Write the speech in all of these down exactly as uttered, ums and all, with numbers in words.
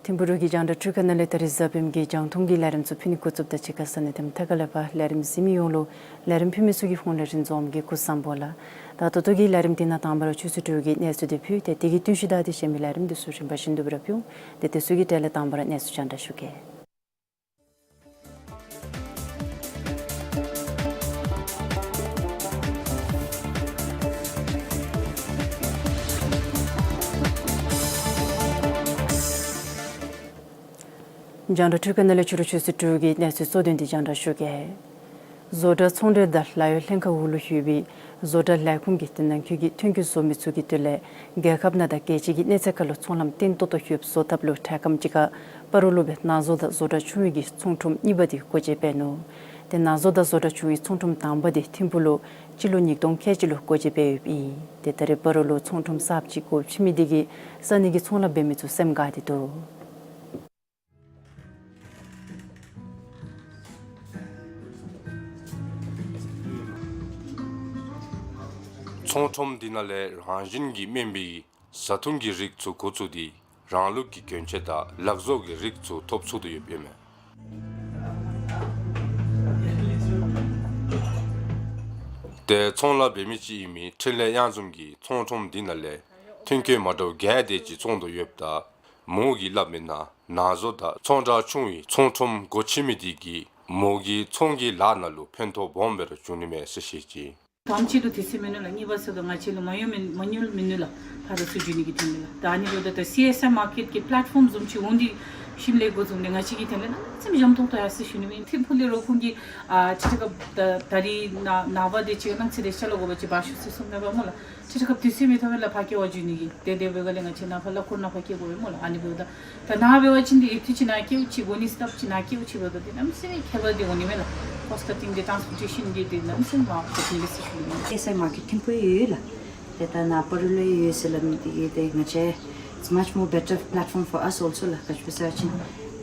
ཐིམ་ཕུག་འབྲུག་གི་རྒྱང་བསྒྲགས་འཕྲུལ་ཁང་ནང་ལས་ད་རིས་གཟའ་སྤེནམ་གི་རྒྱང་མཐོང་གི་ལས་རིམ་ཚུ་ཕུལ་ནི་འགོ་བཙུགསཔ་ད་གཅིག་ཁར་ས་གནས་དང་མཐའ་ཁག་ལས་ཕར་ལས་རིམ་གཟིགས་མི་ཡོངས་ལུ་ལས་རིམ་ཕུལ་མི་ཚུ་གི་ཧོངས་ལས་རིན་འཛོམས་ཀྱིས་སྐུ་གཟུགས་བཟང་པོ་ལགས། ད་ད་ལྟོ་གི་ལས་རིམ་འདི་ནང་དང་པ་ར་ཆུ་ཚོད་དྲུག་གི་གནས་ཚུལ་འདི་ཕུལ་ཏེ་དེ་གི་བརྟུལ་ཞུགས་དང་དེ་བཤད་མི་ལས་རིམ་འདི་ཚུ་རིམ་པ་བཞིན་དུ་སྤེལ་ར་ཕུལ་འོང་། ཏེ་དེ་ཚུ་གི་གྲས་ལས་དང་པ་ར་གནས་ཚུལ་རྒྱང་བསྒྲགས་ཞུ་གེ། རྒྱང་བསྒྲགས་འཕྲུལ་ཁང་ནང་ལས་ཕྱི་རུ་ཆུ་ཚོད་དྲུག་གི་གནས་ཚུལ་གཙོ་དོན་འདི་རྒྱང་བསྒྲགས་ཞུ་གེ། བཟོ་གྲྭ་ཚོང་འབྲེལ་དང་ལཱ་གཡོག་ལྷན་ཁག་འོག་ལུ་ཡོད་པའི་བཟོ་གྲྭ་ལས་ཁུངས་ཀྱིས་ཏེ་ནང་འཁོད་ཀྱི་ཐོན་སྐྱེད་བཟོ་མི་ཚུ་གི་དོན་ལས་རྒྱལ་ཁབ་ནང་དང་རྒྱལ་སྤྱི་གི་གནས་ཚད་ཁར་ལུ་ཚོང་ལམ་བརྟན་ཏོག་ཏོ་ཡོདཔ་བཟོ་ཐབས་ལུ་འཕྲལ་ཁམས་ཅིག་ཁར་སྤ་རོ་ལུ་སྦེ་ནང་བཟོ་དང་བཟོ་གྲྭ་ཆུང་བའི་གི་ཚོང་ཁྲོམ་གཉིས་པ་འདི་སྒོ་འབྱེད་འབད་ནུག། ཏེ་ནང་བཟོ་དང་བཟོ་གྲྭ་ཆུང་བའི་ཚོང་ཁྲོམ་དང་པ་འདི་ཐིམ་ཕུག་ལུ་སྤྱི་ལོ་ཉིས་སྟོང་ཁལ་གཅིག་ལུ་སྒོ་འབྱེད་འབད་ཡོདཔ་ཨིན། ཏེ་ད་རེས་སྤ་རོ་ལུ་ཚོང་ཁྲོམ་གསརཔ་ཅིག་སྒོ་ཕྱེ་མི་འདི་གིས་ས་གནས་ཀྱི་ཚོང་ལཱ་འབད་མི་ཚུ་སེམས་དགའ་སྟེ་འདུག། ཚོང་ཁྲོམ་འདི་ནང་ལས་རང་བཞིན་གྱིས་སྨིན་པའི་བཟའ་འཐུང་གི་རིགས་ཚུ་འགོ་བཙུགས་ཏེ་རང་ལུགས་ཀྱི་གྱོན་ཆས་དང་ལག་བཟོ་གི་རིགས་ཚུ་ཐོབ་ཚུགས་ཏེ་ཡོདཔ་ཨིན་མས། ཏེ་ཚོང་ལཱ་འབད་མི་ཅིག་ཨིན་མི་འཕྲིན་ལས་གཡང་འཛོམས་ཀྱིས་ཚོང་ཁྲོམ་འདི་ནང་ལས་ཐོན་སྐྱེད་མ་འདྲཝ་བརྒྱད་དེ་ཅིག་བཙོང་དོ་ཡོདཔ་ད་མོ་གིས་སླབ་མི་ནང་ནང་བཟོ་དང་ཚོང་གྲྭ་ཆུང་བའི་ཚོང་ཁྲོམ་སྒོ་ཕྱེ་མི་འདི་གིས་མོ་གི་ཚོང་གི་ལཱ་ནང་ལུ་ཕན་ཐོགས་སྦོམ་སྦེ་ར་བྱུང་ནི་མས་ཟེར་བཤད་ཅི། ཐམས་ཅད་ལུ་དུས་ཚོད་མིན་ནུག་ལགས། གཉིས་པ་ཟེརཝ་ད་ང་བཅས་ལུ་མ་ཡོང་མི་མ་ཡོང་མི་ནུག་ལགས། ཕར་ཚུར་འགྱོ་ནི་གི་དོན་ལས་ལགས། ད་ཨ་ནི་འབདཝ་ད་ད་སི་ཨེསི་ཨའི་མར་ཀེཊ་ཀྱི་པ་ལེཊ་ཕོརམ་བཟུམ་ཅིག་འོང་སྟེ་ཞིནམ་ལས་འགོ་བཙུགས་ནི་ང་བཅས་ཀྱི་དོན་ལས་གནམ་མེད་ས་མེད་འཇམ་ཏོང་ཏོ་ཡར་སོ་ཞུ་ནི་མས། ཐིམ་ཕུག་ལས་རོགས་ཁོང་གིས་ཨ་ཁྲིག་ཁྲི་ཁར་ད་ད་རིས་ནངས་པ་དེ་ཅིག་གནངས་ཚེ་དེ་ཅིག་ལུ་དགོ་པ་ཅིན་འབག་ཤོག་ཟེར་གསུངམ་མས་པ་སྨོ་ལགས། ཁྲིག་ཁྲི་ཁར་དུས་ཚོད་མེད་ཐོག་ལས་ཕར་སྐྱེལ་བར་འགྱོ་ནི་གི་དེ་དེ་འབདཝ་ལས་ང་བཅས་ནཱ་ཕར་གླ་འཁོར་ནང་ཕར་སྐྱེལ་དགོ་པས་སྨོ་ལགས། ཨ་ནི་འབདཝ་ད་ད་ནཱ་འབད་བ་ཅིན་དེ་ཡོད་དུས་ཅིག་ནཱ་སྐྱེལཝ་ཅིག་དགོ་ནི་སྟབས་ཅིག་ནཱ་སྐྱེལཝ་ཅིག་འབདཝ་ད་དེ་གནམ་མེད་ས་མེད་ཁྱད་པར་དེ་འོང་ནི་མས་ལགས། ཀོསཊ་ཀ་ཊིང་དེ་ཊཱནསི་པོར་ཊེ་ཤཱན་གྱི་དེ་གནམ་མེད་ས་མེད་མར་ཁེ་ཊིང་དེ་ཟེར་ཞུ་ནི་མས། སི་ཨེསི་ཨའི་མར་ཀེཊ་ཐིམ་ཕུག་ཡོད་ལགས། དེ་ད་ནཱ་སྤ་རོ་ལུ་ཡོད་ཟེར་སླབ་མི་དེ་གིས་དེ་ང་བཅས་it's much more better platform for us also ལགས། ག་ཅི་སྦེ་ཟེར་བ་ཅིན་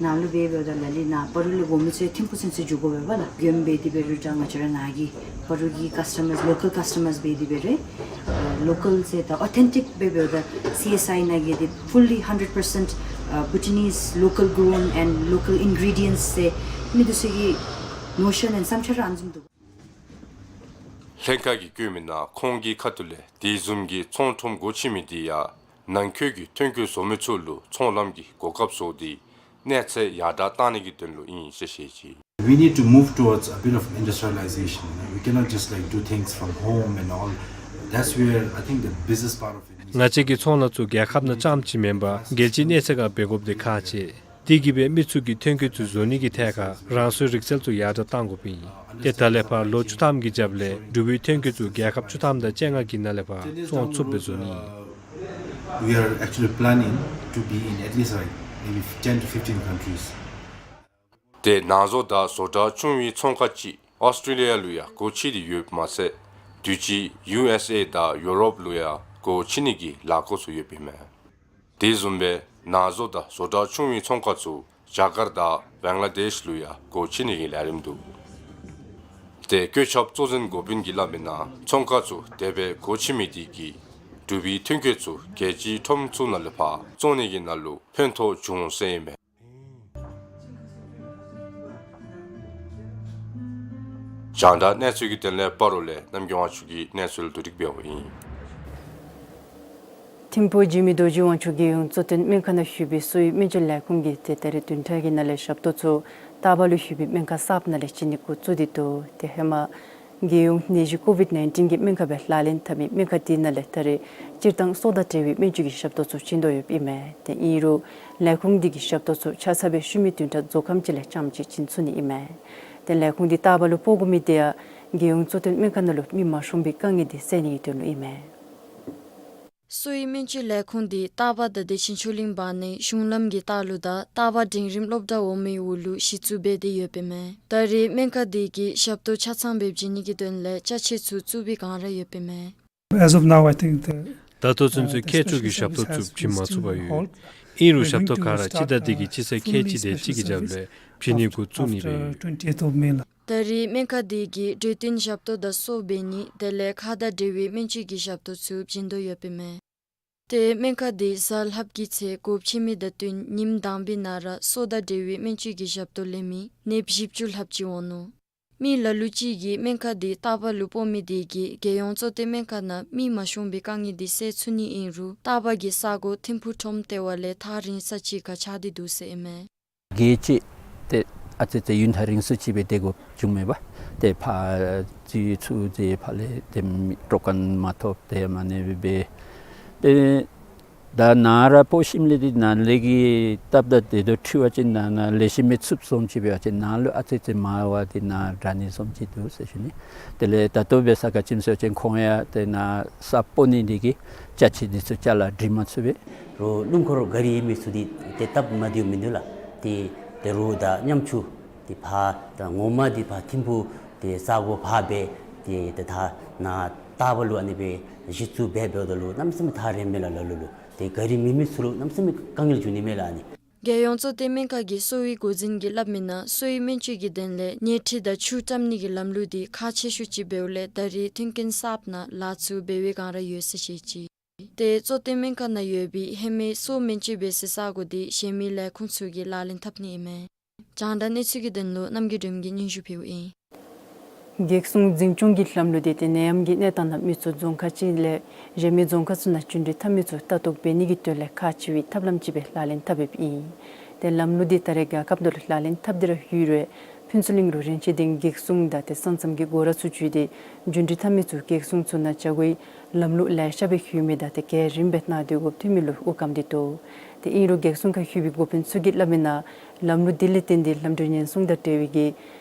ནཱ་ལུ་འབད་འབདཝ་ད་ལ་ལུ་ནཱ་སྤ་རོ་ལས་དགོ་མི་ཚུ་ཐིམ་ཕུག་ཚུན་ཚོད་འགྱོ་དགོ་པས་པ་ལགས། མགྱོནམ་འབད་དེ་འབད་རུང་ད་ང་བཅས་ར་ནཱ་གི་སྤ་རོ་གི་ཀཱསི་ཊ་མརསི་ལོ་ཀཱལ་ཀཱསི་ཊ་མརསི་འབད་དེ་འབད་རུང་ལོ་ཀཱལ་ཟེར་ད་ཨོ་ཐེན་ཊིཀ་འབད་འབདཝ་ད་སི་ཨེསི་ཨའི་ནང་གི་དེ་ཕུལ་ལི་ཧན་ཌེཌ་པར་སེནཊ་བྷུ་ཊི་ནིས་ལོ་ཀཱལ་གོ་རའུན་ཨེནཌ་ལོ་ཀཱལ་ཨིན་གྲི་ཌི་ཡེནཊསི་ཟེར་མི་འདི་ཚུ་གི་ནོ་ཤཱན་ཨེནཌ་བསམ་འཆར་ར་ཨ་ནི་བཟུམ་འདུག། ལྷན་ཁག་གིས་བཀོད་མི་ནང་ཁོང་གི་ཁ་ཐུག་ལས་དེ་བཟུམ་གྱི་ཚོང་ཁྲོམ་སྒོ་ཕྱེ་མི་འདི་ཡང་ནང་འཁོད་ཀྱི་ཐོན་སྐྱེད་བཟོ་མི་ཚུ་ལུ་ཚོང་ལམ་གྱི་གོ་སྐབས་བཟོ་སྟེ་གནས་ཚད་ཡར་དྲག་བཏང་ནི་གི་དོན་ལུ་ཨིན་ཟེར་བཤད་ཅི། We need to move towards a bit of industrialization. You know, we cannot just, like, do things from home and all. That's where I think the business part of it needs to ང་བཅས་ཀྱི་ཚོང་ལཱ་ཚུ་རྒྱལ་ཁབ་ནང་རྐྱངམ་ཅིག་མེན་པར་རྒྱལ་སྤྱིའི་གནས་ཚད་ཁར་འབད་དགོཔ་འདི་ཁག་ཆེ། དེ་གིས་སྦེ་མི་ཚུ་གིས་ཐོན་སྐྱེད་ཚུ་བཟོ་ནི་གི་ཐད་ཁར་རང་སོའི་རིག་རྩལ་ཚུ་ཡར་དྲག་གཏང་དགོཔ་ཨིན། ཏེ་ད་ལས་ཕར་ལོ་བཅུ་ཐམ་གྱི་རྒྱབ་ལས་འབྲུག་པའི་ཐོན་སྐྱེད་ཚུ་རྒྱལ་ཁབ་བཅུ་ཐམ་དང་བཅོ་ལྔ་གི་ནང་ལས་ཕར་བཙོང་ཚུགསཔ་སྦེ་བཟོ་ནི་ཨིན། We are actually planning to be in at least, like, maybe ten to fifteen countries. ཏེ་ནང་བཟོ་དང་བཟོ་གྲྭ་ཆུང་བའི་ཚོང་ཁང་ཅིག་ཨོསི་ཊྲེ་ལི་ཡ་ལུ་ཡང་སྒོ་ཕྱེ་སྟེ་ཡོདཔ་མ་ཚད་དུས་ཅི་ཡུ་ཨེསི་ཨེ་དང་ཡུ་རོབ་ལུ་ཡང་སྒོ་ཕྱེ་ནི་གི་ལས་འགུལ་ཚུ་ཡོདཔ་ཨིན་མས། དེ་བཟུམ་སྦེ་ནང་བཟོ་དང་བཟོ་གྲྭ་ཆུང་བའི་ཚོང་ཁང་ཚུ་ཇ་ཀར་ཊ་བང་ལ་དེཤ་ལུ་ཡང་སྒོ་ཕྱེ་ནི་གི་ལས་རིམ་འདུག། ཏེ་བཀོད་ཁྱབ་གཙོ་འཛིན་འགོ་དཔོན་གྱིས་སླབ་མི་ནང་ཚོང་ཁང་ཚུ་དེ་སྦེ་སྒོ་ཕྱེ་མི་དེ་གིས་འབྲུག་པའི་ཐོན་སྐྱེད་ཚུ་རྒྱལ་སྤྱིའི་ཁྲོམ་ཚུ་ནང་ལས་ཕར་བཙོང་ནི་གི་ནང་ལུ་ཕན་ཐོགས་འབྱུང་ཟེར་ཨིན་མས། རྒྱང་བསྒྲགས་གནས་ཚུལ་གྱི་དོན་ལས་སྤ་རོ་ལས་རྣམ་རྒྱལ་དབང་ཕྱུག་གི་གནས་ཚུལ་བསྡུ་སྒྲིག་འབདཝ་ཨིན། ཐིམ་ཕུག་འཇིགས་མེད་རྡོ་རྗེ་དབང་ཕྱུག་རྒྱལ་ཡོངས་གཙོ་བསྟེན་སྨན་ཁང་ནང་ཡོད་པའི་གསོ་བའི་སྨན་བཅོས་ལས་ཁུངས་ཀྱིས་ཏེ་ད་རིས་བདུན་ཕྲག་གི་ནང་ལས་ཞབས་ཏོག་ཚུ་རྟ་པ་ལུ་ཡོད་པའི་སྨན་ཁང་གསརཔ་ནང་ལས་བྱིན་ནི་འགོ་བཙུགས་ཏེ་འདུག། ཏེ་ཧེ་མ་རྒྱལ་ཡོངས་ནད་གཞི་ཀོ་ཝིཌ་ནའིན་ཊིན་གྱི་སྨན་ཁང་སྦེ་ལག་ལེན་འཐབ་མི་སྨན་ཁང་དེ་ནང་ལས་ད་རིས་སྤྱིར་བཏང་སྲོག་དང་འབྲེལ་བའི་སྨན་བཅོས་ཀྱི་ཞབས་ཏོག་ཚུ་བྱིན་དོ་ཡོདཔ་ཨིན་མས། ཏེ་ཨིན་རུང་ལས་ཁུངས་འདི་གིས་ཞབས་ཏོག་ཚུ་ཆ་ཚང་སྦེ་ཤུལ་མའི་བདུན་ཕྲག་རྫོགས་ཁམས་ཅིག་ལས་རྐྱངམ་ཅིག་བྱིན་ཚུགས་ནི་ཨིན་མས། ཏེ་ལས་ཁུངས་འདི་རྟ་པ་ལུ་སྤོ་དགོ་མི་དེ་ཡང་རྒྱལ་ཡོངས་གཙོ་བསྟེན་སྨན་ཁང་ནང་ལུ་མི་མ་ཤོང་པའི་དཀའ་ངལ་འདི་སེལ་ནི་གི་དོན་ལུ་ཨིན་མས། གསོ་བའི་སྨན་བཅོས་ལས་ཁུངས་འདི་རྟ་པ་དང་དེ་བཞིན་ཆོས་གླིང་བར་ནའི་གཞུང་ལམ་གྱི་ལྟག་ལུ་དང་རྟ་པ་འབྲིང་རིམ་སློབ་གྲྭ་འོག་མའི་འོག་ལུ་གཞི་བཙུགས་འབད་དེ་ཡོདཔ་ཨིན་མས། ད་རེས་སྨན་ཁང་འདི་གིས་ཞབས་ཏོག་ཆ་ཚང་སྦེ་བྱིན་ནི་གི་དོན་ལས་ཅ་ཆས་ཚུ་བཙུགས་པའི་བསྒང་ར་ཡོདཔ་ཨིན་མས། As of now, I think the, ད་ལྟོ་ཚུན་ཚོད་uh, the མཁས་མཆོག་གི་specialist ཞབས་ཏོག་services ཚུ་has བྱིན་མ་ཚུགས་པར་ཡོད། received ཨིན་རུང་ཞབས་ཏོག་ག་ར་སྤྱི་ཟླ་འདི་གི་སྤྱི་ཚེས་ཁལ་གཅིག་དེ་ཅིག་གི་རྒྱབ་ལས་བྱིན་ནི་འགོ་བཙུགས་ནི་སྦེ་ཡོད། Twenty-eighth of May ལགས། ད་རེས་སྨན་ཁང་འདི་གིས་འཕྲོད་བསྟེན་ཞབས་ཏོག་དང་གསོ་འབད་ནི་དེ་ལས་ཁ་དང་འབྲེལ་བའི་སྨན་བཅོས་ཀྱི་ཞབས་ཏོག་ཚུ་བྱིན་དོ་ཡོདཔ་ཨིན་མས། ཏེ་སྨན་ཁང་འདི་གཟའ་ལྷགཔ་གི་ཚེ་སྒོ་ཕྱེ་མི་དང་བསྟུན་ཉིནམ་དང་པའི་ནང་ར་སྲོག་དང་འབྲེལ་བའི་སྨན་བཅོས་ཀྱི་ཞབས་ཏོག་ལེན་མི་ནདཔ་བཞི་བཅུ་ལྷགཔ་ཅིག་འོང་ནུག། མི་ལ་ལུ་ཅིག་གིས་སྨན་ཁང་འདི་རྟག་པ་ལུ་སྤོ་མི་དེ་གིས་རྒྱལ་ཡོངས་གཙོ་བསྟེན་སྨན་ཁང་ནང་མི་མ་ཤོང་པའི་དཀའ་ངལ་འདི་སེལ་ཚུགས་ནི་ཨིན་རུང་རྟག་པ་གི་ས་གོ་ཐིམ་ཕུག་ཁྲོམ་ལྟེ་བ་ལས་ཐག་རིང་ས་ཅིག་ཁར་ཆགས་ཏེ་འདུག་ཟེར་ཨིན་མས། གལ་ཏེ་ཏེ་ཨ་ཙི་ཙི་ཡུན་ཐག་རིང་སུ་ཅིག་སྦེ་སྡོད་དགོཔ་བྱུངམ་མས་པ། ཏེ་ཕར་ཅིག་ཚུར་ཅིག་ཕར་ལས་ཏེ་མི་ཀྲོ་མཁན་མ་ཐོབ་ཏེ་མ་ནི་སྦེ་ཏེ་ད་ནཱ་ར་སྤོ་ཞིནམ་ལས་འདི་ནཱ་ལས་ཀྱི་སྟབས་དང་དེ་དོ་འཁྲུལ་བ་ཅིན་ནཱ་ནཱ་ལེགས་ཤོམ་མི་ཚུགསཔ་བཟུམ་ཅིག་འབད་བ་ཅིན་ནཱ་ལུ་ཨ་ཙི་ཙི་མར་བ་འདི་ནཱ་དྲག་ནི་བཟུམ་ཅིག་འདུག་ཟེར་ཞུ་ནི། དེ་ལས་ད་ལྟོ་འབད་ས་ག་ཅི་སྨོ་ཟེར་བ་ཅིན་ཁོང་ཡང་ཏེ་ནཱ་ས་སྤོ་ནི་འདི་གིས་ཅ་ཆས་འདི་ཚུ་ཅ་ལ་སྒྲིག་མ་ཚུགས་པས། རོགས་སྣུམ་འཁོར་ག་རི་ཡོད་མི་ཚུ་འདི་ཏེ་སྟབས་མ་བདེཝ་མིན་འདུག་ལགས། ཏེ་ཏེ་རོགས་དང་མཉམ་ཅིག་ཏེ་ཕར་ད་ངོ་མ་འདི་ཕར་ཐིམ་ཕུག་ཏེ་ས་གོ་ཕར་སྦེ་ཏེ་ཏེ་ད་ནཱ་རྟག་པ་ལུ་ཨ་ནི་སྦེ་གཞི་བཙུགས་འབད་འབདཝ་ད་ལུ་གནམ་མེད་ས་མེད་ཐག་རིངམ་མས་ལགས། ལ་ལུ་ལུ་ཏེ་ག་རི་མེད་མི་ཚུ་ལུ་གནམ་མེད་ས་མེད་དཀའ་ངལ་འབྱུང་ནི་མས་ལགས་ཨ་ནི། རྒྱལ་ཡོངས་གཙོ་བསྟེན་སྨན་ཁང་གི་གསོ་བའི་འགོ་འཛིན་གྱིས་སླབ་མིའི་ནང་གསོ་བའི་སྨན་བཅོས་ཀྱི་དོན་ལས་ཉལ་ཁྲི་དང་ཆུ་བཀྲམ་ནི་གི་ལམ་ལུགས་འདི་ཁག་ཆེ་ཤོས་ཅིག་འབདཝ་ལས་ད་རེས་མཐུན་རྐྱེན་གསརཔ་ནང་ལཱ་ཚུ་འབད་བའི་བསྒང་ར་ཡོད་ཟེར་བཤད་ཅི། ཏེ་གཙོ་བསྟེན་སྨན་ཁང་ནང་ཡོད་པའི་ཧེ་མའི་གསོ་སྨན་བཅོས་འབད་སའི་ས་གོ་འདི་གཞན་མི་ལས་ཁུངས་ཚུ་གིས་ལག་ལེན་འཐབ་ནི་ཨིན་མས། རྒྱང་བསྒྲགས་གནས་ཚུལ་གྱི་དོན་ལུ་རྣམ་རྒྱལ་སྒྲོལམ་གྱིས་སྙན་ཞུ་ཕུལཝ་ཨིན། འགག་སྲུང་འཛིན་སྐྱོང་གི་ལམ་ལུགས་འདི་ཏེ་ནད་ཡམས་ཀྱི་གནས་སྟངས་ནང་མི་ཚུ་རྫོང་ཁག་ཅིག་ལས་གཞན་མི་རྫོང་ཁག་ཚུ་ནང་རྒྱུན་འགྲུལ་འཐབ་མི་ཚུ་ལྟ་རྟོག་འབད་ནི་གི་དོན་ལས་ཁག་ཆེ་བའི་ཐབས་ལམ་ཅིག་སྦེ་ལག་ལེན་འཐབ་ཡོདཔ་ཨིན། ཏེ་ལམ་ལུགས་འདི་ད་རེས་རྒྱལ་ཁབ་ནང་ལུ་ལག་ལེན་འཐབ་སྟེ་ར་ཡོད་རུང་ཕུན་ཚོགས་གླིང་རུ་རིན་ཆེན་སྡིངས་འགག་སྲུང་དང་ཏེ་ས་མཚམས་ཀྱི་སྒོ་ར་ཚུ་བརྒྱུད་དེ་རྒྱུན་འགྲུལ་འཐབ་མི་ཚུ་འགག་སྲུང་ཚུ་ནང་བཅའ་སྒོའི་ལམ་ལུགས་ལེ་ཤ་སྦེ་ཡོད་མི་དང་ཏེ་གལ་རིམ་སྦེ་གནང་སྡོད་དགོཔ་འཐུས་མི་ལུ་དབུ་བཀངམ་སྟེ་འདུག། ཏེ་ཨིན་རུང་འགག་སྲུང་ཁར་ཡོད་པའི་འགོ་དཔོན་ཚུ་གིས་སླབ་མིའི་ནང་ལམ་ལུགས་འདི་ལས་བརྟེན་ཏེ་ལམ་འགྲུལ་ཉེན་སྲུང་དང་འབྲེལ་བའི་གི་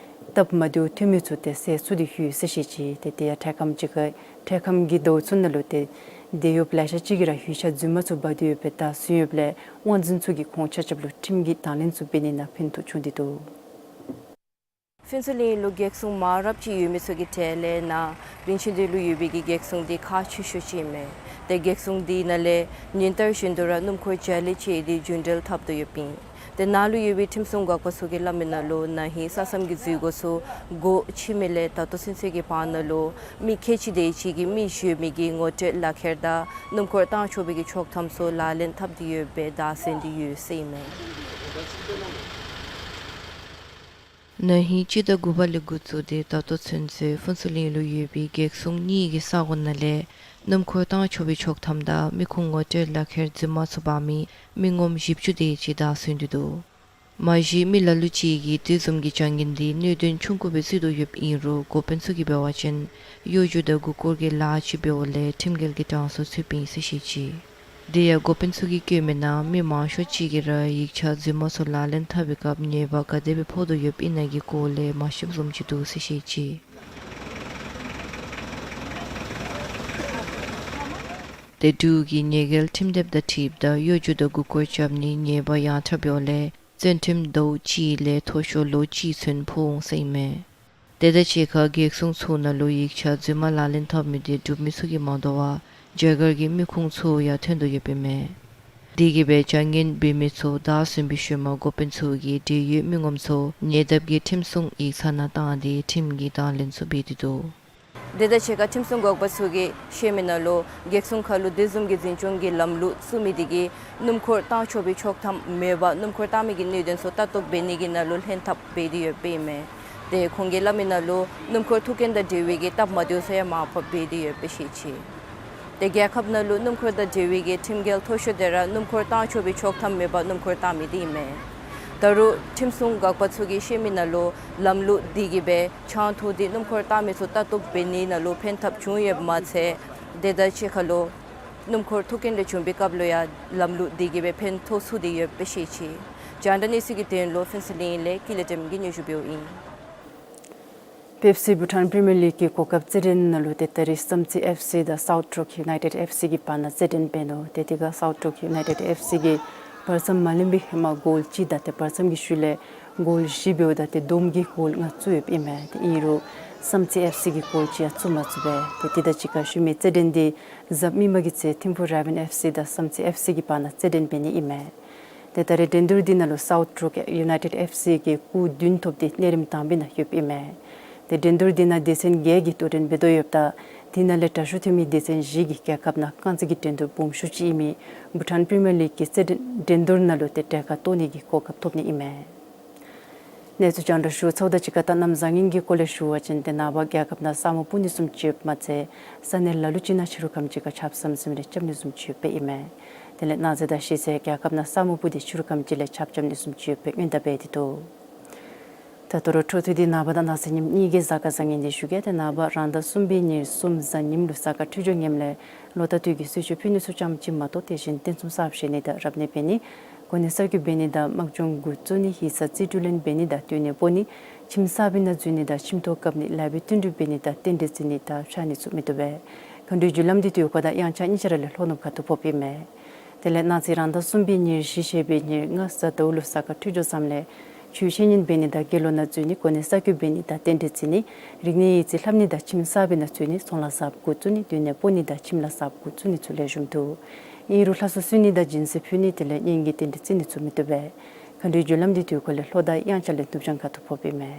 སྟབས་མ་བདེཝ་འཐོན་མི་ཚུ་ཏེ་སེལ་ཚུགས་ཏེ་ཡོད་ཟེར་བཤད་ཅི། ཏེ་དེ་ཡང་འཕྲལ་ཁམས་ཅིག་ཁར་འཕྲལ་ཁམས་ཀྱི་ཟླཝ་ཚུ་ནང་ལུ་ཏེ་དེད་གཡོགཔ་ལེ་ཤ་ཅིག་གིས་ར་ཡུལ་ཆ་རྫུན་མ་ཚུ་འབག་སྟེ་ཡོདཔ་སྦེ་བརྡ་སོང་ཡོདཔ་ལས་དབང་འཛིན་ཚུ་གིས་ཁོང་ཆ་ཁྱབ་ལུ་ཁྲིམས་ཀྱི་དང་ལེན་ཚུ་འབད་ནི་ནང་ཕན་ཐོགས་བྱུང་སྟེ་འདུག། ཕུན་ཚོགས་གླིང་ལུ་འགག་སྲུང་མང་རབས་ཅིག་ཡོད་མི་ཚུ་གི་གྲས་ལས་ནཱ་རིན་ཆེན་སྡིངས་ལུ་ཡོད་པའི་གི་འགག་སྲུང་འདི་ཁག་ཆེ་ཤོས་ཅིག་ཨིན་མས། ཏེ་འགག་སྲུང་འདི་ནང་ལས་ཉིན་ལྟར་བཞིན་དུ་ར་སྣུམ་འཁོར་བརྒྱ་ལས་བཅད་དེ་རྒྱུན་འགྲུལ་འཐབ་དོ་ཡོདཔ་ཨིན། ཏེ་ནཱ་ལུ་ཡོད་པའི་ཁྲིམས་སྲུང་འགག་པ་ཚུ་གིས་སླབ་མིའི་ནང་ལུ་ན་ཧིང་ས་མཚམས་ཀྱི་འཛུལ་སྒོ་ཚུ་སྒོ་ཕྱེ་མི་ལས་ད་ལྟོ་ཚུན་ཚོད་ཀྱི་བར་ན་ལུ་མི་ཁལ་གཅིག་དེ་ཅིག་གིས་མི་གཞན་མི་གི་ངོ་སྤྲོད་ལག་ཁྱེར་དང་སྣུམ་འཁོར་བཏང་ཆོག་པའི་གི་ཆོག་ཐམ་ཚུ་ལག་ལེན་འཐབ་སྟེ་ཡོདཔ་སྦེ་བརྡ་སོང་སྟེ་ཡོད་ཟེར་ཨིན་མས། ན་ཧིང་སྤྱི་ཟླ་དགུ་པ་ལས་འགོ་བཙུགས་ཏེ་ད་ལྟོ་ཚུན་ཚོད་ཕུན་ཚོགས་གླིང་ལུ་ཡོད་པའི་འགག་སྲུང་གཉིས་ཀྱི་ས་གོ་ནང་ལས་སྣུམ་འཁོར་བཏང་ཆོག་པའི་ཆོག་ཐམ་དང་མི་ཁུངས་ངོ་སྤྲོད་ལག་ཁྱེར་རྫུན་མ་ཚུ་འབག་མི་མི་ངོམ་བཞི་བཅུ་དེ་ཅིག་བརྡ་སོང་སྟེ་འདུག། མ་གཞི་མི་ལ་ལུ་ཅིག་གིས་དེ་བཟུམ་གྱི་བྱ་ངན་འདི་གནད་དོན་ཆུང་ཀུ་སྦེ་བརྩི་དོ་ཡོདཔ་ཨིན་རུང་འགོ་དཔོན་ཚུ་གིས་འབད་བ་ཅིན་གཡོ་སྒྱུ་དང་མགུ་སྐོར་གྱི་ལཱ་ཅིག་འབདཝ་ལས་ཁྲིམས་འགལ་གྱི་གྲངས་སུ་ཚུདཔ་ཨིན་ཟེར་བཤད་ཅི། དེ་ཡང་འགོ་དཔོན་ཚུ་གིས་བཀོད་མིའི་ནང་མི་མང་ཤོས་ཅིག་གིས་ར་ཡིག་ཆ་རྫུན་མ་ཚུ་ལག་ལེན་འཐབ་པའི་སྐབས་ཉེས་པ་ག་དེ་སྦེ་ཕོག་དོ་ཡོདཔ་ཨིན་ན་གི་སྐོར་ལས་མ་ཤེསཔ་བཟུམ་ཅིག་འདུག་ཟེར་བཤད་ཅི། ཏེ་འབྲུག་གི་ཉེས་འགེལ་ཁྲིམས་དེབ་དང་འཁྲིལཝ་ད་གཡོ་སྒྱུ་དང་མགུ་སྐོར་རྐྱབ་ནི་ཉེས་པ་ཡང་དྲག་འབདཝ་ལས་བཙོན་ཁྲིམས་ཟླཝ་གཅིག་ལས་མཐོ་ཤོས་ལོ་གཅིག་ཚུན་ཕོག་འོང་ཟེར་ཨིན་མས། དེ་དང་གཅིག་ཁར་འགག་སྲུང་ཚུ་ནང་ལུ་ཡིག་ཆ་རྫུན་མ་ལག་ལེན་འཐབ་མི་འདི་འབྲུག་མི་ཚུ་གིས་མ་དོ་བར་རྒྱ་གར་གྱི་མི་ཁུངས་ཚུ་ཡང་ཐོན་དོ་ཡོདཔ་ཨིན་མས། དེ་གིས་སྦེ་བྱ་ངན་འབད་མི་ཚུ་བརྡ་སོང་བའི་ཤུལ་མ་འགོ་དཔོན་ཚུ་གིས་འབྲེལ་ཡོད་མི་ངོམ་ཚུ་ཉེ་འདབས་ཀྱི་ཁྲིམས་སྲུང་ཡིག་ཚང་ནང་བཏང་སྟེ་ཁྲིམས་ཀྱི་དང་ལེན་ཚུ་འབད་དེ་འདུག། དེ་དང་གཅིག་ཁར་ཁྲིམས་སྲུང་འགག་པ་ཚུ་གིས་བཤད་མིའི་ནང་ལུ་འགག་སྲུང་ཁར་ལུ་དེ་བཟུམ་གྱི་འཛིན་སྐྱོང་གི་ལམ་ལུགས་བཙུགས་མི་དེ་གིས་སྣུམ་འཁོར་བཏང་ཆོག་པའི་ཆོག་ཐམ་མེད་པར་སྣུམ་འཁོར་བཏང་མི་གི་གནད་དོན་ཚུ་ལྟ་རྟོག་འབད་ནི་གི་ནང་ལུ་ལྷན་ཐབས་འབད་དེ་ཡོདཔ་ཨིན་མས། ཏེ་ཁོང་གིས་སླབ་མིའི་ནང་ལུ་སྣུམ་འཁོར་ཐུག་རྐྱེན་དང་འབྲེལ་བའི་གི་སྟབས་མ་བདེཝ་ཚུ་ཡང་མར་ཕབ་འབད་དེ་ཡོདཔ་སྦེ་བཤད་ཅི། ཏེ་རྒྱལ་ཁབ་ནང་ལུ་སྣུམ་འཁོར་དང་འབྲེལ་བའི་གི་ཁྲིམས་འགལ་མཐོ་ཤོས་དེ་ར་སྣུམ་འཁོར་བཏང་ཆོག་པའི་ཆོག་ཐམ་མེད་པར་སྣུམ་འཁོར་བཏང་མི་དེ་ཨིན་མས། ད་རུང་ཁྲིམས་སྲུང་འགག་པ་ཚུ་གིས་བཤད་མིའི་ནང་ལུ་ལམ་ལུགས་དེ་གིས་སྦེ་ཆང་འཐུང་སྟེ་སྣུམ་འཁོར་བཏང་མི་ཚུ་ལྟ་རྟོག་འབད་ནི་ནང་ལུ་ཕན་ཐབས་བྱུང་ཡོདཔ་མ་ཚད་དེ་དང་གཅིག་ཁར་ལུ་སྣུམ་འཁོར་ཐུག་རྐྱེན་རེ་བྱུང་པའི་སྐབས་ལུ་ཡང་ལམ་ལུགས་དེ་གིས་སྦེ་ཕན་ཐོགས་ཚུགས་ཏེ་ཡོདཔ་སྦེ་བཤད་ཅི། རྒྱང་བསྒྲགས་གནས་ཚུལ་གྱི་དོན་ལུ་ཕུན་ཚོགས་གླིང་ལས་ཀུན་ལེགས་སྒྲོལམ་གིས་སྙན་ཞུ་འབདཝ་ཨིན། པེབ་སི་བྷུ་ཊཱན་པི་རི་མི་ཡར་ལིག་གི་གོ་སྐབས་རྩེད་འགྲན་ནང་ལུ་ཏེ་ད་རིས་བསམ་རྩེ་ཨེཕ་སི་དང་སའུཐ་རོག་ཡུ་ནའི་ཊེཌ་ཨེཕ་སི་གི་བར་ན་རྩེད་འགྲན་འབད་ནུག། ཏེ་དེ་ཁར་སའུཐ་རོག་ཡུ་ནའི་ཊེཌ་ཨེཕ་སི་གིས་བར་མཚམས་མ་ལེན་པའི་ཧེ་མ་གོལ་གཅིག་དང་ཏེ་བར་མཚམས་ཀྱི་ཤུལ་ལས་གོལ་བཞི་འབདཝ་ད་ཏེ་བསྡོམས་ཀྱིས་གོལ་ལྔ་བཙུགས་ཡོདཔ་ཨིན་མས། ཏེ་ཨིན་རུང་བསམ་རྩེ་ཨེཕ་སི་གིས་གོལ་གཅིག་ཡང་བཙུགས་མ་ཚུགས་པས། ཏེ་དེ་དང་གཅིག་ཁར་ཤུལ་མའི་རྩེད་འགྲན་འདི་གཟའ་མིག་དམར་གྱི་ཚེ་ཐིམ་ཕུག་རེ་བཱན་ཨེཕ་སི་དང་བསམ་རྩེ་ཨེཕ་སི་གི་བར་ན་རྩེད་འགྲན་འབད་ནི་ཨིན་མས། ཏེ་ད་རེས་འགྲན་བསྡུར་འདི་ནང་ལུ་སའུཐ་རོག་ཡུ་ནའི་ཊེཌ་ཨེཕ་སི་གིས་སྐུགས་བདུན་ཐོབ་སྟེ་གནས་རིམ་དང་པའི་ནང་ཡོདཔ་ཨིན་མས། འགྲན་བསྡུར་འདི་ནང་སྡེ་ཚན་བརྒྱད་ཀྱིས་གཏོགས་འགྲན་འབད་དོ་ཡོདཔ་ད་དེ་ནང་ལས་དྲག་ཤོས་ཐོན་མི་སྡེ་ཚན་བཞི་གིས་རྒྱལ་ཁབ་ནང་རྐང་རྩེད་ཀྱི་འགྲན་བསྡུར་སྦོམ་ཤོས་ཅིག་ཨིན་མི་བྷུ་ཊཱན་པི་རི་མི་ཡར་ལིག་གི་རྩེད་འགྲན་འགྲན་བསྡུར་ནང་ལུ་ཏེ་གྲལ་ཁར་གཏོགས་ནི་གི་གོ་སྐབས་ཐོབ་ནི་ཨིན་མས། གནས་ཚུལ་རྒྱང་བསྒྲགས་ཞུ་ཚརཝ་དང་གཅིག་ཁར་ད་གནམ་བཟང་ངན་གྱི་སྐོར་ལས་ཞུ་བ་ཅིན་ཏེ་ནངས་པ་རྒྱལ་ཁབ་ནང་ས་སྨུག་སྤུབ་ནི་བཟུམ་ཅིག་ཡོདཔ་མ་ཚད་ས་གནས་ལ་ལུ་ཅིག་ནང་ཕྱི་རུ་ཁམས་ཅིག་ཁར་ཆརཔ་ཟམ་ཟིམ་རེ་རྐྱབ་ནི་བཟུམ་ཅིག་ཡོདཔ་ཨིན་མས། དེ་ལས་གནངས་ཚེ་དང་གཞེས་ཚེ་རྒྱལ་ཁབ་ནང་ས་སྨུག་སྤུབ་སྟེ་ཕྱི་རུ་ཁམས་ཅིག་ལས་ཆརཔ་རྐྱབ་ནི་བཟུམ་ཅིག་ཡོདཔ་སྦེ་སྔོན་བརྡ་འབད་དེ་འདུག། ད་ད་རུང་འཕྲོ་མཐུད་དེ་ནངས་པ་དང་གནངས་ཚེ་ཉིནམ་གཉིས་ཀྱི་གཟའ་སྐར་བཟང་ངན་འདི་ཞུ་གེ། ཏེ་ནངས་པ་རང་ཟླ་གསུམ་པའི་ཉེར་གསུམ་གཟའ་ཉིམ་ལུ་གཟའ་སྐར་འཕྲོད་སྦྱོར་ངནམ་ལས་ལོ་ཟླ་དུས་ཀྱི་གསོལ་མཆོད་ཕུལ་ནི་ཚུ་ཙམ་ཅིག་མ་གཏོགས་དེ་བཞིན་རྟེན་གསུམ་གསརཔ་བཞེངས་ནི་དང་རབ་གནས་འབད་ནི་གོ་གནས་གསར་བསྐོ་འབད་ནི་དང་དམག་སྦྱོང་འགོ་བཙུགས་ནི་ཡིག་ཚང་རྩིས་སྤྲོད་ལེན་འབད་ནི་དང་སྡོད་གནས་སྤོ་ནི་ཁྱིམ་གསར་པའི་ནང་འཛུལ་ནི་དང་ཁྱིམ་ཐོག་བཀབ་ནི་ལཱ་འབད་བསྟུན་གྲོས་འབད་ནི་དང་རྟེན་འབྲེལ་བརྩི་ནི་དང་ཕྱག་ནི་ཚུ་མི་བཏུབ་པས། མཁའ་འགྲོའི་རྒྱུ་ལམ་འདི་དུས་འཁོར་དང་དབྱངས་འཆར་གཉིས་ཆ་ར་ལས་ལྷོ་ནུབ་ཁ་ཐུག་ཕོགཔ་ཨིན་མས། དེ་ལས་གནངས་ཚེ་རང་ཟླ་གསུམ་པའི་ཉེར་བཞི་བཞེས་པའི་ཉེར་ལྔ་གཟའ་ཟླཝ་ལུ་གཟའ་སྐར་འཕྲོད་སྦྱོར་བཟངམ་ལས་ཆོས་འཆད་ཉན་འབད་ནི་དང་དགེ་སློང་ནང་འཛུལ་ནི་གོ་གནས་གསར་བསྐོ་འབད་ནི་དང་རྟེན་འབྲེལ་བརྩི་ནི་རིག་གནས་ཡིག་རྩིས་ལྷབ་ནི་དང་ཁྱིམ་གསར་པའི་ནང་འཛུལ་ནི་ཚོང་ལཱ་གསརཔ་འགོ་བཙུགས་ནི་སྡོད་གནས་སྤོ་ནི་དང་ཁྱིམ་ལཱ་གསརཔ་འགོ་བཙུགས་ནི་ཚུ་ལེགས་ཤོམ་འདུག། ཨིན་རུང་ལྷ་གསོལ་གསོལ་ནི་དང་སྦྱིན་སྲེག་ཕུལ་ནི་དེ་ལས་གཉེན་གྱི་རྟེན་འབྲེལ་བརྩི་ནི་ཚུ་མི་བཏུབ་པས། མཁའ་འགྲོའི་རྒྱུ་ལམ་འདི་དུས་འཁོར་ལས་ལྷོ་དང་དབྱངས་འཆར་ལས་ནུབ་བྱང་ཁ་ཐུག་ཕོགཔ་ཨིན་མས།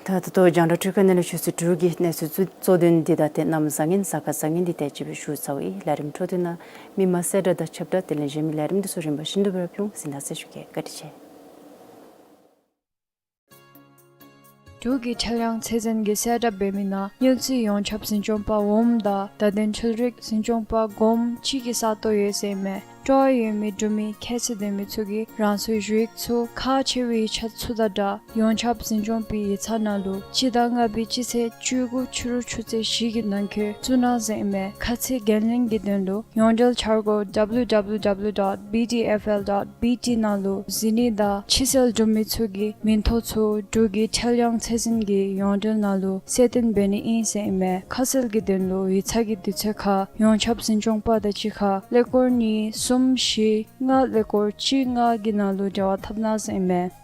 ད་ད་ལྟོ་རྒྱང་བསྒྲགས་འཕྲུལ་ཁང་ནང་ལས་ཆུ་ཚོད་དྲུག་གི་གནས་ཚུལ་གཙོ་དོན་འདི་དང་ཏེ་གནམ་བཟང་ངན་གཟའ་སྐར་བཟང་ངན་འདི་དེ་ཅིག་སྦེ་ཞུ་ཚརཝ་ཨིན། ལས་རིམ་འཕྲོ་མཐུད་ནང་མི་མང་གསལ་བསྒྲགས་དང་ཁྱབ་བསྒྲགས་དེ་ལས་གཞན་མི་ལས་རིམ་འདི་ཚུ་རིམ་པ་བཞིན་དུ་སྦེ་ར་ཕུལ་འོང་། གཟིགས་གནང་ཟེར་ཞུ་གེ། བཀའ་དྲིན་ཆེ། འབྲུག་གི་ཁྲེལ་གཡང་ཚད་འཛིན་གྱིས་གསལ་བསྒྲགས་འབད་མི་ནང་དངུལ་རྩིས་ཡོངས་ཁྱབ་འཛིན་སྐྱོང་པ་འོགམ་དང་བརྡ་དོན་འཕྲུལ་རིག་འཛིན་སྐྱོང་པ་འགོམ་གཅིག་གི་ས་སྟོང་ཡོད་ཟེར་ཨིན་མས། སྤྲོ་བ་ཡོད་མི་འབྲུག་མི་ཁྱད་ཚད་ལྡན་མི་ཚུ་གིས་རང་སོའི་ཞུ་ཡིག་ཚུ་ཁག་ཆེ་བའི་ཡིག་ཆ་ཚུ་དང་སྦྲགས་ཡོངས་ཁྱབ་འཛིན་སྐྱོང་པའི་ཡིག་ཚང་ནང་ལུ་སྤྱི་ཟླ་ལྔ་པའི་སྤྱི་ཚེས་བཅུ་དགུ་ཕྱི་རུ་ཆུ་ཚོད་བཞི་གི་ནང་འཁོད་བཙུགས་གནང་ཟེར་ཨིན་མས། ཁ་ཚིག་འགན་ལེན་གྱི་དོན་ལུ་ཡོངས་འབྲེལ་འཆར་སྒོ་W W W dot B D F L dot B T ནང་ལུ་གཟིགས་ནི་དང་ཕྱི་སེལ་འབྲུག་མི་ཚུ་གི་མིང་ཐོ་ཚུ་འབྲུག་གི་ཁྲེལ་གཡང་ཚད་འཛིན་གྱི་ཡོངས་འབྲེལ་ནང་ལུ་གསལ་སྟོན་འབད་ནི་ཨིན་ཟེར་ཨིན་མས། ཁ་གསལ་གྱི་དོན་ལུ་ཡིག་ཚང་གི་དུས་ཚོད་ཁར་ཡོངས་ཁྱབ་འཛིན་སྐྱོང་པ་དང་གཅིག་ཁར་ཀླད་ཀོར་གཉིས་གསུམ་བཞི་ལྔ་ཀླད་ཀོར་གཅིག་ལྔ་གི་ནང་ལུ་འབྲེལ་བ་འཐབ་གནང་ཟེར་ཨིན་མས།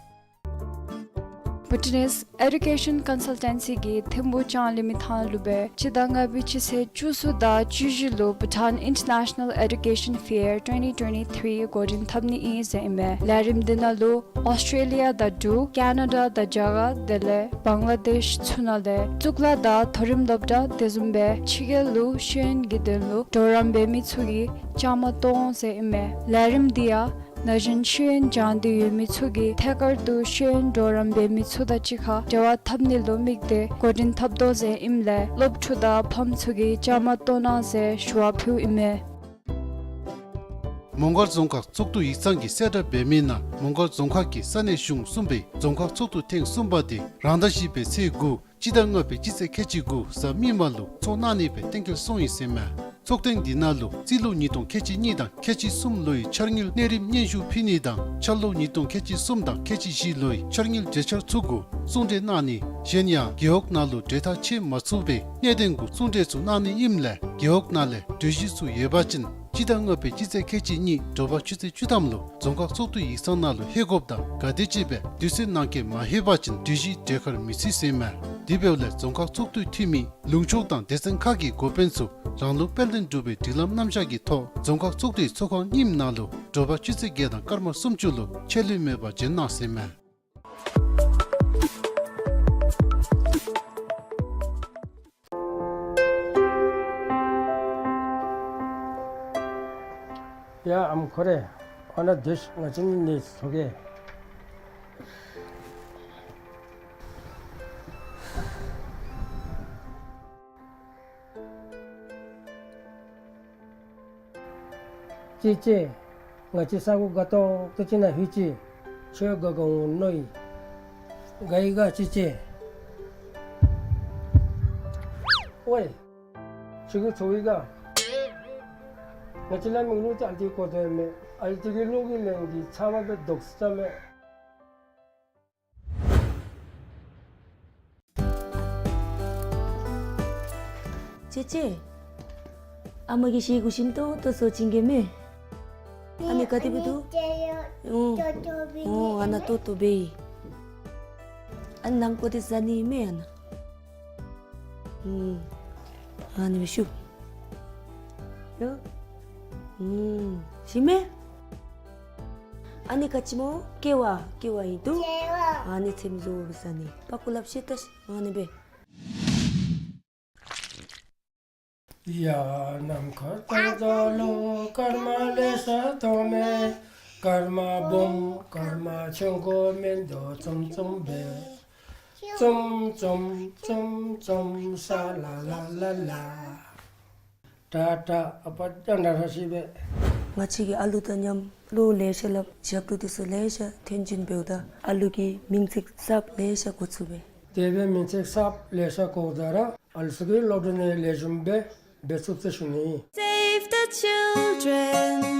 Bhutanese Education Consultancy གིས་ཐིམ་ཕུག་ལྕང་གླིང་མི་ཐང་ལུ་སྦེ་སྤྱི་ཟླ་ལྔ་པའི་སྤྱི་ཚེས་བཅུ་གསུམ་དང་བཅུ་བཞི་ལུ་Bhutan International Education Fair twenty twenty-three འགོ་འདྲེན་འཐབ་ནི་ཨིན་ཟེར་ཨིན་མས། ལས་རིམ་འདི་ནང་ལུ་ཨོསི་ཊྲེ་ལི་ཡ་དང་འབྲུག་ཀེ་ན་ཌ་དང་རྒྱ་གར་དེ་ལས་བང་ལ་དེཤ་ཚུ་ནང་ལས་གཙུག་ལག་དང་མཐོ་རིམ་སློབ་གྲྭ་དེ་བཟུམ་སྦེ་ཕྱི་རྒྱལ་ལུ་ཤེས་ཡོན་གྱི་དོན་ལུ་གྲོགས་རམ་འབད་མི་ཚུ་གིས་བཅའ་མར་གཏོགས་འོང་ཟེར་ཨིན་མས། ལས་རིམ་འདི་ཡང་ན་གཞོན་ཤེས་ཡོན་སྦྱང་སྟེ་ཡོད་མི་ཚུ་གིས་ཐད་ཀར་དུ་ཤེས་ཡོན་གྲོགས་རམ་འབད་མི་ཚུ་དང་གཅིག་ཁར་འབྲེལ་བ་འཐབ་ནི་ལུ་དམིགས་ཏེ་འགོ་འདྲེན་འཐབ་དོ་ཟེར་ཨིནམ་ལས་སློབ་ཕྲུག་དང་ཕམ་ཚུ་གིས་བཅའ་མར་གཏོགས་གནང་ཟེར་ཞུ་བ་ཕུལཝ་ཨིན་མས། མོང་སྒར་རྫོང་ཁག་ཚོགས་འདུ་ཡིག་ཚང་གིས་གསལ་བསྒྲགས་འབད་མི་ནང་མོང་སྒར་རྫོང་ཁག་གི་ས་གནས་གཞུང་གསུམ་པའི་རྫོང་ཁག་ཚོགས་འདུ་ཐེངས་གསུམ་པ་དེ་རང་ཟླ་བཞི་པའི་ཚེས་དགུ་སྤྱི་ཟླ་ལྔ་པའི་སྤྱི་ཚེས་ཁལ་གཅིག་དགུ་གཟའ་མིག་དམར་ལུ་ཚོགས་གནང་ནི་སྦེ་གཏན་འཁེལ་སོང་ཡི་ཟེར་མས། ཚོགས་ཐེངས་འདི་ནང་ལུ་རྩིས་ལོ་ཉིས་སྟོང་ཁལ་གཅིག་གཉིས་དང་ཁལ་གཅིག་གསུམ་ལོའི་འཆར་དངུལ་གནས་རིམ་སྙན་ཞུ་ཕུལ་ནི་དང་འཆར་ལོ་ཉིས་སྟོང་ཁལ་གཅིག་གསུམ་དང་ཁལ་གཅིག་བཞི་ལོའི་འཆར་དངུལ་གྲོས་འཆར་ཚུ་གུ་གསུང་གྲོས་གནང་ནི། གཞན་ཡང་རྒེད་འོག་ནང་ལུ་གྲོས་ཐག་ཆོད་མ་ཚུགས་པའི་གནད་དོན་གུ་གསུང་གྲོས་ཚུ་གནང་ནི་ཨིནམ་ལས་རྒེད་འོག་ནང་ལས་གྲོས་གཞི་ཚུ་ཡོད་པ་ཅིན་སྤྱི་ཟླ་ལྔ་པའི་སྤྱི་ཚེས་ཁལ་གཅིག་གཉིས་དྲོ་པ་ཆུ་ཚོད་བཅུ་ཐམ་ལུ་རྫོང་ཁག་ཚོགས་འདུ་ཡིག་ཚང་ནང་ལུ་ལྷོད་དགོཔ་དང་ག་དེམ་ཅིག་སྦེ་དུས་ཚོད་ནང་འཁོད་མ་ལྷོད་པ་ཅིན་གྲོས་གཞི་གྲོས་ཁར་མི་ཚུད་ཟེར་མས། དེ་འབདཝ་ལས་རྫོང་ཁག་ཚོགས་འདུའི་འཐུས་མི་ལུང་ཕྱོགས་དང་སྡེ་ཚན་ཁག་གི་འགོ་དཔོན་ཚུ་རང་ལུགས་དཔལ་ལྡན་འབྲུག་པའི་སྒྲིག་ལམ་རྣམ་གཞག་གི་ཐོག་རྫོང་ཁག་ཚོགས་འདུའི་ཚོགས་ཁང་རྙིངམ་ནང་ལུ་དྲོ་པ་ཆུ་ཚོད་བརྒྱད་དང་སྐར་མ་སུམ་ཅུ་ལུ་ཆད་ལུས་མེད་པར་འབྱོན་གནང་ཟེར་མས། ཡ་ཨམ་ཁོ་རེ། ཨ་ནཱ་སྡོད་ཤིག། ང་བཅས་གཉིས་ནི་ཚོགས་ཀྱི། ཅེ་ཅེ། ང་བཅས་ས་གོ་དགའ་ཏོག་ཏོ་ཅིག་ནང་ལྷོད་ཅི། ཁྱོད་དགའ་དགའ་འོང་མནོ་ཡི། དགའ་ཡི་ག་ཅེ་ཅེ། ཝའི། ཁྱོད་ཀྱིས་ཚོར་ཡི་ག། ང་བཅས་ལ་མིག་ལུ་ཅིག་ཨ་ཙི་གོ་དོ་ཡོད་མས། ཨ་ཙི་གི་ལོག་གི་ལན་གྱིས་ཚ་བ་སྦེ་དོགས་ས་མས། ཅེ་ཅེ། ཨ་མ་གིས་ཤེལ་སྒོ་ཞིམ་ཏོང་ཏོ་བཟོ་བྱིན་གེ་མས། ཨ་ནི་ག་དེ་སྦེ་འདུག། ཨོ། ཨོ་ཨ་ནཱ་ཏོག་ཏོ་སྦེ་ཨིན། ཨ་ནི་ནང་ཀོ་དེ་ཟ་ནི་མས་ཨ་ནཱ། ཨུམ། ཨ་ནི་སྦེ་ཤུབ། ཡ། ཨུམ། ཞིམ་མས། ཨ་ནི་ག་ཅི་སྨོ། ཀེ་བ། ཀེ་བ་ཨིན་འདུག། ཀེ་བ། ཨ་ནི་ཚེམ་བཟོ་བའི་ས་ནི་པག་ཀོ་ལགཔ་བཤད་ད་ཤིག། ཨ་ནི་སྦེ། ཡ་ནམ་མཁའ་ལྟར་འཛམ་གླིང་། སྐར་མ་ལེ་ཤ་མཐོང་མས། སྐར་མ་སྦོམ་སྐར་མ་ཆུང་ཀུ་མིན་འདུག། ཙུམ་ཙུམ་སྦེ། ཙུམ་ཙུམ་ཙུམ་ཙུམ་ས་ལ་ལ་ལ་ལ། ཏ་ཏ། ཨ་པ་ཏ་ན་ར་ཤི་སྦེ། ང་བཅས་ཀྱིས་ཨ་ལུ་དང་མཉམ་བློ་ལེ་ཤ་སླབ། ཞབས་བྲོ་འདི་ཚུ་ལེ་ཤ་འཐེན་བྱིན་འབདཝ་ད་ཨ་ལུ་གིས་མིང་ཚིག་གསརཔ་ལེ་ཤ་གོ་ཚུགས་པས། དེ་སྦེ་མིང་ཚིག་གསརཔ་ལེ་ཤ་གོཝ་ད་ར་ཨ་ལུ་ཚུ་གིས་སློབ་གྲྭ་ནང་ལེགས་ཤོམ་སྦེ་འབད་ཚུགས་ཟེར་ཞུ་ནི། Save the children.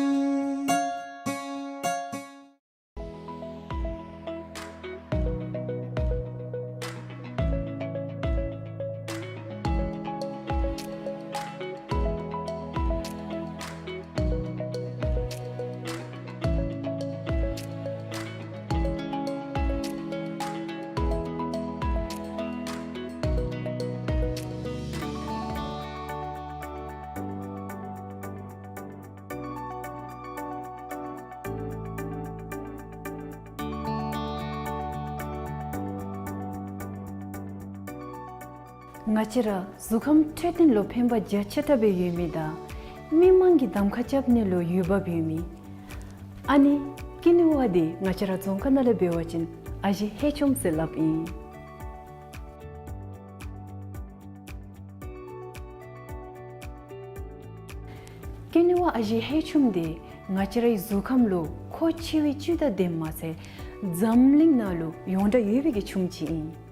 ང་བཅས་ར་གཟུགས་ཁམས་འཕྲོད་བསྟེན་ལུ་ཕན་པ་རྒྱ་ཆེ་དྲགས་སྦེ་ཡོད་མི་དང་མི་མང་གི་གདམ་ཁ་རྐྱབ་ནི་ལུ་འོས་འབབ་ཡོད་མི་ཨ་ནི་ཀེ་ནི་ཝ་འདི་ང་བཅས་ར་རྫོང་ཁག་ནང་ལས་འབད་བ་ཅིན་ཨ་ཞེ་ཧེ་ཆུམ་ཟེར་སླབ་ཨིན། ཀེ་ནི་ཝ་ཨ་ཞེ་ཧེ་ཆུམ་འདི་ང་བཅས་རའི་གཟུགས་ཁམས་ལུ་མཁོ་ཆེ་བའི་བཅུད་དང་ལྡནམ་མ་ཚད་འཛམ་གླིང་ནང་ལུ་ཡོངས་གྲགས་ཡོད་པའི་གི་ཆུམ་ཅིག་ཨིན།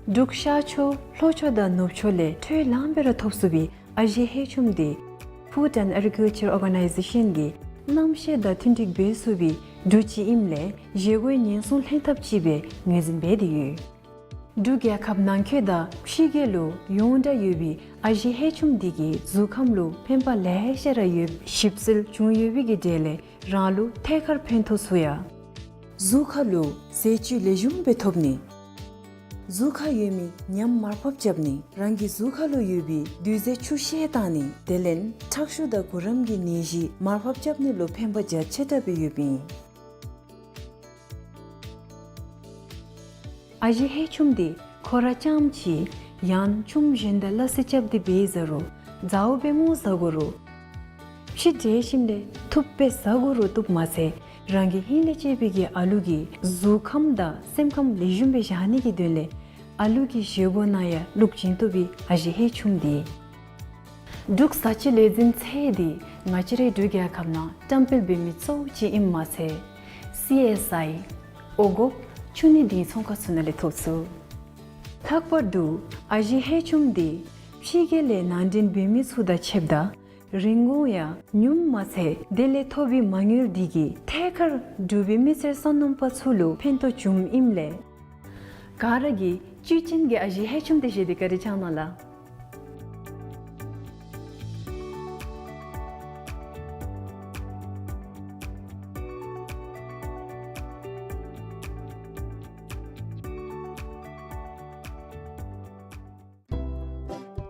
འབྲུག་ཤར་ཕྱོགས་ལྷོ་ཕྱོགས་དང་ནུབ་ཕྱོགས་ལས་འཕྲོ་ལངས་སྦེ་ར་ཐོབ་ཚུགས་པའི་ཨ་ཞེ་ཧེ་ཆུམ་འདི་Food and Agriculture Organization གིས་གནམ་གཤིས་དང་མཐུན་འགྲིག་འབད་ཚུགས་པའི་འབྲུ་ཅིག་ཨིནམ་ལས་བཞེས་སྒོའི་ཉེན་སྲུང་ལྷན་ཐབས་ཅིག་སྦེ་ངོས་འཛིན་འབད་དེ་ཡོད། འབྲུག་རྒྱལ་ཁབ་ནང་འཁོད་དང་ཕྱི་རྒྱལ་ལུ་ཡོངས་གྲགས་ཡོད་པའི་ཨ་ཞེ་ཧེ་ཆུམ་འདི་གིས་གཟུགས་ཁམས་ལུ་ཕན་པ་ལེ་ཤ་ར་ཡོད། ཞིབ་འཚོལ་བྱུང་ཡོད་པའི་གི་གྲས་ལས་རང་ལུ་ཐད་ཀར་ཕན་ཐོགས་ཚུགས་ཡ། གཟུགས་ཁ་ལུ་ཟས་བཅུད་ལེགས་ཤོམ་སྦེ་ཐོབ་ནི། གཟུགས་ཁར་ཡོད་མི་ཉམས་མར་ཕབ་རྐྱབ་ནི། རང་གི་གཟུགས་ཁ་ལུ་ཡོད་པའི་རྡུལ་རྫས་ཆུ་བཤལ་བཏང་ནི། དེ་ལས་ཁྲག་ཤུགས་དང་གུ་རམ་གྱི་ནད་གཞི་མར་ཕབ་རྐྱབ་ནི་ལུ་ཕན་པ་རྒྱ་ཆེ་དྲགས་སྦེ་ཡོདཔ་ཨིན། ཨ་ཞེ་ཧེ་ཆུམ་འདི་ཁོ་ར་རྐྱངམ་ཅིག་ཡང་ཆུམ་གཞན་དང་སླ་བསྲེ་རྐྱབ་སྟེ་འབད་ཟ་རུང་མཛའ་བོ་སྦེ་ངོ་ཟ་དགོ་རུང་ཕྱེ་འབྲས་ཞིམ་ལས་ཐུབ་སྦེ་ཟ་དགོ་རུང་བཏུབ་མ་ཚད་རང་གི་ཧིང་ལས་གཅེས་པའི་གི་ཨ་ལུ་གི་གཟུགས་ཁམས་དང་སེམས་ཁམས་ལེགས་ཤོམ་སྦེ་བཞག་ནི་གི་དོན་ལས་ཨ་ལུ་གི་བཞེས་སྒོ་ནང་ཡང་བླུག་བྱིན་བཏུབ་པའི་ཨ་ཞེ་ཧེ་ཆུམ་འདི། འབྲུག་བཟའ་བཅའ་ལས་འཛིན་ཚད་འདི་ང་བཅས་རའི་འབྲུག་རྒྱལ་ཁབ་ནང་བཀྲམ་སྤེལ་འབད་མི་གཙོ་བོ་ཅིག་ཨིནམ་མ་ཚད་སི་ཨེསི་ཨའི་འོང་འགོག་ཆུ་ནད་འདི་ཚོང་ཁང་ཚུ་ནང་ལས་ཐོབ་ཚུགས། ལྷག་པར་དུ་ཨ་ཞེ་ཧེ་ཆུམ་འདི་ཕྱི་རྒྱལ་ལས་ནང་འདྲེན་འབད་མི་ཚུ་དང་ཕྱདཔ་ད་རིན་གོང་ཡང་ཉུངམ་མ་ཚད་དེ་ལས་ཐོབ་པའི་མ་དངུལ་འདི་གིས་ཐད་ཀར་འབྲུག་པའི་མི་སེར་སོ་ནམ་པ་ཚུ་ལུ་ཕན་ཐོགས་བྱུངམ་ཨིནམ་ལས་ག་ར་གིས་བཅུད་ཅན་གྱི་ཨ་ཞེ་ཧེ་ཆུམ་འདི་བཞེས་ཏེ་བཀའ་དྲིན་བསྐྱང་གནང་ལགས།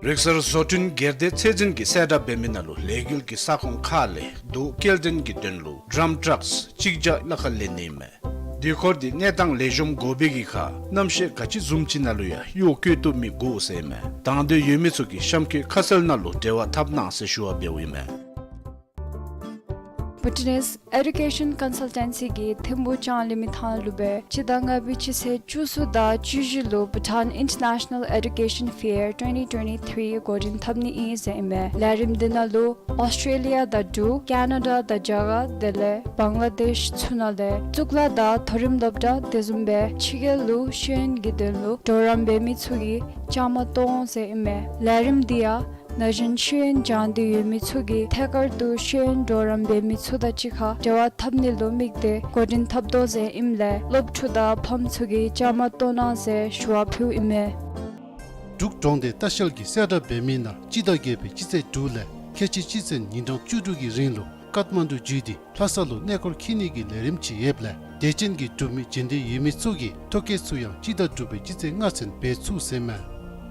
རིག་གསར་བཟོ་སྐྲུན་སྒེར་སྡེ་ཚད་འཛིན་གྱིས་གསལ་བསྒྲགས་འབད་མི་ནང་ལུ་ལས་འགུལ་གྱི་ས་ཁོངས་ཁག་ལས་རྡོ་སྐྱེལ་འདྲེན་གྱི་དོན་ལུ་ཌམ་ཊཱཀསི་གཅིག་བརྒྱ་ལྷག་ཁར་ལེན་ནི་ཨིན་མས། དེ་སྐོར་འདི་གནས་སྟངས་ལེགས་ཤོམ་དགོ་པའི་གི་ཁར་གནམ་གཤིས་ག་ཅི་བཟུམ་ཅིག་ནང་ལུ་ཡང་གཡོག་བཀོལ་བཏུབ་མི་དགོ་ཟེར་ཨིན་མས། དང་འདོད་ཡོད་མི་ཚུ་གིས་གཤམ་འཁོད་ཁ་གསལ་ནང་ལུ་འབྲེལ་བ་འཐབ་གནང་ཟེར་ཞུ་བ་འབདཝ་ཨིན་མས། Bhutanese Education Consultancy གིས་ཐིམ་ཕུག་ལྕང་གླིང་མི་ཐང་ལུ་སྦེ་སྤྱི་ཟླ་ལྔ་པའི་སྤྱི་ཚེས་བཅུ་གསུམ་དང་བཅུ་བཞི་ལུ་Bhutan International Education Fair twenty twenty-three འགོ་འདྲེན་འཐབ་ནི་ཨིན་ཟེར་ཨིན་མས། ལས་རིམ་འདི་ནང་ལུ་ཨོསི་ཊྲེ་ལི་ཡ་དང་འབྲུག་ཀེ་ན་ཌ་དང་རྒྱ་གར་དེ་ལས་བང་ལ་དེཤ་ཚུ་ནང་ལས་གཙུག་ལག་དང་མཐོ་རིམ་སློབ་གྲྭ་དེ་བཟུམ་སྦེ་ཕྱི་རྒྱལ་ལུ་ཤེས་ཡོན་གྱི་དོན་ལུ་གྲོགས་རམ་འབད་མི་ཚུ་གིས་བཅའ་མར་གཏོགས་འོང་ཟེར་ཨིན་མས། ལས་རིམ་འདི་ཡང་ན་གཞོན་ཤེས་ཡོན་སྦྱང་འདོད་ཡོད་མི་ཚུ་གིས་ཐད་ཀར་དུ་ཤེས་ཡོན་གྲོགས་རམ་འབད་མི་ཚུ་དང་གཅིག་ཁར་འབྲེལ་བ་འཐབ་ནི་ལུ་དམིགས་ཏེ་འགོ་འདྲེན་འཐབ་དོ་ཟེར་ཨིནམ་ལས་སློབ་ཕྲུག་དང་ཕམ་ཚུ་གིས་བཅའ་མར་གཏོགས་གནང་ཟེར་ཞུ་བ་ཕུལཝ་ཨིན་མས། འབྲུག་གྲོང་སྡེ་ལྟ་བཤལ་གྱིས་གསལ་བསྒྲགས་འབད་མི་ནང་སྤྱི་ཟླ་བརྒྱད་པའི་སྤྱི་ཚེས་དྲུག་ལས་ཁལ་གཅིག་སྤྱི་ཚེས་ཉིན་གྲངས་བཅུ་དྲུག་གི་རིང་ལུ་ཀཏ་མན་ཌུ་བརྒྱུད་དེ་ལྷ་ས་ལུ་གནས་སྐོར་འཁྱིད་ནི་གི་ལས་རིམ་ཅིག་ཡོདཔ་ལས་དད་ཅན་གྱི་འབྲུག་མི་བྱོན་འདོད་ཡོད་མི་ཚུ་གིས་ཐོ་བཀོད་ཚུ་ཡང་སྤྱི་ཟླ་དྲུག་པའི་སྤྱི་ཚེས་ལྔ་ཚུན་འབད་ཚུགས་ཟེར་ཨིན་མས།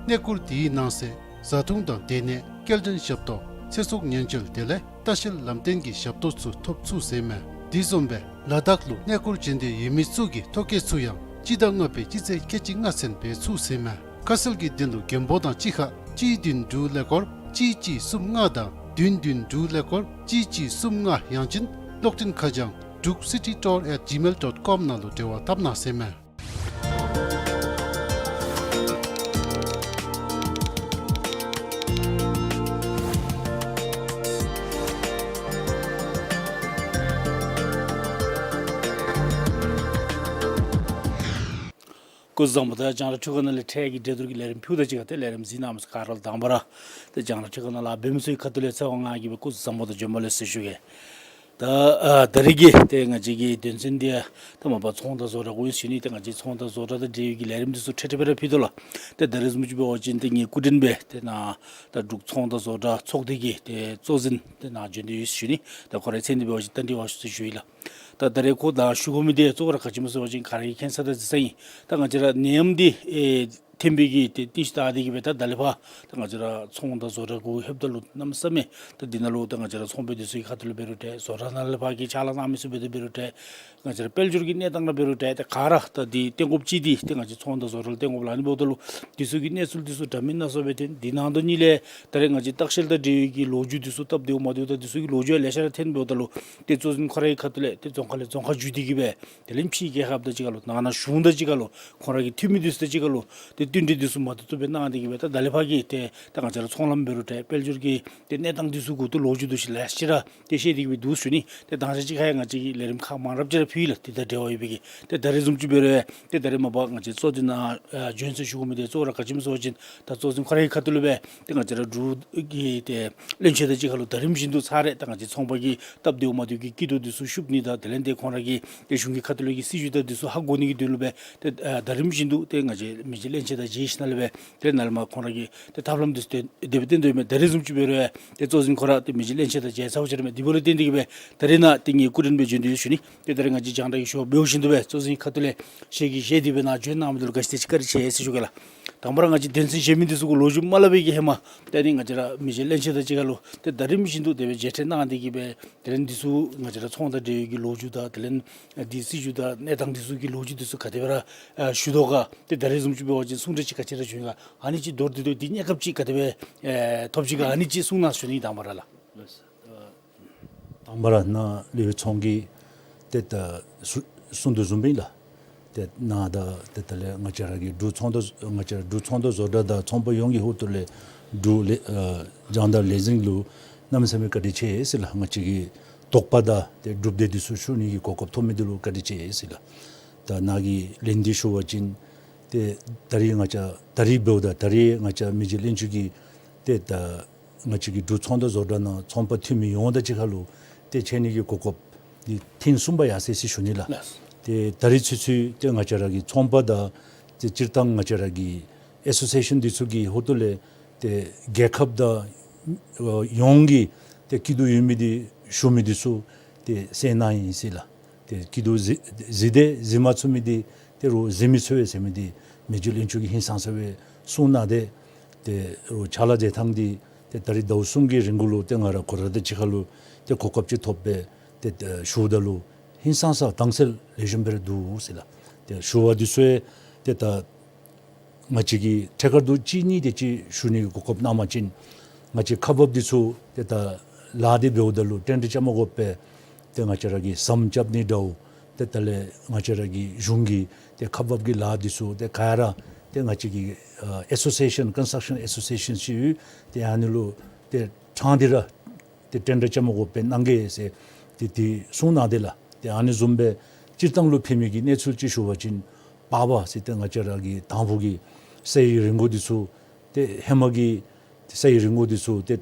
གནས་སྐོར་དེའི་ནང་གསེས་བཟའ་འཐུང་དང་སྡོད་གནས་སྐྱེལ་འདྲེན་ཞབས་ཏོག་ཚེ་སྲོག་ཉེན་བཅོལ་དེ་ལས་ལྟ་བཤལ་ལམ་སྟོན་གྱི་ཞབས་ཏོག་ཚུ་ཐོབ་ཚུགས་ཟེར་ཨིན་མས། དེ་བཟུམ་སྦེ་ ལ་དྭགས་ལུ་གནས་སྐོར་འབྱོན་འདོད་ཡོད་མི་ཚུ་གིས་ཐོ་བཀོད་ཚུ་ཡང་སྤྱི་ཟླ་ལྔ་པའི་སྤྱི་ཚེས་ཁལ་གཅིག་ལྔ་ཚུན་འབད་ཚུགས་ཟེར་མས། ཁ་གསལ་གྱི་དོན་ལུ་མགོན་པོ་དང་གཅིག་ཁར་གཅིག་བདུན་དྲུག་ཀླད་ཀོར་གཅིག་གཅིག་གསུམ་ལྔ་དང་བདུན་བདུན་དྲུག་ཀླད་ཀོར་གཅིག་གཅིག་གསུམ་ལྔ། ཡང་ཅིན་གློག་འཕྲིན་ཁ་བྱང་འབྲུག་སི་ཊི་ཊུར་ཨེཊ་ཇི་མེལ་ཌོཊ་ཀོམ་ནང་ལུ་འབྲེལ་བ་འཐབ་གནང་ཟེར་མས། སྐུ་གཟུགས་བཟང་པོ། ད་རྒྱང་བསྒྲགས་འཕྲུལ་ཁང་ནང་ལས་འཕྲལ་གྱི་འགྲན་བསྡུར་གྱི་ལས་རིམ་ཕུལཝ་ད་གཅིག་ཁར་ཏེ་ལས་རིམ་གཟིགས་གནང་མི་ཚུ་ག་ར་ལུ་དང་པ་ར་ཏེ་རྒྱང་བསྒྲགས་འཕྲུལ་ཁང་ནང་ལཱ་འབད་མི་ཚུ་གི་ཁ་ཐུག་ལས་ཚེ་དབང་ང་གིས་སྦེ་སྐུ་གཟུགས་བཟང་པོ་དང་བྱོན་པ་ལེགས་ཟེར་ཞུ་གེ། ད་ཨ་ད་རིས་ཀྱི་ཏེ་ང་བཅས་ཀྱི་དོན་ཚན་འདི་ད་མ་པ་ཚོང་དང་བཟོ་གྲྭ་གུ་ཨིན་ཞུ་ནི། ཏེ་ང་བཅས་ཚོང་དང་བཟོ་གྲྭ་དང་འབྲེལ་བའི་གི་ལས་རིམ་འདི་ཚུ་འཕྲལ་འཕྲལ་སྦེ་ར་ཕུལ་དོ་ལགས། ཏེ་ད་རིས་བཟུམ་ཅིག་འབད་བ་ཅིན་ཏེ་ངེའི་སྐུ་མགྲོན་སྦེ་ཏེ་ནཱ་ད་འབྲུག་ཚོང་དང་བཟོ་གྲྭ་ཚོགས་སྡེ་གི་ཏེ་གཙོ་འཛིན་ཏེ་ནཱ་བྱོན་ཏེ་ཡོད་ཞུ་ནི། ད་ཁོ་རའི་མཚན་འདི་འབད་བ་ཅིན་ད་འདི་བ་ཞུ་ཟེར་ཞུ་ཡི་ལགས། ད་ད་རེས་ཁོ་དང་ཞུ་དགོ་མི་འདི་གཙོ་བོ་ར་ག་ཅི་སྨོ་ཟེར་བ་ཅིན་ག་ར་གིས་མཁྱེན་ས་དང་གཟིགས་ས་ཨིན། ད་ང་བཅས་ར་ནད་ཡམས་འདི་ཨེ་ཐོན་པའི་གི་ཏེ་རྟིང་ཤུལ་བལྟ་སྟེ་གིས་སྦེ་ད་ད་ལས་ཕར་ད་ང་བཅས་ར་ཚོང་དང་བཟོ་གྲྭ་གུ་ལྷོདཔ་ད་ལུ་གནམ་མེད་ས་མེད་ད་འདི་ནང་ལུ་ད་ང་བཅས་ར་ཚོང་པ་འདི་ཚུ་གི་ཁ་ཐུག་ལུ་འབད་རུང་འདྲ། བཟོ་གྲྭ་ནང་ལས་ཕར་གྱི་ཕྱག་ལཱ་གནང་མི་ཚུ་འབད་དེ་འབད་རུང་འདྲ། ང་བཅས་ར་དཔལ་འབྱོར་གྱི་གནས་སྟངས་ལུ་འབད་རུང་འདྲ། ད་ག་ར་ད་འདི་གཏན་དགོཔ་ཅིག་འདི་ཏེ་ང་བཅས་ཚོང་དང་བཟོ་གྲྭ་ལུ་གཏན་དགོཔ་ལུ་ཨ་ནི་འབདཝ་ད་ལུ་འདི་ཚུ་གི་གནས་ཚུལ་འདི་ཚུ་འདྲ་མིན་སྣ་ཚོགས་སྦེ་ཐོན། འདི་ནང་དོག་ཉིད་ལས་ད་རེས་ང་བཅས་ལྟ་བཤལ་དང་འབྲེལ་བའི་གི་ལོ་རྒྱུས་འདི་ཚུ་སྟབས་བདེཝ་མ་བདེཝ་དང་འདི་ཚུ་གི་ལོ་རྒྱུས་ཡང་ལེ་ཤ་ར་ཐོན་འབདཝ་ད་ལུ་ཏེ་གཙོ་འཛིན་ཁོ་རའི་ཁ་ཐུག་ལས་ཏེ་རྫོང་ཁག་ལས་རྫོང་ཁག་བརྒྱུད་དེ་གིས་སྦེ་དེ་ལས་ཕྱིའི་རྒྱལ་ཁབ་དང་གཅིག་ཁར་ལུ་ནང་ན་གཞུང་དང་གཅིག་ཁར་ལུ་ཁོང་ར་གི་འཐུས་མི་འདི་ཚུ་དང་གཅིག་ཁར་ལུ་ཏེ་བསྟུན་གྲོས་འདི་ཚུ་མ་ཐུབ་ཐུབ་སྦེ་གནང་སྟེ་གིས་སྦེ་ད་ད་ལས་ཕར་གྱི་ཏེ་ད་ང་བཅས་ར་ཚོང་ལམ་འབད་རུང་འདྲ། དཔལ་འབྱོར་གྱི་ཏེ་གནས་སྟངས་འདི་ཚུ་གུ་ཏེ་ལོ་རྒྱུས་འདུག་ཤེས་ལེ་ཤ་ར་ཏེ་བཤད་དེ་གིས་སྦེ་འདུག་ཞུ་ནི། ཏེ་དང་ཞག་གཅིག་ཁར་ཡང་ང་བཅས་ཀྱིས་ལས་རིམ་ཁག་མང་རབས་ཅིག་ར་ཕུལ་ཡི་ལགས། ཏེ་ད་འབྲེལ་བ་ཡོད་པའི་གི་ཏེ་ད་རིས་བཟུམ་ཅིག་འབད་རུང་ཏེ་ད་རིས་མ་པ་ང་བཅས་གཙོ་འཛིན་ནཱ་ཨ་བྱོན་ཟེར་ཞུ་དགོ་མི་འདི་གཙོ་བོ་ར་ག་ཅི་སྨོ་ཟེར་བ་ཅིན་ད་གཙོ་འཛིན་ཁོ་རའི་ཁ་ཐུག་ལུ་སྦེ་ཏེ་ང་བཅས་ར་འབྲུག་གི་ཏེ་བློན་ཆེན་དང་གཅིག་ཁར་ལུ་ད་རིས་བཞིན་དུ་ཚར་རེ་ད་ང་བཅས་ཚོང་པ་གི་སྟབས་བདེཝ་མ་བདེཝ་གི་སྐྱིད་སྡུག་འདི་ཚུ་ཞུ་ནི་དང་དེ་ལས་ཏེ་ཁོང་ར་གི་ཏེ་གཞུང་གི་ཁ་ཐུག་ལས་ཀྱི་སྲིད་བྱུས་དང་འདི་ཚུ་ཧ་གོ་ནི་གི་དོན་ལུ་སྦེ་ཏེ་ཨ་ད་རིས་བཞིན་དུ་ཏེ་ང་བཅས་མི་རྗེ་བློན་ཆེན་དང་མཇལ་ཞིནམ་ལས་སྦེ་ཏེ་ནཱ་ལས་མར་ཁོང་ར་གི་ཏེ་ཐབས་ལམ་འདི་ཚུ་ཏེ་དེ་སྦེ་བསྟན་དོ་ཡོདཔ་མས། ད་རིས་བཟུམ་ཅིག་འབད་རུང་ཡང་ཏེ་གཙོ་འཛིན་ཁོ་ར་ཏེ་མི་རྗེ་བློན་ཆེན་དང་མཇལ་ཚརཝ་ཅིག་ར་མས། དེ་འབདཝ་ལས་བརྟེན་ཏེ་གིས་སྦེ་ད་རིས་ནཱ་ཏེ་ངེའི་སྐུ་མགྲོན་སྦེ་བྱོན་ཏེ་ཡོད་ཞུ་ནི། ཏེ་ད་རིས་ང་བཅས་རྒྱང་བསྒྲགས་ཀྱི་ཞུ་བ་འབདཝ་བཞིན་དུ་སྦེ་གཙོ་འཛིན་ཁ་ཐུག་ལས་ཞལ་གྱིས་བཞེས་ཏེ་སྦེ་ནཱ་བྱོན་གནང་མི་འདི་ལུ་ག་ཅི་དེ་ཅིག་བཀའ་དྲིན་ཆེ་ཟེར་ཞུ་གེ་ལགས། དང་པ་ར་ང་བཅས་དོན་ཚན་གཞན་མི་འདི་ཚུ་གུ་ལོ་རྒྱུས་མ་སླབ་པའི་གི་ཧེ་མ་ཏེ་ཨ་ནི་ང་བཅས་ར་མི་རྗེ་བློན་ཆེན་དང་གཅིག་ཁར་ལུ་ཏེ་ད་རིས་བཞིན་དུ་དེ་སྦེ་མཇལ་འཕྲད་གནང་སྟེ་གིས་སྦེ་དེ་ལས་འདི་ཚུ་ང་བཅས་ར་ཚོང་དང་འབྲེལ་བའི་གི་ལོ་རྒྱུས་དང་དེ་ལས་འདི་སྲིད་བྱུས་དང་གནས་སྟངས་འདི་ཚུ་གི་ལོ་རྒྱུས་འདི་ཚུ་ག་དེ་སྦེ་ར་ཨ་ཞུ་དོ་ག། ཏེ་ད་རིས་བཟུམ་ཅིག་འབད་བ་ཅིན་གསུང་གྲོས་ཅིག་ག་ཅི་ར་བྱུང་ག། ཨ་ནི་ཅིག་མདོར་བསྡུས་ཏེ་འདི་གནས་སྐབས་ཅིག་ག་དེ་སྦེ་ཨེ་ཐོབ་ཅི་ག། ཨ་ནི་ཅིག་གསུང་གནང་ཞུ་ནི། དང་པ་ར་ལགས། དང་པ་ར་ནཱ་ལུ་ཚོང་གི་ཏེ་ད་གསུ་གསུང་དོ་བཟུམ་སྦེ་ལགས། ཏེ་ནཱ་ད་ཏེ་ད་ལས་ང་བཅས་ར་གི་འབྲུག་ཚོང་དོ་ང་བཅས་ར་འབྲུག་ཚོང་དོ་བཟོ་གྲྭ་དང་ཚོང་པ་ཡོངས་ཀྱི་ཧོངས་ལས་འབྲུག་ལས་ཨ་རྒྱང་བསྒྲགས་ལས་འཛིན་ལུ་གནམ་མེད་ས་མེད་བཀའ་དྲིན་ཆེ་ཟེར་ལགས། ང་བཅས་ཀྱི་དོགས་པ་དང་ཏེ་གྲུབ་འབྲས་འདི་ཚུ་ཞུ་ནི་གི་གོ་སྐབས་ཐོབ་མི་འདི་ལུ་བཀའ་དྲིན་ཆེ་ཟེར་ལགས། ད་ནཱ་གི་ལན་འདི་ཞུ་བ་ཅིན་ཏེ་ད་རིས་ང་བཅས་ད་རིས་འབདཝ་ད་ད་རིས་ང་བཅས་མི་རྗེ་བློན་ཆེན་གྱིས་ཏེ་ད་ང་བཅས་ཀྱི་འབྲུག་ཚོང་དོ་བཟོ་གྲྭ་ནང་ཚོང་པ་འཐུས་མི་ཡོངས་དང་གཅིག་ཁར་ལུ་ཏེ་མཇལ་ནི་གི་གོ་སྐབས་འདི་ཐེངས་གསུམ་པ་ཡར་སོ་ཡི་ཟེར་ཞུ་ནི་ལགས། ལགས། ཏེ་ད་རིས་ཚུན་ཚོད་ཏེ་ང་བཅས་ར་གི་ཚོང་པ་དང་ཏེ་སྤྱིར་བཏང་ང་བཅས་ར་གི་ཨེ་སོ་སི་ཨེ་ཤཱན་འདི་ཚུ་གི་ཧོངས་ལས་ཏེ་རྒྱལ་ཁབ་དང་ཨ་ཡོངས་ཀྱི་ཏེ་སྐྱིད་སྡུག་ཡོད་མི་འདི་ཞུ་མི་འདི་ཚུ་ཏེ་གསན་གནང་ཡི་ཟེར་ལགས། ཏེ་སྐྱིད་སྡུག་གཟིགས་གཟིགས་ཏེ་གཟིགས་མ་ཚུགས་མི་འདི་ཏེ་རུང་གཟིགས་མི་ཚུགས་པས་ཟེར་མི་འདི་མི་རྗེ་བློན་ཆེན་གྱིས་ཧིང་སངས་ས་སྦེ་གསུངས་གནང་སྟེ་ཏེ་རུང་ཕྱག་ལཱ་མཛད་ཐངས་འདི་ཏེ་ད་རིས་ཟླཝ་གསུམ་གྱི་རིང་གུ་ལུ་ཏེ་ང་ར་ཁོ་ར་དང་གཅིག་ཁར་ལུ་ཏེ་གོ་སྐབས་ཅིག་ཐོབ་སྦེ་ཏེ་ཏེ་ཞུཝ་ད་ལུ་ཧིང་སངས་ས་དྭངས་གསལ་ལེགས་ཤོམ་སྦེ་ར་འདུག་ཟེར་ལགས། ཏེ་ཞུ་བ་འདི་ཚུ་ཡང་ཏེ་ད་ང་བཅས་ཀྱིས་ཐད་ཀར་དུ་གཅིག་གཉིས་དེ་ཅིག་ཞུ་ནི་གི་གོ་སྐབས་གནང་བ་ཅིན་ང་བཅས་ཁག་འབགཔ་འདི་ཚུ་ཏེ་ད་ལཱ་འདི་འབདཝ་ད་ལུ་ཏན་ཏན་བཅའ་མར་དགོ་པས། ཏེ་ང་བཅས་ར་གི་ཟམ་རྐྱབ་ནི་འདྲཝ་ཏེ་ད་ལས་ང་བཅས་ར་གི་གཞུང་གི་ཏེ་ཁག་འབག་གི་ལཱ་འདི་ཚུ་ཏེ་ག་ར་ཏེ་ང་བཅས་ཀྱི་ཨ་ཨེ་སོ་སི་ཨེ་ཤཱན་ཀོན་སི་ཊྲག་ཤཱན་ཨེ་སོ་སི་ཨེ་ཤཱན་ཅིག་ཡོད། ཏེ་ཨ་ནི་ལུ་ཏེ་ཕྲང་སྟེ་ར་ཏེ་ཏེན་ཌར་བཅའ་མར་དགོ་པས་གནང་གེ་ཟེར་ཏེ་དེ་གསུངས་གནང་སྟེ་ལགས། ཏེ་ཨ་ནི་བཟུམ་སྦེ་སྤྱིར་བཏང་ལུ་ཕན་མི་གི་གནས་ཚུལ་ཅིག་ཞུ་བ་ཅིན་པགས་པ་ཟེར་ཏེ་ང་བཅས་ར་གི་དང་ཕུ་གི་ས་ཡི་རི་མགོ་འདི་ཚུ་ཏེ་ཧེ་མ་གི་ས་ཡི་རི་མགོ་འདི་ཚུ་ཏེ་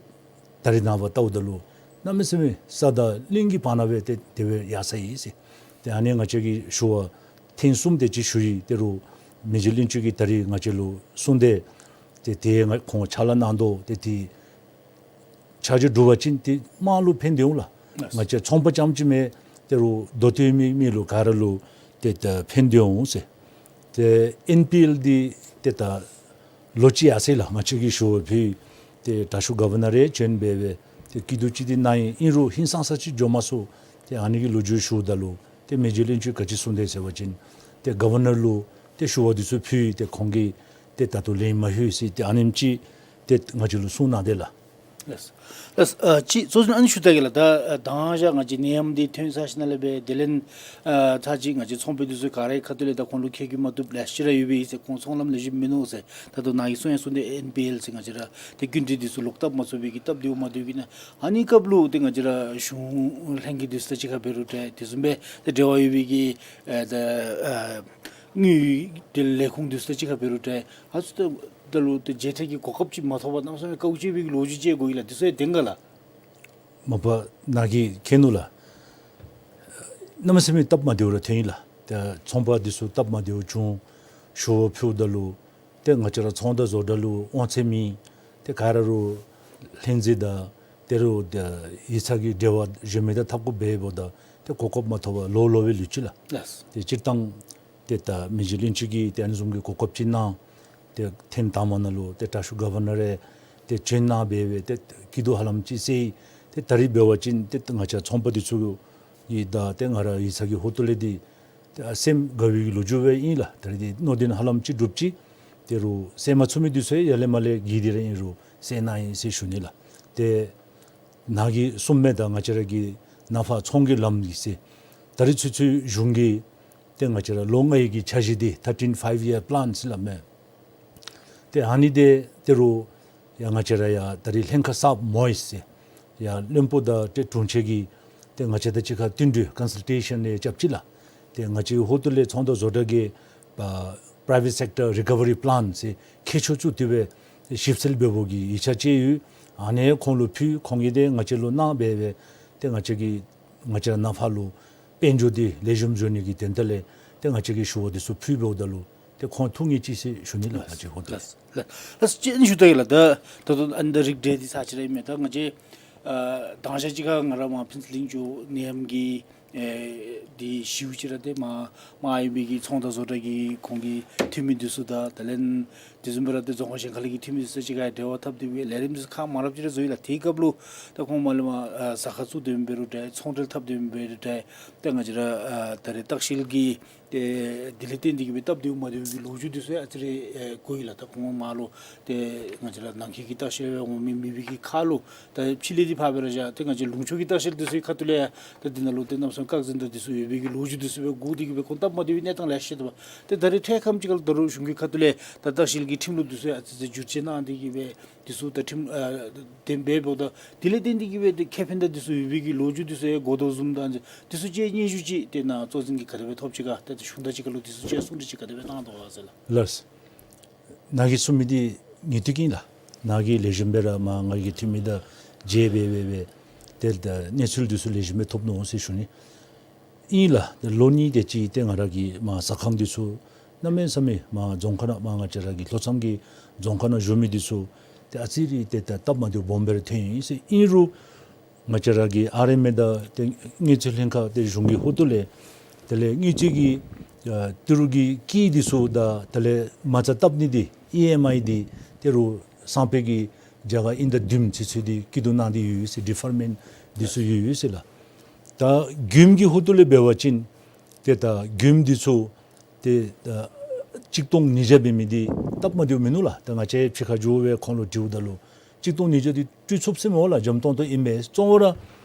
ད་རིས་ནངས་པ་བལྟཝ་ད་ལུ་གནམ་མེད་ས་མེད་ས་དང་གླིང་གི་བར་ན་སྦེ་ཏེ་དེ་སྦེ་ཡར་སོ་ཡི་ཟེར། ཏེ་ཨ་ནི་ང་བཅས་ཀྱིས་ཞུ་བ་ཐེངས་གསུམ་དེ་ཅིག་ཞུ་ཡི། ཏེ་རུང་མི་རྗེ་བློན་ཆེན་གྱིས་ད་རིས་ང་བཅས་ལུ་གསུངས་ཏེ་ཏེ་དེ་ང་ཁོང་ཕྱག་ལཱ་གནང་དོ་ཏེ་དེ་ཆ་འཇོག་གྲུབ་པ་ཅིན་ཏེ་དམངས་ལུ་ཕན་ཐོགས་འོང་ལགས། ང་བཅས་ཚོང་པ་རྐྱངམ་ཅིག་མེན། ཏེ་རུང་མདོ་སྟོད་མི་མི་ལུ་ག་ར་ལུ་ཏེ་ད་ཕན་ཐོགས་འོང་ཟེར། ཏེ་ཨེན་པི་ཨེལ་འདི་ཏེ་ད་ལོ་གཅིག་ཡར་སོ་ཡི་ལགས། ང་བཅས་ཀྱིས་ཞུ་བ་ཕུལ་ཏེ་དྲག་ཤོས་གོ་ཝར་ནར་ཡང་བྱོན་སྦེ་སྦེ་ཏེ་སྐྱིད་སྡུག་ཅིག་འདི་གནང་ཡི། ཨིན་རུང་ཧིང་སངས་ས་ཅིག་འགྱོ་མ་ཚུགས། ཏེ་ཨ་ནི་གི་ལོ་རྒྱུས་ཞུཝ་ད་ལུ་ ཏེ་མི་རྗེ་བློན་ཆེན་ག་ཅི་གསུངས་དེས་ཟེར་བ་ཅིན་ཏེ་གོ་ཝར་ནར་ལུ་ཏེ་ཞུ་བ་འདི་ཚུ་ཕུལ་ཏེ་ཁོང་གིས་ཏེ་ད་ལྟོ་ལན་མ་ལྷོད་ཟེར་ཏེ་ཨ་ནེམ་ཅིག་ཏེ་ང་བཅས་ལུ་གསུངས་གནང་དེས་ལགས། ལགས། ལགས། ཨ་ཅིག་གཙོ་བོ་ཨ་ནི་ཞུ་ད་གེ་ལགས། ད་ཨ་དང་ཞག་ང་བཅས་ནད་ཡམས་འདི་ཐོན་ཚར་ཞིནམ་ལས་སྦེ་དེ་ལས་ཨ་ཚར་ཅིག་ང་བཅས་ཚོང་པ་འདི་ཚུ་ག་རའི་ཁ་ཐུག་ལས་ད་ཁོང་ལུ་ཁེ་གི་མ་བཏུབ་ལེ་ཤ་ར་ཡོད་པའི་ཟེར། ཁོང་ཚོང་ལམ་ལེགས་ཤོམ་མིན་ནུག་ཟེར། ད་ལྟོ་ནཱ་གིས་གསུང་ཡང་གསུངས་ཏེ་ཨེན་པི་ཨེལ་ཟེར་ང་བཅས་ར་ཏེ་སྐྱིན་འགྲུལ་འདི་ཚུ་ལོག་བཏབ་མ་ཚུགས་པའི་གི་སྟབས་བདེཝ་མ་བདེཝ་གི་ནང་ཨ་ནི་སྐབས་ལུ་ཏེ་ང་བཅས་ར་གཞུང་ལྷན་རྒྱས་འདི་ཚུ་དང་གཅིག་ཁར་འབད་རུང་འདྲ་དེ་བཟུམ་སྦེ་ཏེ་འབྲེལ་བ་ཡོད་པའི་གི་ཨེ་ད་ཨ་དངུལ་ཏེ་ལས་ཁུངས་འདི་ཚུ་དང་གཅིག་ཁར་འབད་རུང་འདྲ་ཨ་ཚུ་ད་ད་ལུ་ཏེ་མཇལ་ཁྲལ་གྱི་གོ་སྐབས་ཅིག་མ་ཐོབ་པར་གནམ་མེད་ས་མེད་དཀའཝ་སྤྱད་པའི་གི་ལོ་རྒྱུས་ཅིག་གོ་ཡི་ལགས། འདི་ཚུ་ཡང་བདེན་ག་ལགས། མ་པ་ནཱ་གིས་མཁྱེན་ནུག་ལགས། གནམ་མེད་ས་མེད་སྟབས་མ་བདེཝ་ར་ཐོན་ཡི་ལགས། ཏེ་ཚོང་པ་འདི་ཚུ་སྟབས་མ་བདེཝ་བྱུང་། ཞུ་བ་ཕུལཝ་ད་ལུ་ཏེ་ང་བཅས་ར་ཚོང་དང་བཟོ་གྲྭ་ལུ་དབང་ཚད་མེད། ཏེ་ག་ར་རུང་ལྷན་རྫས་དང་ཏེ་རུང་ཏེ་ཡིག་ཚང་གི་འབྲེལ་བ་གཞན་མི་དང་འཐབ་དགོཔ་འབདཝ་ད་ཏེ་གོ་སྐབས་མ་ཐོབ་པར་ལོ་ལོ་སྦེ་ལུས་ཅི་ལགས། ལགས། ཏེ་སྤྱིར་བཏང་ཏེ་ད་མི་རྗེ་བློན་ཆེན་གྱིས་ཏེ་ཨ་ནི་བཟུམ་གྱི་གོ་སྐབས་ཅིག་གནང་། ཏེ་ཐེངས་དང་པ་ནང་ལུ་ཏེ་དྲག་ཤོས་གོ་ཝར་ནར་ར་ཏེ་བྱོན་གནང་སྦེ་སྦེ་ཏེ་སྐྱིད་སྡུག་ཧ་ལམ་ཅིག་སེལ་ཡི། ཏེ་ད་རིས་འབད་བ་ཅིན་ཏེ་ང་བཅས་ཚོང་པ་འདི་ཚུ་གི་དང་ཏེ་ང་ར་ཡིག་ཚང་གི་ཧོངས་ལས་འདི་ཏེ་ཨ་སེམས་དགའ་བའི་གི་ལོ་རྒྱུས་སྦེ་ཨིན་ལགས། ད་རིས་འདི་མནོ་དོན་ཧ་ལམ་ཅིག་འགྲུབ་ཅི། ཏེ་རུང་སེལ་མ་ཚུགས་མི་འདི་ཚུ་ཡང་ཡར་ལས་མར་ལས་གིས་འདི་ར་ཨིན་རུང་སེལ་གནང་ཡི་ཟེར་ཞུ་ནི་ལགས། ཏེ་ནཱ་གིས་གསུངམ་མས། ད་ང་བཅས་ར་གི་ནང་ཕར་ཚོང་གི་ལམ་གྱི་ཟེར་ད་རིས་ཚུན་ཚོད་གཞུང་གིས་ཏེ་ང་བཅས་ར་ལོ་ལྔའི་གི་འཆར་གཞི་འདི་thirteen five year plans ལགས་མས། ཏེ་ཨ་ནི་འདི་ཏེ་རུང་ཡང་ང་བཅས་ར་ཡང་ད་རིས་ལྷན་ཁག་གསརཔ་མོ་ཡི་ཟེར་ཡང་བློན་པོ་དང་ཏེ་དྲུང་ཆེན་གྱིས་ཏེ་ང་བཅས་དང་གཅིག་ཁར་བསྟུན་གྲོས་ཀོན་སཱལ་ཊེ་ཤཱན་ཡང་རྐྱབ་ཅི་ལགས། ཏེ་ང་བཅས་ཧོངས་ལས་ཚོང་དང་བཟོ་གྲྭ་གི་ཨ་private sector recovery plan ཟེར་མཁས་མཆོག་བཙུགས་ཏེ་སྦེ་ཞིབ་འཚོལ་འབད་བའི་གི་ཡིག་ཆ་ཅིག་ཡོད། ཨ་ནི་ཁོང་ལུ་ཕུལ། ཁོང་གིས་ཏེ་ང་བཅས་ལུ་གནང་སྦེ་སྦེ་ཏེ་ང་བཅས་ཀྱིས་ང་བཅས་ར་ནང་ཕར་ལུ་དཔལ་འབྱོར་འདི་ལེགས་ཤོམ་འགྱོ་ནི་གི་དོན་དག་ལས་ཏེ་ང་བཅས་ཀྱིས་ཞུ་བ་འདི་ཚུ་ཕུལ་འབདཝ་ད་ལུ་ཏེ་ཁོང་ཐུགས་མཉེས་ཅི་ཟེར་ཞུ་ནི་ལགས། ང་བཅས་ཧོངས་ལས། ལགས། ལགས། ལགས། ཅིག་ཨ་ནི་ཞུ་ད་གེ་ལགས། ད་ད་ལྟོ་ཨ་ནི་ད་རིགས་འགྲེ་འདི་ཚར་ཅིག་ར་ཨིན་མས། ད་ང་བཅས་ཨ་དང་ཞག་ཅིག་ཁར་ང་ར་མར་ཕུན་ཚོགས་གླིང་ལུ་ནད་ཡམས་ཀྱི་ཨེ་འདི་ཞིཝ་ཅིག་ར་ཏེ་མར་མར་ཡོད་པའི་གི་ཚོང་དང་བཟོ་གྲྭ་གི་ཁོང་གི་འཐུས་མི་འདི་ཚུ་དང་དེ་ལས་དེ་བཟུམ་སྦེ་ར་ཏེ་རྫོང་ཁག་གཞན་ཁ་ལས་ཀྱི་འཐུས་མི་འདི་ཚུ་གཅིག་ཁར་འབྲེལ་བ་འཐབ་སྟེ་སྦེ་ལས་རིམ་འདི་ཚུ་ཁག་མང་རབས་ཅིག་ར་བཟོ་ཡི་ལགས། དེའི་སྐབས་ལུ་ད་ཁོང་མར་ལས་མར་ཨ་ཟ་ཁང་བཙུགས་ཏེ་འབད་རུང་འདྲ་ཚོང་འབྲེལ་འཐབ་སྟེ་འབད་རུང་འདྲ་ཏེ་ང་བཅས་ར་ཨ་ད་རེས་ལྟ་བཤལ་གྱི་ཏེ་དེ་ལས་བརྟེན་ཏེ་གིས་སྦེ་སྟབས་བདེཝ་མ་བདེཝ་གི་ལོ་རྒྱུས་འདི་ཚུ་ཡང་ཨ་ཙི་རེ་ཨེ་གོ་ཡི་ལགས། ད་ཁོང་མར་ལུ་ཏེ་ང་བཅས་ར་ནང་འཁོད་ཀྱི་ལྟ་བཤལ་སྦེ་འོང་མི་མེད་པའི་གི་ཁར་ལུ་ད་ཕྱི་ལས་འདི་ཕར་སྦེ་ར་བཞག་ཏེ་ང་བཅས་ལུང་ཕྱོགས་ཀྱི་ལྟ་བཤལ་འདི་ཚུ་གི་ཁ་ཐུག་ལས་ཡང་ད་འདི་ནང་ལུ་ཏེ་གནམ་མེད་ས་མེད་བཀག་འཛིན་དང་འདི་ཚུ་ཡོད་པའི་གི་ལོ་རྒྱུས་འདི་ཚུ་སྦེ་གོ་སྟེ་གིས་སྦེ་ཁོང་སྟབས་མ་བདེ་བའི་གནས་སྟངས་ལེ་ཤ་ཅིག་འདུག་པ། ཏེ་ད་རེས་འཕྲལ་ཁམས་ཅིག་ཁར་ལུ་ད་རུང་གཞུང་གི་ཁ་ཐུག་ལས་ད་ལྟ་བཤལ་གྱི་ཁྲིམས་ལུགས་འདི་ཚུ་ཡང་ཨ་ཙི་ཙི་བསྒྱུར་བཅོས་གནང་སྟེ་གིས་སྦེ་འདི་ཚུ་ད་ཁྲིམས་ཨ་དེ་སྦེ་འབདཝ་ད་དེ་ལས་བརྟེན་ཏེ་གིས་སྦེ་ཏེ་ཁེ་ཕན་དང་འདི་ཚུ་ཡོད་པའི་གི་ལོ་རྒྱུས་འདི་ཚུ་ཡང་གོ་དོ་བཟུམ་དང་འདི་ཚུ་ཅིག་སྙན་ཞུ་ཅིག་ཏེ་ནཱ་གཙོ་འཛིན་གྱིས་ག་དེ་སྦེ་ཐོབ་ཅི་ག། ཏེ་ད་གཞུང་དང་གཅིག་ཁར་ལུ་འདི་ཚུ་ཅིག་གསུང་གྲོས་ཅིག་ག་དེ་སྦེ་གནང་དོ་ག་ཟེར་ལགས། ལགས། ནཱ་གིས་གསུངས་མི་འདི་ངེས་ཏིག་ཨིན་ལགས། ནཱ་གིས་ལེགས་ཤོམ་སྦེ་ར་མར་ང་གི་འཐུས་མི་དང་མཇལ་སྦེ་སྦེ་སྦེ་ཏེ་ད་གནས་ཚུལ་འདི་ཚུ་ལེགས་ཤོམ་སྦེ་ཐོབ་ནུག་ཟེར་ཞུ་ནི། ཨིན་ལགས། ཏེ་ལོ་གཉིས་དེ་ཅིག་ཏེ་ང་ར་གིས་མར་ཟ་ཁང་འདི་ཚུ་གནམ་མེད་ས་མེད་མར་རྫོང་ཁག་ནང་མར་ང་བཅས་ར་གི་ལྷོ་མཚམས་ཀྱི་རྫོང་ཁག་ནང་བཞུགས་མི་འདི་ཚུ་ཏེ་ཨ་ཙི་རེ་ཏེ་ད་སྟབས་མ་བདེཝ་སྦོམ་སྦེ་ར་ཐོན་ཡི་ཟེར། ཨིན་རུང་ང་བཅས་ར་གི་ཨར་ཨེམ་ཨེ་དང་ཏེ་དངུལ་རྩིས་ལྷན་ཁག་ཏེ་གཞུང་གི་ཧོངས་ལས་དེ་ལས་དངུལ་རྩིས་ཀྱི་ཨ་ཏི་རུ་གི་ཀིས་འདི་ཚུ་དང་དེ་ལས་མ་རྩ་བཏབ་ནི་འདི་ཨི་ཨེམ་ཨའི་འདི་ཏེ་རུང་སང་ཕོད་ཀྱི་རྒྱ་གར་དབྱིན་ཟླ་བདུན་ཚུན་ཚོད་འདི་སྐྱིད་སྡུག་གནང་སྟེ་ཡོད་ཟེར། ཌི་ཕར་མེནཊ་འདི་ཚུ་ཡོད་ཡོད་ཟེར་ལགས། ད་མགྱོནམ་གྱི་ཧོངས་ལས་འབད་བ་ཅིན་ཏེ་ད་མགྱོནམ་འདི་ཚུ་ཏེ་ད་གཅིག་སྟོང་ཉིས་བརྒྱ་འབད་མི་འདི་སྟབས་མ་བདེཝ་མིན་ནུག་ལགས། ད་ང་བཅས་ཕྱི་ཁར་འགྱོ་སྦེ་ཁོང་ལུ་དྲིཝ་ད་ལུ་གཅིག་སྟོང་ཉིས་བརྒྱ་འདི་སྤྲོད་ཚུགས་ཟེར་མས་ལགས། འཇམ་ཏོང་ཏོ་ཨིན་པས། གཙོ་བོ་ར་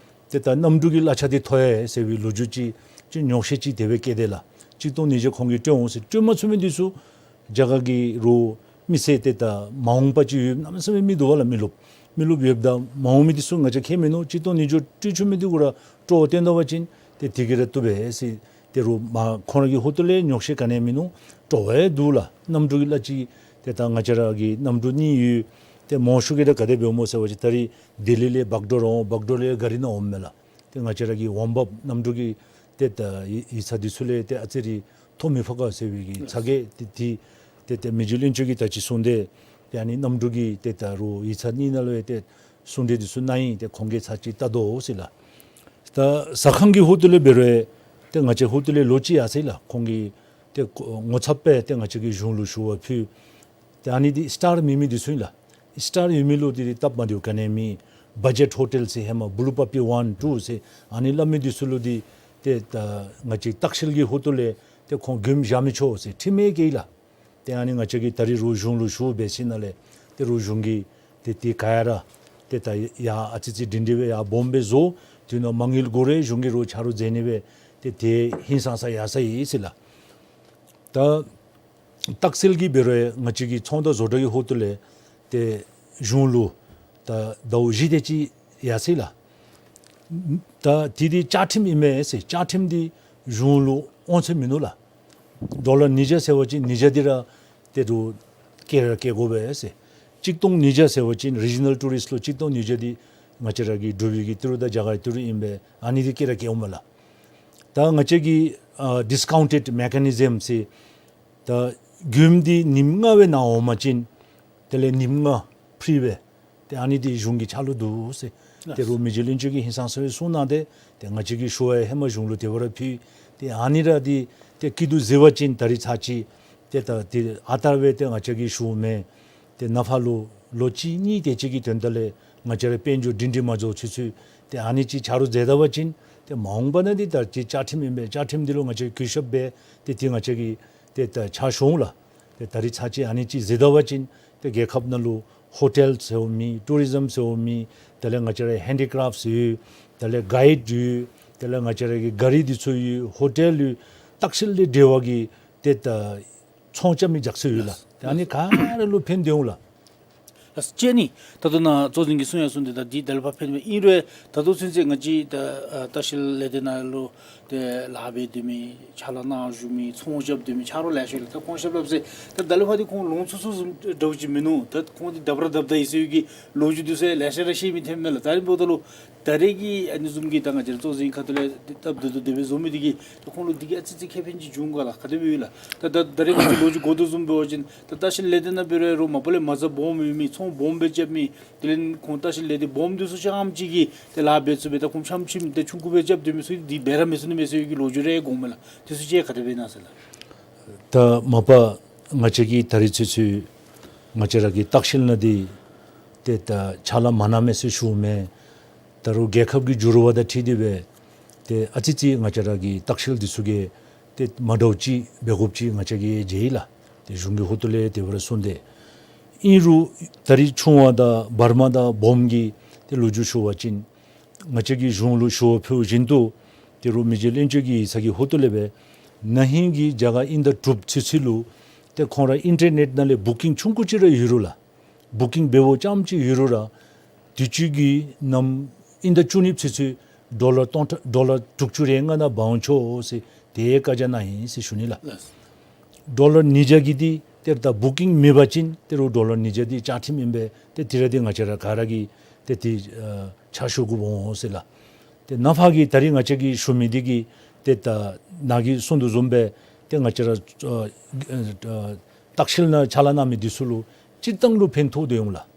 ཏེ་ད་གནམ་གྲུ་གི་གླ་ཆ་འདི་མཐོ་ཡི་ཟེར་བའི་ལོ་རྒྱུས་ཅིག་ཅིག་ཉོགས་བཤད་ཅིག་དེ་སྦེ་བཀོད་དེས་ལགས། གཅིག་སྟོང་ཉིས་བརྒྱ་ཁོང་གིས་སྤྲོད་འོང་ཟེར། སྤྲོད་མ་ཚུགས་མི་འདི་ཚུ་རྒྱ་གར་གྱི་རུང་མི་སེར་ཏེ་ད་མ་འོངས་པ་ཅིག་ཡོད། གནམ་མེད་ས་མེད་མི་འདུག་པ་ལགས། མི་རློབས་མི་རློབས་ཡོདཔ་ད་མ་འོངས་མི་འདི་ཚུ་ང་བཅས་ཁྱད་མིན་ནུག། གཅིག་སྟོང་ཉིས་བརྒྱ་སྤྲོད་ཚུགས་མི་འདི་གུ་ར་སྤྲོ་བ་བཏོན་ད་པ་ཅིན་ཏེ་དེ་གིས་ར་བཏུབ་པས་ཟེར། ཏེ་རུང་མར་ཁོང་ར་གི་ཧོངས་ལས་ཉོགས་བཤད་ག་ནི་ཡང་མིན་ནུག། སྤྲོ་བ་འདུག་ལགས། གནམ་གྲུ་གི་གླ་ཅིག་ཏེ་ད་ང་བཅས་ར་གི་གནམ་གྲུ་གཉིས་ཡོད། ཏེ་མང་ཤོས་ཀྱིས་ད་ག་དེ་སྦེ་འོངམ་སྨོ་ཟེར་བ་ཅིན་ད་རིས་ལྡི་ལི་ལས་བཱག་ཌོར་འོང་། བཱག་ཌོར་ལས་གཱ་རི་ནང་འོངམ་མས་ལགས། ཏེ་ང་བཅས་ར་གི་འོང་འབབ་གནམ་གྲུ་གི་ཏེ་ད་ཡིག་ཡིག་ཚང་འདི་ཚུ་ལས་ཏེ་ཨ་ཙི་རེ་མཐོ་མི་ཕོག་ག་ཟེར་བའི་གི་ཚ་གྱང་འདི་ཏེ་ཏེ་ཏེ་མི་རྗེ་བློན་ཆེན་གྱིས་ད་ཅི་གསུངས་ཏེ་ཏེ་ཨ་ནི་གནམ་གྲུ་གི་ཏེ་ད་རུང་ཡིག་ཚང་གཉིས་ནང་ལུ་ཡང་ཏེ་གསུང་གྲོས་འདི་ཚུ་གནང་ཡི། ཏེ་ཁོང་གིས་ཚར་ཅིག་བལྟ་དོ་ཟེར་ལགས། ད་ཟ་ཁང་གི་ཧོངས་ལས་འབད་རུང་ཏེ་ང་བཅས་ཧོངས་ལས་ལོ་གཅིག་ཡར་སོ་ཡི་ལགས། ཁོང་གིས་ཏེ་ངོ་ཚབ་སྦེ་ཏེ་ང་བཅས་ཀྱིས་གཞུང་ལུ་ཞུ་བ་ཕུལ། ཏེ་ཨ་ནི་འདི་སི་ཊར་མེད་མི་འདི་ཚུ་ཨིན་ལགས། སི་ཊར་ཡོད་མི་ལུ་འདི་སྟབས་མ་བདེཝ་ག་ནི་ཡང་མེད། བ་ཇེཊ་ཧོ་ཊེལ་ཟེར་ཧེ་མ་བུ་ལུ་པ་པི་ཝཱན་ཊུ་ཟེར་ཨ་ནི་སླབ་མི་འདི་ཚུ་ལུ་འདི་ ཏེ་ད་ང་བཅས་ལྟ་བཤལ་གྱི་ཧོ་ཏོ་ལས་ཏེ་ཁོང་མགྱོནམ་བཞག་མི་ཆོག་ཟེར་ཁྲིམས་ཡང་བཀལ་ཡི་ལགས། ཏེ་ཨ་ནི་ང་བཅས་ཀྱིས་ད་རིས་རོགས་གཞུང་ལུ་ཞུ་འབད་ཞིནམ་ལས་ཏེ་རོགས་གཞུང་གིས་ཏེ་ཏེ་ག་ཡ་ར་ཏེ་ད་ཡར་ཨ་ཙི་ཙི་སྒྲིང་སྒྲི་སྦེ་ཡར་སྦོམ་སྦེ་བཟོ། དེ་ནང་མ་དངུལ་དགོ་རུང་གཞུང་གིས་རོགས་ཆ་རོགས་མཛད་ནི་སྦེ་ཏེ་ཏེ་ཧིང་སངས་ས་ཡར་སོ་ཡི་ཟེར་ལགས། ད་ལྟ་བཤལ་གྱི་འབད་རུང་ང་བཅས་ཀྱི་ཚོང་དང་བཟོ་གྲྭ་གི་ཧོ་ཏོ་ལས་ཏེ་གཞུང་ལུ་ད་ཟླཝ་བཞི་དེ་ཅིག་ཡར་སོ་ཡི་ལགས། ད་དེ་འདི་བཅའ་ཁྲིམས་ཨིན་མས་ཟེར། བཅའ་ཁྲིམས་འདི་གཞུང་ལུ་དབང་ཚད་མིན་ནུག་ལགས། ཌོ་ལར་ཉིས་བརྒྱ་ཟེར་བ་ཅིན་ཉིས་བརྒྱ་འདི་ར་ཏེ་རོགས་བཀལ་ར་བཀལ་དགོ་པས་ཟེར། གཅིག་སྟོང་ཉིས་བརྒྱ་ཟེར་བ་ཅིན་རི་ཇི་ནཱལ་ཊུ་རིསཊ་ལུ་གཅིག་སྟོང་ཉིས་བརྒྱ་འདི་ང་བཅས་ར་གི་འབྲུག་པའི་གི་ཏི་རུ་དང་རྒྱ་གར་ཏི་རུ་ཨིན་པས། ཨ་ནི་འདི་བཀལ་ར་བཀལཝ་མས་ལགས། ད་ང་བཅས་ཀྱི་ཨ་ཌིསི་ཀའུནཊེཌ་མེ་ཀ་ནི་ཛམ་ཟེར་ད་མགྱོནམ་འདི་ཉིནམ་ལྔ་བའི་ནང་འོང་པ་ཅིན་དེ་ལས་ཉིནམ་ལྔ་ཕི་རི་སྦེ་ཏེ་ཨ་ནི་འདི་གཞུང་གི་ཕྱག་ལུ་འདུག་ཟེར། ཏེ་རོགས་མི་རྗེ་བློན་ཆེན་གྱིས་ཧིང་སངས་ས་སྦེ་གསུངས་གནང་སྟེ་ཏེ་ང་བཅས་ཀྱིས་ཞུ་བ་ཡང་ཧེ་མ་གཞུང་ལུ་དེ་སྦེ་ར་ཕུལ། ཏེ་ཨ་ནི་ར་འདི་ཏེ་སྐྱིད་སྡུག་གཟིགས་པ་ཅིན་ད་རིས་ཚར་ཅིག་ཏེ་ད་ཏེ་ཨ་རྟག་སྦེ་ཏེ་ང་བཅས་ཀྱིས་ཞུཝ་མེན། ཏེ་ནངས་པ་ལུ་ལོ་གཅིག་གཉིས་དེ་ཅིག་གི་དོན་དག་ལས་ང་བཅས་ར་དཔལ་འབྱོར་སྒྲིང་སྒྲི་མ་འགྱོ་ཚུན་ཚོད་ཏེ་ཨ་ནི་ཅིག་ཆ་རོགས་མཛད་ད་པ་ཅིན་ཏེ་མ་འོངས་པ་ནང་འདི་ད་ཅིག་བཅའ་ཁྲིམས་ཨིན་པས། བཅའ་ཁྲིམས་འདི་ལུ་ང་བཅས་གུས་ཞབས་འབད་ཏེ་ཏེ་ང་བཅས་ཀྱིས་ཏེ་ད་ཕྱག་ཞུ་འོང་ལགས། ཏེ་ད་རིས་ཚར་ཅིག་ཨ་ནི་ཅིག་གཟིགས་ད་པ་ཅིན་ཏེ་རྒྱལ་ཁབ་ནང་ལུ་ཧོ་ཊེལ་ཟེརཝ་མེད། ཊུ་རི་ཛམ་ཟེརཝ་མེད། དེ་ལས་ང་བཅས་ར་ཧེན་ཌི་ཀྲེཕཊ་ཡོད། དེ་ལས་གའིཌ་ཡོད། དེ་ལས་ང་བཅས་ར་གི་ག་རི་འདི་ཚུ་ཡོད། ཧོ་ཊེལ་ཡོད། ལྟ་བཤལ་ལས་འབྲེལ་བ་གི་ཏེ་ད་ཚོང་རྐྱབ་མི་རྒྱ་ཆེ་ཡོད་ལགས། ཏེ་ཨ་ནི་ག་ར་ལུ་ཕན་ཐོགས་འོང་ལགས། ལགས་སོ། གཅིག་ནི་ད་ལྟོ་ནཱ་གཙོ་འཛིན་གྱིས་གསུང་ཡང་གསུངས་ཏེ་ད་འདི་ད་ལས་ཕར་ཕན་པས། ཨིན་རུང་ད་ལྟོ་ཚུན་ཚོད་ང་བཅས་ད་ཨ་ལྟ་བཤལ་ལས་སྡེ་ནང་ལུ་ཏེ་ལཱ་འབད་སྡོད་མི་ཕྱག་ལཱ་གནང་བཞུགས་མི་ཚོང་རྐྱབ་སྡོད་མི་ཆ་རོགས་ལེ་ཤ་ཡོད་ལགས། ད་ཁོང་ཞབས་ལགས་ཟེར་ད་ད་ལས་ཕར་འདི་ཁོང་ལོང་ཚུགས་ཚུགས་བཟུམ་འདྲཝ་ཅིག་མིན་ནུག། ད་ཁོང་འདི་ད་བར་ད་བར་ད་ཡི་ཟེར་བའི་གི་ལོ་རྒྱུས་འདི་ཚུ་ལེ་ཤ་ར་བཤད་མི་ཐོནམ་མས་ལགས། ད་རིས་འབདཝ་ད་ལུ་ད་རེས་ཀྱི་ཨ་ནི་བཟུམ་གྱི་ད་ང་བཅས་གཙོ་འཛིན་ཁ་ཐུག་ལས་སྟབས་བདེ་ཏོག་ཏོ་སྦེ་བཟོ་མི་འདི་གིས་ད་ཁོང་ལུ་འདི་གིས་ཨ་ཙི་ཙི་ཁེ་ཕན་ཅིག་བྱུང་ག་ལགས། ག་དེ་སྦེ་ཡོད་ལགས། ད་ད་ད་རེས་ང་བཅས་ལོ་རྒྱུས་གོ་དོ་བཟུམ་འབད་བ་ཅིན་ད་ལྟ་བཤལ་ལས་སྡེ་ནང་འབད་རུང་རོགས་མ་པ་ལས་མ་རྩ་སྦོམ་ཡོད་མི་ཚོང་སྦོམ་སྦེ་རྐྱབ་མི་དེ་ལས་ཁོང་ལྟ་བཤལ་ལས་སྡེ་སྦོམ་འདི་ཚུ་རྐྱངམ་ཅིག་གིས་ཏེ་ལཱ་འབད་ཚུགས་པས། ད་ཁོང་ཆམ་ཆིམ་ཏེ་ཆུང་ཀུ་སྦེ་རྐྱབ་སྡོད་མི་ཚུ་འདི་འབད་ར་མི་ཚུགས་ནི་མས་ཟེར་བའི་གི་ལོ་རྒྱུས་རེ་གོཝ་མས་ལགས། དེ་ཚུ་ཅིག་ག་དེ་སྦེ་ཨིན་ན་ཟེར་ལགས། ད་མ་པ་ང་བཅས་ཀྱིས་ད་རིས་ཚུན་ཚོད་ང་བཅས་ར་གི་ལྟ་བཤལ་ནང་འདི་ཏེ་ད་ཕྱག་ལཱ་མ་གནང་མས་ཟེར་ཞུཝ་མེན། ད་རུང་རྒྱལ་ཁབ་ཀྱི་འགྱུར་བ་དང་འཁྲིལ་ཏེ་སྦེ་ཏེ་ཨ་ཙི་ཙི་ང་བཅས་ར་གི་ལྟ་བཤལ་འདི་ཚུ་གིས་ཏེ་མ་འདྲཝ་ཅིག་འབད་དགོཔ་ཅིག་ང་བཅས་ཀྱིས་མཇལ་ཡི་ལགས། ཏེ་གཞུང་གི་ཧོ་ཏོ་ལས་དེ་སྦེ་ར་གསུངས་ཏེ། ཨིན་རུང་ད་རིས་ཆུང་བ་དང་བར་མ་དང་སྦོམ་གྱི་ཏེ་ལོ་རྒྱུས་ཞུ་བ་ཅིན་ང་བཅས་ཀྱིས་གཞུང་ལུ་ཞུ་བ་ཕུལ་བཞིན་དུ་ཏེ་རོགས་མི་རྗེ་བློན་ཆེན་གྱི་ཡིག་ཚང་གི་ཧོ་ཏོ་ལས་སྦེ་ན་ཧིང་གི་རྒྱ་གར་དབྱིན་ཟླ་དྲུག་ཚུན་ཚོད་ལུ་ཏེ་ཁོང་ར་ཨིན་ཊར་ནེཊ་ནང་ལས་བུ་ཀིང་ཆུང་ཀུ་ཅིག་ར་ཡོད་རུང་ལགས། བུ་ཀིང་འབདཝ་རྐྱངམ་ཅིག་ཡོད་རུང་ར་དུས་ཅི་གི་ནམ་དབྱིན་ཟླ་བཅུ་གཉིས་ཚུན་ཚོད་ཌོ་ལར་སྟོང་ཕྲག་ཌོ་ལར་དྲུག་ཅུ་རེ་ལྔ་ནང་འབག་འོང་ཆོག་ཟེར་དེ་བཀའ་རྒྱ་གནང་ཡི་ཟེར་ཞུ་ནི་ལགས། ལགས། ཌོ་ལར་ཉིས་བརྒྱ་གི་འདི་ཏེ་ད་བུ་ཀིང་མེད་པ་ཅིན་ཏེ་རོགས་ཌོ་ལར་ཉིས་བརྒྱ་འདི་བཅའ་ཁྲིམས་ཨིན་པས། ཏེ་དེ་ར་འདི་ང་བཅས་ར་ག་ར་གིས་ཏེ་འདི་ཨ་ཕྱག་ཞུ་དགོཔ་འོང་ཟེར་ལགས། ཏེ་ནངས་པ་གི་ད་རིས་ང་བཅས་ཀྱིས་ཞུ་མི་འདི་གིས་ཏེ་ད་ནཱ་གིས་གསུངས་དོ་བཟུམ་སྦེ་ཏེ་ང་བཅས་ར་ཨ་ཨ་ལྟ་བཤལ་ནང་ཕྱག་ལཱ་གནང་མི་འདི་ཚུ་ལུ་སྤྱིར་བཏང་ལུ་ཕན་ཐོགས་ཏེ་འོང་ལགས།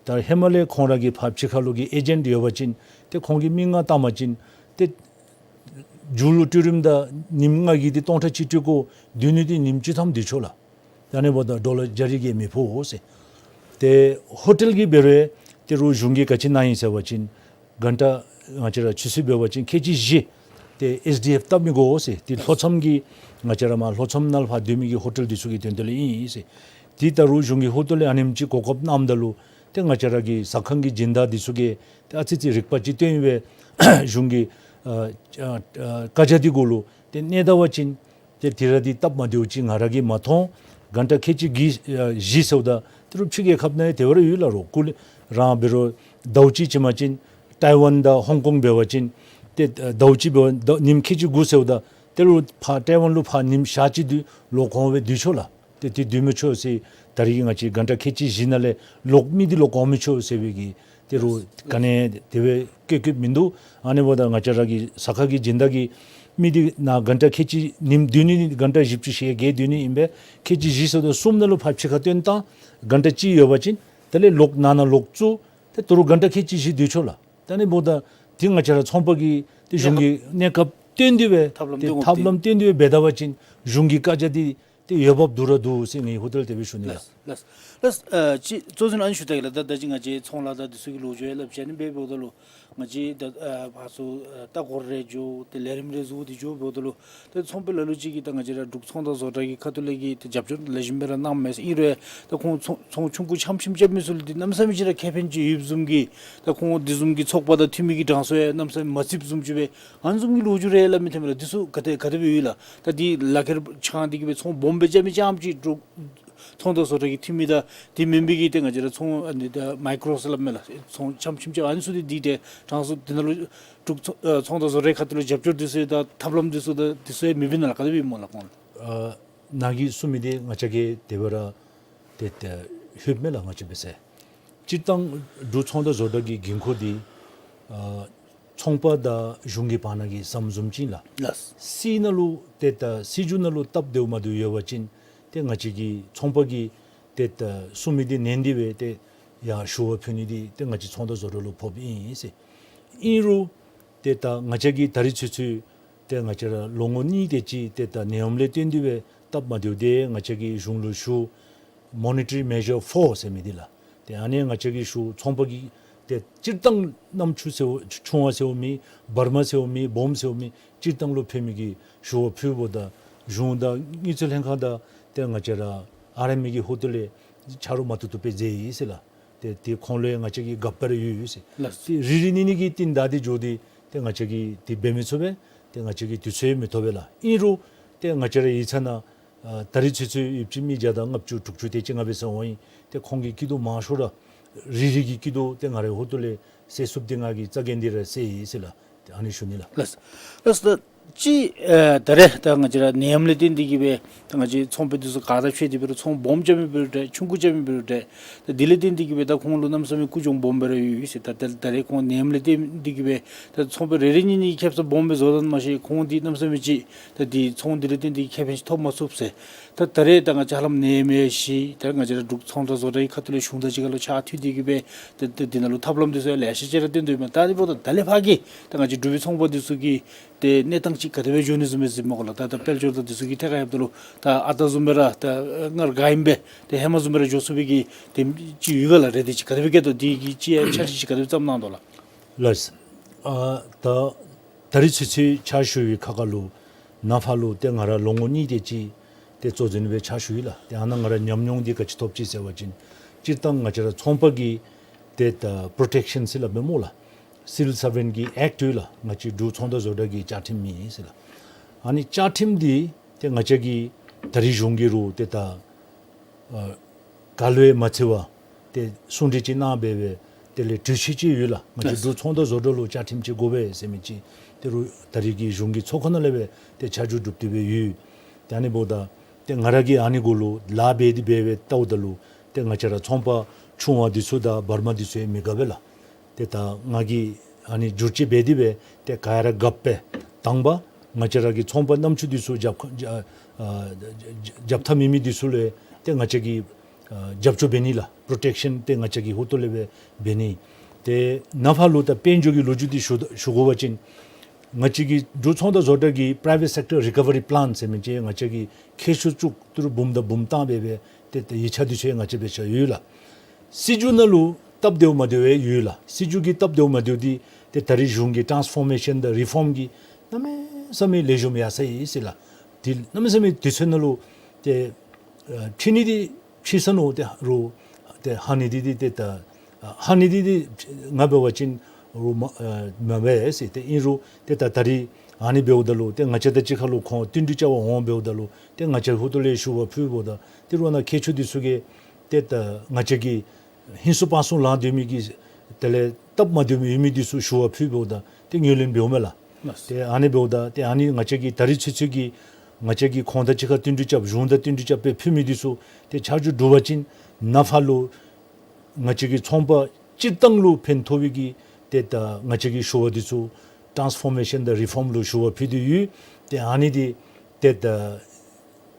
ད་ཧེ་མ་ལས་ཁོང་ར་གི་ཕར་ཕྱི་ཁ་ལུ་གི་ཨེ་ཇེནཊ་ཡོད་པ་ཅིན་ཏེ་ཁོང་གིས་མི་ལྔ་བཏང་པ་ཅིན་ཏེ་མཇུག་ལུ་སྤྲོད་རིམ་དང་ཉིནམ་ལྔ་གི་འདི་སྟོང་ཕྲག་གཅིག་སྤྲོད་དགོ། སྡོད་ནི་འདི་ཉིནམ་གཅིག་ཐམ་སྡོད་ཆོག་ལགས། ད་ཨ་ནི་འབདཝ་ད་ཌོ་ལར་བརྒྱ་རེ་གིས་མི་ཕོག་ཟེར། ཏེ་ཧོ་ཊེལ་གྱི་འབད་རུང་ཏེ་རོགས་གཞུང་གིས་ག་ཅི་གནང་ཡི་ཟེར་བ་ཅིན་གྷན་ཊ་ང་བཅས་ར་ཆུ་ཚོད་འབད་བ་ཅིན་ཁལ་གཅིག་བཞི་ཏེ་ཨེས་ཌི་ཨེཕ་བཏབ་མི་དགོ་ཟེར། ཏེ་ལྷོ་མཚམས་ཀྱི་ང་བཅས་ར་མར་ལྷོ་མཚམས་ནང་ལུ་ཕར་སྡོད་མི་གི་ཧོ་ཊེལ་འདི་ཚུ་གི་དོན་དག་ལུ་ཨིན་ཟེར། ཏེ་ད་རོགས་གཞུང་གི་ཧོ་ཊེལ་ལས་ཨ་ནེམ་ཅིག་གོ་སྐབས་གནངམ་ད་ལུ་ཏེ་ང་བཅས་ར་གི་ཟ་ཁང་གི་སྦྱིན་བདག་འདི་ཚུ་གིས་ཏེ་ཨ་ཙི་ཙི་རིག་པ་ཅིག་བཏོན་སྦེ་གཞུང་གི་ཨ་ཨ་ཨ་བཀའ་རྒྱ་འདི་གུ་ལུ་ཏེ་གནས་ད་པ་ཅིན་ཏེ་དེ་ར་འདི་སྟབས་མ་བདེཝ་ཅིག་ང་ར་གིས་མ་མཐོང་། གྷན་ཊ་ཁལ་གཅིག་གི་ཨ་བཞི་ཟེརཝ་ད་ཏེ་རོགས་ཕྱི་རྒྱལ་ཁབ་ནང་ཡང་དེ་སྦེ་ར་ཡོད་ལགས། རོགས་ཀུ་ལི་རང་འབད་རུང་ཟླཝ་གཅིག་བྱིན་པ་ཅིན་ཊའི་ཝན་དང་ཧོང་ཀོང་འབད་བ་ཅིན་ཏེ་ཟླཝ་གཅིག་འབད་བ་ཉིནམ་ཁལ་གཅིག་དགུ་ཟེརཝ་ད་ཏེ་རོགས་ཕར་ཊའི་ཝན་ལུ་ཕར་ཉིནམ་ཞག་གཅིག་སྡོད་ལོག་གོང་སྦེ་སྡོད་ཆོག་ལགས། ཏེ་ཏེ་སྡོད་མི་ཆོག་ཟེར། ད་རིས་ང་བཅས་གྷན་ཊ་ཁལ་གཅིག་བཞི་ནང་ལས་ལོག་མི་འདི་ལོག་གོ་མི་ཆོག་ཟེར་བའི་གི་ཏེ་རོགས་ག་ནི་དེ་སྦེ་བཀོད་བཀོདཔ་མིན་འདུག། ཨ་ནི་འབདཝ་ད་ང་བཅས་ར་གི་ཟ་ཁང་གི་སྦྱིན་བདག་གིས་མི་འདི་ནཱ་གྷན་ཊ་ཁལ་གཅིག་ཉིནམ་སྡོད་ནི་གྷན་ཊ་བཞི་བཅུ་ཞེ་བརྒྱད་སྡོད་ནི་ཨིན་པས། ཁལ་གཅིག་བཞི་ཟེརཝ་ད་གསུམ་ནང་ལུ་ཕར་ཕྱི་ཁར་བཏོན་བཏང་། གྷན་ཊ་གཅིག་ཡོད་པ་ཅིན་དེ་ལས་ལོག་ནང་ན་ལོག་བཙུགས། ཏེ་ད་རུང་གྷན་ཊ་ཁལ་གཅིག་བཞི་སྡོད་ཆོག་ལགས། ད་ཨ་ནི་འབདཝ་ད་ཏེ་ང་བཅས་ར་ཚོང་པ་གིས་ཏེ་གཞུང་གི་གནས་སྐབས་བཏོན་ཏེ་སྦེ་ཐབས་ལམ་ཏེ་སྟོན་དགོཔ་ཐབས་ལམ་བཏོན་ཏེ་སྦེ་འབད་ད་པ་ཅིན་གཞུང་གི་བཀའ་རྒྱ་འདི་ཏེ་འོས་འབབ་སྡུག་ར་འདུག་ཟེར་ངེའི་ཧོ་ཏེལ་དེ་སྦེ་ཞུ་ནི་ལགས། ལགས། ལགས། ད་ཨ་ཅི་གཙོ་འཛིན་ཨ་ནི་ཞུ་ད་གི་ལགས། ད་ད་ཅི་ང་བཅས་ཚོང་ལཱ་དང་འདི་ཚུ་གི་ལོ་རྒྱུས་ཡང་སླབ་ཅི། ཨ་ནི་འབདཝ་ད་ལུ་ང་བཅས་ད་ཨ་ཕར་ཚུར་ཨ་ལྟ་སྐོར་རེ་འགྱོ་སྟེ་ལས་རིམ་རེ་བཟོ་སྟེ་འགྱོཝ་ད་ལུ་ད་ཚོང་པ་ལ་ལུ་ཅིག་གིས་ད་ང་བཅས་ར་འབྲུག་ཚོང་དང་བཟོ་གྲྭ་གི་ཁ་ཐུག་ལས་ཀྱི་ད་རྒྱབ་སྐྱོར་ལེགས་ཤོམ་སྦེ་ར་གནངམ་མས་ཟེར། ཨིན་རུང་ད་ཁོང་ཚོང་ཚོང་ཆུང་ཀུ་འཆམ་འཆམ་རྐྱབ་མི་ཚུ་ལུ་འདི་གནམ་མེད་ས་མེད་ཅིག་ར་ཁེ་ཕན་ཅིག་ཡོདཔ་བཟུམ་གྱི་ད་ཁོང་འདི་བཟུམ་གྱི་ཚོགས་པ་དང་འཐུས་མི་གི་གྲངས་སུ་ཡང་གནམ་མེད་ས་མེད་མ་ཚུདཔ་བཟུམ་ཅིག་སྦེ་ཨ་ནི་བཟུམ་གྱི་ལོ་རྒྱུས་རེ་སླབ་མི་ཐོན་མས་ལགས། འདི་ཚུ་ག་དེ་ག་དེ་སྦེ་ཡོད་ལགས། ད་འདི་ལག་ཁྱེར་འཆང་སྟེ་གི་སྦེ་ཚོང་སྦོམ་སྦེ་རྐྱབ་མི་རྐྱངམ་ཅིག་འབྲུག་ཚོང་དང་བཟོ་གྲྭ་གི་འཐུས་མི་དང་དེ་མེན་པའི་གི་ཏེ་ང་བཅས་ར་ཚོང་ཨ་ནི་ད་མའི་ཀྲོ་ཟེར་སླབ་མས་ལགས། ཚོང་འཆམ་འཆམ་རྐྱབ་ཨ་ནི་ཚུ་འདི་འདི་ཏེ་གྲངས་སུ་འདི་ནང་ལུ་འབྲུག་ཚོང་ཨ་ཚོང་དང་བཟོ་གྲྭའི་ཁ་ཐུག་ལུ་རྒྱབ་སྐྱོར་འདི་ཚུ་དང་ཐབས་ལམ་འདི་ཚུ་དང་འདི་ཚུ་ཡང་མེད་པས་ན་ལགས། ག་དེ་སྦེ་སྨོ་ལགས་ཁོང་། ཨ་ནཱ་གིས་གསུངས་མི་འདི་ང་བཅས་ཀྱིས་དེ་སྦེ་ར་ཏེ་ཏེ་ལྷོདཔ་མས་ལགས། ང་བཅས་འབད་ས་སྤྱིར་བཏང་འབྲུག་ཚོང་དང་བཟོ་གྲྭ་གི་འགན་ཁུར་འདི་ཨ་ཚོང་པ་དང་གཞུང་གི་བར་ན་གི་ཟམ་བཟུམ་ཅིག་ལགས། ལགས། སྲིད་ནང་ལུ་ཏེ་ད་སྲིད་བྱུས་ནང་ལུ་སྟབས་བདེཝ་མ་བདེཝ་ཡོད་པ་ཅིན་ཏེ་ང་བཅས་ཀྱི་ཚོང་པ་གིས་ཏེ་ད་གསུངས་མི་འདི་ནན་ཏེ་སྦེ་ཏེ་ཡར་ཞུ་བ་ཕུལ་ནི་འདི་ཏེ་ང་བཅས་ཚོང་དང་བཟོ་གྲྭ་ལུ་ཕོགཔ་ཨིན་ཟེར། ཨིན་རུང་ཏེ་ད་ང་བཅས་ཀྱིས་ད་རིས་ཚུན་ཚོད་ཏེ་ང་བཅས་ར་ལོ་ངོ་གཉིས་དེ་ཅིག་ཏེ་ད་ནད་ཡམས་ལས་བརྟེན་ཏེ་སྦེ་སྟབས་མ་བདེཝ་དེ་ང་བཅས་ཀྱིས་གཞུང་ལུ་ཞུ། Monetary Measure Four ཟེར་མི་འདི་ལགས། ཏེ་ཨ་ནི་ང་བཅས་ཀྱིས་ཞུ། ཚོང་པ་གིས་ཏེ་སྤྱིར་བཏང་གནམ་ཆུ་ཟེརཝ་ཆུང་བ་ཟེརཝ་མེད། བར་མ་ཟེརཝ་མེད། སྦོམ་ཟེརཝ་མེད། སྤྱིར་བཏང་ལུ་ཕན་མི་གི་ཞུ་བ་ཕུལཝ་ད་གཞུང་དང་དངུལ་རྩིས་ལྷན་ཁག་དང་ཏེ་ང་བཅས་ར་ཨར་ཨེམ་ཨེ་གི་ཧོངས་ལས་ཆ་རོགས་མ་ཐུབ་ཐུབ་སྦེ་མཛད་ཡི་ཟེར་ལགས། ཏེ་ཏེ་ཁོང་ལུ་ཡང་ང་བཅས་ཀྱིས་དགག་པ་རེ་ཡོད་ཡོད་ཟེར། ལགས། ཏེ་རེ་རེ་གཉིས་གཉིས་ཀྱི་རྟིང་བདའ་སྟེ་འགྱོ་སྟེ་ཏེ་ང་བཅས་ཀྱིས་ཏེ་འབད་མི་ཚུགས་པས། ཏེ་ང་བཅས་ཀྱིས་དུས་ཚོད་མི་ཐོབ་པས་ལགས། ཨིན་རུང་ཏེ་ང་བཅས་ར་ཡིག་ཚང་ནང་ཨ་ད་རིས་ཚུན་ཚོད་ཡོདཔ་ཅིག་མི་བརྒྱ་དང་ལྔ་བཅུ་དྲུག་ཅུ་དེ་ཅིག་ང་འབད་ས་འོང་ཡི། ཏེ་ཁོང་གི་སྐྱིད་སྡུག་མང་ཤོས་ར་རེ་རེ་གི་སྐྱིད་སྡུག་ཏེ་ང་རའི་ཧོངས་ལས་སེལ་ཚུགསཔ་འདི་ང་གིས་རྩ་འགེངས་ཏེ་ར་སེལ་ཡི་ཟེར་ལགས། ཏེ་ཨ་ནི་ཞུ་ནི་ལགས། ལགས། ལགས། ད་ཅི་ཨ་ད་རེས་ད་ང་བཅས་ར་ནད་ཡམས་ལས་བརྟེན་ཏེ་གི་སྦེ་ད་ང་བཅས་ཚོང་པ་འདི་ཚུ་ག་དང་ཕྱད་དེ་འབད་རུང་ཚོང་སྦོམ་རྐྱབ་མི་འབད་རུང་འདྲ་ཆུང་ཀུ་རྐྱབ་མི་འབད་རུང་འདྲ། ད་འདི་ལས་བརྟེན་ཏེ་གི་སྦེ་ད་ཁོང་ལུ་གནམ་མེད་ས་མེད་ཀུ་གྱོང་སྦོམ་སྦེ་ར་ཡོད་ཡོད་ཟེར། ད་ད་ད་རེས་ཁོང་ནད་ཡམས་ལས་བརྟེན་ཏེ་གི་སྦེ་ད་ཚོང་པ་རེ་རེ་གཉིས་གཉིས་ཁེབ་ས་སྦོམ་སྦེ་བཟོ་དོ་མ་ཤེས། ཁོང་འདི་གནམ་མེད་ས་མེད་ཅིག་ད་འདི་ཚོང་འདི་ལས་བརྟེན་ཏེ་ཁེ་ཕན་ཅིག་ཐོབ་མ་ཚུགས་ཟེར། ད་ད་རེས་ད་ང་བཅས་ཧ་ལམ་ནད་མེད་ཤི། ད་ང་བཅས་ར་འབྲུག་ཚོང་དང་བཟོ་གྲྭ་གི་ཁ་ཐུག་ལས་གཞུང་དང་གཅིག་ཁར་ལུ་ཕྱག་མཐུད་དེ་གི་སྦེ་ད་ད་འདི་ནང་ལུ་ཐབས་ལམ་འདི་ཚུ་ཡང་ལེ་ཤ་ཅིག་ར་བཏོན་དོ་ཡོདཔ་མས། ད་འདི་འབདཝ་ད་ད་ལས་ཕར་གྱི་ད་ང་བཅས་འབྲུག་པའི་ཚོང་པ་འདི་ཚུ་གི་ཏེ་གནས་སྟངས་ཅིག་ག་དེ་སྦེ་འགྱོ་ནི་བཟུམ་སྦེ་གཟིགས་སྨོ་ལགས། ད་ད་དཔལ་འབྱོར་དང་འདི་ཚུ་གི་ཐད་ཁར་འབདཝ་ད་ལུ་ད་ཨ་རྟག་བཟུམ་སྦེ་ར་ད་སྔར་ག་ཨིནམ་སྦེ་ཏེ་ཧེ་མ་བཟུམ་སྦེ་ར་འགྱོ་ཚུགས་པའི་གི་དེམ་ཅིག་ཡོད་ག་ལགས། རེ་འདོད་ཅིག་ག་དེ་སྦེ་བསྐྱེད་དོ། འདི་གི་ཅིག་ཡང་འཆར་གཞི་ཅིག་ག་དེ་སྦེ་བརྩམས་གནང་དོ་ལགས། ལགས། ཨ་ད་ད་རིས་ཚུན་ཚོད་ཕྱག་ཞུ་བའི་ཁ་ཁ་ལུ་ནཱ་ཕར་ལུ་ཏེ་ང་ར་ལོ་ངོ་གཉིས་དེ་ཅིག་ཏེ་གཙོ་འཛིན་སྦེ་ཕྱག་ཞུ་ཡི་ལགས། ཏེ་ཨ་ནཱ་ང་ར་ཉམས་མྱོང་འདི་ག་ཅི་ཐོབ་ཅི་ཟེར་བ་ཅིན་སྤྱིར་བཏང་ང་བཅས་ར་ཚོང་པ་གི་ཏེ་ད་པྲོ་ཊེཀ་ཤཱན་ཟེར་སླབ་མས་སྨོ་ལགས། སི་ཝིལ་སར་ཝེནཊ་གི་ཨེཀཊ་ཡོད་ལགས། ང་བཅས་འབྲུག་ཚོང་དང་བཟོ་གྲྭ་གི་བཅའ་ཁྲིམས་ཨིན་ཟེར་ལགས། ཨ་ནི་བཅའ་ཁྲིམས་འདི་ཏེ་ང་བཅས་ཀྱིས་ད་རིས་གཞུང་གིས་རུང་ཏེ་ད་ཨ་ག་ལུ་ཡང་མ་འཚེར་བར་ཏེ་གསུང་གྲོས་ཅིག་གནང་སྦེ་སྦེ་དེ་ལས་གྲོས་ཆོད་ཅིག་ཡོད་ལགས། ང་བཅས་ལགས། འབྲུག་ཚོང་དང་བཟོ་གྲྭ་ལུ་བཅའ་ཁྲིམས་ཅིག་དགོ་པས་ཟེར་མི་ཅིག་དེ་རུང་ད་རིས་ཀྱི་གཞུང་གི་ཚོགས་ཁང་ནང་ལས་སྦེ་ཏེ་ཆ་འཇོག་གྲུབ་སྟེ་སྦེ་ཡོད། ཏེ་ཨ་ནི་འབདཝ་ད་ཏེ་ང་ར་གིས་ཨ་ནི་གུ་ལུ་ལཱ་འབད་དེ་འབད་སྦེ་བལྟཝ་ད་ལུ་ཏེ་ང་བཅས་ར་ཚོང་པ་ཆུང་བ་འདི་ཚུ་དང་བར་མ་འདི་ཚུ་ཡང་མི་དགའ་བས་ལགས། ཏེ་ད་ང་གིས་ཨ་ནི་བསྒྱུར་བཅོས་འབད་དེ་སྦེ་ཏེ་ག་ར་དགའཝ་སྦེ་དང་པ་ང་བཅས་ར་གི་ཚོང་པ་རྣམ་ཅོ་འདི་ཚུ་རྒྱབ་ཁ་རྒྱབ་ཨ་རྒྱབ་ཐབས་མེད་མི་འདི་ཚུ་ལུ་ཏེ་ང་བཅས་ཀྱིས་ཨ་རྒྱབ་སྐྱོར་འབད་ནི་ལགས། པྲོ་ཊེཀ་ཤཱན་ཏེ་ང་བཅས་ཀྱི་ཧོངས་ལས་སྦེ་འབད་ནི། ཏེ་ནཱ་ཕར་ལུ་ད་དཔལ་འབྱོར་གྱི་ལོ་རྒྱུས་འདི་ཞུ་ཞུ་དགོ་པ་ཅིན་ང་བཅས་ཀྱི་འབྲུག་ཚོང་དང་བཟོ་གྲྭ་གི་པ་རའི་ཝེཊ་སེཀ་ཊར་རི་ཀ་ཝ་རི་པི་ལཱན་ཟེར་མི་ཅིག་ང་བཅས་ཀྱིས་མཁས་མཆོག་བཅུ་ཏི་རུ་འབུམ་དང་འབུམ་བཏང་སྦེ་སྦེ་ཏེ་ཏེ་ཡིག་ཆ་འདི་ཚུ་ཡང་ང་བཅས་འབད་ས་ཡོད་ལགས། སྲིད་བྱུས་ནང་ལུ་སྟབས་བདེཝ་མ་བདེཝ་ཡོད་ལགས། སྲིད་བྱུས་ཀྱི་སྟབས་བདེཝ་མ་བདེཝ་འདི་ཏེ་ད་རིས་གཞུང་གི་ཊཱནསི་ཕོར་མེ་ཤཱན་དང་རི་ཕོརམ་གྱིས་གནམ་མེད་ས་མེད་ལེགས་ཤོམ་ཡར་སོང་ཡི་ཟེར་ལགས། ཏེ་གནམ་མེད་ས་མེད་དུས་ཚོད་ནང་ལུ་ཏེ་ཨ་ཁྲིད་ནི་འདི་ཁྲིད་ས་ནུག། ཏེ་རུང་ཏེ་ཧ་ནི་འདི་འདི་ཏེ་ད་ཨ་ཧ་ནི་འདི་འདི་ང་འབད་བ་ཅིན་རུང་མ་ཨ་མ་འབད་ཟེར། ཏེ་ཨིན་རུང་ཏེ་ད་ད་རིས་ཨ་ནི་འབདཝ་ད་ལུ་ཏེ་ང་བཅས་དང་གཅིག་ཁར་ལུ་ཁོང་བསྟུན་གྲོས་རྐྱབ་པར་འོང་འབདཝ་ད་ལུ་ཏེ་ང་བཅས་ཧོངས་ལས་ཞུ་བ་ཕུལཝ་ད་ཏེ་རུང་ནཱ་མཁས་མཆོག་འདི་ཚུ་གིས་ཏེ་ད་ང་བཅས་ཀྱི་ཧིང་སུ་དཔའ་སུ་ལང་སྡོད་མི་གི་དེ་ལས་སྟབས་མ་བདེ་མི་ཡོད་མི་འདི་ཚུ་ཞུ་བ་ཕུལཝ་ད་ཏེ་ངོས་ལེན་འབདཝ་མས་ལགས། ལགས། ཏེ་ཨ་ནི་འབདཝ་ད་ཏེ་ཨ་ནི་ང་བཅས་ཀྱིས་ད་རིས་ཚུན་ཚོད་ཀྱི་ང་བཅས་ཀྱིས་ཁོང་དང་གཅིག་ཁར་བསྟུན་གྲོས་རྐྱབ་གཞུང་དང་བསྟུན་གྲོས་རྐྱབ་སྦེ་ཕུལ་མི་འདི་ཚུ་ཏེ་ཆ་འཇོག་གྲུབ་པ་ཅིན་ནཱ་ཕར་ལུ་ང་བཅས་ཀྱི་ཚོང་པ་སྤྱིར་བཏང་ལུ་ཕན་ཐོགས་པའི་གི་ཏེ་ད་ང་བཅས་ཀྱི་ཞུ་བ་འདི་ཚུ་ཊཱནསི་ཕོར་མེ་ཤཱན་དང་རི་ཕོརམ་ལུ་ཞུ་བ་ཕུལ་ཏེ་ཡོད། ཏེ་ཨ་ནི་འདི་ཏེ་ད་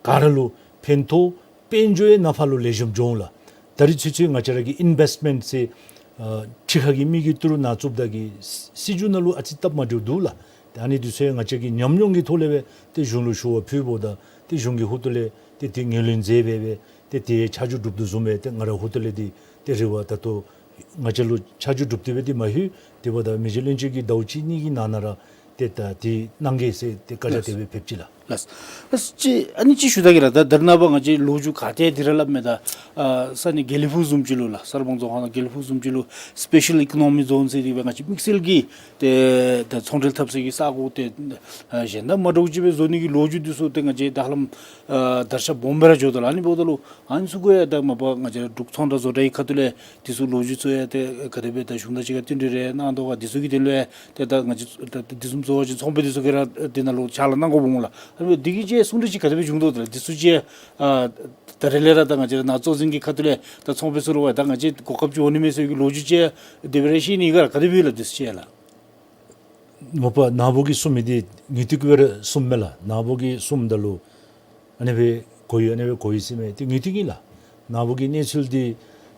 ག་ར་ལུ་ཕན་ཐོགས། དཔལ་འབྱོར་ཡང་ནཱ་ཕར་ལུ་ལེགས་ཤོམ་འགྱོ་འོང་ལགས། ད་རིས་ཚུན་ཚོད་ང་བཅས་ར་གི་ཨིན་བེསཊ་མེནཊ་ཟེར་ཨ་ཕྱི་ཁ་གི་མི་གིས་ཏི་རུ་ནཱ་བཙུགསཔ་ད་གི་སྲིད་བྱུས་ནང་ལུ་ཨ་ཙི་སྟབས་མ་བདེཝ་འདུག་ལགས། ཏེ་ཨ་ནི་འདི་ཚུ་ཡང་ང་བཅས་ཀྱི་ཉམས་མྱོང་གི་ཐོག་ལས་སྦེ་ཏེ་གཞུང་ལུ་ཞུ་བ་ཕུལཝ་ད་ཏེ་གཞུང་གི་ཧོངས་ལས་ཏེ་དེ་ངོས་ལེན་མཛད་སྦེ་སྦེ་ ཏེ་དེ་ཆ་འཇོག་གྲུབ་དོ་བཟུམ་སྦེ་ཏེ་ང་ར་ཧོ་ཏོ་ལས་འདི་ཏེ་རེ་བ་ད་ལྟོ་ང་བཅས་ལུ་ཆ་འཇོག་གྲུབ་སྟེ་སྦེ་འདི་མ་ལྷོད། དེ་འབདཝ་ད་མི་རྗེ་བློན་ཆེན་གྱིས་ཟླཝ་གཅིག་གཉིས་ཀྱི་ནང་ན་ར་ཏེ་ད་འདི་གནང་གེ་ཟེར་ཏེ་བཀའ་རྒྱ་ལགས། དེ་སྦེ་ཕེབས་ཅི་ལགས། ལགས། ལགས། ཅིག་ཨ་ནི་ཅིག་ཞུ་ད་གེ་ལགས། ད་ད་རེས་ནངས་པ་ང་བཅས་ལོ་རྒྱུས་ག་ཏེ་འདི་ར་སླབ་མས། ད་ཨ་ས་གནས་དགེ་ལེགས་ཕུག་བཟུམ་ཅིག་ལུ་ལགས། གསར་སྤང་རྫོང་ཁག་ནང་དགེ་ལེགས་ཕུག་བཟུམ་ཅིག་ལུ་སི་པེ་ཤལ་ཨི་ཀོ་ནོ་མིག་ཛོན་ཟེར་འདི་སྦེ་ང་བཅས་དམིགས་བསལ་གྱི་ཏེ་ད་ཚོང་འབྲེལ་འཐབ་སའི་གི་ས་གོ་ཏེ་ཨ་གཞན་དང་མ་འདྲཝ་ཅིག་སྦེ་བཟོ་ནི་གི་ལོ་རྒྱུས་འདི་ཚུ་ཏེ་ང་བཅས་ད་ཧ་ལམ་ཨ་དར་ཁྱབ་སྦོམ་སྦེ་ར་འགྱོ་དོ་ལགས། ཨ་ནི་འབདཝ་ད་ལུ་ཨ་ནི་ཚུ་གུ་ཡང་ད་མ་པ་ང་བཅས་འབྲུག་ཚོང་དང་བཟོ་གྲྭའི་ཁ་ཐུག་ལས་འདི་ཚུ་ལོ་རྒྱུས་ཚུ་ཡང་ཏེ་ག་དེ་སྦེ་ད་གཞུང་དང་གཅིག་ཁར་བསྟུན་གྲོས་རེ་གནང་དོ་ག། འདི་ཚུ་གི་དོན་ལུ་ཡང་ཏེ་ད་ང་བཅས་ད་འདི་བཟུམ་བཟོ་བ་ཅིན་ཚོང་པ་འདི་ཚུ་གིས་ར་འདི་ནང་ལུ་ཕྱག་ལཱ་གནང་དགོཔ་འོང་ལགས། ཨ་ནི་འདི་གི་ཅིག་གསུང་གྲོས་ཅིག་ག་དེ་སྦེ་བྱུང་དོ་ལགས། འདི་ཚུ་ཅིག་ཨ་ད་རེས་ལས་ར་ད་ང་བཅས་ར་ནཱ་གཙོ་འཛིན་གྱི་ཁ་ཐུག་ལས་ད་ཚོང་པ་ཚུ་ལུ་ཡང་ད་ང་བཅས་གོ་སྐབས་ཅིག་འོང་ནི་མས་ཟེར་གྱི་ལོ་རྒྱུས་ཅིག་དེ་སྦེ་ར་བཤད་ནི་ཨིན་ག་ལགས། ག་དེ་སྦེ་ཡོད་ལགས། འདི་ཚུ་ཅིག་ལགས། མ་པ་ནཱ་བུ་གིས་གསུངས་མི་འདི་དངོས་བསྟོད་ཀྱིས་སྦེ་ར་གསུངམ་མས་ལགས། ནཱ་བུ་གིས་གསུངམ་ད་ལུ་ཨ་ནི་སྦེ་གོ་ཡི་ཨ་ནི་སྦེ་གོ་ཡི་ཟེར་མི་འདི་དངོས་བསྟོད་ཨིན་ལགས། ནཱ་བུ་གིས་གནས་ཚུལ་འདི་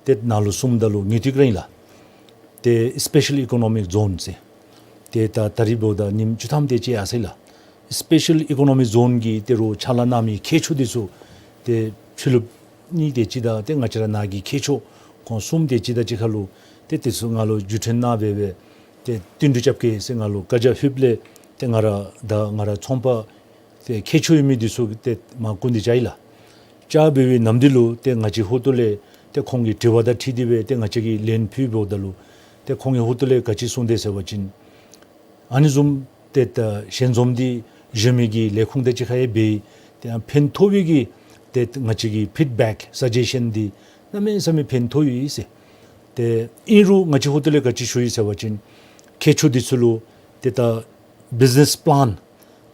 ཏེ་ནཱ་ལུ་གསུངམ་ད་ལུ་དངོས་བསྟོད་ར་ཨིན་ལགས། ཏེ་སི་པེ་ཤལ་ཨི་ཀོ་ནོ་མིག་ཛོན་ཟེར་ཏེ་ད་ད་རིས་འབདཝ་ད་ཉིནམ་བཅུ་ཐམ་དེ་ཅིག་ཡར་སོ་ཡི་ལགས། སི་པེ་ཤལ་ཨི་ཀོ་ནོ་མིག་ཛོན་གྱི་ཏེ་རུ་ཕྱག་ལཱ་གནང་མི་མཁས་མཆོག་འདི་ཚུ་ཏེ་ཕྱི་རྒྱལ་ཁབ་གཉིས་དེ་ཅིག་དང་ཏེ་ང་བཅས་ར་ནཱ་གི་མཁས་མཆོག་ཁོང་གསུམ་དེ་ཅིག་དང་གཅིག་ཁར་ལུ་ཏེ་འདི་ཚུ་ང་ལུ་བརྒྱུད་འཕྲིན་གནང་སྦེ་སྦེ་ཏེ་བསྟུན་གྲོས་རྐྱབ་གེ་ཟེར་ང་ལུ་བཀའ་རྒྱ་ཕུལཝ་ལས་ཏེ་ང་ར་དང་ང་ར་ཚོང་པ་ཏེ་མཁས་མཆོག་ཡོད་མི་འདི་ཚུ་ཏེ་མར་སྐུ་མདུན་བཅར་ཡི་ལགས། བཅར་སྦེ་སྦེ་ནམ་འདི་ལུ་ཏེ་ང་བཅས་ཧོ་ཏོ་ལས་ཏེ་ཁོང་གི་དྲི་བ་དང་འཁྲིལ་ཏེ་སྦེ་ཏེ་ང་བཅས་ཀྱིས་ལན་ཕུལ་འབདཝ་ད་ལུ་ཏེ་ཁོང་གིས་ཧོ་ཏོ་ལས་ག་ཅི་གསུངས་དེས་ཟེར་བ་ཅིན་ཨ་ནི་བཟུམ་ཏེ་ད་ཞལ་འཛོམས་འདི་གཞན་མི་གི་ལས་ཁུངས་དང་གཅིག་ཁར་ཡང་འབད་ཡི། ཏེ་ཡང་ཕན་ཐོགས་པའི་གི་ཏེ་ང་བཅས་ཀྱི་ཕིཌ་བེཀ་སཱ་ཇེས་ཤཱན་འདི་གནམ་མེད་ས་མེད་ཕན་ཐོགས་ཡོད་ཟེར། ཏེ་ཨིན་རུང་ང་བཅས་ཧོ་ཏོ་ལས་ག་ཅི་ཞུ་ཡི་ཟེར་བ་ཅིན་མཁས་མཆོག་འདི་ཚུ་ལུ་ཏེ་ད་བིཛི་ནེས་པ་ལཱན་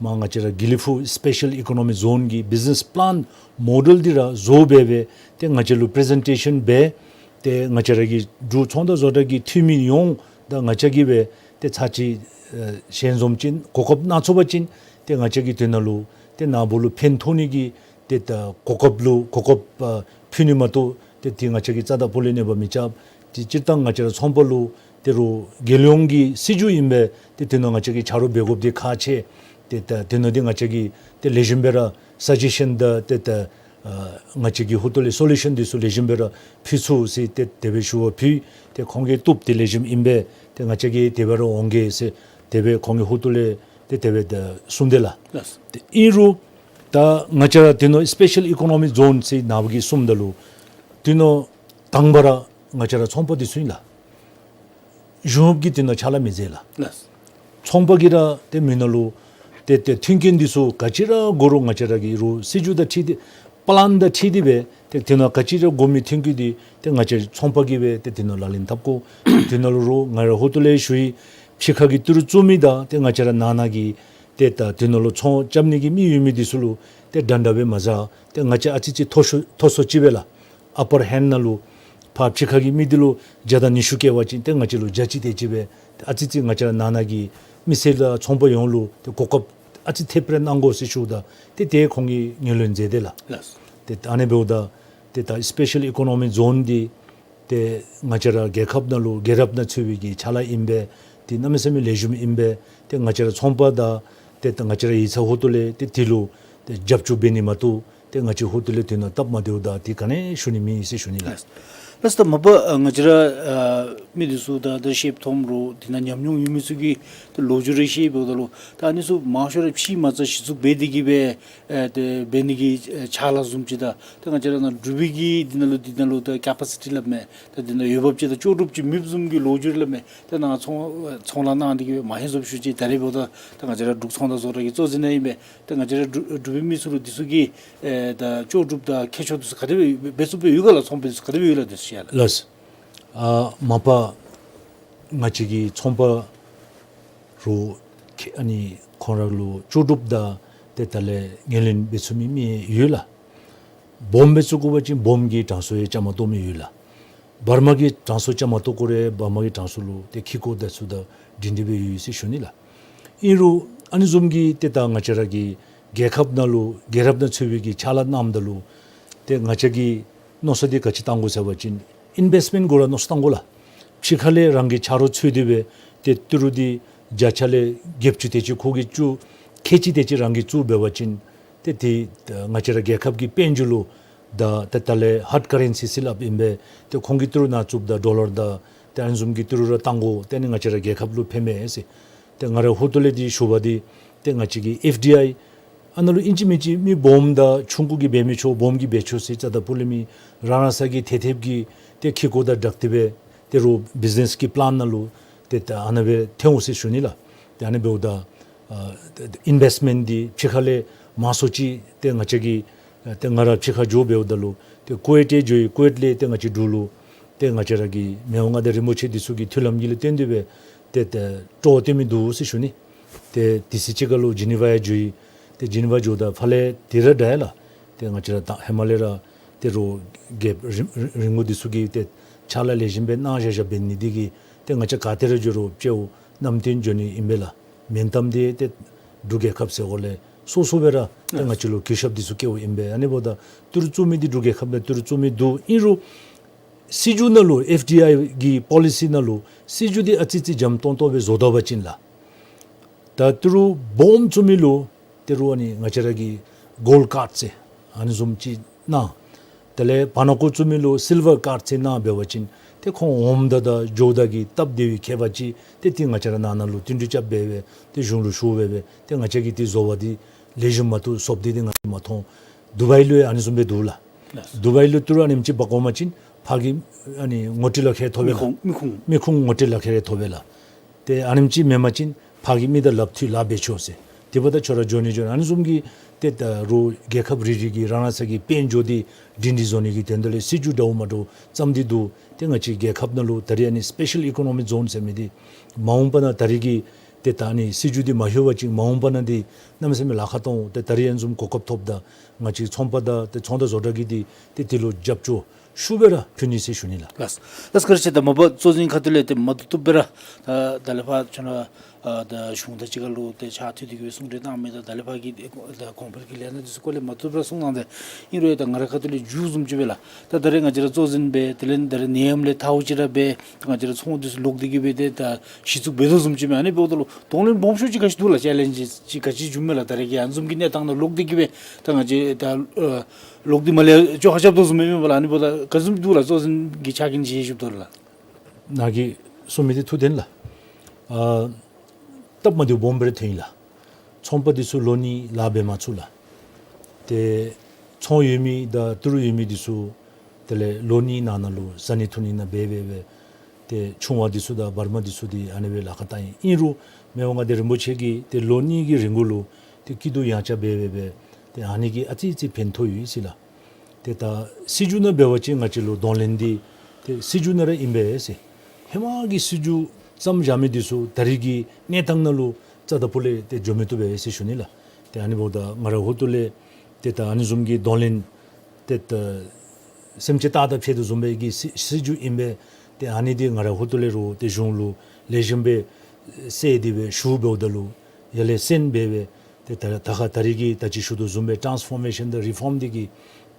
མར་ང་བཅས་ར་དགེ་ལེགས་ཕུག་སི་པེ་ཤལ་ཨི་ཀོ་ནོ་མིག་ཛོན་གྱི་བིཛི་ནེས་པ་ལཱན་མོ་ཌེལ་འདི་ར་བཟོ་སྦེ་སྦེ་ཏེ་ང་བཅས་ལུ་པི་རི་ཛེན་ཊེ་ཤཱན་འབད། ཏེ་ང་བཅས་ར་གི་འབྲུག་ཚོང་དང་བཟོ་གྲྭ་གི་འཐུས་མི་ཡོངས་དང་ང་བཅས་ཀྱིས་སྦེ་ཏེ་ཚར་གཅིག་ཨེ་ཞལ་འཛོམས་ཅིག་གོ་སྐབས་གནང་ཚུགས་པ་ཅིན་ཏེ་ང་བཅས་ཀྱིས་དེ་ནང་ལུ་ཏེ་ནཱ་བུ་ལུ་ཕན་ཐོགས་ནི་གི་ཏེ་ད་གོ་སྐབས་ལུ་གོ་སྐབས་ཨ་ཕུལ་ནི་མ་གཏོགས་ཏེ་དེ་ང་བཅས་ཀྱིས་རྩ་དང་སྤུ་ལས་གནོད་པ་མི་རྐྱབ། ཏེ་སྤྱིར་བཏང་ང་བཅས་ར་ཚོང་པ་ལུ་ཏེ་རུ་རྒྱལ་ཡོངས་ཀྱི་སྲིད་བྱུས་ཨིན་པས། ཏེ་དེ་ནང་ང་བཅས་ཀྱིས་ཆ་རོགས་འབད་དགོཔ་འདི་ཁག་ཆེ། ཏེ་ད་དེ་ནང་འདི་ང་བཅས་ཀྱིས་ཏེ་ལེགས་ཤོམ་སྦེ་ར་སཱ་ཇེས་ཤཱན་དང་ཏེ་ད་ཨ་ང་བཅས་ཀྱིས་ཧོ་ཏོ་ལས་སོ་ལུ་ཤཱན་འདི་ཚུ་ལེགས་ཤོམ་སྦེ་ར་ཕུལ་ཚུགས་ཟེར་ཏེ་དེ་སྦེ་ཞུ་བ་ཕུལ། ཏེ་ཁོང་གིས་བཏུབ། དེ་ལེགས་ཤོམ་ཨིན་པས། ཏེ་ང་བཅས་ཀྱིས་དེ་སྦེ་ར་འོང་གེ་ཟེར་དེ་སྦེ་ཁོང་གིས་ཧོ་ཏོ་ལས་ཏེ་དེ་སྦེ་ད་གསུངས་དེས་ལགས། ལགས། ཏེ་ཨིན་རུང་ད་ང་བཅས་ར་དེ་ནང་སི་པེ་ཤལ་ཨི་ཀོ་ནོ་མིག་ཛོན་ཟེར་ནཱ་བུ་གིས་གསུངམ་ད་ལུ་དེ་ནང་དང་པ་ར་ང་བཅས་ར་ཚོང་པ་འདི་ཚུ་ཨིན་ལགས། གཞུང་གིས་དེ་ནང་ཕྱག་ལཱ་མི་མཛད་ལགས། ལགས། ཚོང་པ་གིས་ར་ཏེ་མི་ནང་ལུ་ཏེ་ཏེ་མཐུན་རྐྱེན་འདི་ཚུ་ག་ཅི་ར་དགོ་རུང་ང་བཅས་ར་གི་རུ་སྲིད་བྱུས་དང་འཁྲིལ་ཏེ་པ་ལཱན་དང་འཁྲིལ་ཏེ་སྦེ་ཏེ་དེ་ནང་ག་ཅི་ར་དགོ་མི་མཐུན་རྐྱེན་འདི་ཏེ་ང་བཅས་ཚོང་པ་གིས་སྦེ་ཏེ་དེ་ནང་ལག་ལེན་འཐབ་དགོ། དེ་ནང་ལུ་རུ་ང་ར་ཧོ་ཏོ་ལས་ཞུ་ཡི། ཕྱི་ཁ་གི་ཏི་རུ་བཙུགས་མི་དང་ཏེ་ང་བཅས་ར་ནང་ན་གི་ཏེ་ད་དེ་ནང་ལུ་ཚོང་རྐྱབ་ནི་གི་མི་ཡོད་མི་འདི་ཚུ་ལུ་ཏེ་འདྲན་འདྲ་སྦེ་མ་བཟའ། ཏེ་ང་བཅས་ཨ་ཙི་ཅིག་མཐོ་ཤོས་མཐོ་སུ་ཅིག་སྦེ་ལགས། ཨ་པར་ཧེནཌ་ནང་ལུ་ཕར་ཕྱི་ཁ་གི་མི་འདི་ལུ་བརྒྱ་དང་ཉི་ཤུ་བཀལ་བ་ཅིན་ཏེ་ང་བཅས་ལུ་བརྒྱ་ཅིག་དེ་ཅིག་སྦེ་ཏེ་ཨ་ཙི་ཅིག་ང་བཅས་ར་ནང་ན་གི་མི་སེར་དང་ཚོང་པ་ཡོངས་ལུ་ཏེ་གོ་སྐབས་ཨ་ཙི་ཐེབས་རེ་གནང་དགོ་ཟེར་ཞུཝ་ད་ཏེ་ཏེ་ཁོང་གིས་ངོས་ལེན་མཛད་དེས་ལགས། ལགས། ཏེ་ཨ་ནི་འབདཝ་ད་ཏེ་ད་སི་པེ་ཤལ་ཨི་ཀོ་ནོ་མིག་ཛོན་འདི་ཏེ་ང་བཅས་ར་རྒྱལ་ཁབ་ནང་ལུ་རྒྱལ་རབས་ནང་ཚུད་པའི་གི་ཕྱག་ལཱ་ཨིན་པས། ཏེ་གནམ་མེད་ས་མེད་ལེགས་ཤོམ་ཨིན་པས། ཏེ་ང་བཅས་ར་ཚོང་པ་དང་ཏེ་ད་ང་བཅས་ར་ཡིག་ཚང་ཧོ་ཏོ་ལས་ཏེ་དེ་ལུ་ཏེ་རྒྱབ་སྐྱོར་འབད་ནི་མ་གཏོགས་ཏེ་ང་བཅས་ཧོ་ཏོ་ལས་དེ་ནང་སྟབས་མ་བདེཝ་དང་ཏེ་ག་ནི་ཞུ་ནི་མེད་ཟེར་ཞུ་ནི་ལགས། ལགས་ད་མ་པ་ཨ་ང་བཅས་ར་ཨ་མི་འདི་ཚུ་ད་ད་ཤེསཔ་མཐོངམ་རུང་དེ་ནང་ཉམས་མྱོང་ཡོད་མི་ཚུ་གིས་ཏེ་ལོ་རྒྱུས་རེ་བཤད་འབདཝ་ད་ལུ་ད་ཨ་ནི་ཚུ་མང་ཤོས་ར་ཕྱེ་མ་རྩ་གཞི་བཙུགས་འབད་དེ་གིས་སྦེ་ཨེ་ཏེ་འབད་ནི་གི་ཨེ་ཕྱག་ལཱ་བཟུམ་ཅིག་དང་ཏེ་ང་བཅས་ར་ནཱ་འབྲུག་པའི་གི་འདི་ནང་ལུ་འདི་ནང་ལུ་ད་ཀེ་པ་སི་ཊི་སླབ་མས། ད་འདི་ནང་འོས་འབབ་ཅིག་དང་ལྕོགས་གྲུབ་ཅིག་མེདཔ་བཟུམ་གྱི་ལོ་རྒྱུས་རེ་སླབ་མས། ད་ནཱ་ཚོང་ཚོང་ལཱ་གནང་སྟེ་གིས་སྦེ་མ་ཧེ་བཟོཔ་ཞུ་ཅི། ད་རེས་འབདཝ་ད་ད་ང་བཅས་ར་འབྲུག་ཚོང་དང་བཟོ་གྲྭ་གི་གཙོ་འཛིན་ཨིན་པས། ད་ང་བཅས་ར་འབྲུག་འབྲུག་པའི་མི་ཚུ་ལུ་འདི་ཚུ་གི་ཨེ་ད་ལྕོགས་གྲུབ་དང་མཁས་མཆོག་འདི་ཚུ་ག་དེ་སྦེ་འབད་ཚུགས་པས་ཡོད་ག་ལགས། ཚོང་པ་འདི་ཚུ་ག་དེ་སྦེ་ཡོད་ལགས་འདི་ཚུ་ཡང་ལགས། ལགས། ཨ་མ་པ་ང་བཅས་ཀྱི་ཚོང་པ་རུ་ཁེ་ཨ་ནི་ཁོང་ར་ལུ་ལྕོགས་གྲུབ་དང་ཏེ་ད་ལས་ངོས་ལེན་འབད་ཚུགས་མི་མི་ཡོད་ལགས། སྦོམ་སྦེ་བཙུགས་དགོ་པ་ཅིན་སྦོམ་གྱི་གྲངས་སུ་ཡང་བཅའ་མར་གཏོགས་མི་ཡོད་ལགས། བར་མ་གི་གྲངས་སུ་བཅའ་མར་གཏོགས་དགོ་རུང་བར་མ་གི་གྲངས་སུ་ལུ་ཏེ་ཁེ་ཀོ་དང་ཚུ་དང་སྒྲིང་སྒྲི་སྦེ་ཡོད་ཟེར་ཞུ་ནི་ལགས། ཨིན་རུང་ཨ་ནི་བཟུམ་གྱི་ཏེ་ད་ང་བཅས་ར་གི་རྒྱལ་ཁབ་ནང་ལུ་རྒྱལ་རབས་ནང་ཚུད་པའི་གི་ཕྱག་ལཱ་གནངམ་ད་ལུ་ཏེ་ང་བཅས་ཀྱིས་མནོ་བསམ་འདི་ག་ཅི་བཏང་དགོ་ཟེར་བ་ཅིན་ཨིན་བེསཊ་མེནཊ་གུ་ར་མནོ་བསམ་བཏང་དགོ་ལགས། ཕྱི་ཁ་ལས་རང་གི་ཆ་རོགས་འཚོལ་ཏེ་སྦེ་ཏེ་ཏི་རུ་འདི་བརྒྱ་ཆ་ལས་བརྒྱད་ཅུ་དེ་ཅིག་ཁོ་གིས་བཙུགས། ཁལ་གཅིག་དེ་ཅིག་རང་གིས་བཙུགས་འབད་བ་ཅིན་ཏེ་དེ་ང་བཅས་ར་རྒྱལ་ཁབ་ཀྱི་དཔལ་འབྱོར་ལུ་ དང་ཏེ་ད་ལས་ཧཱརཌ་ཀ་རེན་སི་ཟེར་སླབ་ཨིན་པས། ཏེ་ཁོང་གིས་ཏི་རུ་ནང་བཙུགསཔ་ད་ཌོ་ལར་དང་ཏེ་ཨ་ནི་བཟུམ་གྱི་ཏི་རུ་ར་བཏང་དགོ། ཏེ་ཨ་ནི་ང་བཅས་ར་རྒྱལ་ཁབ་ལུ་ཕནམ་མས་ཟེར། ཏེ་ང་རའི་ཧོངས་ཏོ་ལས་འདི་ཞུ་བ་འདི་ཏེ་ང་བཅས་ཀྱི་ཨེཕ་ཌི་ཨའི་ཨ་ནཱ་ལུ་ཨིན་ཅི་མིན་ཅི་མི་སྦོམ་དང་ཆུང་ཀུ་གིས་འབད་མི་ཆོག། སྦོམ་གིས་འབད་ཆོག་ཟེར་རྩ་དང་ཕུ་ལས་མེད། རང་རང་སོ་གི་ཐེབས་ཐེབས་ཀྱི་ཏེ་ཁེ་ཀོ་དང་སྦྲགས་ཏེ་སྦེ་ཏེ་རོགས་བིཛ་ནེས་ཀྱི་པི་ལཱན་ནང་ལུ་ཏེ་ད་ཨ་ནཱ་སྦེ་ཐོན་འོང་ཟེར་ཞུ་ནི་ལགས། ཏེ་ཨ་ནི་འབདཝ་ད་ཨ་ཏེ་ཨིན་བེསཊ་མེནཊ་འདི་ཕྱི་ཁ་ལས་མང་སུ་ཅིག་ཏེ་ང་བཅས་ཀྱིས་ཏེ་ང་ར་ཕྱི་ཁར་འགྱོ་འབདཝ་ད་ལུ་ཏེ་ཀུ་ཝེཊ་ཡང་འགྱོ་ཡི། ཀུ་ཝེཊ་ལས་ཏེ་ང་བཅས་འབྲུག་ལུ་ཏེ་ང་བཅས་ར་གི་མི་དབང་མངའ་བདག་རིན་པོ་ཆེ་འདི་ཚུ་གི་མཐུན་ལམ་གྱི་ལས་བརྟེན་ཏེ་སྦེ་ཏེ་ཏེ་སྤྲོ་བ་སྟོན་མི་འདུག་ཟེར་ཞུ་ནི། ཏེ་དུས་ཚོད་ཅིག་ཁར་ལུ་ཇི་ནི་ཝ་ཡང་འགྱོ་ཡི། ཏེ་ཇི་ནི་ཝ་འགྱོཝ་ད་ཕར་ལས་དེ་ར་འདྲ་ཡི་ལགས། ཏེ་ང་བཅས་ར་ད་ཧེ་མ་ལས་ར་ཏེ་རོགས་རྒྱལ་རིང་རིང་མོ་འདི་ཚུ་གིས་ཏེ་ཕྱག་ལཱ་ལེགས་ཤོམ་སྦེ་གནང་བཞག་བཞགཔ་འབད་ནི་འདི་གིས་ཏེ་ང་བཅས་ག་ཏེ་ར་འགྱོ་རུང་སྤྱི་བོ་གནམ་མེད་ས་མེད་འགྱོ་ནི་ཨིན་པས་ལགས། མེན་ཏམ་འདི་ཏེ་འབྲུག་རྒྱལ་ཁབ་ཟེར་འགོ་ལས་སོ་སོ་སྦེ་ར་ཏེ་ང་བཅས་ལུ་གུས་ཞབས་འདི་ཚུ་བསྐྱེདཔ་ཨིན་པས། ཨ་ནི་འབདཝ་ད་ཏི་རུ་བཙུགས་མི་འདི་འབྲུག་རྒྱལ་ཁབ་ནང་ཏི་རུ་བཙུགས་མི་འདུག། ཨིན་རུང་སྲིད་བྱུས་ནང་ལུ་ཨེཕ་ཌི་ཨའི་གི་པོ་ལི་སི་ནང་ལུ་སྲིད་བྱུས་འདི་ཨ་ཙི་ཙི་འཇམ་ཏོང་ཏོ་སྦེ་བཟོ་ད་པ་ཅིན་ལགས། ད་ཏི་རུ་སྦོམ་བཙུགས་མི་ལུ་ཏི་རུ་ཨ་ནི་ང་བཅས་ར་གི་གོལཌ་ཀཱརཌ་ཟེར་ཨ་ནི་བཟུམ་ཅིག་གནང་། དེ་ལས་བར་ན་ཀོ་བཙུགས་མི་ལུ་སིལ་ཝར་ཀཱརཌ་ཟེར་གནང་འབད་བ་ཅིན་ཏེ་ཁོང་འོངམ་ད་དང་འགྱོཝ་ད་གི་སྟབས་བདེ་བའི་ཁྱད་པར་ཅིག་ཏེ་ཏེ་ང་བཅས་ར་ནང་ན་ལུ་བསྟུན་གྲོས་རྐྱབ་སྦེ་སྦེ་ཏེ་གཞུང་ལུ་ཞུ་སྦེ་སྦེ་ཏེ་ང་བཅས་ཀྱིས་ཏེ་བཟོ་བ་འདི་ལེགས་ཤོམ་མ་བཏུབ་བཟོཝ་འདི་ཏེ་ང་བཅས་མ་མཐོང་། དུ་བའི་ལུ་ཡང་ཨ་ནི་བཟུམ་སྦེ་འདུག་ལགས། ལགས། དུ་བའི་ལུ་ཏི་རུ་ཨ་ནེམ་ཅིག་འབག་འོང་པ་ཅིན་ཕར་གྱི་ཨ་ནི་ངོ་སྤྲོད་ལག་ཁྱེར་ཐོབ་པས་ལགས། མི་ཁུངས་མི་ཁུངས་མི་ཁུངས་ངོ་སྤྲོད་ལག་ཁྱེར་ཐོབ་པས་ལགས། ཏེ་ཨ་ནེམ་ཅིག་མེན་པ་ཅིན་ཕར་གྱི་མི་དང་ལགཔ་མཐུད་ལཱ་འབད་ཆོག་ཟེར། དེ་འབདཝ་ད་ཁྱོད་ར་འགྱོ་ནི་འགྱོ་ནི་ཨ་ནི་བཟུམ་གྱི་ཏེ་ད་རུང་རྒྱལ་ཁབ་རེ་རེ་གིས་རང་རང་སོ་གི་དཔལ་འབྱོར་འདི་སྒྲིང་སྒྲི་བཟོ་ནི་གི་དོན་དག་ལས་སྲིད་བྱུས་འདྲཝ་མ་འདྲཝ་བརྩམས་ཏེ་འདུག། ཏེ་ང་བཅས་རྒྱལ་ཁབ་ནང་ལུ་ད་རེས་ཨ་ནི་སི་པེ་ཤཱལ་ཨི་ཀོ་ནོ་མིག་ཛོན་ཟེར་མི་འདི་མ་འོངས་པ་ནང་ད་རེས་ཀྱི་ཏེ་ད་ཨ་ནི་སྲིད་བྱུས་འདི་མ་ལྷོད་པ་ཅིན་མ་འོངས་པ་ནང་འདི་གནམ་མེད་ས་མེད་ལཱ་ཁག་གཏང་འོང་། ཏེ་ད་རེས་ཨ་ནི་བཟུམ་གོ་སྐབས་ཐོབ་ད་ང་བཅས་ཚོང་པ་དང་ཏེ་ཚོང་དང་བཟོ་གྲྭ་གིས་འདི་ཏེ་དེ་ལུ་རྒྱབ་སྐྱོར་ཤུགས་སྦེ་ར་ཕུལ་ནི་ཟེར་ཞུ་ནི་ལགས། ལགས། ལགས་བཀའ་དྲིན་ཆེ། ད་མ་པ་གཙོ་འཛིན་ཁ་ཐུག་ལས་ཏེ་མ་བཏུབ་བཏུབ་སྦེ་ར་ད་ད་ལས་ཕར་ཁྱོད་ར་ཨ་ད་གཞུང་དང་གཅིག་ཁར་ལུ་ཏེ་ཕྱག་མཐུད་དེ་གིས་སྦེ་གསུང་གྲོས་གནང་མི་དང་ད་ལས་ཕར་གྱི་ད་གོང་འཕེལ་གྱི་ལས་སྣ་འདི་ཚུ་སྐོར་ལས་མ་བཏུབ་ར་གསུང་གནང་སྟེ་ཨིན་རུང་ཡང་ད་ང་རའི་ཁ་ཐུག་ལས་མཇུག་བཟུམ་ཅིག་སྦེ་ལགས། ད་ད་རེས་ང་བཅས་ར་གཙོ་འཛིན་སྦེ་དེ་ལས་ད་རེས་ནད་ཡམས་ལས་ཐར་ཅིག་ར་སྦེ་ད་ང་བཅས་ར་ཚོང་འདི་ཚུ་ལོག་སྟེ་གིས་སྦེ་ཏེ་ད་གཞི་བཙུགས་འབད་དོ་བཟུམ་ཅིག་མས། ཨ་ནི་འབདཝ་ད་ལུ་གདོང་ལེན་སྦོམ་ཤོས་ཅིག་ག་ཅི་འདུག་ལགས། ཅེ་ལེནཇ་ཅིག་ག་ཅི་བྱུངམ་མས་ལགས། ད་རེས་ཀྱི་ཨ་ནི་བཟུམ་གྱི་གནས་སྟངས་ནང་ལོག་སྟེ་གིས་སྦེ་ད་ང་བཅས་ད་ཨ་ལོག་སྟེ་མ་ལས་ཅོག་ཧ་རྐྱབ་དོ་བཟུམ་མས་མེན་པ་ལགས། ཨ་ནི་འབདཝ་ད་ག་བཟུམ་འདུག་ལགས། གཙོ་འཛིན་གྱི་ཕྱག་འགན་བཞེས་བཞུགས་དོ་ལགས། ནཱ་གིས་གསུང་མི་འདི་ཐུགས་བདེན་ལགས། ཨ་སྟབས་མ་བདེཝ་སྦོམ་སྦེ་ར་ཐོན་ཡི་ལགས། ཚོང་པ་འདི་ཚུ་ལོ་གཉིས་ལཱ་འབད་མ་ཚུགས་ལགས། ཏེ་ཚོང་ཡོད་མི་དང་ཏི་རུ་ཡོད་མི་འདི་ཚུ་དེ་ལས་ལོ་གཉིས་ནང་ན་ལུ་བཟའ་ནི་འཐུང་ནི་ནང་འབད་འབད་འབད་ཏེ་ཆུང་བ་འདི་ཚུ་དང་བར་མ་འདི་ཚུ་འདི་ཨ་ནི་སྦེ་ལཱ་ཁག་བཏང་ཡི། ཨིན་རུང་མི་དབང་མངའ་བདག་རིན་པོ་ཆེ་གིས་ཏེ་ལོ་གཉིས་ཀྱི་རིང་གུ་ལུ་ཏེ་སྐྱིད་སྡུག་ཡང་ཆ་འབད་འབད་འབད་ཏེ་ཨ་ནི་གིས་ཨ་ཙི་ཙི་ཕན་ཐོགས་ཡོད་ཟེར་ལགས། ཏེ་ད་སྲིད་བྱུས་ནང་འབད་བ་ཅིན་ང་བཅས་ལུ་གདོང་ལེན་འདི་ཏེ་སྲིད་བྱུས་ནང་ར་ཨིན་པས་ཟེར། ཧེ་མ་གི་སྲིད་བྱུས་བརྩམས་བཞག་མི་འདི་ཚུ་ད་རེས་ཀྱི་གནས་སྟངས་ནང་ལུ་རྩ་དང་ཕུ་ལས་ཏེ་འགྱོ་མི་བཏུབ་པས་ཟེར་ཞུ་ནི་ལགས། ཏེ་ཨ་ནི་འབདཝ་ད་ང་རའི་ཧོངས་ཏོ་ལས་ཏེ་ད་ཨ་ནི་བཟུམ་གྱི་གདོང་ལེན་ཏེ་ད་སེམས་ཅན་རྟག་དང་ཕྱད་དོ་བཟུམ་སྦེ་གི་སྲིད་སྲིད་བྱུས་ཨིན་པས། ཏེ་ཨ་ནི་འདི་ང་རའི་ཧོངས་ཏོ་ལས་རོགས་ཏེ་གཞུང་ལུ་ལེགས་ཤོམ་སྦེ་གསལ་ཏེ་སྦེ་ཞུ་འབདཝ་ད་ལུ་ཡར་ལས་གསན་འབད་འབད་ཏེ་ད་ད་ཁ་ད་རེས་ཀྱི་ད་ཅི་ཞུ་དོ་བཟུམ་སྦེ་ཊཱནསི་ཕོར་མེ་ཤཱན་དང་རི་ཕོརམ་འདི་གིས་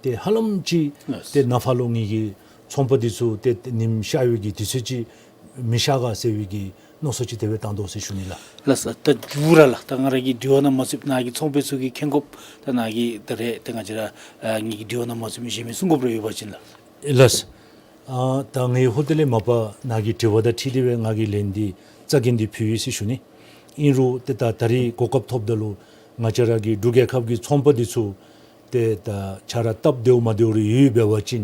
ཏེ་ཧ་ལམ་ཅིག་ལགས། ཏེ་ནཱ་ཕར་ལུ་ངེ་གི་ཚོང་པ་འདི་ཚུ་ཏེ་ཉིམ་ཤར་བའི་གི་དུས་ཚོད་ཅིག་མི་ཤར་ག་ཟེར་བའི་གི་མནོ་བསམ་ཅིག་དེ་སྦེ་བཏང་དོ་ཟེར་ཞུ་ནི་ལགས། ལགས་སོ། ད་མཇུག་ར་ལགས། ད་ང་ར་གི་དྲི་བ་ནང་མ་ཚུདཔ་ནཱ་གི་ཚོང་པ་ཚུ་གིས་མཁྱེན་དགོཔ་ད་ནཱ་གི་ད་རེས་ཏེ་ང་བཅས་ར་ཨ་ངེ་གི་དྲི་བ་ནང་མ་ཚུདཔ་མི་གཞན་མི་གསུང་དགོཔ་རེ་ཡོད་པ་ཅིན་ལགས། ལགས། ཨ་ད་ངེའི་ཧོངས་ཏོ་ལས་མ་པ་ནཱ་གི་དྲི་བ་དང་འཁྲིལ་ཏེ་སྦེ་ང་གིས་ལན་འདི་རྩ་འགེངས་ཏེ་ཕུལ་ཡི་ཟེར་ཞུ་ནི། ཨིན་རུང་ཏེ་ད་ད་རེས་གོ་སྐབས་ཐོབ་ད་ལུ་ང་བཅས་ར་གི་འབྲུག་རྒྱལ་ཁབ་ཀྱི་ཚོང་པ་འདི་ཚུ་ཏེ་ད་ཆ་ར་སྟབས་བདེཝ་མ་བདེཝ་རེ་ཡོད་འབད་བ་ཅིན་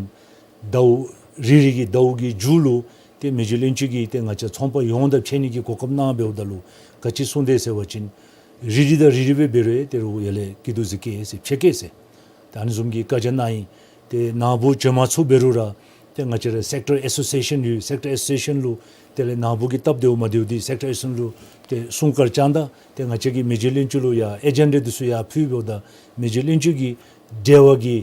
ཟླཝ་རེ་རེ་གི་ཟླཝ་གི་མཇུག་ལུ་ཏེ་མི་རྗེ་བློན་ཆེན་གྱིས་ཏེ་ང་བཅས་ཚོང་པ་ཡོངས་དང་ཕྱད་ནི་གི་གོ་སྐབས་གནང་འབདཝ་ད་ལུ་ག་ཅི་གསུངས་དེས་ཟེར་བ་ཅིན་རེ་རེ་དང་རེ་རེ་སྦེ་འབད་རུང་ཡང་ཏེ་རུང་ཡར་ལས་སྐྱིད་སྡུག་གཟིགས་གེ་ཟེར་ཕྱད་གེ་ཟེར། ཏེ་ཨ་ནི་བཟུམ་གྱི་བཀའ་རྒྱ་གནང་ཡི། ཏེ་ནཱ་བུ་བྱོན་མ་ཚུགས་འབད་རུང་ར་ཏེ་ང་བཅས་ར་སེཀ་ཊར་ཨེ་སོ་སི་ཨེ་ཤཱན་ཡོད། སེཀ་ཊར་ཨེ་སོ་སི་ཨེ་ཤཱན་ལུ་དེ་ལས་ནཱ་བུ་གི་སྟབས་བདེཝ་མ་བདེཝ་འདི་སེཀ་ཊར་ཨེ་སོ་སི་ཨེ་ཤཱན་ལུ་ཏེ་གསུང་བཀའ་བཅག་ད་ཏེ་ང་བཅས་ཀྱིས་མི་རྗེ་བློན་ཆེན་ལུ་ཡང་ཨེ་ཇེན་ཌ་འདི་ཚུ་ཡར་ཕུལ་འབདཝ་ད་མི་རྗེ་བློན་ཆེན་གྱིས་འབྲེལ་བ་གི་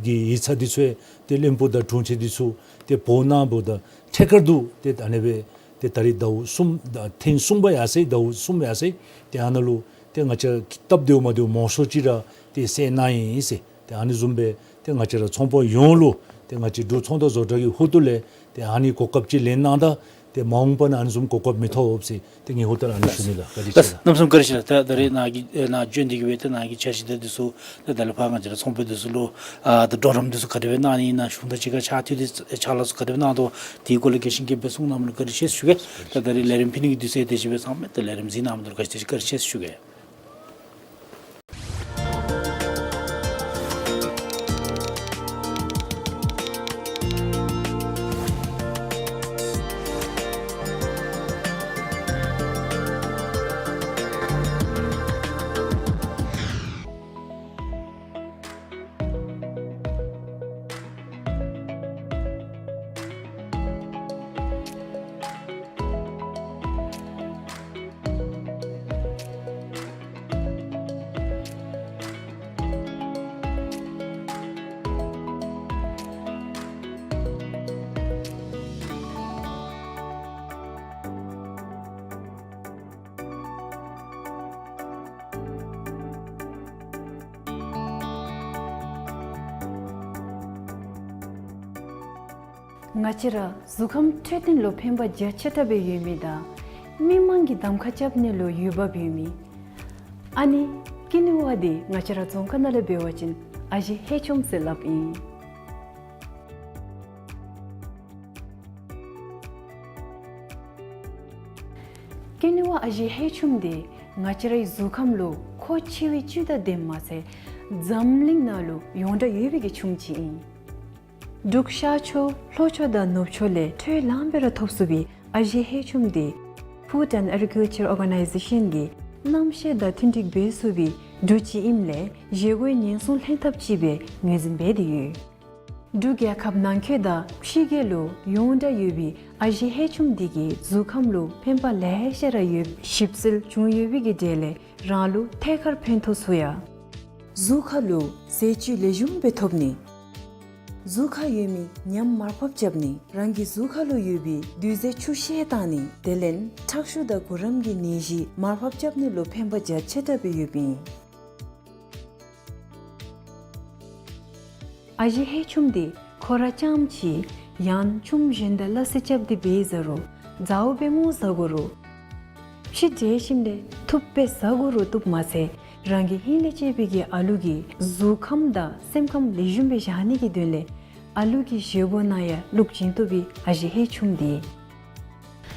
གི་ཡིག་ཚང་འདི་ཚུ་ཡང་ཏེ་བློན་པོ་དང་དྲུང་ཆེན་འདི་ཚུ་ཏེ་འབོ་གནང་འབདཝ་ད་ཐད་ཀར་དུ་ཏེ་ད་ཨ་ནི་སྦེ་ཏེ་ད་རེས་ཟླཝ་གསུམ་ད་ཐེངས་གསུམ་པ་ཡར་སོ་ཡི། ཟླཝ་གསུམ་ཡར་སོ་ཡི། ཏེ་ཨ་ནཱ་ལུ་ཏེ་ང་བཅས་སྟབས་བདེཝ་མ་བདེཝ་མང་སུ་ཅིག་ར་ཏེ་སེལ་གནང་ཡི་ཟེར། ཏེ་ཨ་ནི་བཟུམ་སྦེ་ཏེ་ང་བཅས་ར་ཚོང་པ་ཡོངས་ལུ་ཏེ་ང་བཅས་འབྲུག་ཚོང་དང་བཟོ་གྲྭ་གི་ཧོངས་ཏོ་ལས་ཏེ་ཨ་ནི་གོ་སྐབས་ཅིག་ལེན་གནང་ད་ཏེ་ ཏེ་མ་འོངས་པ་ན་ཨ་ནི་བཟུམ་གོ་སྐབས་མི་ཐོབ་ཟེར་ཏེ་ངེའི་ཧུར་ཐག་ལས་ཨ་ནི་ཞུ་ནི་ལགས། བཀའ་དྲིན་ཆེ་ལགས། གནམ་མེད་ས་མེད་བཀའ་དྲིན་ཆེ་ལགས། ད་ད་རེས་ནཱ་གི་ཨེ་ནཱ་བྱོན་ཏེ་གི་སྦེ་ཏེ་ནཱ་གི་འཆར་གཞི་དེ་འདི་ཚུ་ད་ད་ལས་ཕར་ང་བཅས་ར་ཚོང་དཔོན་འདི་ཚུ་ལུ་ཨ་ད་གྲོགས་རམ་འདི་ཚུ་ག་དེ་སྦེ་གནང་ནི་ཨིན་ན་གཞུང་དང་གཅིག་ཁར་ཕྱག་མཐུད་དེ་ཕྱག་ལཱ་ཚུ་ག་དེ་སྦེ་གནང་དོ་དེའི་སྐོར་ལས་རྒྱས་ཤིང་རྒྱས་པ་སྦེ་གསུང་གནངམ་ལུ་བཀའ་དྲིན་ཆེ་ཞུ་གེ། ད་ད་རེས་ལས་རིམ་ཕུལ་ནི་གི་དུས་ཚོད་དེ་ཅིག་སྦེ་ཚང་མ་ད་ལས་རིམ་གཟིགས་གནངམ་ལུ་བཀའ་དྲིན་ཆེ་བཀའ་དྲིན་ཆེ་ཞུ་གེ། ང་བཅས་ར་གཟུགས་ཁམས་འཕྲོད་བསྟེན་ལུ་ཕན་པ་རྒྱ་ཆེ་དྲགས་སྦེ་ཡོད་མི་དང་མི་མང་གིས་གདམ་ཁ་རྐྱབ་ནི་ལུ་འོས་འབབ་ཡོད་མི་ཨ་ནི་ཀི་ནུ་བ་འདི་ང་བཅས་ར་རྫོང་ཁ་ནང་ལས་འབད་བ་ཅིན་ཨ་ཞེ་ཧེ་ཆུམ་ཟེར་སླབ་ཨིན། ཀི་ནུ་བ་ཨ་ཞེ་ཧེ་ཆུམ་འདི་ང་བཅས་རའི་གཟུགས་ཁམས་ལུ་མཁོ་ཆེ་བའི་བཅུད་དང་ལྡནམ་མ་ཚད་འཛམ་གླིང་ནང་ལུ་ཡོངས་གྲགས་ཡོད་པའི་གི་ཆུམ་ཅིག་ཨིན། འབྲུག་ཤར་ཕྱོགས་ལྷོ་ཕྱོགས་དང་ནུབ་ཕྱོགས་ལས་འཕྲོ་ལངམ་སྦེ་ར་ཐོབ་ཚུགས་པའི་ཨ་ཞེ་ཧེ་ཆུམ་འདི་Food and Agriculture Organization གིས་གནམ་གཤིས་དང་མཐུན་འགྲིག་འབད་ཚུགས་པའི་འབྲུ་ཅིག་ཨིནམ་ལས་བཞེས་སྒོའི་ཉེན་སྲུང་ལྷན་ཐབས་ཅིག་སྦེ་ངོས་འཛིན་འབད་དེ་ཡོད། འབྲུག་རྒྱལ་ཁབ་ནང་འཁོད་དང་ཕྱི་རྒྱལ་ལུ་ཡོངས་གྲགས་ཡོད་པའི་ཨ་ཞེ་ཧེ་ཆུམ་འདི་གིས་གཟུགས་ཁམས་ལུ་ཕན་པ་ལེ་ཤ་ར་ཡོད། ཞིབ་འཚོལ་བྱུང་ཡོད་པའི་གི་གྲས་ལས་རང་ལུ་ཐད་ཀར་ཕན་ཐོགས་ཚུགས་ཡ། གཟུགས་ཁ་ལུ་ཟས་བཅུད་ལེགས་ཤོམ་སྦེ་ཐོབ་ནི། གཟུགས་ཁར་ཡོད་མི་ཉམས་མར་ཕབ་རྐྱབ་ནི། རང་གི་གཟུགས་ཁ་ལུ་ཡོད་པའི་རྡུལ་ཟས་ཆུ་ཤེལ་བཏང་ནི། དེ་ལས་ཁྲག་ཤུགས་དང་གུ་རམ་གྱི་ནད་གཞི་མར་ཕབ་རྐྱབ་ནི་ལུ་ཕན་པ་རྒྱ་ཆེ་དྲགས་སྦེ་ཡོདཔ་ཨིན། ཨ་ཞེ་ཧེ་ཆུམ་འདི་ཁོ་ར་རྐྱངམ་ཅིག་ཡང་ཆུམ་གཞན་དང་སླ་བསྲེ་རྐྱབ་སྟེ་འབད་ཟ་རུང་མཛའ་བོ་སྦེ་སྔོ་བཟའ་དགོ་རུང་ཕྱེ་འབྲས་ཞིམ་ལས་འཐུངམ་སྦེ་བཟའ་དགོ་རུང་བཏུབ་མ་ཚད་རང་གི་ཧིང་ལས་གཅེས་པའི་གི་ཨ་ལུ་གི་གཟུགས་ཁམས་དང་སེམས་ཁམས་ལེགས་ཤོམ་སྦེ་བཞག་ནི་གི་དོན་ལས་ཨ་ལུ་གི་བཞེས་སྒོ་ནང་ཡང་བླུག་བྱིན་བཏུབ་པའི་ཨ་ཞེ་ཧེ་ཆུམ་འདི།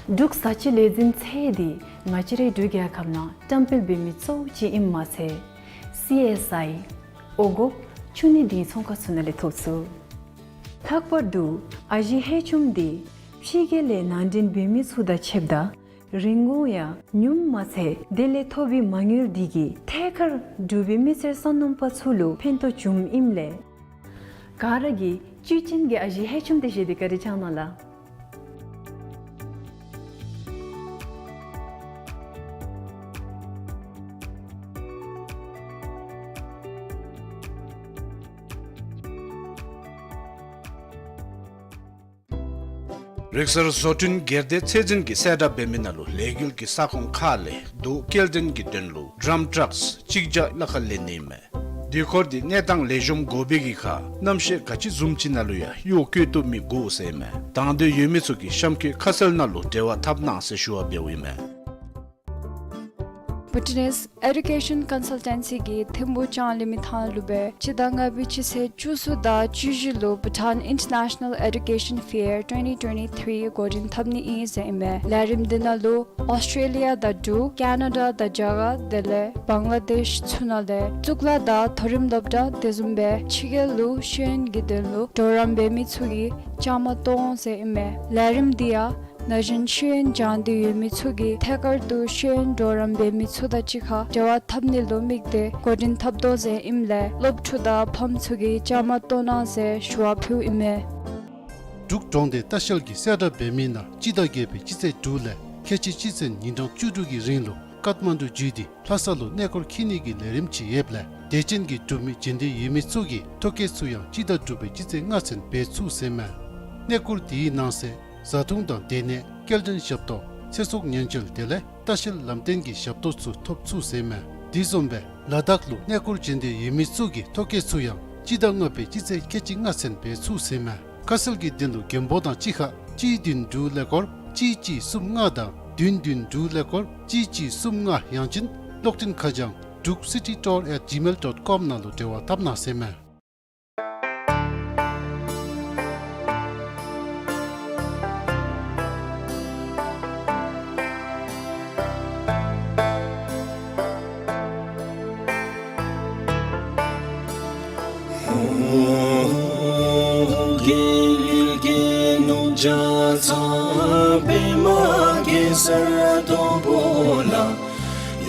འབྲུག་བཟའ་བཅའི་ལས་འཛིན་ཚད་འདི་ང་བཅས་རའི་འབྲུག་རྒྱལ་ཁབ་ནང་བཀྲམ་སྤེལ་འབད་མི་གཙོ་བོ་ཅིག་ཨིནམ་མ་ཚད་སི་ཨེསི་ཨའི་འོང་འབབ་ཕྱུགས་ནད་བདེན་ཚོང་ཁང་ཚུ་ནང་ལས་ཐོབ་ཚུགས། ལྷག་པར་དུ་ཨ་ཞེ་ཧེ་ཆུམ་འདི་ཕྱི་རྒྱལ་ལས་ནང་འདྲེན་འབད་མི་ཚུ་དང་ཕྱདཔ་ད་རིན་གོང་ཡང་ཉུངམ་མ་ཚད་དེ་ལས་ཐོབ་པའི་མ་དངུལ་འདི་གིས་ཐད་ཀར་འབྲུག་པའི་མི་སེར་སོ་ནམ་པ་ཚུ་ལུ་ཕན་ཐོགས་བྱུངམ་ཨིནམ་ལས་ག་ར་གིས་བཅུད་ཅན་གྱི་ཨ་ཞེ་ཧེ་ཆུམ་འདི་བཞེས་ཏེ་བཀའ་དྲིན་བསྐྱང་གནང་ལགས། རིག་གསར་བཟོ་སྐྲུན་སྒེར་སྡེ་ཚད་འཛིན་གྱིས་གསལ་བསྒྲགས་འབད་མི་ནང་ལུ་ལས་འགུལ་གྱི་ས་ཁོངས་ཁག་ལས་རྡོ་སྐྱེལ་འདྲེན་གྱི་དོན་ལུ་ཌམ་ཊྲགསི་གཅིག་བརྒྱ་ལྷག་ཁར་ལེན་ནི་ཨིན་མས། དུས་འཁོར་འདི་གནས་སྟངས་ལེགས་ཤོམ་དགོ་པའི་གི་ཁར་གནམ་གཤིས་ག་ཅི་བཟུམ་ཅིག་ནང་ལུ་ཡང་གཡོག་བཀོལ་བཏུབ་མི་དགོ་ཟེར་ཨིན་མས། དང་འདོད་ཡོད་མི་ཚུ་གིས་གཤམ་འཁོད་ཁ་གསལ་ནང་ལུ་འབྲེལ་བ་འཐབ་གནང་ཟེར་ཞུ་བ་འབདཝ་ཨིན་མས། Bhutanese Education Consultancy གིས་ཐིམ་ཕུག་ལྕང་གླིང་མི་ཐང་ལུ་སྦེ་སྤྱི་ཟླ་ལྔ་པའི་སྤྱི་ཚེས་བཅུ་གསུམ་དང་བཅུ་བཞི་ལུ་Bhutan International Education Fair twenty twenty-three འགོ་འདྲེན་འཐབ་ནི་ཨིན་ཟེར་ཨིན་མས། ལས་རིམ་འདི་ནང་ལུ་ཨོསི་ཊྲེ་ལི་ཡ་དང་འབྲུག་ཀེ་ན་ཌ་དང་རྒྱ་གར་དེ་ལས་བང་ལ་དེཤ་ཚུ་ནང་ལས་གཙུག་ལག་དང་མཐོ་རིམ་སློབ་གྲྭ་དེ་བཟུམ་སྦེ་ཕྱི་རྒྱལ་ལུ་ཤེས་ཡོན་གྱི་དོན་ལུ་གྲོགས་རམ་འབད་མི་ཚུ་གིས་བཅའ་མར་གཏོགས་འོང་ཟེར་ཨིན་མས། ལས་རིམ་འདི་ཡང་ན་གཞོན་ཤེས་ཡོན་སྦྱང་སྟེ་ཡོད་མི་ཚུ་གིས་ཐད་ཀར་དུ་ཤེས་ཡོན་གྲོགས་རམ་འབད་མི་ཚུ་དང་གཅིག་ཁར་འབྲེལ་བ་འཐབ་ནི་ལུ་དམིགས་ཏེ་འགོ་འདྲེན་འཐབ་དོ་ཟེར་ཨིནམ་ལས་སློབ་ཕྲུག་དང་ཕམ་ཚུ་གིས་བཅའ་མར་གཏོགས་གནང་ཟེར་ཞུ་བ་ཕུལཝ་ཨིན་མས། འབྲུག་གྲོང་སྡེ་ལྟ་བཤལ་གྱིས་གསལ་བསྒྲགས་འབད་མི་ནང་སྤྱི་ཟླ་བརྒྱད་པའི་སྤྱི་ཚེས་དྲུག་ལས་ཁལ་གཅིག་སྤྱི་ཚེས་ཉིན་གྲངས་བཅུ་དྲུག་གི་རིང་ལུ་ཀཏ་མན་ཌུ་བརྒྱུད་དེ་ལྷ་ས་ལུ་གནས་སྐོར་འཁྱིད་ནི་གི་ལས་རིམ་ཅིག་ཡོདཔ་ལས་དད་ཅན་གྱི་འབྲུག་མི་འབྱོན་འདོད་ཡོད་མི་ཚུ་གིས་ཐོ་བཀོད་ཚུ་ཡང་སྤྱི་ཟླ་དྲུག་པའི་སྤྱི་ཚེས་ལྔ་ཚུན་འབད་ཚུགས་ཟེར་ཨིན་མས། གནས་སྐོར་དེའི་ནང་གསེས་བཟའ་འཐུང་དང་སྡོད་གནས་སྐྱེལ་འདྲེན་ཞབས་ཏོག་ཚེ་སྲོག་ཉེན་བཅོལ་དེ་ལས་ལྟ་བཤལ་ལམ་སྟོན་གྱི་ཞབས་ཏོག་ཚུ་ཐོབ་ཚུགས་ཟེར་ཨིན་མས། དེ་བཟུམ་སྦེ་ལ་དྭགས་ལུ་གནས་སྐོར་འབྱོན་འདོད་ཡོད་མི་ཚུ་གིས་ཐོ་བཀོད་ཚུ་ཡང་སྤྱི་ཟླ་ལྔ་པའི་སྤྱི་ཚེས་ཁལ་གཅིག་ལྔ་ཚུན་འབད་ཚུགས་ཟེར་ཨིན་མས། ཁ་གསལ་གྱི་དོན་ལུ་མགོན་པོ་དང་གཅིག་ཁར་སྤྱིའི་དོན་འབྲུག་ལས་སྐོར་ གཅིག་གཅིག་གསུམ་ལྔ་དང་བདུན་བདུན་དྲུག་ཀླད་ཀོར་གཅིག་གཅིག་གསུམ་ལྔ། ཡང་ཅིན་གློག་འཕྲིན་ཁ་བྱང་འབྲུག་སི་ཊི་ཊོར་ཨེཊ་ཇི་མེལ་ཌོཊ་ཀོམ་ནང་ལུ་འབྲེལ་བ་འཐབ་གནང་ཟེར་མས།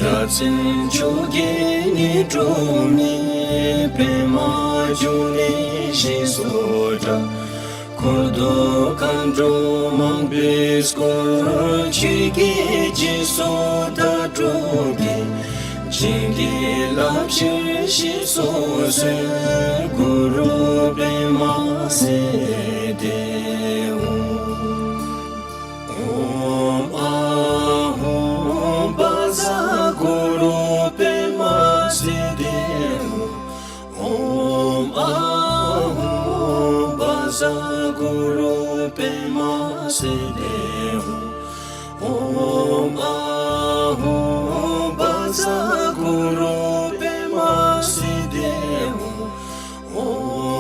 ཡ་མཚན་མཆོག་གི་ནི་སྒྲོན་མེ་པདྨ་འབྱུང་གནས་ཞེས་སུ་གྲགས། འཁོར་དུ་མཁའ་འགྲོ་མང་པོས་བསྐོར། ཆོས་ཀྱི་རྗེས་སུ་བདག་སྒྲུབ་ཀྱིས། བྱིན་གྱིས་བརླབ་ཕྱིར་ཞེས་སུ་གསོལ། གུ་རུ་པདྨ་སིདྡྷི་ཧཱུྃ། ཨོཾ་ཨཱཿཧཱུྃ་བཛྲ་གུ་རུ་པདྨ་སིདྡྷི་ཧཱུྃ། ཨོཾ་ཨཱཿཧཱུྃ་བཛྲ་གུ་རུ་པདྨ་སིདྡྷི་ཧཱུྃ། ཨོཾ་ཨཱཿཧཱུྃ་བཛྲ་གུ་རུ་པདྨ་སིདྡྷི་ཧཱུྃ།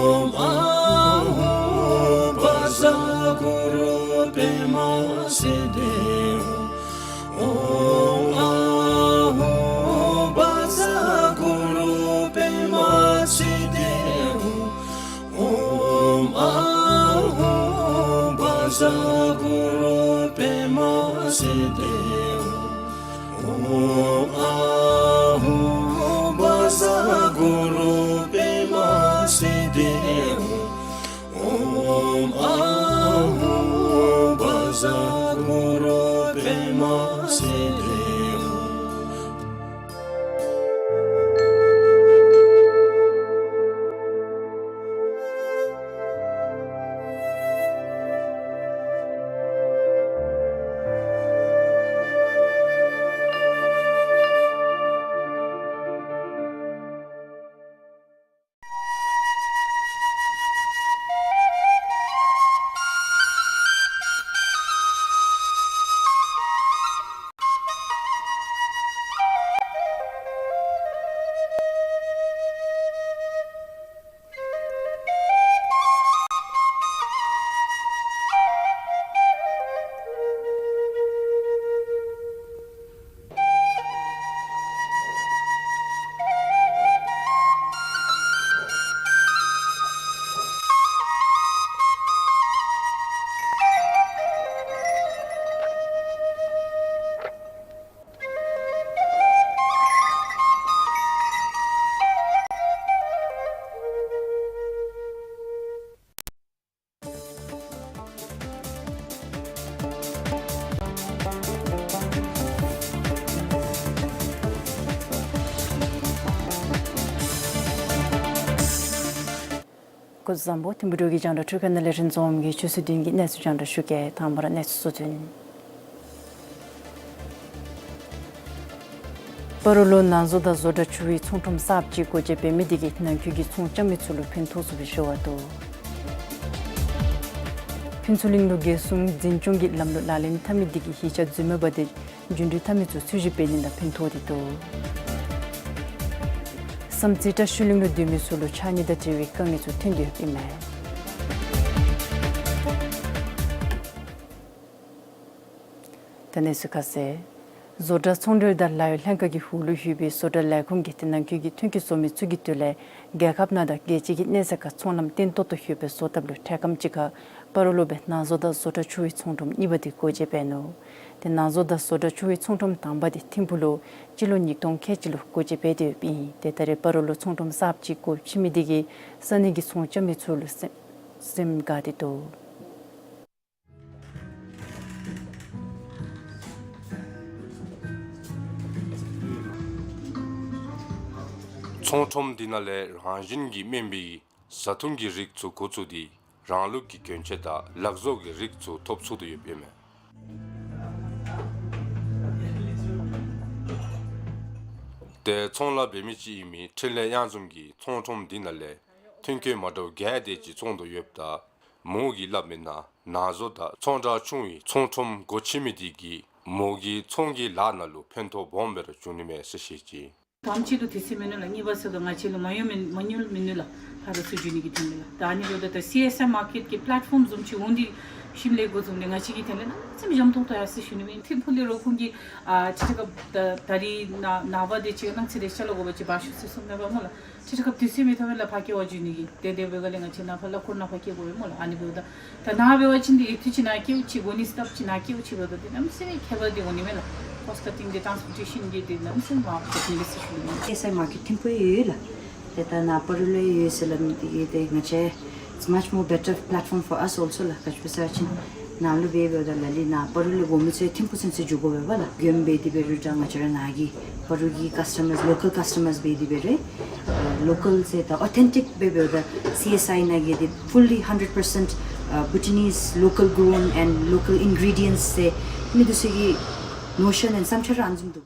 ཨོཾ་ཨཱཿཧཱུྃ་བཛྲ་གུ་རུ་པདྨ་སིདྡྷི་ཧཱུྃ། ཨོཾ་ཨཱཿཧཱུྃ་བཛྲ་གུ་རུ་པདྨ་སིདྡྷི་ཧཱུྃ། ཨོཾ་ཨཱཿཧཱུྃ་བཛྲ་གུ་རུ་པདྨ་སིདྡྷི་ཧཱུྃ། ཨོཾ་ཨཱཿཧཱུྃ་བཛྲ་གུ་རུ་པདྨ་སིདྡྷི་ཧཱུྃ། ཨོཾ་ཨཱཿཧཱུྃ་བཛྲ་གུ་རུ་པདྨ་སིདྡྷི་ཧཱུྃ། སྐུ་གཟུགས་བཟང་པོ། ཐིམ་ཕུ་འབྲུག་གི་རྒྱང་བསྒྲགས་འཕྲུལ་ཁང་ནང་ལས་རིན་འཛོམས་ཀྱིས་ཆུ་ཚོད་བདུན་གྱི་གནས་ཚུལ་རྒྱང་བསྒྲགས་ཞུ་གེ། དང་པ་ར་གནས་ཚུལ་གཙོ་དོན། སྤ་རོ་ལུ་ནང་བཟོ་དང་བཟོ་གྲྭ་ཕྱུག་པའི་ཚོང་ཁྲོམ་གསརཔ་ཅིག་སྒོ་འབྱེད་འབད་མི་དེ་གིས་ནང་འཁོད་ཀྱི་ཚོང་རྐྱབ་མི་ཚུ་ལུ་ཕན་ཐོགས་ཚུགས་པའི་ཞུ་བ་འདུག། ཕུན་ཚོགས་གླིང་ལུ་རྒྱལ་སྲུང་འཛིན་སྐྱོང་གི་ལམ་ལུགས་ལག་ལེན་འཐབ་མི་དེ་གིས་གཞིས་ཆགས་རྫུན་མ་འབད་དེ་རྒྱུན་འགྲུལ་འཐབ་མི་ཚུ་ཚུད་གཞི་འབད་ནི་དང་ཕན་ཐོགས་ཏེ་འདུག། བསམ་རྩེ་བཀྲ་ཤིས་གླིང་ལུ་སྡོད་མི་ཚུ་ལུ་ཕྱགས་སྙིགས་དང་འབྲེལ་བའི་དཀའ་ངལ་ཚུ་ཐོན་ཏེ་ཡོདཔ་ཨིན་མས། ད་གནས་ཚུལ་ཁ་གསལ། བཟོ་གྲྭ་ཚོང་འབྲེལ་དང་ལཱ་གཡོག་ལྷན་ཁག་གི་འོག་ལུ་ཡོད་པའི་བཟོ་གྲྭ་ལས་ཁུངས་ཀྱིས་དེ་ནང་འཁོད་ཀྱི་ཐོན་སྐྱེད་བཟོ་མི་ཚུ་གི་དོན་ལས་རྒྱལ་ཁབ་ནང་དང་རྒྱལ་སྤྱི་གི་གནས་ཚད་ཁར་ཚོང་ལམ་བརྟན་ཏོག་ཏོ་ཡོད་པའི་བཟོ་ཐབས་ལུ་འཕྲལ་ཁམས་ཅིག་ཁར་སྤ་རོ་ལུ་སྦེ་ནང་བཟོ་དང་བཟོ་གྲྭ་ཕྱུག་པའི་ཚོང་ཁྲོམ་གཉིས་པ་དེ་སྒོ་འབྱེད་འབད་ནུག། དེ་ནང་བཟོ་དང་བཟོ་གྲྭ་ཕྱུག་པའི་ཚོང་ཁྲོམ་དང་པ་དེ་ཐིམ་ཕུ་ལུ་སྤྱི་ལོ་ཉིས་སྟོང་ཁལ་གཅིག་ལུ་སྒོ་འབྱེད་འབད་དེ་ཡོདཔ་ཨིན། དེ་ད་རེས་སྤ་རོ་ལུ་ཚོང་ཁྲོམ་གསརཔ་ཅིག་སྒོ་ཕྱེ་མི་དེ་གིས་ས་གནས་ཀྱི་ཚོང་རྐྱབ་མི་ཚུ་ལུ་སེམས་སེམས་དགའ་སྟེ་འདུག། ཚོང་ཁྲོམ་འདི་ནང་ལས་རང་བཞིན་གྱིས་སྨིན་པའི་བཟའ་འཐུང་གི་རིགས་ཚུ་འགོ་བཙུགས་ཏེ་རང་ལུགས་ཀྱི་གྱོན་ཆས་དང་ལག་བཟོ་གི་རིགས་ཚུ་ཐོབ་ཚུགས་ཏེ་ཡོདཔ་ཨིན་མས། ཏེ་ཚོང་ལཱ་འབད་མི་ཅིག་ཨིན་མི་འཕྲིན་ལས་གཡང་འཛོམས་ཀྱིས་ཚོང་ཁྲོམ་འདི་ནང་ལས་ཐོན་སྐྱེད་མ་འདྲཝ་བརྒྱད་དེ་ཅིག་བཙོང་དོ་ཡོདཔ་ད་མོ་གིས་སླབ་མིའི་ནང་ ནང་བཟོ་དང་ཚོང་གྲོང་ཆུང་བའི་ཚོང་ཁྲོམ་སྒོ་ཕྱེ་མི་དེ་གིས་མོ་གི་ཚོང་གི་ལཱ་ནང་ལུ་ཕན་ཐོགས་སྦོམ་སྦེ་ར་བྱུང་ནི་མས་ཟེར་བཤད་ཅི། ད་ཨམ་ཅིག་ལུ་དུས་ཚོད་མིན་ནུག་ལགས། གཉིས་པ་ཟེརཝ་ད་ང་བཅས་ལུ་མ་ཡོང་མི་མ་ཡོང་མིན་ནུག་ལགས། ཕར་ཚུར་འགྱོ་ནི་གི་དོན་ལས་ལགས། ད་ཨ་ནི་འབདཝ་ད་ད་སི་ཨེསི་ཨའི་མར་ཀེཊ་གི་པ་ལེཊ་ཕོམ་བཟུམ་ཅིག་འོང་སྟེ་ཞིནམ་ལས་འགོ་བཟུང་སྟེ་ང་བཅས་ཀྱི་དོན་ལས་གནམ་མེད་ས་མེད་འཇམ་ཏོང་ཏོ་ཡར་སོ་ཡི་ཟེར་ཞུ་ནི་མས། ཐིམ་ཕུག་ལས་རོགས་ཁོང་གིས་ཨ་ཁྲི་ཁྲི་ཁབ་ད་ད་རིས་ནངས་པ་དེ་ཅིག་གནངས་ཚེ་དེ་ཅིག་ལུ་དགོ་པ་ཅིན་འབག་ཤོག་ཟེར་གསུངམ་མས་པ་སྨོ་ལགས། ཁྲི་ཁྲི་ཁབ་དུས་ཚོད་མི་ཐོབ་པས་ལགས། ཕར་སྐྱེལ་བར་འགྱོ་ནི་གི་དེ་དེ་འབདཝ་ལས་ང་བཅས་ནཱ་ཕར་ལས་ཁོ་ནཱ་ཕར་སྐྱེལ་དགོ་པས་སྨོ་ལགས། ཨ་ནི་འབདཝ་ད་ད་ནཱ་འབད་བ་ཅིན་དེ་ཡུདཔ་ཐེངས་ཅིག་ནཱ་སྐྱེལཝ་ཅིག་གོ་ནི་སྟབས་ཅིག་ནཱ་སྐྱེལཝ་ཅིག་འབདཝ་ད་དེ་གནམ་མེད་ས་མེད་ཁྱད་པར་དེ་འོང་ནི་མས་ལགས། ཀོསཊ་ཀ་ཊིང་དེ་ཊཱནསི་པོར་ཊེ་ཤཱན་གྱི་དེ་གནམ་མེད་ས་མེད་མར་བཏོག་ནི་མས་ཟེར་ཞུ་ནི་མས། སི་ཨེསི་ཨའི་མར་ཀེཊ་ཐིམ་ཕུག་ཡོད་ལགས། དེ་ད་ནཱ་སྤ་རོ་ལུ་ཡོད་ཟེར་སླབ་མི་དེ་གིས་དེ་ང་བཅས་it's much more better platform for us also ལགས། ག་ཅི་སྦེ་ཟེར་བ་ཅིན་ནཱ་ལུ་འབད་འབདཝ་ད་ལ་ལུ་ནཱ་སྤ་རོ་ལས་དགོ་མི་ཚུ་ཐིམ་ཕུག་ཚུན་ཚོད་འགྱོ་དགོ་པས་པ་ལགས། མགྱོནམ་སྦེ་དེ་འབད་རུང་ད་ང་བཅས་ར་ནཱ་གི་སྤ་རོ་གི་ཀཱསི་ཊ་མརསི་ལོ་ཀཱལ་ཀཱསི་ཊ་མརསི་འབད་དེ་འབད་རུང་ཨ་ལོ་ཀཱལ་ཟེར་ད་ཨོ་ཐེན་ཊིཀ་སྦེ་འབདཝ་ད་སི་ཨེསི་ཨའི་ནང་གི་དེ་ཕུལ་ལི་ཧན་ཌེཌ་པར་སེནཊ་ཨ་བྷུ་ཊི་ནིས་ལོ་ཀཱལ་གོརོན་ཨེནཌ་ལོ་ཀཱལ་ཨིན་གྲི་ཌི་ཡེནཊསི་ཟེར་མི་འདི་ཚུ་གི་ནོ་ཤཱན་ཨེནཌ་བསམ་འཆར་ར་ཨ་ནི་བཟུམ་འདུག།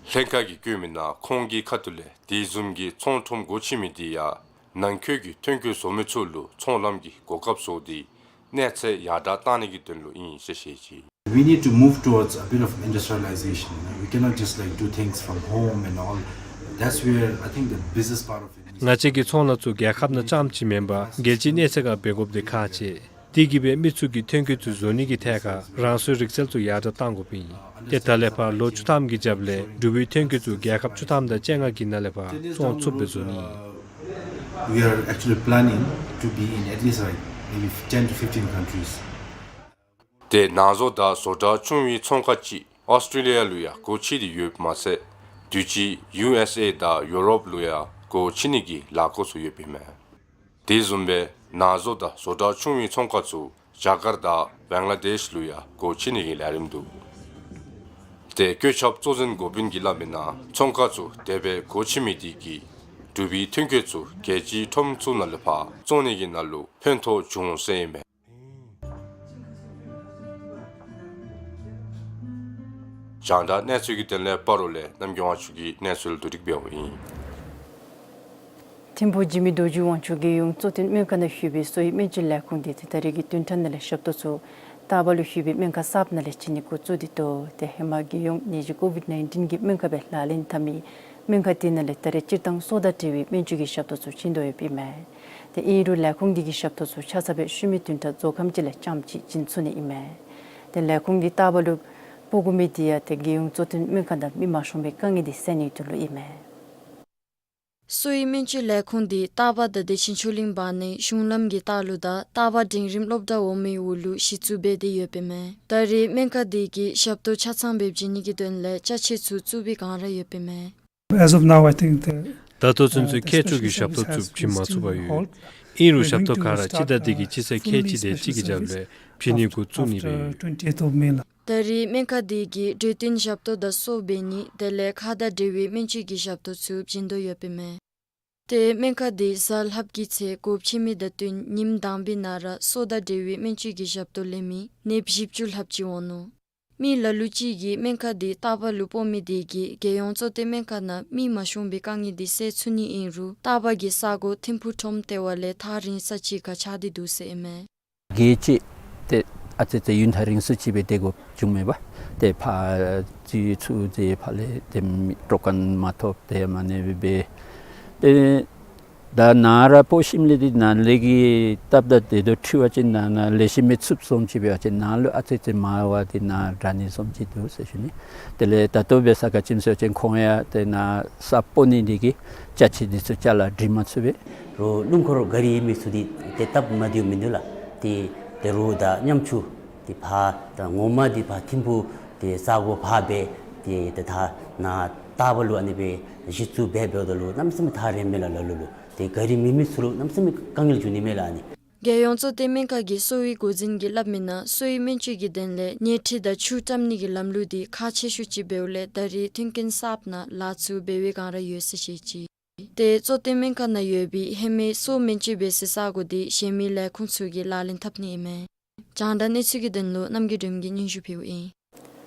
ལྷན་ཁག་གིས་བཀོད་མི་ནང་ཁོང་གི་ཁ་ཐུག་ལས་དེ་བཟུམ་གྱི་ཚོང་ཁྲོམ་སྒོ་ཕྱེ་མི་དེ་ཡང་ནང་འཁོད་ཀྱི་ཐོན་སྐྱེད་བཟོ་མི་ཚུ་ལུ་ཚོང་ལམ་གྱི་གོ་སྐབས་བཟོ་སྟེ་གནས་ཚད་ཡར་དྲག་བཏང་ནི་གི་དོན་ལུ་ཨིན་ཟེར་བཤད་ཅི། We need to move towards a bit of industrialization. You know, we cannot just, like, do things from home and all. That's where I think the business part of it needs to ང་བཅས་ཀྱི་ཚོང་ལཱ་ཚུ་རྒྱལ་ཁབ་ནང་རྐྱངམ་ཅིག་མེན་པར་རྒྱལ་སྤྱིའི་གནས་ཚད་ཁར་འབད་དགོཔ་དེ་ཁག་ཆེ། དེ་གིས་སྦེ་མི་ཚུ་གིས་ཐོན་སྐྱེད་ཚུ་བཟོ་ནི་གི་ཐད་ཁར་རང་སོའི་རིག་རྩལ་ཚུ་ཡར་དྲག་བཏང་དགོཔ་ཨིན། ཏེ་ད་ལས་ཕར་ལོ་བཅུ་ཐམ་གྱི་རྒྱབ་ལས་འབྲུག་པའི་ཐོན་སྐྱེད་ཚུ་རྒྱལ་ཁབ་བཅུ་ཐམ་དང་བཅོ་ལྔ་གི་ནང་ལས་ཕར་བཙོང་ཚུགསཔ་སྦེ་བཟོ་ནི་ཨིན། We are actually planning to be in at least, like, maybe ten to fifteen countries. ཏེ་ནང་བཟོ་དང་བཟོ་གྲྭ་ཆུང་བའི་ཚོང་ཁང་ཅིག་ཨོསི་ཊྲེ་ལི་ཡ་ལུ་ཡང་སྒོ་ཕྱེ་སྟེ་ཡོདཔ་མ་ཚད་དུས་ཅི་ཡུ་ཨེསི་ཨེ་དང་ཡུ་རོབ་ལུ་ཡང་སྒོ་ཕྱེ་ནི་གི་ལས་འགུལ་ཚུ་ཡོདཔ་ཨིན་མས། དེ་བཟུམ་སྦེ་ནང་བཟོ་དང་བཟོ་གྲྭ་ཆུང་བའི་ཚོང་ཁང་ཚུ་རྒྱ་གར་དང་བང་ལ་དེཤ་ལུ་ཡང་སྒོ་ཕྱེ་ནི་གི་ལས་རིམ་འདུག། ཏེ་བཀོད་ཁྱབ་གཙོ་འཛིན་འགོ་དཔོན་གྱིས་སླབ་མི་ནང་ཚོང་ཁང་ཚུ་དེ་སྦེ་སྒོ་ཕྱེ་མི་དེ་གིས་འབྲུག་པའི་ཐོན་སྐྱེད་ཚུ་རྒྱལ་སྤྱིའི་ཁྲོམ་ཚུ་ནང་ལས་ཕར་བཙོང་ནི་གི་ནང་ལུ་ཕན་ཐོགས་འབྱུང་ཟེར་ཨིན་མས། རྒྱང་བསྒྲགས་གནས་ཚུལ་གྱི་དོན་ལས་སྤ་རོ་ལས་རྣམ་རྒྱལ་དབང་ཕྱུག་གི་གནས་ཚུལ་བསྡུ་སྒྲིག་འབདཝ་ཨིན། ཐིམ་ཕུག་འཇིགས་མེད་རྡོ་རྗེ་དབང་ཕྱུག་རྒྱལ་ཡོངས་གཙོ་བསྟེན་སྨན་ཁང་ནང་ཡོད་པའི་གསོ་བའི་སྨན་བཅོས་ལས་ཁུངས་དེ་ཏེ་ད་རེས་ཀྱི་བདུན་ཕྲག་ནང་ལས་ཞབས་ཏོག་ཚུ་རྟ་པ་ལུ་ཡོད་པའི་སྨན་ཁང་གསརཔ་ནང་ལས་བྱིན་ནི་འགོ་བཙུགས་ཏེ་འདུག། ཏེ་ཧེ་མ་རྒྱལ་ཡོངས་ནད་གཞི་ཀོ་ཝིཌ་ནའིན་ཊིན་གྱི་སྨན་ཁང་སྦེ་ལག་ལེན་འཐབ་མི་སྨན་ཁང་དེ་ནང་ལས་ད་རེས་སྤྱིར་བཏང་སྲོག་དང་འབྲེལ་བའི་སྨན་བཅོས་ཀྱི་ཞབས་ཏོག་ཚུ་བྱིན་དོ་ཡོདཔ་ཨིན་མས། ཏེ་ཨིན་རུང་ལས་ཁུངས་དེ་གི་ཞབས་ཏོག་ཚུ་ཆ་ཚང་སྦེ་ཤུལ་མའི་བདུན་ཕྲག་རྫོགས་ཁམས་ཅིག་ལས་རྐྱངམ་ཅིག་བྱིན་ཚུགས་ནི་ཨིན་མས། ཏེ་ལས་ཁུངས་ཀྱིས་རྟ་པ་ལུ་སྤོ་དགོ་མི་དེ་ཡང་ཏེ་རྒྱལ་ཡོངས་གཙོ་བསྟེན་སྨན་ཁང་དང་མི་མ་ཤོང་པའི་དཀའ་ངལ་དེ་སེལ་ནིའི་དོན་ལུ་ཨིན་མས། གསོ་བའི་སྨན་བཅོས་ལས་ཁུངས་དེ་རྟ་པ་དང་བདེ་ཆེན་ཆོས་གླིང་བར་ནི་གཞུང་ལམ་གྱི་ལྟག་ལུ་དང་རྟ་པ་འབྲིང་རིམ་སློབ་གྲྭ་འོག་མའི་འོག་ལུ་གཞི་བཙུགས་འབད་དེ་ཡོདཔ་ཨིན་མས། ད་རེས་སྨན་ཁང་དེ་གིས་ཞབས་ཏོག་ཆ་ཚང་སྦེ་བྱིན་ནི་གི་དོན་ལས་ཅ་ཆས་ཚུ་བཙུགས་པའི་བསྒང་ར་ཡོདཔ་ཨིན་མས། As of now, I think the, ད་ལྟོ་ཚུན་ཚོད་མཁས་མཆོག་གི་ཞབས་ཏོག་ཚུ་བྱིན་མ་ཚུགས་པར་ཡོད། ཨིན་རུང་ཞབས་ཏོག་ག་ར་སྤྱི་ཟླ་འདི་གི་སྤྱི་ཚེས་ཁལ་གཅིག་དེ་ཅིག་གི་རྒྱབ་ལས་བྱིན་ནི་འགོ་བཙུགས་ནི་སྦེ་ཡོད། ད་རེས་སྨན་ཁང་དེ་གིས་གྲོས་བསྟུན་ཞབས་ཏོག་དང་གསོ་འབད་ནི་དེ་ལས་ཁ་དང་འབྲེལ་བའི་སྨན་བཅོས་ཀྱི་ཞབས་ཏོག་ཚུ་བྱིན་དོ་ཡོདཔ་ཨིན་མས། ཏེ་སྨན་ཁང་དེ་གཟའ་ལྷགཔ་གི་ཚེས་སྒོ་ཕྱེ་མི་དང་བསྟུན་ཉིནམ་དང་པའི་ནང་ར་སྲོག་དང་འབྲེལ་བའི་སྨན་བཅོས་ཀྱི་ཞབས་ཏོག་ལེན་མི་ནདཔ་བཞི་བཅུ་ལྷགཔ་ཅིག་འོང་ནུག། མི་ལ་ལུ་ཅིག་གིས་སྨན་ཁང་དེ་རྟ་པ་ལུ་སྤོ་མི་དེ་གིས་རྒྱལ་ཡོངས་གཙོ་བསྟེན་སྨན་ཁང་ནང་མི་མ་ཤོང་པའི་དཀའ་ངལ་དེ་སེལ་ཚུགས་ནི་ཨིན་རུང་རྟ་པ་གི་ས་གོ་ཐིམ་ཕུག་ཁྲོམ་ལྟེ་བ་ལས་ཐག་རིང་ས་ཅིག་ཁར་ཆགས་ཏེ་འདུག་ཟེར་ཨིན་མས། གལ་ཏེ་ཨ་ཙི་ཙི་ཡུན་ཐག་རིང་སུ་ཅིག་སྦེ་སྡོད་དགོཔ་བྱུངམ་མས་པ། ཏེ་ཕར་ཅིག་ཚུར་ཏེ་ཕར་ལས་ཏེ་མི་སྤྲོ་མཁན་མ་ཐོབ་སྟེ་མ་ནི་སྦེ་ཏེ་ད་ནཱ་ར་སྤོ་ཞིནམ་ལས་འདི་ནཱ་ལས་ཀྱི་སྟབས་དང་དེ་དོ་འཁྲིལ་བ་ཅིན་ནཱ་ནཱ་ལེགས་ཤོམ་མི་ཚུདཔ་བཟུམ་ཅིག་འབད་བ་ཅིན་ནཱ་ལུ་ཨ་ཙི་ཙི་མར་བ་འདི་ནཱ་དྲག་ནི་བཟུམ་ཅིག་འདུག་ཟེར་ཞུ་ནི། དེ་ལས་ད་ལྟོ་འབད་ས་ག་ཅི་སྨོ་ཟེར་བ་ཅིན་ཁོང་ཡང་ཏེ་ནཱ་ས་སྤོ་ནི་འདི་གི་ཅ་ཆས་འདི་ཚུ་ཅ་ལ་སྒྲིག་མ་ཚུགས་པས། རོགས་སྣུམ་འཁོར་ག་ར་ཡོད་མི་ཚུ་འདི་ཏེ་སྟབས་མ་བདེཝ་མིན་འདུག་ལགས། ཏེ་ཏེ་རོགས་དང་མཉམ་ཚུད་ཏེ་ཕར་ད་ངོ་མ་འདི་ཕར་ཐིམ་ཕུག་ཏེ་ས་གོ་ཕར་འབད་དེ་ཏེ་ད་ནཱ་རྟ་པ་ལུ་ཨ་ནི་སྦེ་གཞི་བཙུགས་འབད་འབདཝ་ད་ལུ་གནམ་མེད་ས་མེད་ཐག་རིང་མས་ལགས། ལ་ལུ་ལུ་ཏེ་ག་ར་མེད་མི་ཚུ་ལུ་གནམ་མེད་ས་མེད་དཀའ་ངལ་འབྱུང་ནི་མས་ལགས་ཨ་ནི། རྒྱལ་ཡོངས་གཙོ་བསྟེན་སྨན་ཁང་གི་གསོ་བའི་འགོ་འཛིན་གྱིས་སླབ་མི་ནང་གསོ་བའི་སྨན་བཅོས་ཀྱི་དོན་ལས་ཉལ་ཁྲི་དང་ཆུ་བཀྲམ་ནི་གི་ལམ་ལུགས་འདི་ཁག་ཆེ་ཤོས་ཅིག་འབདཝ་ལས་ད་རེས་མཐུན་རྐྱེན་གསརཔ་ནང་ལཱ་ཚུ་འབད་བའི་བསྒང་ར་ཡོད་ཟེར་བཤད་ཅི། ཏེ་གཙོ་བསྟེན་སྨན་ཁང་ནང་ཡོད་པའི་ཧེ་མའི་གསོ་སྨན་བཅོས་འབད་སའི་ས་གོ་འདི་གཞན་མི་ལས་ཁུངས་ཚུ་གིས་ལག་ལེན་འཐབ་ནི་ཨིན་མས། རྒྱང་བསྒྲགས་གནས་ཚུལ་གྱི་དོན་ལུ་རྣམ་རྒྱལ་སྒྲོལམ་གིས་སྙན་ཞུ་ཕུལཝ་ཨིན།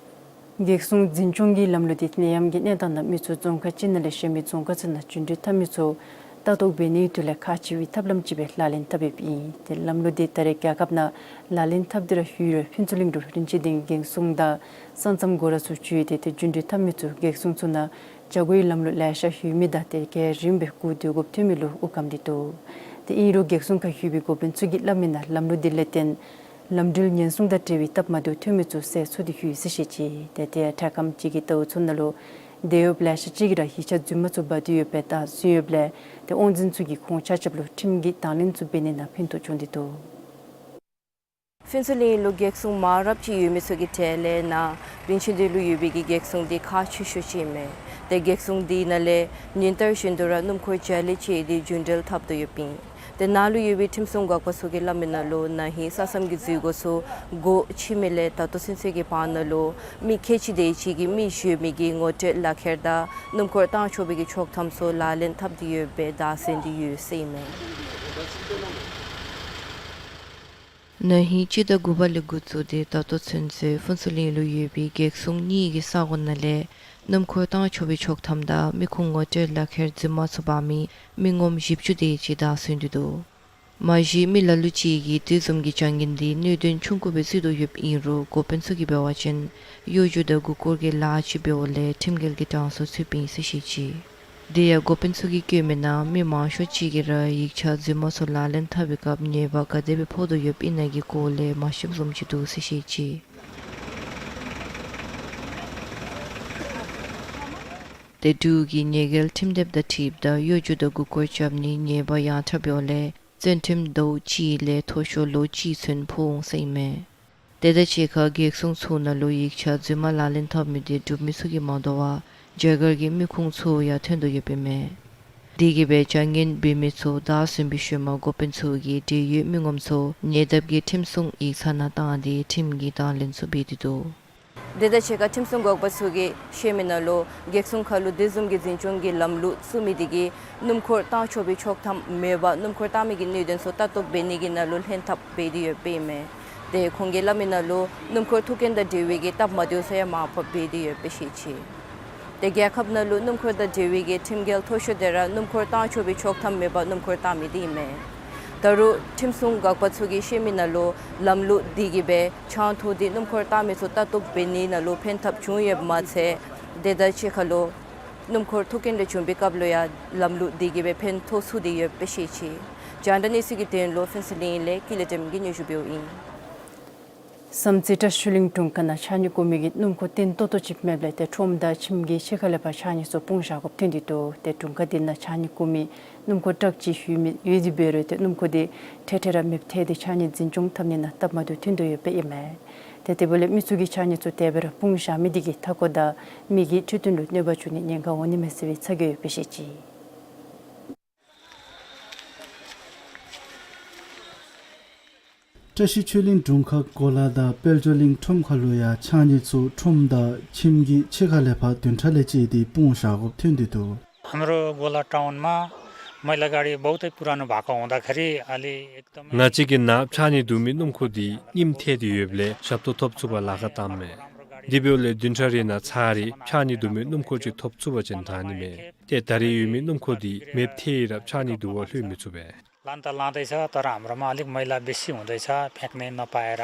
རྒྱལ་སྲུང་འཛིན་སྐྱོང་གི་ལམ་ལུགས་འདི་ནད་ཡམས་ཀྱི་གནས་སྟངས་དང་མི་ཚུ་རྫོང་ཁག་ཅིག་ནང་ལས་གཞན་མི་རྫོང་ཁག་ཚུ་ནང་བྱོན་འགྲུལ་འཐབ་མི་ཚུ་ ལྟ་རྟོག་འབད་ནིའི་དོན་ལས་ཁག་ཆེ་བའི་ཐབས་ལམ་ཅིག་སྦེ་ལག་ལེན་འཐབ་ཡོདཔ་ཨིན། ཏེ་ལམ་ལུགས་འདི་ད་རེས་རྒྱལ་ཁབ་ནང་ལག་ལེན་འཐབ་སྟེ་ར་ཡོད་རུང་ཕུན་ཚོགས་གླིང་དུ་རིན་ཆེན་སྡིངས་རྒྱལ་སྲུང་དང་ས་མཚམས་སྒོ་ར་ཚུ་བཅད་དེ་ཏེ་རྒྱུན་འགྲུལ་འཐབ་མི་ཚུ་རྒྱལ་སྲུང་ཚུ་ནང་བྱ་སྒོའི་ལམ་ལུགས་ལེ་ཤ་ཡོད་མི་དང་ཏེ་གལ་རིམ་སྦེ་སྒུག་སྡོད་དགོཔ་ཐོན་མི་ལུ་དབུགས་སྐམ་སྟེ་འདུག། ཏེ་ཨིན་རུང་རྒྱལ་སྲུང་ཁར་ཡོད་པའི་འགོ་དཔོན་ཚུ་གིས་སླབ་མི་ནང་ལམ་ལུགས་འདི་ལས་བརྟེན་ལམ་འགྲུལ་ཉེན་སྲུང་དང་འབྲེལ་བའི་སྟབས་མ་བདེཝ་ཐོན་མི་ཚུ་སེལ་ཚུགས་ཏེ་ཡོད་ཟེར་བཤད་ཅི། ཏེ་དེ་ཡང་འཕྲལ་ཁམས་ཅིག་གི་ཟླཝ་ཚུ་ནང་ལུ་དེད་གཡོགཔ་ལེ་ཤ་ཅིག་གིས་ར་ཡིག་ཆ་རྫུན་མ་ཚུ་འབག་སྟེ་ཡོདཔ་སྦེ་བདའ་ཟུན་ཡོདཔ་ལས་ཏེ་དབང་འཛིན་ཚུ་གིས་ཁོང་ཆ་ཁྱབ་ལུ་ཁྲིམས་ཀྱི་དང་ལེན་ཚུ་འབད་ནི་ནང་ཕན་ཐོགས་བྱུང་སྟེ་འདུག། ཕུན་ཚོགས་གླིང་ལུ་རྒྱལ་སྲུང་མང་རབས་ཅིག་ཡོད་མི་ཚུ་གི་གྲས་ལས་ནཱ་རིན་ཆེན་སྡིངས་ལུ་ཡོད་པའི་གི་རྒྱལ་སྲུང་འདི་ཁག་ཆེ་ཤོས་ཅིག་ཨིན་མས། ཏེ་རྒྱལ་སྲུང་འདི་ནང་ལས་ཉིན་ལྟར་བཞིན་དུ་ར་སྣུམ་འཁོར་བརྒྱ་ལས་བཅད་དེ་རྒྱུན་འགྲུལ་འཐབ་སྟེ་ཡོདཔ་ཨིན། ཏེ་ནཱ་ལུ་ཡོད་པའི་ཁྲིམས་སྲུང་འགག་པ་ཚུ་གིས་སླབ་མི་ནང་ལུ་ན་ཧིང་ས་མཚམས་ཀྱི་འཛུལ་སྒོ་ཚུ་སྒོ་ཕྱེ་མི་ལས་ད་ལྟོ་ཚུན་ཚོད་ཀྱི་བར་ན་ལུ་མི་ཁལ་གཅིག་དེ་ཅིག་གིས་མི་གཞན་མི་གི་ངོ་སྤྲོད་ལག་ཁྱེར་དང་སྣུམ་འཁོར་བཏང་ཆོག་པའི་གི་ཆོག་ཐམ་ཚུ་ལག་ལེན་འཐབ་སྟེ་ཡོདཔ་སྦེ་བདའ་ཟུན་ཏེ་ཡོད་ཟེར་ཨིན་མས། ན་ཧིང་སྤྱི་ཟླ་དགུ་པ་ལས་འགོ་བཙུགས་ཏེ་ད་ལྟོ་ཚུན་ཚོད་ཕུན་ཚོགས་གླིང་ལུ་ཡོད་པའི་རྒྱལ་སྲུང་གཉིས་ཀྱི་ས་གོ་ནང་ལས་སྣུམ་འཁོར་བཏང་ཆོག་པའི་ཆོག་ཐམ་དང་མི་ཁུངས་ངོ་སྤྲོད་ལག་ཁྱེར་རྫུན་མ་ཚུ་འབག་མི་མི་ངོམ་བཞི་བཅུ་དེ་ཅིག་བདའ་ཟུན་ཏེ་འདུག། མ་གཞི་མི་ལ་ལུ་ཅིག་གིས་དེ་བཟུམ་གྱི་བྱ་ངན་འདི་གནད་དོན་ཆུང་ཀུ་སྦེ་བརྩི་དོ་ཡོདཔ་ཨིན་རུང་འགོ་དཔོན་ཚུ་གིས་འབད་བ་ཅིན་གཡོ་སྒྱུ་དང་མགུ་སྐོར་གྱི་ལཱ་ཅིག་འབདཝ་ལས་ཁྲིམས་འགལ་གྱི་གྲངས་སུ་ཚུདཔ་ཨིན་ཟེར་བཤད་ཅི། དེ་ཡང་འགོ་དཔོན་ཚུ་གིས་བཀོད་མི་ནང་མི་མང་ཤོས་ཅིག་གིས་ར་ཡིག་ཆ་རྫུན་མ་ཚུ་ལག་ལེན་འཐབ་པའི་སྐབས་ཉེས་པ་ག་དེ་སྦེ་ཕོག་དོ་ཡོདཔ་ཨིན་ན་གི་སྐོར་ལས་མ་ཤེསཔ་བཟུམ་ཅིག་འདུག་ཟེར་བཤད་ཅི། ཏེ་འབྲུག་གི་ཉེས་འགེལ་ཁྲིམས་དེབ་དང་འཁྲིལཝ་ད་གཡོ་སྒྱུ་དང་མགུ་སྐོར་རྐྱབ་ནི་ཉེས་པ་ཡང་དྲག་འབདཝ་ལས་བཙོན་ཁྲིམས་ཟླཝ་གཅིག་ལས་མཐོ་ཤོས་ལོ་གཅིག་ཚུན་ཕོག་འོང་ཟེར་ཨིན་མས། དེ་དང་གཅིག་ཁར་རྒྱལ་སྲུང་ཚུ་ནང་ལུ་ཡིག་ཆ་རྫུན་མ་ལག་ལེན་འཐབ་མི་དེ་འབྲུག་མི་ཚུ་གིས་མ་དོ་བར་རྒྱ་གར་གྱི་མི་ཁུངས་ཚུ་ཡང་ཐོན་དོ་ཡོདཔ་ཨིན་མས། དེ་གིས་སྦེ་བྱ་ངན་འབད་མི་ཚུ་བདའ་ཟུན་པའི་ཤུལ་མ་འགོ་དཔོན་ཚུ་གིས་འབྲེལ་ཡོད་མི་ངོམ་ཚུ་ཉེ་འདབས་ཀྱི་ཁྲིམས་སྲུང་ཡིག་ཚང་ནང་བཏང་སྟེ་ཁྲིམས་ཀྱི་དང་ལེན་ཚུ་འབད་དེ་འདུག། དེ་དང་གཅིག་ཁར་ཁྲིམས་སྲུང་འགག་པ་ཚུ་གིས་བཤད་མི་ནང་ལུ་རྒྱལ་སྲུང་ཁ་ལུ་དེ་བཟུམ་གྱི་འཛིན་སྐྱོང་གི་ལམ་ལུགས་བཙུགས་མི་དེ་གིས་སྣུམ་འཁོར་བཏང་ཆོག་པའི་ཆོག་ཐམ་མེད་པར་སྣུམ་འཁོར་བཏང་མི་གི་གནད་དོན་ཚུ་ལྟ་རྟོག་འབད་ནི་གི་ནང་ལུ་ལྷན་ཐབས་འབད་དེ་ཡོདཔ་ཨིན་མས། ཏེ་ཁོང་གིས་སླབ་མི་ནང་ལུ་སྣུམ་འཁོར་ཐུག་རྐྱེན་དང་འབྲེལ་བའི་གི་སྟབས་མ་བདེཝ་ཚུ་ཡང་མར་ཕབ་འབད་དེ་ཡོདཔ་སྦེ་བཤད་ཅི། ཏེ་རྒྱལ་ཁབ་ནང་ལུ་སྣུམ་འཁོར་དང་འབྲེལ་བའི་གི་ཁྲིམས་འགལ་མཐོ་ཤོས་དེ་ར་སྣུམ་འཁོར་བཏང་ཆོག་པའི་ཆོག་ཐམ་མེད་པར་སྣུམ་འཁོར་བཏང་མི་དེ་ཨིན་མས། ད་རུང་ཁྲིམས་སྲུང་འགག་པ་ཚུ་གིས་བཤད་མི་ནང་ལུ་ལམ་ལུགས་དེ་གིས་སྦེ་ཆང་འཐུང་སྟེ་སྣུམ་འཁོར་བཏང་མི་ཚུ་ལྟ་རྟོག་འབད་ནི་ནང་ལུ་ཕན་ཐབས་བྱུང་ཡོདཔ་མ་ཚད་དེ་དང་གཅིག་ཁར་ལུ་སྣུམ་འཁོར་ཐུག་རྐྱེན་རེ་བྱུང་པའི་སྐབས་ལུ་ཡང་ལམ་ལུགས་དེ་གིས་སྦེ་ཕན་ཐོགས་ཚུགས་ཏེ་ཡོདཔ་སྦེ་བཤད་ཅི། རྒྱང་བསྒྲགས་གནས་ཚུལ་གྱི་དོན་ལུ་ཕུན་ཚོགས་གླིང་ལས་ཀུན་ལེགས་བདེམ་གིས་སྙན་ཞུ་འབདཝ་ཨིན། བསམ་རྩེ་བཀྲ་ཤིས་ཆོས་གླིང་དྲུང་ཁག་ནང་ཕྱགས་སྙིགས་བཀོ་མི་གི་སྣུམ་འཁོར་བརྟན་ཏོག་ཏོ་ཅིག་མེདཔ་ལས་ཏེ་ཁྲོམ་དང་ཁྱིམ་གྱི་ཕྱི་ཁ་ལས་ཕར་ཕྱགས་སྙིགས་ཚུ་སྤུངས་བཞག་དགོཔ་ཐོན་ཏེ་འདུག། ཏེ་དྲུང་ཁག་དེ་ནང་ཕྱགས་སྙིགས་བཀོ་མི་སྣུམ་འཁོར་ཊག་ཅིག་ཡོད་མི་ཡོད་དེ་འབད་རུང་ཏེ་སྣུམ་འཁོར་དེ་འཕྲལ་འཕྲལ་ར་མེདཔ་ཐལ་ཏེ་ཕྱགས་སྙིགས་འཛིན་སྐྱོང་འཐབ་ནི་ནང་སྟབས་མ་བདེཝ་ཐོན་དོ་ཡོདཔ་ཨིན་མས། ཏེ་དེ་འབདཝ་ལས་མི་ཚུ་གིས་ཕྱགས་སྙིགས་ཚུ་དེ་སྦེ་ར་སྤུངས་བཞག་མི་དེ་གིས་མཐའ་འཁོར་དང་མི་གི་འཕྲོད་བསྟེན་ལུ་གནོད་པ་བྱུང་ནི་ཉེན་ཁ་འོང་ནི་མས་ཟེར་བའི་ཚ་གྱང་ཡོདཔ་སྦེ་བཤད་ཅི། བཀྲ་ཤིས་ཆོས་གླིང་དྲུང་ཁག་གོ་ལ་དང་དཔལ་འབྱོར་གླིང་ཁྲོམ་ཁ་ལུ་ཡང་ཕྱགས་སྙིགས་ཚུ་ཁྲོམ་དང་ཁྱིམ་གྱི་ཕྱི་ཁ་ལས་ཕར་བདུན་ཕྲག་ལས་བཅད་དེ་སྤུངས་བཞག་དགོཔ་ཐོན་ཏེ་འདུག། हाम्रो गोला टाउनमा मैला गाडी बहुतै पुरानो भएको हुँदाखेरि अलि एकदमै ང་བཅས་ཀྱི་ནང་ཕྱགས་སྙིགས་བསྡུ་མི་སྣུམ་འཁོར་འདི་རྙིངམ་ཐལ་ཏེ་ཡོདཔ་ལས་ཞབས་ཏོག་ཐོབ་ཚུགས་པར་ལཱ་ཁག་བཏངམ་མས། དེ་འབདཝ་ལས་བདུན་ཕྲག་རེ་ནང་ཚར་རེ་ཕྱགས་སྙིགས་བསྡུ་མི་སྣུམ་འཁོར་ཅིག་ཐོབ་ཚུགས་པ་ཅིན་དྲག་ནི་མས། ཏེ་ད་རེས་ཡོད་མི་སྣུམ་འཁོར་འདི་མེདཔ་ཐལ་ར་ཕྱགས་སྙིགས་བསྡུ་བར་ལྷོད་མི་ཚུགས་པས། लान त लाँदैछ, तर हाम्रोमा अलिक मैला बेसी हुँदैछ, फ्याँक्नै नपाएर।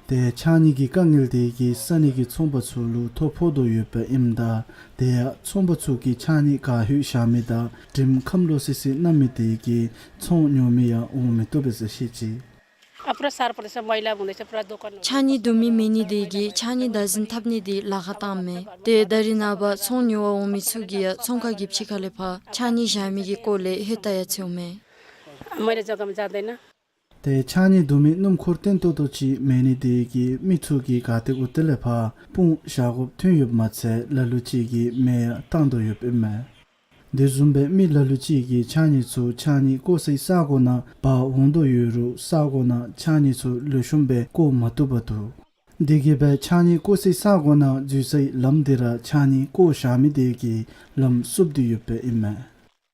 ཏེ་ཕྱགས་སྙིགས་ཀྱི་དཀའ་ངལ་དེ་གིས་ས་གནས་ཀྱི་ཚོང་པ་ཚུ་ལུ་ཐོ་ཕོག་དོ་ཡོདཔ་ཨིནམ་ད་དེ་ཡང་ཚོང་པ་ཚུ་གིས་ཕྱགས་སྙིགས་ག་ཧོད་བཞག་མི་དང་དྲིམ་ཁམས་ལོག་སི་སི་གནང་མི་དེ་གིས་ཚོང་ཉོ་མི་ཡང་འོང་མི་བཏུབ་པས་ཟེར་བཤད་ཅི། पुरा साह्रो पर्दैछ, मैला हुँदैछ, पुरा दोकान ཕྱགས་སྙིགས་བསྡུ་མི་མེད་ནི་དེ་གིས་ཕྱགས་སྙིགས་བདག་འཛིན་འཐབ་ནི་དེ་ལཱ་ཁག་བཏངམ་མས། ཏེ་ད་རེས་ནངས་པ་ཚོང་ཉོ་བར་འོང་མི་ཚུ་གིས་ཡང་ཚོང་ཁང་གི་ཕྱི་ཁ་ལས་ཕར་ཕྱགས་སྙིགས་བཞག་མི་གི་སྐོར་ལས་ཧེ་ཏ་ཡང་ཚེའོ་མས། मैला जग्गामा जाँदैन। ཏེ་ཕྱགས་སྙིགས་བསྡུ་མི་སྣུམ་འཁོར་བརྟན་ཏོག་ཏོ་ཅིག་མེད་ནི་དེ་གིས་མི་ཚུ་གིས་ག་ཏེ་དགོ་དེ་ལས་ཕར་སྤུངས་བཞག་དགོཔ་ཐོན་ཡོདཔ་མ་ཚད་ལ་ལུ་ཅིག་གིས་མེ་ཡང་བཏང་དོ་ཡོདཔ་ཨིན་མས། དེ་བཟུམ་སྦེ་མི་ལ་ལུ་ཅིག་གིས་ཕྱགས་སྙིགས་ཚུ་ཕྱགས་སྙིགས་བཀོ་སའི་ས་གོ་ནང་འབག་འོང་དོ་ཡོད་རུང་ས་གོ་ནང་ཕྱགས་སྙིགས་ཚུ་ལེགས་ཤོམ་སྦེ་བཀོ་མ་བཏུབ་པར་འདུག། དེ་གིས་སྦེ་ཕྱགས་སྙིགས་བཀོ་སའི་ས་གོ་ནང་འཛུལ་སའི་ལམ་དེ་ར་ཕྱགས་སྙིགས་བཀོ་བཞག་མི་དེ་གིས་ལམ་བསུབ་སྟེ་ཡོདཔ་ཨིན་མས།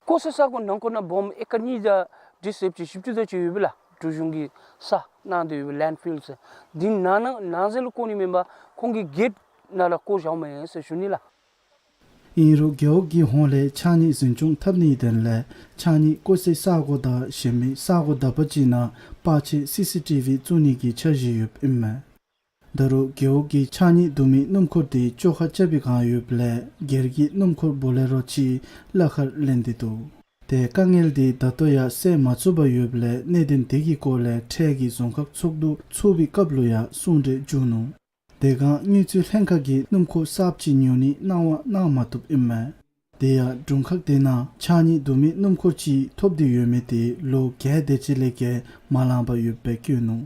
བཀོ་སའི་ས་གོ་ནང་འཁོད་ནང་སྦོམ་ཨེ་ཀར་གཉིས་དང་ཁྲི་སེརཔ་ཅིག་བཞི་བཅུ་དེ་ཅིག་ཡོད་པས་ལགས། འབྲུག་གཞུང་གིས་ས་གནང་སྟེ་ཡོད་པས་ལེནཌ་ཕིལཌ་ཟེར། དེ་ནང་ན་ནང་གསེས་ལུ་བཀོ་ནི་མེན་པར་ཁོང་གི་གེཊ་ནང་ལུ་བཀོ་བཞགཔ་མས་ཟེར་ཞུ་ནི་ལགས། ཨིན་རུང་རྒེད་འོག་གི་ཧོངས་ལས་ཕྱགས་སྙིགས་འཛིན་སྐྱོང་འཐབ་ནིའི་དོན་ལས་ཕྱགས་སྙིགས་བཀོ་སའི་ས་གོ་དང་གཞན་མི་ས་གོ་དག་པ་ཅིག་ནང་པར་ཆས་སི་སི་ཊི་བི་བཙུགས་ནི་གི་འཆར་གཞི་ཡོདཔ་ཨིན་མས། ད་རུང་རྒེད་འོག་གི་ཕྱགས་སྙིགས་བསྡུ་མི་སྣུམ་འཁོར་དེ་བཅོ་ཁ་རྐྱབ་པའི་བསྒང་ཡོདཔ་ལས་སྒེར་གྱི་སྣུམ་འཁོར་བོ་ལེ་རོ་ཅིག་གླ་ཁར་ལེན་ཏེ་འདུག། དེ་དཀའ་ངལ་དེ་ད་ལྟོ་ཡང་སེལ་མ་ཚུགས་པར་ཡོདཔ་ལས་གནད་དོན་དེ་གི་སྐོར་ལས་འཕྲལ་གྱི་རྫོང་ཁག་ཚོགས་འདུ་ཚོགས་པའི་སྐབས་ལུ་ཡང་གསུང་གྲོས་བསྐྱོན་ནུག། དེ་སྒང་དངུལ་རྩིས་ལྷན་ཁག་གིས་སྣུམ་འཁོར་གསརཔ་ཅིག་ཉོ་ནི་གནང་བ་གནང་མ་བཏུབ་ཨིན་མས། དེ་ཡང་དྲུང་ཁག་དེ་ནང་ཕྱགས་སྙིགས་བསྡུ་མི་སྣུམ་འཁོར་ཅིག་ཐོབ་སྟེ་ཡོད་མི་དེ་ལོ་བརྒྱད་དེ་ཅིག་ལས་བརྒལ་མ་ལང་པར་ཡོདཔ་སྦེ་བཀོད་ནུག།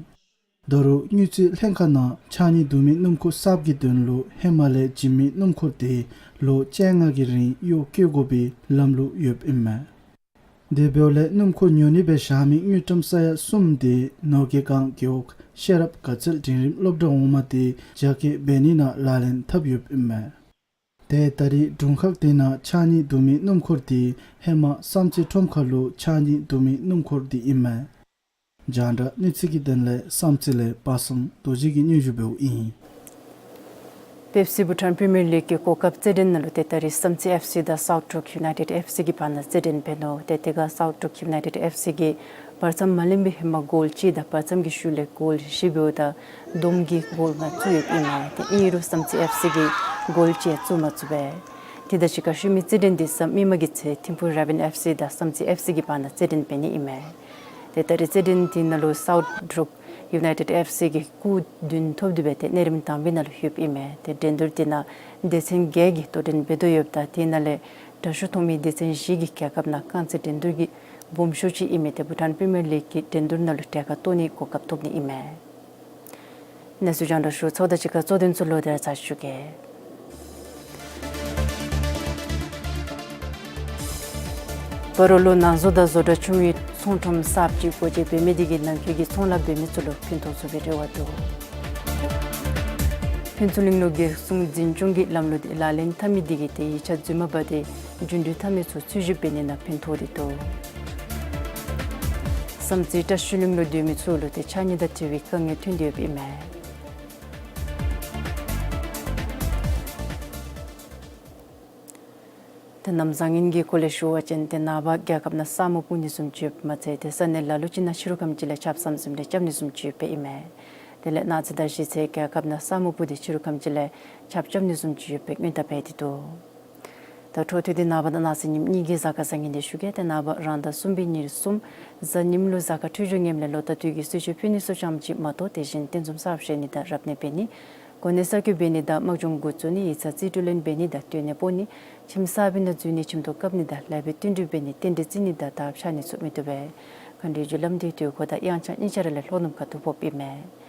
ད་རུང་དངུལ་རྩིས་ལྷན་ཁག་ནང་ཕྱགས་སྙིགས་བསྡུ་མི་སྣུམ་འཁོར་གསརཔ་གི་དོན་ལུ་ཧེ་མ་ལས་བྱིན་མི་སྣུམ་འཁོར་དེ་ལོ་བཅོ་ལྔ་གི་རིང་གཡོག་བཀོལ་དགོ་པའི་ལམ་ལུགས་ཡོདཔ་ཨིན་མས། དེ་འབདཝ་ལས་སྣུམ་འཁོར་ཉོ་ནི་སྦེ་བཞག་མི་དངུལ་ཀྲམ་ས་ཡ་གསུམ་དེ་ནོར་དགེ་སྒང་རྒེད་འོག་ཤེས་རབ་དགའ་ཚལ་འབྲིང་རིམ་སློབ་གྲྭ་འོག་མ་དེ་རྒྱ་སྐྱེད་འབད་ནི་ནང་ལག་ལེན་འཐབ་ཡོདཔ་ཨིན་མས། དེ་ད་རེས་དྲུང་ཁག་དེ་ནང་ཕྱགས་སྙིགས་བསྡུ་མི་སྣུམ་འཁོར་དེ་ཧེ་མ་བསམ་རྩེ་ཁྲོམ་ཁ་ལུ་ཕྱགས་སྙིགས་བསྡུ་མི་སྣུམ་འཁོར་དེ་ཨིན་མས། རྒྱང་བསྒྲགས་གནས་ཚུལ་གྱི་དོན་ལས་བསམ་རྩེ་ལས་པ་སངས་རྡོ་རྗེ་གིས་སྙན་ཞུ་འབདཝ་ཨིན། པེབ་སི་བྷུ་ཊཱན་པི་རི་མི་ཡར་ལིག་གི་གོ་སྐབས་རྩེད་འགྲན་ནང་ལུ་ཏེ་ད་རེས་བསམ་རྩེ་ཨེཕ་སི་དང་སའུཐ་འབྲུག་ཡུ་ནའི་ཊེཌ་ཨེཕ་སི་གི་བར་ན་རྩེད་འགྲན་འབད་ནུག། ཏེ་དེ་སྒང་སའུཐ་འབྲུག་ཡུ་ནའི་ཊེཌ་ཨེཕ་སི་གིས་བར་མཚམས་མ་ལེན་པའི་ཧེ་མ་གོལ་གཅིག་དང་བར་མཚམས་ཀྱི་ཤུལ་ལས་གོལ་བཞི་འབདཝ་ད་བསྡོམས་ཀྱིས་གོལ་ལྔ་བཙུགས་ཡོདཔ་ཨིན་མས། ཏེ་ཨིན་རུང་བསམ་རྩེ་ཨེཕ་སི་གིས་གོལ་གཅིག་བཙུགས་མ་ཚུགས་པས། དེ་དང་གཅིག་ཁར་ཤུལ་མའི་རྩེད་འགྲན་དེ་གཟའ་མིག་དམར་གྱི་ཚེ་ཐིམ་ཕུ་ར་བིན་ཨེཕ་སི་དང་བསམ་རྩེ་ཨེཕ་སི་གི་བར་ན་རྩེད་འགྲན་འབད་ནི་ཨིན་མས། ཏེ་ད་རེས་རྩེད་འགྲན་དེ་ནང་ལུ་སའུཐ་འབྲུག་ཡུ་ནའི་ཊེཌ་ཨེཕ་སི་གིས་སྐུགས་བདུན་ཐོབ་སྟེ་སྦེ་ཏེ་གནས་རིམ་དང་པའི་ནང་ལུ་ལྷོདཔ་ཨིན་མས། ཏེ་འགྲན་བསྡུར་དེ་ནང་སྡེ་ཚན་བརྒྱད་ཀྱིས་དོ་འགྲན་འབད་དོ་ཡོདཔ་ད་དེ་ནང་ལས་དྲག་ཤོས་ཐོབ་མི་སྡེ་ཚན་བཞི་གིས་རྒྱལ་ཁབ་ནང་རྐང་རྩེད་འགྲན་བསྡུར་གྱི་སྦོམ་ཤོས་ཅིག་ཨིན་མི་ཏེ་བྷུ་ཊཱན་པི་རི་མི་ཡར་ལིག་གི་འགྲན་བསྡུར་ནང་ལུ་གྲལ་ཁར་གཏོགས་ནིའི་གོ་སྐབས་ཐོབ་ནི་ཨིན་མས། གནས་ཚུལ་རྒྱང་བསྒྲགས་ཞུ་ཚརཝ་དང་གཅིག་ཁར་གཙོ་དོན་ཚུ་ལོག་སྟེ་ར་ཚར་ཞུ་གེ། སྤ་རོ་ལུ་ནང་བཟོ་དང་བཟོ་གྲྭ་ཆུང་བའི་ཚོང་ཁྲོམ་གསརཔ་ཅིག་སྒོ་འབྱེད་འབད་མི་དེ་གིས་ནང་འཁོད་ཀྱི་ཚོང་ལཱ་འབད་མི་ཚུ་ལུ་ཕན་ཐོགས་ཚུགས་པའི་རེ་བ་འདུག། ཕུན་ཚོགས་གླིང་ལུ་རྒྱལ་སྲུང་འཛིན་སྐྱོང་གི་ལམ་ལུགས་དེ་ལག་ལེན་འཐབ་མི་དེ་གིས་ཏེ་ཡིག་ཆ་རྫུན་མ་འབག་སྟེ་རྒྱུན་འགྲུལ་འཐབ་མི་ཚུ་འཚོལ་ཞིབ་འབད་ནི་ནང་ཕན་ཐོགས་ཏེ་འདུག། བསམ་རྩེ་བཀྲ་ཤིས་གླིང་ལུ་སྡོད་མི་ཚུ་ལུ་ཏེ་ཕྱགས་སྙིགས་དང་འབྲེལ་བའི་དཀའ་ངལ་ཐོན་ཏེ་ཡོདཔ་ཨིན་མས། ཏེ་གནམ་བཟང་ངན་གྱི་སྐོར་ལས་ཞུ་བ་ཅིན་ཏེ་ནངས་པ་རྒྱལ་ཁབ་ནང་ས་སྨུག་སྤུབ་ནི་བཟུམ་ཅིག་ཡོདཔ་མ་ཚད་ཏེ་ས་གནས་ལ་ལུ་ཅིག་ནང་ཕྱི་རུ་ཁམས་ཅིག་ལས་ཆརཔ་ཟམ་ཟིམ་རེ་རྐྱབ་ནི་བཟུམ་ཅིག་ཡོདཔ་ཨིན་མས། དེ་ལས་གནངས་ཚེ་དང་གཞེས་ཚེ་རྒྱལ་ཁབ་ནང་ས་སྨུག་སྤུབ་སྟེ་ཕྱི་རུ་ཁམས་ཅིག་ལས་ཆརཔ་རྐྱབ་ནི་བཟུམ་ཅིག་ཡོད་པའི་སྔོན་བརྡ་འབད་དེ་འདུག། ད་འཕྲོ་མཐུད་དེ་ནངས་པ་དང་གནངས་ཚེ་ཉིནམ་གཉིས་ཀྱི་གཟའ་སྐར་བཟང་ངན་དེ་ཞུ་གེ། ཏེ་ནངས་པ་རང་ཟླ་གསུམ་པའི་ཉེར་གསུམ་གཟའ་ཉིམ་ལུ་གཟའ་སྐར་འཕྲོད་སྦྱོར་ངནམ་ལས་ལོ་ཟླ་དུས་ཀྱི་གསོལ་མཆོད་ཕུལ་ནི་ཚུ་ཙམ་ཅིག་མ་གཏོགས་དེ་བཞིན་རྟེན་འཛོམས་གསརཔ་བཞེངས་ནི་དང་རབ་གནས་འབད་ནི་གོ་གནས་གསར་བསྐོ་འབད་ནི་དང་དམག་སྦྱོང་འགོ་བཙུགས་ནི་ཡིག་ཚང་རྩིས་སྤྲོད་ལེན་འབད་ནི་དང་སྡོད་གནས་སྤོ་ནི་ཁྱིམ་གསར་པའི་ནང་འཛུལ་ནི་ཁྱིམ་ཐོག་བཀབ་ནི་དང་ལེགས་པའི་བསྟུན་གྲོས་འབད་ནི་རྟེན་འབྲེལ་བརྩི་ནི་དང་དར་འཕྱར་ནི་ཚུ་མི་བཏུབ་པས། མཁའ་འགྲོའི་རྒྱུ་ལམ་འདི་དུས་འཁོར་དང་དབྱངས་འཆར་གཉིས་ཆ་ར་ལས་ལྷོ་ནུབ་ཁ་ཐུག་ཕོགཔ་ཨིན་མས།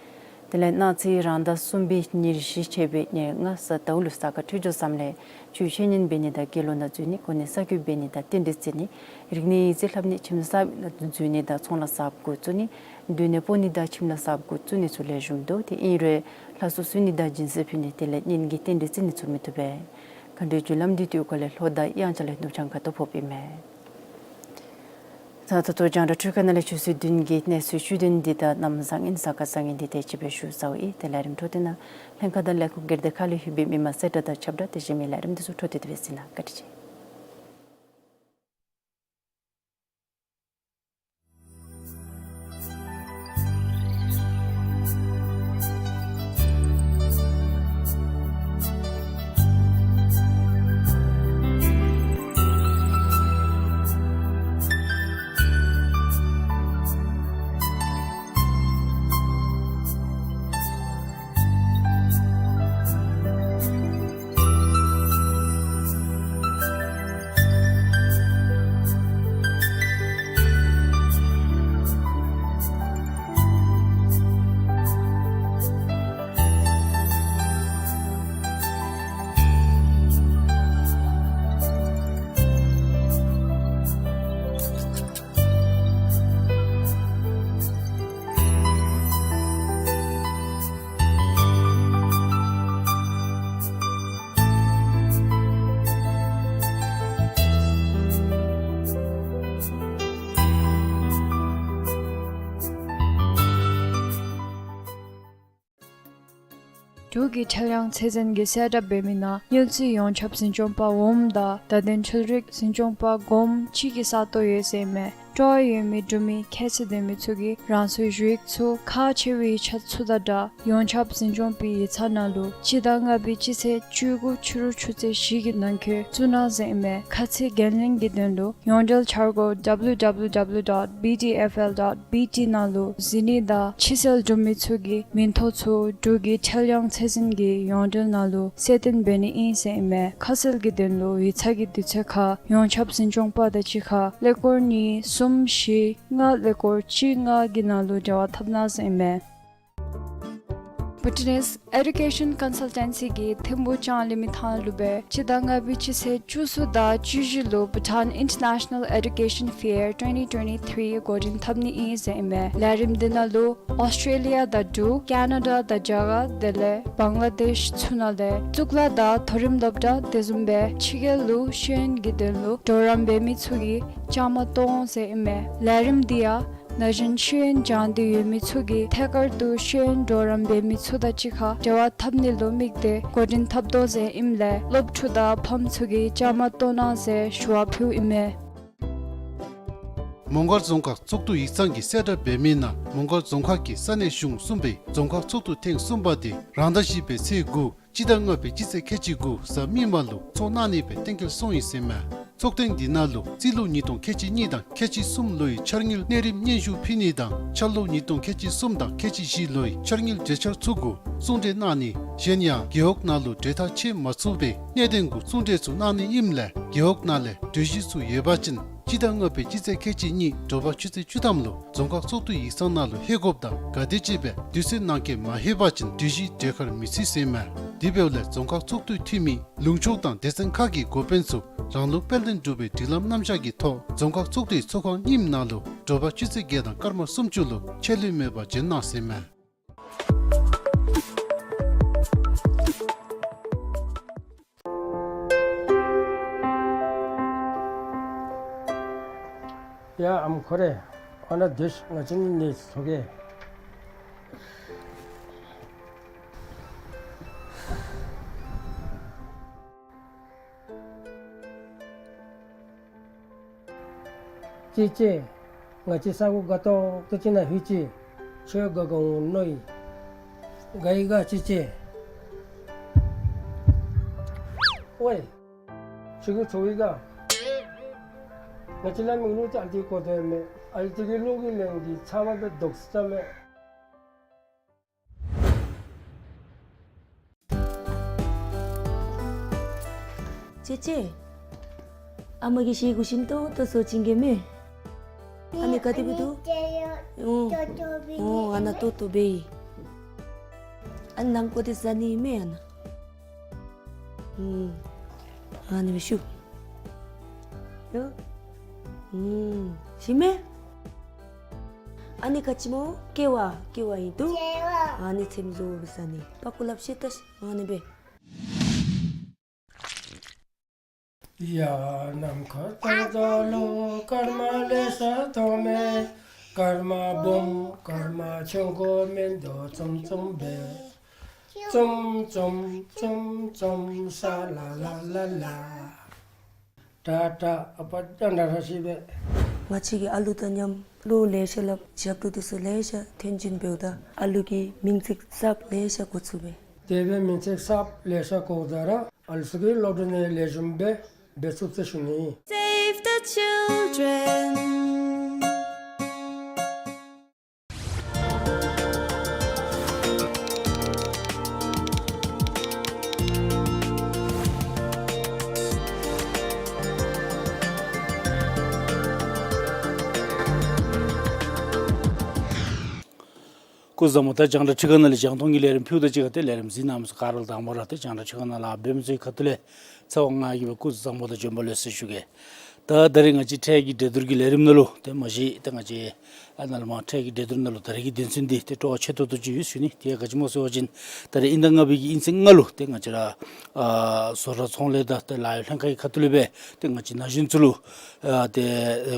དེ་ལས་གནངས་ཚེ་རང་ཟླ་གསུམ་པའི་ཉེར་བཞི་ཆད་པའི་ཉེར་ལྔ་གཟའ་ཟླཝ་ལུ་གཟའ་སྐར་འཕྲོད་སྦྱོར་བཟངམ་ལས་ཆོས་འཆད་ཉན་འབད་ནི་དང་དགེ་སློང་ནང་འཛུལ་ནི་གོ་གནས་གསར་བསྐོ་འབད་ནི་དང་རྟེན་འབྲེལ་བརྩི་ནི་རིག་གནས་ཡིག་རྩིས་ལྷབ་ནི་ཁྱིམ་གསར་པའི་ནང་འཛུལ་ནི་དང་ཚོང་ལཱ་གསརཔ་འགོ་བཙུགས་ནི་སྡོད་གནས་སྤོ་ནི་དང་ཁྱིམ་ལཱ་གསརཔ་འགོ་བཙུགས་ནི་ཚུ་ལེགས་ཤོམ་འདུག། དེ་ཨིན་རུང་ལྷ་གསོལ་གསོལ་ནི་དང་སྦྱིན་སྲེག་ཕུལ་ནི་དེ་ལས་གཉེན་གྱི་རྟེན་འབྲེལ་བརྩི་ནི་ཚུ་མི་བཏུབ་པས། མཁའ་འགྲོའི་རྒྱུ་ལམ་འདི་དུས་འཁོར་ལས་ལྷོ་དང་དབྱངས་འཆར་ལས་ནུབ་བྱང་ཁ་ཐུག་ཕོགཔ་ཨིན་མས། ད་ད་ལྟོ་རྒྱང་བསྒྲགས་འཕྲུལ་ཁང་ནང་ལས་ཆུ་ཚོད་བདུན་གྱི་གནས་ཚུལ་བཅུད་དོན་འདི་དང་གནམ་བཟང་ངན་གཟའ་སྐར་བཟང་ངན་འདི་དེ་ཅིག་སྦེ་ཞུ་ཚརཝ་ཨིན། ཏེ་ལས་རིམ་འཕྲོ་མཐུད་ནང་ལྷན་ཁག་དང་ལས་ཁུངས་སྒེར་སྡེ་ཁག་ལས་ལྷོད་པའི་མི་མང་གསལ་བསྒྲགས་དང་ཁྱབ་བསྒྲགས་དེ་བཞིན་མི་ལས་རིམ་འདི་ཚུ་འཕྲོ་མཐུད་དེ་སྦེ་གཟིགས་གནང་། བཀའ་དྲིན་ཆེ། འབྲུག་གི་ཁྲེལ་གཡང་ཚད་འཛིན་གྱིས་གསལ་བསྒྲགས་འབད་མི་ནང་དངུལ་རྩིས་ཡོངས་ཁྱབ་འཛིན་སྐྱོང་པ་འོགམ་དང་བརྡ་དོན་འཕྲུལ་རིག་འཛིན་སྐྱོང་པ་འགོམ་གཅིག་གི་ས་སྟོང་ཡོད་ཟེར་ཨིན་མས། སྤྲོ་བ་ཡོད་མི་འབྲུག་མི་ཁྱད་ཚད་ལྡན་མི་ཚུ་གིས་རང་སོའི་ཞུ་ཡིག་ཚུ་ཁག་ཆེ་བའི་ཡིག་ཆ་ཚུ་དང་སྦྲགས་ཡོངས་ཁྱབ་འཛིན་སྐྱོང་པའི་ཡིག་ཚང་ནང་ལུ་སྤྱི་ཟླ་ལྔ་པའི་སྤྱི་ཚེས་བཅུ་དགུ་ཕྱི་རུ་ཆུ་ཚོད་བཞི་གི་ནང་འཁོད་བཙུགས་གནང་ཟེར་ཨིན་མས། ཁ་ཚིག་འགན་ལེན་གྱི་དོན་ལུ་ཡོངས་འབྲེལ་འཆར་སྒོ་W W W dot B D F L dot B T ནང་ལུ་གཟིགས་ནི་དང་ཕྱི་སེལ་འབྲུག་མི་ཚུ་གིས་མིང་ཐོ་ཚུ་འབྲུག་གི་ཁྲེལ་གཡང་ཚད་འཛིན་གྱི་ཡོངས་འབྲེལ་ནང་ལུ་གསལ་སྟོན་འབད་ནི་ཨིན་ཟེར་ཨིན་མས། ཁ་གསལ་གྱི་དོན་ལུ་ཡིག་ཚང་གི་དུས་ཚོད་ཁར་ཡོངས་ཁྱབ་འཛིན་སྐྱོང་པ་དང་གཅིག་ཁར་ཀླད་ཀོར་གཉིས་གསུམ་བཞི་ལྔ་ཀླད་ཀོར་གཅིག་ལྔ་གི་ནང་ལུ་འབྲེལ་བ་འཐབ་གནང་ཟེར་ཨིན་མས། Bhutanese Education Consultancy གིས་ཐིམ་ཕུག་ལྕང་གླིང་མི་ཐང་ལུ་སྦེ་སྤྱི་ཟླ་ལྔ་པའི་སྤྱི་ཚེས་བཅུ་གསུམ་དང་བཅུ་བཞི་ལུ་Bhutan International Education Fair twenty twenty-three འགོ་འདྲེན་འཐབ་ནི་ཨིན་ཟེར་ཨིན་མས། ལས་རིམ་འདི་ནང་ལུ་ཨོསི་ཊེ་ལི་ཡ་དང་འབྲུག་ཀེ་ན་ཌ་དང་རྒྱ་གར་དེ་ལས་བང་ལ་དེཤ་ཚུ་ནང་ལས་གཙུག་ལག་དང་མཐོ་རིམ་སློབ་གྲྭ་དེ་བཟུམ་སྦེ་ཕྱི་རྒྱལ་ལུ་ཤེས་ཡོན་གྱི་དོན་ལུ་གྲོགས་རམ་འབད་མི་ཚུ་གིས་བཅའ་མར་གཏོགས་འོང་ཟེར་ཨིན་མས། ལས་རིམ་འདི་ཡང་ན་གཞོན་ཤེས་ཡོན་སྦྱང་སྟེ་ཡོད་མི་ཚུ་གིས་ཐད་ཀར་དུ་ཤེས་ཡོན་གྲོགས་རམ་འབད་མི་ཚུ་དང་གཅིག་ཁར་འབྲེལ་བ་འཐབ་ནི་ལུ་དམིགས་ཏེ་འགོ་འདྲེན་འཐབ་དོ་ཟེར་ཨིནམ་ལས་སློབ་ཕྲུག་དང་ཕམ་ཚུ་གིས་བཅའ་མར་གཏོགས་གནང་ཟེར་ཞུ་བ་ཕུལཝ་ཨིན་མས། མོང་སྒར་རྫོང་ཁག་ཚོགས་འདུ་ཡིག་ཚང་གིས་གསལ་བསྒྲགས་འབད་མི་ནང་མོང་སྒར་རྫོང་ཁག་གི་ས་གནས་གཞུང་གསུམ་པའི་རྫོང་ཁག་ཚོགས་འདུ་ཐེངས་གསུམ་པ་དེ་རང་ཟླ་བཞི་པའི་ཚེས་དགུ་སྤྱི་ཟླ་ལྔ་པའི་སྤྱི་ཚེས་ཁལ་གཅིག་དགུ་གཟའ་མིག་དམར་ལུ་ཚོགས་གནང་ནི་སྦེ་གཏན་འཁེལ་སོང་ཡི་ཟེར་མས། ཚོགས་ཐེངས་འདི་ནང་ལུ་རྩིས་ལོ་ཉིས་སྟོང་ཁལ་གཅིག་གཉིས་དང་ཁལ་གཅིག་གསུམ་ལོའི་འཆར་དངུལ་གནས་རིམ་སྙན་ཞུ་ཕུལ་ནི་དང་འཆར་ལོ་ཉིས་སྟོང་ཁལ་གཅིག་གསུམ་དང་ཁལ་གཅིག་བཞི་ལོའི་འཆར་དངུལ་གྲོས་འཆར་ཚུ་གུ་གསུང་གྲོས་གནང་ནི། གཞན་ཡང་རྒེད་འོག་ནང་ལུ་གྲོས་ཐག་ཆོད་མ་ཚུགས་པའི་གནད་དོན་གུ་གསུང་གྲོས་ཚུ་གནང་ནི་ཨིནམ་ལས་རྒེད་འོག་ནང་ལས་གྲོས་གཞི་ཚུ་ཡོད་པ་ཅིན་སྤྱི་ཟླ་ལྔ་པའི་སྤྱི་ཚེས་ཁལ་གཅིག་གཉིས་དྲོ་པ་ཆུ་ཚོད་བཅུ་ཐམ་ལུ་རྫོང་ཁག་ཚོགས་འདུ་ཡིག་ཚང་ནང་ལུ་ལྷོད་དགོཔ་དང་ག་དེ་ཅིག་སྦེ་དུས་ཚོད་ནང་འཁོད་མ་ལྷོད་པ་ཅིན་གྲོས་གཞི་གྲོས་ཁར་མི་ཚུད་ཟེར་མས། དེ་འབདཝ་ལས་རྫོང་ཁག་ཚོགས་འདུའི་འཐུས་མི་ལུང་ཕྱོགས་དང་སྡེ་ཚན་ཁག་གི་འགོ་དཔོན་ཚུ་རང་ལུགས་དཔལ་ལྡན་འབྲུག་པའི་སྒྲིག་ལམ་རྣམ་གཞག་གི་ཐོག་རྫོང་ཁག་ཚོགས་འདུའི་ཚོགས་ཁང་གཉིསམ་ནང་ལུ་དྲོ་པ་ཆུ་ཚོད་བརྒྱད་དང་སྐར་མ་སུམ་ཅུ་ལུ་ཆད་ལུས་མེད་པར་འབྱོན་གནང་ཟེར་མས། ཡ་ཨམ་ཁོ་རེ། ཨ་ན་དུས་ང་བཅས་ནི་ཚོགས་ཀྱི། ཅི་ཅི། ང་བཅས་ས་གོ་དགའ་ཏོག་ཏོ་ཅིག་ནང་ལྷོད་ཅི། ཁྱོད་དགའ་དགའ་འོང་མནོ་ཡི། དགའ་ཡི་ག་ཅི་ཅི། ཝའི། ཁྱོད་ཀྱིས་ཚོར་ཡི་ག། ང་བཅས་ལ་མིག་ལུ་ཅིག་ཨ་ལྟོ་གི་གོ་དོན་མས། ཨ་ལྟོ་གི་ལུ་གི་ལན་འདི་ཚབ་མ་སྦེ་དོགས་ས་མས། ཅེ་ཅེ། ཨ་མ་གིས་ཤེལ་གུ་ཞིམ་ཏོང་ཏོ་བཟོ་བྱིན་གེ་མས། ཨ་ནི་ག་དེ་སྦེ་འདུག། ཨོ། ཨོ་ཨ་ན་ཏོག་ཏོ་སྦེ་ཨིན། ཨ་ནི་ནང་ཀོ་དེ་ཟ་ནི་མས་ཨ་ན། ཨུམ། ཨ་ནི་སྦེ་ཞུ། ཡོ། ཨུམ། ཞིམ་མས། ཨ་ནི་ག་ཅི་སྨོ། ཀེ་བ། ཀེ་བ་ཨིན་འདུག། ཀེ་བ། ཨ་ནི་ཚེམ་བཟོ་སྦེ་ཟ་ནི། པག་ཀོ་ལགཔ་བཤེད་ད་ཤིག། ཨ་ནི་སྦེ། ཡ་ནམ་མཁའ་ལྟར་འཛམ་གླིང་སྐར་མ་ལེ་ཤ་མཐོང་མས། སྐར་མ་སྦོམ་སྐར་མ་ཆུང་ཀུ་མིན་འདུག་འཛོམས་འཛོམས་སྦེ། འཛོམས་འཛོམས་འཛོམས་འཛོམས་ཤ་ལ་ལ་ལ་ལ། ཏ་ཏ་ཨ་པ་ཏ་ན་ར་ཤི་བེ། ང་བཅས་ཀྱིས་ཨ་ལུ་དང་མཉམ་བློ་ལེ་ཤ་སླབ་ཞབས་ཏོག་འདི་ཚུ་ལེ་ཤ་ཐོན་བྱིན་འབདཝ་ད་ཨ་ལུ་གི་མིང་ཚིག་གསརཔ་ལེ་ཤ་གོ་ཚུགས་པས། དེ་སྦེ་མིང་ཚིག་གསརཔ་ལེ་ཤ་གོཝ་ད་ར་ཨ་ལུ་ཚུ་གིས་སློབ་གྲྭ་ནང་ལེགས་ཤོམ་སྦེ་འབད་ཚུགས་ཟེར་ཞུ་ནི། Save the children. སྐུ་གཟུགས་བཟང་པོ། ད་རྒྱང་བསྒྲགས་ཁྲི་ཁང་ནང་ལས་རྒྱང་མཐོང་གི་ལས་རིམ་ཕུལཝ་ད་གཅིག་ཁར་ཏེ་ལས་རིམ་གཟིགས་གནང་མི་ཚུ་ག་ར་ལུ་དང་པ་ར་ཏེ་རྒྱང་བསྒྲགས་ཁྲི་ཁང་ནང་ལཱ་འབད་མི་ཚུ་གི་ཁ་ཐུག་ལས་ཚེ་དབང་ང་གིས་སྦེ་སྐུ་གཟུགས་བཟང་པོ་དང་བྱོན་པ་ལེགས་སོ་ཞུ་གེ། ད་ད་རིས་ང་བཅས་འཕྲལ་གྱི་འགྲན་བསྡུར་གྱི་ལས་རིམ་ནང་ལུ་ཏེ་མ་གཞི་ཏེ་ང་བཅས་ ཨ་ནཱ་ལས་མར་འཕྲལ་གྱི་གྲོས་བསྡུར་ནང་ལུ་ད་རེས་ཀྱི་དོན་ཚན་འདི་ཏེ་སྤྲོ་བ་ཆེ་ཏོག་ཏོ་ཅིག་ཡོད་ཟེར་ཞུ་ནི། དེ་ཡང་ག་ཅི་སྨོ་ཟེར་བ་ཅིན་ད་རེས་དབྱིན་ཟླ་ལྔ་པའི་གི་དབྱིན་ཚེས་ལྔ་ལུ་ཏེ་ང་བཅས་ར་ཨ་བཟོ་གྲྭ་ཚོང་ལས་དང་ཏེ་ལཱ་གཡོག་ལྷན་ཁག་གི་ཁ་ཐུག་ལས་སྦེ་ཏེ་ང་བཅས་ན་གཞོན་ཚུ་ལུ་ཨ་ཏེ་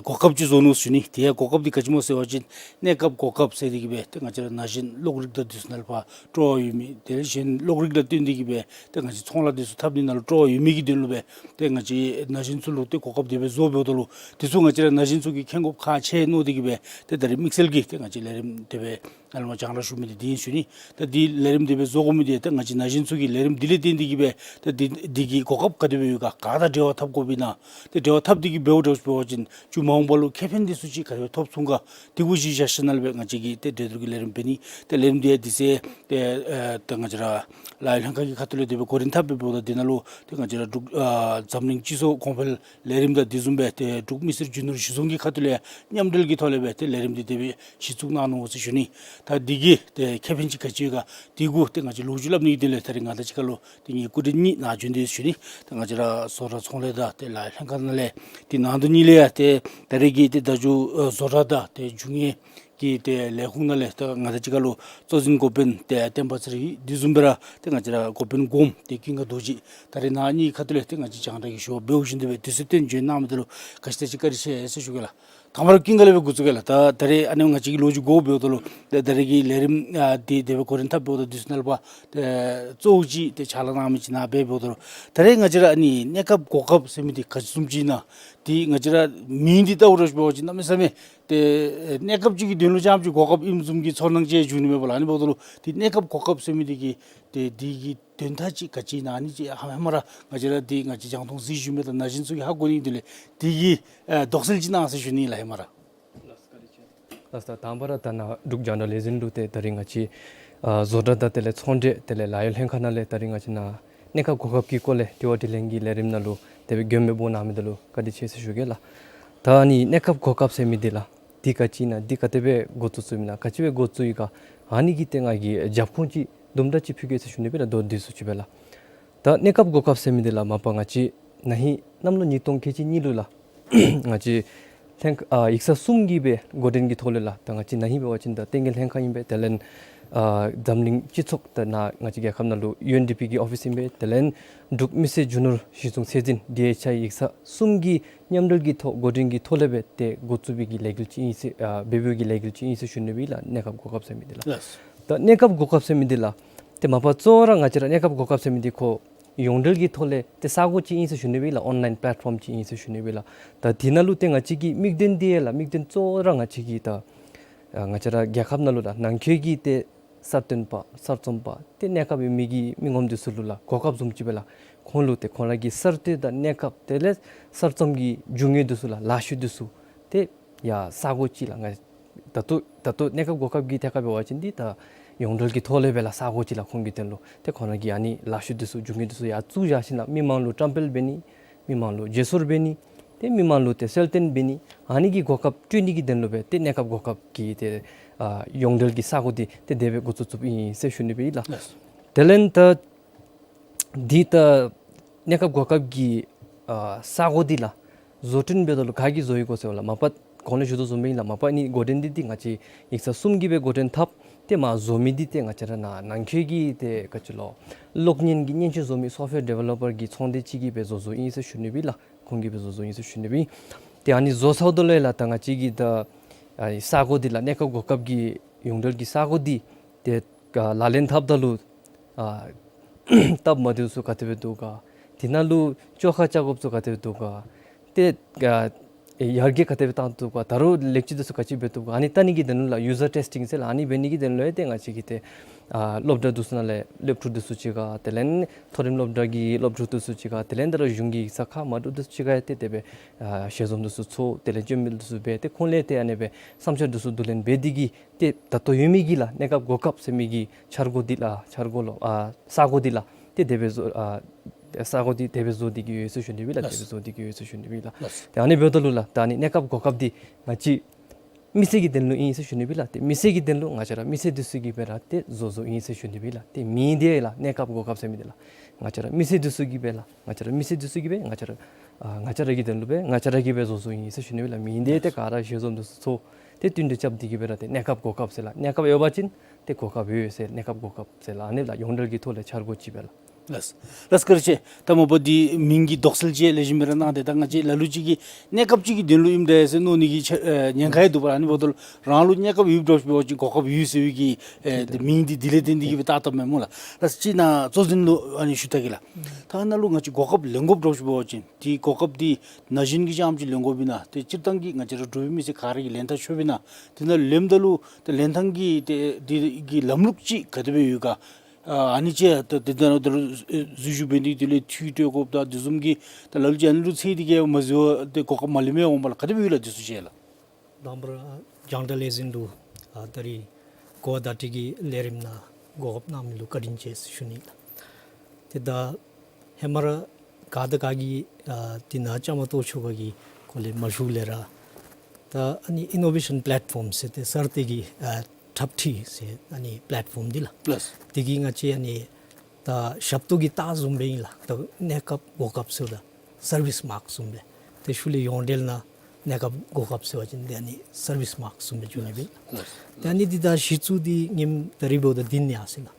གོ་སྐབས་ཅིག་བཟོ་ནུག་ཟེར་ཞུ་ནི། དེ་ཡང་གོ་སྐབས་འདི་ག་ཅི་སྨོ་ཟེར་བ་ཅིན་གནས་སྐབས་གོ་སྐབས་ཟེར་ཏེ་གི་སྦེ་ཏེ་ང་བཅས་ར་ན་གཞོན་གློག་རིག་དང་འདི་ཚུ་ནང་ལུ་ཕར་སྤྲོ་བ་ཡོད་མི་དེ་ལས་གཞན་གློག་རིག་དང་བསྟུན་ཏེ་གི་སྦེ་ཏེ་ང་བཅས་ཚོང་ལཱ་འདི་ཚུ་འཐབ་ནི་ནང་ལུ་སྤྲོ་བ་ཡོད་མི་གི་དོན་ལུ་སྦེ་ཏེ་ང་བཅས་ན་གཞོན་ཚུ་ལུ་ཏེ་གོ་སྐབས་དེ་སྦེ་བཟོ་འབདཝ་ད་ལུ་དེ་ཚུ་ང་བཅས་ར་ན་གཞོན་ཚུ་གིས་མཁྱེན་དགོཔ་ཁག་ཆེ་མནོ་སྟེ་གི་སྦེ་ཏེ་ད་རེས་དམིགས་བསལ་གྱིས་ཏེ་ང་བཅས་ལས་རིམ་དེ་སྦེ་ནཱ་ལས་མར་རྒྱང་བསྒྲགས་ཞུ་མི་འདི་དེ་ཨིན་ཞུ་ནི། ད་འདི་ལས་རིམ་དེ་སྦེ་བཟོ་དགོ་མི་འདི་ད་ང་བཅས་ན་གཞོན་ཚུ་གིས་ལས་རིམ་འདི་ལས་བརྟེན་ཏེ་གི་སྦེ་ད་འདི་འདི་གི་གོ་སྐབས་ག་དེ་སྦེ་ཡོད་ག་ག་དང་འབྲེལ་བ་འཐབ་དགོ་པས་ན་ཏེ་འབྲེལ་བ་འཐབ་སྟེ་གི་འབདཝ་འདྲཝ་ཅིག་འབད་བ་ཅིན་མཇུག་མ་འོངས་པ་ལུ་ཁེ་ཕན་འདི་ཚུ་ཅིག་ག་དེ་སྦེ་ཐོབ་ཚུགས་ག་དེ་གུ་གཞི་བཞག་ཞིནམ་ལས་སྦེ་ང་བཅས་ཀྱིས་ཏེ་གྲོས་བསྡུར་གྱི་ལས་རིམ་འབད་ནི། ཏེ་ལས་རིམ་འདི་ཡང་དུས་ཚོད་ཏེ་ཨ་ཏེ་ང་བཅས་ར་ལཱ་གཡོག་ལྷན་ཁག་གི་ཁ་ཐུག་ལས་དེ་སྦེ་འགོ་འདྲེན་འཐབ་འབདཝ་ད་འདི་ནང་ལུ་ཏེ་ང་བཅས་ར་འབྲུག་ཨ་འཛམ་གླིང་སྤྱི་ཚོགས་གོང་འཕེལ་ལས་རིམ་དང་དེ་བཟུམ་སྦེ་ཏེ་འབྲུག་མི་སེར་རྒྱུ་ནོར་གཞི་བཟུང་གི་ཁ་ཐུག་ལས་མཉམ་འབྲེལ་གྱི་ཐོག་ལས་སྦེ་ཏེ་ལས་རིམ་འདི་དེ་སྦེ་གཞི་བཙུགས་གནང་ནུག་ཟེར་ཞུ་ནི། ད་འདི་གིས་ཏེ་ཁེ་ཕན་ཅིག་ག་ཅི་ཡོད་ག་དེ་གུ་ཏེ་ང་བཅས་ལོ་རྒྱུས་སླབ་ནི་གི་དོན་ལས་ད་རེས་ང་དང་གཅིག་ཁར་ལུ་ཏེ་ངེའི་སྐུ་མགྲོན་གཉིས་ནཱ་བྱོན་ཏེ་ཡོད་ཟེར་ཞུ་ནི། ཏེ་ང་བཅས་ར་བཟོ་གྲྭ་ཚོང་ལས་དང་ཏེ་ལཱ་གཡོག་ལྷན་ཁག་ནང་ལས་ཏེ་ནང་དོན་གཉིས་ལས་ཡང་ཏེ་ད་རེས་ཀྱི་ཏེ་ད་ཅི་ཨ་བཟོ་གྲྭ་དང་ཏེ་རྒྱུ་དངོས་ཀྱི་ཏེ་ལས་ཁུངས་ནང་ལས་ད་ང་དང་གཅིག་ཁར་ལུ་གཙོ་འཛིན་འགོ་དཔོན་ཏེ་བསྟན་པ་ཚེ་རིང་དེ་བཟུམ་སྦེ་ར་ཏེ་ང་བཅས་ར་འགོ་དཔོན་གོངམ་ཏེ་ཀུན་དགའ་རྡོ་རྗེ་ད་རེས་ནཱ་གཉིས་ཁ་ཐུག་ལས་ཏེ་ང་བཅས་རྒྱང་བསྒྲགས་ཀྱི་ཞུ་བ་འབདཝ་བཞིན་དུ་སྦེ་དུས་ཚོད་བཏོན་བྱོན་གནང་མི་འདི་ལུ་ག་ཅི་དང་ཅི་བཀའ་དྲིན་ཆེ་ཟེར་ཞུ་གེ་ལགས། དང་པ་ར་ཀུན་དགའ་ལས་སྦེ་འགོ་བཙུགས་གེ་ལགས། ད་ད་རེས་ཨ་ནི་ང་བཅས་ཀྱི་ལོ་རྒྱུས་གོཝ་འབདཝ་ད་ལུ་ད་ད་རེས་ཀྱི་ལས་རིམ་ཨ་འདི་དེ་སྦེ་འགོ་འདྲེན་འཐབ་འབདཝ་ད་འདི་ཚུ་ནང་ལུ་ཕར་ཏེ་གཙོ་བོ་ཅིག་ཏེ་ཕྱག་ལཱ་གནང་མི་ཅིག་ནཱ་འབད་འབདཝ་ད་ལུ་ད་རེས་ང་བཅས་ར་ཨ་ནི་གནས་སྐབས་གོ་སྐབས་ཟེར་མི་འདི་ག་ཅི་བཟུམ་ཅིག་ཨིན་ན་ཏེ་ང་བཅས་ར་མིང་འདི་བལྟཝ་འདྲཝ་ཅིག་འབད་བ་ཅིན་གནམ་མེད་ས་མེད་ཏེ་གནས་སྐབས་ཅིག་གི་དོན་ལུ་རྐྱངམ་ཅིག་གོ་སྐབས་ཨིནམ་བཟུམ་གྱི་ཚོར་སྣང་ཅིག་འབྱུང་ནི་མས་པ་ལགས། ཨ་ནི་འབདཝ་ད་ལུ་ཏེ་གནས་སྐབས་གོ་སྐབས་ཟེར་མི་འདི་གི་ཏེ་འདི་གི་དོན་དག་ཅིག་ག་ཅི་ཨིན་ན་ཨ་ནི་ཅིག་ཧེ་མ་ར་ང་བཅས་ར་འདི་ང་བཅས་རྒྱང་མཐོང་གཟིགས་བཞུགས་མི་དང་ན་གཞོན་ཚུ་གིས་ཧ་གོ་ནི་འདི་ལས་འདི་གི་ཨེ་དོགས་སེལ་ཅིག་གནང་ཟེར་ཞུ་ནི་ལགས་ཧེ་མ་ར། ལགས་སོ། དང་པ་ར་ད་ནཱ་འབྲུག་རྒྱང་བསྒྲགས་ལས་འཛིན་ལུ་ཏེ་ད་རིས་ང་བཅས་ཨ་བཟོ་གྲྭ་དང་དེ་ལས་ཚོང་འབྲེལ་དེ་ལས་ལཱ་གཡོག་ལྷན་ཁག་ནང་ལས་ད་རིས་ང་བཅས་ནཱ་གནས་སྐབས་གོ་སྐབས་ཀྱི་སྐོར་ལས་དྲི་བ་དྲིས་ལན་གྱི་ལས་རིམ་ནང་ལུ་དེ་སྦེ་མགྱོནམ་སྦེ་འབོ་གནང་མི་འདི་ལུ་བཀའ་དྲིན་ཆེ་ཟེར་ཞུ་གེ་ལགས། ད་ཨ་ནི་གནས་སྐབས་གོ་སྐབས་ཟེར་མི་འདི་ལགས་འདི་ག་ཅི་ཨིན་ན་འདི་ག་དེ་སྦེ་འགོ་བཙུགས་བཙུགསཔ་ཨིན་ན་ག་ཅི་སྦེ་འགོ་བཙུགས་ཡི་ག་ཨ་ནི་གི་ཏེ་ང་གིས་རྒྱབ་ཁུངས་ཅིག་དུམ་གྲ་ཅིག་ཕུལ་གེ་ཟེར་ཞུ་ནི་སྦེ་ལགས། མདོར་བསྡུས་སུ་ཅིག་སྦེ་ལགས། ད་གནས་སྐབས་གོ་སྐབས་ཟེར་མི་འདི་ལགས་མ་པ་ང་བཅས་ན་ཧིང་གནམ་ལོ་ཉིས་སྟོང་ཁལ་གཅིག་གཉིས་ལུ་ལགས་ང་བཅས་ལྷན་ཨ་ཡིག་ཚང་གསུམ་གྱིས་སྦེ་འགོ་འདྲེན་གྱི་ཐོག་ལས་ལགས་ད་ང་བཅས་ན་ཧིང་འབད་བ་ཅིན་ད་བསྟན་རྒྱས་ལྷན་ཁག་ཨིན་པས། དེ་ལས་ཨ་འཛམ་གླིང་སྤྱི་ཚོགས་ད་ནཱ་ང་བཅས་རྒྱལ་ཁབ་ནང་ལུ་ཡུ་ཨེན་ཌི་པི་གི་ཨོ་ཕིསི་ཨིན་པས། དེ་ལས་འབྲུག་མི་སེར་རྒྱུ་ནོར་གཞི་བཟུང་ཚད་འཛིན་ཌི་ཨེཆ་ཨའི་ཡིག་ཚང་གསུམ་གྱི་མཉམ་འབྲེལ་གྱི་ཐོག་འགོ་འདྲེན་གྱི་ཐོག་ལས་སྦེ་ཏེ་འགོ་བཙུགས་པའི་གི་ལས་འགུལ་ཅིག་ཨིན་ཟེར་ཨ་འབད་བའི་གི་ལས་འགུལ་ཅིག་ཨིན་ཟེར་ཞུ་ནི་སྦེ་ལགས། གནས་སྐབས་གོ་སྐབས་ཟེར་མི་འདི་ལགས། ད་གནས་སྐབས་གོ་སྐབས་ཟེར་མི་འདི་ལགས་ཏེ་མ་པ་གཙོ་བོ་ར་ང་བཅས་ར་གནས་སྐབས་གོ་སྐབས་ཟེར་མི་འདི་ཁོ་ཡོངས་འབྲེལ་གྱི་ཐོག་ལས་ཏེ་ས་གོ་ཅིག་ཨིན་ཟེར་ཞུ་ནི་སྦེ་ལགས། ཨོན་ལའིན་པེ་ལེཊ་ཕོམ་ཅིག་ཨིན་ཟེར་ཞུ་ནི་སྦེ་ལགས། ད་འདི་ནང་ལུ་ཏེ་ང་བཅས་ཀྱི་དམིགས་དོན་འདི་ཡང་ལགས་དམིགས་དོན་གཙོ་བོ་ར་ང་བཅས་ཀྱི་ད་ཨ་ང་བཅས་ར་རྒྱལ་ཁབ་ནང་ལུ་ལགས་ནང་འཁོད་ཀྱི་ཏེ་གསར་བཏོན་པ་གསར་རྩོམ་པ་ཏེ་གནས་སྐབས་ཡོད་མི་གི་མི་ངོམ་འདི་ཚུ་ལུ་ལགས་གོ་སྐབས་བཟུམ་ཅིག་སྦེ་ལགས་ཁོང་ལུ་ཏེ་ཁོང་ར་གི་གསར་གཏོད་དང་གནས་སྐབས་དེ་ལས་གསར་རྩོམ་གྱི་རྒྱུ་དངོས་འདི་ཚུ་ལགས་ལག་ཤེས་འདི་ཚུ་ཏེ་ཡར་ས་གོ་ཅིག་ལགས་ང་ད་ལྟོ་ད་ལྟོ་གནས་སྐབས་གོ་སྐབས་ཀྱི་ཐད་ཁར་འབད་བ་ཅིན་འདི་ད་ཡོངས་འབྲེལ་གྱི་ཐོག་ལས་སྦེ་ལགས་ས་གོ་ཅིག་ལགས་ཁོང་གི་དོན་ལུ་ཏེ་ཁོང་ར་གི་ཨ་ནི་ལག་ཤེས་འདི་ཚུ་རྒྱུ་དངོས་འདི་ཚུ་ཡར་བཙུགས་བཞག་ཞིནམ་ལས་མི་མང་ལུ་བཀྲམ་སྤེལ་འབད་ནི་མི་མང་ལུ་བརྗེ་སོར་འབད་ནི་ཏེ་མི་མང་ལུ་ཏེ་གསལ་སྟོན་འབད་ནི་ཨ་ནི་གི་གོ་སྐབས་སྤྲོད་ནི་གི་དོན་ལུ་སྦེ་ཏེ་གནས་སྐབས་གོ་སྐབས་ཀྱི་ཏེ་ཨ་ཡོངས་འབྲེལ་གྱི་ས་གོ་འདི་ཏེ་དེ་སྦེ་འགོ་བཙུགས་བཙུགསཔ་ཨིན་ཟེར་ཞུ་ནི་སྦེ་ཨིན་ལགས། ལགས། དེ་ལས་ད་འདི་ད་གནས་སྐབས་གོ་སྐབས་ཀྱི་ཨ་ས་གོ་འདི་ལགས་བཟོ་སྐྲུན་འབདཝ་ད་ལུ་ག་གིས་བཟོ་ཡི་གོ་ཟེར་བ་ལགས་མ་པ་གོང་ལས་ཞུ་དོ་བཟུམ་སྦེ་ཨིན་ལགས། མ་པ་ཨ་ནི་འགོ་འདྲེན་འདི་འདི་ང་བཅས་ཡིག་ཚང་གསུམ་གྱིས་སྦེ་འགོ་འདྲེན་འཐབ། ཏེ་མར་བཟོ་མི་འདི་ཏེ་ང་བཅས་ར་ནཱ་ནང་འཁོད་ཀྱི་ཏེ་ག་ཅི་ལོ་གློག་བརྙན་གྱི་མཉེན་ཆས་བཟོ་མི་སོཕཊ་ཝེར་ཌི་ཝེ་ལོ་པར་གྱི་ཚོང་སྡེ་ཅིག་གིས་སྦེ་བཟོ་བཟོཝ་ཨིན་ཟེར་ཞུ་ནི་སྦེ་ཨིན་ལགས། ཁོང་གིས་སྦེ་བཟོ་བཟོཝ་ཨིན་ཟེར་ཞུ་ནི་སྦེ་ཨིན། ཏེ་ཨ་ནི་བཟོ་ཚརཝ་ད་ལུ་ཡང་ལགས་ད་ང་བཅས་ཀྱིས་ད་ཨ་ས་གོ་འདི་ལགས་གནས་སྐབས་གོ་སྐབས་ཀྱི་ཡོངས་འབྲེལ་གྱི་ས་གོ་འདི་ཏེ་ཨ་ལག་ལེན་འཐབ་ད་ལུ་ཨ་སྟབས་མ་བདེཝ་ཚུ་ག་དེ་སྦེ་འདུག་ག། དེ་ནང་ལུ་བཅོ་ཁ་རྐྱབ་དགོཔ་ཚུ་ག་དེ་སྦེ་འདུག་ག། ཏེ་ཨ་ཡར་རྒྱས་ག་དེ་སྦེ་བཏང་བཏུབ་ག། ད་རུང་ལེགས་བཅོས་འདི་ཚུ་ག་ཅི་འབད་བཏུབ་ག། ཨ་ནི་བལྟ་ནི་གི་དོན་ལུ་ལགས་ཡུ་ཟར་ཊེསི་ཊིང་ཟེར་ལགས་ཨ་ནི་འབད་ནི་གི་དོན་ལུ་ཡང་ཏེ་ང་བཅས་ཀྱིས་ཏེ་ཨ་སློབ་གྲྭ་འདི་ཚུ་ནང་ལས་སློབ་ཕྲུག་འདི་ཚུ་གཅིག་ཁར་དེ་ལས་མཐོ་རིམ་སློབ་གྲྭ་གི་སློབ་ཕྲུག་འདི་ཚུ་གཅིག་ཁར་དེ་ལས་ད་རུང་གཞུང་གི་ཡིག་ཚང་ཁག་མ་འདྲཝ་འདི་ཚུ་གཅིག་ཁར་ཡང་ཏེ་དེ་སྦེ་ཨ་ཞལ་འཛོམས་འདི་ཚུ་ཚོགས། དེ་ལས་བཅོས་མིན་འདི་ཚུ་འབད། ཏེ་ཁོང་ལས་ཏེ་ཨ་ནི་སྦེ་བསམ་འཆར་འདི་ཚུ་བསྡུ་ལེན་འབད་དེ་གིས་ཏེ་ད་ལྟོ་ཡོད་མི་གི་ལགས་གནས་སྐབས་གོ་སྐབས་ཟེར་མི་གི་འཆར་སྒོ་འདི་ལགས་འཆར་སྒོ་ལུ་ཨ་ས་གོ་འདི་ལགས་ཏེ་དེ་སྦེ་བཟོ་ཨ་ས་གོ་འདི་དེ་སྦེ་བཟོ་སྟེ་གི་ཡོད་ཟེར་ཞུ་ནི་སྦེ་ལགས། དེ་སྦེ་བཟོ་སྟེ་གི་ཡོད་ཟེར་ཞུ་ནི་སྦེ་ལགས། ཏེ་ཨ་ནི་འབདཝ་ད་ལུ་ལགས་ད་ཨ་ནི་གནས་སྐབས་གོ་སྐབས་འདི་ང་བཅས་མི་སེར་གྱི་དོན་ལུ་ཨིན་ཟེར་ཞུ་ནི་སྦེ་ལགས། ཏེ་མི་སེར་གྱི་དོན་ལུ་ང་བཅས་ར་མི་སེར་འདི་ཚུ་གིས་སྦེ་ར་ཏེ་བཟོ་བཟོཝ་ཨིན་ཟེར་ཞུ་ནི་སྦེ་ལགས། ཏེ་མིང་འདི་ལགས་གནས་སྐབས་གོ་སྐབས་ཟེར་མི་འདི་ལགས་ང་བཅས་ར་མི་སེར་འདི་ཚུ་གིས་སྦེ་ལགས་ང་བཅས་ར་མི་སེར་འདི་ཚུ་གིས་སྦེ་ང་བཅས་ར་ཨ་ང་བཅས་ར་གི་དོན་ལུ་སྦེ་ང་བཅས་ར་གིས་སྦེ་བཟོ་བཟོཝ་ཨིན་ཟེར་ཞུ་ནི་སྦེ་ལགས། མིང་འདི་ཏེ་ག་ར་ཞལ་འཛོམས་འདི་ཚུ་ཚོགས། ཏེ་བསྟུན་གྲོས་རྐྱབ་སྟེ་གི་སྦེ་ར་ཏེ་གནས་སྐབས་གོ་སྐབས་ཟེར་ལགས། གནས་སྐབས་ཡོད་པ་ཅིན་ཏེ་གོ་སྐབས་ཡོད་ཟེར། གནས་སྐབས་གོ་སྐབས་ཟེར་ལགས། ཨ་ནི་ལགས་ཡོངས་འབྲེལ་གྱི་ཐོག་ལས་འཆར་སྒོ་ཅིག་སྦེ་ལགས། ལགས། ལགས་བཀའ་དྲིན་ཆེ། ད་མ་པ་འདི་མིང་གི་དོགས་སེལ་ཅིག་ལེགས་ཤོམ་སྦེ་ར་གནང་སྟེ། ད་ང་བཅས་ལ་ལུ་ཅིག་གིས་གནས་སྐབས་ཅིག་གི་དོན་ལུ་ཨིནམ་འདྲས་ཟེར་མནོ་ནི་གི་ཆ་ཨེ་ཉེན་ཁ་ཡང་འདུག་པ་ལགས། ཨ་ནི་འབདཝ་ད་ལུ་རང་ལུ་གནས་སྐབས་ཡོདཔ་འདྲཝ་ཅིག་འབད་བ་ཅིན་གོ་སྐབས་ཡོད་ཟེར་བའི་གི་ཨེ་ཏེ་མིང་འདི་དེ་ལས་བརྟེན་ཏེ་གི་སྦེ་བཏགས་བཏགསཔ་མས་སྨོ་ལགས། ད་ཅི་ན་གཙོ་འཛིན་ལུ་ཨ་ནི་ཞུ་ད་གེ་ལགས། ད་ནཱ་ལུ་ང་བཅས་གོ་སྐབས་ལེན་དགོཔ་འདྲཝ་ཅིག་འབད་བ་ཅིན་ཏེ་གོ་སྐབས་འདི་ན་གཞོན་གྱིས་རྐྱངམ་ཅིག་ལེན་དགོཔ་ཨིན་ན། ཏེ་སྤྱིར་བཏང་གི་ང་བཅས་ར་འབྲུག་པའི་མི་སེར་ག་ར་གིས་ལེན་ཐངས་ཆོསཔ་ཨིན་ན། དེ་ནང་ལེནམ་ད་ལུ་ཏེ་ལེན་ཐངས་ཀྱི་ཏེ་དེ་གི་ལམ་ལུགས་ཅིག་ག་དེ་སྦེ་ཡོད་ག། ཨ་ནི་ཅིག་ད་དེ་ད་ད་འཛུལ་ཞུགས་འབད་ནི་དེ་ལས་འཐུས་སྤྲོད་དགོཔ་དང་དེ་བཟུམ་གྱི་ད་ལ་ལུ་ཅིག་ཨ་ནི་ལུ་ཚེ་འདི་གིས་མ་འཛོལ་བར་ཏེ་གོ་སྐབས་མ་ལེནམ་འོང་པ་ལགས། ག་དེ་སྦེ་ཡོད་ལགས་དེ་ཚུ་ཅིག་ལགས། དང་པ་ར་རྒྱང་བསྒྲགས་ལས་འཛིན་ལུ་ཨ་ད་རིས་གོ་བརྡ་སྤྲོད་ཀྱི་ལས་རིམ་ནང་གོ་སྐབས་གནང་མི་ལུ་བཀའ་དྲིན་ཆེ་ཟེར་ཞུ་ནི་ལགས། ཏེ་ད་ཧེ་མ་ར་ག་དང་ག་གིས་ཨ་འདི་ནང་བཅའ་མར་གཏོགས་ཆོག་ག་གི་སྐོར་ལས་མ་ཞུཝ་ལས་ར། ད་ཨ་ནི་ཨི་ནོ་ཝེ་ཤཱན་པེ་ལེཊ་ཕོརམ་ཟེར་ཏེ་གསར་གཏོད་ཀྱི་ཨ་འཁྲབ་ཁྲིད་ཟེར་ཨ་ནི་པེ་ལེཊ་ཕོརམ་འདི་ལགས། ལགས། དེ་གིས་ང་བཅས་ཨ་ནི་ད་ཞབས་ཏོག་གི་རྟགས་བཟུམ་སྦེ་ཨིན་ལགས། ད་གནས་སྐབས་གོ་སྐབས་ཟེརཝ་ད་སར་བིསི་མཱཀ་བཟུམ་སྦེ། ཏེ་ཤུལ་ལས་ཡོངས་འབྲེལ་ནང་གནས་སྐབས་གོ་སྐབས་ཟེར་བ་ཅིན་ཏེ་ཨ་ནི་སར་བིསི་མཱཀ་བཟུམ་སྦེ་འགྱོ་ནི་སྦེ། ལགས། ཏེ་ཨ་ནི་འདི་ད་གཞི་བཙུགས་འདི་ཉིནམ་ད་རིས་འབདཝ་ད་བདུན་ཡར་སོ་ཡི་ལགས།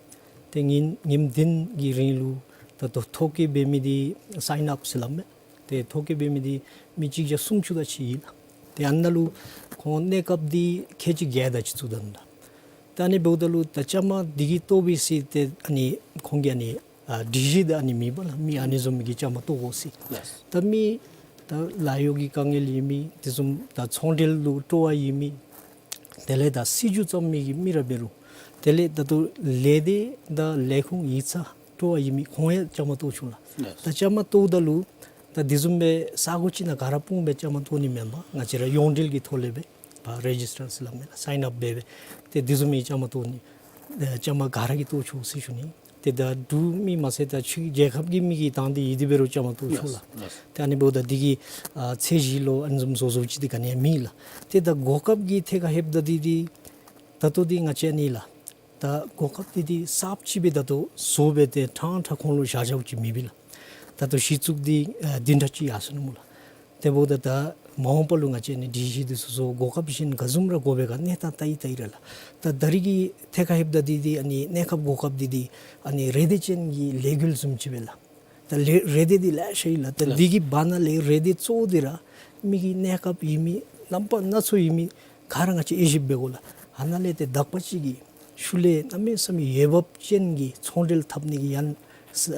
ཏེ་ཉིནམ་ཉིནམ་བདུན་གྱི་རིང་ལུ་ད་ལྟོ་ཐོ་བཀོད་འབད་མི་འདི་སའིན་ཨཔ་ཟེར་སླབ་མས། ཏེ་ཐོ་བཀོད་འབད་མི་འདི་མི་གཅིག་བརྒྱ་སུམ་ཅུ་དེ་ཅིག་ཨིན་ལགས། ཏེ་ཨ་ནཱ་ལུ་ཁོང་གནས་སྐབས་འདི་ཁལ་གཅིག་བརྒྱད་དེ་ཅིག་བཙུགས་ད་ནུག་ལགས། ད་ཨ་ནི་འབདཝ་ད་ལུ་ད་བཅའ་མར་འདི་གིས་གཏོགས་པའི་ཚེ་ཏེ་ཨ་ནི་ཁོང་གི་ཨ་ནི་ཨ་སྒྲིག་གཞི་འདི་ཨ་ནི་མེད་པ་ལགས། མི་ཨ་ནི་བཟུམ་མའི་གིས་བཅའ་མར་གཏོགས་དགོ་ཟེར། ལགས། ད་མི་ད་ལཱ་གཡོག་གི་དཀའ་ངལ་ཡོད་མི་དེ་བཟུམ་ད་ཚོང་འབྲེལ་ལུ་སྤྲོ་བ་ཡོད་མི་དེ་ལས་ད་སྲིད་བྱུས་བརྩམ་མི་གི་མི་ར་འབད་རུང་དེ་ལས་ད་ལྟོ་ལས་སྡེ་དང་ལས་ཁུངས་ཡིག་ཚང་སྤྲོ་བ་ཡོད་མི་ཁོང་ཡང་བཅའ་མར་གཏོགས་ཆོག་ལགས། ལགས། ད་བཅའ་མར་གཏོགསཔ་ད་ལུ་ད་དེ་བཟུམ་སྦེ་ས་གོ་ཅིག་ནང་ག་ར་སྤུངས་སྦེ་བཅའ་མར་གཏོགས་ནི་མེན་པར་ང་བཅས་ར་ཡོངས་འབྲེལ་གྱི་ཐོག་ལས་སྦེ་ཕར་རེ་ཇིས་ཊར་ཟེར་སླབ་མས་ལགས། སའིན་ཨཔ་འབད་སྦེ་ཏེ་དེ་བཟུམ་མའི་བཅའ་མར་གཏོགས་ནི་ཨེ་བཅའ་མར་ག་ར་གིས་གཏོགས་ཆོག་ཟེར་ཞུ་ནི། ཏེ་ད་འབྲུག་མི་མ་ཚད་ད་ཕྱི་རྒྱལ་ཁབ་ཀྱི་མི་གིས་བཏང་སྟེ་ཡོད་དེ་འབད་རུང་བཅའ་མར་གཏོགས་ཆོག་ལགས། ལགས། ཏེ་ཨ་ནི་འབདཝ་ད་འདི་གི་ཨ་ཚད་གཞི་ལོ་ཨ་ནི་བཟུམ་བཟོ་བཟོཝ་ཅིག་འདི་ག་ནི་ཡང་མེད་ལགས། ཏེ་ད་གོ་སྐབས་ཀྱི་ཐད་ཁར་ལྷོདཔ་ད་འདི་འདི་ད་ལྟོ་འདི་ང་བཅས་ཨ་ནི་ལགས། ད་གོ་སྐབས་འདི་འདི་གསརཔ་ཅིག་སྦེ་ད་ལྟོ་བཟོ་སྦེ་ཏེ་ཕྲང་ཕྲང་ཁོང་ལུ་བཞག་བཞགཔ་ཅིག་མེད་པས་ལགས། ད་ལྟོ་གཞི་བཙུགས་འདི་ཨ་བདུན་ཕྲག་གཅིག་ཡར་སོ་ནུག་སྨོ་ལགས། དེ་འབདཝ་ད་ད་མ་འོངས་པ་ལུ་ང་བཅས་ཨ་ནི་སྒྲིག་གཞི་འདི་ཚུ་བཟོ་གོ་སྐབས་གཞན་ག་བཟུམ་ར་དགོ་པས་ག་གནས་སྟངས་བལྟ་ཡི་བལྟ་ཡི་ར་ལགས། ད་ད་རིས་ཀྱི་ཐད་ཁར་ལྷོདཔ་ད་འདི་འདི་ཨ་ནི་གནས་སྐབས་གོ་སྐབས་འདི་འདི་ཨ་ནི་རེ་འདོད་ཅན་གྱི་ལས་འགུལ་བཟུམ་ཅིག་སྦེ་ལགས། ད་ལས་རེ་འདོད་འདི་ལེ་ཤ་ཡོད་ལགས། ད་ལགས། འདི་གི་བར་ན་ལས་རེ་འདོད་གཙོ་བོ་འདི་ར་མི་གི་གནས་སྐབས་ཡོད་མི་རྣམ་པ་སྣ་ཚོགས་ཡོད་མི་ག་ར་ང་བཅས་དབྱེ་ཞིབ་འབད་དགོ་ལགས། ཨ་ནཱ་ལས་ཏེ་དག་པ་ཅིག་གིས་ཤུལ་ལས་གནམ་མེད་ས་མེད་འོས་འབབ་ཅན་གྱི་ཚོང་འབྲེལ་འཐབ་ནི་གི་ཡང་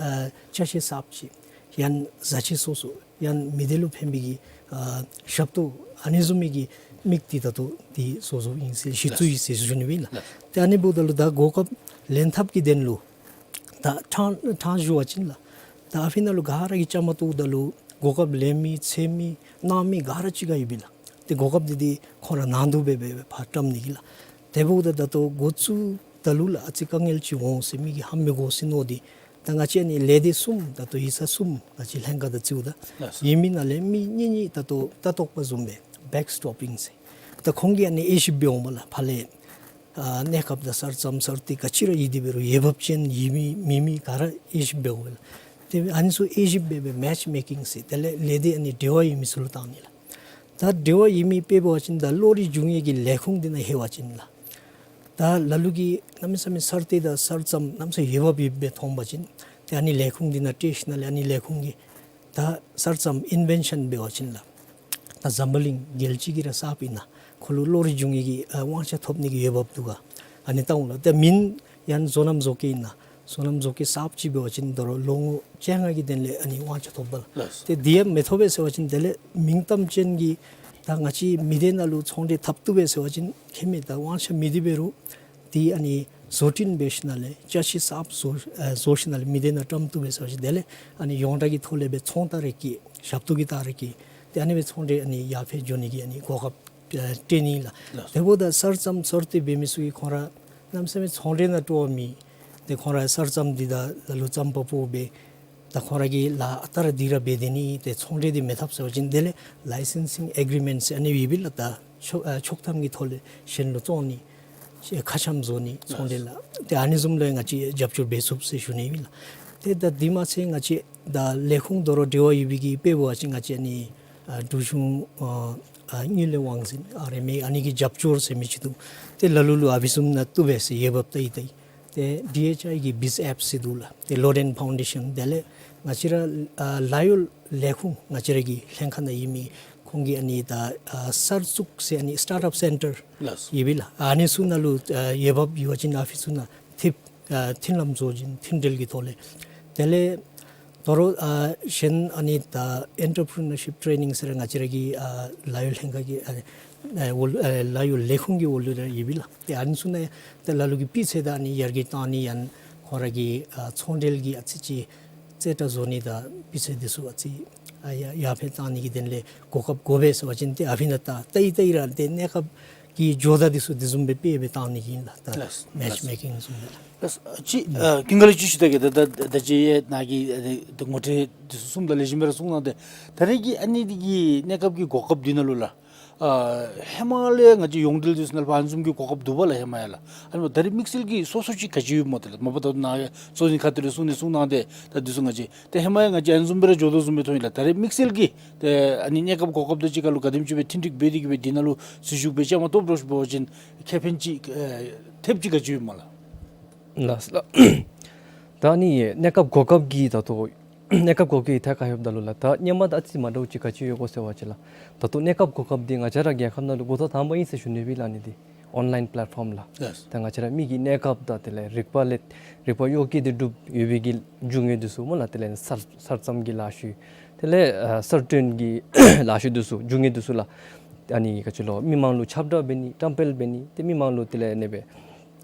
ཨ་ཅ་ཆས་གསརཔ་ཅིག་ཡང་བཟའ་ཆས་སོ་སོ་ཡང་མི་སྡེ་ལུ་ཕན་པའི་གི་ཨ་ཞབས་ཏོག་ཨ་ནི་བཟུམ་མའི་གི་དམིགས་ཏེ་ད་ལྟོ་འདི་བཟོ་བཟོཝ་ཨིན་ཟེར་གཞི་བཙུགས་ཡི་ཟེར་ཞུ་ནི་སྦེ་ཨིན་ལགས། ལགས། ཏེ་ཨ་ནི་འབདཝ་ད་ལུ་ད་གོ་སྐབས་ལེན་ཐབས་ཀྱི་དོན་ལུ་ད་ཕྲང་ཕྲང་ཞུ་བ་ཅིན་ལགས། ད་ཨ་ཕི་ནང་ལུ་ག་ར་གིས་བཅའ་མར་གཏོགསཔ་ད་ལུ་གོ་སྐབས་ལེན་མི་འཚོལ་མི་གནང་མི་ག་ར་གཅིག་ཁར་ཡོད་པས་ལགས། ཏེ་གོ་སྐབས་འདི་འདི་ཁོང་ར་ནང་དུ་སྦེ་སྦེ་ཕར་བཀྲམ་ནི་གི་ལགས། དེ་འབདཝ་ད་ད་ལྟོ་འགོ་བཙུགསཔ་ད་ལུ་ལགས་ཨ་ཙི་དཀའ་ངལ་ཅིག་འོང་ཟེར་མི་གིས་ཧ་མི་གོ་ཟེར་མནོ་སྟེ་ད་ང་བཅས་ཨ་ནི་ལས་སྡེ་གསུམ་ད་ལྟོ་ཡིག་ཚང་གསུམ་ང་བཅས་ལྷན་ཁག་དང་རྩིཝ་ད་ལགས་སོ། ཡོད་མི་ནང་ལས་མི་གཉིས་གཉིས་ད་ལྟོ་ལྟ་རྟོག་པ་བཟུམ་སྦེ་བེཀ་སི་ཊོཔ་ཨིན་ཟེར། ད་ཁོང་གིས་ཨ་ནི་དབྱེ་ཞིབ་འབད་འོང་པ་ལགས། ཕར་ལས་ཨ་གནས་སྐབས་དང་གསར་རྩམ་གསར་གཏོད་ག་ཅི་ར་ཡོད་དེ་འབད་རུང་འོས་འབབ་ཅན་ཡོད་མི་མེད་མི་ག་ར་དབྱེ་ཞིབ་འབད་འོང་པ་ལགས། ཏེ་ཨ་ནི་ཚུ་དབྱེ་ཞིབ་འབད་སྦེ་མེཆ་མེཀིང་ཟེར་དེ་ལས་ལས་སྡེ་ཨ་ནི་འབྲེལ་བ་ཡོད་མི་ཚུ་ལུ་བཏང་ནི་ལགས། ད་འབྲེལ་བ་ཡོད་མི་དཔེ་འབད་བ་ཅིན་ད་གློག་རིག་འབྱུང་བའི་གི་ལས་ཁུངས་འདི་ནང་ལྷོད་པ་ཅིན་ལགས། ད་ལ་ལུ་གིས་གནམ་མེད་ས་མེད་གསར་གཏོད་དང་གསར་རྩམ་གནམ་མེད་ས་མེད་འོས་འབབ་ཡོདཔ་སྦེ་མཐོང་པ་ཅིན་ཏེ་ཨ་ནི་ལས་ཁུངས་འདི་ནང་སྤྲོད་ཞིནམ་ལས་ཨ་ནི་ལས་ཁུངས་ཀྱིས་ད་གསར་རྩམ་ཨིན་ཝེན་ཤཱན་འབད་བ་ཅིན་ལགས། ད་འཛམ་བུ་གླིང་རྒྱལ་སྤྱི་གི་ར་གསརཔ་ཨིན་ན་ཁོ་ལུ་གློག་རིག་འབྱུང་བའི་གི་ཨ་དབང་ཆ་ཐོབ་ནི་གི་འོས་འབབ་འདུག་ག། ཨ་ནི་བལྟ་འོང་ལགས། ཏེ་མེན་ཡང་བཟོ་རྣམ་བཟོ་བཀོད་ཨིན་ན་བཟོ་རྣམ་བཟོ་བཀོད་གསརཔ་ཅིག་འབད་བ་ཅིན་དོ་རུང་ལོ་ངོ་བཅོ་ལྔ་གི་དོན་ལས་ཨ་ནི་དབང་ཆ་ཐོབ་པས་ལགས། ལགས་སོ། ཏེ་དེ་ཡང་མི་ཐོབ་པས་ཟེར་བ་ཅིན་དེ་ལས་མིང་གཏམ་ཅན་གྱི་ད་ང་བཅས་མི་སྡེ་ནང་ལུ་ཚོང་འབྲེལ་འཐབ་བཏུབ་པས་ཟེར་བ་ཅིན་ཁྱད་མེད། ད་དབང་ཆ་མེད་དེ་འབད་རུང་ཏེ་ཨ་ནི་བཟོ་སྐྲུན་འབད་ཞིནམ་ལས་ཅ་ཆས་གསརཔ་བཟོ་ཨ་བཟོ་ཞིནམ་ལས་མི་སྡེ་ནང་བཀྲམ་བཏུབ་པས་ཟེར་བ་ཅིན་དེ་ལས་ཨ་ནི་ཡོངས་གྲགས་ཀྱི་ཐོག་ལས་སྦེ་ཚོང་ལྟ་རེ་གི་ཞབས་ཏོག་གི་ལྟ་རེ་གི་ཏེ་ཨ་ནི་སྦེ་ཚོང་འབྲེལ་ཨ་ནི་ཡར་འཕེལ་འགྱོ་ནི་གི་ཨ་ནི་གོ་སྐབས་ཨ་སྤྲོད་ནི་ལགས། ལགས། དེ་འབདཝ་ད་གསར་རྩམ་གསར་གཏོད་འབད་མི་ཚུ་གིས་ཁོང་ར་གནམ་མེད་ས་མེད་ཚོང་འབྲེལ་ནང་སྤྲོ་བ་མེད། ཏེ་ཁོང་ར་གསར་རྩམ་འདི་ད་ལ་ལུ་རྩམ་པ་ཕོག་སྦེ་ད་ཁོང་ར་གི་ལཱ་ཨ་རྟག་ར་འདི་ར་འབད་དེ་ནི་ཏེ་ཚོང་འབྲེལ་འདི་མི་འཐབ་ཟེར་བ་ཅིན་དེ་ལས་ལའི་སེན་སིང་ཨེག་རི་མེནཊ་ཟེར་ཨ་ནི་ཡོད་པས་ལགས། ད་ཆོག་ཨ་ཆོག་ཐམ་གྱི་ཐོག་ལས་གཞན་ལུ་བཙོང་ནི་ཁ་འཆམ་བཟོ་ནི་ཚོང་འབྲེལ་ལགས། ཏེ་ཨ་ནི་བཟུམ་ལུ་ང་བཅས་རྒྱབ་སྐྱོར་འབད་ཚུགས་ཟེར་ཞུ་ནི་ཨིན་ལགས། ཏེ་ད་དེ་མ་ཚད་ང་བཅས་ད་ལས་ཁུངས་དོ་རུང་འབྲེལ་བ་ཡོད་པའི་གི་དཔེ་འབད་བ་ཅིན་ང་བཅས་ཨ་ནི་ཨ་འབྲུག་གཞུང་ཨ་ ཨ་དངུལ་ལས་དབང་འཛིན་ཨ་རེ་མེ་ཨ་ནི་གི་རྒྱབ་སྐྱོར་ཟེར་མི་ཅིག་འདུག། ཏེ་ལ་ལུ་ལུ་ཨ་ཕི་བཟུམ་ནང་བཏུབ་པས་ཟེར་འོས་འབབ་བལྟ་ཡི་བལྟ་ཡི། ཏེ་ཌི་ཨེཆ་ཨའི་གི་བིཛ་ཨེཔ་ཟེར་འདུག་ལགས། ཏེ་ལོ་ཌེན་ཕའུན་ཌེ་ཤན་དེ་ལས་ང་བཅས་ར་ཨ་ལཱ་གཡོག་ལས་ཁུངས་ང་བཅས་ར་གི་ལྷན་ཁག་ནང་ཡོད་མི་ཁོང་གིས་ཨ་ནི་ད་ཨ་གསར་བཙུགས་ཟེར་ཨ་ནི་སི་ཊཱརཊ་ཨཔ་སེན་ཊར་ལགས། ཡོད་པས་ལགས། ཨ་ནི་ཚུ་ནང་ལུ་ཨ་འོས་འབབ་ཡོད་པ་ཅིན་ཨ་ཕི་ཚུ་ནང་ཐེབས་ཨ་མཐུན་ལམ་བཟོ་བྱིན་མཐུན་འབྲེལ་གྱི་ཐོག་ལས། དེ་ལས་དོ་རུང་ཨ་གཞན་ཨ་ནི་ད་ཨེན་ཊར་པི་རི་ནར་ཤིཔ་ཊེ་རེ་ནིང་ཟེར་ང་བཅས་ར་གི་ཨ་ལཱ་གཡོག་ལྷན་ཁག་གི་ཨ་ཨ་འོག་ཨ་ལཱ་གཡོག་ལས་ཁུངས་ཀྱི་འོག་ལུ་ར་ཡོད་པས་ལགས། ཏེ་ཨ་ནི་ཚུ་ནང་ཏེ་ལ་ལུ་གིས་སྤུས་ཚད་དང་ཨ་ནི་ཡར་རྒྱས་བཏང་ནི་ཡང་ཁོ་ར་གི་ཨ་ཚོང་འབྲེལ་གྱི་ཨ་ཙི་ཅིག་རྩེ་གྲ་བཟོ་ནི་དང་སྤུས་ཚད་འདི་ཚུ་ཨ་ཙི་ཨ་ཡར་ཡར་འཕེལ་བཏང་ནི་གི་དོན་ལས་གོ་སྐབས་དགོ་པས་ཟེར་བ་ཅིན་ཏེ་ཨ་ཕི་ནང་ད་བལྟ་ཡི་བལྟ་ཡི་ར་ཏེ་གནས་སྐབས་ཀྱི་ཇོ་བདག་འདི་ཚུ་དེ་བཟུམ་སྦེ་དཔེ་སྦེ་བཏང་ནི་ཨིན་ལགས། ད་ལགས། མེ་ཆི་མེ་ཀིང་བཟུམ་སྦེ་ལགས། ལགས། ཅིག་ཨ་ཀུན་དགའ་ལགས་ཅིག་ཞུ་ད་གེ། ད་ད་ད་ཅི་ཡང་ནཱ་གིས་ཨ་ནི་ད་ངོ་སྤྲོད་འདི་ཚུ་གསུངམ་ད་ལེགས་ཤོམ་སྦེ་ར་གསུངས་གནང་སྟེ། ད་རེས་ཀྱི་ཨ་ནི་འདི་གི་གནས་སྐབས་ཀྱི་གོ་སྐབས་འདི་ནང་ལུ་ལགས། ཨ་ཧེ་མ་ལས་ང་བཅས་ཡོངས་འབྲེལ་འདི་ཚུ་ནང་ལུ་ཕར་ཨ་ནི་བཟུམ་གྱི་གོ་སྐབས་འདུག་པ་ལགས་ཧེ་མ་ཡང་ལགས། ཨ་ནི་ད་རེས་དམིགས་བསལ་གྱི་སོ་སོ་ཅིག་ག་ཅི་ཡོདཔ་སྨོ་ད་ལགས། མ་པ་ད་ནཱ་གསོལ་ཟིན་ཁ་ཐུག་ལས་གསུངས་ནི་གསུངས་གནང་སྟེ་ད་འདི་ཚུ་ང་བཅས་ཏེ་ཧེ་མ་ཡང་ང་བཅས་ཨ་ནི་བཟུམ་སྦེ་ར་འགྱོ་དོ་བཟུམ་སྦེ་མཐོང་ཡི་ལགས། ད་རེས་དམིགས་བསལ་གྱི་ཏེ་ཨ་ནི་གནས་སྐབས་གོ་སྐབས་དང་གཅིག་ཁར་ལུ་ག་དེམ་ཅིག་སྦེ་མཐུན་འགྲིག་འབད་དེ་གིས་སྦེ་འདི་ནང་ལུ་འཛུལ་ཞུགས་འབད་བཅའ་མར་གཏོགས་འགྱོ་ཞུ་བ་ཅིན་ཁེ་ཕན་ཅིག་ཨེ་ཐེབས་ཅིག་ག་ཅི་ཡོདཔ་སྨོ་ལགས། ལགས་ལགས། ད་ཨ་ནི་གནས་སྐབས་གོ་སྐབས་ཀྱི་ད་ལྟོ་གནས་སྐབས་གོ་སྐབས་ཀྱི་ཐད་ཁར་ལྷོདཔ་ད་ལུ་ལགས། ད་སྔོན་མ་དང་ཨ་ཙི་མ་འདྲཝ་ཅིག་ག་ཅི་ཡོད་གོ་ཟེར་བ་ཅིན་ལགས། ད་ལྟོ་གནས་སྐབས་གོ་སྐབས་འདི་ང་བཅས་ར་རྒྱལ་ཁབ་ནང་ལུ་འགོ་ཐོག་དང་པ་ཨིན་ཟེར་ཞུ་ནི་སྦེ་ལགས། ཨ་ནི་འདི་ཨོན་ལའིན་པེ་ལེཊ་ཕོམ་ལགས། ལགས། ད་ང་བཅས་ར་མི་གི་གནས་སྐབས་དང་དེ་ལས་རིག་པ་ལས་རིག་པ་གཡོག་བཀོལ་ཏེ་སྒྲུབ་ཡོད་པའི་གི་རྒྱུ་དངོས་འདི་ཚུ་སྨོ་ལགས། དེ་ལས་གསར་གསར་རྩོམ་གྱི་ལཱ་ཤུལ་དེ་ལས་ཨ་གསར་སྐྲུན་གྱི་ལཱ་ཤུལ་འདི་ཚུ་རྒྱུ་དངོས་འདི་ཚུ་ལགས། ཨ་ནི་ག་ཅི་ལོ་མི་མང་ལུ་ཁྱབ་བསྒྲགས་འབད་ནི་བཀྲམ་སྤེལ་འབད་ནི་ཏེ་མི་མང་ལུ་དེ་ལས་ཨ་ནི་སྦེ་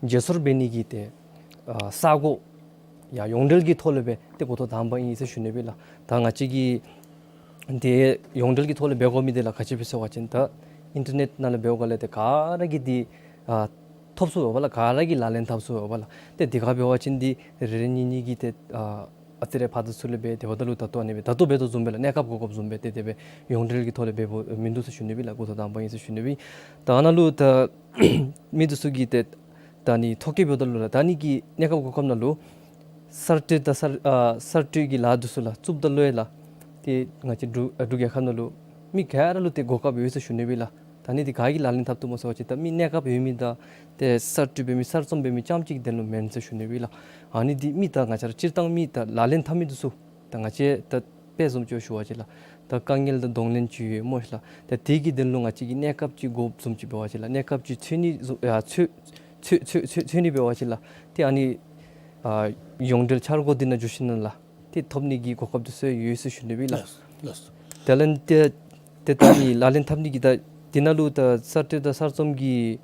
བརྗེ་སོར་འབད་ནི་གི་ཏེ་ཨ་ས་གོ་ཡང་ཡོངས་འབྲེལ་གྱི་ཐོག་ལས་སྦེ་ཏེ་འགོ་ཐོག་དང་པ་ཨིན་ཟེར་ཞུ་ནི་སྦེ་ལགས། ད་ང་བཅས་ཀྱིས་ཏེ་ཡོངས་འབྲེལ་གྱི་ཐོག་ལས་འབད་དགོ་མི་འདི་ལགས་ག་ཅི་སྦེ་ཟེར་བ་ཅིན་ད་ཨིན་ཊར་ནེཊ་ནང་ལས་འབདཝ་ལས་ཏེ་ག་ར་གིས་འདི་ཨ་ཐོབ་ཚུགས་པས་ལགས། ག་ར་གིས་ལག་ལེན་འཐབ་ཚུགས་པས་ལགས། ཏེ་འདི་ག་འབད་བ་ཅིན་འདི་རེ་རེ་གཉིས་གཉིས་ཀྱིས་ཏེ་ཨ་ཨ་ཙི་རེ་ཕར་དང་ཚུར་ལས་འབད་དེ་འབདཝ་ད་ལུ་ད་ལྟོ་ཨ་ནི་སྦེ་ད་ལྟོ་འབད་དོ་བཟུམ་སྦེ་ལགས་གནས་སྐབས་གོ་སྐབས་བཟུམ་སྦེ་ཏེ་དེ་སྦེ་ཡོངས་འབྲེལ་གྱི་ཐོག་ལས་འབདཝ་མིན་འདུག་ཟེར་ཞུ་ནི་སྦེ་ལགས། འགོ་ཐོག་དང་པ་ཨིན་ཟེར་ཞུ་ནི་སྦེ། ད་ནཱ་ལུ་ད་མི་འདི་ཚུ་གིས་ཏེ་ད་ཨ་ནི་ཐོ་བཀོད་འབདཝ་ད་ལུ་ལགས་ད་ཨ་ནི་གི་གནས་སྐབས་གོ་སྐབས་ནང་ལུ་གསར་གཏོད་དང་གསར་ཨ་གསར་གཏོད་ཀྱི་ལཱ་འདི་ཚུ་ལགས་བཙུགསཔ་ད་ལུ་ཡང་ལགས་ཏེ་ང་བཅས་འབྲུག་ཨ་འབྲུག་རྒྱལ་ཁབ་ནང་ལུ་མི་ག་ར་ལུ་ཏེ་གོ་སྐབས་ཡོད་ཟེར་ཞུ་ནི་སྦེ་ལགས། ད་ཨ་ནི་འདི་ག་གིས་ལག་ལེན་འཐབ་བཏུབ་སྨོ་ཟེར་བ་ཅིན་ད་མི་གནས་སྐབས་ཡོད་མི་དང་ཏེ་གསར་གཏོད་འབད་མི་གསར་རྩོམ་འབད་མི་རྐྱངམ་ཅིག་གི་དོན་ལུ་མེན་ཟེར་ཞུ་ནི་སྦེ་ལགས། ཨ་ནི་འདི་མི་ད་ང་བཅས་ར་སྤྱིར་བཏང་མི་ད་ལག་ལེན་འཐབ་མི་འདི་ཚུ་ད་ང་བཅས་ད་དཔེ་བཟུམ་ཅིག་ཞུ་བ་ཅིན་ལགས་ད་དཀའ་ངལ་དང་གདོང་ལེན་ཅིག་ཡོད་སྨོ་ལགས། ད་དེ་གི་དོན་ལུ་ང་བཅས་ཀྱིས་གནས་སྐབས་ཅིག་དགོཔ་བཟུམ་ཅིག་འབད་བ་ཅིན་ལགས་གནས་སྐབས་ཅིག་འཚོལ་ནི་བཟུམ་ཨ་འཚོལ་འཚོལ་འཚོལ་འཚོལ་འཚོལ་ནི་འབད་བ་ཅིན་ལགས་ཏེ་ཨ་ནི་ཨ་ཡོངས་འབྲེལ་འཆར་སྒོ་འདི་ནང་འཛུལ་ཞིནམ་ལས་ཏེ་ཐོབ་ནི་གི་གོ་སྐབས་འདི་ཚུ་ཡོད་ཟེར་ཞུ་ནི་སྦེ་ལགས། ལགས་ལགས། དེ་ལས་ཏེ་ཏེ་ད་ཨ་ནི་ལག་ལེན་འཐབ་ནི་གི་ད་འདི་ནང་ལུ་ད་གསར་གཏོད་དང་གསར་རྩོམ་གྱི་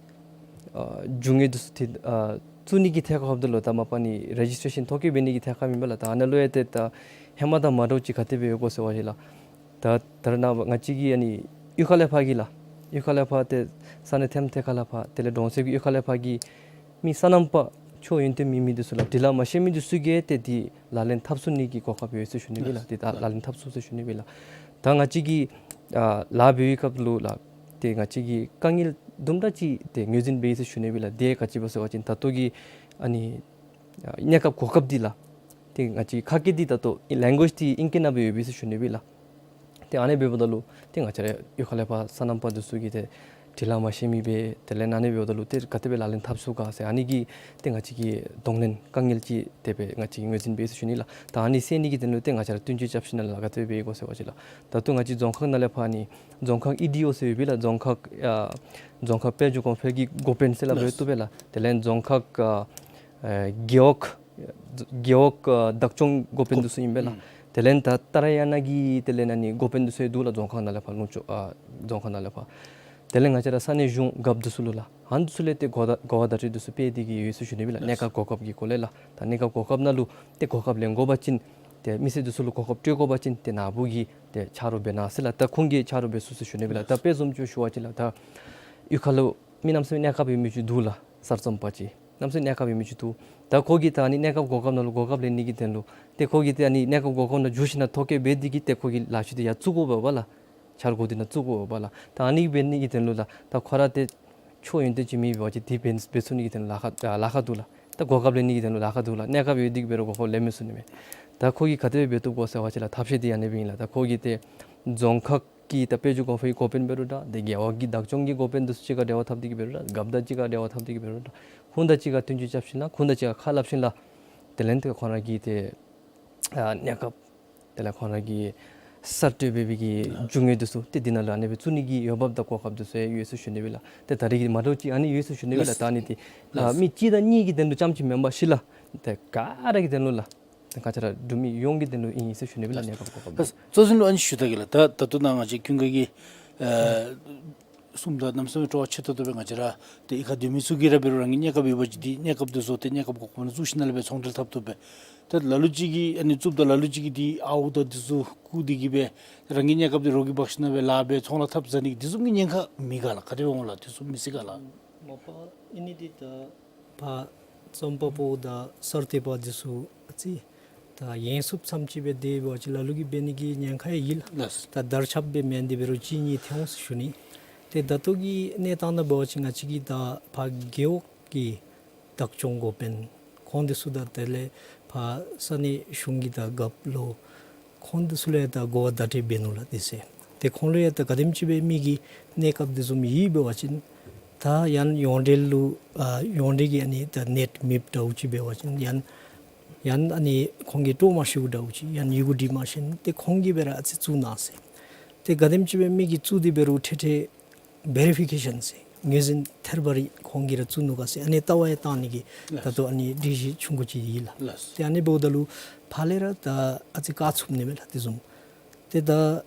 ཨ་རྒྱུ་དངོས་འདི་ཚུ་ཏེ་ཨ་བཙུགས་ནི་གི་ཐད་ཁར་འབདཝ་ད་ལུ་ད་མ་པ་ཨ་ནི་རེ་ཇིས་ཊེ་རེ་ཤཱན་ཐོ་བཀོད་འབད་ནི་གི་ཐད་ཁར་ཨིན་པས་ལགས། ད་ཨ་ནཱ་ལུ་ཡང་ཏེ་ད་ཧེ་མ་དང་མ་འདྲཝ་ཅིག་ག་དེ་སྦེ་ཡོད་གོ་ཟེར་བ་ཅིན་ལགས་ད་ད་རེས་ནངས་པ་ང་བཅས་ཀྱི་ཨ་ནི་གཡུས་ཁ་ལས་ཕར་གྱི་ལགས་གཡུས་ཁ་ལས་ཕར་ཏེ་ས་གནས་ཐེམ་ཐེ་ཁ་ལས་ཕར་དེ་ལས་གྲོང་གསེབ་ཀྱི་གཡུས་ཁ་ལས་ཕར་གྱི་མི་སོ་ནམ་པ་ཆོས་ཡོན་ཏན་མེད་མི་འདི་ཚུ་ལགས་འབྲི་ལྷག་མ་ཤེས་མི་འདི་ཚུ་གིས་ཏེ་འདི་ལག་ལེན་འཐབ་ཚུགས་ནི་གི་གོ་སྐབས་ཡོད་ཟེར་ཞུ་ནི་སྦེ་ལགས། ཏེ་ད་ལག་ལེན་འཐབ་ཚུགས་ཟེར་ཞུ་ནི་སྦེ་ལགས། ད་ང་བཅས་ཀྱིས་ཨ་ལཱ་འབད་བའི་སྐབས་ལུ་ལགས་ཏེ་ང་བཅས་ཀྱིས་དཀའ་ངལ་དུམ་གྲ་ཅིག་ཏེ་ངོས་འཛིན་འབད་ཡི་ཟེར་ཞུ་ནི་སྦེ་ལགས། དེ་ག་ཅི་སྦེ་ཟེར་བ་ཅིན་ད་ལྟོ་གི་ཨ་ནི་ཨ་གནས་སྐབས་གོ་སྐབས་འདི་ལགས་ཏེ་ང་བཅས་ཁ་སྐད་འདི་ད་ལྟོ་ལེང་གུ་ཨེཇ་འདི་ཨིང་སྐད་ནང་སྦེ་ཡོད་པས་ཟེར་ཞུ་ནི་སྦེ་ལགས། ཏེ་ཨ་ནི་འབདཝ་ད་ལུ་ཏེ་ང་བཅས་ར་གཡུས་ཁ་ལས་ཕར་སོ་ནམ་པ་འདི་ཚུ་གིས་ཏེ་འབྲི་ལྷག་མ་ཤེས་མི་སྦེ་དེ་ལས་ཨ་ནི་འབདཝ་ད་ལུ་ཏེ་ག་དེ་སྦེ་ལག་ལེན་འཐབ་ཚུགས་ག་ཟེར་ཨ་ནི་གི་ཏེ་ང་བཅས་ཀྱིས་གདོང་ལེན་དཀའ་ངལ་ཅིག་དེ་སྦེ་ང་བཅས་ངོས་འཛིན་འབད་ཡི་ཟེར་ཞུ་ནི་ལགས། ད་ཨ་ནི་སེལ་ནི་གི་དོན་ལུ་ཏེ་ང་བཅས་ར་བསྟུན་གྲོས་རྐྱབ་ཞིནམ་ལས་ག་དེ་སྦེ་འབད་དགོ་ཟེར་བ་ཅིན་ལགས་ད་ལྟོ་ང་བཅས་རྫོང་ཁག་ནང་ལས་ཕར་ཨ་ནི་རྫོང་ཁག་ཨི་ཌི་ཨོ་ཟེར་ཡོད་པས་ལགས། རྫོང་ཁག་ཨ་རྫོང་ཁག་དཔལ་འབྱོར་གོང་འཕེལ་གྱི་འགོ་དཔོན་ཟེར་སླབ་རུང་བཏུབ་པས་ལགས། དེ་ལས་རྫོང་ཁག་ཨ་ཨེ་རྒེད་འོག་རྒེད་འོག་ཨ་བདག་སྐྱོང་འགོ་དཔོན་འདི་ཚུ་ཨིན་པས་ལགས། ཨུམ། དེ་ལས་ད་ཏཱ་ར་ཡ་ན་གི་དེ་ལས་ཨ་ནི་འགོ་དཔོན་འདི་ཚུ་ཡང་འདུག་ལགས། རྫོང་ཁག་ནང་ལས་ཕར་ལུང་ཕྱོགས་ཨ་རྫོང་ཁག་ནང་ལས་ཕར། དེ་ལས་ང་བཅས་ར་ས་གནས་གཞུང་རྒཔོ་འདི་ཚུ་ལུ་ལགས་ཨ་ནི་འདི་ཚུ་ལས་ཏེ་གོ་བརྡ་གོ་བ་བརྡ་སྤྲོད་འདི་ཚུ་སྤེལ་ཏེ་གི་ཡོད་ཟེར་ཞུ་ནི་སྦེ་ལགས། གནས་སྐབས་གོ་སྐབས་ཀྱི་སྐོར་ལས་ལགས། ད་གནས་སྐབས་གོ་སྐབས་ནང་ལུ་ཏེ་གོ་སྐབས་ལེན་དགོ་པ་ཅིན་ཏེ་མི་སེར་འདི་ཚུ་ལུ་གོ་སྐབས་སྤྲོད་དགོ་པ་ཅིན་ཏེ་ནཱ་བུ་གིས་ཏེ་ཆ་རོགས་འབད་གནང་ཟེར་ལགས། ད་ཁོང་གིས་ཆ་རོགས་འབད་ཚུགས་ཟེར་ཞུ་ནི་སྦེ་ལགས། ད་དཔེ་བཟུམ་ཅིག་ཞུ་བ་ཅིན་ལགས་ད་གཡུས་ཁ་ལུ་མི་གནམ་མེད་ས་མེད་གནས་སྐབས་ཡོད་མི་ཅིག་འདུག་ལགས། གསར་རྩོམ་པ་ཅིག་གནམ་མེད་ས་མེད་གནས་སྐབས་ཡོད་མི་ཅིག་འདུག། ད་ཁོ་གིས་ད་ཨ་ནི་གནས་སྐབས་གོ་སྐབས་ནང་ལུ་གོ་སྐབས་ལེན་ནི་གི་དོན་ལུ་ཏེ་ཁོ་གིས་ཏེ་ཨ་ནི་གནས་སྐབས་གོ་སྐབས་ནང་འཛུལ་ཞིནམ་ལས་ཐོ་བཀོད་འབད་དེ་གིས་ཏེ་ཁོ་གི་ལཱ་ཤུལ་འདི་ཡར་བཙུགས་དགོ་པས་ལགས། འཆར་སྒོ་འདི་ནང་བཙུགས་དགོ་པས་ལགས། ད་ཨ་ནི་འབད་ནི་གི་དོན་ལུ་ལགས་ད་ཁོ་ར་ཏེ་ཆོས་ཡོན་ཏན་ཅིག་མེད་པ་ཅིན་འདི་འབད་འབད་ཚུགས་ནི་གི་དོན་ལུ་ལཱ་ཁག་ཨ་ལཱ་ཁག་འདུག་ལགས། ད་གོ་སྐབས་ལེན་ནི་གི་དོན་ལུ་ལཱ་ཁག་འདུག་ལགས། གནས་སྐབས་ཡོད་དེ་གིས་འབད་རུང་གོ་སྐབས་ལེན་མི་ཚུགས་ནི་མས། ད་ཁོ་གིས་ག་དེ་སྦེ་འབད་བཏུབ་གོ་ཟེར་བ་ཅིན་ལགས་ཐབས་ཤེས་འདི་ཨ་ནི་སྦེ་ཨིན་ལགས། ད་ཁོ་གིས་ཏེ་རྫོང་ཁག་ གི་ད་དཔལ་འབྱོར་གོང་འཕེལ་གྱི་འགོ་དཔོན་འབད་རུང་འདྲ། ཏེ་རྒེད་འོག་གི་བདག་སྐྱོང་གི་འགོ་དཔོན་འདི་ཚུ་གཅིག་ཁར་འབྲེལ་བ་འཐབ་སྟེ་གི་འབད་རུང་འདྲ། རྒཔོ་དང་གཅིག་ཁར་འབྲེལ་བ་འཐབ་སྟེ་གི་འབད་རུང་འདྲ། ཁོང་དང་གཅིག་ཁར་མཐུན་འགྱུར་རྐྱབ་ཞིནམ་ལས་ཁོང་དང་གཅིག་ཁར་ཁ་སླབ་ཞིནམ་ལས། དེ་ལས་ཏེ་ཁོང་ར་གི་ཏེ་ཨ་གནས་སྐབས། དེ་ལས་ཁོང་ར་གི་གསར་གཏོད་འབད་བའི་གི་རྒྱུ་དངོས་འདི་ཚུ་ཏེ་འདི་ནང་ལུ་ཨ་ནི་སྦེ་བཙུགས་ནི་གི་འོས་འབབ་དང་གོ་སྐབས་འདི་ཚུ་ཡོད་ཟེར་ཞུ་ནི་ཨིན་ལགས། ཏེ་ད་རེས་ཀྱི་མ་འདྲཝ་ཅིག་ཨ་ནི་ཡོད་ཟེར་ཞུ་ནི་ཨིན་ལགས། ད་ཨ་ནི་འདི་ཨ་མི་གཅིག་དང་གཉིས་ཀྱི་དོན་ལུ་རྐྱངམ་ཅིག་མེན་པར་ཤུལ་ལས་ཏེ་ག་ར་གི་དོན་ལུ་ལགས། ཏེ་ག་ཅི་ར་འབྲུག་མི་ཡོངས་ཀྱི་དོན་ལུ་ཨིན་ཟེར་ཞུ་ནི་ཨིན་ལགས། གནས་སྐབས་གོ་སྐབས་འདི། གཙོ་ཆེན་ལུ་ཨ་ནི་ཞུ་ད་གེ་ལགས། ད་ད་ལྟོ་ནཱ་ང་བཅས་ཀུན་དགའ་གིས་ཨ་གསུངམ་ད་གནམ་མེད་ས་མེད་སྤྲོ་བ་ཆེ་ཏོག་ཏོ་སྦེ་ང་བཅས་ར་ཏེ་གཡུས་ཁར་སྡོད་མི་ཚུ་གིས་ར་འབད་རུང་རང་གི་གནས་སྐབས་ཡོད་པ་ཅིན་ཏེ་གནས་སྐབས་འདི་ཚུ་ཏེ་གནས་སྐབས་གོ་སྐབས་ནང་བཙུགས་ཞིནམ་ལས་སྦེ་ཚོང་འབྲེལ་འཐབ་བཏུབ་པས། ད་ལ་ལུ་ཅིག་གིས་ཨ་ནི་བཙུགསཔ་ད་ལ་ལུ་ཅིག་གིས་ཏེ་ཨརཝ་དང་འདི་ཚུ་བརྐུ་སྟེ་གི་སྦེ་རང་གི་གནས་སྐབས་འདི་རོགས་ཀྱིས་འབག་ཞིནམ་ལས་སྦེ་ལཱ་འབད་ཚོང་ལཱ་འཐབ་ཟ་ནི་འདི་བཟུམ་གྱི་ཉེན་ཁ་མེད་ག་ལགས། ག་དེ་སྦེ་འོང་ལགས། འདི་བཟུམ་མི་སྲིད་ག་ལགས། མ་པ་ཨ་ནི་འདི་ད་ཕར་རྩོམ་པ་པོ་དང་གསར་གཏོད་པ་འདི་ཚུ་ཨ་ཙི་ད་ཡོངས་སུ་ཙམ་ཅིག་སྦེ་སྡོད་པ་ཅིན་ལ་ལུ་གིས་འབད་ནི་གི་ཉེན་ཁ་ཡང་ཡོད་ལགས། ལགས། ད་དར་ཁྱབ་སྦེ་མེན། དེ་འབད་རུང་གཅིག་གཉིས་ཐོན་འོང་ཟེར་ཞུ་ནི། ཏེ་ད་ལྟོ་གི་གནས་སྟངས་ནང་འབད་བ་ཅིན་ང་བཅས་ཀྱི་ད་ཕར་རྒེད་འོག་གི་བདག་སྐྱོང་འགོ་དཔོན་ཁོང་འདི་ཚུ་དང་དེ་ལས་ཕར་ས་གནས་གཞུང་གི་ད་རྒཔོ་ལོ་ཁོང་འདི་ཚུ་ལུ་ཡང་ད་གོ་བ་བརྡ་སྤྲོད་འབད་ནུག་ལགས། དེ་ཚེ་ཏེ་ཁོང་ལུ་ཡང་ད་ག་དེམ་ཅིག་སྦེ་མི་གི་གནས་སྐབས་འདི་བཟུམ་ཡོད་འབད་བ་ཅིན་ད་ཡང་ཡོངས་འབྲེལ་ལུ་ཨ་ཡོངས་འབྲེལ་གྱི་ཨ་ནི་ད་ནེཊ་མེཔ་འདྲཝ་ཅིག་འབད་བ་ཅིན་ཡང་ཡང་ཨ་ནི་ཁོང་གིས་སྤྲོ་མ་ཤེས་འདྲཝ་ཅིག་ཡང་ཡི་གུ་འབྲི་མ་ཤེས་ན་ཏེ་ཁོང་གིས་སྦེ་ར་ཨ་ཙི་བཙུགས་གནང་ཟེར། ཏེ་ག་དེམ་ཅིག་སྦེ་མི་གིས་བཙུགས་ཏེ་འབད་རུང་ཐད་ཐད་བེ་རི་ཕི་ཀེ་ཤཱན་ཟེར་ངོས་འཛིན་ཐེར་པ་རེ་ཁོང་གིས་ར་བཙུགས་ནུག་ག་ཟེར་ཨ་ནི་ལྟ་བ་ཡང་བཏང་ནི་གི་ལགས། ད་ལྟོ་ཨ་ནི་སྒྲིག་གཞི་ཆུང་ཀུ་ཅིག་ཡོད་ལགས། ལགས། ཏེ་ཨ་ནི་འབདཝ་ད་ལུ་ཕར་ལས་ར་ད་ཨ་ཙི་བཀག་ཚུགས་ནི་མས་ལགས། དེ་བཟུམ་ཏེ་ད་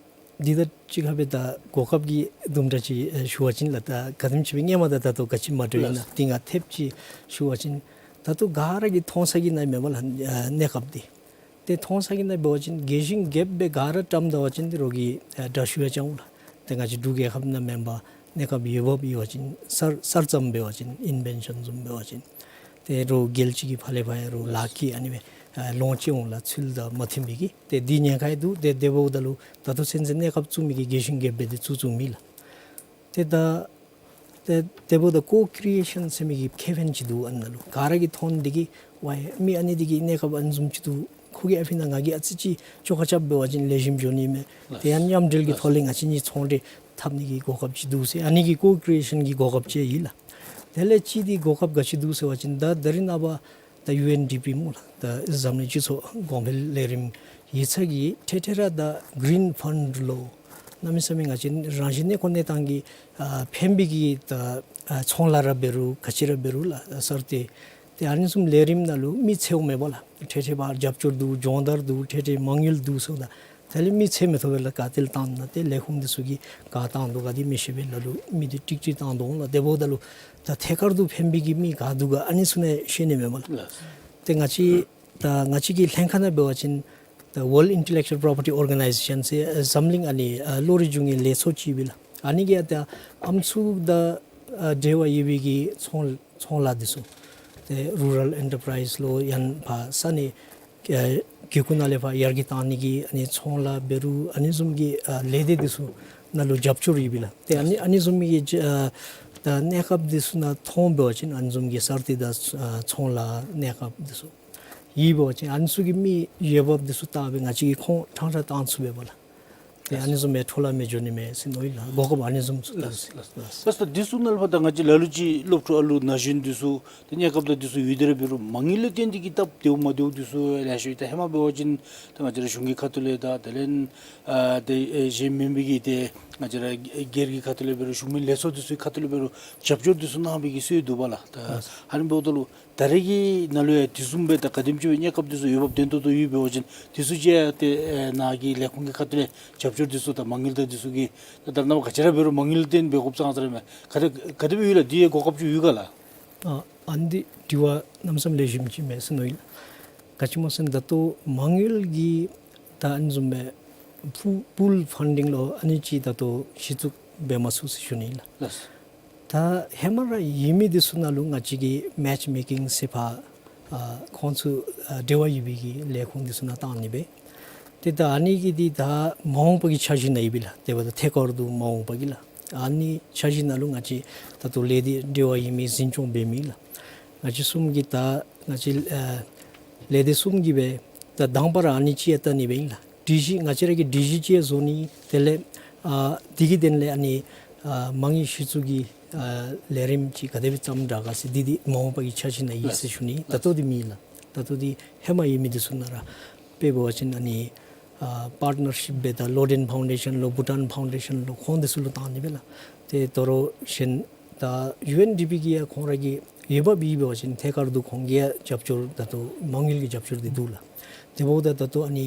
འདི་དང་གཅིག་ཁར་སྦེ་ད་གོ་སྐབས་ཀྱི་དུམ་གྲ་ཅིག་ཨེ་ཞུ་བ་ཅིན་ལགས། ད་ག་དེམ་ཅིག་སྦེ་སྔོན་མ་དང་ད་ལྟོ་ག་ཅི་མ་འདྲཝ་ཨིན་ན། ལགས། ཏེ་ང་ཐེབས་ཅིག་ཞུ་བ་ཅིན་ད་ལྟོ་ག་ར་གིས་མཐོང་ས་གི་ནང་མེན་པ་ལགས། ཨ་གནས་སྐབས་འདི་ཏེ་མཐོང་ས་གི་ནང་འབད་བ་ཅིན་རྒྱས་ཤིང་རྒྱསཔ་སྦེ་ག་ར་བཀྲམ་ད་བ་ཅིན་ཏེ་རོགས་ཀྱིས་ཨ་དྲག་ཤོས་ཡང་འོང་ལགས། ཏེ་ང་བཅས་འབྲུག་རྒྱལ་ཁབ་ནང་མེན་པར་གནས་སྐབས་ཡོད་པ་ཡོད་པ་ཅིན་གསར་གསར་རྩོམ་འབད་བ་ཅིན་ཨིན་ཝེན་ཤཱན་བཟུམ་འབད་བ་ཅིན་ཏེ་རོགས་རྒྱལ་སྤྱི་གི་ཕར་ལས་ཕར་ཡང་རོགས་ལཱ་ཁག་ཨ་ནི་སྦེ་ཨ་ལོང་ཅིག་འོང་ལགས། ཚུལ་དང་མ་མཐུན་པའི་གི་ཏེ་འདི་ཉེན་ཁ་ཡང་འདུག། ཏེ་དེ་འབདཝ་ད་ལུ་ད་ལྟོ་ཚུན་ཚོད་གནས་སྐབས་བཙུགས་མི་གིས་རྒྱས་ཤིང་རྒྱསཔ་སྦེ་ཏེ་བཙུགས་བཙུགས་མི་ལགས། ཏེ་ད་ཏེ་དེ་འབདཝ་ད་ཀོ་ཀི་རི་ཨེ་ཤཱན་ཟེར་མི་གི་ཁེ་ཕན་ཅིག་འདུག། ཨ་ནཱ་ལུ་ག་ར་གིས་མཐོང་སྟེ་གི་ཝའི་མི་ཨ་ནི་འདི་གི་གནས་སྐབས་ཨ་ནི་བཟུམ་ཅིག་འདུག། ཁོ་གིས་ཨ་ཕི་ནང་ང་གིས་ཨ་ཙི་ཅིག་བཅོ་ཁ་རྐྱབ་འབད་བ་ཅིན་ལེགས་ཤོམ་འགྱོ་ནི་མས། ཏེ་ཡང་མཉམ་འབྲེལ་གྱི་ཐོག་ལས་ང་བཅས་གཉིས་ཚོང་འབྲེལ་འཐབ་ནི་གི་གོ་སྐབས་ཅིག་འདུག་ཟེར། ཨ་ནི་གི་ཀོ་ཀི་རི་ཨེ་ཤཱན་གྱི་གོ་སྐབས་ཅིག་ཨིན་ལགས། དེ་ལས་གཅིག་འདི་གོ་སྐབས་ག་ཅི་འདུག་ཟེར་བ་ཅིན་ད་ད་རིས་ནངས་པ་ད་ཡུ་ཨེན་ཌི་པི་སྨོ་ལགས། ད་འཛམ་གླིང་སྤྱི་ཚོགས་གོང་འཕེལ་ལས་རིམ་ཡིག་ཚང་གིས་ཐད་ཐད་ར་ད་གི་རིན་ཕཱནཌ་ལོ་གནམ་མེད་ས་མེད་ང་བཅས་རང་བཞིན་གནས་སྐོར་གནས་སྟངས་ཀྱི་ཨ་ཕན་པའི་གི་ད་ཨ་ཚོང་ལཱ་ར་འབད་རུང་ག་ཅི་ར་འབད་རུང་ལགས། གསར་གཏོད་ཏེ་ཨ་ནི་བཟུམ་ལས་རིམ་ནང་ལུ་མི་འཚོལཝ་མེད་པ་ལགས། ཐད་ཐད་ཕར་རྒྱབ་སྐྱོར་འདུག། སྦྱོང་བརྡར་འདུག། ཐད་ཐད་མ་དངུལ་འདུག་ཟེརཝ་ད་དེ་ལས་མི་འཚོལ་མི་ཐོབ་པས་ལགས། ག་ཏེ་ལས་བཏང་ན། ཏེ་ལས་ཁུངས་འདི་ཚུ་གིས་ག་བཏང་དོ་ག་དེ་མི་ཤེས་པས། ལ་ལུ་མི་འདི་ཀྲིག་ཀྲི་བཏང་དོ་འོང་ལགས། དེ་འབདཝ་ད་ལུ་ད་ཐད་ཀར་དུ་ཕན་པའི་གི་མི་ག་འདུག་ག་ཨ་ནི་ཚུ་ནི་ཤེས་ནི་མེད་པ་ལགས། ལགས། ཏེ་ང་བཅས་ད་ང་བཅས་ཀྱི་ལྷན་ཁག་ནང་འབད་བ་ཅིན་ད་ཝཱལཌ་ཨིན་ཊེ་ལེག་ཅུ་ཨལ་པོ་རོ་པར་ཊི་ཨོར་ག་ནའི་ཟེ་ཤཱན་ཟེར་ཨ་འཛམ་གླིང་ཨ་ནི་ཨ་བློ་རིག་འབྱུང་བའི་ལས་ཚོགས་ཅིག་ཡོད་པས་ལགས། ཨ་ནི་གིས་ད་ཨམ་སྲུ་དང་ཨ་འབྲེལ་བ་ཡོད་པའི་གི་ཚོང་ཚོང་ལཱ་འདི་ཚུ་ཏེ་རུ་རཱལ་ཨེན་ཊར་པ་རའིཛ་ལོ་ཡང་ཕར་ས་གནས་ཨེ་གི་ཁུངས་ནང་ལས་ཕར་ཡར་རྒྱས་བཏང་ནི་གི་ཨ་ནི་ཚོང་ལཱ་འབད་རུང་ཨ་ནི་བཟུམ་གྱི་ཨ་ལས་སྡེ་འདི་ཚུ་ནང་ལུ་རྒྱབ་སྐྱོར་ཡོད་པས་ལགས། ཏེ་ཨ་ནི་ཨ་ནི་བཟུམ་གྱི་ཨ་ད་གནས་སྐབས་འདི་ཚུ་ནང་མཐོང་འབད་བ་ཅིན་ཨ་ནི་བཟུམ་གྱི་གསར་གཏོད་དང་ཨ་ཚོང་ལཱ་གནས་སྐབས་འདི་ཚུ་ཡོད་པ་ཅིན་ཨ་ནི་ཚུ་གི་མི་འོས་འབབ་འདི་ཚུ་བལྟ་སྦེ་ང་བཅས་ཀྱིས་ཁོང་ཕྲང་ཕྲང་བཏང་ཚུགས་པས་ལགས། ཏེ་ཨ་ནི་བཟུམ་སྦེ་འཕྲོ་བརླག་མི་འགྱོ་ནི་མས་ཟེར་མནོ་ཡི་ལགས། གོ་སྐབས་ཨ་ནི་བཟུམ་ཚུ་བལྟ་ལགས། ལགས། ལགས། ལགས་སོ། དེ་ཚུ་ནང་ལུ་ཕར་ད་ང་བཅས་ལ་ལུ་ཅིག་སློབ་ཕྲུག་ཨ་ལུ་ན་གཞོན་འདི་ཚུ་ཏེ་གནས་སྐབས་དང་འདི་ཚུ་ཡོད་དེ་ར་འབད་རུང་མ་དངུལ་ལུ་བརྟེན་ཏེ་གི་སྟབས་བདེཝ་མ་བདེཝ་འདི་ཚུ་ལེ་ཤ་ཡོད། ད་ཧེ་མ་འབད་བ་ཅིན་ད་ང་བཅས་ར་གཞུང་གི་ཁ་ཐུག་ལས་དང་དེ་ལས་ཨ་ཏེ་ཨེ་གཞན་མེན་པའི་གི་ཏེ་ང་བཅས་ར་སྒེར་གྱི་ཁ་ཐུག་ལས་འབད་རུང་གཞུང་མིན་ལས་ཚོགས་འདི་ཚུ་གི་ཁ་ཐུག་ལས་འབད་རུང་རྒྱབ་སྐྱོར་འདི་ཚུ་གནང་བའི་གི་སྲོལ་འདུག་པ་ལགས། ད་ལགས། ཨ་ནི་འབདཝ་ད་ལུ་ད་རེས་ཀྱི་ནང་ལུ་ཡང་དེ་བཟུམ་སྦེ་ད་ག་དེམ་ཅིག་སྦེ་གནས་སྐབས་འདི་ཚུ་འོས་འབབ་ལྡན་ཏོག་ཏོ་ཡོད་འབད་བ་ཅིན་དེ་ཚུ་ཅིག་ཡང་ཏེ་ཨེ་ནཱ་གི་ལས་ཁུངས་ཀྱི་ཁ་ཐུག་ལས་རྒྱབ་སྐྱོར་འདི་ཚུ་དང་མ་དངུལ་དང་འདི་ཚུ་གི་ད་ད་རེས་ནངས་པ་ག་ཅི་ར་འབད་རུང་མ་དངུལ་ལུ་བརྟེན་སྦེ་དགོཔ་ཙང་ཙང་ར་མས། ག་དེ་ག་དེ་སྦེ་ཡོད་ལགས། འདི་ཡང་གོ་སྐབས་ཅིག་ཡོད་ག་ལགས། ཨ་ཨ་ནི་འདི་དྲི་བ་གནམ་མེད་ས་མེད་ལེགས་ཤོམ་ཅིག་མས་ཟེར་མནོ་ཡི་ལགས། ག་ཅི་སྨོ་ཟེར་ན་ད་ལྟོ་མ་དངུལ་གྱི་ད་ཨ་ནི་བཟུམ་སྦེ་པུ་པུལ་ཕཱན་ཌིང་ལོ་ཨ་ནི་ཅིག་ད་ལྟོ་གཞི་བཙུགས་འབད་མ་ཚུགས་ཟེར་ཞུ་ནི་ཨིན་ལགས། ལགས། ད་ཧེ་མ་ར་ཡོད་མི་འདི་ཚུ་ནང་ལུ་ང་བཅས་ཀྱིས་མེཆ་མེ་ཀིང་ཟེར་ཕར་ཨ་ཁོང་ཚུ་ཨ་འབྲེལ་བ་ཡོད་པའི་གི་ལས་ཁུངས་འདི་ཚུ་ནང་བཏང་ནི་སྦེ། ཏེ་ད་ཨ་ནི་གི་འདི་ད་མ་འོངས་པ་གི་འཆར་གཞི་ནང་ཡོད་པས་ལགས། དེ་འབདཝ་ད་ཐད་ཀར་དུ་མ་འོངས་པ་གི་ལགས། ཨ་ནི་འཆར་གཞི་ནང་ལུ་ང་བཅས་ད་ལྟོ་ལས་སྡེ་འབྲེལ་བ་ཡོད་མི་འཛིན་སྐྱོང་འབད་མི་ལགས། ང་བཅས་གསུམ་གྱིས་ད་ང་བཅས་ཨ་ལས་སྡེ་གསུམ་གྱིས་སྦེ་ད་དང་པ་ར་ཨ་ནི་ཅིག་ཡང་བལྟ་ནི་སྦེ་ཨིན་ལགས། སྒྲིག་གཞི་ང་བཅས་ར་གི་སྒྲིག་གཞི་ཅིག་ཡང་བཟོ་ནི། དེ་ལས་ ཨ་དེ་གི་དོན་ལས་ཨ་ནི་ཨ་མ་དངུལ་གཞི་བཙུགས་ཀྱི་ཨ་ལས་རིམ་ཅིག་ག་དེ་སྦེ་བརྩམ་དྲག་ག་ཟེར་འདི་འདི་མ་འོངས་པ་གི་འཆར་གཞི་ནང་ཡོད་ཟེར་ཞུ་ནི། ད་ལྟོ་འདི་མེད་ལགས། ད་ལྟོ་འདི་ཧེ་མ་ཡོད་མི་འདི་ཚུ་ནང་ར་དཔེ་འབད་བ་ཅིན་ཨ་ནི་ཨ་པཱརཊ་ནར་ཤིཔ་སྦེ་ད་ལོ་ཌེན་ཕའུན་ཌེ་ཤཱན་ལོ་བྷུ་ཊཱན་ཕའུན་ཌེ་ཤཱན་ལོ་ཁོང་འདི་ཚུ་ལུ་བཏང་ནི་སྦེ་ལགས། ཏེ་དོ་རུང་གཞན་ད་ཡུ་ཨེན་ཌི་པི་གིས་ཡང་ཁོང་ར་གི་ཡོད་པ་འབད་བ་ཅིན་ཐད་ཀར་དུ་ཁོང་གིས་ཡང་རྒྱབ་སྐྱོར་ད་ལྟོ་མ་དངུལ་གྱི་རྒྱབ་སྐྱོར་འདི་འདུག་ལགས། དེ་འབདཝ་ད་ད་ལྟོ་ཨ་ནི་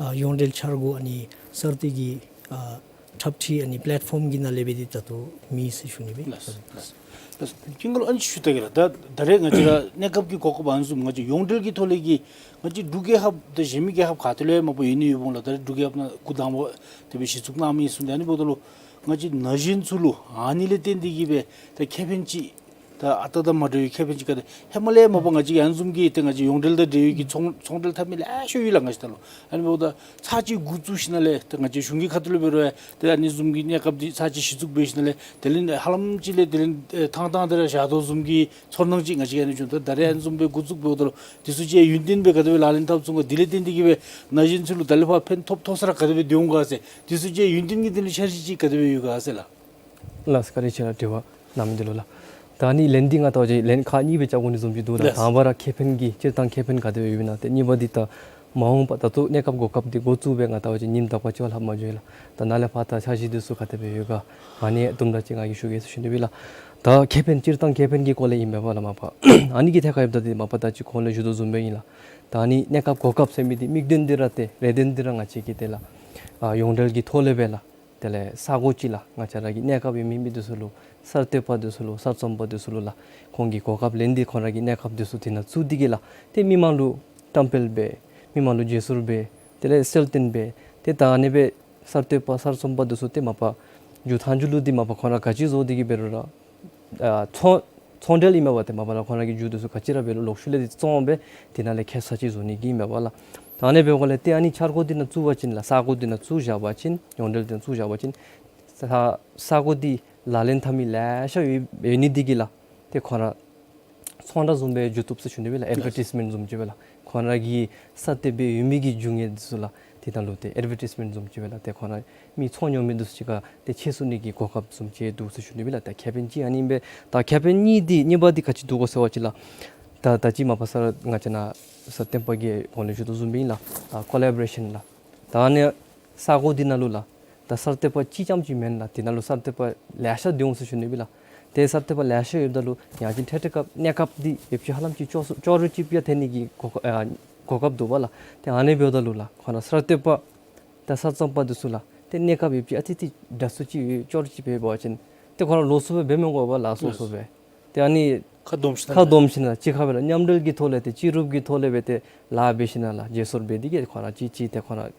ཨ་ཡོངས་འབྲེལ་འཆར་སྒོ་ཨ་ནི་གསར་གཏོད་ཀྱི་ཨ་འཁྲབ་ཁྲིད་ཨ་ནི་པེ་ལེཊ་ཕོམ་གྱི་ནང་ལས་འབད་དེ་ད་ལྟོ་མེད་ཟེར་ཞུ་ནི་སྦེ། ལགས་ལགས། ལགས་ཀུན་དགའ་ལུ་ཨ་ནི་ཞུ་ད་གེ་ལགས། ད་ད་རེས་ང་བཅས་ར་གནས་སྐབས་ཀྱི་གོ་སྐབས་ཨ་ནི་བཟུམ་ང་བཅས་ཡོངས་འབྲེལ་གྱི་ཐོག་ལས་ཀྱི་ང་བཅས་འབྲུག་རྒྱལ་ཁབ་དང་གཞན་མི་རྒྱལ་ཁབ་ག་ཏེ་ལུ་ཡང་མ་པ་ཡོད་ནི་ཡོདཔ་འོང་ལགས། ད་རེས་འབྲུག་རྒྱལ་ཁབ་ནང་འགོ་དང་པ་དེ་སྦེ་གཞི་བཙུགས་གནང་མི་ཚུ་འདི་ཨ་ནི་འབདཝ་ད་ལུ་ང་བཅས་ན་གཞོན་ཚུ་ལུ་ཨ་ནི་ལས་བརྟེན་ཏེ་གིས་སྦེ་ད་ཁེ་ཕན་ཅིག་ད་ཨ་རྟག་དང་མ་འདྲ་བའི་ཁེ་ཕན་ཅིག་ག་དེ་ཧེ་མ་ལས་མ་པ་ང་བཅས་ཨ་ནི་བཟུམ་གྱི་ཏེ་ང་བཅས་ཡོངས་འབྲེལ་དང་འབྲེལ་ཡོད་ཀྱི་ཚོང་ཚོང་འབྲེལ་འཐབ་མི་ལེ་ཤ་ཡོད་ལགས། ང་བཅས་ད་ལུ་ཨ་ནི་འབདཝ་ད་ཚར་གཅིག་འགོ་བཙུགས་ཞིནམ་ལས་ཏེ་ང་བཅས་གཞུང་གི་ཁ་ཐུག་ལས་འབད་རུང་ཏེ་ཨ་ནི་བཟུམ་གྱི་གནས་སྐབས་འདི་ཚར་གཅིག་གཞི་བཙུགས་འབད་ཞིནམ་ལས་དེ་ལས་ཧ་ལམ་ཅིག་ལས་དེ་ལས་ཨེ་ཐང་ཐང་དེ་ར་བཞག་དོ་བཟུམ་གྱི་ཚོར་སྣང་ཅིག་ང་བཅས་ཨ་ནི་བྱུང་། ད་ད་རེས་ཨ་ནི་བཟུམ་སྦེ་འགོ་བཙུགས་འབདཝ་ད་ལུ་འདི་ཚུ་ཅིག་ཡུན་བརྟན་སྦེ་ག་དེ་སྦེ་ལག་ལེན་འཐབ་ཚུགས་ག། དེ་ལས་བརྟེན་ཏེ་གིས་སྦེ་ན་གཞོན་ཚུ་ལུ་ད་ལས་ཕར་ཕན་ཐོགས་ཐོགས་ས་ར་ག་དེ་སྦེ་སྡོད་འོང་ག་ཟེར། འདི་ཚུ་ཅིག་ཡུན་བརྟན་གྱི་དེ་ལས་འཆར་གཞི་ཅིག་ག་དེ་སྦེ་ཡོད་ག་ཟེར་ལགས། ལགས་སོ། བཀའ་དྲིན་ཆེ་ལགས། དྲི་བ་གནང་མི་འདི་ལུ་ལགས། ད་ཨ་ནི་ལན་འདི་ང་བལྟ་བ་ཅིན་ལན་ཁག་གཉིས་སྦེ་རྐྱབ་དགོ་ནི་བཟུམ་ཅིག་འདུག་ལགས། ལགས། དང་པ་ར་ཁེ་ཕན་གྱི་སྤྱིར་བཏང་ཁེ་ཕན་ག་དེ་སྦེ་ཡོདཔ་ཨིན་ན། ཏེ་གཉིས་པ་འདི་ད་མ་འོངས་པ་ད་ལྟོ་གནས་སྐབས་གོ་སྐབས་འདི་འགོ་བཙུགས་སྦེ་ང་བལྟ་བ་ཅིན་ཉིནམ་དག་པ་ཅིག་ལྷགཔ་མ་བྱུང་ཡི་ལགས། ད་ནཱ་ལས་ཕར་ད་འཆར་གཞི་འདི་ཚུ་ག་དེ་སྦེ་ཡོད་ག། ཨ་ནི་དུམ་གྲ་ཅིག་ང་གིས་ཞུ་གེ་ཟེར་ཞུ་ནི་སྦེ་ལགས། ད་ཁེ་ཕན་སྤྱིར་བཏང་ཁེ་ཕན་གྱི་སྐོར་ལས་ཨིན་མས་པ་ལགས་མ་པ། ཨ་ནི་གི་ཐད་ཁར་ཡོདཔ་ད་འདི་མ་པ་ད་ཅི་གོང་ལས་ཞུ་དོ་བཟུམ་སྦེ་ཨིན་ལགས། ད་ཨ་ནི་གནས་སྐབས་གོ་སྐབས་ཟེར་མི་འདི་དམིགས་དོན་འདི་ར་ཏེ་རེ་འདུན་འདི་ར་ང་བཅས་ཀྱིས་ཏེ་ལགས་ཨ་ཡོངས་འབྲེལ་གྱི་ཐོག་ལས་སྦེ་ལགས། དེ་ལས་ས་གོ་ཅིག་ལགས་ང་བཅས་ར་གི་གནས་སྐབས་ཡོད་མི་མི་འདི་ཚུ་ལུ་གསར་གཏོདཔ་འདི་ཚུ་ལུ་གསར་རྩོམ་པ་འདི་ཚུ་ལུ་ལགས་ཁོང་གིས་གོ་སྐབས་ལེན་ཏེ་ཁོང་ར་གི་གནས་སྐབས་འདི་ཚུ་དེ་ནང་བཙུགས་ཏེ་གིས་ལགས་ཏེ་མི་མང་ལུ་བཀྲམ་སྤེལ་འབད་མི་མང་ལུ་བརྗེ་སོར་འབད་དེ་ལས་གསལ་སྟོན་འབད་ཏེ་ད་ཨ་ནི་སྦེ་གསར་གཏོདཔ་གསར་རྩོམ་པ་འདི་ཚུ་ཏེ་མ་པ་མཇུག་མཐའ་མཇུག་ལུ་འདི་མ་པ་ཁོང་ར་ག་ཅི་བཟོ་སྟེ་གིས་འབད་རུང་ར་ཨ་ཚོང་ཚོང་འབྲེལ་ཨིན་མས་པ། ཏེ་མ་པ་ལགས་ཁོང་ར་གི་མཇུག་འདི་ཚུ་ག་ཅི་ར་འབད་རུང་ལོག་ཤུལ་ལས་འདི་བཙོང་སྦེ་དེ་ནང་ལས་ཁེ་ས་ཅིག་བཟོ་ནི་གི་ཨིན་མས་པ་ལགས། ད་ཨ་ནི་འབདཝ་ལས་ཏེ་ཨ་ནི་འཆར་སྒོ་འདི་ནང་བཙུགས་པ་ཅིན་ལགས་ས་གོ་འདི་ནང་བཙུགས་བཞག་པ་ཅིན་ཡོངས་འབྲེལ་འདི་ནང་བཙུགས་བཞག་པ་ཅིན་ས་ས་གོ་འདི་ལག་ལེན་འཐབ་མི་ལེ་ཤ་ཡོད་ཡོད་ནི་འདི་གིས་ལགས་ཏེ་ཁོང་ར་ཚོང་ར་བཟུམ་སྦེ་འགྱོ་བཏུབ་ཟེར་ཞུ་ནི་སྦེ་ལགས། ཨེཌ་ཝར་ཊའིཛ་མེནཊ་བཟུམ་ཅིག་སྦེ་ལགས། ཁོང་ར་གི་གསར་གཏོད་འབད་ཡོད་མི་གི་རྒྱུ་དངོས་འདི་ཚུ་ལགས་དེ་ནང་ལུ་ཏེ་ཨེཌ་ཝར་ཊའིཛ་མེནཊ་བཟུམ་ཅིག་སྦེ་ལགས་ཏེ་ཁོང་ར་མི་ཚོང་ཉོ་མི་འདི་ཚུ་གཅིག་ཁར་ཏེ་ཕྱད་ཚུགས་ནི་གི་གོ་སྐབས་བཟུམ་ཅིག་འདུག་ཟེར་ཞུ་ནི་སྦེ་ལགས། ད་ཁེ་ཕན་ཅིག་ཨ་ནི་ཨིན་པས། ད་ཁེ་ཕན་གཉིས་འདི་གཉིས་པ་འདི་ག་ཅི་འདུག་གོ་ཟེར་བ་ཅིན་ལགས་ད་ད་ཅི་མ་པ་ས་ང་བཅས་ནཱ་ས་སྟོན་པ་གིས་གོང་ལུ་ཞུ་དོ་བཟུམ་སྦེ་ཨིན་ལགས། ཨ་ཀོ་ལེ་བོ་རེ་ཤཱན་ལགས། ད་ཨ་ནི་ས་གོ་འདི་ནང་ལུ་ལགས་ད་གསར་གཏོདཔ་གཅིག་རྐྱངམ་ཅིག་མེན་ལགས། དེ་ནང་ལུ་གསར་གཏོདཔ་ལེ་ཤ་སྡོད་འོང་ཟེར་ཞུ་ནི་སྦེ་ལགས། ཏེ་གསར་གཏོདཔ་ལེ་ཤ་ཡོདཔ་ད་ལུ་ཡང་ཅིན་ཐད་ཐད་སྐབས་གནས་སྐབས་འདི་ཡོདཔ་ཅིག་ཧ་ལམ་ཅིག་ཅོག་ཅོག་རུ་ཅིག་སྦེ་ཐོན་ནི་གི་གོ་ཨ་གོ་སྐབས་འདུག་པ་ལགས། ཏེ་ཨ་ནི་འབདཝ་ད་ལུ་ལགས་ཁོང་ར་གསར་གཏོདཔ་དང་གསར་རྩོམ་པ་འདི་ཚུ་ལགས་ཏེ་གནས་སྐབས་ཡོདཔ་ཅིག་ཨ་ཙི་ཙི་དྲག་སུ་ཅིག་ཡོད་ཅོག་རུ་ཅིག་སྦེ་འབད་བ་ཅིན་ཏེ་ཁོང་ར་ལོགས་སུ་སྦེ་འབད་མི་དགོ་པས་ལགས། སོ་སོ་སྦེ། ཏེ་ཨ་ནི་ཁ་བསྡོམས་ཞིན་ན་ཁ་བསྡོམས་ཞིན་ན་གཅིག་ཁར་སྦེ་ལགས་མཉམ་འབྲེལ་གྱི་ཐོག་ལས་ཏེ་སྤྱི་རུབ་ཀྱི་ཐོག་ལས་སྦེ་ཏེ་ལཱ་འབད་ཞིན་ན་ལགས་བརྗེ་སོར་འབད་དེ་གིས་ཁོང་ར་གཅིག་གཅིག་ཏེ་ཁོང་ར་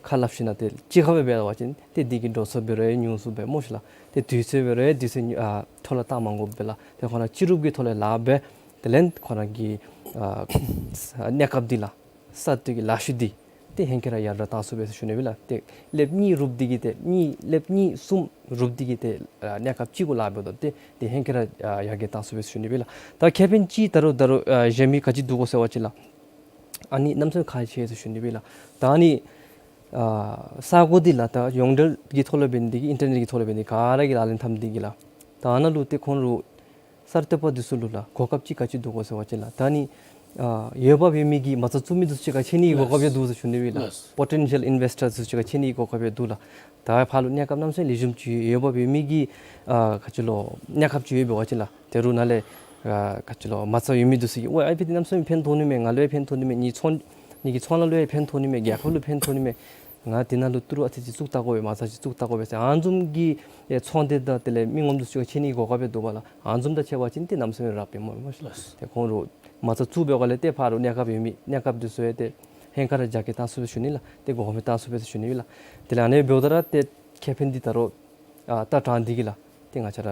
ཁ་སླབ་ཞིན་ན་ཏེ་གཅིག་ཁར་སྦེ་འབད་བ་ཅིན་ཏེ་འདི་གི་འགྲོ་སོང་འབད་རུང་ཉུང་སུ་སྦེ་སྨོ་ཤིག་ལགས། ཏེ་དུས་ཚོད་འབད་རུང་དུས་ཚོད་ཨ་འཕྲོ་བརླག་བཏང་མ་དགོ་པས་ལགས། ཏེ་ཁོང་ར་སྤྱི་རུབ་ཀྱི་ཐོག་ལས་ལཱ་འབད་དེ་ལས་ཁོང་ར་གི་ཨ་གནས་སྐབས་འདི་ལགས་གསར་གཏོད་ཀྱི་ལཱ་ཤུལ་འདི་ཏེ་ཧེང་སྐལ་ར་ཡར་དྲག་བཏང་ཚུགས་པས་ཟེར་ཞུ་ནི་སྦེ་ལགས། ཏེ་ལེབ་གཉིས་རུབ་སྟེ་གིས་ཏེ་གཉིས་ལེབ་གཉིས་གསུམ་རུབ་སྟེ་གིས་ཏེ་ཨ་གནས་སྐབས་གཅིག་གུ་ལཱ་འབདཝ་ད་ཏེ་ཏེ་ཧེང་སྐལ་ར་ཨ་ཡར་རྒྱས་བཏང་ཚུགས་པས་ཟེར་ཞུ་ནི་སྦེ་ལགས། ད་ཁེ་ཕན་ཅིག་ད་རུང་ད་རུང་ཨ་གཞན་མི་ག་ཅི་འདུག་གོ་ཟེར་བ་ཅིན་ལགས་ཨ་ནི་གནམ་མེད་ས་མེད་ཁག་ཆེ་ཟེར་ཞུ་ནི་སྦེ་ལགས། ད་ཨ་ནི་ཨ་ས་གོ་འདི་ལགས་ད་ཡོངས་འབྲེལ་གྱི་ཐོག་ལས་འབད་ནི་འདི་གིས་ཨིན་ཊར་ནེཊ་ཀྱི་ཐོག་ལས་འབད་ནི་ག་ར་གིས་ལག་ལེན་འཐབ་ནི་འདི་གིས་ལགས་ད་ཨ་ནཱ་ལུ་ཏེ་ཁོང་རུ་གསར་གཏོདཔ་འདི་ཚུ་ལུ་ལགས་གོ་སྐབས་ཅིག་ག་ཅི་འདུག་གོ་ཟེར་བ་ཅིན་ལགས་ད་ཨ་ནི་ཨ་འོས་འབབ་ཡོད་མི་གི་མ་རྩ་བཙུགས་མི་འདི་ཚུ་གཅིག་ཁར་ཕྱད་ནི་གི་གོ་སྐབས་ཡང་འདུག་ཟེར་ཞུ་ནི་སྦེ་ལགས། པོ་ཊེན་ཤཱལ་ཨིན་ཝེསི་ཊར་འདི་ཚུ་གཅིག་ཁར་ཕྱད་ནི་གི་གོ་སྐབས་ཡང་འདུག་ལགས། ད་ཕར་ལུ་གནས་སྐབས་གནམ་མེད་ས་མེད་ལེགས་ཤོམ་ཅིག་ཡོད་འོས་འབབ་ཡོད་མི་གི་ཨ་ག་ཅི་ལོ་གནས་སྐབས་ཅིག་ཡོདཔ་འབད་བ་ཅིན་ལགས་དེ་རུ་ནཱ་ལས་ཨ་ག་ཅི་ལོ་མ་རྩ་ཡོད་མི་འདི་ཚུ་གིས་ཝའེ་ཨའི་པི་འདི་གནམ་མེད་ས་མེད་ཕན་ཐོགས་ནི་མས། ང་ལུ་ཡང་ཕན་ཐོགས་ནི་མས། ངེའི་ཚོང་ངེའི་གི་ཚོང་ལཱ་ལུ་ཡང་ཕན་ཐོགས་ནི་མས། རྒྱལ་ཁབ་ལུ་ཕན་ཐོགས་ནི་མས། ང་འདི་ནང་ལུ་ཏི་རུ་ཨ་ཙི་ཅིག་བཙུགས་བལྟ་དགོ་པས། མ་རྩ་ཅིག་བཙུགས་བལྟ་དགོ་པས་ཟེར་ཨ་ནི་བཟུམ་གྱི་ཨེ་ཚོང་སྡེ་དང་དེ་ལས་མི་ངོམ་འདི་ཚུ་གཅིག་ཁར་ཕྱད་ནི་གི་གོ་སྐབས་ཡང་འདུག་པ་ལགས། ཨ་ནི་བཟུམ་དང་ཕྱད་པ་ཅིན་ཏེ་གནམ་མེད་ས་མེད་རབ་ཨིན་སྨོ་སྨོ་ཤིག་ལགས། ཏེ་ཁོང་རུ་མ་རྩ་བཙུགས་འབདཝ་ལས་ཏེ་ཕར་རུ་གནས་སྐབས་ཡོད་མི་གནས་སྐབས་འདི་ཚུ་ཡང་ཏེ་ཧེང་སྐལ་ར་རྒྱ་སྐྱེད་བཏང་ཚུགས་པས་ཟེར་ཞུ་ནི་ལགས། ཏེ་གོ་མི་བཏང་ཚུགས་པས་ཟེར་ཞུ་ནི་ལགས། དེ་ལས་ཨ་ནི་འབདཝ་ད་ར་ཏེ་ཁེ་ཕན་འདི་ད་རུང་ཨ་ད་དྲག་འདི་གིས་ལགས་ཏེ་ང་བཅས་ར་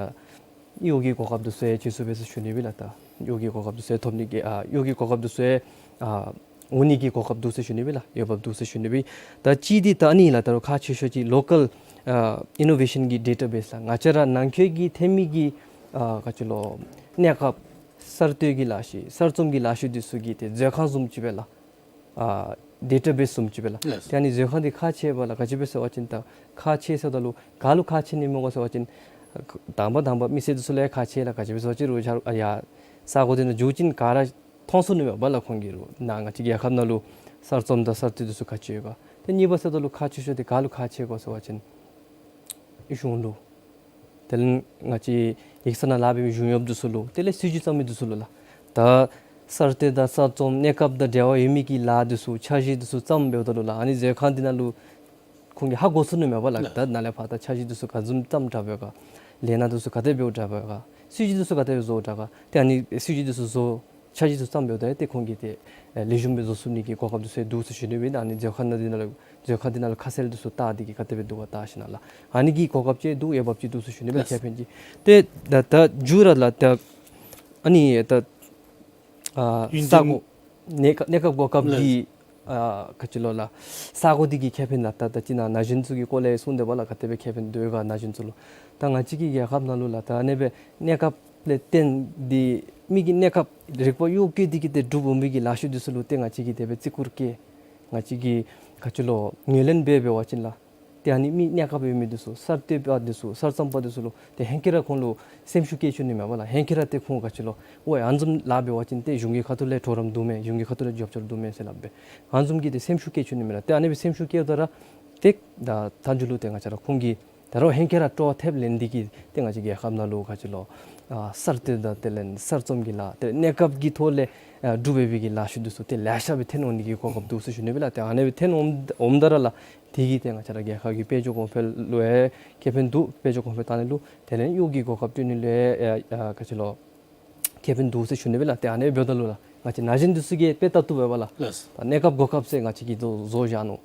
གཡོག་གི་གོ་སྐབས་འདི་ཚུ་ཡང་བྱིན་ཚུགས་པས་ཟེར་ཞུ་ནི་སྦེ་ལགས། ད་གཡོག་གི་གོ་སྐབས་འདི་ཚུ་ཡང་ཐོབ་ནི་གི་ཨ་གཡོག་གི་གོ་སྐབས་འདི་ཚུ་ཡང་ཨ་འོང་ནི་གི་གོ་སྐབས་འདུག་ཟེར་ཞུ་ནི་སྦེ་ལགས། འོས་འབབ་འདུག་ཟེར་ཞུ་ནི་སྦེ། ད་གཅིག་འདི་ད་ཨ་ནི་ལགས་ད་རུང་ཁག་ཆེ་ཤོས་ཅིག་ལོ་ཀཱལ་ཨ་ཨི་ནོ་ཝེ་ཤཱན་གྱི་ཌེ་ཊ་བེསི་ལགས། ང་བཅས་ར་ནང་འཁོད་ཀྱི་ཐོན་མི་གི་ཨ་ག་ཅི་ལོ་གནས་སྐབས་གསར་གཏོད་ཀྱི་ལཱ་ཤུལ་གསར་རྩོམ་གྱི་ལཱ་ཤུལ་འདི་ཚུ་གི་ཏེ་མཛོད་ཁང་བཟུམ་ཅིག་སྦེ་ལགས། ཨ་ ཌེ་ཊ་བེསི་བཟུམ་ཅིག་སྦེ་ལགས། ལགས། ཏེ་ཨ་ནི་མཛོད་ཁང་འདི་ཁག་ཆེ་བས་ལགས། ག་ཅི་སྦེ་ཟེར་བ་ཅིན་ད་ཁག་ཆེ་ཟེརཝ་ད་ལུ་ག་ལུ་ཁག་ཆེ་ནི་སྨོ་ག་ཟེར་བ་ཅིན་དང་པ་དང་པ་མི་སེར་འདི་ཚུ་ལུ་ཡང་ཁག་ཆེ་ལགས། ག་ཅི་སྦེ་ཟེར་བ་ཅིན་རུང་ཆ་རུང་ཨ་ཡར་ས་གོ་འདི་ནང་འགྱོ་ཞིནམ་ག་ར་མཐོང་ཚུགས་ནི་མས་པ་ལགས། ཁོང་གིས་རུང་ནཱ་ང་བཅས་རྒྱལ་ཁབ་ནང་ལུ་གསར་རྩོམ་དང་གསར་གཏོད་འདི་ཚུ་ག་ཅི་ཡོད་ག། ཏེ་གཉིས་པ་ཟེརཝ་ད་ལུ་ཁག་ཆེ་ཤོས་འདི་ག་ལུ་ཁག་ཆེ་ག་ཟེར་བ་ཅིན་གཞུང་ལུ། དེ་ལས་ང་བཅས་ཡིག་ཚང་ནང་ལཱ་འབད་མི་གཞུང་གཡོགཔ་འདི་ཚུ་ལུ། དེ་ལས་སྲིད་བྱུས་བརྩམ་མི་འདི་ཚུ་ལུ་ལགས། ད་གསར་གཏོད་དང་གསར་རྩོམ་གནས་སྐབས་དང་འབྲེལ་བ་ཡོད་མི་གི་ལཱ་འདི་ཚུ་འཆར་གཞི་འདི་ཚུ་བརྩམ་འབདཝ་ད་ལུ་ལགས། ཨ་ནི་མཛོད་ཁང་འདི་ནང་ལུ་ཁོང་གིས་ཧ་གོ་ཚུགས་ནི་མས་པ་ལགས། ལགས། ད་ནཱ་ལས་ཕར་ད་འཆར་གཞི་འདི་ཚུ་ག་བཟུམ་བརྩམ་དྲགས་པས་ག། ལས་སྣ་འདི་ཚུ་ག་དེ་འབདཝ་དྲགས་པས་ག། སྲིད་བྱུས་འདི་ཚུ་ག་དེ་སྦེ་བཟོ་དྲགས་ག། ཏེ་ཨ་ནི་སྲིད་བྱུས་འདི་ཚུ་བཟོ། འཆར་གཞི་ཚུ་བརྩམ་འབདཝ་ད་ཏེ་ཁོང་གིས་ཏེ་ཨེ་ལེགས་ཤོམ་སྦེ་བཟོ་ཚུགས་ནི་གི་གོ་སྐབས་འདི་ཚུ་འདུག་ཟེར་ཞུ་ནི་སྦེ། ཨ་ནི་མཛོད་ཁང་ནང་འདི་ནང་ལུ་མཛོད་ཁང་འདི་ནང་ལུ་ཁ་གསལ་འདི་ཚུ་བལྟ་སྟེ་གིས་ག་དེ་སྦེ་འདུག་ག་བལྟ་ཞིནམ་ལས་ཨ་ནི་གི་གོ་སྐབས་ཅིག་འདུག། འོས་འབབ་ཅིག་འདུག་ཟེར་ཞུ་ནི་སྦེ། ལགས། ཁེ་ཕན་ཅིག། ཏེ་ད་ད་མཇུག་ར་ལགས། ད་ཨ་ནི་ད་ཨ་ཡུན་ས་བརྟན་གོ་གནས་སྐབས་གནས་སྐབས་གོ་སྐབས། ལགས། ཀྱི་ཨ་ག་ཅི་ལོ་ལགས། ས་གོ་འདི་གི་ཁེ་ཕན་ལགས། ད་ད་ཅི་ནཱ་ན་གཞོན་ཚུ་གི་སྐོར་ལས་གསུངས་ཏེ་འབདཝ་ལགས། ག་དེ་སྦེ་ཁེ་ཕན་འདུག་ག་ན་གཞོན་ཚུ་ལུ། ད་ང་བཅས་ཀྱི་རྒྱལ་ཁབ་ནང་ལུ་ལགས། ད་ཨ་ནི་སྦེ་གནས་སྐབས་ལས་བརྟེན་ཏེ་མི་གི་གནས་སྐབས་རིག་པ་གཡོ་བསྐྱེད་དེ་གིས་ཏེ་སྒྲུབ་འོང་མི་གི་ལཱ་ཤུལ་འདི་ཚུ་ལུ་ཏེ་ང་བཅས་ཀྱིས་དེ་སྦེ་བརྩི་བཀུར་བསྐྱེད། ང་བཅས་ཀྱིས་ག་ཅི་ལོ་ངོས་ལེན་འབད་འབད་བ་ཅིན་ལགས། ཏེ་ཨ་ནི་མི་གནས་སྐབས་ཡོད་མི་འདི་ཚུ་གསར་གཏོད་པ་འདི་ཚུ་གསར་རྩོམ་པ་འདི་ཚུ་ལུ་ཏེ་ཧེང་སྐལ་ར་ཁོང་ལུ་སེམས་ཤུགས་སྐྱེད་བཅུག་ནི་མས་པ་ལགས། ཧེང་སྐལ་ར་ཏེ་ཁོང་ག་ཅི་ལོ་ཨོ་ཨ་ནི་བཟུམ་ལཱ་འབད་བ་ཅིན་ཏེ་གཞུང་གི་ཁ་ཐུག་ལས་གྲོགས་རམ་འདུག་མས། གཞུང་གི་ཁ་ཐུག་ལས་རྒྱབ་སྐྱོར་འདུག་མས་ཟེར་སླབ་སྦེ། ཨ་ནི་བཟུམ་གྱི་ཏེ་སེམས་ཤུགས་སྐྱེད་བཅུག་ནི་མས་ལགས། ཏེ་ཨ་ནི་སྦེ་སེམས་ཤུགས་སྐྱེདཔ་ད་ར་ཏེ་ད་མཐའ་མཇུག་ལུ་ཏེ་ང་བཅས་ར་ཁོང་གིས་ད་རུང་ཧེང་སྐལ་ར་སྤྲོ་བ་ཐེབས་ལེན་ཏེ་གིས་ཏེ་ང་བཅས་རྒྱལ་ཁབ་ནང་ལུ་ག་ཅི་ལོ་ཨ་གསར་གཏོད་དང་དེ་ལས་གསར་རྩོམ་གྱི་ལཱ་ཏེ་གནས་སྐབས་ཀྱི་ཐོག་ལས་ཨ་སྒྲུབ་འོས་པའི་གི་ལཱ་ཤུལ་འདི་ཚུ་ཏེ་ལེ་ཤ་སྦེ་ཐོན་འོང་ནི་གི་གོ་སྐབས་འདུག་ཟེར་ཞུ་ནི་སྦེ་ལགས། ཏེ་ཨ་ནི་སྦེ་ཐོན་འོང་འོངམ་ད་ར་ལགས། དེ་གིས་ཏེ་ང་བཅས་ར་རྒྱལ་ཁབ་ཀྱི་དཔལ་འབྱོར་གོང་འཕེལ་ལུ་ཡང་ཁེ་ཕན་འདུག། དཔལ་འབྱོར་གོང་འཕེལ་བཏང་ནི་ལུ་དེ་ལས་གཡོག་གི་གོ་སྐབས་བསྐྲུན་ནི་ལུ་ཡང་ཨ་ག་ཅི་ལོ་ཁེ་ཕན་འདུག་ཟེར་ཞུ་ནི་སྦེ་ལགས། ཏེ་ཨ་ནི་འབདཝ་ད་ལུ་ལགས། ང་བཅས་ན་གཞོན་འདི་ཚུ་གིས་དཔེ་ལྟ་བཏུབ་པས་པ་ལགས། ལགས། ད་གནས་སྐབས་གོ་སྐབས་ཟེར་ང་བཅས་ཀྱིས་བཟོ་བཟོ་བཞག་ནུག།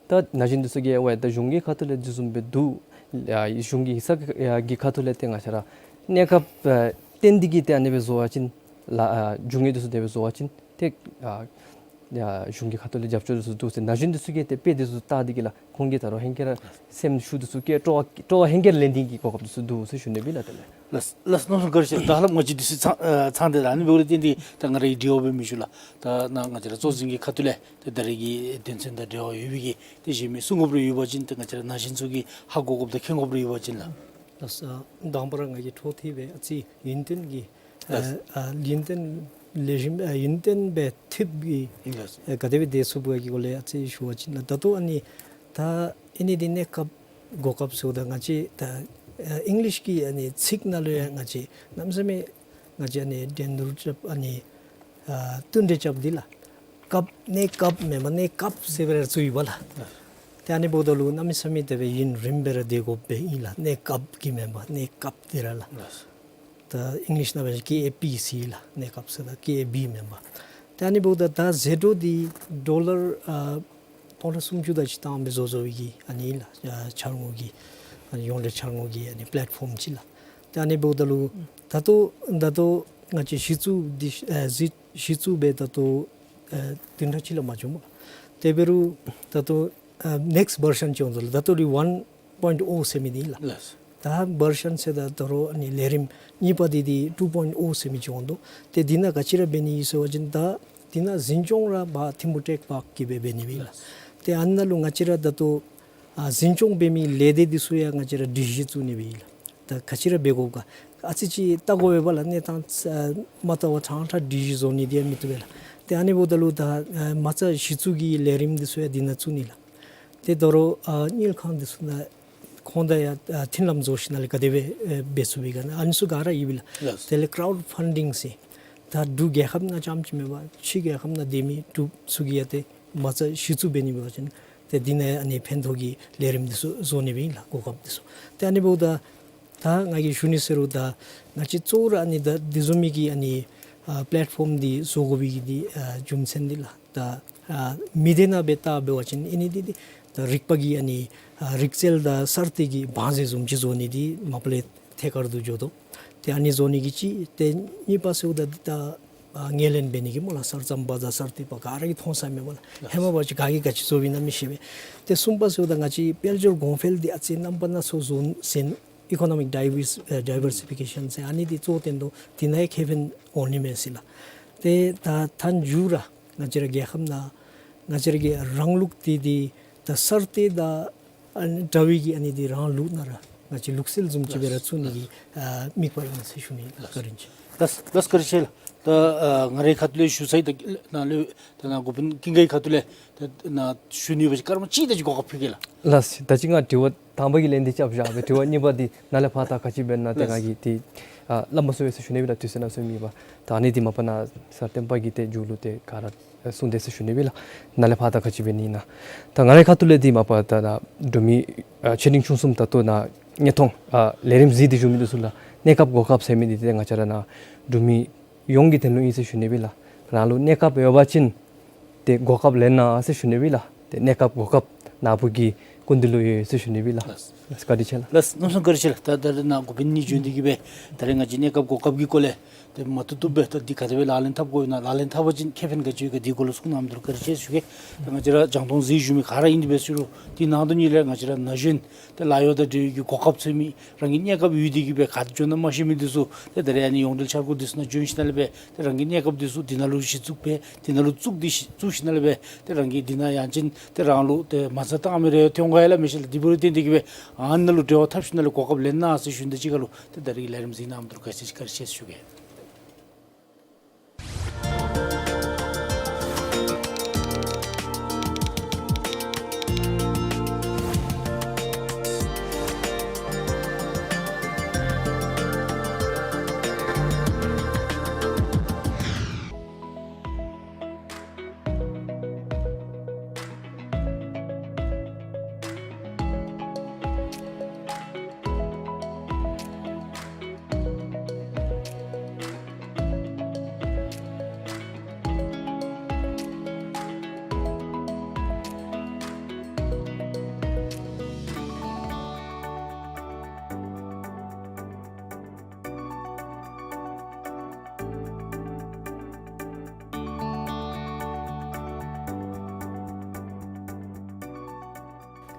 ད་ན་གཞོན་འདི་ཚུ་གིས་ཝའེ་ད་གཞུང་གི་ཁ་ཐུག་ལས་འདི་བཟུམ་སྦེ་འདུག། ཡ་གཞུང་གི་ཡིག་ཚང་གི་ཁ་ཐུག་ལས་ཏེ་ང་བཅས་ར་གནས་སྐབས་ཨ་བརྟེན་ཏེ་གིས་ཏེ་ཨ་ནི་སྦེ་བཟོ་བ་ཅིན་ལགས། ཨ་གཞུང་གི་འདི་ཚུ་དེ་སྦེ་བཟོ་བ་ཅིན་ཏེ་ཨ་ཡ་གཞུང་གི་ཁ་ཐུག་ལས་རྒྱབ་སྐྱོར་འདི་ཚུ་འདུག་ཟེར་ན་གཞོན་འདི་ཚུ་གིས་ཏེ་དཔེ་འདི་ཚུ་བལྟ་སྟེ་གིས་ལགས། ཁོང་གིས་ད་རུང་ཧེང་སྐལ་ར་སེམས་ཤུགས་འདི་ཚུ་བསྐྱེད། སྤྲོ་བ་སྤྲོ་བ་ཧེང་སྐལ་ལེན་ཏེ་གིས་གོ་སྐབས་འདི་ཚུ་འདུག་ཟེར་ཞུ་ནི་སྦེ་ལགས། དེ་ལས་ལགས་ལགས། གནམ་མེད་ས་མེད་བཀའ་དྲིན་ཆེ་ལགས། ད་ཧ་ལམ་ང་བཅས་འདི་ཚུ་ཚང་ཨ་ཚང་སྟེ་ད་ཨ་ནི་འབདཝ་ལས་བརྟེན་ཏེ་ད་ང་རའི་དྲི་བ་འབད་མི་ཞུ་ལགས། ད་ནཱ་ང་བཅས་ར་གཙོ་འཛིན་གྱི་ཁ་ཐུག་ལས་ཏེ་ད་རེས་ཀྱི་དོན་ཚན་དང་འབྲེལ་བ་ཡོད་པའི་གི་ཏེ་གཞན་མི་གསུང་དགོཔ་རེ་ཡོད་པ་ཅིན་ཏེ་ང་བཅས་ར་ན་གཞོན་ཚུ་གིས་ཧ་གོ་དགོཔ་དང་མཁྱེན་དགོཔ་རེ་ཡོད་པ་ཅིན་ལགས། ལགས་སོ། དང་པ་ར་ང་གིས་འཕྲོ་མཐུད་སྦེ་ཨ་ཙི་ཡུན་བརྟན་གྱི་ལགས། ཨ་ཨ་ཡུན་བརྟན་ལེགས་ཤོམ་ཨ་ཡུན་བརྟན་སྦེ་ཐེབས་ཀྱི་ལགས། ཨ་ག་དེ་སྦེ་སྡོད་ཚུགས་པའི་གི་སྐོར་ལས་ཨ་ཙི་ཞུ་བ་ཅིན་ལགས། ད་ལྟོ་ཨ་ནི་ད་ཨ་ནི་འདི་གནས་སྐབས་གོ་སྐབས་ཟེརཝ་ད་ང་བཅས་ད་ཨ་ཨིང་ལིཤ་གི་ཨ་ནི་ཚིག་ནང་ལུ་ཡང་ང་བཅས་གནམ་མེད་ས་མེད་ང་བཅས་ཨ་ནི་འགྲན་བསྡུར་རྐྱབ་ཨ་ནི་ཨ་བསྟུན་གྲོས་རྐྱབ་འདི་ལགས། སྐབས་གནས་སྐབས་མེན་པར་གནས་སྐབས་ཟེར་སྦེ་ར་བཙུགས་ཡི་པ་ལགས། ཏེ་ཨ་ནི་འབདཝ་ད་ལུ་གནམ་མེད་ས་མེད་དེ་སྦེ་ཡུན་རིངམོ་སྦེ་ར་སྡོད་དགོཔ་སྦེ་ཨིན་ལགས། གནས་སྐབས་ཀྱི་མེན་པར་གནས་སྐབས་འདི་ར་ལགས། ད་ཨིང་ལིཤ་ནང་སྦེ་ཀེ་ཨེ་པི་ཟེར་ལགས། གནས་སྐབས་ཟེརཝ་ད་ཀེ་ཨེ་པི་མེན་པར། ཏེ་ཨ་ནི་འབདཝ་ད་ད་ཟད་འགྲོ་འདི་ཌོ་ལར་ཨ་སྟོང་ཕྲག་སུམ་ཅུ་དང་ཅིག་བཏང་སྦེ་བཟོ་བཟོ་བའི་གི་ཨ་ནི་ལགས། ཨ་འཆར་དངོས་ཀྱི་ཨ་ནི་ཡོངས་འབྲེལ་འཆར་དངོས་ཀྱི་ཨ་ནི་པེ་ལེཊ་ཕོམ་ཅིག་ལགས། ཏེ་ཨ་ནི་འབདཝ་ད་ལུ་ད་ལྟོ་ད་ལྟོ་ང་བཅས་གཞི་བཙུགས་འདི་ཨ་གཞི་གཞི་བཙུགས་སྦེ་ད་ལྟོ་ཨ་བདུན་ཕྲག་གཅིག་ལས་མ་བྱུང་། དེ་འབད་རུང་ད་ལྟོ་ཨ་ནེགསཊ་བར་ཤཱན་ཅིག་འོང་དོ་ལགས། ད་ལྟོ་འདི་ཝན་པོའིནཊ་ཨོ་ཟེར་མི་འདི་ཨིན་ལགས། ལགས། ད་བར་ཤཱན་ཟེརཝ་ད་ད་རུང་ཨ་ནི་ལས་རིམ་གཉིས་པ་འདི་འདི་ཊུ་པོའིནཊ་ཨོ་ཟེར་མི་ཅིག་འོང་དོ། ཏེ་འདི་ནང་ག་ཅི་ར་འབད་ནི་ཨིན་ཟེར་བ་ཅིན་ད་འདི་ནང་འཛིན་སྐྱོང་ར་འབད་ཐིམ་ཕུ་ཊེཀ་པཱརཀ་གིས་འབད་འབད་ནི་ཨིན་ལགས། ལགས། ཏེ་ཨ་ནཱ་ལུ་ང་བཅས་ར་ད་ལྟོ་ཨ་འཛིན་སྐྱོང་འབད་མི་ལས་སྡེ་འདི་ཚུ་ཡང་ང་བཅས་ར་སྒྲིག་གཞི་བཙུགས་ནི་སྦེ་ཨིན་ལགས། ད་ག་ཅི་ར་འབད་དགོཔ་ག་ཨ་ཙི་ཅིག་བལྟ་དགོ་པས་པ་ལགས། གནས་སྟངས་ཨ་མ་བལྟ་བར་ཕྲང་ཕྲང་སྒྲིག་གཞི་བཟོ་ནི་འདི་ཡང་མི་བཏུབ་པས་ལགས། ཏེ་ཨ་ནི་འབདཝ་ད་ལུ་ད་ཨ་མ་རྩ་གཞི་བཙུགས་ཀྱི་ལས་རིམ་འདི་ཚུ་ཡང་འདི་ནང་བཙུགས་ནི་ལགས། ཏེ་ད་རུང་ཨ་དངུལ་ཁང་འདི་ཚུ་ནང་ཁོང་དང་ཡང་ཨ་མཐུན་ལམ་བཟོ་ཞིནམ་ལས་ག་དེ་སྦེ་ཨེ་འབད་ཚུགས་པའི་ག་ཨ་ནི་ཚུ་ག་ར་ཡོད་པས་ལགས། ལགས། དེ་ལས་ཀྲའུཌ་ཕན་ཌིང་ཟེར་ད་འབྲུག་རྒྱལ་ཁབ་ནང་རྐྱངམ་ཅིག་མེན་པར་ཕྱི་རྒྱལ་ཁབ་ནང་སྡོད་མི་འབྲུགཔ་ཚུ་གིས་ཡང་ཏེ་མ་རྩ་གཞི་བཙུགས་འབད་ནི་འབད་བ་ཅིན་ཏེ་འདི་ནང་ཨ་ནི་ཕན་ཐོགས་ཀྱི་ལས་རིམ་འདི་ཚུ་བཟོ་ནི་སྦེ་ཨིན་ལགས། གོ་སྐབས་འདི་ཚུ་ཏེ་ཨ་ནི་འབདཝ་ད་ད་ང་གིས་ཞུ་ནི་ཟེར་རུང་ད་ང་བཅས་གཙོ་བོ་ར་ཨ་ནི་ད་འདི་བཟུམ་མའི་གི་ཨ་ནི་ཨ་པེ་ལེཊ་ཕོམ་འདི་བཟོ་དགོ་པའི་གི་འདི་ཨ་རྒྱུ་མཚན་འདི་ལགས། ད་ཨ་མི་སྡེ་ནང་སྦེ་བལྟ་འབད་བ་ཅིན་ཨ་ནི་འདི་འདི་ད་རིག་པ་གི་ཨ་ནི་ཨ་རིག་རྩལ་དང་གསར་གཏོད་ཀྱི་བང་མཛོད་བཟུམ་ཅིག་བཟོ་ནི་འདི་མ་པ་ལས་ཐད་ཀར་དུ་འགྱོ་དོ། ཏེ་ཨ་ནི་བཟོ་ནི་གི་ཅིག། ཏེ་གཉིས་པ་ཟེརཝ་ད་འདི་ད་ཨ་ངོས་ལེན་འབད་ནི་གི་སྨོ་ལགས། གསར་རྩོམ་པ་དང་གསར་གཏོད་པ་ག་ར་གིས་མཐོང་ས་མེད་པ་ལགས། ཧེ་མ་འབད་བ་ཅིན་ག་གིས་ག་ཅི་བཟོ་བའི་ཨིན་ན་མི་ཤེས་པས། ཏེ་གསུམ་པ་ཟེརཝ་ད་ང་བཅས་དཔལ་འབྱོར་གོང་འཕེལ་འདི་ཨ་ཙི་རྣམ་པ་སྣ་ཚོགས་བཟོ་ཟེར་ཨི་ཀོ་ནོ་མིག་ཌའི་བར་སི་ཨ་ཌའི་བར་སི་ཕི་ཀེ་ཤཱན་ཟེར་ཨ་ནི་འདི་གཙོ་བོ་བཏོན་དོ། འདི་ནང་ཡང་ཁེ་ཕན་འོང་ནི་མས་ཟེར་ལགས། ཏེ་ད་མཐའ་མཇུག་ར་ང་བཅས་ར་རྒྱལ་ཁབ་ནང་ ང་བཅས་ར་གི་རང་ལུགས་འདི་འདི་ད་གསར་གཏོད་དང་ཨ་ནི་འདྲ་བའི་གི་ཨ་ནི་འདི་རང་ལུགས་ནང་ར་ང་བཅས་ལུགས་སྲོལ་བཟུམ་ཅིག་སྦེ་ར་བཙུགས་ནི་གི་ཨ་དམིགས་པ་ཨིན་ཟེར་ཞུ་ནི་ལགས། བཀའ་དྲིན་ཆེ། ལགས་ལགས། བཀའ་དྲིན་ཆེ་ལགས། ད་ཨ་ང་རའི་ཁ་ཐུག་ལས་ཞུ་ཚར་ཡི། ད་ནཱ་ལས་ད་ནཱ་འགོ་དཔོན་ཀུན་དགའི་ཁ་ཐུག་ལས་ད་ནཱ་ཞུ་ནི་འབད་བ་ཅིན་སྐར་མ་གཅིག་དེ་ཅིག་གོ་སྐབས་ཕུལ་གེ་ལགས། ལགས། ད་ཅི་ང་དྲི་བ་དང་པ་གི་ལན་འདི་རྐྱབ་བཞག་སྦེ་དྲི་བ་གཉིས་པ་འདི་ནཱ་ལས་ཕར་ད་ག་ཅི་འབད་ན་ཏེ་ང་གིས་ཏེ་ཨ་སླབ་མ་ཚུགས་པས་ཟེར་ཞུ་ནི་སྦེ་ལགས། དུས་ཚོད་གནམ་མེད་ས་མེད་མེད་པ། ད་ཨ་ནི་འདི་མ་པ་ནཱ་སར་བསྟན་པ་གིས་ཏེ་མཇུག་ལུ་ཏེ་ག་ར་གསུངས་ཏེ་ཟེར་ཞུ་ནི་སྦེ་ལགས། ནཱ་ལས་ཕར་ད་ག་ཅི་འབད་ནི་ཨིན་ན། ད་ང་རའི་ཁ་ཐུག་ལས་འདི་མ་པ་ད་ད་འབྲུག་མི་ཨ་ཆེ་འབྲིང་ཆུང་གསུམ་ད་ལྟོ་ནཱ་དངོས་མཐོང་ཨ་ལས་རིམ་གཟིགས་ཏེ་བཞུགས་མི་འདི་ཚུ་ལུ་གནས་སྐབས་གོ་སྐབས་ཟེར་མི་འདི་ཏེ་ང་བཅས་ར་ནཱ་འབྲུག་མི་ཡོངས་ཀྱི་དོན་ལུ་ཨིན་ཟེར་ཞུ་ནི་སྦེ་ལགས། རང་ལུ་གནས་སྐབས་ཡོད་པ་ཅིན་ཏེ་གོ་སྐབས་ལེན་གནང་ཟེར་ཞུ་ནི་སྦེ་ལགས། ཏེ་གནས་སྐབས་གོ་སྐབས་ནཱ་བུ་གི་སྐུ་མདུན་ལུ་ཡོད་ཟེར་ཞུ་ནི་སྦེ་ལགས། ལགས། བཀའ་དྲིན་ཆེ་ལགས། ལགས། གནམ་མེད་ས་མེད་བཀའ་དྲིན་ཆེ་ལགས། ད་ད་རེས་ནཱ་འགོ་དཔོན་གཉིས་བྱོན་ཏེ་གིས་སྦེ་ད་རེས་ང་བཅས་གནས་སྐབས་གོ་སྐབས་ཀྱི་སྐོར་ལས་ཏེ་མ་བཏུབ་བཏུབ་སྦེ་ད་འདི་ག་དེ་སྦེ་ལག་ལེན་འཐབ་དགོ་ན་ལག་ལེན་འཐབ་པ་ཅིན་ཁེ་ཕན་ག་ཅི་ཡོད་ག་འདི་སྐོར་ལུ་གསུང་གནང་མི་འདི་ལུ་བཀའ་དྲིན་ཆེ་ཞུ་གེ། ད་ང་བཅས་ར་རྒྱང་མཐོང་གཟིགས་བཞུགས་མི་ག་ར་ཨིན་ཏེ་འབད་ཟེར་རུང་འདི་ནང་དོན་ཉིད་ལས་ང་བཅས་ར་ན་གཞོན་ཏེ་ལཱ་གཡོག་དང་འབྲེལ་བའི་གི་གོ་སྐབས་འཚོལ་མི་རང་གི་གནས་སྐབས་ཡོད་དེ་གིས་སྦེ་ག་ཏེ་འགྱོ་ན་མ་ཤེས་མི་འདི་ཚུ་ཏེ་ད་རེས་ཨ་ནི་ཡོངས་འབྲེལ་འཆར་སྒོ་འདི་ཚུ་ནང་བྱོན་ཞིནམ་ལས་སྦེ་ཏེ་རང་གི་གནས་སྐབས་འདི་ཚུ་འདི་ནང་ལུ་གཞི་བཙུགས་སྦེ་འདི་ནང་ལུ་བཙུགས་ཏེ་བཙུགས་ཞིནམ་ལས་སྦེ་ཏེ་རང་གི་འདི་ནང་ཡང་ཅིན་ཏེ་རང་ལུ་ཏེ་མ་རྩ་བཏང་མི་རེ་ཐོན་ག་ཡ་ལ་མི་ཤེས་ལགས། འདི་འབད་རུང་བརྟེན་ཏེ་གིས་སྦེ་ཨ་ནཱ་ལུ་འབྲེལ་བ་འཐབ་ཞིནམ་ལས་གོ་སྐབས་ལེན་གནང་ཟེར་ཞུ་ནི་དང་གཅིག་ཁར་ལུ་ཏེ་ད་རེས་ཀྱི་ལས་རིམ་གཟིགས་གནང་མི་འདི་ལུ་བཀའ་དྲིན་ཆེ་བཀའ་དྲིན་ཆེ་ཞུ་གེ།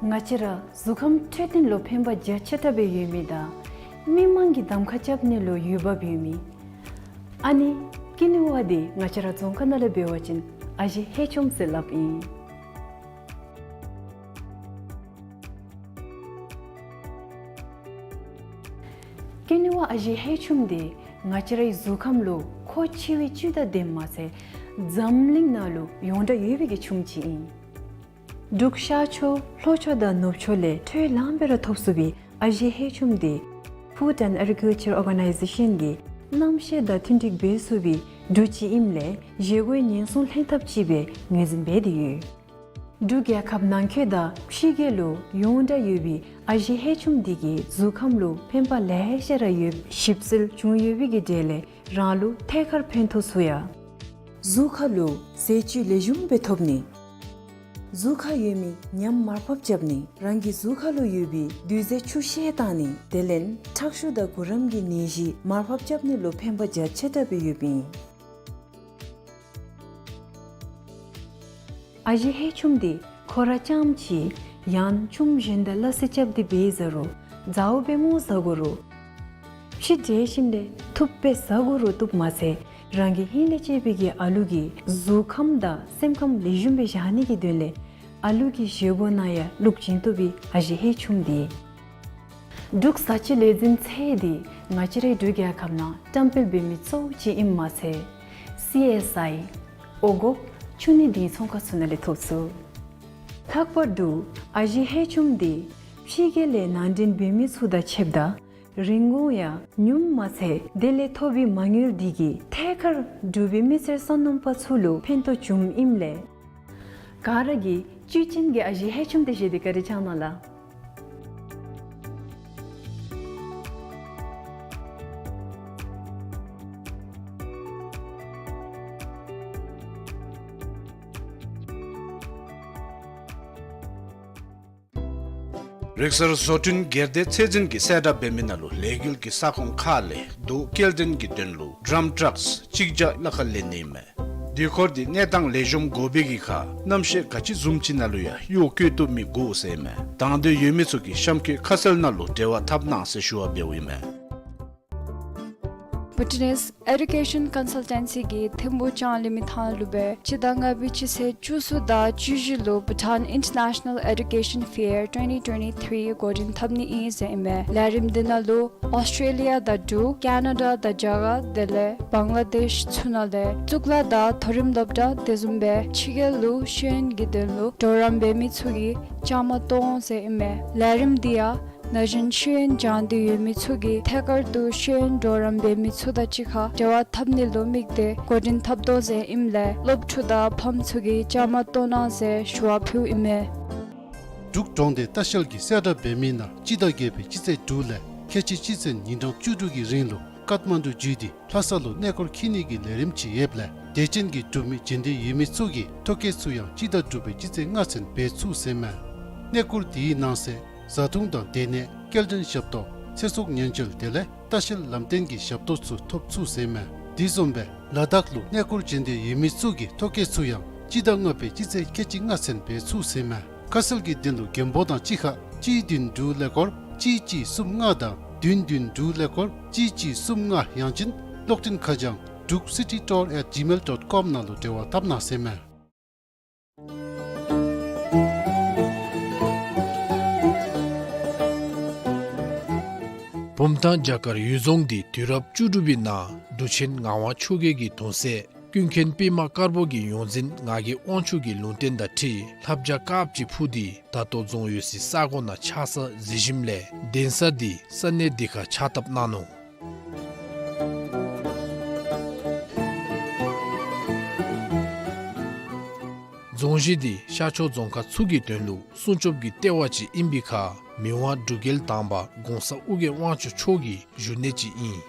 ང་བཅས་ར་གཟུགས་ཁམས་འཕྲོད་བསྟེན་ལུ་ཕན་པ་རྒྱ་ཆེ་དྲགས་སྦེ་ཡོད་མི་དང་མི་མང་གི་གདམ་ཁ་རྐྱབ་ནི་ལུ་འོས་འབབ་ཡོད་མི་ཨ་ནི་ཀུན་ནི་བ་འདི་ང་བཅས་ར་རྫོང་ཁ་ནང་ལས་འབད་བ་ཅིན་ཨ་ཞེ་ཧེ་ཆུམ་ཟེར་སླབ་ཨིན། ཀུན་ནི་བ་ཨ་ཞེ་ཧེ་ཆུམ་འདི་ང་བཅས་རའི་གཟུགས་ཁམས་ལུ་མཁོ་ཆེ་བའི་བཅུད་དང་ལྡནམ་མ་ཚད་འཛམ་གླིང་ནང་ལུ་ཡོངས་གྲགས་ཡོད་པའི་གི་ཆུམ་ཅིག་ཨིན། འབྲུག་ཤར་ཕྱོགས་ལྷོ་ཕྱོགས་དང་ནུབ་ཕྱོགས་ལས་ཁྲལ་ལངམ་སྦེ་ར་ཐོབ་ཚུགས་པའི་ཨ་ཞེ་ཧེ་ཆུམ་འདི་Food and Agriculture Organization གིས་གནམ་གཤིས་དང་མཐུན་འགྲིག་འབད་ཚུགས་པའི་འབྲུ་ཅིག་ཨིནམ་ལས་བཞེས་སྒོའི་ཉེན་སྲུང་ལྷན་ཐབས་ཅིག་སྦེ་ངོས་འཛིན་འབད་དེ་ཡོད། འབྲུག་རྒྱལ་ཁབ་ནང་འཁོད་དང་ཕྱི་རྒྱལ་ལུ་ཡོངས་གྲགས་ཡོད་པའི་ཨ་ཞེ་ཧེ་ཆུམ་འདི་གིས་གཟུགས་ཁམས་ལུ་ཕན་པ་ལེ་ཤ་ར་ཡོད། ཞིབ་འཚོལ་བྱུང་ཡོད་པའི་གི་གྲས་ལས་རང་ལུ་ཐད་ཀར་ཕན་ཐོགས་ཚུགས་ཡ། གཟུགས་ཁ་ལུ་ཟས་བཅུད་ལེགས་ཤོམ་སྦེ་ཐོབ་ནི། གཟུགས་ཁར་ཡོད་མི་ཉམས་མར་ཕབ་རྐྱབ་ནི། རང་གི་གཟུགས་ཁ་ལུ་ཡོད་པའི་རྡུལ་རྫས་ཆུ་ཤེལ་བཏང་ནི། དེ་ལས་ཁྲག་ཤུགས་དང་གུ་རམ་གྱི་ནད་གཞི་མར་ཕབ་རྐྱབ་ནི་ལུ་ཕན་པ་རྒྱ་ཆེ་དྲགས་སྦེ་ཡོདཔ་ཨིན། ཨ་ཞེ་ཧེ་ཆུམ་འདི་ཁོ་ར་རྐྱངམ་ཅིག་ཡང་ཆུམ་གཞན་དང་སླ་བསྲེ་རྐྱབ་སྟེ་སྦེ་ཟ་རུང་མཛའ་བོ་སྦེ་སྔོ་བཟའ་དགོ་རུང་ཕྱེ་འབྲས་ཞིམ་ལས་ཐུབ་སྦེ་བཟའ་དགོ་རུང་བཏུབ་མ་ཚད་རང་གི་ཧིང་ལས་གཅེས་པའི་གི་ཨ་ལུ་གི་གཟུགས་ཁམས་དང་སེམས་ཁམས་ལེགས་ཤོམ་སྦེ་བཞག་ནི་གི་དོན་ལས་ཨ་ལུ་གི་བཞེས་སྒོ་ནང་ཡང་བླུག་བྱིན་བཏུབ་པའི་ཨ་ཞེ་ཧེ་ཆུམ་འདི། འབྲུག་བཟའ་བཅའ་ལས་འཛིན་ཚད་འདི་ང་བཅས་རའི་འབྲུག་རྒྱལ་ཁབ་ནང་བཀྲམ་སྤེལ་འབད་མི་གཙོ་བོ་ཅིག་ཨིནམ་མ་ཚད་སི་ཨེསི་ཨའི་འོང་འགོག་ཆུ་ནད་སྡེ་ཚན་ཚོང་ཁང་ཚུ་ནང་ལས་ཐོབ་ཚུགས། ལྷག་པར་དུ་ཨ་ཞེ་ཧེ་ཆུམ་འདི་ཕྱི་རྒྱལ་ལས་ནང་འདྲེན་འབད་མི་ཚུ་དང་ཕྱདཔ་ད་རིན་གོང་ཡང་ཉུངམ་མ་ཚད་དེ་ལས་ཐོབ་པའི་མ་དངུལ་འདི་གིས་ཐད་ཀར་འབྲུག་པའི་མི་སེར་སོ་ནམ་པ་ཚུ་ལུ་ཕན་ཐོགས་བྱུངམ་ཨིནམ་ལས་ག་ར་གིས་བཅུད་ཅན་གྱི་ཨ་ཞེ་ཧེ་ཆུམ་འདི་བཞེས་ཏེ་བཀའ་དྲིན་བསྐྱང་གནང་ལགས། རིག་གསར་བཟོ་སྐྲུན་སྒེར་སྡེ་ཚད་འཛིན་གྱིས་གསལ་བསྒྲགས་འབད་མི་ནང་ལུ་ལས་འགུལ་གྱི་ས་ཁོངས་ཁག་ལས་རྡོ་སྐྱེལ་འདྲེན་གྱི་དོན་ལུ་ཌམཔ་ཊཱཀསི་གཅིག་བརྒྱ་ལྷག་ཁར་ལེན་ནི་ཨིན་མས། དེ་སྐོར་འདི་གནས་སྟངས་ལེགས་ཤོམ་དགོ་པའི་གི་ཁར་གནམ་གཤིས་ག་ཅི་བཟུམ་ཅིག་ནང་ལུ་ཡང་གཡོག་བཀོལ་བཏུབ་མི་དགོ་ཟེར་ཨིན་མས། དང་འདོད་ཡོད་མི་ཚུ་གིས་གཤམ་འཁོད་ཁ་གསལ་ནང་ལུ་འབྲེལ་བ་འཐབ་གནང་ཟེར་ཞུ་བ་འབདཝ་ཨིན་མས། ཊི་ནེསི་ཨེ་ཌུ་ཀེ་ཤཱན་ཀོན་སཱལ་ཊེན་སི་གིས་ཐིམ་ཕུག་ལྕང་གླིང་མི་ཐང་ལུ་སྦེ་སྤྱི་ཟླ་ལྔ་པའི་སྤྱི་ཚེས་བཅུ་གསུམ་དང་བཅུ་བཞི་ལུ་Bhutan International Education Fair twenty twenty-three འགོ་འདྲེན་འཐབ་ནི་ཨིན་ཟེར་ཨིན་མས། ལས་རིམ་འདི་ནང་ལུ་ཨོསི་ཊྲེ་ལི་ཡ་དང་འབྲུག། ཀེ་ན་ཌ་དང་རྒྱ་གར་དེ་ལས་བང་ལ་དེཤ་ཚུ་ནང་ལས་གཙུག་ལག་དང་མཐོ་རིམ་སློབ་གྲྭ་དེ་བཟུམ་སྦེ་ཕྱི་རྒྱལ་ལུ་ཤེས་ཡོན་གྱི་དོན་ལུ་གྲོགས་རམ་འབད་མི་ཚུ་གིས་བཅའ་མར་གཏོགས་འོང་ཟེར་ཨིན་མས། ལས་རིམ་འདི་ཡང་ན་གཞོན་ཤེས་ཡོན་སྦྱང་སྟེ་ཡོད་མི་ཚུ་གིས་ཐད་ཀར་དུ་ཤེས་ཡོན་གྲོགས་རམ་འབད་མི་ཚུ་དང་གཅིག་ཁར་འབྲེལ་བ་འཐབ་ནི་ལུ་དམིགས་ཏེ་འགོ་འདྲེན་འཐབ་དོ་ཟེར་ཨིནམ་ལས་སློབ་ཕྲུག་དང་ཕམ་ཚུ་གིས་བཅའ་མར་གཏོགས་གནང་ཟེར་ཞུ་བ་ཕུལཝ་ཨིན་མས། འབྲུག་གྲོང་སྡེ་ལྟ་བཤལ་གྱིས་གསལ་བསྒྲགས་འབད་མི་ནང་སྤྱི་ཟླ་བརྒྱད་པའི་སྤྱི་ཚེས་དྲུག་ལས་ཁལ་གཅིག་གཅིག་ཚུན་ཉིན་གྲངས་བཅུ་དྲུག་གི་རིང་ལུ་ཀཏ་མན་ཌུ་བརྒྱུད་དེ་ལྷ་ས་ལུ་གནས་སྐོར་འཁྱིད་ནི་གི་ལས་རིམ་ཅིག་ཡོདཔ་ལས་དད་ཅན་གྱི་འབྲུག་མི་བྱོན་འདོད་ཡོད་མི་ཚུ་གིས་ཐོ་བཀོད་ཚུ་ཡང་སྤྱི་ཟླ་དྲུག་པའི་སྤྱི་ཚེས་ལྔ་ཚུན་འབད་ཚུགས་ཟེར་མས། གནས་སྐོར་དེའི་ནང་གསེས་བཟའ་འཐུང་དང་སྡོད་གནས། སྐྱེལ་འདྲེན་ཞབས་ཏོག། ཚེ་སྲོག་ཉེན་བཅོལ་དེ་ལས་ལྟ་བཤལ་ལམ་སྟོན་གྱི་ཞབས་ཏོག་ཚུ་ཐོབ་ཚུགས་ཟེར་མས། དེ་བཟུམ་སྦེ་ལ་དྭགས་ལུ་གནས་སྐོར་བྱོན་འདོད་ཡོད་མི་ཚུ་གིས་ཐོ་བཀོད་ཚུ་ཡང་སྤྱི་ཟླ་ལྔ་པའི་སྤྱི་ཚེས་ཁལ་གཅིག་ལྔ་ཚུན་འབད་ཚུགས་ཟེར་མས། ཁ་གསལ་གྱི་དོན་ལུ་མགོན་པོ་དང་གཅིག་ཁར་གཅིག་བདུན་དྲུག་ཀླད་ཀོར་གཅིག་གཅིག་གསུམ་ལྔ་དང་བདུན་བདུན་དྲུག་ཀླད་ཀོར་གཅིག་གཅིག་གསུམ་ལྔ། ཡང་ཅིན་གློག་འཕྲིན་ཁ་བྱང་druk city tour at gmail dot com ནང་ལུ་འབྲེལ་བ་འཐབ་གནང་ཟེར་མས། བུམ་ཐང་རྒྱ་གར་ཡུལ་རྫོང་འདི་དུས་རབས་བཅུ་དྲུག་པའི་ནང་འབྲུག་ཆེན་ངག་དབང་ཆོས་རྒྱལ་གྱི་གདུང་སྲས་ཀུན་མཁྱེན་པདྨ་དཀར་པོ་གི་ཡོངས་འཛིན་ངག་གི་དབང་ཕྱུག་གི་ལུང་བསྟན་དང་འཁྲིལ་ལྷ་བྱ་དཀརཔོ་ཅིག་འཕུར་ཏེ་ད་ལྟོ་རྫོང་ཡོད་སའི་ས་གོ་ནང་ཆགས་ས་གཟིགས་ཞིནམ་ལས་གདན་ས་འདི་ས་གནས་འདི་ཁར་ཕྱག་བཏབ་གནང་ནུག། རྫོང་གཞི་འདི་ཤར་ཕྱོགས་རྫོང་ཁག་ཚུ་གི་དོན་ལུ་སྲུང་སྐྱོབ་ཀྱི་ལྟེ་བ་ཅིག་ཨིན་པའི་ཁར་མི་དབང་འབྲུག་རྒྱལ་དང་པ་གོང་ས་ཨོ་རྒྱན་དབང་ཕྱུག་མཆོག་གི་བཞུགས་གནས་ཅིག་ཨིན།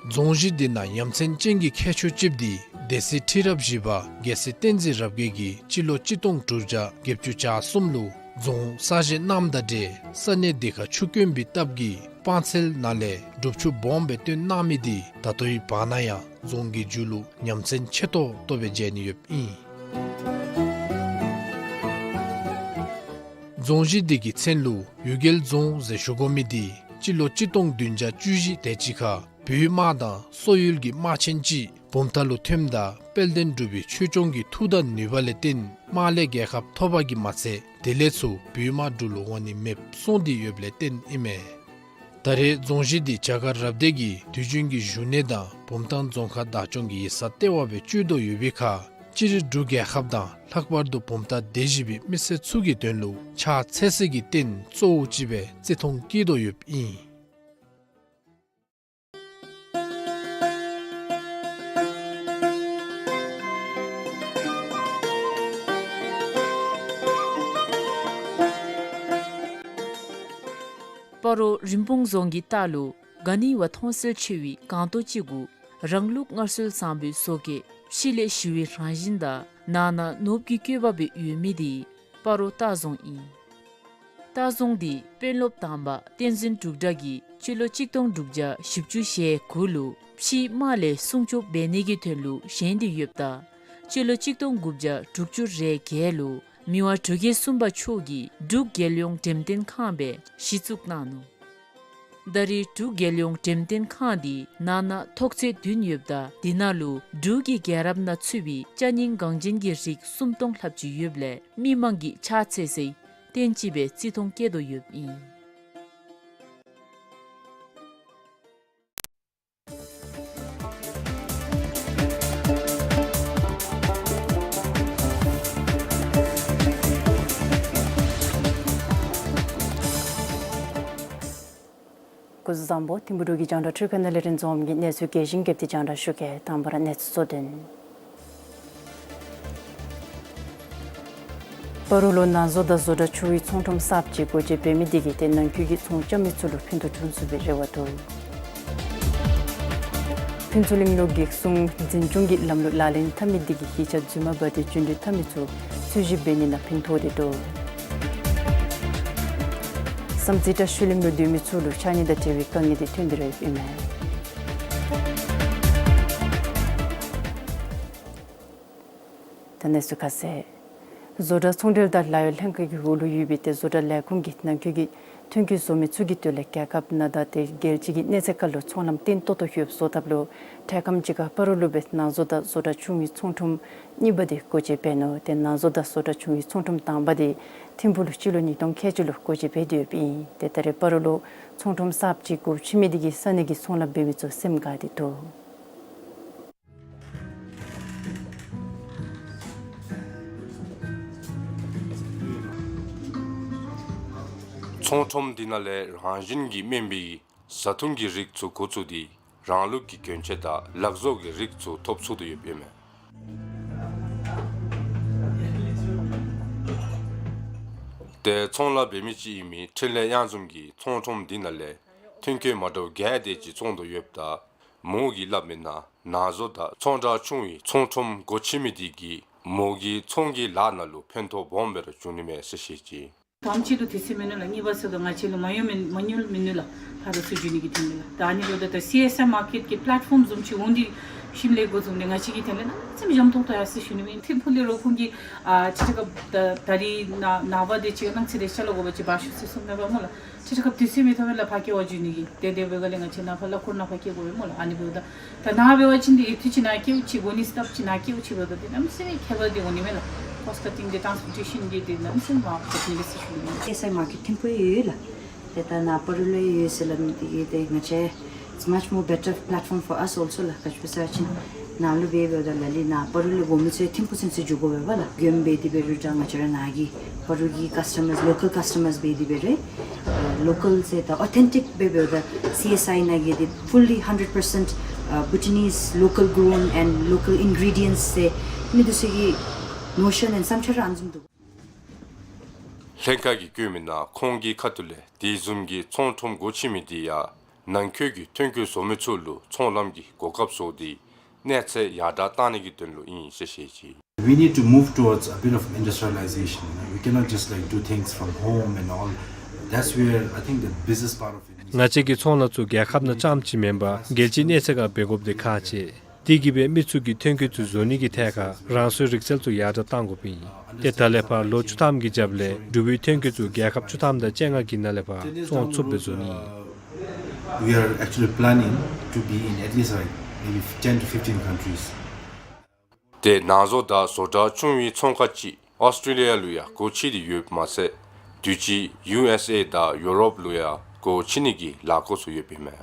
རྫོང་གཞི་འདི་ནང་ཡ་མཚན་ཅན་གྱི་ཁྱད་ཆོས་ཅིག་འདི་སྡེ་སྲིད་ཁྲི་རབས་བཞི་པ་རྒྱལ་སྲས་བསྟན་འཛིན་རབ་རྒྱས་ཀྱིས་སྤྱི་ལོ་གཅིག་སྟོང་དྲུག་བརྒྱ་བརྒྱད་ཅུ་གྱ་གསུམ་ལུ་རྫོང་གསར་བཞེངས་གནངམ་དང་འབྲེལ་ས་གནས་འདི་ཁར་ཆུ་དཀོན་པའི་སྟབས་ཀྱིས་སྤང་ཚལ་ནང་ལས་སྒྲུབ་ཆུ་སྦོམ་སྦེ་བཏོན་གནང་མི་འདི་ད་ལྟོའི་བར་ན་ཡང་རྫོང་གི་མཇུག་ལུ་ཡ་མཚན་ཆེ་ཏོག་ཏོ་སྦེ་མཇལ་ནི་ཡོདཔ་ཨིན། རྫོང་གཞི་འདི་གི་མཚན་ལུ་གཡུལ་རྒྱལ་རྫོང་ཟེར་ཞུ་དགོ་མི་འདི་སྤྱི་ལོ་གཅིག་སྟོང་བདུན་བརྒྱ་བཅུ་བཞི་དེ་ཅིག་ཁར་བོད་དམག་དང་སོག་ཡུལ་གྱི་དམག་ཆེན་ཅིག་བུམ་ཐང་ལུ་ཐོནམ་ད་དཔལ་ལྡན་འབྲུག་པའི་ཆོས་སྐྱོང་གི་མཐུ་དང་ནུས་པ་ལས་བརྟེན་དམག་ལས་རྒྱལ་ཁ་ཐོབ་པ་གིས་མ་ཚད་དེ་ལས་ཚུར་བོད་དམག་འབྲུག་ལུ་འོང་ནི་མེདཔ་སོང་སྟེ་ཡོདཔ་ལས་བརྟེན་ཨིན་མས། ད་རེས་རྫོང་གཞི་འདི་རྒྱ་གར་རབ་སྡེ་གི་དུས་རྒྱུན་གྱི་བཞུགས་གནས་དང་བུམ་ཐང་རྫོང་ཁག་བདག་སྐྱོང་གི་ཡིག་ཚང་ལྟེ་བ་སྦེ་སྤྱོད་དོ་ཡོད་པའི་ཁར་སྤྱིར་འབྲུག་རྒྱལ་ཁབ་དང་ལྷག་པར་དུ་བུམ་ཐང་སྡེ་བཞི་པའི་མི་སེར་ཚུ་གི་དོན་ལུ་ཕྱག་འཚལ་སའི་རྟེན་གཙོ་བོ་ཅིག་སྦེ་བརྩི་མཐོང་བསྐྱེད་དོ་ཡོདཔ་ཨིན། སྤ་རོ་རིན་སྤུངས་རྫོང་གི་ལྟག་ལུ་ག་ནི་བ་མཐོང་གསལ་ཆེ་བའི་སྒང་ཏོ་ཅིག་གུ་རང་ལུགས་སྔར་སྲོལ་བཟང་པོའི་བཟོ་བཀོད་ཕྱི་ལས་ཞི་བའི་རང་བཞིན་དང་ནང་ན་ནོར་བུ་གི་བཀོད་པ་སྦེ་ཡོད་མི་འདི་སྤ་རོ་ལྟ་རྫོང་ཨིན། ལྟ་རྫོང་འདི་དཔོན་སློབ་དང་པ་བསྟན་འཛིན་འབྲུག་སྒྲ་གིས་སྤྱི་ལོ་གཅིག་སྟོང་དྲུག་བརྒྱ་བཞི་བཅུ་ཞེ་དགུ་ལུ་ཕྱིའི་དམག་ལས་སྲུང་སྐྱོབ་འབད་ནི་གི་དོན་ལུ་བཞེངས་ཏེ་ཡོདཔ་ད་སྤྱི་ལོ་གཅིག་སྟོང་དགུ་བརྒྱ་དྲུག་ཅུ་རེ་བརྒྱད་ལུ་མི་དབང་འབྲུག་རྒྱལ་གསུམ་པ་མཆོག་གིས་འབྲུག་རྒྱལ་ཡོངས་འགྲེམས་སྟོན་ཁང་སྦེ་གཞི་བཙུགས་གནང་ནུག། ད་རེས་འབྲུག་རྒྱལ་ཡོངས་འགྲེམས་སྟོན་ཁང་འདི་ནང་ན་ཐོག་ཚད་བདུན་ཡོདཔ་ད་འདི་ནང་ལུ་འབྲུག་གི་རྒྱལ་རབས་ནང་ཚུད་པའི་ཅ་རྙིང་འགངས་ཅན་གྱི་རིགས་སུམ་སྟོང་ལྷགཔ་ཅིག་ཡོདཔ་ལས་མི་མང་གིས་ཕྱག་འཚལ་སའི་རྟེན་ཅིག་སྦེ་བརྩི་མཐོང་བསྐྱེད་དོ་ཡོདཔ་ཨིན། སྐུ་གཟུགས་བཟང་པོ། ཐིམ་ཕུག་འབྲུག་གི་རྒྱང་བསྒྲགས་འཕྲུལ་ཁང་ནང་ལས་རིན་འཛོམས་ཀྱིས་གནས་ཚུལ་རྒྱས་ཤིང་རྒྱས་པ་ཅིག་རྒྱང་བསྒྲགས་ཞུ་གེ། དང་པ་ར་གནས་ཚུལ་གཙོ་དོན། སྤ་རོ་ལུ་ནང་བཟོ་དང་བཟོ་གྲྭ་ཆུང་བའི་ཚོང་ཁྲོམ་གསརཔ་ཅིག་སྒོ་འབྱེད་འབད་མི་འདི་གིས་ཏེ་ནང་འཁོད་ཀྱི་ཚོང་རྐྱབ་མི་ཚུ་ལུ་ཕན་ཐོགས་བྱུང་ཚུགས་པའི་རེ་བ་འདུག། ཕུན་ཚོགས་གླིང་ལུ་འགག་སྲུང་འཛིན་སྐྱོང་གི་ལམ་ལུགས་ལག་ལེན་འཐབ་མི་འདི་གིས་ཤེས་བྱ་རྫུན་མ་འབག་སྟེ་རྒྱུན་འགྲུལ་འཐབ་མི་ཚུ་འཚོལ་ཞིབ་འབད་ནི་ནང་ཕན་ཐོགས་ཏེ་འདུག། བསམ་རྩེ་བཀྲ་ཤིས་གླིང་ལུ་སྡོད་མི་ཚུ་ལུ་ཕྱགས་སྙིགས་དང་འབྲེལ་བའི་དཀའ་ངལ་འདི་ཐོན་ཏེ་ར་ཡོདཔ་ཨིན་མས། ད་གནས་ཚུལ་ཁ་གསལ། བཟོ་གྲྭ་ཚོང་འབྲེལ་དང་ལཱ་གཡོག་ལྷན་ཁག་གི་འོག་ལུ་ཡོད་པའི་ཏེ་བཟོ་གྲྭ་ལས་ཁུངས་ཀྱིས་ནང་འཁོད་ཀྱི་ཐོན་སྐྱེད་བཟོ་མི་ཚུ་གི་དོན་ལས་རྒྱལ་ཁབ་ནང་དང་ཏེ་རྒྱལ་སྤྱི་གི་གནས་ཚད་ཁར་ལུ་ཚོང་ལམ་བརྟན་ཏོག་ཏོ་ཡོདཔ་བཟོ་ཐབས་ལུ་འཕྲལ་ཁམས་ཅིག་ཁར་སྤ་རོ་ལུ་སྦེ་ནང་བཟོ་དང་བཟོ་གྲྭ་ཆུང་བའི་ཚོང་ཁྲོམ་གཉིས་པ་དེ་སྒོ་འབྱེད་འབད་ནུག། ཏེ་ནང་བཟོ་དང་བཟོ་གྲྭ་ཆུང་བའི་ཚོང་ཁྲོམ་དང་པ་དེ་ཐིམ་ཕུག་ལུ་སྤྱི་ལོ་ཉིས་སྟོང་ཁལ་གཅིག་ལུ་སྒོ་འབྱེད་འབད་དེ་ཡོདཔ་ཨིན། ཏེ་ད་རེས་སྤ་རོ་ལུ་ཚོང་ཁྲོམ་གསརཔ་ཅིག་སྒོ་ཕྱེ་མི་དེ་གིས་ས་གནས་ཀྱི་ཚོང་ལཱ་འབད་མི་ཚུ་སེམས་དགའ་སྟེ་འདུག། ཚོང་ཁྲོམ་འདི་ནང་ལས་རང་བཞིན་གྱིས་སྨིན་པའི་བཟའ་འཐུང་གི་རིགས་ཚུ་འགོ་བཙུགས་ཏེ་རང་ལུགས་ཀྱི་གྱོན་ཆས་དང་ལག་བཟོ་གི་རིགས་ཚུ་ཐོབ་ཚུགས་ཏེ་ཡོདཔ་ཨིན་མས། ཏེ་ཚོང་ལཱ་འབད་མི་ཅིག་ཨིན་མི་འཕྲིན་ལས་གཡང་འཛོམས་ཀྱིས་ཚོང་ཁྲོམ་འདི་ནང་ལས་ཐོན་སྐྱེད་མ་འདྲཝ་བརྒྱད་དེ་ཅིག་བཙོང་དོ་ཡོདཔ་ད་མོ་གིས་སླབ་མི་ནང་ནང་བཟོ་དང་ཚོང་གྲྭ་ཆུང་བའི་ཚོང་ཁྲོམ་སྒོ་ཕྱེ་མི་དེ་གིས་མོ་གི་ཚོང་གི་ལཱ་ནང་ལུ་ཕན་ཐོགས་སྦོམ་སྦེ་ར་བྱུང་ནི་མས་ཟེར་བཤད་ཅི། དང་པ་ཅིག་ལུ་དུས་ཚོད་མིན་ནུག་ལགས། གཉིས་པ་ཟེརཝ་ད་ང་བཅས་ལུ་མ་ཡོང་མི་མ་ཉུལ་མིན་ནུག་ལགས། ཕར་ཚུར་འགྱོ་ནི་གི་དོན་ལས་ལགས། ད་ཨ་ནི་འབདཝ་ད་ད་སི་ཨེསི་ཨའི་མར་ཀེཊ་ཀྱི་པ་ལེཊ་ཕོརམ་བཟུམ་ཅིག་འོང་སྟེ་ཞིནམ་ལས་འགོ་བཟུང་སྟེ་ང་བཅས་ཀྱི་དོན་ལས་གནམ་མེད་ས་མེད་འཇམ་ཏོང་ཏོ་ཡར་སོ་ཞུ་ནི་མས། ཐིམ་ཕུག་ལས་རོགས་ཁོང་གིས་ཨ་ཁྲིད་ཁྲིད་སྐབས་ད་ད་རིས་ནངས་ནངས་པ་དེ་ཅིག་གནངས་ཚེ་དེ་ཤུལ་ལུ་དགོ་པ་ཅིན་འབག་ཤོག་ཟེར་གསུངམ་མས་པ་སྨོ་ལགས། ཁྲིད་ཁྲིད་སྐབས་དུས་ཚོད་མི་ཐོབ་པས་ལགས། ཕར་སྐྱེལ་བར་འགྱོ་ནི་གི་དེ་དེ་འབད་སྒང་ལས་ང་བཅས་ནཱ་ཕར་གླ་འཁོར་ནང་ཕར་སྐྱེལ་དགོ་པས་སྨོ་ལགས། ཨ་ནི་འབདཝ་ད་ད་ནཱ་འབད་བ་ཅིན་དེ་ཡུདཔ་ཐེངས་ཅིག་ནཱ་སྐྱེལཝ་ཅིག་གོ་ནི་སྟབས་ཅིག་ནཱ་སྐྱེལཝ་ཅིག་འབདཝ་ད་དེ་གནམ་མེད་ས་མེད་ཁྱད་པར་དེ་འོང་ནི་མས་ལགས། ཀོསཊ་ཀཊ་ཊིང་དེ་ཊཱནསི་པོར་ཊེ་ཤཱན་གྱི་དེ་གནམ་མེད་ས་མེད་མར་ཁྱད་པར་འདི་སི་ཤུ་ལུ་མས། སི་ཨེསི་ཨའི་མར་ཀེཊ་ཐིམ་ཕུག་ཡོད་ལགས། ཏེ་ད་ནཱ་སྤ་རོ་ལུ་ཡོད་ཟེར་སླབ་མི་དེ་གིས་ཏེ་ང་བཅས་it's much more better platform for us also ལགས། ག་ཅི་སྦེ་ཟེར་བ་ཅིན་ནཱ་ལུ་འབད་འབདཝ་ད་ལ་ལུ་ནཱ་སྤ་རོ་ལས་དགོ་མི་ཚུ་ཡང་ཐིམ་ཕུག་ཚུན་ཚོད་འགྱོ་དགོ་པས་པ་ལགས། མགྱོནམ་འབད་དེ་འབད་རུང་ད་ང་བཅས་ར་ནཱ་གི་སྤ་རོ་གི་ཀསི་ཊ་མརསི་ལོ་ཀཱལ་ཀསི་ཊ་མརསི་འབད་དེ་འབད་རུང་ཨ་ལོ་ཀཱལ་ཟེར་ད་ཨོ་ཐེན་ཊིཀ་འབད་འབདཝ་ད་སི་ཨེསི་ཨའི་ནང་གི་དེ་fully hundred percent ཨ་Bhutanese local grown and local ingredients ཟེར་མི་འདི་ཚུ་གི་ནོ་ཤཱན་ཨེནཌ་བསམ་འཆར་ར་ཨ་ནི་བཟུམ་འདུག། ལྷན་ཁག་གིས་བཀོད་མི་ནང་ཁོང་གི་ཁ་ཐུག་ལས་དེ་བཟུམ་གྱི་ཚོང་ཁྲོམ་སྒོ་ཕྱེ་མི་དེ་ཡང་ནང་འཁོད་ཀྱི་ཐོན་སྐྱེད་བཟོ་མི་ཚུ་ལུ་ཚོང་ལམ་གྱི་གོ་སྐབས་བཟོ་སྟེ་གནས་ཚད་ཡར་དྲག་གཏང་ནི་གི་དོན་ལུ་ཨིན་ཟེར་བཤད་ཅི། We need to move towards a bit of industrialization. You know, we cannot just, like, do things from home and all. That's where I think the business part of it needs to ང་བཅས་ཀྱི་ཚོང་ལཱ་ཚུ་རྒྱལ་ཁབ་ནང་རྐྱངམ་ཅིག་མེན་པར་རྒྱལ་སྤྱིའི་གནས་ཚད་ཁར་འབད་དགོཔ་དེ་ཁག་ཆེ། དེ་གིས་སྦེ་མི་ཚུ་གིས་ཐོན་སྐྱེད་ཚུ་བཟོ་ནི་གི་ཐད་ཁར་རང་སོའི་རིག་རྩལ་ཚུ་ཡར་དྲག་གཏང་དགོཔ་ཨིན། ཏེ་ད་ལས་ཕར་ལོ་བཅུ་ཐམ་གྱི་རྒྱབ་ལས་འབྲུག་པའི་ཐོན་སྐྱེད་ཚུ་རྒྱལ་ཁབ་བཅུ་ཐམ་དང་བཅོ་ལྔ་གི་ནང་ལས་ཕར་བཙོང་ཚུགསཔ་སྦེ་བཟོ་ནི་ཨིན། We are actually planning to be in at least, like, maybe ten to fifteen countries. ཏེ་ནང་བཟོ་དང་བཟོ་གྲྭ་ཆུང་བའི་ཚོང་ཁང་ཅིག་ཨོསི་ཊྲེ་ལི་ཡ་ལུ་ཡང་སྒོ་ཕྱེ་སྟེ་ཡོདཔ་མ་ཚད་དུས་ཅི་ཡུ་ཨེསི་ཨེ་དང་ཡུ་རོབ་ལུ་ཡང་སྒོ་ཕྱེ་ནི་གི་ལས་འགུལ་ཚུ་ཡོདཔ་ཨིན་མས།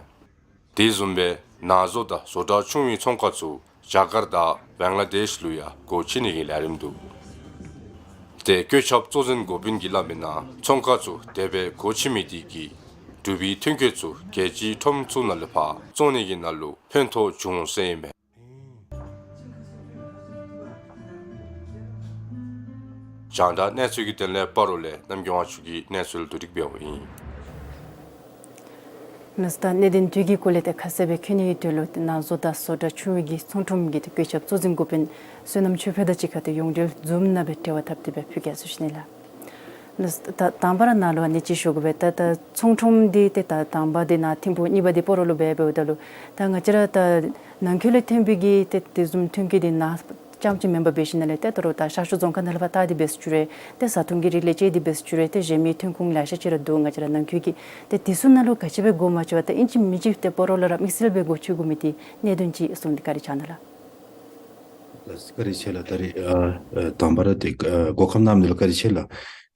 དེ་བཟུམ་སྦེ་ནང་བཟོ་དང་བཟོ་གྲྭ་ཆུང་བའི་ཚོང་ཁང་ཚུ་རྒྱ་གར་དང་བང་ལ་དེཤ་ལུ་ཡང་སྒོ་ཕྱེ་ནི་གི་ལས་རིམ་འདུག། ཏེ་བཀོད་ཁྱབ་གཙོ་འཛིན་འགོ་དཔོན་གྱིས་སླབ་མི་ནང་ཚོང་ཁང་ཚུ་དེ་སྦེ་སྒོ་ཕྱེ་མི་དེ་གིས་འབྲུག་པའི་ཐོན་སྐྱེད་ཚུ་རྒྱལ་སྤྱིའི་ཁྲོམ་ཚུ་ནང་ལས་ཕར་བཙོང་ནི་གི་ནང་ལུ་ཕན་ཐོགས་འབྱུང་ཟེར་ཨིན་མས། རྒྱང་བསྒྲགས་གནས་ཚུལ་གྱི་དོན་ལས་སྤ་རོ་ལས་རྣམ་རྒྱལ་དབང་ཕྱུག་གིས་གནས་ཚུལ་བསྡུ་སྒྲིག་འབདཝ་ཨིན། ལགས་སོ། ད་གནད་དོན་དེ་གི་སྐོར་ལས་ཏེ་ཁ་གསལ་སྦེ་མཁྱེན་ནི་གི་དོན་ལུ་ཏེ་ནང་བཟོ་དང་བཟོ་གྲྭ་ཆུང་བའི་གི་ཚོང་ཁྲོམ་གྱི་ཏེ་བཀོད་ཁྱབ་གཙོ་འཛིན་འགོ་དཔོན་བསོད་ནམས་ཆོས་འཕེལ་དང་གཅིག་ཁར་ཏེ་ཡོངས་འབྲེལ་ཛུམ་ནང་སྦེ་འབྲེལ་བ་འཐབ་སྟེ་སྦེ་ཕུལ་གེ་ཟེར་ཞུ་ནི་ལགས། ལགས་སོ། ད་དང་པ་ར་ནཱ་ལུ་ཨ་ནི་ཅིག་ཞུ་དགོ་པས། ད་ད་ཚོང་ཁྲོམ་འདི་ཏེ་ད་དང་པ་འདི་ནཱ་ཐིམ་ཕུག། གཉིས་པ་འདི་སྤ་རོ་ལུ་འབད་འབདཝ་ད་ལུ་ད་ང་བཅས་ར་ད་ནང་འཁོད་ལས་ཐོན་པའི་གི་ཏེ་དེ་བཟུམ་ཐོན་སྐྱེད་འདི་ནཱ་རྐྱངམ་ཅིག་མེན་པར་འབད་ཞིནམ་ལས་ཏེ་ད་རུང་ད་ཤར་ཕྱོགས་རྫོང་ཁག་ནང་ལས་ཕར་བལྟ་སྟེ་འབད་ཟེར་ཞུ་རུང་ཏེ་བཟའ་འཐུང་གི་རིགས་ལས་བཅད་དེ་འབད་ཟེར་ཞུ་རུང་ཏེ་གཞན་མི་ཐོན་ཁུངས་ལེ་ཤ་ཅིག་ར་འདུག། ང་བཅས་ར་ནང་འཁོད་ཀྱི་ཏེ་དེ་ཚུ་ནང་ལུ་ག་ཅི་སྦེ་སྒོ་མ་ཕྱེ་བར་ད་ཨིན་ཅི་མིན་ཅི་ཏེ་སྤ་རོ་ལུ་ར་དམིགས་བསལ་སྦེ་སྒོ་ཕྱེ་དགོ་མི་འདི་གནད་དོན་ཅིག་གསུངས་ཏེ་བཀའ་དྲིན་བསྐྱང་གནང་ལགས། ལགས་སོ། བཀའ་དྲིན་ཆེ་ལགས། ད་རེས་ཨ་ཨ་དང་པ་ར་ཏེ་ཨ་གོ་སྐབས་གནང་མི་འདི་ལུ་བཀའ་དྲིན་ཆེ་ལགས།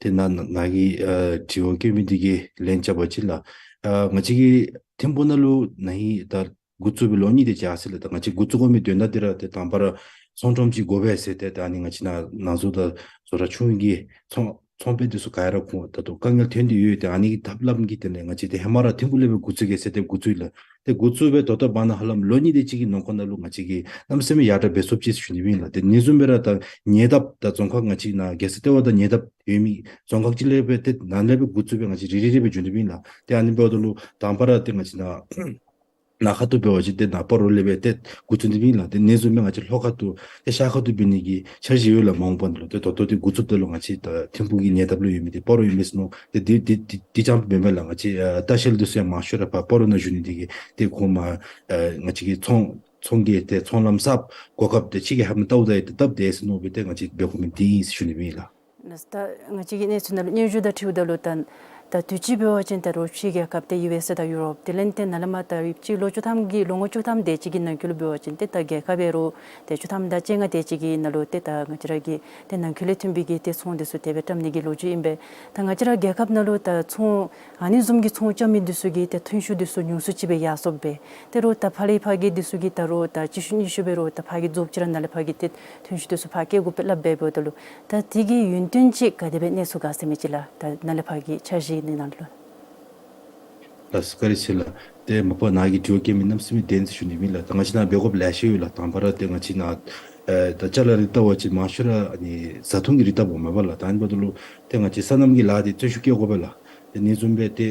ཏེ་ནཱ་ནཱ་གི་ཨ་དྲི་བ་བཀོད་མི་འདི་གི་ལན་རྐྱབ་པ་ཅིན་ལགས། ཨ་ང་བཅས་ཀྱི་ཐིམ་ཕུག་ནང་ལུ་ན་ཧིང་ད་འགོ་བཙུགས་སྦེ་ལོ་གཉིས་དེ་ཅིག་ཡར་སོ་ཡི་ལགས། ད་ང་བཅས་འགོ་བཙུགས་དགོ་མི་དོན་དག་འདི་ར་ཏེ་དང་པ་ར་ཚོང་ཁྲོམ་ཅིག་དགོ་པས་ཟེར་ཏེ་ད་ཨ་ནི་ང་བཅས་ནཱ་ནང་བཟོ་དང་བཟོ་གྲྭ་ཆུང་གི་ཚོང་ཚོང་པའི་འདི་ཚུ་ག་ར་ཁོང་ད་ལྟོ་དཀའ་ངལ་ཐོན་ཏེ་ཡོད། ཏེ་ཨ་ནི་གི་ཐབས་ལམ་གྱི་དོན་ལས་ང་བཅས་ཏེ་ཧེ་མ་ར་ཐིམ་ཕུག་ལས་སྦེ་འགོ་བཙུགས་གེ་ཟེར་ཏེ་འགོ་བཙུགས་ཡི་ལགས། ཏེ་འགོ་བཙུགས་སྦེ་ད་ལྟོ་བར་ན་ཧ་ལམ་ལོ་གཉིས་དེ་ཅིག་གི་ནང་འཁོད་ནང་ལུ་ང་བཅས་ཀྱིས་གནམ་མེད་ས་མེད་ཡར་དྲག་འབད་ཚུགས་ཅི་ཟེར་ཞུ་ནི་ཨིན་ལགས། ཏེ་ཨ་ནི་བཟུམ་སྦེ་ར་ད་ཉེ་འདབས་ད་རྫོང་ཁག་ང་བཅས་ནཱ་རྒྱལ་ས་ལྟེ་བ་དང་ཉེ་འདབས་ཡོད་མི་རྫོང་ཁག་ཅིག་ལས་སྦེ་ཏེ་ནཱ་ལས་སྦེ་འགོ་བཙུགས་སྦེ་ང་བཅས་རེ་རེ་རེ་སྦེ་འགྱོ་ནི་ཨིན་ལགས། ཏེ་ཨ་ནི་འབདཝ་ད་ལུ་དང་པ་ར་ཏེ་ང་བཅས་ནཱ་ནཱ་ཁ་ཐུག་འབད་བ་ཅིན་ཏེ་ནཱ་སྤ་རོ་ལས་སྦེ་ཏེ་འགོ་བཙུགས་ནི་ཨིན་ལགས། ཏེ་ཨ་ནི་བཟུམ་སྦེ་ང་བཅས་ལྷོ་ཁ་ཐུག་ཏེ་ཤར་ཁ་ཐུག་འབད་ནི་གི་འཆར་གཞི་ཡོད་ལགས། མ་འོངས་པ་ནང་ལུ་ཏེ་ད་ལྟོ་ཏེ་འགོ་བཙུགསཔ་ད་ལུ་ང་བཅས་ད་ཐིམ་ཕུག་གི་ཉེ་འདབས་ལུ་ཡོད་མི་འདི་སྤ་རོ་ཨིན་མས་ཟེར་མནོ། ཏེ་འདི་འདི་འདི་འདི་རྐྱངམ་མེན་པར་ལགས། ང་བཅས་ཨ་ལྟ་བཤལ་འདི་ཚུ་ཡང་མང་ཤོས་ར་ཕར་སྤ་རོ་ནང་བཞུགས་ནི་འདི་གིས་ཏེ་ཁོང་མ་ཨ་ང་བཅས་ཀྱི་ཚོང་ཚོང་གི་ཏེ་ཚོང་ལམ་གསརཔ་གོ་སྐབས་དེ་ཅིག་གི་ཧེ་མ་ལྟཝ་ད་ཡང་ཏེ་སྟབས་བདེ་ཟེར་མནོ་སྦེ་ཏེ་ང་བཅས་འབད་དགོ་མི་འདི་ཨིན་ཟེར་ཞུ་ནི་ཨིན་ལགས། ད་ང་བཅས་ཀྱི་གནས་ཚུལ་ནང་ལུ་སྙན་ཞུ་དང་འཁྲིལཝ་ད་ལུ་ད་ད་དུས་ཅི་འབད་བ་ཅིན་ད་རུང་ཕྱི་རྒྱལ་ཁབ་ཏེ་ཡུ་ཨེས་ཨེ་དང་ཡུ་རོབ་དེ་ལས་ཏེ་ནཱ་ལས་མར་ད་ཡུདཔ་ཅིག་ལོ་བཅུ་ཐམ་གྱི་ལོ་ངོ་བཅུ་ཐམ་དེ་ཅིག་གི་ནང་འཁོད་ལུ་འབད་བ་ཅིན་ཏེ་ད་རྒྱལ་ཁབ་འབད་རུང་ཏེ་བཅུ་ཐམ་དང་བཅོ་ལྔ་དེ་ཅིག་གི་ནང་ལུ་ཏེ་ད་ང་བཅས་ར་གི་ཏེ་ནང་འཁོད་ལས་ཐོན་པའི་གི་ཏེ་ཚོང་འདི་ཚུ་དེ་སྦེ་བཀྲམ་ནི་གི་ལོ་རྒྱུས་ཨིན་པས། ད་ང་བཅས་ར་རྒྱལ་ཁབ་ནང་ལུ་ད་ཚོང་ཨ་ནི་བཟུམ་གྱི་ཚོང་རྐྱབ་མི་འདི་ཚུ་གི་ཏེ་ཐོན་ཤུགས་འདི་ཚུ་ཉུང་སུ་ཅིག་སྦེ་ཡར་སོངམ་སྦེ། ཏེ་རུང་ད་ཕར་ལས་ཕར་གྱི་འདི་ཚུ་གི་ད་རུང་ད་གཅིག་ཤུལ་གཉིས་ཤུལ་འབད་རུང་ད་ཕར་གྱི་རྫོགས་ཅི་ར་ནཱ་ལས་ཕར་གྱི་ཏེ་ཐོན་ཤུགས་འདི་ཚུ་ཕར་བསྐྱེད་དགོ་པས་སླབ་སྦེ་འབདཝ་ད་ལུ། ད་དེ་གི་ཡུན་བརྟན་ཅིག་ག་དེ་སྦེ་གནས་ཚུགས་ག་ཟེར་མི་ཅིག་ལགས། ད་ནཱ་ལས་ཕར་གྱི་འཆར་གཞི་ནི་ནང་ལུ། ལགས་སོ་བཀའ་དྲིན་ཆེ་ལགས། ཏེ་མ་པ་ནཱ་གི་དྲི་བ་བཀོད་མི་གནམ་མེད་ས་མེད་བདེན་ཟེར་ཞུ་ནི་ཨིན་ལགས། ད་ང་བཅས་ནཱ་འབད་དགོཔ་ལེ་ཤ་ཡོད་ལགས། དང་པ་ར་ཏེ་ང་བཅས་ནཱ་ཨེ་ད་ཅ་ལ་རིགས་བལྟ་བ་ཅིན་མང་ཤོས་ར་ཨ་ནི་བཟའ་འཐུང་གི་རིགས་བལྟ་དགོཔ་མས་པ་ལགས། ད་ཨ་ནི་འབདཝ་ད་ལུ་ཏེ་ང་བཅས་སོ་ནམ་གྱི་ལཱ་འདི་བརྩོན་ཤུགས་བསྐྱེད་དགོ་པས་ལགས། ཏེ་ཨ་ནི་བཟུམ་སྦེ་ཏེ་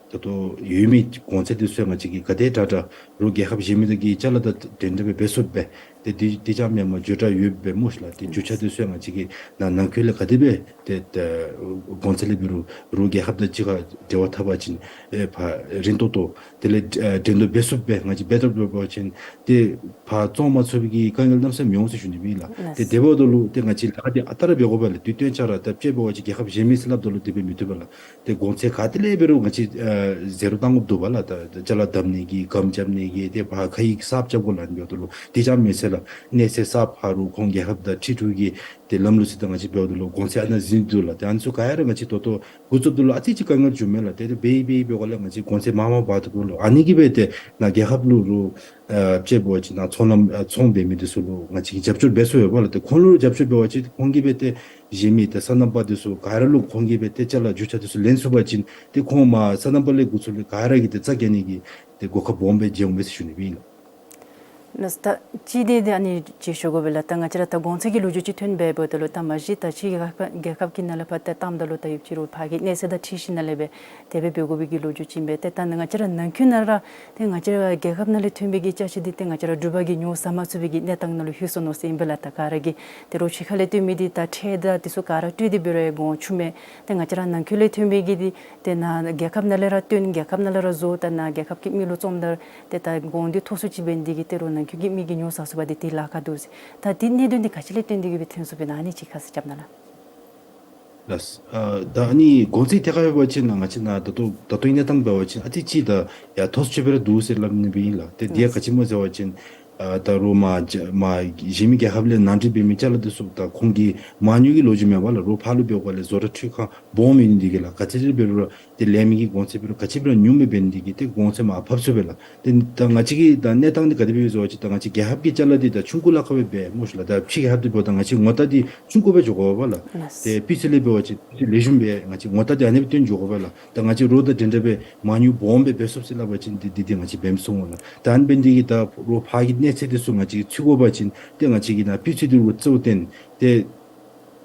ད་ལྟོ་ཡོད་མི་གོང་ཚད་འདི་ཚུ་ང་བཅས་ཀྱིས་ག་དེ་དྲག་དྲག་རོགས་རྒྱལ་ཁབ་གཞན་མི་དང་གི་ཅ་ལ་དང་འགྲན་ཟླ་སྦེ་འབད་ཚུགསཔ་སྦེ་ཏེ་དེ་དེ་ཙམ་ཡང་མ་བརྗོད་དྲགས་ཡོདཔ་སྦེ་སྨོ་ཤིག་ལགས། ཏེ་རྒྱུ་ཆ་འདི་ཚུ་ང་བཅས་ཀྱིས་ནཱ་ནང་འཁོད་ལས་ག་དེ་སྦེ་ཏེ་ཏེ་གོང་ཚད་ལས་འབད་རུང་རོགས་རྒྱལ་ཁབ་དང་གཅིག་ཁར་འབྲེལ་བ་འཐབ་པ་ཅིན་ཨེ་ཕར་རིང་ཏོག་ཏོ་དེ་ལས་ཨེ་འགྲན་བསྡུར་འབད་ཚུགསཔ་སྦེ་ང་བཅས་འབད་དོ་འབད་བ་ཅིན་ཏེ་ཕར་བཙོང་མ་ཚུགས་པའི་གི་དཀའ་ངལ་གནམ་མེད་ས་མེད་མི་འོང་ཟེར་ཞུ་ནི་ཨིན་ལགས། ཏེ་དེ་འབདཝ་ད་ལུ་ཏེ་ང་བཅས་ལཱ་འདི་ཨ་རྟག་ར་འབད་དགོ་པས་ལགས། དུས་སྟོན་ཆ་ར་ད་དཔྱེ་འབད་བ་ཅིན་རྒྱལ་ཁབ་གཞན་མི་ཟེར་སླབ་ད་ལུ་དེ་སྦེ་མི་བཏུབ་པས་ལགས། ཏེ་གོང་ཚད་ག་ཏེ་ལས་འབད་རུང་ང་བཅས་ཨ་ཟེར་རུང་བཏང་དགོཔ་འདུག་པ་ལགས། ད་ད་ཅ་ལ་བསྡམ་ནི་གི་སྒམ་རྐྱབ་ནི་གི་ཏེ་ཕར་ཁ་ཡིག་གསརཔ་རྐྱབ་དགོ་ལགས། ཨ་ནི་འབདཝ་ད་ལུ་དེ་ཙམ་མེན་ཟེར་ལགས། གནས་ཚད་གསརཔ་ཕར་རུང་ཁོང་རྒྱལ་ཁབ་དང་འཁྲིལ་འཁྲིལ་གྱི་ཏེ་ལམ་ལུགས་ཚུ་དང་ང་བཅས་འབདཝ་ད་ལུ་གོང་ཚད་ཨ་ནཱ་ཟིན་འདུག་ལགས། ཏེ་ཨ་ནི་ཚུ་ག་ར་ང་བཅས་ད་ལྟོ་འགོ་བཙུགསཔ་ད་ལུ་ཨ་ཙི་ཅིག་དཀའ་ངལ་བྱུངམ་མས་ལགས། ཏེ་ཏེ་འབད་འབད་འབད་དགོཔ་ལས་ང་བཅས་གོང་ཚད་མར་མར་འབར་དོ་འབདཝ་ལུ་ཨ་ནི་གིས་སྦེ་ཏེ་ནཱ་རྒྱལ་ཁབ་ལུ་རོགས་ཨ་དཔྱེ་འབད་བ་ཅིན་ནཱ་ཚོང་ལམ་ཨ་ཚོང་འབད་མི་འདི་ཚུ་ལུ་ང་བཅས་ཀྱིས་རྒྱབ་སྐྱོར་འབད་ཚུགས་ཡོད་པ་ལགས། ཏེ་ཁོང་ལུ་རྒྱབ་སྐྱོར་འབད་བ་ཅིན་ཁོང་གིས་སྦེ་ཏེ་གཞན་མི་ཏེ་སོ་ནམ་པ་འདི་ཚུ་ག་ར་ལུ་ཁོང་གིས་སྦེ་ཏེ་ཅ་ལ་རྒྱུ་ཆ་འདི་ཚུ་ལེན་ཚུགས་པ་ཅིན་ཏེ་ཁོང་མར་སོ་ནམ་པ་ལས་འགོ་བཙུགས་ཏེ་ག་ར་གིས་ཏེ་རྩ་རྒྱག་ནི་གི་ཏེ་གོ་སྐབས་སྦོམ་སྦེ་བྱུངམ་མས་ཟེར་ཞུ་ནི་ཨིན་ལགས། ལགས། ད་ཅི་དེ་དེ་ཨ་ནི་ཅིག་ཞུ་དགོ་པས་ལགས། ད་ང་བཅས་ར་ད་གོང་ཚད་ཀྱི་ལོ་རྒྱུས་ཅིག་ཐོན་འབདཝ་ད་ལུ་ད་མ་གཞི་ད་ཕྱི་རྒྱལ་ཁབ་རྒྱལ་ཁབ་ཀྱི་ནང་ལས་ཕར་ད་བཏངམ་ད་ལུ་ད་ཡུདཔ་ཅིག་རོགས་ཕར་གྱི་གནས་ཚད་དང་འཁྲིལ་ཞིནམ་ལས་སྦེ་དེ་སྦེ་འབད་དགོ་པའི་གི་ལོ་རྒྱུས་ཅིག་ཨིན་པས། ཏེ་ད་ང་བཅས་ར་ནང་འཁོད་ནང་ར་ཏེ་ང་བཅས་ར་རྒྱལ་ཁབ་ནང་ལས་ཐོན་པའི་གི་ཅ་ཆས་འདི་ཏེ་ང་བཅས་ར་འབྲུག་པ་གིས་ཉོ་ཟ་མ་ཚུགས་པའི་གི་གནས་སྟངས་ནང་ལུ་ལྷོད་སོ་ནུག་ཟེར་ཨིན་པས་ལགས། ད་ག་ར་གིས་ཏེ་རོགས་ཕྱི་ཁ་ལས་བཏོན་མི་འདི་ད་ཁྲལ་དང་འདི་ཚུ་ག་ར་སྤྲོད་དེ་འབད་རུང་ཡང་གོང་ཆུངམ་མས། ཏེ་ང་བཅས་ར་ནང་འཁོད་ལས་ཐོན་པའི་གི་འདི་ཏེ་ནཱ་རྒྱལ་ཁབ་ནང་ལས་ར་བཏོན་རྒྱལ་ཁབ་ནང་ལས་ར་བཟོ་ད་ནཱ་རྒྱལ་ཁབ་ཀྱི་མི་ལུ་བཙོངམ་ད་ཏེ་ད་གོང་འདི་མཐོ་སུ་ཅིག་འབད་ནི་འདི་གིས་ཏེ་རོགས་ནང་འཁོད་ཀྱི་མི་གིས་ཉོ་ཟ་ཚུགས་པ་འདི་ཏེ་ལཱ་ཁག་འདུག་ཟེར། ད་འདི་གནད་དོན་འདི་ག་ཅི་ལས་བརྟེན་ཏེ་གིས་སྦེ་ཐོན་སོངམ་སྦེ་ཨིན་ན་ཨ་ནི་ཅིག་ཁ་གསལ་རྐྱབ་གནང་ལགས། ལགས། ཨ་ད་ཨ་ནི་གོང་ཚད་ཐད་ཁར་འབད་བ་ཅིན་ང་བཅས་ནཱ་ད་ལྟོ་ད་ལྟོ་གི་གནས་སྟངས་འབད་བ་ཅིན་ཨ་ཙི་ཅིག་ད་ཡར་མཐོ་སུ་ཅིག་སྦེ་ར་འདུག་ཟེར་སླབ་ནི་སྦེ་ཨིན་ལགས། ཏེ་འདི་ཡང་ག་ཅི་སྨོ་ཟེར་བ་ཅིན་ཨ་ད་རོགས་མར་མར་གཞན་མི་རྒྱལ་ཁབ་ལས་ནང་འདྲེན་འབད་མི་ཅ་ལ་འདི་ཚུ་ད་ཁོང་གི་མ་དངུལ་གྱི་ལོ་རྒྱུས་མེན་པ་ལགས། རོགས་ཕར་ལུ་འབད་དགོཔ་ལས་བཟོ་གྲྭ་འཕྲུལ་ཁང་སྦོམ་ཡོད་ནི་འདི་གིས་ལགས། ག་ཅི་ར་འབད་རུང་ར་ཏེ་ལེན་མི་གི་གོང་ཚད་འབད་རུང་ག་ཅི་སྦེ་ར་ཉུངམ་སྦེ་འབད་ནི་འདི་གིས་ཏེ་གོང་ཚད་མར་ཕབ་ཚུགས་པས་ལགས། ཏེ་ད་ང་བཅས་ཀྱི་ད་གནས་སྟངས་འདི་ག་དེ་སྦེ་ཡོད་ཟེར་བ་ཅིན་ད་ང་བཅས་རྒྱལ་ཁབ་ཀྱི་ཅ་ལ་འདི་ད་ཆུང་ཀུ་ལཱ་ཁག་སྦེ་འབད་སྨོ་ཤིག་ལགས། ད་ཕྱི་རྒྱལ་ཁབ་འདི་འབདཝ་ད་ང་བཅས་ངོ་རྟགས་འདི་ཆུང་ཀུ་སྦེ་འགྱོ་དགོ་པས་ལགས། ཏེ་སྤུས་ཚད་ལས་འབད་བ་ཅིན་སྤུས་ཚད་ལེགས་ཤོམ་སྦེ་ང་བཅས་ངོ་རྟགས་འདི་ཨ་ནི་སྦེ་སྟོན་འགྱོ་དགོ་པས་ལགས། ད་ང་བཅས་རོགས་དང་འདྲན་འདྲ་སྦེ་མ་དངུལ་སྦོམ་སྦེ་འབད་ཚུགས་ཟེར་སླབ་པ་ཅིན་འདི་འདི་འདི་ང་བཅས་འབད་མི་ཚུགས་སྨོ་ལགས། ད་ཨ་ནི་འབད་ནི་འདི་གིས་ད་རོགས་ཕར་གྱི་གནས་ཚད་འདི་ཚུ་ང་བཅས་ཚུད་དགོ་པ་ཅིན་ཏེ་ང་བཅས་ཀྱིས་ནཱ་སྤུས་ཚད་འདི་ལུ་གཙོ་བོ་བཏོན་ཏེ་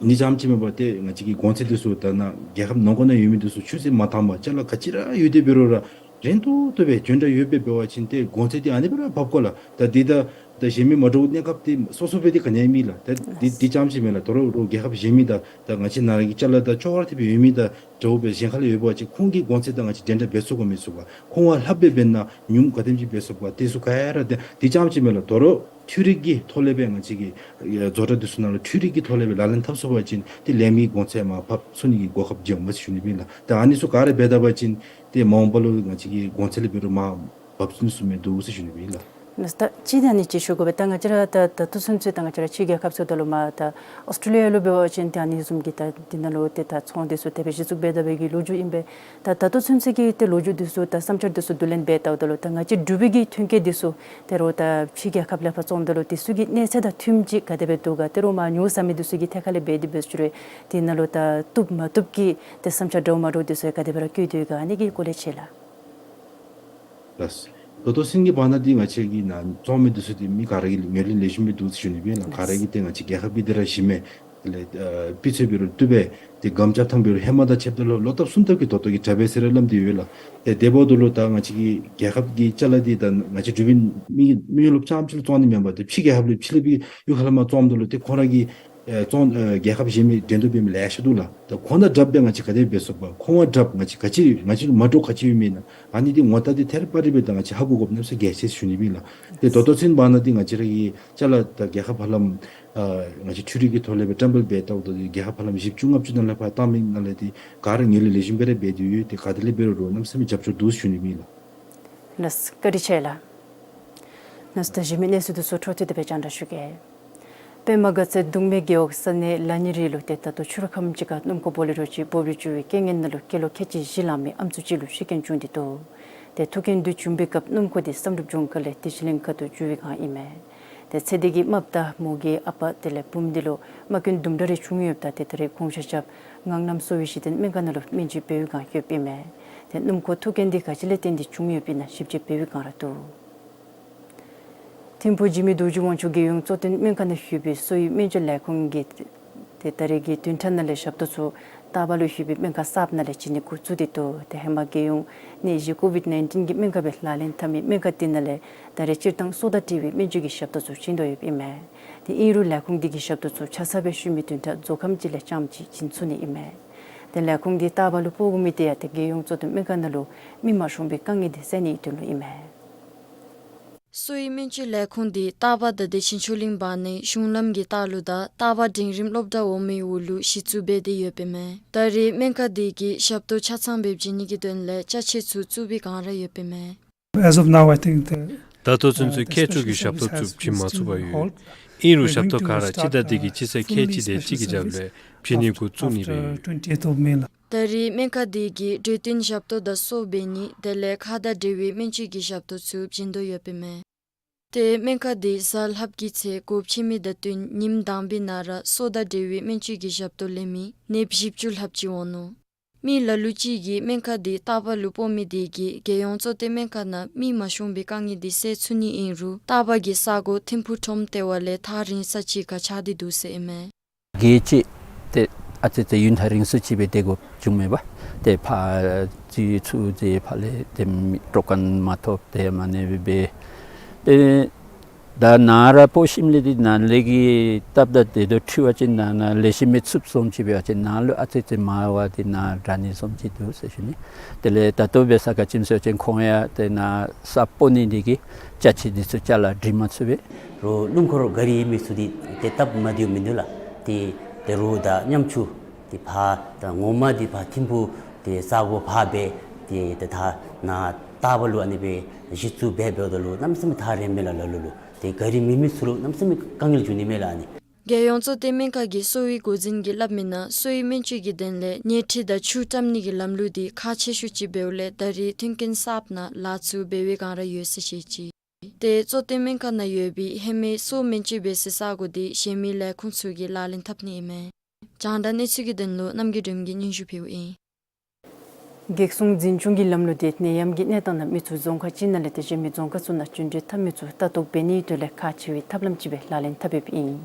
ཨ་ནི་ཙམ་ཅིག་མེན་པར་ཏེ་ང་བཅས་ཀྱི་གོང་ཚད་འདི་ཚུ་ད་ནཱ་རྒྱལ་ཁབ་ནང་འཁོད་ནང་ཡོད་མི་འདི་ཚུ་ཆུད་ཟོས་མ་བཏང་པར་ཅ་ལ་ག་ཅི་ར་ཡོད་དེ་འབད་རུང་ར་རན་ཏོག་ཏོ་སྦེ་འཇོན་དྲགས་ཡོདཔ་སྦེ་འབད་བ་ཅིན་ཏེ་གོང་ཚད་འདི་ཨ་ནི་སྦེ་ར་ཕབ་དགོ་ལགས། ད་འདི་ད་ད་གཞན་མི་མ་འདྲཝ་གནས་སྐབས་འདི་སོ་སོ་སྦེ་འདི་ག་ནི་ཡང་མེད་ལགས། ད་འདི་འདི་ཙམ་ཅིག་མེན་ལགས། ད་རོགས་རོགས་རྒྱལ་ཁབ་གཞན་མི་དང་ད་ང་བཅས་ནཱ་གི་ཅ་ལ་དང་ཅོག་ར་འཐདཔ་སྦེ་ཡོད་མི་དང་འདྲཝ་སྦེ་གཞན་ཁ་ལས་ཡོད་པ་ཅིན་ཁོང་གི་གོང་ཚད་དང་ང་བཅས་འདྲན་འདྲ་འབད་ཚུགས་ག་མི་ཚུགས་ག། ཁོང་ལྷགཔ་སྦེ་འབད་ན་ཉུངམ་ག་དེམ་ཅིག་འབད་ཚུགས་ག། དེ་ཚུ་ག་ར་ད་འདི་ཙམ་ཅིག་མེན་ལགས། ད་རོགས་འཕྲུལ་རིག་གི་ཐོག་ལས་སྦེ་ང་བཅས་ཀྱི་ཨེ་བཟོ་གྲྭ་འདི་ཚུ་ནང་ལུ་འཕྲུལ་རིག་གི་ཐོག་ལས་སྦེ་ལག་ལེན་འཐབ་ཚུགས་པ་ཅིན་ཏེ་ལེན་མི་གོང་ཚད་མར་ཕབ་ཚུགས་ནི་གི་གོ་སྐབས་འབྱུངམ་མས་ཟེར་ཞུ་ནི་སྦེ་ཨིན་ལགས། ད་ཨ་ནི་ཚུ་ག་ར་འབད་ད་པ་ཅིན་ཏེ་མ་འོངས་པ་ལུ་ང་བཅས་ཀྱི་གོང་ཚད་ལས་འབད་རུང་མར་ཕབ་ཚུགས་ནི་ཚུ་མིན་འདུག་ཟེར་ཞུ་ནི་སྦེ་ཨིན་ལགས། ལགས། ད་ཅི་ད་ཨ་ནི་ཅིག་ཞུ་དགོ་པས། ད་ང་བཅས་ར་ད་ད་ལྟོ་ཚུན་ཚོད་ད་ང་བཅས་ར་ཕྱི་རྒྱལ་ཁབ་ཚུ་ད་ལུ་མར་ད་ཨོསི་ཊེ་ལི་ཡ་ལུ་འབད་བ་ཅིན་ད་ཨ་ནི་བཟུམ་གྱི་ད་འདི་ནང་ལུ་ཏེ་ད་ཚོང་འདི་ཚུ་དེ་སྦེ་གཞི་བཙུགས་འབད་ད་པའི་གི་ལོ་རྒྱུས་ཨིན་པས། ད་ད་ལྟོ་ཚུན་ཚོད་ཀྱི་ཏེ་ལོ་རྒྱུས་འདི་ཚུ་ད་བསམ་འཆར་འདི་ཚུ་བསྡུ་ལེན་འབད་ད་པ་ད་ལུ་ད་ང་བཅས་འབྲུག་པའི་གི་ཐོན་སྐྱེད་འདི་ཚུ་ཏེ་རོགས་ད་ཕྱི་རྒྱལ་ཁབ་ལས་ཕར་བཙོང་ད་ལུ་དེ་ཚུ་གི་གནས་ཚད་དང་མཐུནམ་ཅིག་ག་དེ་སྦེ་འདུག་ག། ཏེ་རོགས་མར་ཉོ་ཟ་མི་འདི་ཚུ་གིས་ཐད་ཀར་ལས་འབད་དེ་འབད་ཞུ་རུང་དེ་ནང་ལུ་ད་བཏུབ་མ་བཏུབ་ཀྱི་ཏེ་བསམ་འཆར་འདྲཝ་མ་འདྲཝ་འདི་ཚུ་ག་དེ་སྦེ་ར་བཀོད་དེ་ཡོད་ག། ཨ་ནི་གི་སྐོར་ལས་ཅིག་ལགས། ལགས། ད་ལྟོ་ཚུན་གྱི་བར་ན་འདི་ང་བཅས་ཀྱི་ནཱ་བཙོང་མི་འདི་ཚུ་འདི་མི་ག་ར་གིས་ཉོ་ལེན་ལེགས་ཤོམ་སྦེ་འདུག་ཟེར་ཞུ་ནི་སྦེ་ཨིན་ལགས། ག་ར་གིས་ཏེ་ང་བཅས་རྒྱལ་ཁབ་ཀྱི་འདི་ར་ཞིམ་མས། དེ་ལས་ཨ་སྤུས་ཚད་འབད་རུང་བཏུབ་པས། ཏེ་སྒམ་རྐྱབ་ཐངས་འབད་རུང་ཧེ་མ་དང་ཕྱདཔ་ད་ལུ་ལོ་བཏབ་གསུམ་བཏབ་ཀྱི་ད་ལྟོ་གི་དྲག་པས་ཟེར་ར་སླབ་སྟེ་ཡོད་ལགས། ཏེ་དེ་འབདཝ་ད་ལུ་ད་ང་བཅས་ཀྱི་རྒྱལ་ཁབ་ཀྱི་ཅ་ལ་འདི་ད་ང་བཅས་འབྲུག་པའི་མི་མི་ཡོད་ལུ་རྐྱངམ་ཅིག་ལུ་བཙོང་ནི་མེན་པར་ཏེ་ཕྱི་རྒྱལ་ཁབ་ལུ་ཕྱི་ལས་སྦེ་གཡུས་ཁ་ལས་མར་བཙོངམ་ད་ལུ་ཏེ་ཁོང་ར་གི་ ཨེ་བཙོང་ཨེ་རྒྱལ་ཁབ་གཞན་མི་འགྲན་བསྡུར་འབད་མི་ལེ་ཤ་འདུག་ལགས། ད་ཁོང་དང་འདྲཝ་སྦེ་ང་བཅས་ག་དེ་འབད་ཚུགས་པ། ཁོང་དང་འདྲཝ་ང་བཅས་ག་ཅི་ང་བཅས་ལུ་མ་འདྲཝ་ག་ཅི་ཡོད་མེན་ན། ཨ་ནི་འདི་ངོ་བལྟ་སྟེ་ཐད་རི་བ་རི་སྦེ་ད་ང་བཅས་ཧ་གོ་དགོཔ་གནམ་མེད་ས་མེད་གལ་ཆེ་ཟེར་ཞུ་ནི་ཨིན་ལགས། ཏེ་ད་ལྟོ་ཚུན་པ་ནང་འདི་ང་བཅས་ར་གི་ཅ་ལ་ད་རྒྱལ་ཁབ་ཧ་ལམ་ཨ་ང་བཅས་འཕྲུལ་རིག་གི་ཐོག་ལས་སྦེ་བཀྲམ་སྤེལ་འབད་བལྟཝ་ད་འདི་རྒྱལ་ཁབ་ཧ་ལམ་བཞི་བཅུ་ལྔ་བཅུ་ནང་ལས་ཕར་བཏང་མི་ནང་ལས་འདི་ག་ར་ངོས་ལེན་ལེགས་ཤོམ་སྦེ་ར་འབད་དེ་ཡོད། ཏེ་ག་དེ་ལས་འབད་རུང་རུང་གནམ་མེད་ས་མེད་རྒྱབ་སྐྱོར་འདུག་ཟེར་ཞུ་ནི་ཨིན་ལགས། ལགས་སོ་བཀའ་དྲིན་ཆེ་ལགས། ལགས་སོ་ད་གཞན་མི་གནས་ཚུལ་འདི་ཚུ་འཕྲོ་མཐུད་དེ་སྦེ་རྒྱང་བསྒྲགས་ཞུ་གེ། པདྨ་དགའ་ཚལ་གདུང་མའི་རྒེད་འོག་ས་གནས་ལ་ཉི་རི་ལུ་ཏེ་ད་ལྟོ་ཕྱི་རུ་ཁམས་ཅིག་ཁར་སྣུམ་འཁོར་བོ་ལེ་རོ་ཅིག་སྦོ་རུ་འགྱོ་བའི་རྐྱེན་ངན་ནང་ལུ་སྐྱེས་ལོ་ཁལ་གཅིག་བཞི་ལང་མི་ཨམ་སྲུ་ཅིག་ལུ་ཤི་རྐྱེན་བྱུང་སྟེ་འདུག། ཏེ་ཐུག་རྐྱེན་འདི་བྱུང་པའི་སྐབས་སྣུམ་འཁོར་འདི་བསམ་གྲུབ་ལྗོངས་མཁར་ལས་བདེ་ཆེན་གླིང་ཁ་ཐུག་འགྱོ་བའི་སྒང་ཨིན་མས། ཏེ་ཚེ་འདས་ཀྱི་རྨགཔ་དང་མོ་གི་ཨ་པ་དེ་ལས་བུམོ་འདི་ལུ་རྨ་སྐྱོན་དུམ་གྲ་རེ་བྱུང་ཡོདཔ་ད་ཏེ་ད་རེས་དགོངས་ཞུ་རྐྱབ་ངང་གནམ་གསོ་བའི་གཞི་རྟེན་སྨན་ཁང་ནང་ལུ་སྨན་བཅོས་འབད་བའི་སྒང་ཡོདཔ་ཨིན་མས། ཏེ་སྣུམ་འཁོར་ཐུག་རྐྱེན་འདི་ག་ཅི་ལས་བརྟེན་ཏེ་བྱུང་ཡོདཔ་ཨིན་ན་ཞིབ་དཔྱད་འབད་བའི་སྒང་ར་འདུག། ཐིམ་ཕུག་འཇིགས་མེད་རྡོ་རྗེ་དབང་ཕྱུག་རྒྱལ་ཡོངས་གཙོ་བསྟེན་སྨན་ཁང་ནང་ཡོད་པའི་གསོ་བའི་སྨན་བཅོས་ལས་ཁུངས་ཀྱིས་ཏེ་ད་རེས་ཀྱི་བདུན་ཕྲག་ནང་ལས་ཞབས་ཏོག་ཚུ་རྟ་པ་ལུ་ཡོད་པའི་སྨན་ཁང་གསརཔ་ནང་ལས་བྱིན་ནི་འགོ་བཙུགས་ཏེ་འདུག། ཏེ་ཧེ་མ་རྒྱལ་ཡོངས་ནད་གཞི་ཀོ་ཝིཌ་ནའིན་ཊིན་གྱི་སྨན་ཁང་སྦེ་ལག་ལེན་འཐབ་མི་སྨན་ཁང་འདི་ནང་ལས་ད་རེས་སྤྱིར་བཏང་སྲོག་དང་འབྲེལ་བའི་སྨན་བཅོས་ཀྱི་ཞབས་ཏོག་ཚུ་བྱིན་དོ་ཡོདཔ་ཨིན་མས། ཏེ་ཨིན་རུང་ལས་ཁུངས་འདི་གིས་ཞབས་ཏོག་ཚུ་ཆ་ཚང་སྦེ་ཤུལ་མའི་བདུན་ཕྲག་རྫོགས་ཁམས་ཅིག་ལས་རྐྱངམ་ཅིག་བྱིན་ཚུགས་ནི་ཨིན་མས། ཏེ་ལས་ཁུངས་འདི་རྟ་པ་ལུ་སྤོ་དགོ་མི་འདི་ཡང་ཏེ་རྒྱལ་ཡོངས་གཙོ་བསྟེན་སྨན་ཁང་ནང་ལུ་མི་མ་ཤོང་པའི་དཀའ་ངལ་འདི་སེལ་ནིའི་དོན་ལུ་ཨིན་མས། གསོ་བའི་སྨན་བཅོས་ལས་ཁུངས་འདི་རྟ་པ་དང་བདེ་ཆེན་ཆོས་གླིང་བར་ནི་གཞུང་ལམ་གྱི་ལྟག་ལུ་དང་རྟ་པ་འབྲིང་རིམ་སློབ་གྲྭ་འོག་མའི་འོག་ལུ་གཞི་བཙུགས་འབད་དེ་ཡོདཔ་ཨིན་མས། ད་རེས་སྨན་ཁང་འདི་གིས་ཞབས་ཏོག་ཆ་ཚང་སྦེ་བྱིན་ནི་གི་དོན་ལས་ཅ་ཆས་ཚུ་བཙུགས་པའི་སྒང་ར་ཡོདཔ་ཨིན་མས། As of now, I think the ད་ལྟོ་ཚུན་ཚོད་མཁས་མཆོག་གི་ཞབས་ཏོག་ཚུ་བྱིན་མ་ཚུགས་པར་ཡོད། ཨིན་རུང་ཞབས་ཏོག་ག་ར་སྤྱི་ཟླ་འདི་གི་སྤྱི་ཚེས་ཁལ་གཅིག་དེ་ཅིག་གི་རྒྱབ་ལས་བྱིན་ནི་འགོ་བཙུགས་ནི་སྦེ་ཡོད། ད་རེས་སྨན་ཁང་འདི་གིས་འབྲས་ལྡན་ཞབས་ཏོག་དང་སོ་འབད་ནི་དེ་ལས་ཁ་དང་འབྲེལ་བའི་སྨན་བཅོས་ཀྱི་ཞབས་ཏོག་ཚུ་བྱིན་དོ་ཡོདཔ་ཨིན་མས། ཏེ་སྨན་ཁང་འདི་གཟའ་ལྷགཔ་གི་ཚེ་སྒོ་ཕྱེ་མི་དང་བསྟུན་ཉིནམ་དང་པའི་ནང་ར་སོ་དང་འབྲེལ་བའི་སྨན་བཅོས་ཀྱི་ཞབས་ཏོག་ལེན་མི་ནདཔ་བཞི་བཅུ་ལྷགཔ་ཅིག་འོང་ནུག། མི་ལ་ལུ་ཅིག་གིས་སྨན་ཁང་འདི་རྟ་པ་ལུ་སྤོ་མི་དེ་གིས་རྒྱལ་ཡོངས་གཙོ་བསྟེན་སྨན་ཁང་ནང་མི་མ་ཤོང་པའི་དཀའ་ངལ་འདི་སེལ་ཚུགས་ནི་ཨིན་རུང་རྟ་པ་གི་ས་གོ་ཐིམ་ཕུག་ཁྲོམ་ལྟེ་བ་ལས་ཐག་རིང་ས་ཅིག་ཁར་ཆགས་ཏེ་འདུག་ཟེར་ཨིན་མས། གལ་ཆེ་ཏེ་ཨ་ཙི་ཙི་ཡུན་ཐག་རིང་སུ་ཅིག་སྦེ་སྡོད་དགོཔ་བྱུངམ་མས་པ། ཏེ་ཕར་ཅིག་ཚུར་ཅིག་ཕར་ལས་ཏེ་མི་སྤྲོ་མཁན་མ་ཐོབ་ཏེ་མ་ནི་སྦེ་སྦེ་ཏེ་ད་ནཱ་ར་སྤོ་ཞིནམ་ལས་འདི་ནཱ་ལས་ཀྱི་སྟབས་དང་དེ་དང་འཁྲིལ་བ་ཅིན་ནཱ་ནཱ་ལེགས་ཤོམ་མི་ཚུདཔ་བཟུམ་ཅིག་འབད་བ་ཅིན་ནཱ་ལུ་ཨ་ཙི་ཙི་མར་བ་འདི་ནཱ་དྲག་ནི་བཟུམ་ཅིག་འདུག་ཟེར་ཞུ་ནི། དེ་ལས་ད་ལྟོ་འབད་ས་ག་ཅི་སྨོ་ཟེར་བ་ཅིན་ཁོང་ཡང་ཏེ་ནཱ་ས་སྤོ་ནི་འདི་གིས་ཅ་ཆས་འདི་ཚུ་ཅ་ལ་སྒྲིག་མ་ཚུགས་པས། རོགས་སྣུམ་འཁོར་ག་ར་ཡོད་མི་ཚུ་འདི་ཏེ་སྟབས་མ་བདེཝ་མིན་འདུག་ལགས། ཏེ་ཏེ་རོགས་དང་མཉམ་ཞུགས་ཏེ་ཕར་ད་ངོ་མ་འདི་ཕར་ཐིམ་ཕུག་ཏེ་ས་གོ་ཕར་འབད་ཏེ་ཏེ་ད་ནཱ་རྟ་པ་ལུ་ཨ་ནི་སྦེ་གཞི་བཙུགས་འབད་འབདཝ་ད་ལུ་གནམ་མེད་ས་མེད་ཐག་རིངམ་མས་ལགས། ལ་ལུ་ལུ་ཏེ་ག་ར་མེད་མི་ཚུ་ལུ་གནམ་མེད་ས་མེད་དཀའ་ངལ་བྱུང་ནི་མས་ལགས་ཨ་ནི། རྒྱལ་ཡོངས་གཙོ་བསྟེན་སྨན་ཁང་གི་གསོ་བའི་འགོ་འཛིན་གྱིས་སླབ་མི་ནང་གསོ་བའི་སྨན་བཅོས་ཀྱི་དོན་ལས་ཉལ་ཁྲི་དང་ཆུ་བཀྲམ་ནི་གི་ལམ་ལུགས་འདི་ཁག་ཆེ་ཤོས་ཅིག་འབདཝ་ལས་ད་རེས་མཐུན་རྐྱེན་གསརཔ་ནང་ལཱ་ཚུ་འབད་བའི་སྒང་ར་ཡོད་ཟེར་བཤད་ཅི། ཏེ་གཙོ་བསྟེན་སྨན་ཁང་ནང་ཡོད་པའི་ཧེ་མའི་གསོ་སྨན་བཅོས་འབད་སའི་ས་གོ་འདི་གཞན་མི་ལས་ཁུངས་ཚུ་གིས་ལག་ལེན་འཐབ་ནི་ཨིན་མས། རྒྱང་བསྒྲགས་གནས་ཚུལ་གྱི་དོན་ལུ་རྣམ་རྒྱལ་སྒྲོལམ་གིས་སྙན་ཞུ་ཕུལཝ་ཨིན། འགག་སྲུང་འཛིན་སྐྱོང་གི་ལམ་ལུགས་འདི་ནད་ཡམས་ཀྱི་གནས་སྟངས་ནང་མི་ཚུ་རྫོང་ཁག་ཅིག་ནང་ལས་ཏེ་གཞན་མི་རྫོང་ཁག་ཚུ་ནང་རྒྱུན་འགྲུལ་འཐབ་མི་ཚུ་ལྟ་རྟོག་འབད་ནིའི་དོན་ལས་ཁག་ཆེ་བའི་ཐབས་ལམ་ཅིག་སྦེ་ལག་ལེན་འཐབ་ཡོདཔ་ཨིན།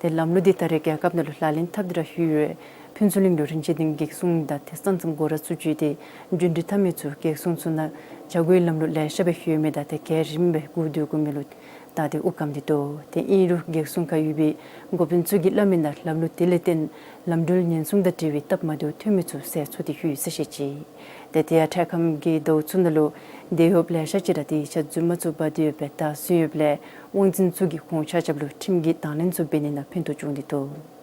ཏེ་ལམ་ལུགས་འདི་ད་རེས་རྒྱལ་ཁབ་ནང་ལུ་ལག་ལེན་འཐབ་སྟེ་ར་ཡོད་རུང་ཕུན་ཚོགས་གླིང་ལུ་རིན་ཆེན་སྡིངས་འགག་སྲུང་དང་ཏེ་ས་མཚམས་སྒོ་ར་ཚུ་བརྒྱུད་དེ་རྒྱུན་འགྲུལ་འཐབ་མི་ཚུ་འགག་སྲུང་ཚུ་ནང་བཅའ་སྒོའི་ལམ་ལུགས་ལེ་ཤ་སྦེ་ཡོད་མི་དང་ཏེ་གྲལ་རིམ་སྦེ་སྒུག་སྡོད་དགོ་མི་ལུ་བལྟ་སྟེ་དབུགས་སྐམ་སྟེ་འདུག། ཏེ་ཨིན་རུང་འགག་སྲུང་ཁར་ཡོད་པའི་འགོ་དཔོན་ཚུ་གིས་སླབ་མི་ནང་ལམ་ལུགས་དེ་ལས་བརྟེན་ལམ་འགྲུལ་ཉེན་སྲུང་དང་འབྲེལ་བའི་སྟབས་མ་བདེཝ་ཐོན་མི་ཚུ་སེལ་ཚུགས་ཏེ་ཡོད་ཟེར་བཤད་ཅི། ཏེ་དེ་ཡང་འཕྲལ་ཁམས་ཀྱི་ཟླཝ་ཚུ་ནང་ལུ་དེད་གཡོགཔ་ལེ་ཤ་ཅིག་ར་ཏེ་ཡིག་ཆ་འཛུལ་མ་ཚུགས་པར་སྡོད་ཡོདཔ་སྦེ་བརྡ་སོང་ཡོདཔ་ལས་དབང་འཛིན་ཚུ་གིས་ཁོང་ཆ་ཁྱབ་ལུ་ཁྲིམས་ཀྱི་དང་ལེན་ཚུ་འབད་ནི་ནང་ཕན་ཐོགས་བྱུང་སྟེ་འདུག།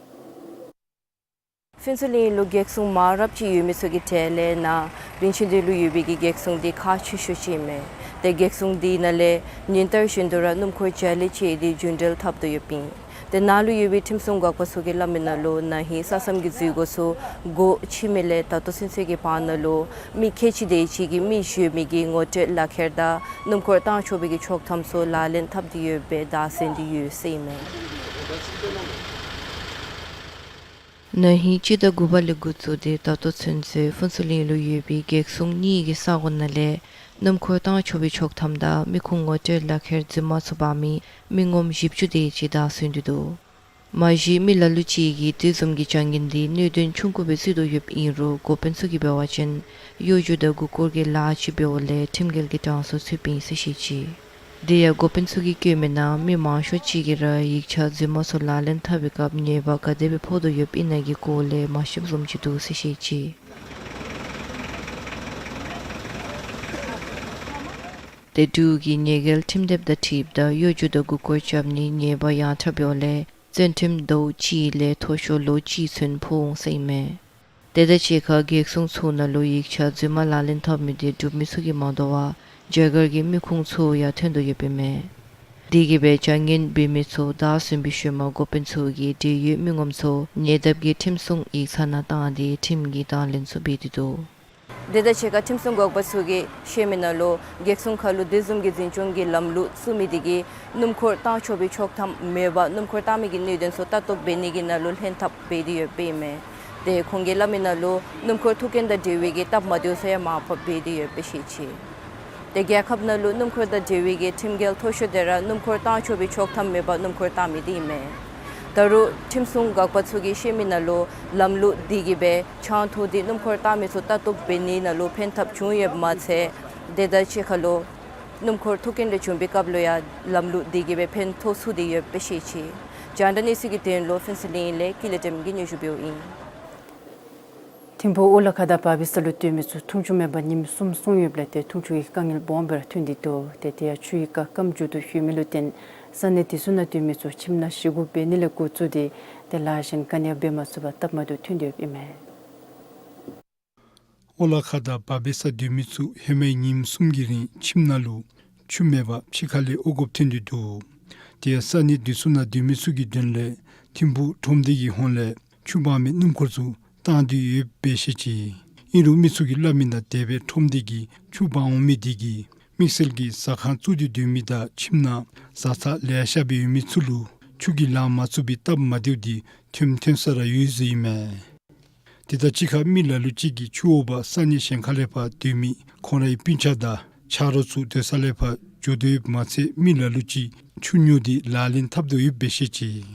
ཕུན་ཚོགས་གླིང་ལུ་འགག་སྲུང་མང་རབས་ཅིག་ཡོད་མི་ཚུ་གི་གྲས་ལས་ནཱ་རིན་ཆེན་སྡོང་ལུ་ཡོད་པའི་གི་འགག་སྲུང་འདི་ཁག་ཆེ་ཤོས་ཅིག་ཨིན་མས། ཏེ་འགག་སྲུང་འདི་ནང་ལས་ཉིན་ལྟར་བཞིན་དུ་ར་སྣུམ་འཁོར་བརྒྱ་ལས་བཅད་དེ་རྒྱུན་འགྲུལ་འཐབ་སྟེ་ཡོདཔ་ཨིན། ཏེ་ནཱ་ལུ་ཡོད་པའི་ཁྲིམས་སྲུང་འགག་པ་ཚུ་གིས་སླབ་མི་ནང་ལུ་ན་ཧིང་ས་མཚམས་ཀྱི་འཛུལ་སྒོ་ཚུ་སྒོ་ཕྱེ་མི་ལས་ད་ལྟོ་ཚུན་ཚོད་ཀྱི་བར་ན་ལུ་མི་ཁལ་གཅིག་དེ་ཅིག་གིས་མི་གཞན་མི་གི་ངོ་སྤྲོད་ལག་ཁྱེར་དང་སྣུམ་འཁོར་བཏང་ཆོག་པའི་གི་ཆོག་ཐམ་ཚུ་ལག་ལེན་འཐབ་སྟེ་ཡོད་པའི་བརྡ་སོང་སྟེ་ཡོད་ཟེར་ཨིན་མས། ན་ཧིང་སྤྱི་ཟླ་དགུ་པ་ལས་འགོ་བཙུགས་ཏེ་ད་ལྟོ་ཚུན་ཚོད་ཕུན་ཚོགས་གླིང་ལུ་ཡོད་པའི་འགག་སྲུང་གཉིས་ཀྱི་ས་གོ་ནང་ལས་སྣུམ་འཁོར་བཏང་ཆོག་པའི་ཆོག་ཐམ་དང་མི་ཁུངས་ངོ་སྤྲོད་ལག་ཁྱེར་འཛུལ་མ་ཚུགས་པར་མི་མི་ངོམ་བཞི་བཅུ་དེ་ཅིག་བདའ་སོང་སྟེ་འདུག། མ་གཞི་མི་ལ་ལུ་ཅིག་གིས་དེ་བཟུམ་གྱི་བྱ་ངན་འདི་གནད་དོན་ཆུང་ཀུ་སྦེ་བརྩི་དོ་ཡོདཔ་ཨིན་རུང་འགོ་དཔོན་ཚུ་གིས་འབད་བ་ཅིན་གཡོ་སྒྱུ་དང་མགུ་སྐོར་གྱི་ལཱ་ཅིག་འབདཝ་ལས་ཁྲིམས་འགལ་གྱི་གྲངས་སུ་ཚུདཔ་ཨིན་ཟེར་བཤད་ཅི། དེ་ཡང་འགོ་དཔོན་ཚུ་གིས་བཀོད་མི་ནང་མི་མང་ཤོས་ཅིག་གིས་ར་ཡིག་ཆ་རྫུན་མ་ཚུ་ལག་ལེན་འཐབ་པའི་སྐབས་ཉེས་པ་ག་དེ་སྦེ་ཕོག་དོ་ཡོདཔ་ཨིན་ན་གི་སྐོར་ལས་མ་ཤེསཔ་བཟུམ་ཅིག་འདུག་ཟེར་བཤད་ཅི། ཏེ་འབྲུག་གི་ཉེས་འགེལ་ཁྲིམས་དེབ་དང་འཁྲིལཝ་ད་གཡོ་སྒྱུ་དང་མགུ་སྐོར་རྐྱབ་ནི་ཉེས་པ་ཡང་དྲགཔ་ཡོད་ལས་བཙོན་ཁྲིམས་ཟླཝ་གཅིག་ལས་མཐོ་ཤོས་ལོ་གཅིག་ཚུན་ཕོག་འོང་ཟེར་ཨིན་མས། དེ་དང་གཅིག་ཁར་རྒྱལ་ཁབ་ཚུ་ནང་ལུ་ཡིག་ཆ་རྫུན་མ་ལག་ལེན་འཐབ་མི་དེ་འབྲུག་མི་ཚུ་གིས་མ་དོ་བར་རྒྱ་གར་གྱི་མི་ཁུངས་ཚུ་ཡང་ཐོན་དོ་ཡོདཔ་ཨིན་མས། དེ་གིས་སྦེ་བྱ་ངན་འབད་མི་ཚུ་ཟླཝ་གསུམ་པའི་ཤུལ་མ་འགོ་དཔོན་ཚུ་གིས་འབྲེལ་ཡོད་མི་ངོམ་ཚུ་ཉེ་འདབས་ཀྱི་ཁྲིམས་སྲུང་ཡིག་ཚང་ནང་བཏང་སྟེ་ཁྲིམས་ཀྱི་དང་ལེན་ཚུ་འབད་དེ་འདུག། དེ་དང་གཅིག་ཁར་ཁྲིམས་སྲུང་འགག་པ་ཚུ་གིས་བཤད་མི་ནང་ལུ་རྒྱལ་ཁབ་ཁ་ལུ་དེ་བཟུམ་གྱི་འཛིན་སྐྱོང་གི་ལམ་ལུགས་བཙུགས་མི་དེ་གིས་སྣུམ་འཁོར་བཏང་ཆོག་པའི་ཆོག་ཐམ་མེད་པར་སྣུམ་འཁོར་བཏང་མི་གི་གནད་དོན་ཚུ་ལྟ་རྟོག་འབད་ནི་གི་ནང་ལུ་ལྷན་ཐབས་འབད་དེ་ཡོདཔ་ཨིན་མས། ཏེ་ཁོང་གིས་སླབ་མི་ནང་ལུ་སྣུམ་འཁོར་ཐུག་རྐྱེན་དང་འབྲེལ་བའི་གི་སྟབས་མ་བདེཝ་ཚུ་ཡང་མར་ཕབ་འབད་དེ་ཡོདཔ་སྦེ་བཤད་ཅི། ཏེ་རྒྱལ་ཁབ་ནང་ལུ་སྣུམ་འཁོར་དང་འབྲེལ་བའི་གི་ཁྲིམས་འགལ་མཐོ་ཤོས་དེ་ར་སྣུམ་འཁོར་བཏང་ཆོག་པའི་ཆོག་ཐམ་མེད་པར་སྣུམ་འཁོར་བཏང་མི་དེ་ཨིན་མས། ད་རུང་ཁྲིམས་སྲུང་འགག་པ་ཚུ་གིས་བཤད་མི་ནང་ལུ་ལམ་ལུགས་དེ་གིས་སྦེ་ཆང་འཐུང་སྟེ་སྣུམ་འཁོར་བཏང་མི་ཚུ་ལྟ་རྟོག་འབད་ནི་ནང་ལུ་ཕན་ཐབས་བྱུང་ཡོདཔ་མ་ཚད་དེ་དང་གཅིག་ཁར་ལུ་སྣུམ་འཁོར་ཐུག་རྐྱེན་རེ་བྱུང་པའི་སྐབས་ལུ་ཡང་ལམ་ལུགས་དེ་གིས་སྦེ་ཕན་ཐོགས་ཚུགས་ཏེ་ཡོདཔ་སྦེ་བཤད་ཅི། རྒྱང་བསྒྲགས་གནས་ཚུལ་གྱི་དོན་ལུ་ཕུན་ཚོགས་གླིང་ལས་ཀུན་ལེགས་བདེམ་གིས་སྙན་ཞུ་འབདཝ་ཨིན། ཐིམ་ཕུག་ཨོ་ལ་ཁ་དང་བར་པི་ས་ལུ་སྡོད་མི་ཚུ་འཐུང་ཆུ་མེད་པར་ཉིནམ་གསུམ་སོང་ཡོདཔ་ལས་ཏེ་འཐུང་ཆུ་གི་དཀའ་ངལ་སྦོམ་སྦེ་ར་ཐོན་ཏེ་འདུག། ཏེ་དེ་ཡང་ཆུའི་རྐ་སྐམ་འགྱོ་དོ་ཡོད་མི་ལུ་བརྟེན་ས་གནས་དེ་ཚུ་ནང་སྡོད་མི་ཚུ་ཁྱིམ་ནང་བཞེས་སྒོ་འབད་ནི་ལས་འགོ་བཙུགས་ཏེ་ཏེ་ལཱ་གཞན་ག་ནི་ཡང་འབད་མ་ཚུགས་པར་སྟབས་མ་བདེཝ་ཐོན་ཏེ་ཡོདཔ་ཨིན་མས། ཨོ་ལ་ཁ་དང་བར་པི་ས་སྡོད་མི་ཚུ་ཧེ་མའི་ཉིནམ་གསུམ་གྱི་རིང་ཁྱིམ་ནང་ལུ་ཆུ་མེད་པར་ཕྱི་ཁ་ལས་དབོར་དགོཔ་ཐོན་ཏེ་འདུག། དེ་ཡང་ས་གནས་དེ་ཚུ་ནང་སྡོད་མི་ཚུ་གི་དོན་ལས་ཐིམ་ཕུག་ཁྲོམ་སྡེ་གི་ཧོངས་ལས་ཆུ་འབག་མི་སྣུམ་འཁོར་ཚུ་བཏང་སྟེ་ཡོདཔ་སྦེ་བཤད་ཅི། ཨིན་རུང་མི་ཚུ་གིས་སླབ་མི་ནང་དེ་སྦེ་ཁྲོམ་སྡེ་གི་ཆུ་འབག་འོང་མི་དེ་གིས་དམིགས་བསལ་གྱི་ཟ་ཁང་བཙུགས་ཏེ་སྡོད་མི་དང་ཁྱིམ་ནང་བཟའ་ཚང་ལེ་ཤ་སྦེ་ཡོད་མི་ཚུ་ལུ་ཆུ་གིས་ལང་མ་ཚུགས་པའི་སྟབས་མ་བདེཝ་དེ་ཐོནམ་ཐོན་ས་ར་ཡོད་ཟེར་ཨིན་མས། དེ་དང་གཅིག་ཁར་མི་ལ་ལུ་ཅིག་གིས་ཆུ་དབོར་བར་ས་གནས་གཞན་ཁ་ལས་ཕར་སྡོད་མི་ཁོང་རའི་སྤུན་ཆ་དང་ཆ་རོགས་ཚུ་སྡོད་ས་ལས་ཕར་འགྱོ་དོ་ཡོདཔ་མ་ཚད་མི་ལ་ལུ་ཅིག་ཆུ་ཉོ་སྟེ་ལག་ལེན་འཐབ་དོ་ཡོདཔ་སྦེ་བཤད་ཅི།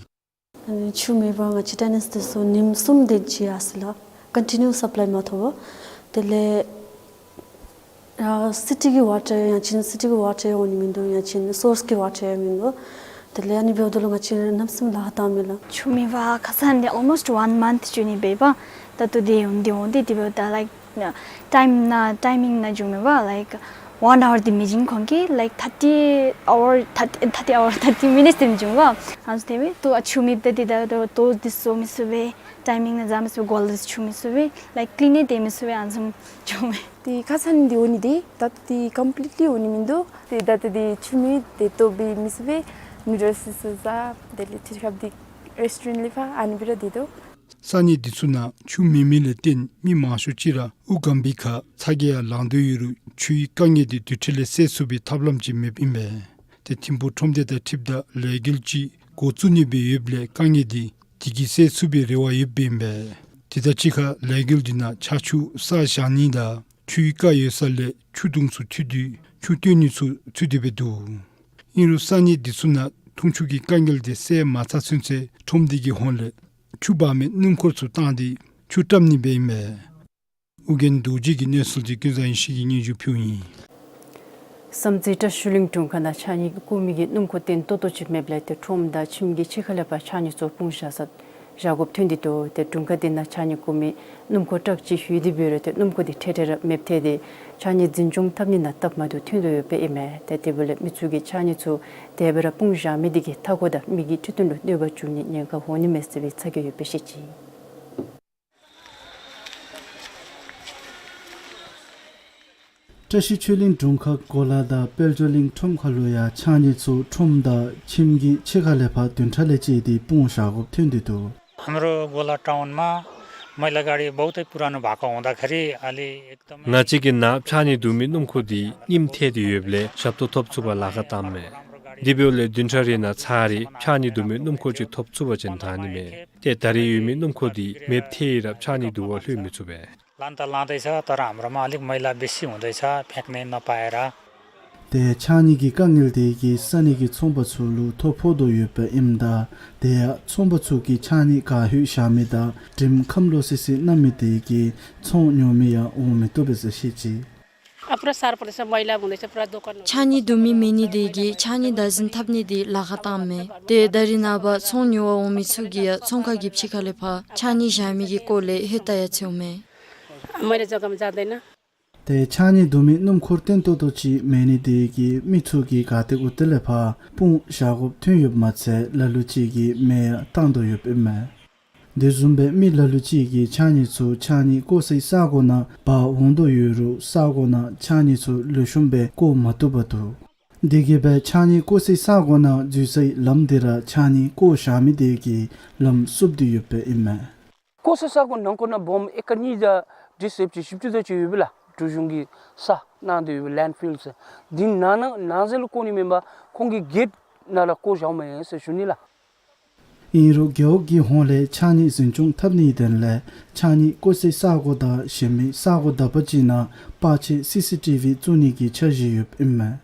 ཨ་ནི་ཆུ་མེད་པར་ང་བཅས་ཊེ་ནེནཊསི་དེ་ཚུ་ཉིནམ་གསུམ་དེ་ཅིག་ཡར་སོང་ལགས། ཀོན་ཊི་ནིའུ་སཔ་ལའི་མ་ཐོབ་པར། དེ་ལས་ཨ་སི་ཊི་གི་ཝ་ཊར་ཡང་ཅིན་སི་ཊི་གི་ཝ་ཊར་ཡང་འོང་ནི་མིན་འདུག། ཡང་ཅིན་སོརསི་གི་ཝ་ཊར་ཡང་མིན་འདུག། དེ་ལས་ཨ་ནི་འབདཝ་ད་ལུ་ང་བཅས་གནམ་མེད་ས་མེད་ལཱ་ཁག་བཏངམ་མས་ལགས། ཆུ་མེད་པར་ཁ་ཙ་འདི་ཨོལ་མོསཊ་ཝན་མནཐ་འགྱོ་ནི་འབདཝ་ད་ད་ལྟོ་འདི་འོང་འདི་འོང་སྟེ་དེ་འབདཝ་ད་ལའིཀ་ཊའིམ་ནང་ཊའི་མིང་ནང་འགྱོཝ་མས་པ། ལའིཀ་ཝན་ཨ་ཝར་འདི་མི་འགྱོ་ཁོང་གིས་ལའིཀ་ཐར་ཊི་ཨ་ཝར་ཐར་ཊི་ཨ་ཝར་ཐར་ཊི་མི་ནིཊསི་འདི་མི་འགྱོ་པ། ཨ་ནི་དེ་སྦེ་ད་ཨ་ཆུ་མེདཔ་ད་འདི་ད་ལྟོ་ལྟོ་འདི་བཟོ་མི་ཚུགས་པས། ཊའི་མིང་ནང་འཛུལ་མི་ཚུགས་པས། གོལ་འདི་བྱུག་མི་ཚུགས་པས། ལའིཀ་ཀི་ལིན་ནེ་སྡོད་མི་ཚུགས་པས། ཨ་ནི་བཟུམ་འགྱོཝ་མས། ཏེ་ཁ་ཙ་ནི་འདི་འོང་ནི་འདི་ད་ལྟོ་འདི་ཀམ་པི་ལིཊ་ལི་འོང་ནི་མིན་འདུག། ཏེ་ད་ལྟོ་འདི་ཆུ་མེད། ཏེ་ལྟོ་འབད་མི་ཚུགས་པས། ནུ་ཌལསི་ཚུ་བཟའ། དེ་ལས་ཏེ་ཁབ་འདི་རེསི་ཊོ་རེནཊ་ལས་ཕར་ཨ་ནི་སྦེ་ར་སྡོད་དོ། ས་གནས་འདི་ཚུ་ནང་ཆུ་མེད་མི་ལས་བརྟེན་མི་མང་ཤོས་ཅིག་ར་དབུགས་སྒམ་པའི་ཁར་ཚ་གྱང་ཡང་ལང་དོ་ཡོད་རུང་ཆུའི་དཀའ་ངལ་འདི་དུས་ཐོག་ལས་སེལ་ཚུགས་པའི་ཐབས་ལམ་ཅིག་མེདཔ་ཨིན་པས། ཏེ་ཐིམ་ཕུག་ཁྲོམ་སྡེ་དང་འཁྲིལཝ་ད་ལས་འགུལ་ཅིག་འགོ་བཙུགས་ནི་སྦེ་ཡོདཔ་ལས་དཀའ་ངལ་འདི་དེ་གིས་སེལ་ཚུགས་པའི་རེ་བ་ཡོདཔ་ཨིན་པས། དེ་དང་གཅིག་ཁར་ལས་འགུལ་འདི་ནང་ཆར་ཆུ་བསགས་བཞག་ནི་དང་ཆུའི་རྐ་ཡོད་ས་ལས་ཆུ་དུང་ཚུ་འཐུ་སྟེ་ཆུ་བཏོན་ནི་ཚུ་ཚུད་དེ་སྦེ་འདུག། ཨིན་རུང་ས་གནས་འདི་ཚུ་ནང་འཐུང་ཆུ་གི་དཀའ་ངལ་འདི་སེལ་མ་ཚར་ཚུན་ཚོད་ཁྲོམ་སྡེ་གི་ཧོངས་ལས་ཆུ་འབག་མི་སྣུམ་འཁོར་ཚུ་བཏང་སྟེ་ཆུ་བཀྲམ་ནི་སྦེ་ཨིན་མས། ཨོ་རྒྱན་རྡོ་རྗེ་གིས་གནས་ཚུལ་འདི་ཀུན་བཟང་ཡེ་ཤེས་ཀྱིས་སྙན་ཞུ་ཕུལཝ་ཨིན། བསམ་རྩེ་བཀྲ་ཤིས་གླིང་དྲུང་ཁག་ནང་ཕྱགས་སྙིགས་བཀོ་མི་གི་སྣུམ་འཁོར་བརྟན་ཏོག་ཏོ་ཅིག་མེདཔ་ལས་ཏེ་ཁྲོམ་དང་ཁྱིམ་གྱི་ཕྱི་ཁ་ལས་ཕར་ཕྱགས་སྙིགས་ཚུ་སྤུངས་བཞག་ས་བཞག་དགོཔ་ཐོན་ཏེ་འདུག། ཏེ་དྲུང་ཁག་འདི་ནང་ཕྱགས་སྙིགས་བཀོ་མི་སྣུམ་འཁོར་ཊག་ཅིག་ཡོད་དེ་འབད་རུང་ཏེ་སྣུམ་འཁོར་འདི་འཕྲལ་འཕྲལ་ར་མེདཔ་ཐལ་ཏེ་ཕྱགས་སྙིགས་འཛིན་སྐྱོང་འཐབ་ནི་ནང་སྟབས་མ་བདེཝ་ཐོན་དོ་ཡོདཔ་ཨིན་མས། ཏེ་དེ་འབདཝ་ལས་མི་ཚུ་གིས་ཕྱགས་སྙིགས་ཚུ་དེ་སྦེ་ར་སྤུངས་བཞག་མི་འདི་གིས་མཐའ་འཁོར་དང་མི་གི་འཕྲོད་བསྟེན་ལུ་གནོད་པ་འབྱུང་ནི་ཉེན་ཁ་འོང་ནི་མས་ཟེར་བའི་ཚ་གྱང་ཡོདཔ་སྦེ་བཤད་ཅི། བཀྲ་ཤིས་ཆོས་གླིང་དྲུང་ཁག་གོ་ལ་དང་དཔལ་འབྱོར་གླིང་ཁྲོམ་ཁ་ལུ་ཡང་ཕྱགས་སྙིགས་ཚུ་ཁྲོམ་དང་ཁྱིམ་གྱི་ཕྱི་ཁ་ལས་ཕར་བདུན་ཕྲག་ལས་བཅད་དེ་སྤུངས་བཞག་དགོཔ་ཐོན་ཏེ་འདུག། हाम्रो गोला टाउनमा मैला गाडी बहुतै पुरानो भएको हुँदाखेरि अलि एकदमै ང་བཅས་ཀྱི་ནང་ཕྱགས་སྙིགས་བསྡུ་མི་སྣུམ་འཁོར་འདི་རྙིངམ་ཐལ་ཏེ་ཡོདཔ་ལས་ཞབས་ཏོག་ཐོབ་ཚུགས་པར་ལཱ་ཁག་བཏངམ་མས། དེ་འབདཝ་ལས་བདུན་ཕྲག་རེ་ནང་ཚར་རེ་ཕྱགས་སྙིགས་བསྡུ་མི་སྣུམ་འཁོར་ཅིག་ཐོབ་ཚུགས་པ་ཅིན་དྲག་ནི་མས། ཏེ་ད་རེས་ཡོད་མི་སྣུམ་འཁོར་འདི་མེདཔ་ཐལ་ཡི་ར་ཕྱགས་སྙིགས་བསྡུ་བར་ལྷོད་མི་ཚུགས་པས། लान त लाँदैछ, तर हाम्रोमा अलिक मैला बेसी हुँदैछ, फ्याँक्ने नपाएर। ཏེ་ཕྱགས་སྙིགས་ཀྱི་དཀའ་ངལ་དེ་གིས་ས་གནས་ཀྱི་ཚོང་པ་ཚུ་ལུ་ཐོ་ཕོག་དོ་ཡོདཔ་ཨིནམ་ད་དེ་ཡང་ཚོང་པ་ཚུ་གིས་ཕྱགས་སྙིགས་ག་ཧོད་བཞག་མི་དང་དྲིམ་ཁམས་ལོག་སི་སི་མནམ་མི་དེ་གིས་ཚོང་ཉོ་མི་ཡང་འོང་མི་བཏུབ་པས་ཟེར་བཤད་ཅི། अब पुरा साह्रो पर्दैछ, मैला हुँदैछ, पुरा दोकानहरू। ཕྱགས་སྙིགས་བསྡུ་མི་མེད་ནི་དེ་གིས་ཕྱགས་སྙིགས་བདག་འཛིན་འཐབ་ནི་དེ་ལཱ་ཁག་བཏངམ་མས། ཏེ་ད་རིས་ནངས་པ་ཚོང་ཉོ་བར་འོང་མི་ཚུ་གིས་ཡང་ཚོང་ཁང་གི་ཕྱི་ཁ་ལས་ཕར་ཕྱགས་སྙིགས་བཞག་མི་གི་སྐོར་ལས་ཧེ་ཏ་ཡང་ཆེཝ་མས། मैला जग्गामा जाँदैन। ཏེ་ཕྱགས་སྙིགས་བསྡུ་མི་སྣུམ་འཁོར་བརྟན་ཏོག་ཏོ་ཅིག་མེད་ནི་དེ་གིས་མི་ཚུ་གིས་ག་ཏེ་གུ་ཏེ་ལས་ཕར་སྤུངས་བཞག་དགོཔ་ཐོན་ཡོདཔ་མ་ཚད་ལ་ལུ་ཅིག་གིས་མེ་ཡང་བཏང་དོ་ཡོདཔ་ཨིན་མས། དེ་བཟུམ་སྦེ་མི་ལ་ལུ་ཅིག་གིས་ཕྱགས་སྙིགས་ཚུ་ཕྱགས་སྙིགས་བཀོ་སའི་ས་གོ་ནང་འབག་འོང་དོ་ཡོད་རུང་ས་གོ་ནང་ཕྱགས་སྙིགས་ཚུ་ལེགས་ཤོམ་སྦེ་བཀོ་མ་བཏུབ་པར་འདུག། དེ་གིས་སྦེ་ཕྱགས་སྙིགས་བཀོ་སའི་ས་གོ་ནང་འཛུལ་སའི་ལམ་དེ་ར་ཕྱགས་སྙིགས་བཀོ་བཞག་མི་དེ་གིས་ལམ་བསུབ་སྟེ་ཡོདཔ་ཨིན་མས། བཀོ་སའི་ས་གོ་ནང་འཁོད་ནང་སྦོམ་ཨེ་ཀར་གཉིས་དང་ཁྲི་སེརཔོ་ཅིག་བཞི་བཅུ་དེ་ཅིག་ཡོད་པས་ལགས། འབྲུག་གཞུང་གིས་ས་གནང་སྟེ་ཡོད་པས་ལེནཌ་ཕིལཌ་ཟེར། དེ་ནང་ན་ནང་གསེས་ལུ་བཀོ་ནི་མེན་པར་ཁོང་གི་གེཊ་ནང་ལུ་བཀོ་བཞགཔ་མས་ཟེར་ཞུ་ནི་ལགས། ཨིན་རུང་རྒེད་འོག་གི་ཧོངས་ལས་ཕྱགས་སྙིགས་འཛིན་སྐྱོང་འཐབ་ནིའི་དོན་ལས་ཕྱགས་སྙིགས་བཀོ་སའི་ས་གོ་དང་གཞན་མི་ས་གོ་དག་པ་ཅིག་ནང་པར་ཆས་སི་སི་ཊི་བི་བཙུགས་ནི་གི་འཆར་གཞི་ཡོདཔ་ཨིན་མས།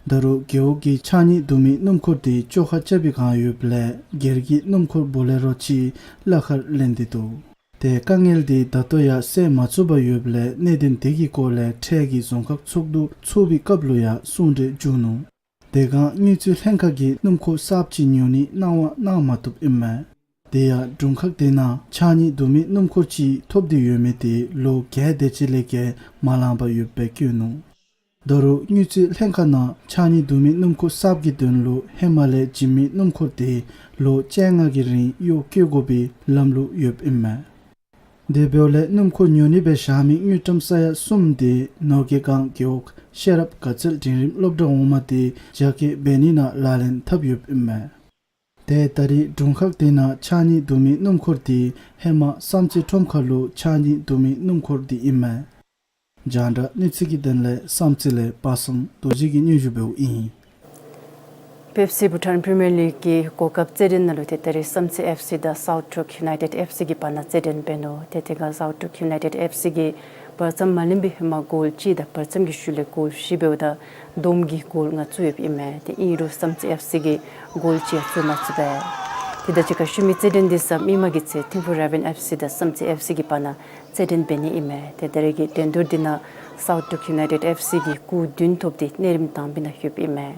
ད་རུང་རྒེད་འོག་གི་ཕྱགས་སྙིགས་བསྡུ་མི་སྣུམ་འཁོར་དེ་བཅོ་ཁ་རྐྱབ་པའི་བསྒང་ཡོདཔ་ལས་སྒེར་གྱི་སྣུམ་འཁོར་བོ་ལེ་རོ་ཅིག་གླ་ཁར་ལེན་ཏེ་འདུག། ཏེ་དཀའ་ངལ་དེ་ད་ལྟོ་ཡང་སེལ་མ་ཚུགས་པར་ཡོདཔ་ལས་གནད་དོན་དེ་གི་སྐོར་ལས་འཕྲལ་གྱི་རྫོང་ཁག་ཚོགས་འདུ་ཚོགས་པའི་སྐབས་ལུ་ཡང་གསུང་གྲོས་བསྐྱངས་ནུག། དེ་བསྒང་དངུལ་རྩིས་ལྷན་ཁག་གིས་སྣུམ་འཁོར་གསརཔ་ཅིག་ཉོ་ནི་གནང་བ་གནང་མ་བཏུབ་ཨིན་མས། དེ་ཡང་དྲུང་ཁག་དེ་ནང་ཕྱགས་སྙིགས་བསྡུ་མི་སྣུམ་འཁོར་ཅིག་ཐོབ་སྟེ་ཡོད་མི་དེ་ལོ་བརྒྱད་དེ་ཅིག་ལས་བརྒལ་མ་ལང་པར་ཡོདཔ་སྦེ་བཀོད་ནུག། ད་རུང་དངུལ་རྩིས་ལྷན་ཁག་ནང་ཕྱགས་སྙིགས་བསྡུ་མི་སྣུམ་འཁོར་གསརཔ་གི་དོན་ལུ་ཧེ་མ་ལས་བྱིན་མི་སྣུམ་འཁོར་དེ་ལོ་བཅོ་ལྔ་གི་རིང་གཡོག་བཀོལ་དགོ་པའི་ལམ་ལུགས་ཡོདཔ་ཨིན་མས། དེ་འབདཝ་ལས་སྣུམ་འཁོར་ཉོ་ནི་སྦེ་བཞག་མི་དངུལ་ཀྲམ་ས་ཡ་གསུམ་དེ་ནོར་དགེ་སྒང་རྒེད་འོག་ཤེས་རབ་དགའ་ཚལ་འབྲིང་རིམ་སློབ་གྲྭ་འོག་མ་དེ་རྒྱ་སྐྱེད་འབད་ནི་ནང་ལག་ལེན་འཐབ་ཡོདཔ་ཨིན་མས། ཏེ་ད་རིས་དྲུང་ཁག་དེ་ནང་ཕྱགས་སྙིགས་བསྡུ་མི་སྣུམ་འཁོར་དེ་ཧེ་མ་བསམ་རྩེ་ཁྲོམ་ཁ་ལུ་ཕྱགས་སྙིགས་བསྡུ་མི་སྣུམ་འཁོར་དེ་ཨིན་མས། རྒྱང་བསྒྲགས་གནས་ཚུལ་གྱི་དོན་ལས་བསམ་རྩེ་ལས་པ་སངས་རྡོ་རྗེ་གིས་སྙན་ཞུ་འབདཝ་ཨིན། པེབ་སི་བྷུ་ཊཱན་པི་རི་མི་ཡར་ལིག་གི་གོ་སྐབས་རྩེད་འགྲན་ནང་ལུ་ཏེ་ད་རིས་བསམ་རྩེ་ཨེཕ་སི་དང་སའུཐ་ཊོག་ཡུ་ནའི་ཊེཌ་ཨེཕ་སི་གི་བར་ན་རྩེད་འགྲན་འབད་ནུག། ཏེ་དེ་སྒང་སའུཐ་ཊོག་ཡུ་ནའི་ཊེཌ་ཨེཕ་སི་གིས་བར་མཚམས་མ་ལེན་པའི་ཧེ་མ་གོལ་གཅིག་དང་བར་མཚམས་ཀྱི་ཤུལ་ལས་གོལ་བཞི་འབདཝ་ད་བསྡོམས་ཀྱིས་གོལ་ལྔ་བཙུགས་ཡོདཔ་ཨིན་མས། ཏེ་ཨིན་རུང་བསམ་རྩེ་ཨེཕ་སི་གིས་གོལ་གཅིག་ཡང་བཙུགས་མ་ཚུགས་པས། ཏེ་ད་ཅི་ཁ་ཤུལ་མའི་རྩེད་འགྲན་དེ་ས་མི་མ་གི་ཚེ་ཐིམ་ཕུ་རེ་བཱན་ཨེཕ་སི་དང་བསམ་རྩེ་ཨེཕ་སི་གི་བར་ན་རྩེད་འགྲན་འབད་ནི་ཨིན་མས། ཏེ་ད་རིས་ཀྱི་འགྲན་བསྡུར་འདི་ནང་སའུཐ་ཊོག་ཡུ་ནའི་ཊེཌ་ཨེཕ་སི་གིས་སྐུགས་བདུན་ཐོབ་སྟེ་གནས་རིམ་དང་པའི་ནང་ལྷོདཔ་ཨིན་མས།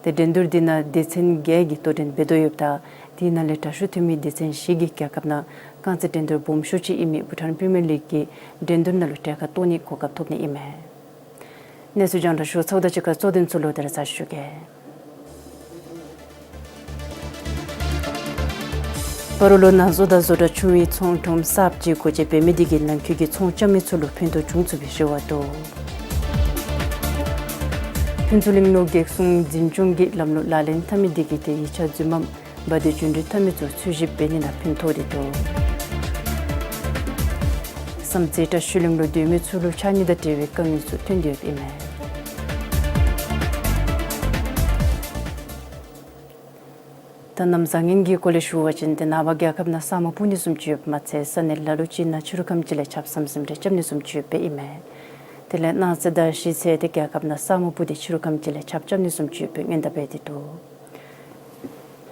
ཏེ་འགྲན་བསྡུར་འདི་ནང་སྡེ་ཚན་བརྒྱད་ཀྱིས་དོ་འགྲན་འབད་དོ་ཡོདཔ་ད་དེ་ནང་ལས་དྲག་ཤོས་ཐོན་མི་སྡེ་ཚན་བཞི་གིས་རྒྱལ་ཁབ་ནང་རྐང་རྩེད་འགྲན་བསྡུར་སྦོམ་ཤོས་ཅིག་ཨིན་མི་བྷུ་ཊཱན་པི་རི་མི་ཡར་ལིག་གི་འགྲན་བསྡུར་ནང་ལུ་གྲལ་ཁར་གཏོགས་ནིའི་གོ་སྐབས་ཐོབ་ནི་ཨིན་མས། གནས་ཚུལ་རྒྱང་བསྒྲགས་ཞུ་ཚརཝ་ད་ཅི་ཁ་གཙོ་དོན་ཚུ་ལོག་སྟེ་ར་ཚར་ཞུ་གེ། བར་ལོ་ནང་བཟོ་དང་བཟོ་གྲྭ་ཆུང་བའི་ཚོང་ཁྲོམ་གསརཔ་ཅིག་སྒོ་འབྱེད་འབད་མི་དེ་གིས་ནང་འཁོད་ཀྱི་ཚོང་རྐྱབ་མི་ཚུ་ལུ་ཕན་ཐོགས་བྱུང་ཚུགས་པའི་རེ་བ་འདུག། ཕུན་ཚོགས་གླིང་ལུ་གེགས་སྲུང་འཛིན་སྐྱོང་གི་ལམ་ལུགས་ལག་ལེན་འཐབ་མི་དེ་གིས་ཏེ་ཡིག་ཆ་རྫུན་མ་འབག་སྟེ་རྒྱུན་འགྲུལ་འཐབ་མི་ཚུ་འཚོལ་ཞིབ་འབད་ནི་ནང་ཕན་ཐོགས་ཏེ་འདུག། བསམ་རྩེ་བཀྲ་ཤིས་གླིང་ལུ་སྡོད་མི་ཚུ་ལུ་ཕྱགས་སྙིགས་དང་འབྲེལ་བའི་དཀའ་ངལ་ཚུ་ཐོན་ཏེ་ཡོདཔ་ཨིན་མས། ད་གནམ་བཟང་ངན་གྱི་སྐོར་ལས་ཞུ་བ་ཅིན་ཏེ་ནངས་པ་རྒྱལ་ཁབ་ནང་ས་སྨུག་སྤུབ་ནི་བཟུམ་ཅིག་ཡོདཔ་མ་ཚད་ས་གནས་ལ་ལུ་ཅིག་ནང་ཕྱི་རུ་ཁམས་ཅིག་ལས་ཆརཔ་ཟམ་ཟིམ་རེ་རྐྱབ་ནི་བཟུམ་ཅིག་ཡོདཔ་ཨིན་མས། དེ་ལས་གནངས་ཚེ་དང་གཞེས་ཚེ་ཏེ་རྒྱལ་ཁབ་ནང་ས་སྨུག་སྤུབ་སྟེ་ཕྱི་རུ་ཁམས་ཅིག་ལས་ཆརཔ་རྐྱབ་ནི་བཟུམ་ཅིག་ཡོདཔ་སྔོན་བརྡ་འབད་དེ་འདུག།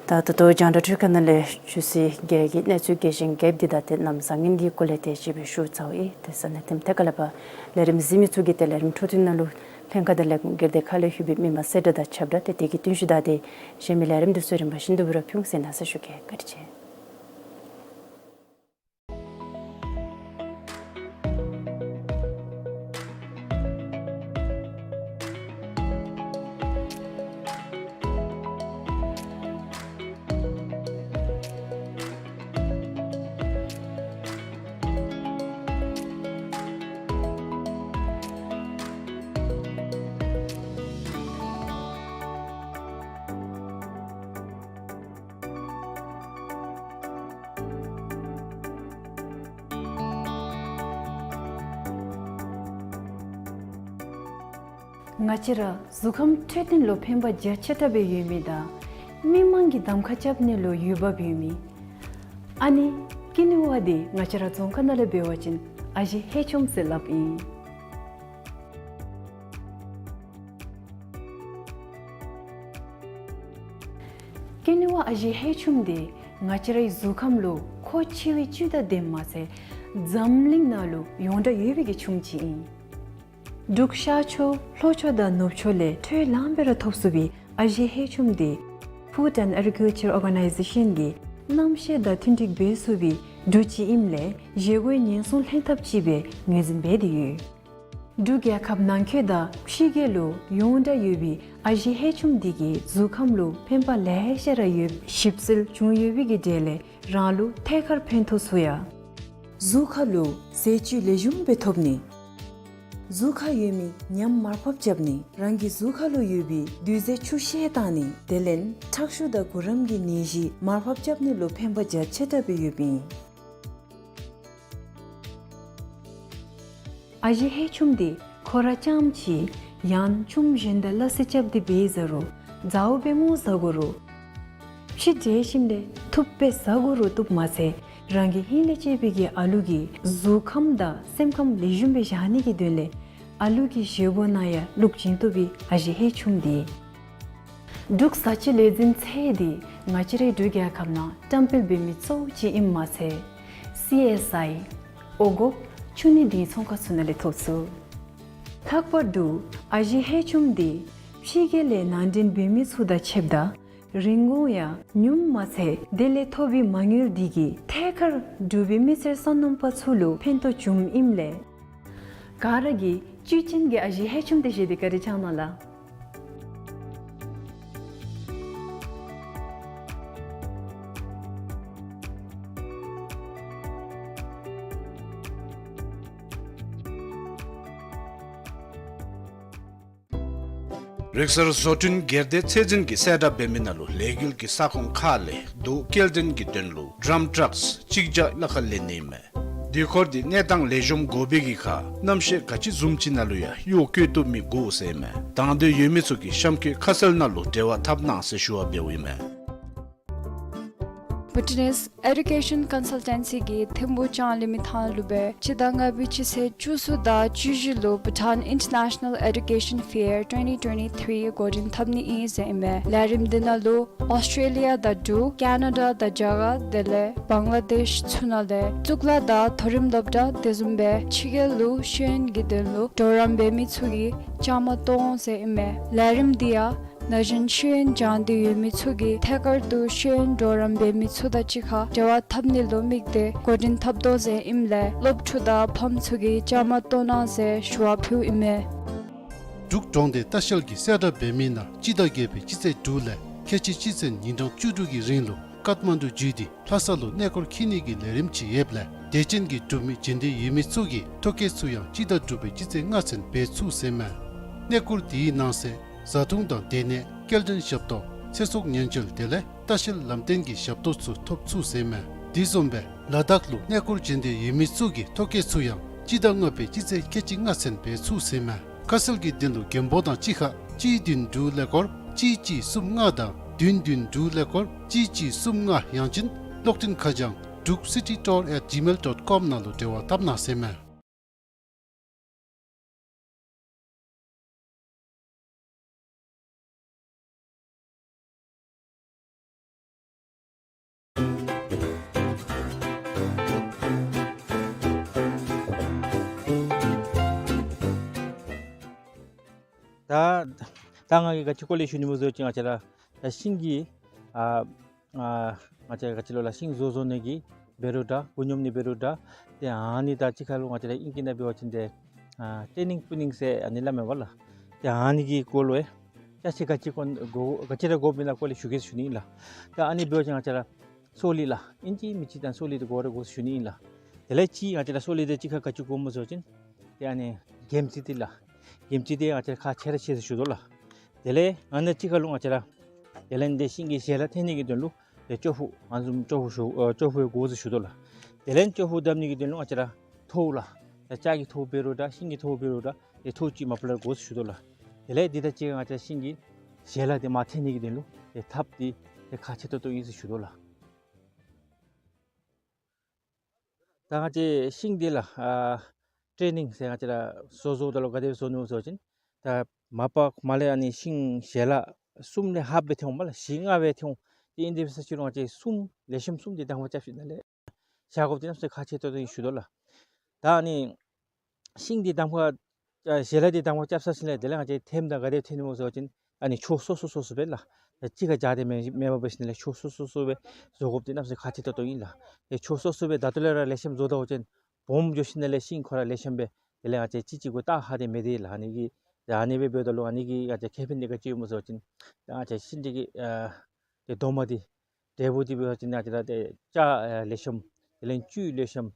ད་ད་ལྟོ་རྒྱང་བསྒྲགས་འཕྲུལ་ཁང་ནང་ལས་ཆུ་ཚོད་བརྒྱད་ཀྱི་གནས་ཚུལ་རྒྱས་ཤིང་རྒྱསཔ་འདི་དང་ཏེ་གནམ་བཟང་ངན་གྱི་སྐོར་ལས་དེ་ཅིག་སྦེ་ཞུ་ཚརཝ་ཨིན། ཏེ་ས་གནས་དེམ་ཐད་ཁ་ལས་ཕར་ལས་རིམ་གཟིགས་མི་ཚུ་གིས་ཏེ་ལས་རིམ་འཕྲོ་མཐུད་ནང་ལུ་ལྷན་ཁག་དང་ལས་ཁུངས་སྒེར་སྡེ་ཁག་ལས་ལྷོད་པའི་མི་མང་གསལ་བསྒྲགས་དང་ཁྱབ་བསྒྲགས་ཏེ་དེ་གི་བསྟུན་ཞུ་དང་ཏེ་གཞན་མི་ལས་རིམ་འདི་ཚུ་རིམ་པ་བཞིན་དུ་སྦེ་ར་ཕུལ་ཟེར་གནང་ས་ཞུ་གེ། བཀའ་དྲིན་ཆེ། ང་བཅས་ར་གཟུགས་ཁམས་འཕྲོད་བསྟེན་ལུ་ཕན་པ་རྒྱ་ཆེ་དྲགས་སྦེ་ཡོད་མི་དང་མི་མང་གིས་གདམ་ཁ་རྐྱབ་ནི་ལུ་འོས་འབབ་ཡོད་མི་ཨ་ནི་ཀིན་ཝ་འདི་ང་བཅས་ར་རྫོང་ཁ་ནང་ལས་འབད་བ་ཅིན་ཨ་ཞེ་ཧེ་ཆོམ་ཟེར་སླབ་ཨིན། ཀིན་ཝ་ཨ་ཞེ་ཧེ་ཆོམ་འདི་ང་བཅས་རའི་གཟུགས་ཁམས་ལུ་མཁོ་ཆེ་བའི་བཅུད་དང་ལྡནམ་མ་ཚད་འཛམ་གླིང་ནང་ལུ་ཡོངས་གྲགས་ཡོད་པའི་གི་ཆོམ་ཅིག་ཨིན། འབྲུག་ཤར་ཕྱོགས་ལྷོ་ཕྱོགས་དང་ནུབ་ཕྱོགས་ལས་འཕྲོ་ལངས་སྦེ་ར་ཐོབ་ཚུགས་པའི་ཨ་ཞེ་ཧེ་ཆུམ་འདི་Food and Agriculture Organization གིས་གནམ་གཤིས་དང་མཐུན་འགྲིག་འབད་ཚུགས་པའི་འབྲུ་ཅིག་ཨིནམ་ལས་བཞེས་སྒོའི་ཉེན་སྲུང་ལྷན་ཐབས་ཅིག་སྦེ་ངོས་འཛིན་འབད་དེ་ཡོད། འབྲུག་རྒྱལ་ཁབ་ནང་འཁོད་དང་ཕྱི་རྒྱལ་ལུ་ཡོངས་གྲགས་ཡོད་པའི་ཨ་ཞེ་ཧེ་ཆུམ་འདི་གིས་གཟུགས་ཁམས་ལུ་ཕན་པ་ལེ་ཤ་ར་ཡོད། ཞིབ་འཚོལ་བྱུང་ཡོད་པའི་གི་གྲས་ལས་རང་ལུ་ཐད་ཀར་ཕན་ཐོགས་ཚུགས་ཡ། གཟུགས་ཁ་ལུ་ཟས་བཅུད་ལེགས་ཤོམ་སྦེ་ཐོབ་ནི། གཟུགས་ཁར་ཡོད་མི་ཉམས་མར་ཕབ་རྐྱབ་ནི། རང་གི་གཟུགས་ཁ་ལུ་ཡོད་པའི་རྡུལ་རྫས་ཆུ་ཤེལ་བཏང་ནི། དེ་ལས་ཁྲག་ཤུགས་དང་གུ་རམ་གྱི་ནད་གཞི་མར་ཕབ་རྐྱབ་ནི་ལུ་ཕན་པ་རྒྱ་ཆེ་དྲགས་སྦེ་ཡོདཔ་ཨིན། ཨ་ཞེ་ཧེ་ཆུམ་འདི་ཁོ་ར་རྐྱངམ་ཅིག་ཡང་ཆུམ་གཞན་དང་སླ་བསྲེ་རྐྱབ་སྟེ་འབད་ཟ་རུང་མཛའ་བོ་སྦེ་ངོ་ཟ་དགོ་རུང་ཕྱེ་འབྲས་ཞིམ་ལས་ཐུབ་སྦེ་ཟ་དགོ་རུང་བཏུབ་མ་ཚད་རང་གི་ཧིང་ལས་གཅེས་པའི་གི་ཨ་ལུ་གི་གཟུགས་ཁམས་དང་སེམས་ཁམས་ལེགས་ཤོམ་སྦེ་བཞག་ནི་གི་དོན་ལས་ཨ་ལུ་གི་བཞེས་སྒོ་ནང་ཡང་བླུག་བྱིན་བཏུབ་པའི་ཨ་ཞེ་ཧེ་ཆུམ་འདི། འབྲུག་བཟའ་བཅའི་ལས་འཛིན་ཚད་འདི་ང་བཅས་རའི་འབྲུག་རྒྱལ་ཁབ་ནང་བཀྲམ་སྤེལ་འབད་མི་གཙོ་བོ་ཅིག་ཨིནམ་མ་ཚད་སི་ཨེསི་ཨའི་འོང་སྒོ་ཕྱུགས་ནི་འདི་ཚོང་ཁང་ཚུ་ནང་ལས་ཐོབ་ཚུགས། ལྷག་པར་དུ་ཨ་ཞེ་ཧེ་ཆུམ་འདི་ཕྱི་རྒྱལ་ལས་ནང་འདྲེན་འབད་མི་ཚུ་དང་ཕྱདཔ་ད་རིན་གོང་ཡང་ཉུངམ་མ་ཚད་དེ་ལས་ཐོབ་པའི་མ་དངུལ་འདི་གིས་ཐད་ཀར་འབྲུག་པའི་མི་སེར་སོ་ནམ་པ་ཚུ་ལུ་ཕན་ཐོགས་བྱུངམ་ཨིནམ་ལས་ག་ར་གིས་བཅུད་ཅན་གྱི་ཨ་ཞེ་ཧེ་ཆུམ་འདི་བཞེས་ཏེ་བཀའ་དྲིན་བསྐྱང་གནང་ལགས། རིག་གསར་བཟོ་སྐྲུན་སྒེར་སྡེ་ཚད་འཛིན་གྱིས་གསལ་བསྒྲགས་འབད་མི་ནང་ལུ་ལས་འགུལ་གྱི་ས་ཁོངས་ཁག་ལས་རྡོ་སྐྱེལ་འདྲེན་གྱི་དོན་ལུ་ཌམ་ཊཱཀསི་གཅིག་བརྒྱ་ལྷག་ལེན་ནི་ཨིན་མས། དུས་འཁོར་འདི་གནས་སྟངས་ལེགས་ཤོམ་དགོ་པའི་གི་ཁར་གནམ་གཤིས་ག་ཅི་བཟུམ་ཅིག་ནང་ལུ་ཡང་གཡོག་བཀོལ་བཏུབ་མི་དགོ་ཟེར་ཨིན་མས། དང་འདོད་ཡོད་མི་ཚུ་གིས་གཤམ་འཁོད་ཁ་གསལ་ནང་ལུ་འབྲེལ་བ་འཐབ་གནང་ཟེར་ཞུ་བ་འབདཝ་ཨིན་མས། Bhutanese Education Consultancy གིས་ཐིམ་ཕུག་ལྕང་གླིང་མི་ཐང་ལུ་སྦེ་སྤྱི་ཟླ་ལྔ་པའི་སྤྱི་ཚེས་བཅུ་གསུམ་དང་བཅུ་བཞི་ལུ་Bhutan International Education Fair twenty twenty-three འགོ་འདྲེན་འཐབ་ནི་ཨིན་ཟེར་ཨིན་མས། ལས་རིམ་འདི་ནང་ལུ་ཨོསི་ཊྲེ་ལི་ཡ་དང་འབྲུག་ཀེ་ན་ཌ་དང་རྒྱ་གར་དེ་ལས་བང་ལ་དེཤ་ཚུ་ནང་ལས་གཙུག་ལག་དང་མཐོ་རིམ་སློབ་གྲྭ་དེ་བཟུམ་སྦེ་ཕྱི་རྒྱལ་ལུ་ཤེས་ཡོན་གྱི་དོན་ལུ་གྲོགས་རམ་འབད་མི་ཚུ་གིས་བཅའ་མར་གཏོགས་འོང་ཟེར་ཨིན་མས། ལས་རིམ་འདི་ཡང་ན་གཞོན་ཤེས་ཡོན་སྦྱང་སྟེ་ཡོད་མི་ཚུ་གིས་ཐད་ཀར་དུ་ཤེས་ཡོན་གྲོགས་རམ་འབད་མི་ཚུ་དང་གཅིག་ཁར་འབྲེལ་བ་འཐབ་ནི་ལུ་དམིགས་ཏེ་འགོ་འདྲེན་འཐབ་དོ་ཟེར་ཨིནམ་ལས་སློབ་ཕྲུག་དང་ཕམ་ཚུ་གིས་བཅའ་མར་གཏོགས་གནང་ཟེར་ཞུ་བ་ཕུལཝ་ཨིན་མས། འབྲུག་གྲོང་སྡེ་ལྟ་བཤལ་གྱིས་གསལ་བསྒྲགས་འབད་མི་ནང་སྤྱི་ཟླ་བརྒྱད་པའི་སྤྱི་ཚེས་དྲུག་ལས་ཁལ་གཅིག་སྤྱི་ཚེས་ཉིན་གྲངས་བཅུ་དྲུག་གི་རིང་ལུ་ཀཏ་མན་ཌུ་བརྒྱུད་དེ་ལྷ་ས་ལུ་གནས་སྐོར་འཁྱིད་ནི་གི་ལས་རིམ་ཅིག་ཡོདཔ་ལས་དད་ཅན་གྱི་འབྲུག་མི་བྱོན་འདོད་ཡོད་མི་ཚུ་གིས་ཐོ་བཀོད་ཚུ་ཡང་སྤྱི་ཟླ་དྲུག་པའི་སྤྱི་ཚེས་ལྔ་ཚུན་འབད་ཚུགས་ཟེར་ཨིན་མས། གནས་སྐོར་དེའི་ནང་གསེས་བཟའ་འཐུང་དང་སྡོད་གནས་སྐྱེལ་འདྲེན་ཞབས་ཏོག་ཚེ་སྲོག་ཉེན་བཅོལ་དེ་ལས་ལྟ་བཤལ་ལམ་སྟོན་གྱི་ཞབས་ཏོག་ཚུ་ཐོབ་ཚུགས་ཟེར་ཨིན་མས། དེ་བཟུམ་སྦེ་ལ་དྭགས་ལུ་གནས་སྐོར་བྱོན་འདོད་ཡོད་མི་ཚུ་གིས་ཐོ་བཀོད་ཚུ་ཡང་སྤྱི་ཟླ་ལྔ་པའི་སྤྱི་ཚེས་ཁལ་གཅིག་ལྔ་ཚུན་འབད་ཚུགས་ཟེར་ཨིན་མས། ཁ་གསལ་གྱི་དོན་ལུ་མགོན་པོ་དང་གཅིག་ཁར་གཅིག་བདུན་དྲུག་ཀླད་ཀོར་གཅིག་གཅིག་གསུམ་ལྔ་དང་བདུན་བདུན་དྲུག་ཀླད་ཀོར་གཅིག་གཅིག་གསུམ་ལྔ་ཡང་ཅིན་གློག་འཕྲིན་ཁ་བྱང་འབྲུག་སི་ཊི་ཊུར་ཨེཊ་ཇི་མེལ་ཌོཊ་ཀོམ་ནང་ལུ་འབྲེལ་བ་འཐབ་གནང་ཟེར་ཨིན་མས། ད་ད་ང་གིས་ག་ཅི་སྐོར་ལས་ཞུ་ནི་སྨོ་ཟེར་བ་ཅིན་ང་བཅས་ར་ད་ཤིང་གི་ཨ་ཨ་ང་བཅས་ག་ཅི་ལོ་ལགས་ཤིང་བཟོ་བཟོ་ནི་གི་འབད་རུང་འདྲ་གུ་སྙོམས་ནི་འབད་རུང་འདྲ་ཏེ་ཨ་ནི་དང་གཅིག་ཁར་ལུ་ང་བཅས་ར་ཨིང་སྐད་ནང་འབད་བ་ཅིན་ཏེ་ཨ་ཊེ་ནིང་པུ་ནིང་ཟེར་ཨ་ནི་སླབ་མས་པ་ལགས། ཏེ་ཨ་ནི་གི་སྐོར་ལུ་ཡང་ཅ་ཆས་ག་ཅི་གོ་ག་ཅི་ར་དགོཔ་ཨིན་ན་སྐོར་ལས་ཞུ་གེ་ཟེར་ཞུ་ནི་ཨིན་ལགས། ཏེ་ཨ་ནི་འབད་བ་ཅིན་ང་བཅས་ར་སོ་ལེ་ལགས་ཨིན་ཅི་མིན་ཅི་ད་སོ་ལེ་འདི་དགོ་ར་དགོ་ཟེར་ཞུ་ནི་ཨིན་ལགས། དེ་ལས་གཅིག་ང་བཅས་ར་སོ་ལེ་འདི་གཅིག་ཁར་ག་ཅི་དགོཔ་སྨོ་ཟེར་བ་ཅིན་ཏེ་ཨ་ནི་གྱིམ་ཙེ་འདི་ལགས། གྱིམ་ཙེ་འདི་ང་བཅས་ར་ཁག་ཆེ་ར་ཆེ་ཟེར་ཞུ་དོ་ལགས། དེ་ལས་ཨ་ནི་གཅིག་ཁར་ལུ་ང་བཅས་ར་དེ་ལས་འདི་ཤིང་གི་ཞལ་ལག་འཐེན་ནི་གི་དོན་ལུ་ཏེ་ཅོག་ཕུག་ང་བཟུམ་ཅོག་ཕུག་ཞུ་ཨ་ཅོག་ཕུག་ཡང་དགོ་ཟེར་ཞུ་དོ་ལགས། དེ་ལས་ཅོག་ཕུག་བརྡབ་ནི་གི་དོན་ལུ་ང་བཅས་ར་ཐོཝ་ལགས། ད་ལྕགས་ཀྱི་ཐོཝ་འབད་རུང་འདྲ་ཤིང་གི་ཐོཝ་འབད་རུང་འདྲ་ཏེ་ཐོཝ་ཅིག་མ་པ་ལས་དགོ་ཟེར་ཞུ་དོ་ལགས། དེ་ལས་འདི་དང་གཅིག་ཁར་ང་བཅས་ར་ཤིང་གི་ཞལ་ལག་འདི་མར་འཐེན་ནི་གི་དོན་ལུ་ཏེ་ཐགཔ་འདི་ཏེ་ཁག་ཆེ་ཏོག་ཏོ་ཨིན་ཟེར་ཞུ་དོ་ལགས། ད་ང་བཅས་ཤིང་འདི་ལགས་ཨ་ཊེ་ནིང་ཟེར་ང་བཅས་ར་བཟོ་བཟོཝ་ད་ལུ་ག་དེ་སྦེ་བཟོ་ནི་སྨོ་ཟེར་བ་ཅིན་ད་མ་པ་མར་ལས་ཨ་ནི་ཤིང་ཞལ་ལག་གསུམ་ལས་ལྷགཔ་སྦེ་འཐེན་འོང་མས་ལགས། བཞི་ལྔ་སྦེ་འཐེན་འོང་། ཏེ་ཨིན་དེ་འབད་ས་ཅིག་རུང་ང་བཅས་གསུམ་ལེགས་ཤོམ་གསུམ་འདི་གདམ་ཁ་རྐྱབ་ཞིནམ་ལས་བཞག་དགོཔ་འདི་གནམ་མེད་ས་མེད་ཁག་ཆེ་ཏོག་ཏོ་ཨིན་ཞུ་དོ་ལགས། ད་ཨ་ནི་ཤིང་འདི་གདམ་ཁ་ ཨ་ཞལ་ལག་འདི་དང་པ་རྐྱབ་ཚར་ཞིནམ་ལས་དེ་ལས་ང་བཅས་ཐེམ་དང་ག་དེ་ཐོན་ནི་སྨོ་ཟེར་བ་ཅིན་ཨ་ནི་ཕྱོགས་སོ་སོ་སོ་སོ་སྦེ་ལགས། ད་གཅིག་ཁར་སྦྱར་ཏེ་མེན་མེན་པར་འབད་ཞིནམ་ལས་ཕྱོགས་སོ་སོ་སོ་སྦེ་བཟོ་དགོཔ་འདི་གནམ་མེད་ས་མེད་ཁག་ཆེ་ཏོག་ཏོ་ཨིན་ལགས། ཏེ་ཕྱོགས་སོ་སོ་སྦེ་ད་ལྟོ་ལས་ར་ལེགས་ཤོམ་བཟོ་ད་པ་ཅིན་སྦོམ་འགྱོ་ཞིནམ་ལས་ཤིང་ཁོ་ར་ལེགས་ཤོམ་སྦེ་དེ་ལས་ང་བཅས་གཅིག་གཅིག་གུ་བལྟ་ཧ་དེ་མེད་དེ་ལགས། ཨ་ནི་གི་ད་ཨ་ནི་སྦེ་འབདཝ་ད་ལུ་ཨ་ནི་གི་ང་བཅས་ཁེ་ཕན་འདི་ག་ཅི་ཡོད་སྨོ་ཟེར་བ་ཅིན་ད་ང་བཅས་ཤིང་འདི་གི་ཨ་ཏེ་རྡོག་མ་འདི་འབྲས་བུ་འདི་འབད་བ་ཅིན་ང་བཅས་ར་ཏེ་སྐྱ་ཨ་ལེགས་ཤོམ་དེ་ལས་བཅུད་ལེགས་ཤོམ་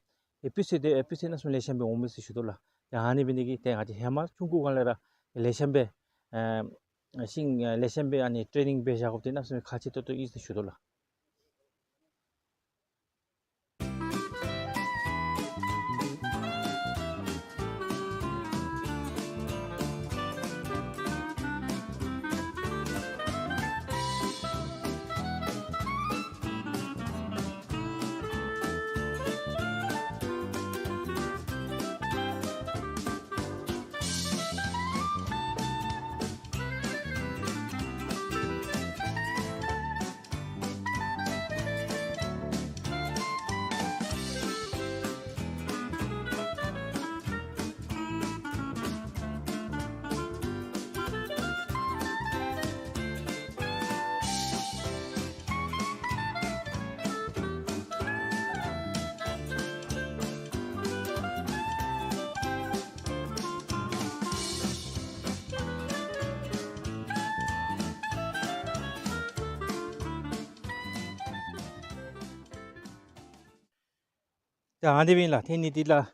ཏེ་སྤུས་ཚད་འདི་ཨ་སྤུས་ཚད་གནམ་མེད་ས་མེད་ལེགས་ཤོམ་སྦེ་འོང་མས་ཟེར་ཞུ་དོ་ལགས། ཏེ་ཨ་ནི་འབད་ནི་གིས་ཏེ་ང་བཅས་ཧེ་མ་ཆུང་ཀུ་སྒང་ལས་ར་ལེགས་ཤོམ་སྦེ་ཨ་ཤིང་ཨ་ལེགས་ཤོམ་སྦེ་ཨ་ནི་ཊེ་ནིང་འབད་བཞག་དགོཔ་འདི་གནམ་མེད་ས་མེད་ཁག་ཆེ་ཏོག་ཏོ་ཨིན་ཟེར་ཞུ་དོ་ལགས། ད་ཨ་ནི་སྦེ་ཨིན་ལགས། ཐོན་ནི་འདི་ལགས།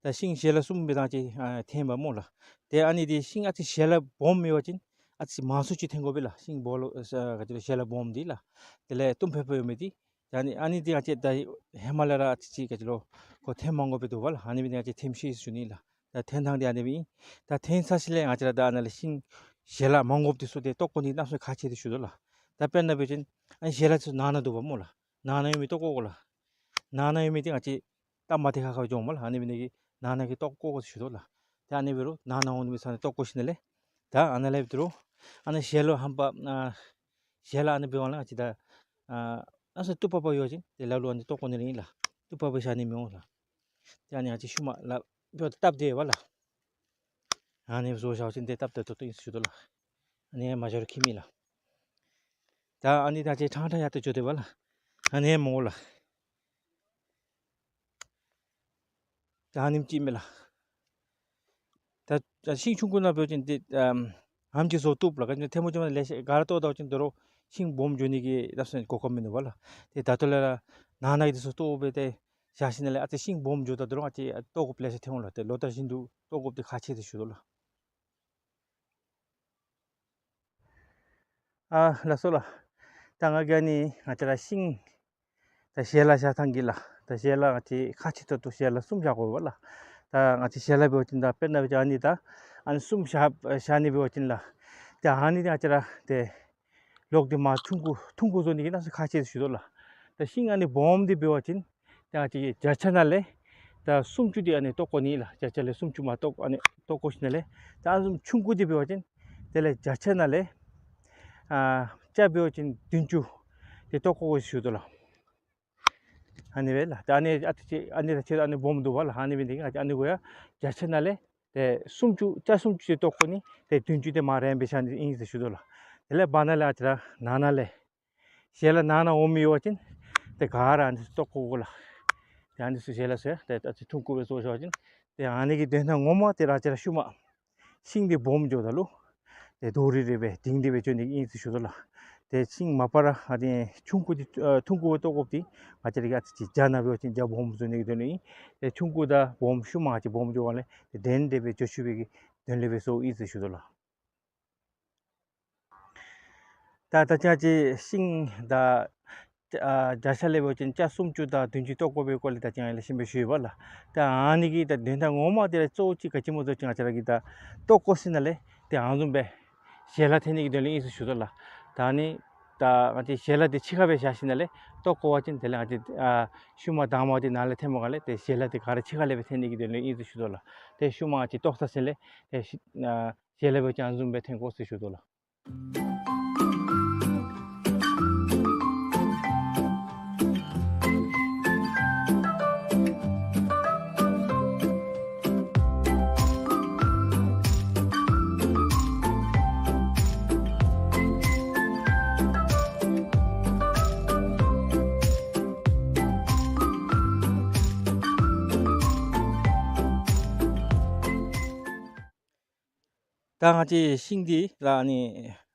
ད་ཤིང་ཞལ་ལག་གསུམ་སྦེ་ད་ཅི་ཨ་ཐོནམ་སྨོ་ལགས། ཏེ་ཨ་ནི་འདི་ཤིང་ཨ་ཙི་ཞལ་ལག་སྦོམ་ཡོད་པ་ཅིན་ཨ་ཙི་མང་སུ་ཅིག་ཐོན་དགོ་པས་ལགས། ཤིང་སྦོམ་ལོ་ཨ་ག་ཅི་ལོ་ཞལ་ལག་སྦོམ་འདི་ལགས། དེ་ལས་ཏུམ་ཕེ་ཕེ་ཡོད་མི་འདི། ད་ཨ་ནི་ཨ་ནི་འདི་ཨ་ཙི་ད་ཧེ་མ་ལས་ར་ཨ་ཙི་ཅིག་ག་ཅི་ལོ་ཁོ་ཐོན་མ་དགོ་པས་འདུག་པ་ལགས། ཨ་ནི་སྦེ་ཨ་ཙི་ཐོནམ་ཤེས་ཞུ་ནི་ལགས། ད་ཐོན་ཐངས་འདི་ཨ་ནི་སྦེ་ཨིན། ད་ཐོན་ཚར་ཞིནམ་ལས་ང་བཅས་ར་ད་ཨ་ནཱ་ལས་ཤིང་ཞལ་ལག་མ་དགོཔ་འདི་ཚུ་ཏེ་བཏོག་བཀོ་ནི་གནམ་མེད་ས་མེད་ཁག་ཆེ་ཟེར་ཞུ་དོ་ལགས། ད་དཔེར་ན་འབད་བ་ཅིན་ཨ་ནི་ཞལ་ལག་ཚུ་ནང་ན་འདུག་པ་སྨོ་ལགས། ནང་ན་ཡོད་མི་བཏོག་བཀོ་དགོ་ལགས། ནང་ན་ཡོད་མི་འདི་ང་བཅས་སྟབས་མ་བདེ་ཁག་ཁ་འགྱོཝ་སྨོ་ལགས། ཨ་ནི་འབད་ནི་གིས་ནང་ན་གི་བཏོག་བཀོ་དགོ་ཟེར་ཞུ་དོ་ལགས། ད་ཨ་ནི་འབད་རུང་ནང་ན་འོང་མི་ཚུ་ནི་བཏོག་བཀོ་ཞིནམ་ལས་ད་ཨ་ནཱ་ལས་འབད་རུང་ཨ་ནི་ཞལ་ལག་ཧམ་པ་ཨ་ཞལ་ལག་ཨ་ནི་འབད་བ་ལས་ང་བཅས་ད་ཨ་ཨ་ཙི་སྟུག་པག་པ་ཡོད་པ་ཅིན་ཏེ་ལ་ལུ་ཨ་ནི་བཏོག་བཀོ་ནི་ར་ཨིན་ལགས། སྟུག་པག་པ་བཞག་ནི་མི་འོང་ལགས། ཏེ་ཨ་ནི་ང་བཅས་ཤུལ་མ་ལག་འབད་བཏབ་སྟེ་འབདཝ་ལགས། ཨ་ནི་བཟོ་བཞག་པ་ཅིན་ཏེ་སྟབས་བདེ་ཏོག་ཏོ་ཨིན་ཟེར་ཞུ་དོ་ལགས། ཨ་ནི་མ་འགྱོ་རུང་ཁྱད་མེད་ལགས། ད་ཨ་ནི་ད་ཅི་ཕྲང་ཕྲང་ཡར་ལྟ་འགྱོ་སྟེ་འབདཝ་ལགས། ཨ་ནི་མོ་ལགས། ད་ཨ་ནེམ་ཅིག་མས་ལགས། ད་ད་ཤིང་ཆུང་ཀུ་ནང་འབད་བ་ཅིན་ཏེ་ཨམ་ཨེམ་ཅིག་བཟོ་བཏུབ་ལགས། ག་ཅི་ཐལ་མོ་ཅིག་མ་ལེ་ཤ་ག་ར་བཏོག་ད་པ་ཅིན་དོ་རུང་ཤིང་སྦོམ་འགྱོ་ནི་གི་ད་སོ་གོ་སྐབས་མིན་འདུག་པ་ལགས། ཏེ་ད་ལྟོ་ལས་ར་ནང་ན་གི་འདི་ཚུ་བཏོག་སྦེ་ཏེ་བཞག་ཞིནམ་ལས་ཨ་ཙི་ཤིང་སྦོམ་འགྱོཝ་ད་དོ་རུང་ཨ་ཙི་བཏོག་དགོཔ་ལེ་ཤ་ཐོན་འོང་ལགས། ཏེ་ལོ་ལྟར་བཞིན་དུ་བཏོག་དགོཔ་འདི་ཁག་ཆེ་ཟེར་ཞུ་དོ་ལགས། ཨ་ལགས་སོ་ལགས། ད་ང་གིས་ཨ་ནི་ང་བཅས་ར་ཤིང་ད་ཞལ་ལག་བཞག་ཐངས་ཀྱི་ལགས། ད་ཞལ་ལག་ང་བཅས་ཁག་ཆེ་ཏོག་ཏོ་ཞལ་ལག་གསུམ་བཞག་དགོ་པས་ལགས། ད་ང་བཅས་ཞལ་ལག་འབད་བ་ཅིན་ད་དཔེར་ན་འབད་བ་ཅིན་ཨ་ནི་ད་ཨ་ནི་གསུམ་བཞག་བཞག་ནི་འབད་བ་ཅིན་ལགས། ད་ཨ་ནི་ད་ང་བཅས་ར་ཏེ་ལོག་སྟེ་མར་ཐུང་ཀུ་ཐུང་ཀུ་བཟོ་ནི་གི་གནམ་མེད་ས་མེད་ཁག་ཆེ་ཟེར་ཞུ་དོ་ལགས། ད་ཤིང་ཨ་ནི་སྦོམ་འདི་འབད་བ་ཅིན་ད་ང་བཅས་ཀྱིས་བརྒྱ་ཆ་ནང་ལས་ད་སུམ་ཅུ་འདི་ཨ་ནི་བཏོག་བཀོ་ནི་ལགས། བརྒྱ་ཆ་ལས་སུམ་ཅུ་མར་བཏོག་ཨ་ནི་བཏོག་བཀོ་ཞིནམ་ལས་ད་ཨ་ནི་བཟུམ་ཆུང་ཀུ་འདི་འབད་བ་ཅིན་དེ་ལས་བརྒྱ་ཆ་ནང་ལས་ཨ་སྐྱ་འབད་བ་ཅིན་བདུན་ཅུ་འདི་བཏོག་བཀོ་དགོ་ཟེར་ཞུ་དོ་ལགས། ཨ་ནི་སྦེ་ལགས། ད་ཨ་ནི་ཨ་ཙི་ཅིག་ཨ་ནི་ད་ཁྱེད་ཨ་ནི་སྦོམ་འདུག་པ་ལགས། ཨ་ནི་འབད་ནི་དེ་གིས་ཨ་ནི་གུ་ཡང་བརྒྱ་ཆ་ནང་ལས་ཏེ་སུམ་ཅུ་སྐྱ་སུམ་ཅུ་ཅིག་བཏོག་བཀོ་ནི་ཏེ་བདུན་ཅུ་དེ་མར་རན་སྦེ་བཞག་ནི་ཨིན་ཟེར་ཞུ་དོ་ལགས། དེ་ལས་བར་ན་ལས་ཨ་ཙི་ར་ནང་ན་ལས་ཞལ་ལག་ནང་ན་འོང་མི་ཡོད་པ་ཅིན་ཏེ་ག་ར་ཨ་ནི་བཏོག་བཀོ་དགོ་ལགས། ཏེ་ཨ་ནི་ཚུ་ཞལ་ལག་ཚུ་ཡང་ཏེ་ཨ་ཙི་ཐུང་ཀུ་སྦེ་བཟོ་བཞག་པ་ཅིན་ཏེ་ཨ་ནི་གི་དོན་དག་ངོ་མ་དེ་ར་ཨ་ཙི་ར་ཤུལ་མ་ཤིང་འདི་སྦོམ་འགྱོཝ་ད་ལུ་ཏེ་རྡོ་རིལ་རི་སྦེ་ལྡིང་སྟེ་སྦེ་འགྱོ་ནི་ཨིན་ཟེར་ཞུ་དོ་ལགས། ཏེ་ཤིང་མ་པ་ར་ཨ་ནི་ཆུང་ཀུ་འདི་ཨ་ཐུང་ཀུ་བཏོག་དགོཔ་འདི་ང་བཅས་ར་གིས་ཨ་ཙི་ཅིག་བརྒྱ་ནང་འབད་བ་ཅིན་བརྒྱ་སྦོམ་བཟོ་ནི་གི་དོན་ལུ་ཨིན། ཏེ་ཆུང་ཀུ་དང་སྦོམ་ཤུལ་མ་ཨ་ཙི་སྦོམ་འགྱོཝ་ལས་ཏེ་འགྲན་ཏེ་སྦེ་འགྱོ་ཚུགས་པའི་གི་དོན་ལས་སྦེ་བཟོཝ་ཨིན་ཟེར་ཞུ་དོ་ལགས། ད་ད་ཅི་ཤིང་ད་ཨ་བརྒྱ་ཆ་ལས་འབད་བ་ཅིན་སྐྱ་སུམ་ཅུ་དང་བདུན་ཅུ་བཏོག་དགོ་པའི་སྐོར་ལས་ད་ཅི་ཡང་ལེགས་ཤོམ་སྦེ་ཞུ་ཡི་པ་ལགས། ད་ཨ་ནི་གི་ད་དོན་དག་ངོ་མ་དེ་ར་གཙོ་བོ་ཅིག་ག་ཅི་སྨོ་ཟེར་བ་ཅིན་ང་བཅས་ར་གིས་ད་བཏོག་བཀོ་ཞིནམ་ལས་ཏེ་ཨ་ནི་བཟུམ་སྦེ་ཞལ་ལག་ཐོན་ནི་གི་དོན་ལུ་ཨིན་ཟེར་ཞུ་དོ་ལགས། ད་ཨ་ནི་ད་ང་བཅས་ཞལ་ལག་འདི་ཕྱི་ཁར་སྦེ་བཞག་ཞིནམ་ལས་བཏོག་བཀོ་བ་ཅིན་དེ་ལས་ང་བཅས་ཨ་ཤུལ་མ་དང་པ་འདི་ནང་ལས་ཐོནམ་སྒང་ལས་ཏེ་ཞལ་ལག་འདི་ག་ར་ཕྱི་ཁ་ལས་སྦེ་ཐོན་ནི་གི་དོན་ལུ་ཨིན་ཟེར་ཞུ་དོ་ལགས། ཏེ་ཤུལ་མ་ང་བཅས་བཏོག་ཚར་ཞིནམ་ལས་ཏེ་ཤི་ཨ་ཞལ་ལག་འབད་བ་ཅིན་ཨ་ནི་བཟུམ་སྦེ་ཐོན་དགོ་ཟེར་ཞུ་དོ་ལགས། ད་ང་བཅས་ཤིང་འདི་ལགས་ཨ་ནི་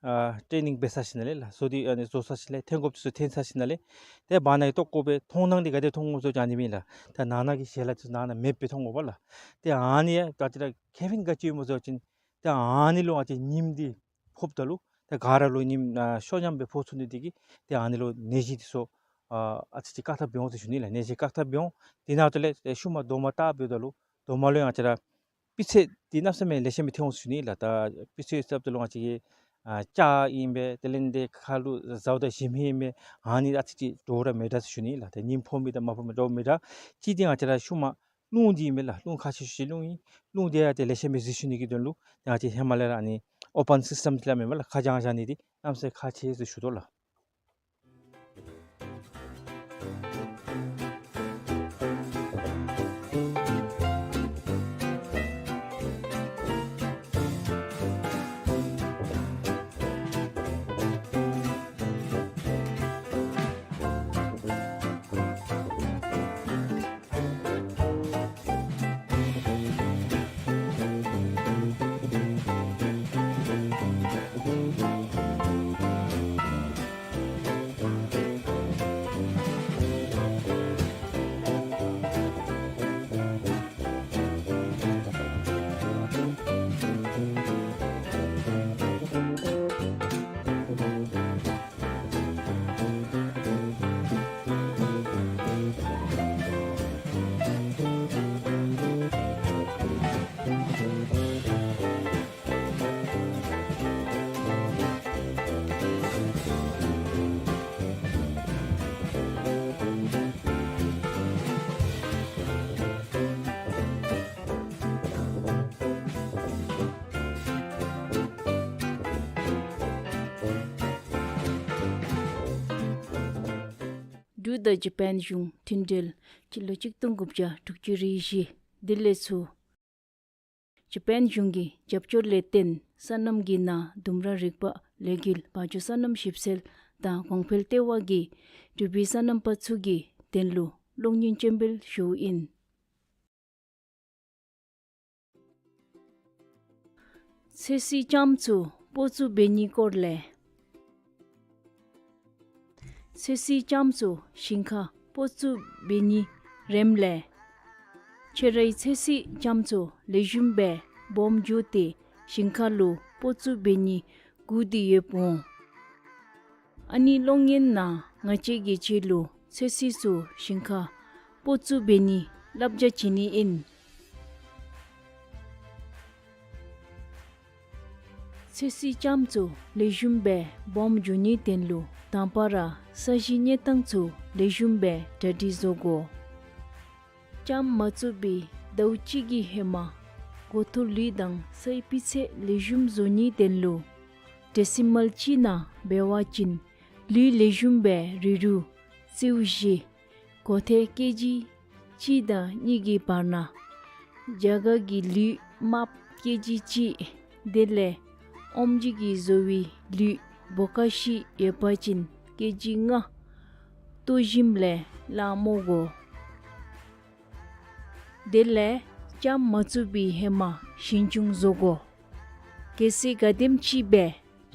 ཨ་ཊེ་ནིང་འབད་ཚར་ཞིནམ་ལས་ལགས་བཟོ་འདི་ཨ་ནི་བཟོ་ཚར་ཞིནམ་ལས་འཐེན་དགོཔ་ཚུ་འཐེན་ཚར་ཞིནམ་ལས་ཏེ་བར་ན་གི་ལྟོ་བཀོ་སྦེ་མཐོང་སྣང་འདི་ག་དེ་མཐོང་འོང་ཟེར་ཅིག་ཨ་ནི་མེན་ལགས། ད་ནང་ན་གི་ཞལ་ལག་ཚུ་ནང་ན་མེདཔ་སྦེ་མཐོང་འོང་པ་ལགས། ཏེ་ཨ་ནི་ཡང་ད་ཅི་ར་ཁེ་ཕན་ག་ཅི་ཡོདཔ་སྨོ་ཟེར་བ་ཅིན་ཏེ་ཨ་ནི་ལུ་ང་བཅས་ཉིམ་འདི་ཕོགཔ་ད་ལུ་ཏེ་ག་ར་ལུ་ཉིམ་ཨ་ཤོ་ཉམས་སྦེ་ཕོག་ཚུགས་ནི་འདི་གིས་ཏེ་ཨ་ནི་ལུ་ནད་གཞི་འདི་ཚུ་ཨ་ཨ་ཙི་ཅིག་བཀག་ཐབས་འབད་འོང་ཟེར་ཞུ་ནི་ལགས། ནད་གཞི་བཀག་ཐབས་འབད་འོང་། དེ་ནང་དོག་ལས་ཨེ་ཤུལ་མ་རྡོག་མ་བཏགས་འབདཝ་ད་ལུ་རྡོག་མ་ལུ་ཡང་ང་བཅས་ར་སྤུས་ཚད་འདི་གནམ་མེད་ས་མེད་ལེགས་ཤོམ་སྦེ་ཐོན་འོང་ཟེར་ཞུ་ནི་ལགས། ད་སྤུས་ཚད་ཟེརཝ་ད་ལུ་ང་བཅས་ཀྱི་ཨ་ལྕགས་ཨིན་པས། དེ་ལས་འདི་ཁ་ལུ་བཟའཝ་ད་ཞིམ་ཧེ་ཨིན་པས། ཨ་ནི་ཨ་ཙི་ཅིག་འདྲཝ་ར་མེད་དྲགས་ཟེར་ཞུ་ནི་ལགས། ད་ཉིམ་ཕོག་མི་དང་མ་ཕོག་མི་འདྲཝ་མེད་དྲགས། གཅིག་འདི་ང་བཅས་ར་ཤུལ་མ་རླུང་འདི་ཨིན་མས་ལགས། རླུང་ཁག་ཆེ་ཤོས་ཅིག་རླུང་ཨིན། རླུང་འདི་ཡང་ཏེ་ལེགས་ཤོམ་སྦེ་འཛུལ་ཚུགས་ནི་གི་དོན་ལུ་ང་བཅས་ཧེ་མ་ལས་ར་ཨ་ནི་ཨོ་པཱན་སིསི་ཊམ་ཟེར་སླབ་མས་ལགས། ཁ་བྱང་བཞག་ནི་འདི་གནམ་མེད་ས་མེད་ཁག་ཆེ་ཟེར་ཞུ་དོ་ལགས། འབྲུག་དང་ཇ་པཱན་གཞུང་མཐུན་འབྲེལ་སྤྱི་ལོ་གཅིག་སྟོང་དགུ་བརྒྱ་དྲུག་ཅུ་རེ་བཞི་འདི་ལས་ཚུར་ཇ་པཱན་གཞུང་གི་རྒྱབ་སྐྱོར་ལས་བརྟེན་སོ་ནམ་གྱི་ནང་ལྡུམ་ར་རིག་པ་ལས་འགུལ་བ་འཇོ་སོ་ནམ་ཞིབ་འཚོལ་དང་གོང་འཕེལ་ལྟེ་བ་གིས་འབྲུག་པའི་སོ་ནམ་པ་ཚུ་གི་དོན་ལུ་གློག་བརྙན་སྤྱན་འབུལ་ཞུཝ་ཨིན། ཚོད་བསྲེའི་ལྕངམ་ཚུ་སྤོ་བཙུགས་འབད་ནིའི་སྐོར་ལས། ཚོད་བསྲེའི་ལྕངམ་ཚུ་ཞིང་ཁར་སྤོ་བཙུགས་འབད་ནིའི་རནམ་ལས། ཁྱོད་རའི་ཚོད་བསྲེའི་ལྕངམ་ཚུ་ལེགས་ཤོམ་སྦེ་སྦོམ་འགྱོ་སྟེ་ཞིང་ཁ་ལུ་སྤོ་བཙུགས་འབད་ནི་སྒུག་སྟེ་ཡོདཔ་འོང་། ཨ་ནི་གློག་བརྙན་ནང་ང་བཅས་ཀྱིས་ཁྱོད་ལུ་ཚོད་བསྲེ་ཚུ་ཞིང་ཁར་སྤོ་བཙུགས་འབད་ནི་བསླབ་བྱ་བྱིན་ནི་ཨིན། ཚོད་བསྲེའི་ལྕངམ་ཚུ་ལེགས་ཤོམ་སྦེ་སྦོམ་འགྱོ་ནིའི་དོན་ལུ་དང་པ་ར་ས་གཞིའི་གནས་སྟངས་ཚུ་ལེགས་ཤོམ་སྦེ་གྲ་སྒྲིག་བཟོ་དགོ། ལྕངམ་མ་བཙུགས་པའི་ཟླཝ་གཅིག་གི་ཧེ་མ་འགོ་ཐོག་ལུད་དང་སའི་སྤུས་ཚད་ལེགས་ཤོམ་བཟོ་ནིའི་དོན་ལུ་ཌེ་སི་མཱལ་གཅིག་ནང་འབད་བ་ཅིན་ལུད་ལེགས་ཤོམ་སྦེ་རིལ་རུང་རྩེའུ་བཞི། གོ་ཐལ་ཀེ་ཇི་གཅིག་དང་གཉིས་ཀྱི་བར་ན། རྒྱ་གར་གྱི་ལུད་དམརཔོ་ཀེ་ཇི་གཅིག། དེ་ལས་ཨོམ་ཇི་གིས་བཟོ་བའི་ལུད་བོ་ཀ་ཤི་ཡོད་པ་ཅིན་ཀེ་ཇི་ལྔ། ལྟོ་ཞིམ་ལས་སླ་བཏང་དགོ། དེ་ལས་ལྕངམ་མ་བཙུགས་པའི་ཧེ་མ་ཞིང་ཆུང་བཟོ་དགོ། གལ་སྲིད་ག་དེམ་ཅིག་སྦེ་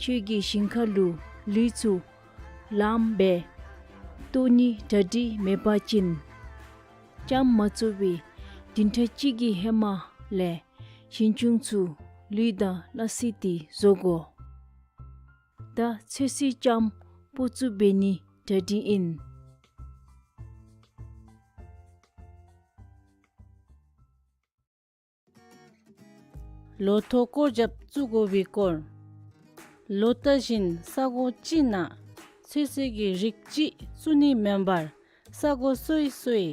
ཁྱོད་ཀྱི་ཞིང་ཁ་ལུ་ལུད་ཚུ་ལངམ་སྦེ་བཏོག་ནི་གྲ་སྒྲིག་མེད་པ་ཅིན། ལྕངམ་མ་བཙུགས་པའི་བདུན་ཕྲག་གཅིག་གི་ཧེ་མ་ལས་ཞིང་ཆུང་ཚུ་ལུད་དང་སླ་བསྲེ་སྟེ་བཟོ་དགོ། ད་ཚོད་བསྲེའི་ལྕངམ་སྤོ་བཙུགས་འབད་ནི་གྲ་སྒྲིག་ཨིན། ལོ་ཐོག་སྐོར་རྒྱབ་བཙུགས་དགོ་པའི་སྐོར། ལོ་ལྟར་བཞིན་ས་གོ་གཅིག་ནང་ཚོད་བསྲེ་གི་རིགས་གཅིག་བཙུགས་ནི་མེན་པར་ས་གོ་སོ་སོའི་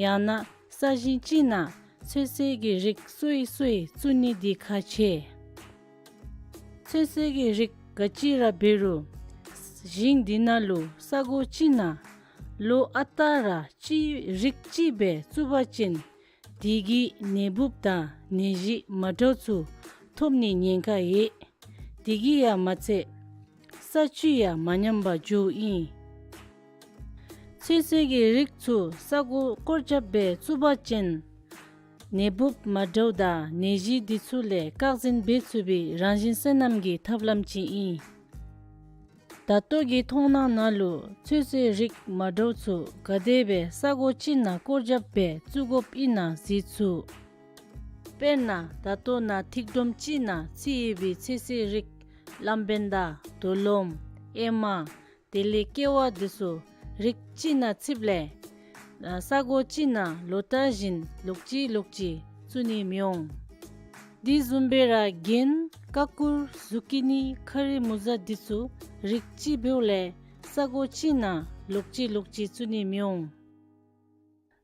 ཡང་ན་ས་ཞིང་གཅིག་ནང་ཚོད་བསྲེ་གི་རིགས་སོ་སོའི་བཙུགས་ནི་འདི་ཁག་ཆེ། ཚོད་བསྲེ་གི་རིགས་ག་ཅི་ར་འབད་རུང་ཞིང་འདི་ནང་ལུ་ས་གོ་གཅིག་ནང་ལོ་ཨ་རྟག་ར་གཅིག་རིགས་གཅིག་སྦེ་བཙུགས་པ་ཅིན་དེ་གིས་ནད་འབུཔ་དང་ནད་གཞི་མ་འདྲཝ་ཚུ་ཐོབ་ནི་ཉེན་ཁ་ཡོད། དེ་གིས་ཡང་མ་ཚད་ས་བཅུད་ཡང་མ་ཉམས་པར་འགྱོཝ་ཨིན། ཚོད་བསྲེ་གི་རིགས་ཚུ་ས་གོ་སྐོར་རྒྱབ་སྦེ་བཙུགས་པ་ཅིན་ ནད་འབུཔ་མ་འདྲཝ་དང་ནད་གཞི་འདི་ཚུ་ལས་བཀག་འཛིན་འབད་ཚུགས་པའི་རང་བཞིན་སོ་ནམ་གྱི་ཐབས་ལམ་ཅིག་ཨིན། ད་ལྟོ་གི་མཐོང་སྣང་ནང་ལུ་ཚོད་བསྲེ་རིགས་མ་འདྲཝ་ཚུ་ག་དེ་སྦེ་ས་གོ་ཅིག་ནང་སྐོར་རྒྱབ་སྦེ་བཙུགས་དགོཔ་ཨིན་ན་གཟིགས་ཚུགས། དཔེར་ན་ད་ལྟོ་ནཱ་ཐིག་སྒྲོམ་ཅིག་ནང་ཚུད་ཡོད་པའི་ཚོད་བསྲེ་རིགས་ལམ་བེན་ཌ་རྡོ་ལོམ་ཨེ་མ་དེ་ལས་ཀེ་བ་འདི་ཚུ་རིགས་གཅིག་ནང་ཚུདཔ་ལས་ཨ་ས་གོ་གཅིག་ནང་ལོ་ལྟར་བཞིན་ལོག་ཅི་ལོག་ཅི་བཙུགས་ནི་མི་འོང་། དེ་བཟུམ་སྦེ་ར་གན་ཀ་ཀུར་ཟུ་ཀི་ནི་ཁ་རི་མུ་ཛ་འདི་ཚུ་རིགས་གཅིག་འབདཝ་ལས་ས་གོ་གཅིག་ནང་ལོག་ཅི་ལོག་ཅི་བཙུགས་ནི་མི་འོང་།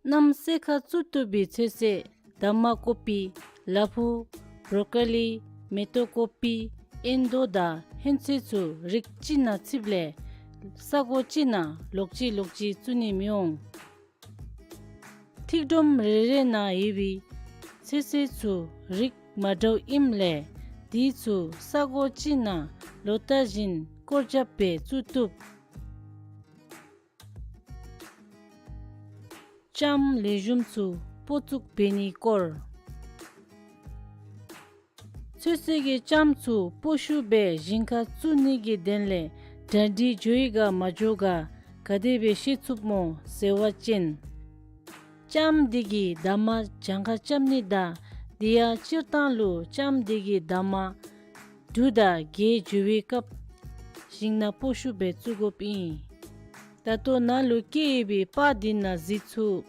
གནམ་སེར་ཁ་བཙུགས་བཏུབ་པའི་ཚོད་བསྲེ་དར་མ་ཀོ་པི་ལ་ཕུག་བོ་རོ་ཀོ་ལི་མེ་ཏོག་ཀོ་པི་ཨིན་དོ་དང་ཧོན་ཚོད་ཚུ་རིགས་གཅིག་ནང་ཚུདཔ་ལས་ས་གོ་གཅིག་ནང་ལོག་ཅི་ལོག་ཅི་བཙུགས་ནི་མི་འོང་། ཐིག་སྒྲོམ་རེ་རེ་ནང་ཡོད་པའི་ཚོད་བསྲེ་ཚུ་རིགས་མ་འདྲཝ་ཨིནམ་ལས་དེ་ཚུ་ས་གོ་གཅིག་ནང་ལོ་ལྟར་བཞིན་སྐོར་རྒྱབ་སྦེ་བཙུགས་བཏུབ། ལྕངམ་ལེགས་ཤོམ་ཚུ་སྤོ་བཙུགས་འབད་ནིའི་སྐོར། ཚོད་བསྲེ་གི་ལྕངམ་ཚུ་སྤོ་བཤུད་སྦེ་ཞིང་ཁར་བཙུགས་ནི་གི་དོན་ལས་གྲ་སྒྲིག་འགྱོ་ཡི་ག་མ་འགྱོ་ག་ག་དེ་སྦེ་ཤེས་ཚུགསཔ་སྨོ་ཟེར་བ་ཅིན། ལྕངམ་འདི་གིས་འདབ་མ་གྱངས་ཁ་རྐྱབ་ནི་དང་དེ་ཡང་སྤྱིར་བཏང་ལུ་ལྕངམ་འདི་གིས་འདབ་མ་དྲུག་དང་བརྒྱད་འགྱོ་བའི་སྐབས་ཞིང་ནང་སྤོ་བཤུད་སྦེ་བཙུགས་དགོཔ་ཨིན། ད་ལྟོ་ནཱ་ལུ་བཀོད་ཡོད་པའི་པར་འདི་ནང་གཟིགས་ཚུགས།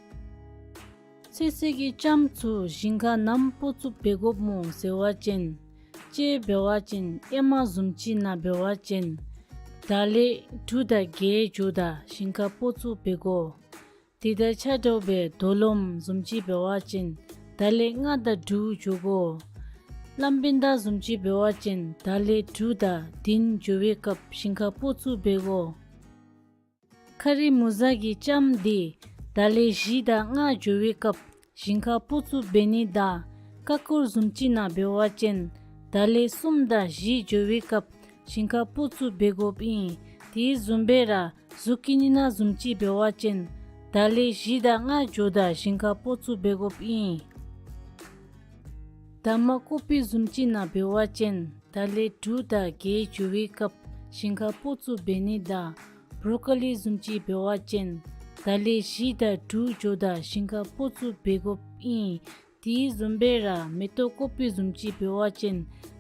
ཚོད་བསྲེ་གི་ལྕངམ་ཚུ་ཞིང་ཁར་ནམ་སྤོ་བཙུགས་འབད་དགོཔ་སྨོ་ཟེར་བ་ཅིན། དཔྱེ་འབད་བ་ཅིན་ཨེ་མ་བཟུམ་ཅིག་ནང་འབད་བ་ཅིན་དར་ལེབ་དྲུག་དང་བརྒྱད་འགྱོཝ་ད་ཞིང་ཁར་སྤོ་བཙུགས་འབད་དགོ། དེ་དང་ཆ་འདྲཝ་སྦེ་རྡོ་ལོམ་བཟུམ་ཅིག་འབད་བ་ཅིན་དར་ལེབ་ལྔ་དང་དྲུག་འགྱོ་དགོ། ལམ་བེན་ཌ་བཟུམ་ཅིག་འབད་བ་ཅིན་དར་ལེབ་དྲུག་དང་བདུན་འགྱོ་བའི་སྐབས་ཞིང་ཁར་སྤོ་བཙུགས་འབད་དགོ། ཁ་རི་མུ་ཛ་གི་ལྕངམ་འདི་དར་ལེབ་བཞི་དང་ལྔ་འགྱོ་བའི་སྐབས་ཞིང་ཁར་སྤོ་བཙུགས་འབད་ནི་དང་ཀ་ཀུར་བཟུམ་ཅིག་ནང་འབད་བ་ཅིན་དར་ལེབ་གསུམ་དང་བཞི་འགྱོ་བའི་སྐབས་ཞིང་ཁར་སྤོ་བཙུགས་འབད་དགོཔ་ཨིན། དེ་བཟུམ་སྦེ་ར་ཟུ་ཀི་ནི་ནང་བཟུམ་ཅིག་འབད་བ་ཅིན་དར་ལེབ་བཞི་དང་ལྔ་འགྱོཝ་ད་ཞིང་ཁར་སྤོ་བཙུགས་འབད་དགོཔ་ཨིན། འདབ་མ་ཀོ་པི་བཟུམ་ཅིག་ནང་འབད་བ་ཅིན་དར་ལེབ་དྲུག་དང་བརྒྱད་འགྱོ་བའི་སྐབས་ཞིང་ཁར་སྤོ་བཙུགས་འབད་ནི་དང་བོ་རོ་ཀོ་ལི་བཟུམ་ཅིག་འབད་བ་ཅིན་དར་ལེབ་བཞི་དང་དྲུག་འགྱོཝ་ད་ཞིང་ཁར་སྤོ་བཙུགས་འབད་དགོཔ་ཨིན། དེ་བཟུམ་སྦེ་ར་མེ་ཏོག་ཀོ་པི་བཟུམ་ཅིག་འབད་བ་ཅིན་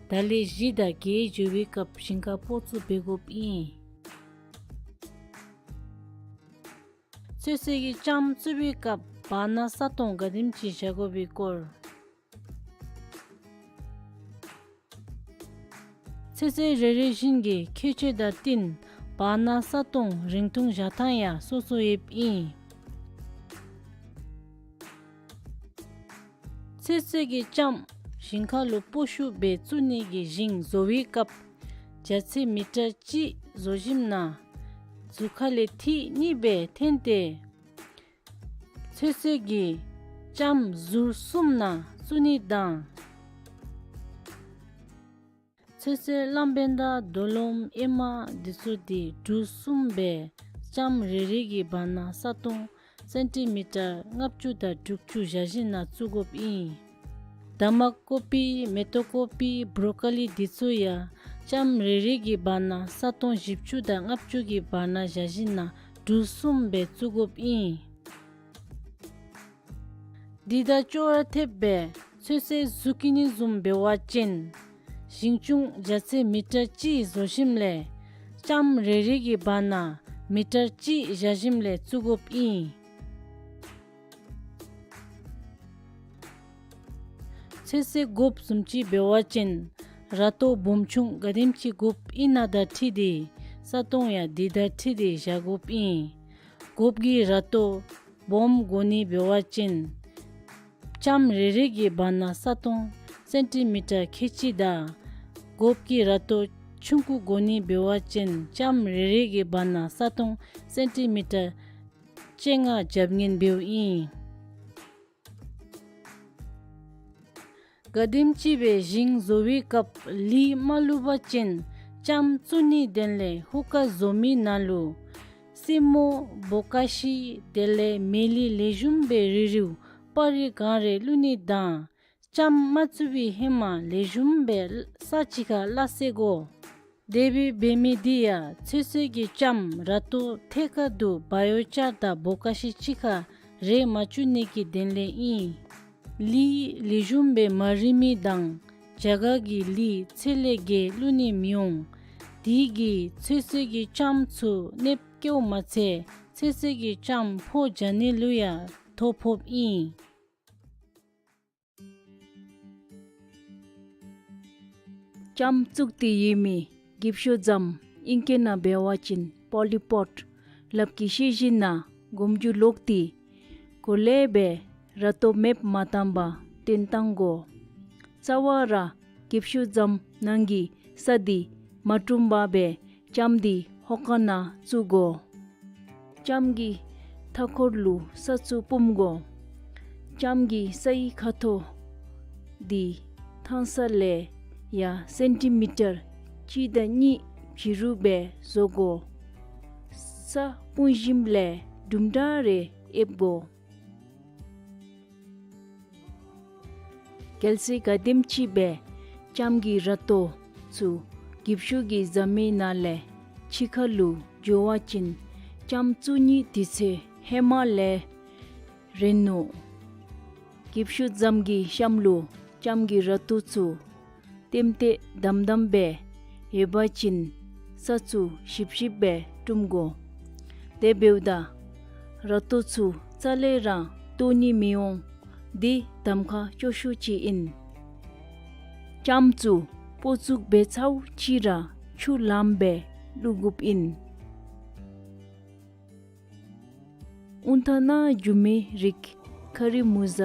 དར་ལེབ་བཞི་དང་བརྒྱད་འགྱོ་བའི་སྐབས་ཞིང་ཁར་སྤོ་བཙུགས་འབད་དགོཔ་ཨིན། ཚོད་བསྲེ་གི་ལྕངམ་བཙུགས་པའི་སྐབས་བར་ན་ས་སྟོང་ག་དེམ་ཅིག་བཞག་དགོ་པའི་སྐོར། ཚོད་བསྲེ་རེ་རེ་བཞིན་གྱི་ཁྱད་ཆོས་དང་བསྟུན་བར་ན་ས་སྟོང་རིང་ཐུང་བཞག་ཐངས་ཡང་སོ་སོ་ཡོདཔ་ཨིན། ཚོད་བསྲེ་གི་ལྕངམ་ཞིང་ཁ་ལུ་སྤོ་བཤུད་སྦེ་བཙུགས་ནི་གི་ཞིང་བཟོ་བའི་སྐབས་བྱ་ཚད་མི་ཊར་གཅིག་བཟོ་ཞིནམ་ན་ཟུར་ཁ་ལས་ཐིག་གཉིས་སྦེ་འཐེན་ཏེ་ཚོད་བསྲེ་གི་ལྕངམ་ཟུར་གསུམ་ནང་བཙུགས་ནི་དང་། ཚོད་བསྲེ་ལམ་བེན་ཌ་རྡོ་ལོམ་ཨེ་མ་འདི་ཚུ་འདི་གྲུ་གསུམ་སྦེ་ལྕངམ་རེ་རེ་གི་བར་ན་ས་སྟོང་སེན་ཊི་མི་ཊར་ལྔ་བཅུ་དང་དྲུག་ཅུ་བཞག་ཞིནམ་ན་བཙུགས་དགོཔ་ཨིན། འདབ་མ་ཀོ་པི་མེ་ཏོག་ཀོ་པི་བོ་རོ་ཀོ་ལི་འདི་ཚུ་ཡང་ལྕངམ་རེ་རེ་གི་བར་ན་ས་སྟོང་བཞི་བཅུ་དང་ལྔ་བཅུ་གི་བར་ན་བཞག་ཞིནམ་ན་གྲུ་གསུམ་སྦེ་བཙུགས་དགོཔ་ཨིན། འདི་དང་ཅོག་ར་འཐདཔ་སྦེ་ཚོད་བསྲེ་ཟུ་ཀི་ནི་བཟུམ་འབད་བ་ཅིན་ཞིང་ཆུང་བྱ་ཚད་མི་ཊར་གཅིག་བཟོ་ཞིནམ་ལས་ལྕངམ་རེ་རེ་གི་བར་ན་མི་ཊར་གཅིག་བཞག་ཞིནམ་ལས་བཙུགས་དགོཔ་ཨིན། ཚོད་བསྲེ་དགོཔ་བཟུམ་ཅིག་འབད་བ་ཅིན་ར་ཏོ་སྦོམ་ཆུང་ག་དེམ་ཅིག་དགོཔ་ཨིན་ན་དང་འཁྲིལ་ཏེ་ས་སྟོང་ཡང་འདི་དང་འཁྲིལ་ཏེ་བཞག་དགོཔ་ཨིན། གོབ་ཀྱི་ར་ཏོ་སྦོམ་དགོ་ནི་འབད་བ་ཅིན་ལྕངམ་རེ་རེ་གི་བར་ན་ས་སྟོང་སེན་ཊི་མི་ཊར་ཁལ་གཅིག་དང་གོབ་ཀྱི་ར་ཏོ་ཆུང་ཀུ་དགོ་ནི་འབད་བ་ཅིན་ལྕངམ་རེ་རེ་གི་བར་ན་ས་སྟོང་སེན་ཊི་མི་ཊར་བཅོ་ལྔ་རྒྱབ་ངེས་འབདཝ་ཨིན། ག་དེམ་ཅིག་སྦེ་ཞིང་བཟོ་བའི་སྐབས་ལུད་མ་བླུགས་པ་ཅིན་ལྕངམ་བཙུགས་ནིའི་དོན་ལས་ཧུ་ཀ་བཟོ་མི་ནང་ལུ་སྲིནམོ་བོ་ཀ་ཤི་དེ་ལས་མེ་ལི་ལེགས་ཤོམ་སྦེ་རིལ་རུང་ སྤར་རི་གང་རེ་བླུག་ནི་དང་ལྕངམ་མ་བཙུགས་པའི་ཧེ་མ་ལེགས་ཤོམ་སྦེ་ས་ཅིག་ཁར་བླ་བསལ་དགོ། དེ་སྦེ་འབད་མི་འདི་ཡང་ཚོད་བསྲེ་གི་ལྕངམ་ར་ཏོ་ཐད་ཀར་དུ་བ་ཡོ་ཅར་དང་འབོ་ཀ་ཤི་ཅིག་ཁར་རེག་མ་བཅུག་ནི་གི་དོན་ལས་ཨིན། ལི་ལེགས་ཤོམ་སྦེ་མ་རིལ་མི་དང་རྒྱ་གར་གྱི་ལི་ཚད་ལས་བརྒལ་བླུག་ནི་མི་འོང་། དེ་གིས་ཚོད་བསྲེ་གི་ལྕངམ་ཚུ་གནོདཔ་བཀལཝ་མ་ཚད་ཚོད་བསྲེ་གི་ལྕངམ་ཕོག་བྱ་ནི་ལུ་ཡང་ཐོ་ཕོགཔ་ཨིན། ལྕངམ་བཙུགས་ཏེ་ཡོད་མི་འགྱིབ་ཤོག་ཟམ་ཨིང་སྐད་ནང་འབད་བ་ཅིན་པོ་ལི་པོཊ་ལགཔ་གི་ཤེས་བཞིན་ན་སྒོམ་རྒྱུ་ལོག་སྟེ་གོ་ལེ་སྦེ་ར་ཏོ་མེདཔ་མ་བཏང་པར་བཏོན་བཏང་དགོ། རྩ་བ་ར་འགྱིབ་ཤོག་ཟམ་ནང་གི་ས་འདི་མ་བཀྲུམ་པར་སྦེ་ལྕངམ་འདི་ཧོ་ཀ་ནང་བཙུགས་དགོ། ལྕངམ་གྱི་མཐའ་འཁོར་ལུ་ས་ཚུ་སྤུངམ་དགོ། ལྕངམ་གྱི་སའི་ཁ་ཐོག་འདི་ཐང་ས་ལས་ཡར་སེན་ཊི་མི་ཊར་གཅིག་དང་གཉིས་བྱི་རུ་སྦེ་བཟོ་དགོ། ས་སྤུངས་ཞིནམ་ལས་དུམ་གྲ་རེ་ཨེབ་དགོ། གལ་སྲིད་ག་དེམ་ཅིག་སྦེ་ལྕངམ་གྱི་ར་ཏོ་ཚུ་འགྱིབ་ཤོག་གི་ཟམ་མི་ནང་ལས་ཕྱི་ཁ་ལུ་འགྱོ་བ་ཅིན་ལྕངམ་བཙུགས་ནི་དུས་ཚོད་ཧེ་མ་ལས་རན་ནུག། འགྱིབ་ཤོག་ཟམ་གྱི་གཤམ་ལུ་ལྕངམ་གྱི་ར་ཏོ་ཚུ་ལྟེམ་ལྟེ་དམ་དམ་སྦེ་ཡོད་པ་ཅིན་ས་ཚུ་ཞིབ་ཞིབ་སྦེ་བཀྲུམ་དགོ། དེ་འབདཝ་ད་ར་ཏོ་ཚུ་རྩ་ལས་ར་བཏོག་ནི་མི་འོང་། འདི་གདམ་ཁ་སྐྱོ་ཤོས་ཅིག་ཨིན། ལྕངམ་ཚུ་སྤོ་བཙུགས་འབད་ཚརཝ་ཅིག་ར་ཆུ་ལངམ་སྦེ་བླུག་དགོཔ་ཨིན། ཨུན་ཐ་ནང་རྒྱུ་མའི་རིགས་ཁ་རི་མུ་ཟ་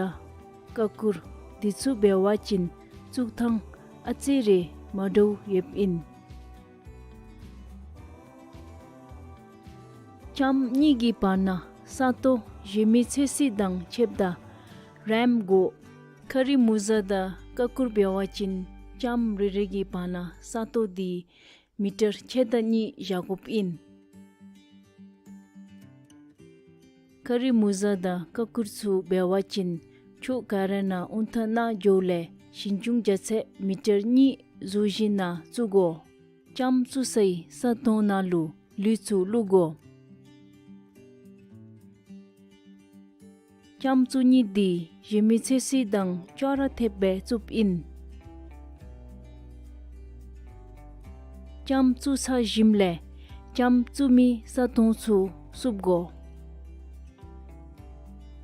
ཀ་ཀུར་འདི་ཚུ་འབད་བ་ཅིན་བཙུགས་ཐངས་ཨ་ཙི་རེ་མ་འདྲཝ་ཡོདཔ་ཨིན། ལྕངམ་གཉིས་ཀྱི་བར་ན་ས་སྟོང་བཞེས་མི་ཚོད་བསྲེ་དང་ཕྱདཔ་ད་རམ་དགོ། ཁ་རི་མུ་ཟ་དང་ཀ་ཀུར་འབད་བ་ཅིན་ལྕངམ་རེ་རེ་གི་བར་ན་ས་སྟོང་འདི་མི་ཊར་ཕྱེད་དང་གཉིས་བཞག་དགོཔ་ཨིན། ཁ་རི་མུ་ཟ་དང་ཀ་ཀུར་ཚུ་འབད་བ་ཅིན་ཕྱོགས་ག་ར་ནང་ཨུན་ཐ་ནང་འགྱོཝ་ལས་ཞིང་ཆུང་རྒྱ་ཚད་མི་ཊར་གཉིས་བཟོ་ཞིན་ན་བཙུགས་དགོ། ལྕངམ་བཙུགས་སའི་ས་སྟོང་ནང་ལུ་ལུད་ཚུ་བླུགས་དགོ། ལྕངམ་བཙུགས་ནི་འདི་བཞེས་མི་ཚོད་བསྲེ་དང་ཅོག་ར་འཐདཔ་སྦེ་བཙུགསཔ་ཨིན། ལྕངམ་བཙུགས་ཚར་ཞིནམ་ལས་ལྕངམ་བཙུགས་མི་ས་སྟོང་ཚུ་བསུབ་དགོ།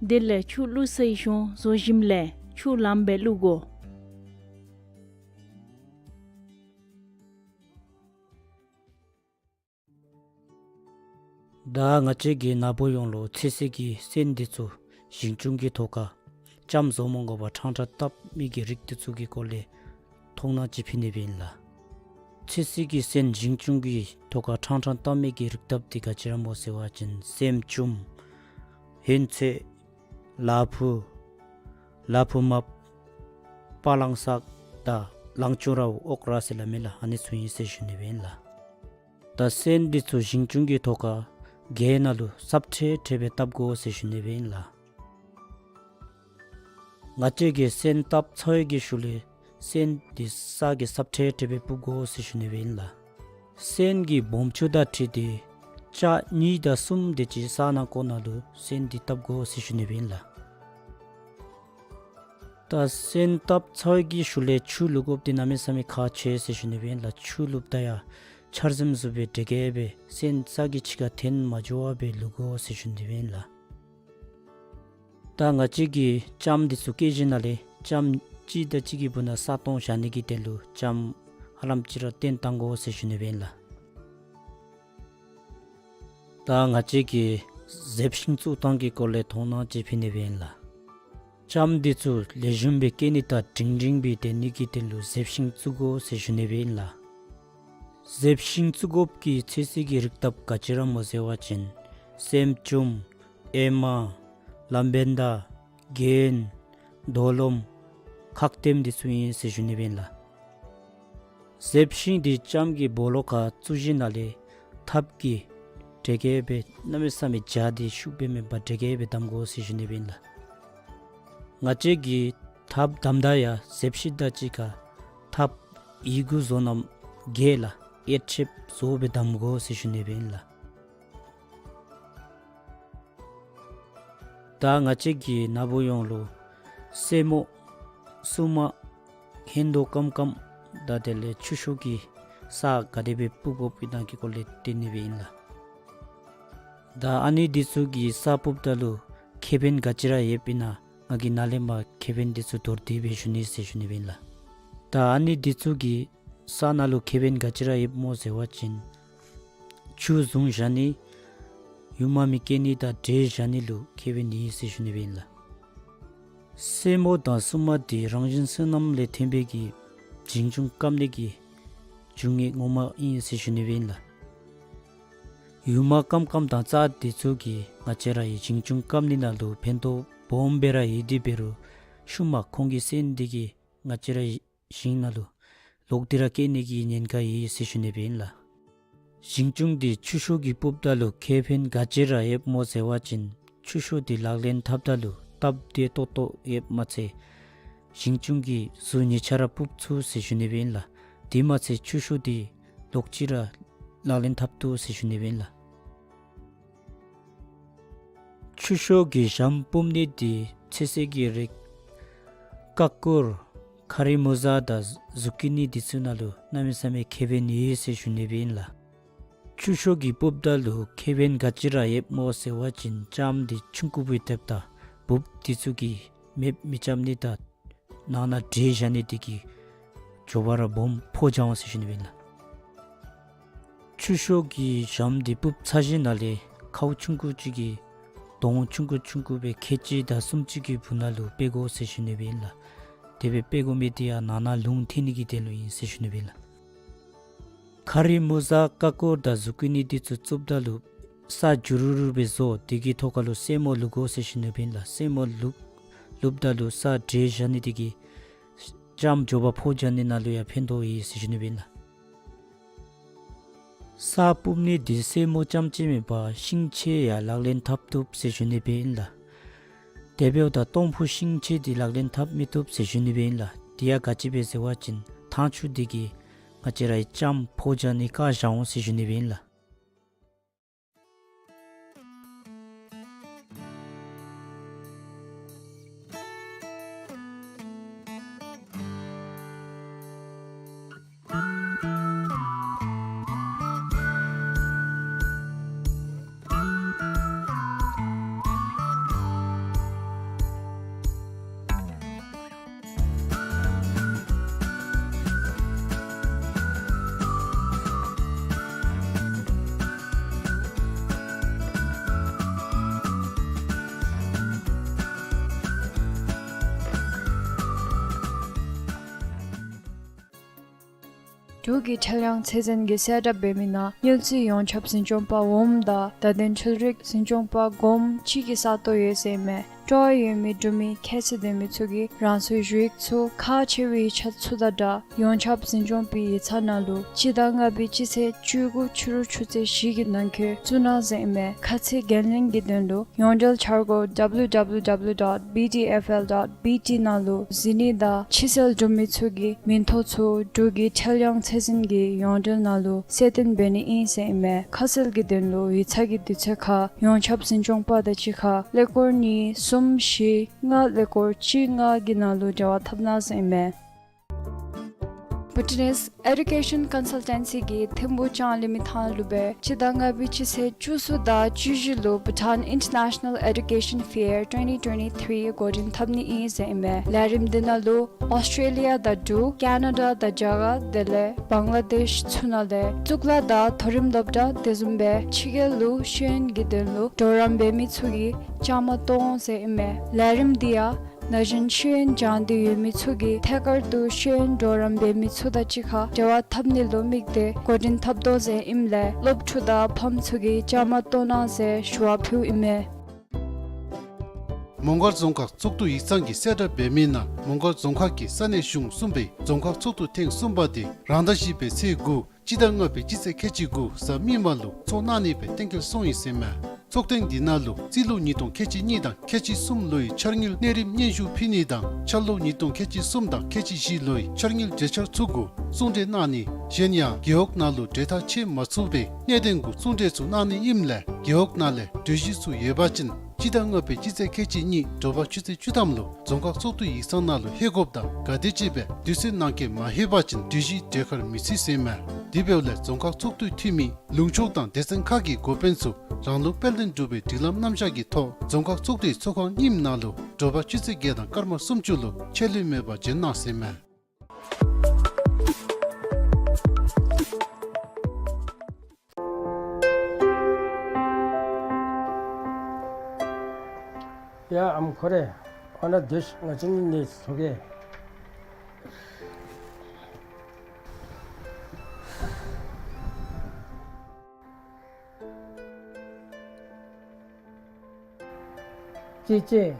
དེ་ལས་ཆུ་བླུགས་སའི་གཞོང་བཟོ་ཞིནམ་ལས་ཆུ་ལངམ་སྦེ་བླུགས་དགོ། ད་ང་བཅས་ཀྱིས་ན་བུ་ཡོངས་ལུ་ཚོད་བསྲེ་གི་སོན་འདི་ཚུ་ཞིང་ཆུང་གི་ཐོག་ཁར་ལྕངམ་བཟོ་མ་དགོ་པར་ཕྲང་ཕྲང་བཏབ་མི་གི་རིགས་འདི་ཚུ་གི་སྐོར་ལས་མཐོང་སྣང་ཅིག་ཕུལ་ནི་སྦེ་ཨིན་ལགས། ཚོད་བསྲེ་གི་སོན་ཞིང་ཆུང་གི་ཐོག་ཁར་ཕྲང་ཕྲང་བཏབ་མི་གི་རིགས་བཏབ་འདི་ག་ཅི་ར་སྨོ་ཟེར་བ་ཅིན་སྲནམ་ཅུམ་ཧོན་ཚོད་ལ་ཕུག་ལ་ཕུག་མབ་པ་ལང་སག་དང་ལང་ཅུང་རཝ་ཨོག་ར་ཟེར་སླབ་མི་ལགས། ཨ་ནི་ཚུ་ཨིན་ཟེར་ཞུ་ནི་སྦེ་ཨིན་ལགས། ད་སོན་འདི་ཚུ་ཞིང་ཆུང་གི་ཐོག་ཁར་གྱལ་ནང་ལུ་སྲབ་ཁྲེ་ཁྲེ་སྦེ་བཏབ་དགོ་ཟེར་ཞུ་ནི་སྦེ་ཨིན་ལགས། ང་བཅས་ཀྱིས་སོན་བཏབ་ཚར་བའི་གི་ཤུལ་ལས་སོན་འདི་ས་གི་སྲབ་ཁྲེ་ཁྲེ་སྦེ་སྤུབ་དགོ་ཟེར་ཞུ་ནི་སྦེ་ཨིན་ལགས། སོན་གྱི་སྦོམ་ཆུང་དང་འཁྲིལ་ཏེ་ལྕགས་གཉིས་དང་གསུམ་དེ་ཅིག་ས་ནང་ཀོ་ནང་ལུ་སོན་འདི་བཏབ་དགོ་ཟེར་ཞུ་ནི་སྦེ་ཨིན་ལགས། ད་སོན་བཏབ་ཚར་བའི་གི་ཤུལ་ལས་ཆུ་བླུག་དགོཔ་འདི་གནམ་མེད་ས་མེད་ཁག་ཆེ་ཟེར་ཞུ་ནི་སྦེ་ཨིན་ལགས། ཆུ་བླུགཔ་ད་ཡང་ཆར་ཟིམ་བཟུམ་སྦེ་དྲེག་གེ་སྦེ་སོན་ས་གི་ཕྱི་ཁར་འཐོན་མ་འགྱོ་བར་སྦེ་བླུག་དགོ་ཟེར་ཞུ་ནི་སྦེ་ཨིན་ལགས། ད་ང་བཅས་ཀྱིས་ལྕངམ་འདི་ཚུ་བཀལ་ཞིནམ་ལས་ལྕངམ་གཅིག་དང་གཅིག་གི་བར་ན་ས་སྟོང་བཞག་ནི་གི་དོན་ལུ་ལྕངམ་ཧ་ལམ་ཅིག་ར་བཏོན་བཏང་དགོ་ཟེར་ཞུ་ནི་སྦེ་ཨིན་ལགས། ད་ང་བཅས་ཀྱིས་ཟེབ་ཤིང་བཙུགས་ཐངས་ཀྱི་སྐོར་ལས་མཐོང་སྣང་ཅིག་ཕུལ་ནི་སྦེ་ཨིན་ལགས། ལྕངམ་འདི་ཚུ་ལེགས་ཤོམ་སྦེ་སྐྱེ་ནི་དང་སྒྲིང་སྒྲིང་སྦེ་སྡོད་ནི་གི་དོན་ལུ་ཟེབ་ཤིང་བཙུགས་དགོ་ཟེར་ཞུ་ནི་སྦེ་ཨིན་ལགས། ཟེབ་ཤིང་བཙུགས་དགོཔ་གི་ཚོད་བསྲེ་གི་རིགས་བཏབ་ག་ཅི་ར་སྨོ་ཟེར་བ་ཅིན་སྲནམ་ཅུམ་ཨེ་མ་ལམ་བེན་དང་གྱེན་རྡོ་ལོམ་ཁག་ལྟེམ་འདི་ཚུ་ཨིན་ཟེར་ཞུ་ནི་སྦེ་ཨིན་ལགས། ཟེབ་ཤིང་འདི་ལྕངམ་གི་སྦོ་ལོགས་ཁར་བཙུགས་ཞིནམ་ལས་ཐགཔ་གིས་དྲེག་གེ་སྦེ་གནམ་མེད་ས་མེད་འཇའ་འདི་ཤུགས་སྦེ་མེད་པར་དྲེག་གེ་སྦེ་བསྡམ་དགོ་ཟེར་ཞུ་ནི་སྦེ་ཨིན་ལགས། ང་བཅས་ཀྱིས་ཐགཔ་བསྡམ་ད་ཡང་གཟེབ་ཤིག་དང་གཅིག་ཁར་ཐགཔ་ཡི་གུ་བཟོ་ནམ་གྱལ་ལ་ཨེ་ཆེབ་བཟོ་སྦེ་བསྡམ་དགོ་ཟེར་ཞུ་ནི་སྦེ་ཨིན་ལགས། ད་ང་བཅས་ཀྱིས་ན་བུ་ཡོངས་ལུ་སེ་མོ་སྲུ་མ་ཧན་དོ་ཀམ་ཀམ་དང་དེ་ལས་ཆུ་ཤོག་གི་ས་ག་དེ་སྦེ་སྤུབ་དགོཔ་ཨིན་ན་གི་སྐོར་ལས་སྟོན་ནི་སྦེ་ཨིན་ལགས། ད་ཨ་ནི་འདི་ཚུ་གི་ས་སྤུབ་ད་ལུ་ཁེ་ཕན་ག་ཅི་ར་ཡོདཔ་ཨིན་ན་ང་གིས་ནཱ་ལས་མར་ཁེ་ཕན་འདི་ཚུ་མདོར་བསྡུས་སྦེ་ཞུ་ནི་ཟེར་ཞུ་ནི་སྦེ་ཨིན་ལགས། ད་ཨ་ནི་འདི་ཚུ་གི་ས་ནང་ལུ་ཁེ་ཕན་ག་ཅི་ར་ཡོདཔ་སྨོ་ཟེར་བ་ཅིན་ཆུ་བཟུང་བཞག་ནི། ཡུར་མ་མི་སྐྱེ་ནི་དང་འདྲེ་བཞག་ནི་ལུ་ཁེ་ཕན་ཡོད་ཟེར་ཞུ་ནི་སྦེ་ཨིན་ལགས། སེ་མོ་དང་སྲུ་མ་འདི་རང་བཞིན་བསོད་ནམས་ལས་ཐོན་པའི་གི་བྱིང་ཆུང་སྐམ་ནི་གི་འབྱུང་ངེས་ངོ་མ་ཨིན་ཟེར་ཞུ་ནི་སྦེ་ཨིན་ལགས། ཡུར་མ་སྐམ་སྐམ་དང་རྩྭ་འདི་ཚུ་གིས་ང་བཅས་རའི་བྱིང་ཆུང་སྐམ་ནི་ནང་ལུ་ཕན་ཐོགས་སྦོམ་སྦེ་ར་ཡོད་དེ་འབད་རུང་ཤུལ་མ་ཁོང་གི་སེམས་འདི་གིས་ང་བཅས་རའི་ཞིང་ནང་ལུ་ལོག་སྟེ་ར་སྐྱེ་ནི་གི་ཉེན་ཁ་ཡོད་ཟེར་ཞུ་ནི་སྦེ་ཨིན་ལགས། བྱིང་ཆུང་འདི་ཆུ་ཤོག་གིས་སྤུབ་ད་ལུ་ཁེ་ཕན་ག་ཅི་ར་ཡོདཔ་སྨོ་ཟེར་བ་ཅིན་ཆུ་ཤོག་འདི་ལག་ལེན་འཐབ་ད་ལུ་སྟབས་བདེ་ཏོག་ཏོ་ཡོདཔ་མ་ཚད་བྱིང་ཆུང་གིས་གཟུགས་ཉིས་ཆ་ར་སྤུབ་ཚུགས་ཟེར་ཞུ་ནི་སྦེ་ཨིན་ལགས། དེ་མ་ཚད་ཆུ་ཤོག་འདི་ལོག་ཅི་ར་ལག་ལེན་འཐབ་བཏུབ་ཟེར་ཞུ་ནི་སྦེ་ཨིན་ལགས། ཆུ་ཤོག་གི་ཞྭམོ་སྤུབ་ནི་འདི་ཚོད་བསྲེ་གི་རིགས་ཀ་ཀུར་ཁ་རི་མུ་ཟ་དང་ཟུ་ཀི་ནི་འདི་ཚུ་ནང་ལུ་གནམ་མེད་ས་མེད་ཁེ་ཕན་ཡོད་ཟེར་ཞུ་ནི་སྦེ་ཨིན་ལགས། ཆུ་ཤོག་གིས་སྤུབ་ད་ལུ་ཁེ་ཕན་ག་ཅི་ར་ཡོདཔ་སྨོ་ཟེར་བ་ཅིན་ལྕངམ་འདི་ཆུང་ཀུ་སྦེ་སྡོདཔ་ད་འབུཔ་འདི་ཚུ་གིས་མེདཔ་མི་རྐྱབ་ནི་དང་ནང་ན་འདྲེ་བཞག་ནི་འདི་གིས་མགྱོགས་པ་ར་སྦོམ་ཕོ་རྒྱས་འོང་ཟེར་ཞུ་ནི་སྦེ་ཨིན་ལགས། ཆུ་ཤོག་གི་ཞྭམོ་འདི་སྤུབ་ཚར་ཞིནམ་ལས་ཁཝ་ཆུང་ཀུ་ཅིག་གི་དོང་ཆུང་ཀུ་ཆུང་ཀུ་སྦེ་ཁལ་གཅིག་དང་སུམ་ཅུ་གི་སྦུག་ནང་ལུ་སྤེལ་དགོ་ཟེར་ཞུ་ནི་སྦེ་ཨིན་ལགས། དེ་སྦེ་སྤེལ་དགོ་མི་འདི་ཡང་ནང་ན་རླུང་ཐིམ་ནི་གི་དོན་ལུ་ཨིན་ཟེར་ཞུ་ནི་སྦེ་ཨིན་ལགས། ཁ་རི་མུ་ཟ་ཀ་ཀུར་དང་ཟུ་ཀི་ནི་འདི་ཚུ་བཙུགསཔ་ད་ལུ་ས་འགྱུར་རུ་རུ་སྦེ་བཟོ། དེ་གི་ཐོག་ཁ་ལུ་སེ་མོ་བླུག་དགོ་ཟེར་ཞུ་ནི་སྦེ་ཨིན་ལགས། སེ་མོ་བླུག་བླུགསཔ་ད་ལུ་ས་འདྲེ་བཞག་ནི་འདི་གིས་ལྕངམ་མགྱོགས་པ་ཕོ་རྒྱས་ནི་ནང་ལུ་ཡང་ཕན་ཐོགས་ཡོད་ཟེར་ཞུ་ནི་སྦེ་ཨིན་ལགས། ས་སྤུབ་ནི་འདི་སེ་མོ་རྐྱངམ་ཅིག་མེན་པར་ཤིང་ཆས་ཡང་ལག་ལེན་འཐབ་བཏུབ་ཟེར་ཞུ་ནི་སྦེ་ཨིན་ལགས། དེ་འབདཝ་ད་སྟོང་ཕུ་ཤིང་ཆས་འདི་ལག་ལེན་འཐབ་མི་བཏུབ་ཟེར་ཞུ་ནི་སྦེ་ཨིན་ལགས། དེ་ཡང་ག་ཅི་སྦེ་ཟེར་བ་ཅིན་ཐང་ཆུ་འདི་གིས་ང་བཅས་རའི་ལྕངམ་ཕོ་རྒྱས་ནི་བཀག་བཞག་འོང་ཟེར་ཞུ་ནི་སྦེ་ཨིན་ལགས། འབྲུག་གི་ཁྲེལ་གཡང་ཚད་འཛིན་གྱིས་གསལ་བསྒྲགས་འབད་མི་ནང་དངུལ་རྩིས་ཡོངས་ཁྱབ་འཛིན་སྐྱོང་པ་འོགམ་དང་བརྡ་དོན་འཕྲུལ་རིག་འཛིན་སྐྱོང་པ་འགོམ་གཅིག་གི་ས་སྟོང་ཡོད་ཟེར་ཨིན་མས། སྤྲོ་བ་ཡོད་མི་འབྲུག་མི་ཁྱད་ཚད་ལྡན་མི་ཚུ་གིས་རང་སོའི་ཞུ་ཡིག་ཚུ་ཁག་ཆེ་བའི་ཡིག་ཆ་ཚུ་དང་སྦྲགས་ཡོངས་ཁྱབ་འཛིན་སྐྱོང་པའི་ཡིག་ཚང་ནང་ལུ་སྤྱི་ཟླ་ལྔ་པའི་སྤྱི་ཚེས་བཅུ་དགུ་ཕྱི་རུ་ཆུ་ཚོད་བཞི་གི་ནང་འཁོད་བཙུགས་གནང་ཟེར་ཨིན་མས། ཁ་ཚིག་འགན་ལེན་གྱི་དོན་ལུ་ཡོངས་འབྲེལ་འཆར་སྒོ་W W W dot B D F L dot B T ནང་ལུ་གཟིགས་ནི་དང་ཕྱི་སེལ་འབྲུག་མི་ཚུ་གི་མིང་ཐོ་ཚུ་འབྲུག་གི་ཁྲེལ་གཡང་ཚད་འཛིན་གྱི་ཡོངས་འབྲེལ་ནང་ལུ་གསལ་སྟོན་འབད་ནི་ཨིན་ཟེར་ཨིན་མས། ཁ་གསལ་གྱི་དོན་ལུ་ཡིག་ཚང་གི་དུས་ཚོད་ཁར་ཡོངས་ཁྱབ་འཛིན་སྐྱོང་པ་དང་གཅིག་ཁར་ཀླད་ཀོར་གཉིས་གསུམ་བཞི་ལྔ་ཀླད་ཀོར་གཅིག་ལྔ་གི་ནང་ལུ་འབྲེལ་བ་འཐབ་གནང་ཟེར་ཨིན་མས། Bhutanese Education Consultancy གིས་ཐིམ་ཕུག་ལྕང་གླིང་མི་ཐང་ལུ་སྦེ་སྤྱི་ཟླ་ལྔ་པའི་སྤྱི་ཚེས་བཅུ་གསུམ་དང་བཅུ་བཞི་ལུ་Bhutan International Education Fair twenty twenty-three འགོ་འདྲེན་འཐབ་ནི་ཨིན་ཟེར་ཨིན་མས། ལས་རིམ་འདི་ནང་ལུ་ཨོསི་ཊེ་ལི་ཡ་དང་འབྲུག་ཀེ་ན་ཌ་དང་རྒྱ་གར་དེ་ལས་བང་ལ་དེཤ་ཚུ་ནང་ལས་གཙུག་ལག་དང་མཐོ་རིམ་སློབ་གྲྭ་དེ་བཟུམ་སྦེ་ཕྱི་རྒྱལ་ལུ་ཤེས་ཡོན་གྱི་དོན་ལུ་གྲོགས་རམ་འབད་མི་ཚུ་གིས་བཅའ་མར་གཏོགས་འོང་ཟེར་ཨིན་མས། ལས་རིམ་འདི་ཡང་ན་གཞོན་ཤེས་ཡོན་སྦྱང་སྟེ་ཡོད་མི་ཚུ་གིས་ཐད་ཀར་དུ་ཤེས་ཡོན་གྲོགས་རམ་འབད་མི་ཚུ་དང་གཅིག་ཁར་འབྲེལ་བ་འཐབ་ནི་ལུ་དམིགས་ཏེ་འགོ་འདྲེན་འཐབ་དོ་ཟེར་ཨིནམ་ལས་སློབ་ཕྲུག་དང་ཕམ་ཚུ་གིས་བཅའ་མར་གཏོགས་གནང་ཟེར་ཞུ་བ་ཕུལཝ་ཨིན་མས། མོང་སྒར་རྫོང་ཁག་ཚོགས་འདུ་ཡིག་ཚང་གིས་གསལ་བསྒྲགས་འབད་མི་ནང་མོང་སྒར་རྫོང་ཁག་གི་ས་གནས་གཞུང་གསུམ་པའི་རྫོང་ཁག་ཚོགས་འདུ་ཐེངས་གསུམ་པ་དེ་རང་ཟླ་བཞི་པའི་ཚེས་དགུ་སྤྱི་ཟླ་ལྔ་པའི་སྤྱི་ཚེས་ཁལ་གཅིག་དགུ་གཟའ་མིག་དམར་ལུ་ཚོགས་གནང་ནི་སྦེ་གཏན་འཁེལ་སོང་ཡི་ཟེར་ཨིན་མས། ཚོགས་ཐེངས་འདི་ནང་ལུ་རྩིས་ལོ་ཉིས་སྟོང་ཁལ་གཅིག་གཉིས་དང་ཁལ་གཅིག་གསུམ་ལོའི་འཆར་དངུལ་གནས་རིམ་སྙན་ཞུ་ཕུལ་ནི་དང་འཆར་ལོ་ཉིས་སྟོང་ཁལ་གཅིག་གསུམ་དང་ཁལ་གཅིག་བཞི་ལོའི་འཆར་དངུལ་གྲོས་འཆར་ཚུ་གུ་གསུང་གྲོས་གནང་ནི། གཞན་ཡང་རྒེད་འོག་ནང་ལུ་གྲོས་ཐག་བཅད་མ་ཚུགས་པའི་གནད་དོན་གུ་གསུང་གྲོས་ཚུ་གནང་ནི་ཨིནམ་ལས་རྒེད་འོག་ནང་ལས་གྲོས་གཞི་ཚུ་ཡོད་པ་ཅིན་སྤྱི་ཟླ་ལྔ་པའི་སྤྱི་ཚེས་ཁལ་གཅིག་གཉིས་དྲོ་པ་ཆུ་ཚོད་བཅུ་ཐམ་ལུ་རྫོང་ཁག་ཚོགས་འདུའི་ཡིག་ཚང་ནང་ལུ་ལྷོད་དགོཔ་དང་ག་དེམ་ཅིག་སྦེ་དུས་ཚོད་ནང་འཁོད་མ་ལྷོད་པ་ཅིན་གྲོས་གཞི་གྲོས་ཁར་མི་ཚུད་ཟེར་མས། དེ་འབདཝ་ལས་རྫོང་ཁག་ཚོགས་འདུའི་འཐུས་མི་ལུང་ཕྱོགས་དང་སྡེ་ཚན་ཁག་གི་འགོ་དཔོན་ཚུ་རང་ལུགས་དཔལ་ལྡན་འབྲུག་པའི་སྒྲིག་ལམ་རྣམ་གཞག་གི་ཐོག་རྫོང་ཁག་ཚོགས་འདུའི་ཚོགས་ཁང་གཉིསམ་ནང་ལུ་དྲོ་པ་ཆུ་ཚོད་བརྒྱད་དང་སྐར་མ་སུམ་ཅུ་ལུ་ཆད་ལུས་མེད་པར་འབྱོན་གནང་ཟེར་མས། ཡ་ཨམ་ཁོ་རེ། ཨ་ནཱ་སྡོད་ཤིག། ང་བཅས་གཉིས་ནི་ཚོགས་ཀྱི། ཅི་ཅི།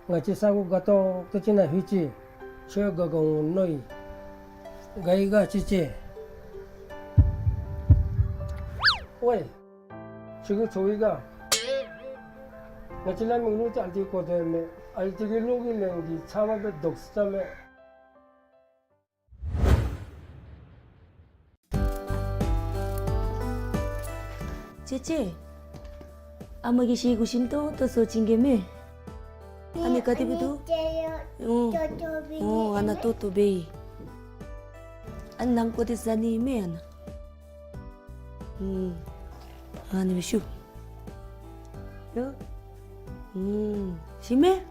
ང་བཅས་ས་གོ་དགའ་ཏོག་ཏོ་ཅིག་ནང་ལྷོད་ཅི། ཁྱོད་དགའ་དགའ་འོང་མནོ་ཡི། དགའ་ཡི་ག་ཅི་ཅི། ཝའེ། ཁྱོད་ཀྱིས་ཚོར་ཡི་ག། ང་བཅས་ལ་མིག་ལུ་ཏེ་ཨ་ལྟོ་གོ་དོ་མས། ཨ་ལྟོ་གི་ལོག་གི་ལན་གྱི་ཚབ་མ་སྦེ་དོགས་ས་མས། ཅེ་ཅེ། ཨ་མ་གིས་ཤིག་གུ་ཞིམ་ཏོང་ཏོ་བཟོ་བྱིན་གེ་མེ། ཨ་ནི་ག་དེ་སྦེ་འདུག། ཨོ། ཨོ་ཨ་ནཱ་ཏོག་ཏོ་སྦེ་ཨིན། ཨ་ནི་ནམ་གོ་དེ་ཟ་ནི་མེ་ཨ་ནཱ། ཨུམ། ཨ་ནི་སྦེ་ཤུ། ཡོ། ཨུམ། ཞིམ་མེ།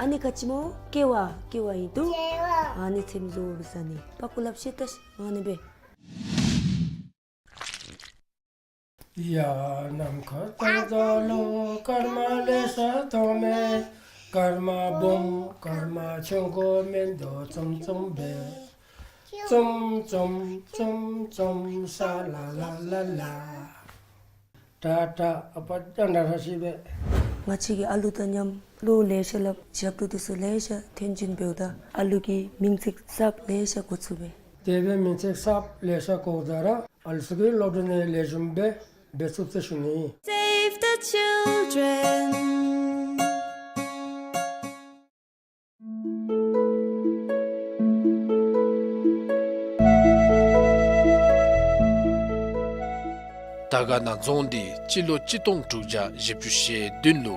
ཨ་ནི་ག་ཅི་སྨོ། ཀེ་བ། ཀེ་བ་ཨིན་འདུག། ཨ་ནི་ཚེམ་བཟོ་སྦེ་ཟ་ནི། པ་ཀུ་ལབ་ཤེས་ད་ཤིག། ཨ་ནི་སྦེ། ཡ་ནམ་མཁའ་ལྟར་འཛམ་གླིང་སྐར་མ་ལེ་ཤ་མཐོང་མེ། སྐར་མ་སྦོམ་སྐར་མ་ཆུང་ཀུ་མིན་འདུག་ཙུམ་ཙུམ་སྦེ། ཙུམ་ཙུམ་ཙུམ་ཙུམ་ས་ལ་ལ་ལ་ལ། ཏྲ་ཏྲ་ཨ་པ་ཏྲ་ཏྲ་ཤི་བེ། ང་བཅས་ཀྱིས་ཨ་ལུ་དང་མཉམ་བློ་ལེ་ཤ་སླབ། ཞབས་ཏོག་འདི་ཚུ་ལེ་ཤ་ཐོན་བྱིན་འབདཝ་ད་ཨ་ལུ་གི་མིང་ཚིག་གསརཔ་ལེ་ཤ་གོ་ཚུགས་པས། དེ་སྦེ་མིང་ཚིག་གསརཔ་ལེ་ཤ་གོཝ་ད་ར་ཨ་ལུ་ཚུ་གི་སློབ་གྲྭ་ནང་ལེགས་ཤོམ་སྦེ་འབད་ཚུགས་ཟེར་ཞུ་ནི། Save the children. དར་དཀར་ན་རྫོང་འདི་སྤྱི་ལོ་གཅིག་སྟོང་དྲུག་བརྒྱ་བཞི་བཅུ་ཞེ་བདུན་ལུ་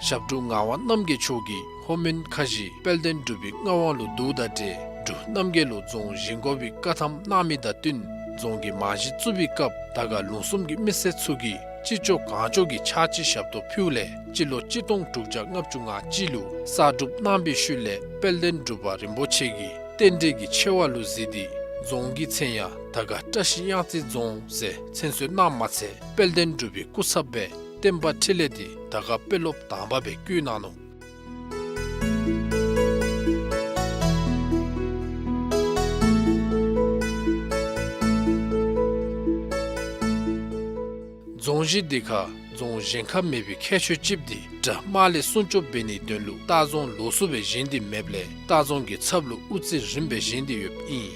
ཞབས་དྲུང་ངག་དབང་རྣམ་རྒྱལ་མཆོག་གིས་ལྷོ་མོན་ཁ་བཞི་དཔལ་ལྡན་འབྲུག་པའི་མངའ་དབང་ལུ་བསྡུཝ་ད་ཏེ་འབྲུག་རྣམ་རྒྱལ་ལུ་རྫོང་བཞེངས་དགོ་པའི་བཀའ་ཐམ་གནང་མི་དང་བསྟུན་རྫོང་གི་རྨང་གཞི་བཙུགས་པའི་སྐབས་དར་དཀར་ལུང་གསུམ་གྱི་མི་སེར་ཚུ་གིས་ཅི་ལྕོགས་གང་ལྕོགས་ཀྱིས་ཕྱག་ཕྱི་ཞབས་ཏོག་ཕུལཝ་ལས་སྤྱི་ལོ་གཅིག་སྟོང་དྲུག་བརྒྱ་ལྔ་བཅུ་ང་གཅིག་ལུ་གསར་སྒྲུབ་གནང་པའི་ཤུལ་ལས་དཔལ་ལྡན་འབྲུག་པ་རིན་པོ་ཆེ་གིས་རྟེན་འབྲེལ་གྱི་ཆེ་བ་ལུ་གཟིགས་ཏེ་རྫོང་གི་མཚན་ཡང་དར་དཀར་བཀྲ་ཤིས་གཡང་རྩེ་རྫོང་ཟེར་མཚན་གསོལ་གནངམ་མ་ཚད་དཔལ་ལྡན་འབྲུག་པའི་སྐུ་ཚབ་སྦེ་བསྟན་པ་འཕྲིན་ལས་འདི་དར་དཀར་དཔོན་སློབ་དང་པ་སྦེ་བསྐོས་གནང་ནུག། རྫོང་གཞི་འདི་ཁར་རྫོང་གཞན་ཁར་མེད་པའི་ཁྱད་ཆོས་ཅིག་འདི་དགྲ་དམག་ལས་སྲུང་སྐྱོབ་འབད་ནིའི་དོན་ལུ་ལྟ་རྫོང་ལོགས་སུ་སྦེ་བཞེངས་ཏེ་མེདཔ་ལས་ལྟ་རྫོང་གི་ཚབ་ལུ་དབུ་རྩེ་རིངམ་སྦེ་བཞེངས་ཏེ་ཡོདཔ་ཨིན།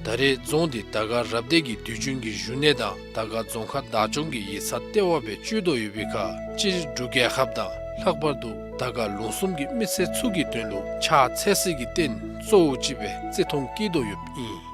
ད་རེས་རྫོང་འདི་དར་དཀར་རབ་སྡེ་གི་དུས་རྒྱུན་གྱི་བཞུགས་གནས་དང་དར་དཀར་རྫོང་ཁག་བདག་སྐྱོང་གི་ཡིག་ཚང་ལྟེ་བ་སྦེ་སྤྱོད་དོ་ཡོད་པའི་ཁར་སྤྱིར་འབྲུག་རྒྱལ་ཁབ་དང་ལྷག་པར་དུ་དར་དཀར་ལུང་གསུམ་གྱི་མི་སེར་ཚུ་གི་དོན་ལུ་ཕྱག་འཚལ་སའི་རྟེན་གཙོ་བོ་ཅིག་སྦེ་བརྩི་མཐོང་བསྐྱེད་དོ་ཡོདཔ་ཨིན།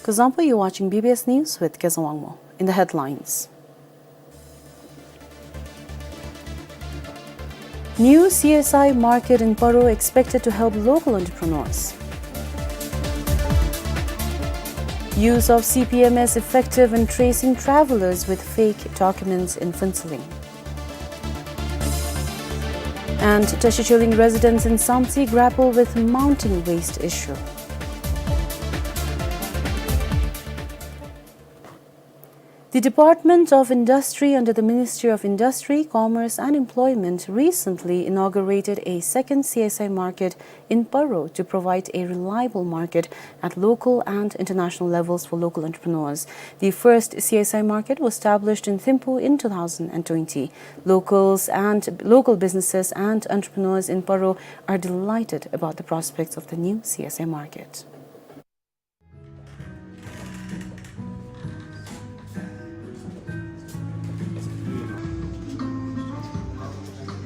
Kuzuzangpo, you're watching B B S News with Kezang Wangmo. In the headlines. New C S I market in Paro expected to help local entrepreneurs. Use of C P M S effective in tracing travelers with fake documents in Phuentsholing. And Tashi Tshilhing residents in Samtse grapple with mounting waste issue. The Department of Industry under the Ministry of Industry, Commerce and Employment recently inaugurated a second C S I market in Paro to provide a reliable market at local and international levels for local entrepreneurs. The first C S I market was established in Thimphu in two thousand twenty. Locals and local businesses and entrepreneurs in Paro are delighted about the prospects of the new C S I market.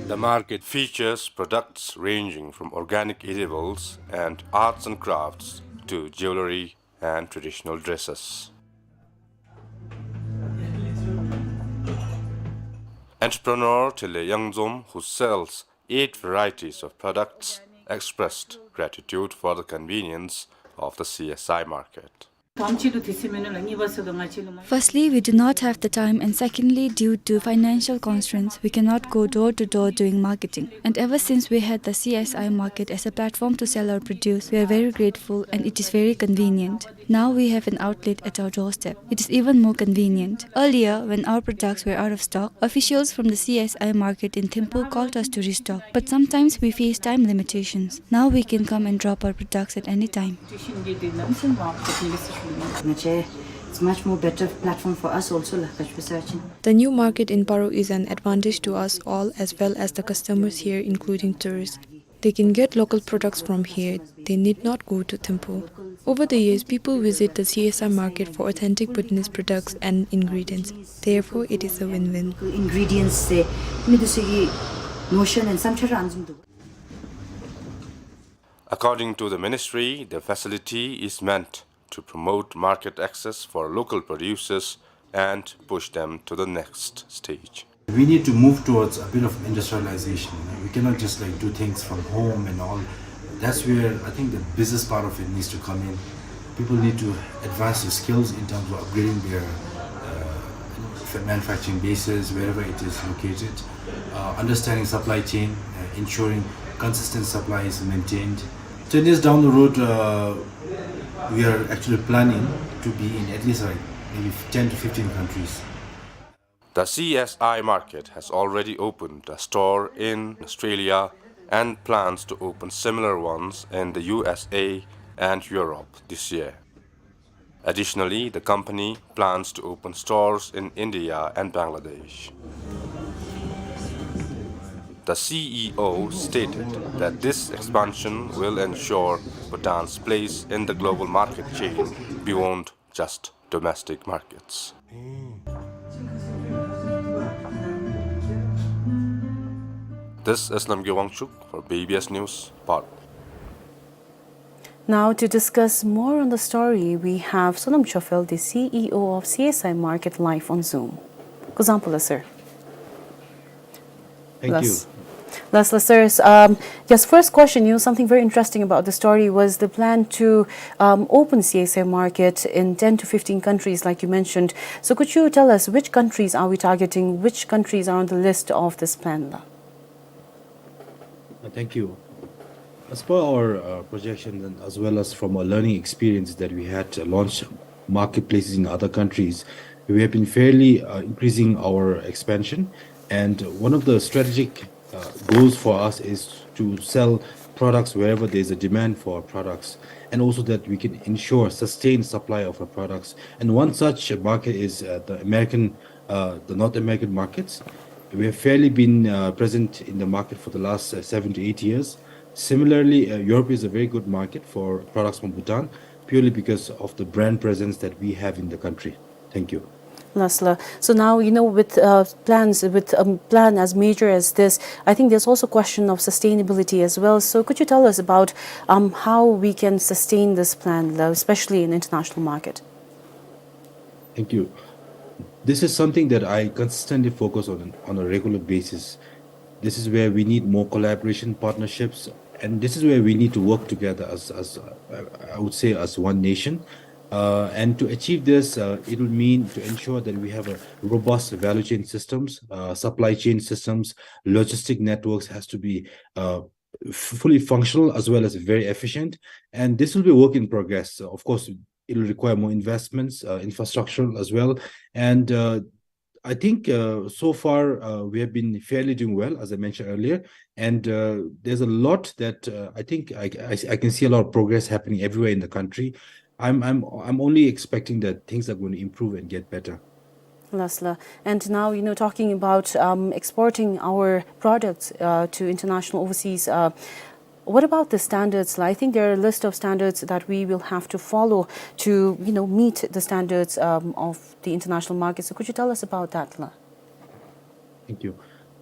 The market features products ranging from organic edibles and arts and crafts to jewelry and traditional dresses. Entrepreneur Tele Yangzom, who sells eight varieties of products, expressed gratitude for the convenience of the C S I market. Firstly, we do not have the time, and secondly, due to financial constraints, we cannot go door to door doing marketing. And ever since we had the C S I market as a platform to sell our produce, we are very grateful and it is very convenient. Now we have an outlet at our doorstep. It is even more convenient. Earlier, when our products were out of stock, officials from the C S I market in Thimphu called us to restock, but sometimes we face time limitations. Now we can come and drop our products at any time. It's much more better platform for us also lah, kachpesachin. The new market in Paro is an advantage to us all as well as the customers here, including tourists. They can get local products from here. They need not go to Thimphu. Over the years, people visit the C S I market for authentic Bhutanese products and ingredients. Therefore, it is a win-win. Ingredients se, mi du se ki notion and samchara anzum du. According to the ministry, the facility is meant to promote market access for local producers and push them to the next stage. We need to move towards a bit of industrialization. You know, we cannot just, like, do things from home and all. That's where I think the business part of it needs to come in. People need to advance their skills in terms of upgrading their, uh, you know, fa-, manufacturing bases wherever it is located, uh, understanding supply chain, uh, ensuring consistent supply is maintained. Ten years down the road, uh, we are actually planning to be in at least, like, maybe ten to fifteen countries. The C S I market has already opened a store in Australia and plans to open similar ones in the U S A and Europe this year. Additionally, the company plans to open stores in India and Bangladesh. The C E O stated that this expansion will ensure Bhutan's place in the global market chain beyond just domestic markets. This is Lamge Wangchuk for B B S News, Paro. Now, to discuss more on the story, we have Sonam Chofel, the C E O of C S I Market, live on Zoom. Khuzhangphala, sir. Thank you. Last, last, last, sir. Um, yes, first question, you know, something very interesting about the story was the plan to, um, open C S I Market in ten to fifteen countries, like you mentioned. So could you tell us which countries are we targeting? Which countries are on the list of this plan, la? Uh, thank you. As per our, uh, projections and as well as from our learning experience that we had, uh, launched marketplaces in other countries, we have been fairly, uh, increasing our expansion. And one of the strategic, uh, goals for us is to sell products wherever there's a demand for our products, and also that we can ensure sustained supply of our products. And one such market is, uh, the American uh, the North American markets. We have fairly been, uh, present in the market for the last, uh, seven to eight years. Similarly, uh, Europe is a very good market for products from Bhutan, purely because of the brand presence that we have in the country. Thank you. Last, la. So now, you know, with, uh, plans, with a plan as major as this, I think there's also question of sustainability as well. So could you tell us about, um, how we can sustain this plan, la, especially in international market? Thank you. This is something that I consistently focus on, on a regular basis. This is where we need more collaboration, partnerships, and this is where we need to work together as, as, uh, I would say, as one nation. Uh, and to achieve this, uh, it will mean to ensure that we have a robust value chain systems, uh, supply chain systems, logistic networks has to be, uh, f-, fully functional as well as very efficient. And this will be a work in progress. So, of course, it will require more investments, uh, infrastructural as well. And, uh, I think, uh, so far, uh, we have been fairly doing well, as I mentioned earlier, and, uh, there's a lot that, uh, I think I, I, I can see a lot of progress happening everywhere in the country. I'm, I'm, I'm only expecting that things are going to improve and get better. Lasla. And now, you know, talking about, um, exporting our products, uh, to international overseas, uh, what about the standards? Like, I think there are a list of standards that we will have to follow to, you know, meet the standards, um, of the international market. So could you tell us about that, la? Thank you.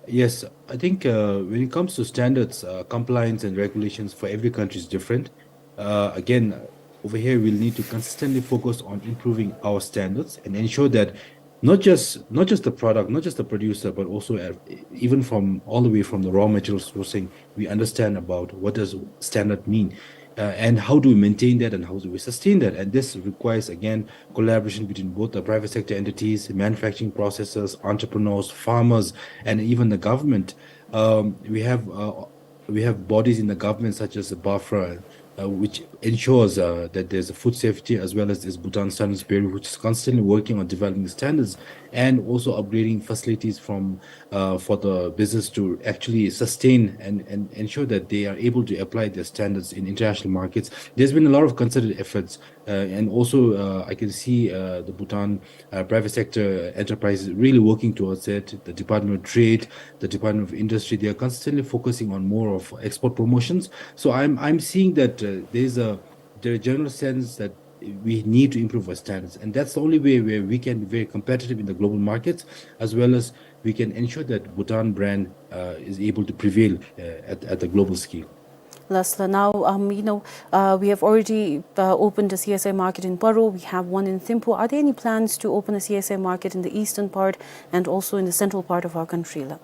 Yes, I think, uh, when it comes to standards, uh, compliance and regulations for every country is different. Uh, again, over here, we'll need to consistently focus on improving our standards and ensure that not just, not just the product, not just the producer, but also, uh, even from all the way from the raw material sourcing, we understand about what does standard mean, uh, and how do we maintain that and how do we sustain that. And this requires, again, collaboration between both the private sector entities, manufacturing processors, entrepreneurs, farmers, and even the government. Um, we have, uh, we have bodies in the government such as the BAFRA, uh, which ensures, uh, that there's a food safety as well as this Bhutan Standards Bureau, which is constantly working on developing standards and also upgrading facilities from, uh, for the business to actually sustain and, and ensure that they are able to apply their standards in international markets. There's been a lot of concerted efforts, uh, and also, uh, I can see, uh, the Bhutan, uh, private sector enterprises really working towards it. The Department of Trade, the Department of Industry, they are consistently focusing on more of export promotions. So I'm, I'm seeing that, uh, there's a, there are general sense that we need to improve our standards, and that's the only way where we can be very competitive in the global markets, as well as we can ensure that Bhutan brand, uh, is able to prevail, uh, at, at the global scale. Lasla, now, um, you know, uh, we have already, uh, opened a C S I market in Paro. We have one in Thimphu. Are there any plans to open a C S I market in the eastern part and also in the central part of our country, la?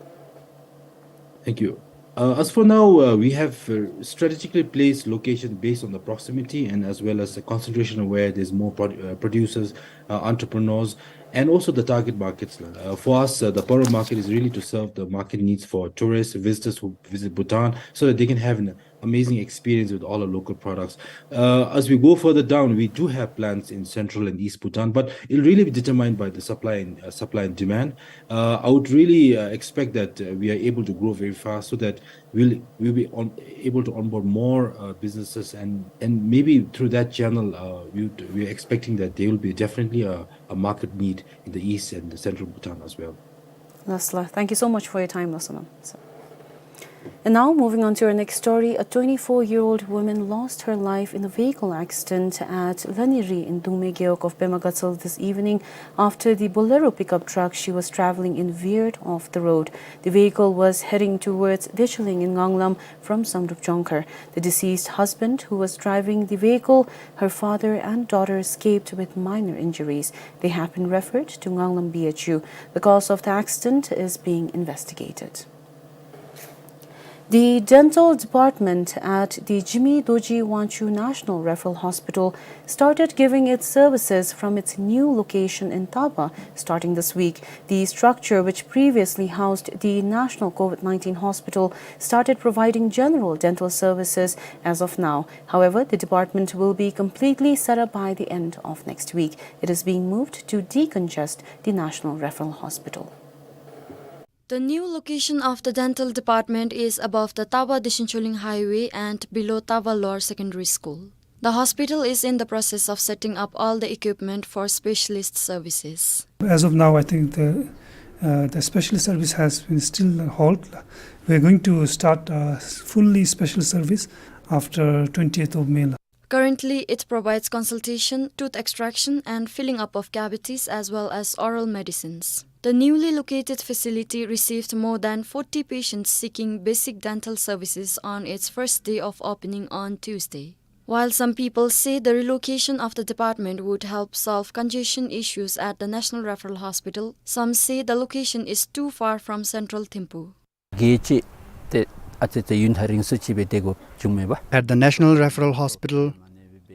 Thank you. Uh, as for now, uh, we have, uh, strategically placed locations based on the proximity and as well as the concentration of where there's more prod-, uh, producers, uh, entrepreneurs, and also the target markets. Uh, for us, uh, the Paro market is really to serve the market needs for tourists, visitors who visit Bhutan, so that they can have an amazing experience with all our local products. Uh, as we go further down, we do have plans in central and east Bhutan, but it'll really be determined by the supply and, uh, supply and demand. Uh, I would really, uh, expect that, uh, we are able to grow very fast so that we'll, we'll be on, able to onboard more, uh, businesses, and, and maybe through that channel, uh, we would, we're expecting that there will be definitely a, a market need in the east and the central Bhutan as well. Lasla, thank you so much for your time, Lasla. So, and now, moving on to our next story, a twenty-four-year-old woman lost her life in a vehicle accident at Laniri in Dungme Gewog of Pema Gatshel this evening after the Bolero pickup truck she was traveling in veered off the road. The vehicle was heading towards Decheling in Nganglam from Samdrup Jongkhar. The deceased husband, who was driving the vehicle, her father and daughter escaped with minor injuries. They have been referred to Nganglam B H U. The cause of the accident is being investigated. The dental department at the Jigme Dorji Wangchug National Referral Hospital started giving its services from its new location in Taba starting this week. The structure, which previously housed the National COVID nineteen Hospital, started providing general dental services as of now. However, the department will be completely set up by the end of next week. It is being moved to decongest the National Referral Hospital. The new location of the dental department is above the Taba Disenchuleng Highway and below Taba Lower Secondary School. The hospital is in the process of setting up all the equipment for specialist services. As of now, I think the, uh, the specialist service has been still halt. We are going to start a fully specialist service after twentieth of May. Currently, it provides consultation, tooth extraction, and filling up of cavities, as well as oral medicines. The newly located facility received more than forty patients seeking basic dental services on its first day of opening on Tuesday. While some people say the relocation of the department would help solve congestion issues at the National Referral Hospital, some say the location is too far from central Thimphu. གལ་ཆེ་ཏེ་ཨ་ཙི་ཙི་ཡུན་ཐག་རིང་སུ་ཅིག་སྦེ་སྡོད་དགོཔ་བྱུངམ་མས་པ། At the National Referral Hospital,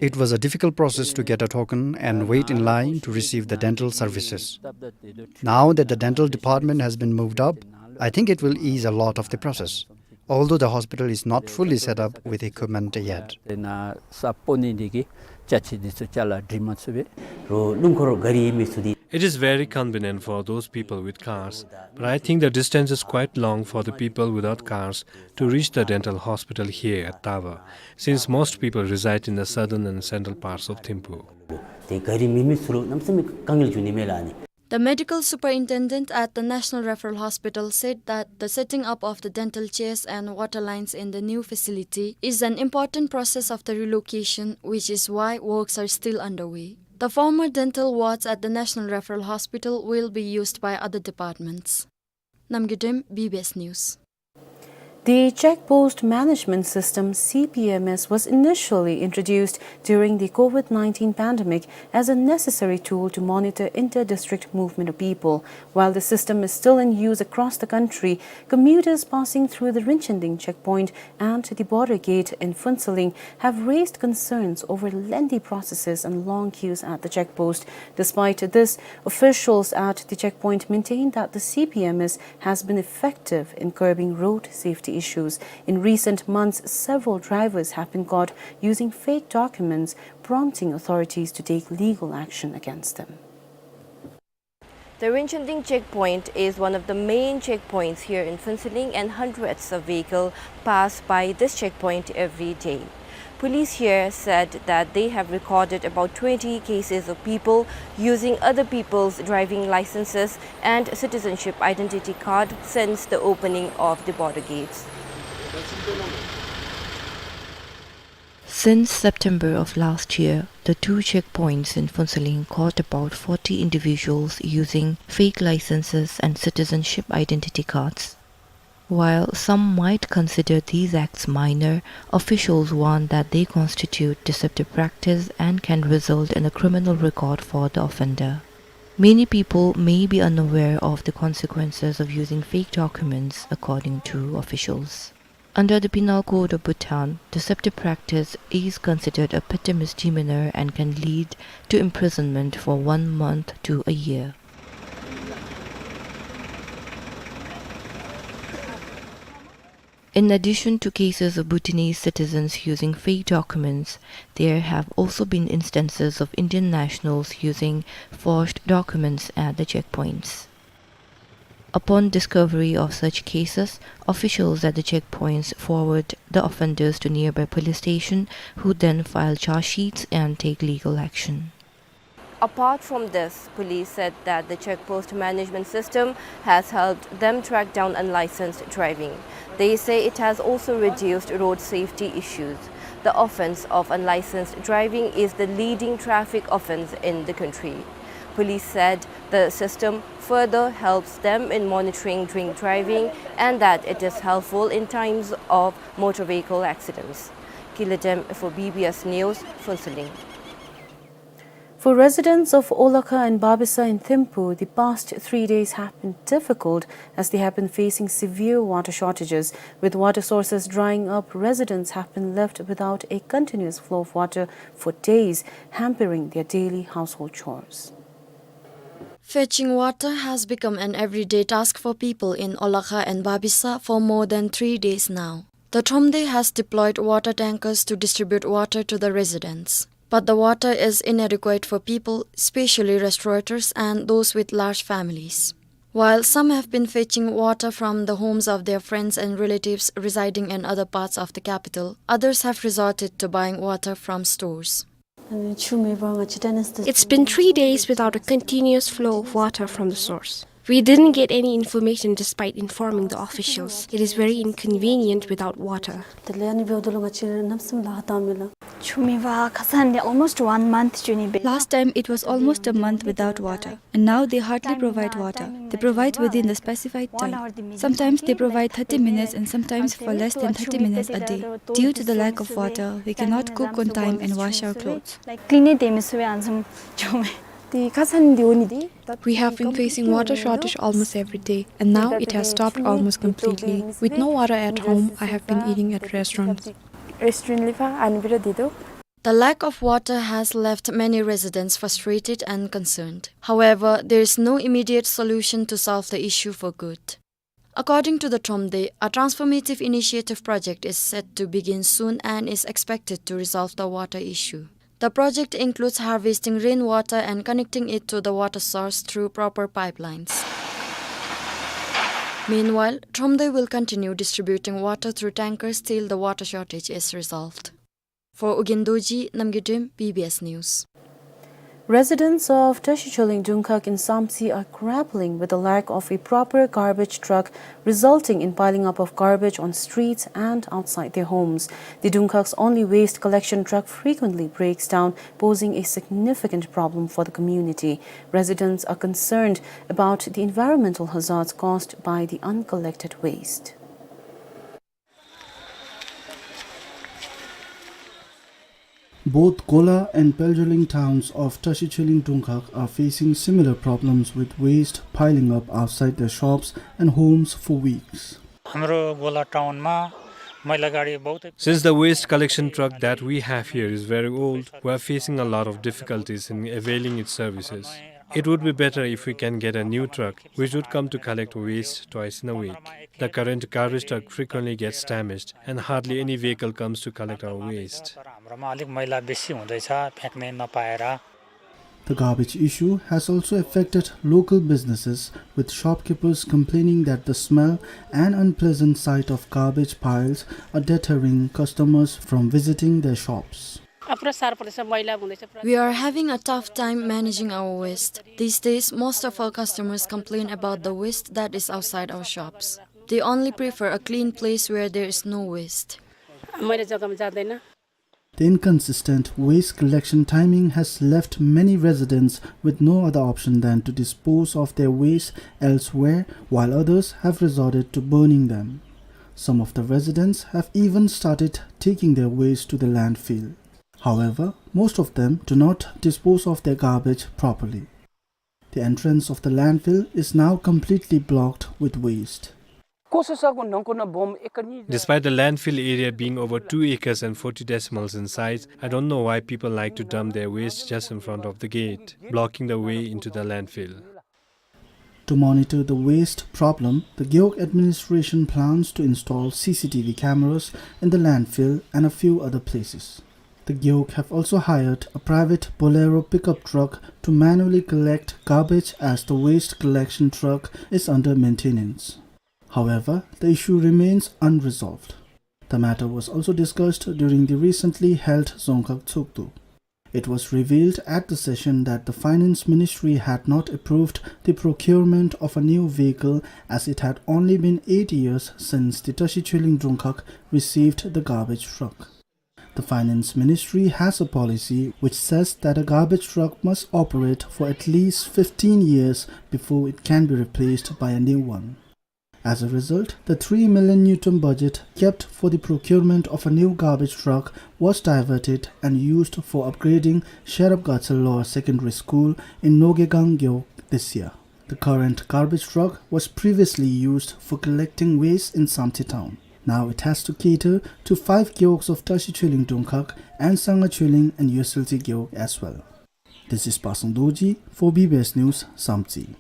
It was a difficult process to get a token and wait in line to receive the dental services. Now that the dental department has been moved up, I think it will ease a lot of the process, although the hospital is not fully set up with equipment yet. It is very convenient for those people with cars, but I think the distance is quite long for the people without cars to reach the dental hospital here at Tava, since most people reside in the southern and central parts of Thimphu. ཏེ་གཱ་རི་མེད་མི་ཚུ་ལུ་གནམ་མེད་ས་མེད་དཀའ་ངལ་བྱུང་ནི་མས་ལགས་ཨ་ནི། The medical superintendent at the National Referral Hospital said that the setting up of the dental chairs and water lines in the new facility is an important process of the relocation, which is why works are still underway. The former dental wards at the National Referral Hospital will be used by other departments. Namgay Dem, B B S News. The Check Post Management System, C P M S, was initially introduced during the COVID nineteen pandemic as a necessary tool to monitor inter-district movement of people. While the system is still in use across the country, commuters passing through the Rinchending checkpoint and the border gate in Phuentsholing have raised concerns over lengthy processes and long queues at the checkpost. Despite this, officials at the checkpoint maintain that the C P M S has been effective in curbing road safety issues. In recent months, several drivers have been caught using fake documents, prompting authorities to take legal action against them. The Rinchending checkpoint is one of the main checkpoints here in Phuentsholing, and hundreds of vehicles pass by this checkpoint every day. Police here said that they have recorded about twenty cases of people using other people's driving licenses and citizenship identity card since the opening of the border gates. Since September of last year, the two checkpoints in Phuentsholing caught about forty individuals using fake licenses and citizenship identity cards. While some might consider these acts minor, officials warn that they constitute deceptive practice and can result in a criminal record for the offender. Many people may be unaware of the consequences of using fake documents, according to officials. Under the Penal Code of Bhutan, deceptive practice is considered a petty misdemeanor and can lead to imprisonment for one month to a year. In addition to cases of Bhutanese citizens using fake documents, there have also been instances of Indian nationals using forged documents at the checkpoints. Upon discovery of such cases, officials at the checkpoints forward the offenders to nearby police station, who then file charge sheets and take legal action. Apart from this, police said that the checkpost management system has helped them track down unlicensed driving. They say it has also reduced road safety issues. The offense of unlicensed driving is the leading traffic offense in the country. Police said the system further helps them in monitoring drink driving and that it is helpful in times of motor vehicle accidents. Kila Dem for B B S News, Phuentsholing. For residents of Olakha and Babisa in Thimphu, the past three days have been difficult as they have been facing severe water shortages. With water sources drying up, residents have been left without a continuous flow of water for days, hampering their daily household chores. Fetching water has become an everyday task for people in Olakha and Babisa for more than three days now. The Thromde has deployed water tankers to distribute water to the residents. But the water is inadequate for people, especially restaurateurs and those with large families. While some have been fetching water from the homes of their friends and relatives residing in other parts of the capital, others have resorted to buying water from stores. It's been three days without a continuous flow of water from the source. We didn't get any information despite informing the officials. It is very inconvenient without water. Last time it was almost a month without water, and now they hardly provide water. They provide within the specified time. Sometimes they provide thirty minutes and sometimes for less than thirty minutes a day. Due to the lack of water, we cannot cook on time and wash our clothes. We have been facing water shortage almost every day, and now it has stopped almost completely. With no water at home, I have been eating at restaurants. The lack of water has left many residents frustrated and concerned. However, there is no immediate solution to solve the issue for good. According to the Thromde, a transformative initiative project is set to begin soon and is expected to resolve the water issue. The project includes harvesting rainwater and connecting it to the water source through proper pipelines. Meanwhile, Thromde will continue distributing water through tankers till the water shortage is resolved. For Ugyen Dorji, Namgay Drim, B B S News. Residents of Tashi Choling Dungkhag in Samtse are grappling with the lack of a proper garbage truck, resulting in piling up of garbage on streets and outside their homes. The Dungkhag's only waste collection truck frequently breaks down, posing a significant problem for the community. Residents are concerned about the environmental hazards caused by the uncollected waste. Both Gola and Phelzholing towns of Tashi Choling Dungkhag are facing similar problems, with waste piling up outside their shops and homes for weeks. हाम्रो गोला टाउनमा मैला गाडी बहुत Since the waste collection truck that we have here is very old, we are facing a lot of difficulties in availing its services. It would be better if we can get a new truck, which would come to collect waste twice in a week. The current garbage truck frequently gets damaged, and hardly any vehicle comes to collect our waste. हाम्रोमा अलिक मैला बेसी हुँदैछ, फ्याँक्ने नपाएर। The garbage issue has also affected local businesses, with shopkeepers complaining that the smell and unpleasant sight of garbage piles are deterring customers from visiting their shops. पुरा साह्रो पर्दैछ, मैला हुँदैछ, पुरा। We are having a tough time managing our waste. These days, most of our customers complain about the waste that is outside our shops. They only prefer a clean place where there is no waste. मैला जग्गामा जाँदैन। The inconsistent waste collection timing has left many residents with no other option than to dispose of their waste elsewhere, while others have resorted to burning them. Some of the residents have even started taking their waste to the landfill. However, most of them do not dispose of their garbage properly. The entrance of the landfill is now completely blocked with waste. Despite the landfill area being over two acres and forty decimals in size, I don't know why people like to dump their waste just in front of the gate, blocking the way into the landfill. To monitor the waste problem, the Gewog administration plans to install C C T V cameras in the landfill and a few other places. The Gewog have also hired a private Bolero pickup truck to manually collect garbage, as the waste collection truck is under maintenance. However, the issue remains unresolved. The matter was also discussed during the recently held Dzongkhag Tshogdu. It was revealed at the session that the Finance Ministry had not approved the procurement of a new vehicle, as it had only been eight years since the Tashi Choling Dungkhag received the garbage truck. The Finance Ministry has a policy which says that a garbage truck must operate for at least fifteen years before it can be replaced by a new one. As a result, the three million ngultrum budget kept for the procurement of a new garbage truck was diverted and used for upgrading Sherab Gatshel Lower Secondary School in Nogegang Gewog this year. The current garbage truck was previously used for collecting waste in Samtse town. Now it has to cater to five gewogs of Tashi Choling Dungkhag and Sangha Choling and Yosel Tse Gewog as well. This is Pasang Dorji for B B S News, Samtse.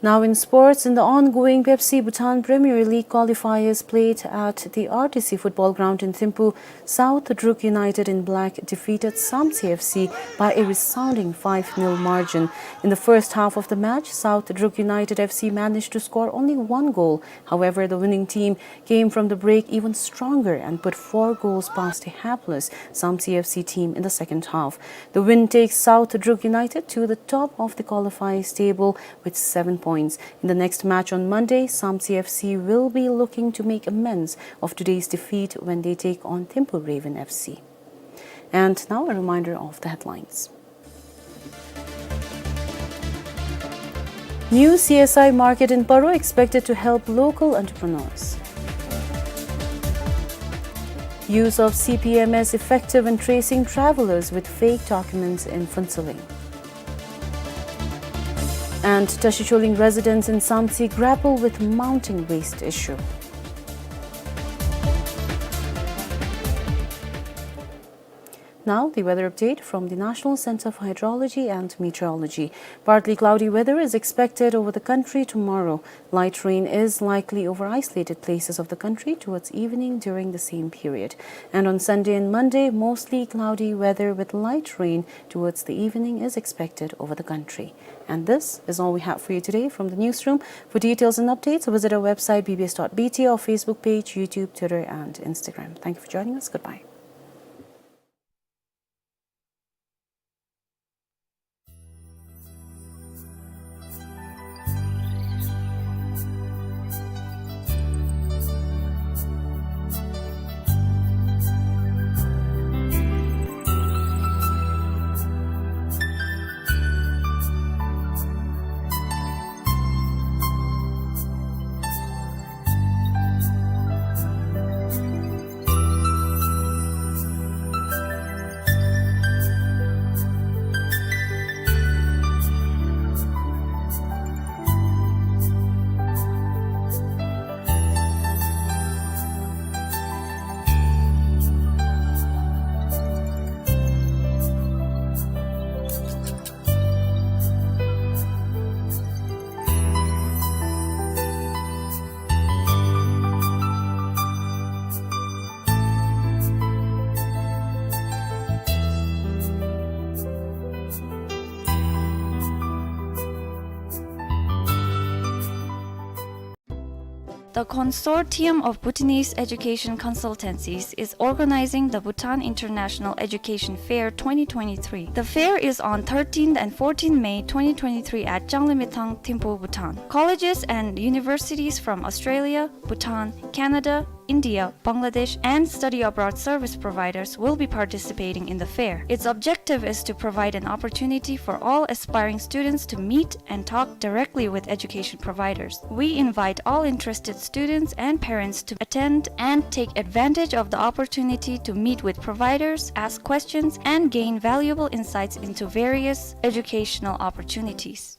Now in sports, in the ongoing Pepsi Bhutan Premier League qualifiers played at the R T C football ground in Thimphu, South Druk United in black defeated Samtse F C by a resounding five nil margin. In the first half of the match, South Druk United F C managed to score only one goal. However, the winning team came from the break even stronger and put four goals past a hapless Samtse F C team in the second half. The win takes South Druk United to the top of the qualifiers table with seven points. In the next match on Monday, Samtse F C will be looking to make amends of today's defeat when they take on Thimphu Raven F C. And now a reminder of the headlines. New C S I market in Paro expected to help local entrepreneurs. Use of C P M S effective in tracing travelers with fake documents in Phuentsholing. And Tashi Choling residents in Samtse grapple with mounting waste issue. Now, the weather update from the National Center for Hydrology and Meteorology. Partly cloudy weather is expected over the country tomorrow. Light rain is likely over isolated places of the country towards evening during the same period. And on Sunday and Monday, mostly cloudy weather with light rain towards the evening is expected over the country. And this is all we have for you today from the newsroom. For details and updates, visit our website, B B S dot B T, our Facebook page, YouTube, Twitter, and Instagram. Thank you for joining us. Goodbye. The Consortium of Bhutanese Education Consultancies is organizing the Bhutan International Education Fair twenty twenty-three. The fair is on thirteenth and fourteenth May twenty twenty-three at Changlimithang, Thimphu, Bhutan. Colleges and universities from Australia, Bhutan, Canada, India, Bangladesh, and study abroad service providers will be participating in the fair. Its objective is to provide an opportunity for all aspiring students to meet and talk directly with education providers. We invite all interested students and parents to attend and take advantage of the opportunity to meet with providers, ask questions, and gain valuable insights into various educational opportunities.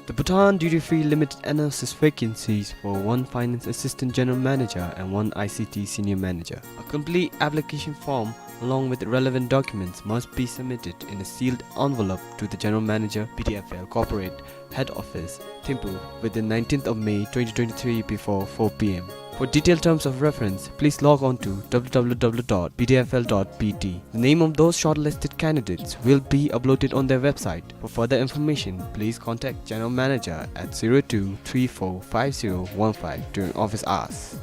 The Bhutan Duty Free Limited announces vacancies for one Finance Assistant General Manager and one I C T Senior Manager. A complete application form along with relevant documents must be submitted in a sealed envelope to the General Manager, B D F L Corporate, Head Office, Thimphu, within nineteenth of May twenty twenty-three before four P M. For detailed terms of reference, please log on to W W W dot B D F L dot B T. The name of those shortlisted candidates will be uploaded on their website. For further information, please contact General Manager at zero two three four five zero one five during office hours.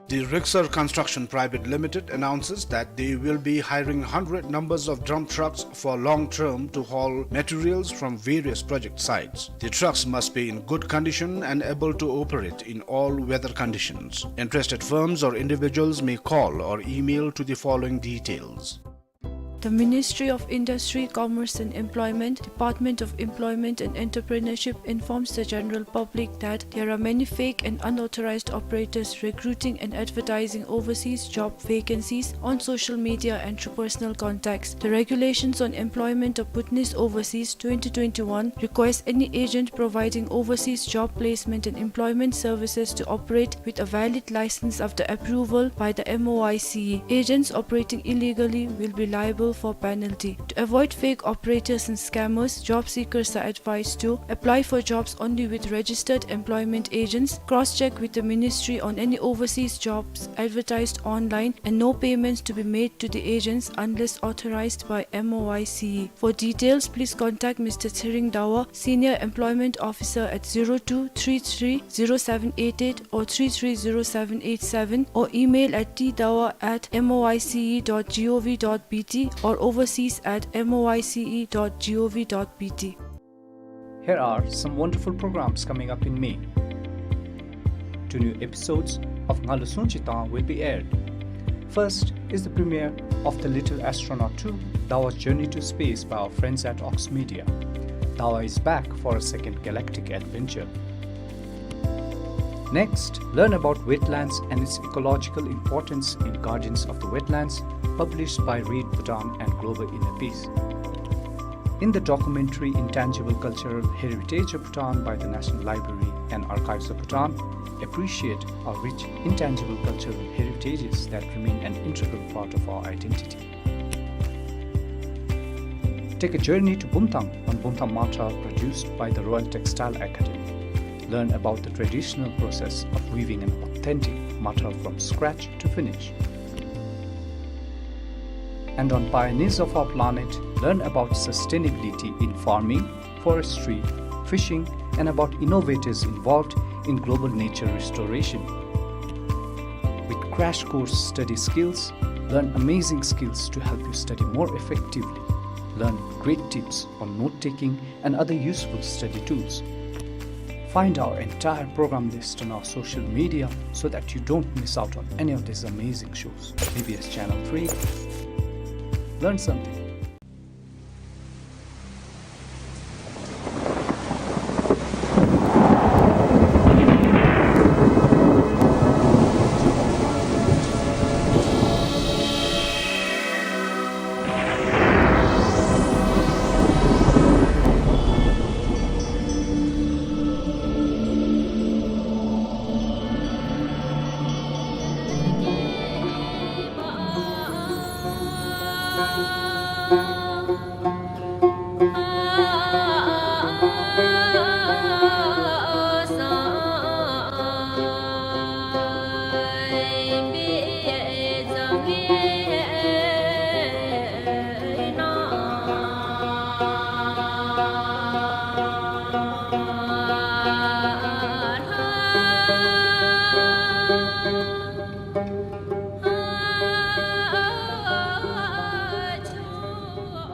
The Rixar Construction Private Limited announces that they will be hiring hundred numbers of dump trucks for long term to haul materials from various project sites. The trucks must be in good condition and able to operate in all weather conditions. Interested firms or individuals may call or email to the following details. The Ministry of Industry, Commerce and Employment, Department of Employment and Entrepreneurship informs the general public that there are many fake and unauthorized operators recruiting and advertising overseas job vacancies on social media and through personal contacts. The Regulations on Employment of Bhutanese Overseas twenty twenty-one requires any agent providing overseas job placement and employment services to operate with a valid license after approval by the M O I C E. Agents operating illegally will be liable for penalty. To avoid fake operators and scammers, job seekers are advised to apply for jobs only with registered employment agents, cross-check with the ministry on any overseas jobs advertised online, and no payments to be made to the agents unless authorized by M O I C E. For details, please contact Mister Tshering Dawa, Senior Employment Officer, at zero two three three zero seven eight eight or three three zero seven eight seven, or email at t dawa at M O I C E dot gov dot B T or overseas at M O I C E dot gov dot B T. Here are some wonderful programs coming up in May. Two new episodes of Ngalu Sungchi Tang will be aired. First is the premiere of The Little Astronaut two, Dawa's Journey to Space by our friends at Ox Media. Dawa is back for a second galactic adventure. Next, learn about wetlands and its ecological importance in Guardians of the Wetlands, published by Read Bhutan and Global Inner Peace. In the documentary Intangible Cultural Heritage of Bhutan by the National Library and Archives of Bhutan, appreciate our rich intangible cultural heritages that remain an integral part of our identity. Take a journey to Bumthang on Bumthang Mathar, produced by the Royal Textile Academy. Learn about the traditional process of weaving an authentic mathar from scratch to finish. And on Pioneers of Our Planet, learn about sustainability in farming, forestry, fishing, and about innovators involved in global nature restoration. With crash course study skills, learn amazing skills to help you study more effectively. Learn great tips on note-taking and other useful study tools. Find our entire program list on our social media so that you don't miss out on any of these amazing shows. B B S Channel three. Learn something.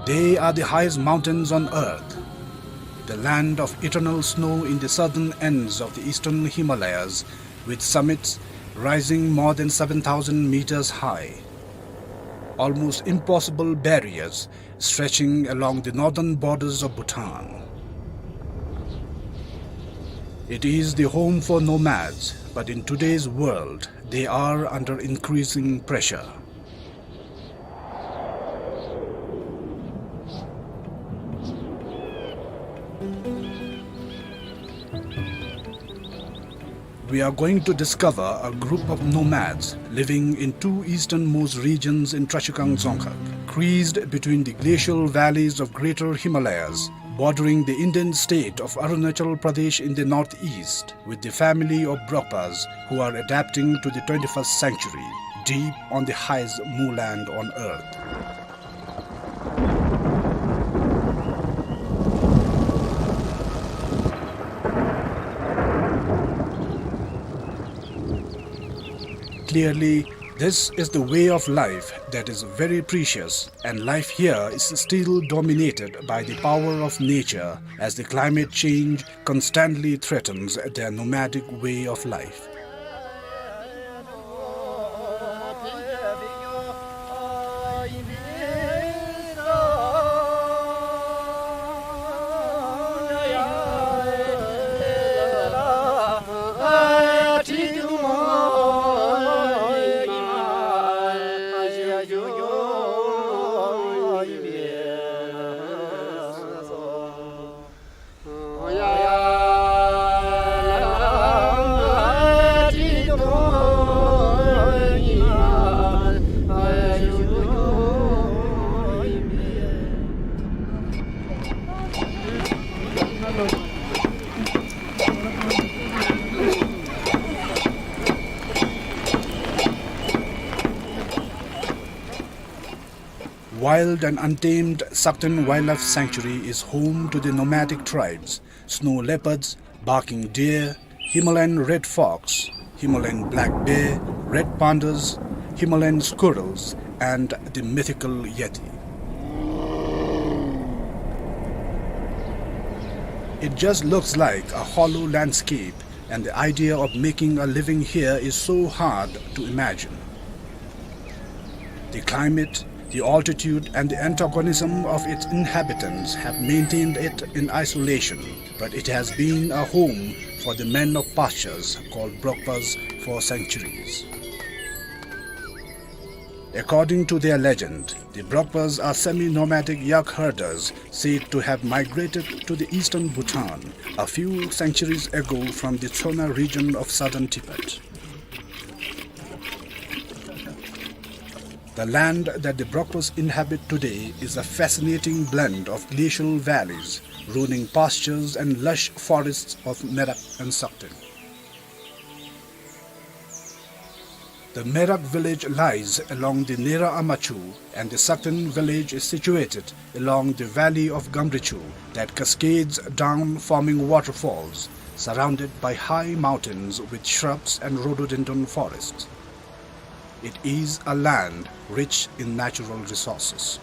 They are the highest mountains on earth, the land of eternal snow in the southern ends of the eastern Himalayas, with summits rising more than seven thousand meters high. Almost impossible barriers stretching along the northern borders of Bhutan. It is the home for nomads, but in today's world, they are under increasing pressure. We are going to discover a group of nomads living in two easternmost regions in Trashigang Dzongkhag, creased between the glacial valleys of Greater Himalayas, bordering the Indian state of Arunachal Pradesh in the northeast, with the family of Brokpas, who are adapting to the twenty-first century, deep on the highest moorland on earth. Clearly, this is the way of life that is very precious, and life here is still dominated by the power of nature, as the climate change constantly threatens their nomadic way of life. Wild and untamed Sakten Wildlife Sanctuary is home to the nomadic tribes, snow leopards, barking deer, Himalayan red fox, Himalayan black bear, red pandas, Himalayan squirrels, and the mythical yeti. It just looks like a hollow landscape, and the idea of making a living here is so hard to imagine. The climate, the altitude, and the antagonism of its inhabitants have maintained it in isolation, but it has been a home for the men of pastures called Brokpas for centuries. According to their legend, the Brokpas are semi-nomadic yak herders said to have migrated to the eastern Bhutan a few centuries ago from the Tsona region of southern Tibet. The land that the Brokpas inhabit today is a fascinating blend of glacial valleys, rolling pastures and lush forests of Merak and Sakten. The Merak village lies along the Nera Ama Chu, and the Sakten village is situated along the valley of Gamrichu that cascades down, forming waterfalls, surrounded by high mountains with shrubs and rhododendron forests. It is a land rich in natural resources.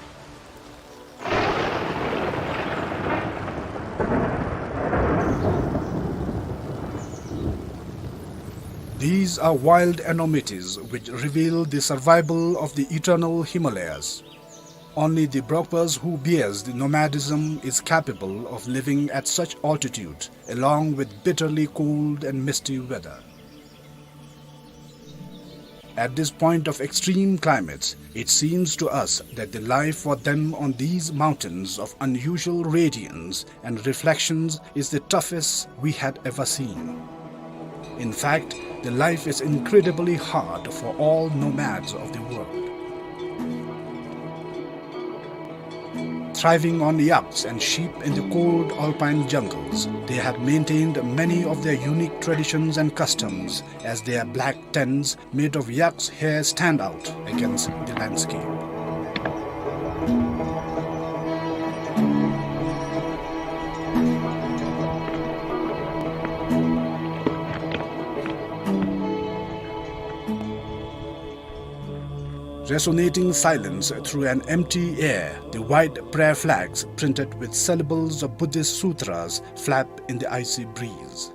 These are wild enormities which reveal the survival of the eternal Himalayas. Only the Brokpas who bears the nomadism is capable of living at such altitude, along with bitterly cold and misty weather. At this point of extreme climates, it seems to us that the life for them on these mountains of unusual radiance and reflections is the toughest we had ever seen. In fact, the life is incredibly hard for all nomads of the world. Thriving on yaks and sheep in the cold alpine jungles, they have maintained many of their unique traditions and customs, as their black tents made of yak's hair stand out against the landscape. Resonating silence through an empty air, the white prayer flags printed with syllables of Buddhist sutras flap in the icy breeze.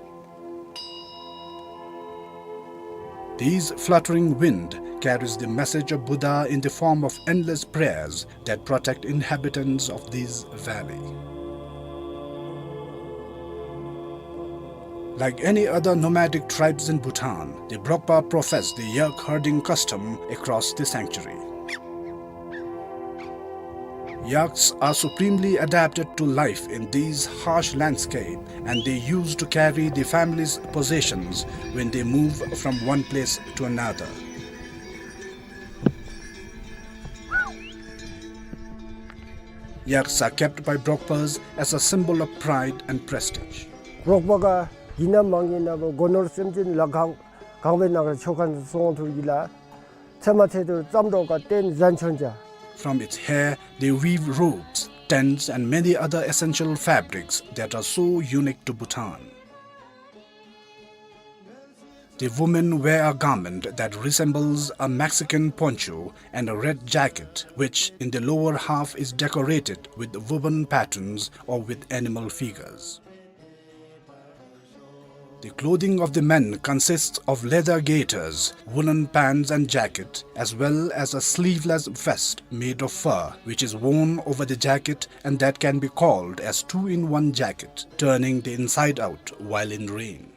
This fluttering wind carries the message of Buddha in the form of endless prayers that protect inhabitants of this valley. Like any other nomadic tribes in Bhutan, the Brokpa profess the yak herding custom across the sanctuary. Yaks are supremely adapted to life in these harsh landscape, and they used to carry the family's possessions when they move from one place to another. Yaks are kept by Brokpas as a symbol of pride and prestige. རོགས་པ་ག་ཡིན་ན་མ་ཡིན་ན་བོ་སྒོ་ནོར་སེམས་ཅན་ལ་གང་གང་བའི་ནང་གི་ཆོ་ག་སོང་ཐུག་གི་ལ། ཚེ་མ་ཚེ་དུ་ཙམ་འགྲོ་ག་བརྟེན་ཟན་ཆོན་ཅ། From its hair, they weave robes, tents, and many other essential fabrics that are so unique to Bhutan. The women wear a garment that resembles a Mexican poncho and a red jacket, which in the lower half is decorated with woven patterns or with animal figures. The clothing of the men consists of leather gaiters, woolen pants and jacket, as well as a sleeveless vest made of fur, which is worn over the jacket and that can be called as two-in-one jacket, turning the inside out while in rain.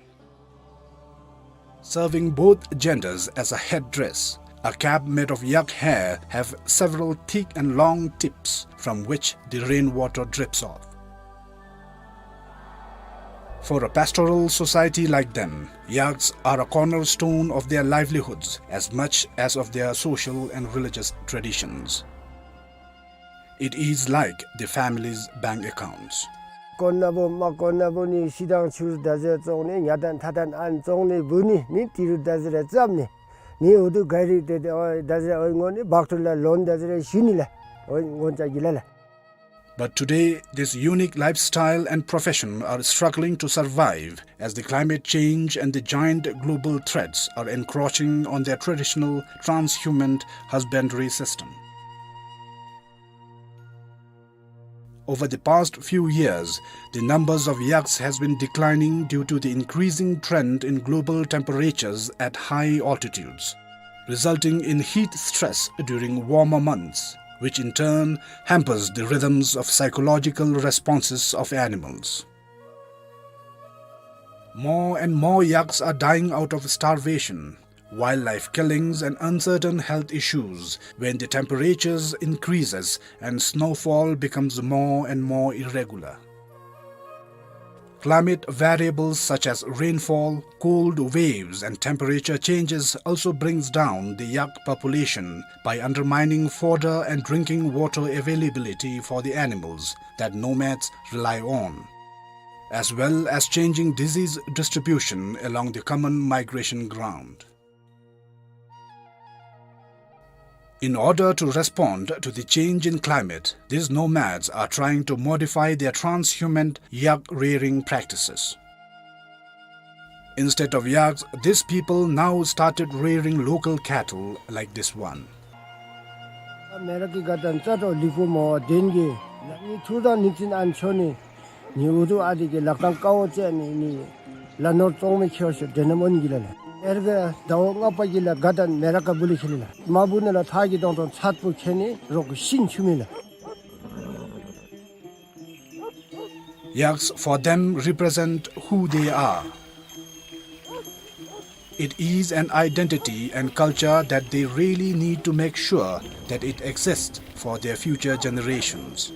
Serving both genders as a headdress, a cap made of yak hair have several thick and long tips from which the rainwater drips off. For a pastoral society like them, yaks are a cornerstone of their livelihoods as much as of their social and religious traditions. It is like the family's bank accounts. དཀོན་ན་བོ་མ་དཀོན་ན་བོ་ནི་ཤི་དང་ཆུར་ད་ཟེར་བཙོང་ནི་ཉ་དང་ཐ་དང་ཨན་བཙོང་ནི་བུ་ནི་ནི་ཏི་རུ་ད་ཟེར་རེ་ཙམ་ནི་ནི་འུ་དུ་ག་རི་ཏེ་ཏེ་ཨོ་ད་ཟེར་ཨོ་ངོ་ནི་བག་ཏུ་ལ་ལོན་ད་ཟེར་རེ་ཞུ་ནི་ལ་ཨོ་ངོ་ཅ་གི་ལ་ལ། But today, this unique lifestyle and profession are struggling to survive as the climate change and the giant global threats are encroaching on their traditional transhuman husbandry system. Over the past few years, the numbers of yaks has been declining due to the increasing trend in global temperatures at high altitudes, resulting in heat stress during warmer months, which in turn hampers the rhythms of psychological responses of animals. More and more yaks are dying out of starvation, Wildlife killings and uncertain health issues when the temperatures increases and snowfall becomes more and more irregular. Climate variables such as rainfall, cold waves and temperature changes also brings down the yak population by undermining fodder and drinking water availability for the animals that nomads rely on, as well as changing disease distribution along the common migration ground. In order to respond to the change in climate, these nomads are trying to modify their transhumant yak rearing practices. Instead of yaks, these people now started rearing local cattle like this one. མེ་རག་གི་དགའ་སྟོན་རྩ་དྲོ་ལིག་པོ་མོ་བ་དེན་གི་ནི་ཐུར་དང་ནི་ཙིན་ཨན་ཆོ་ནི་ནི་འུ་དུ་ཨ་དི་གི་ལག་ཏང་ཀའོ་ཙེ་ནི་ནི་ལ་ནོར་ཙོང་མི་ཁྱེར་ཤོ་དེ་ནམ་ཨོན་གི་ལ་ལ། ཨེར་གི་ཟླཝ་ལྔ་པ་གི་ལ་དགའ་སྟོན་མེ་རག་ག་བུ་ལི་ཁྱེར་ལ། མ་བུ་ནི་ལ་ཐག་གི་དོང་དོང་ཚད་པོ་ཁྱེར་ནི་རོག་གི་ཤིན་ཆུ་མི་ལ། Yaks for them represent who they are. It is an identity and culture that they really need to make sure that it exists for their future generations.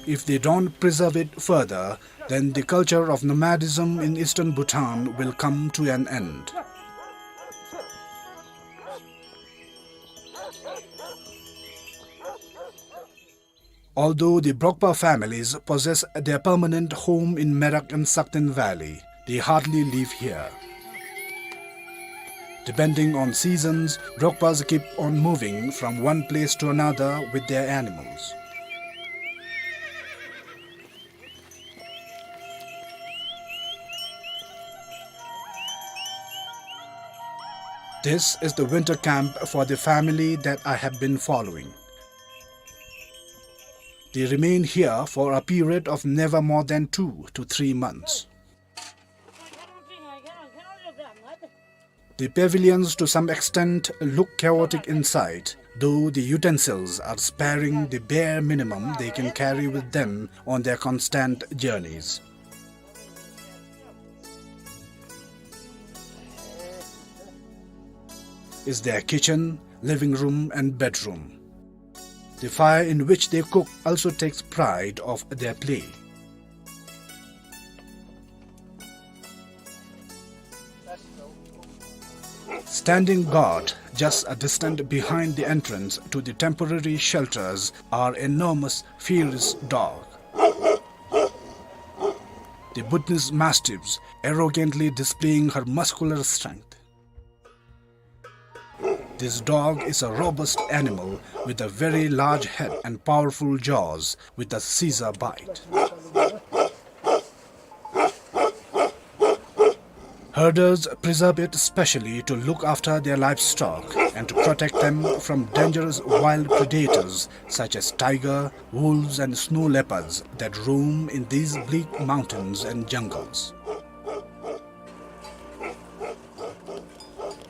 If they don't preserve it further, then the culture of nomadism in eastern Bhutan will come to an end. Although the Brokpa families possess their permanent home in Merak and Sakten Valley, they hardly live here. Depending on seasons, Brokpas keep on moving from one place to another with their animals. This is the winter camp for the family that I have been following. They remain here for a period of never more than two to three months. The pavilions to some extent look chaotic inside, though the utensils are sparing the bare minimum they can carry with them on their constant journeys. Is their kitchen, living room and bedroom. The fire in which they cook also takes pride of their play. Standing guard just a distance behind the entrance to the temporary shelters are enormous, fierce dogs. The Bhutanese mastiffs arrogantly displaying her muscular strength. This dog is a robust animal with a very large head and powerful jaws with a scissor bite. Herders preserve it specially to look after their livestock and to protect them from dangerous wild predators such as tiger, wolves and snow leopards that roam in these bleak mountains and jungles.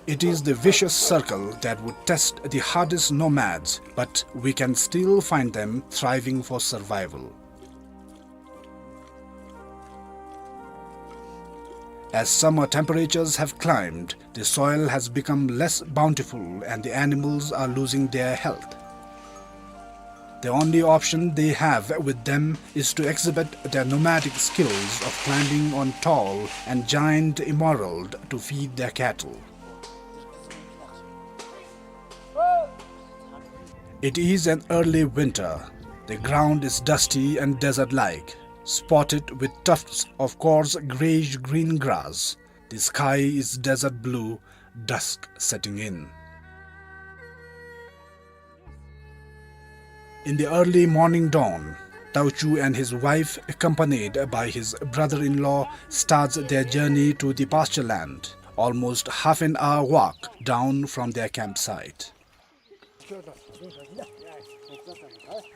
It is the vicious circle that would test the hardest nomads, but we can still find them thriving for survival. As summer temperatures have climbed, the soil has become less bountiful and the animals are losing their health. The only option they have with them is to exhibit their nomadic skills of climbing on tall and giant emerald to feed their cattle. It is an early winter. The ground is dusty and desert-like, spotted with tufts of coarse grayish-green grass. The sky is desert blue, dusk setting in. In the early morning dawn, Tauchu and his wife, accompanied by his brother-in-law, starts their journey to the pasture land, almost half an hour walk down from their campsite.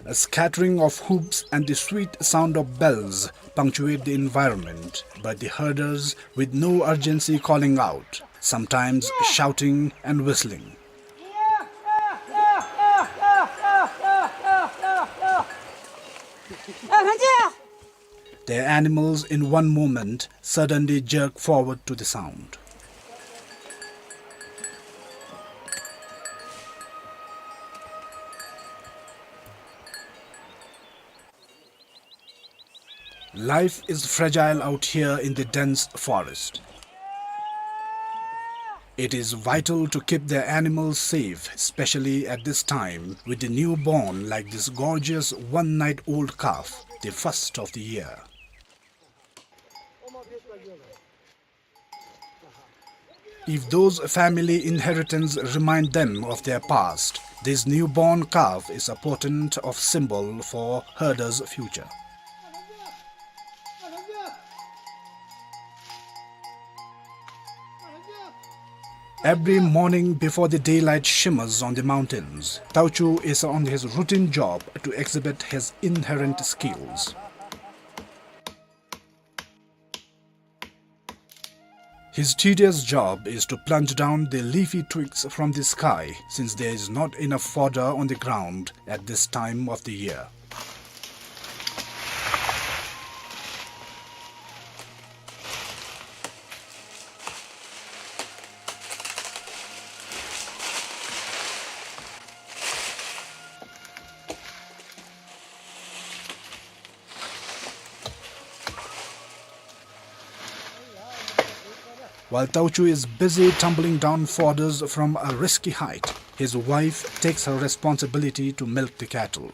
A scattering of hoops and the sweet sound of bells punctuate the environment, but the herders, with no urgency, calling out, sometimes shouting and whistling. Their animals in one moment suddenly jerk forward to the sound. Life is fragile out here in the dense forest. It is vital to keep their animals safe, especially at this time with the newborn like this gorgeous one-night-old calf, the first of the year. If those family inheritance remind them of their past, this newborn calf is a potent of symbol for herders' future. Every morning before the daylight shimmers on the mountains, Tauchu is on his routine job to exhibit his inherent skills. His tedious job is to plunge down the leafy twigs from the sky, since there is not enough fodder on the ground at this time of the year. While Tauchu is busy tumbling down fodders from a risky height, his wife takes her responsibility to milk the cattle.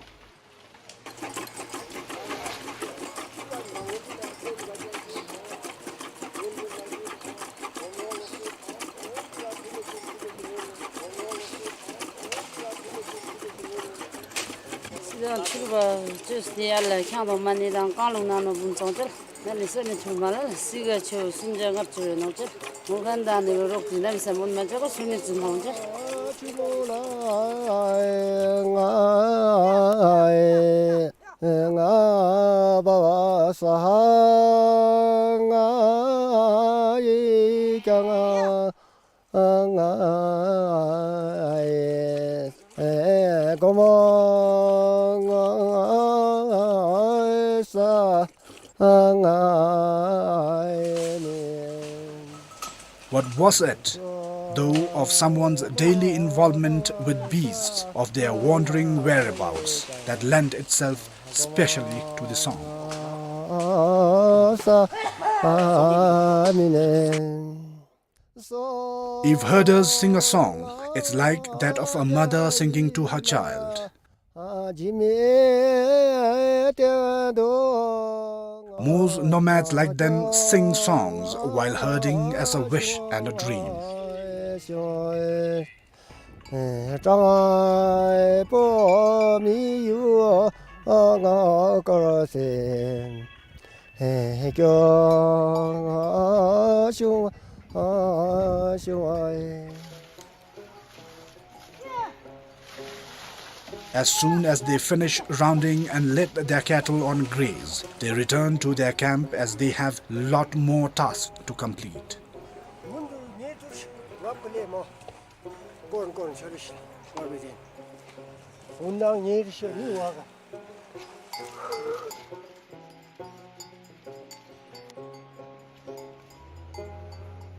སི་ལོང་ཆུ་བ་ཅོས་ཏེ་ཡར་ལས་ཁྱང་དང་མ་ཎི་དང་རྐང་ལུང་ནང་ནོ་བུམ་ཚང་ཅིག་ལ་ནི་སེམས་ནི་ཆུ་མ་ལ་སི་ག་ཆུ་སུན་ཇ་ངར་ཆུ་རེ་ནོ་ཅིག་མོ་གན་དང་ནི་རོགས་ཏེ་ནམ་སེམས་འོན་མ་ཅོ་ག་སུ་ནི་ཙུན་ཐང་ཅིག་ང་ང་བ་བ་ས་ཧ་ང་ཡི་ཀྱང་ང་ང་ཨེ་གོ་མོ་ང་ས་ང་ཨེ་ནི། What was it, though, of someone's daily involvement with beasts, of their wandering whereabouts, that lent itself specially to the song? ས་ཨ་མི་ནེ། If herders sing a song, it's like that of a mother singing to her child. Most nomads like them sing songs while herding as a wish and a dream. As soon as they finish rounding and let their cattle on graze, they return to their camp as they have lot more tasks to complete.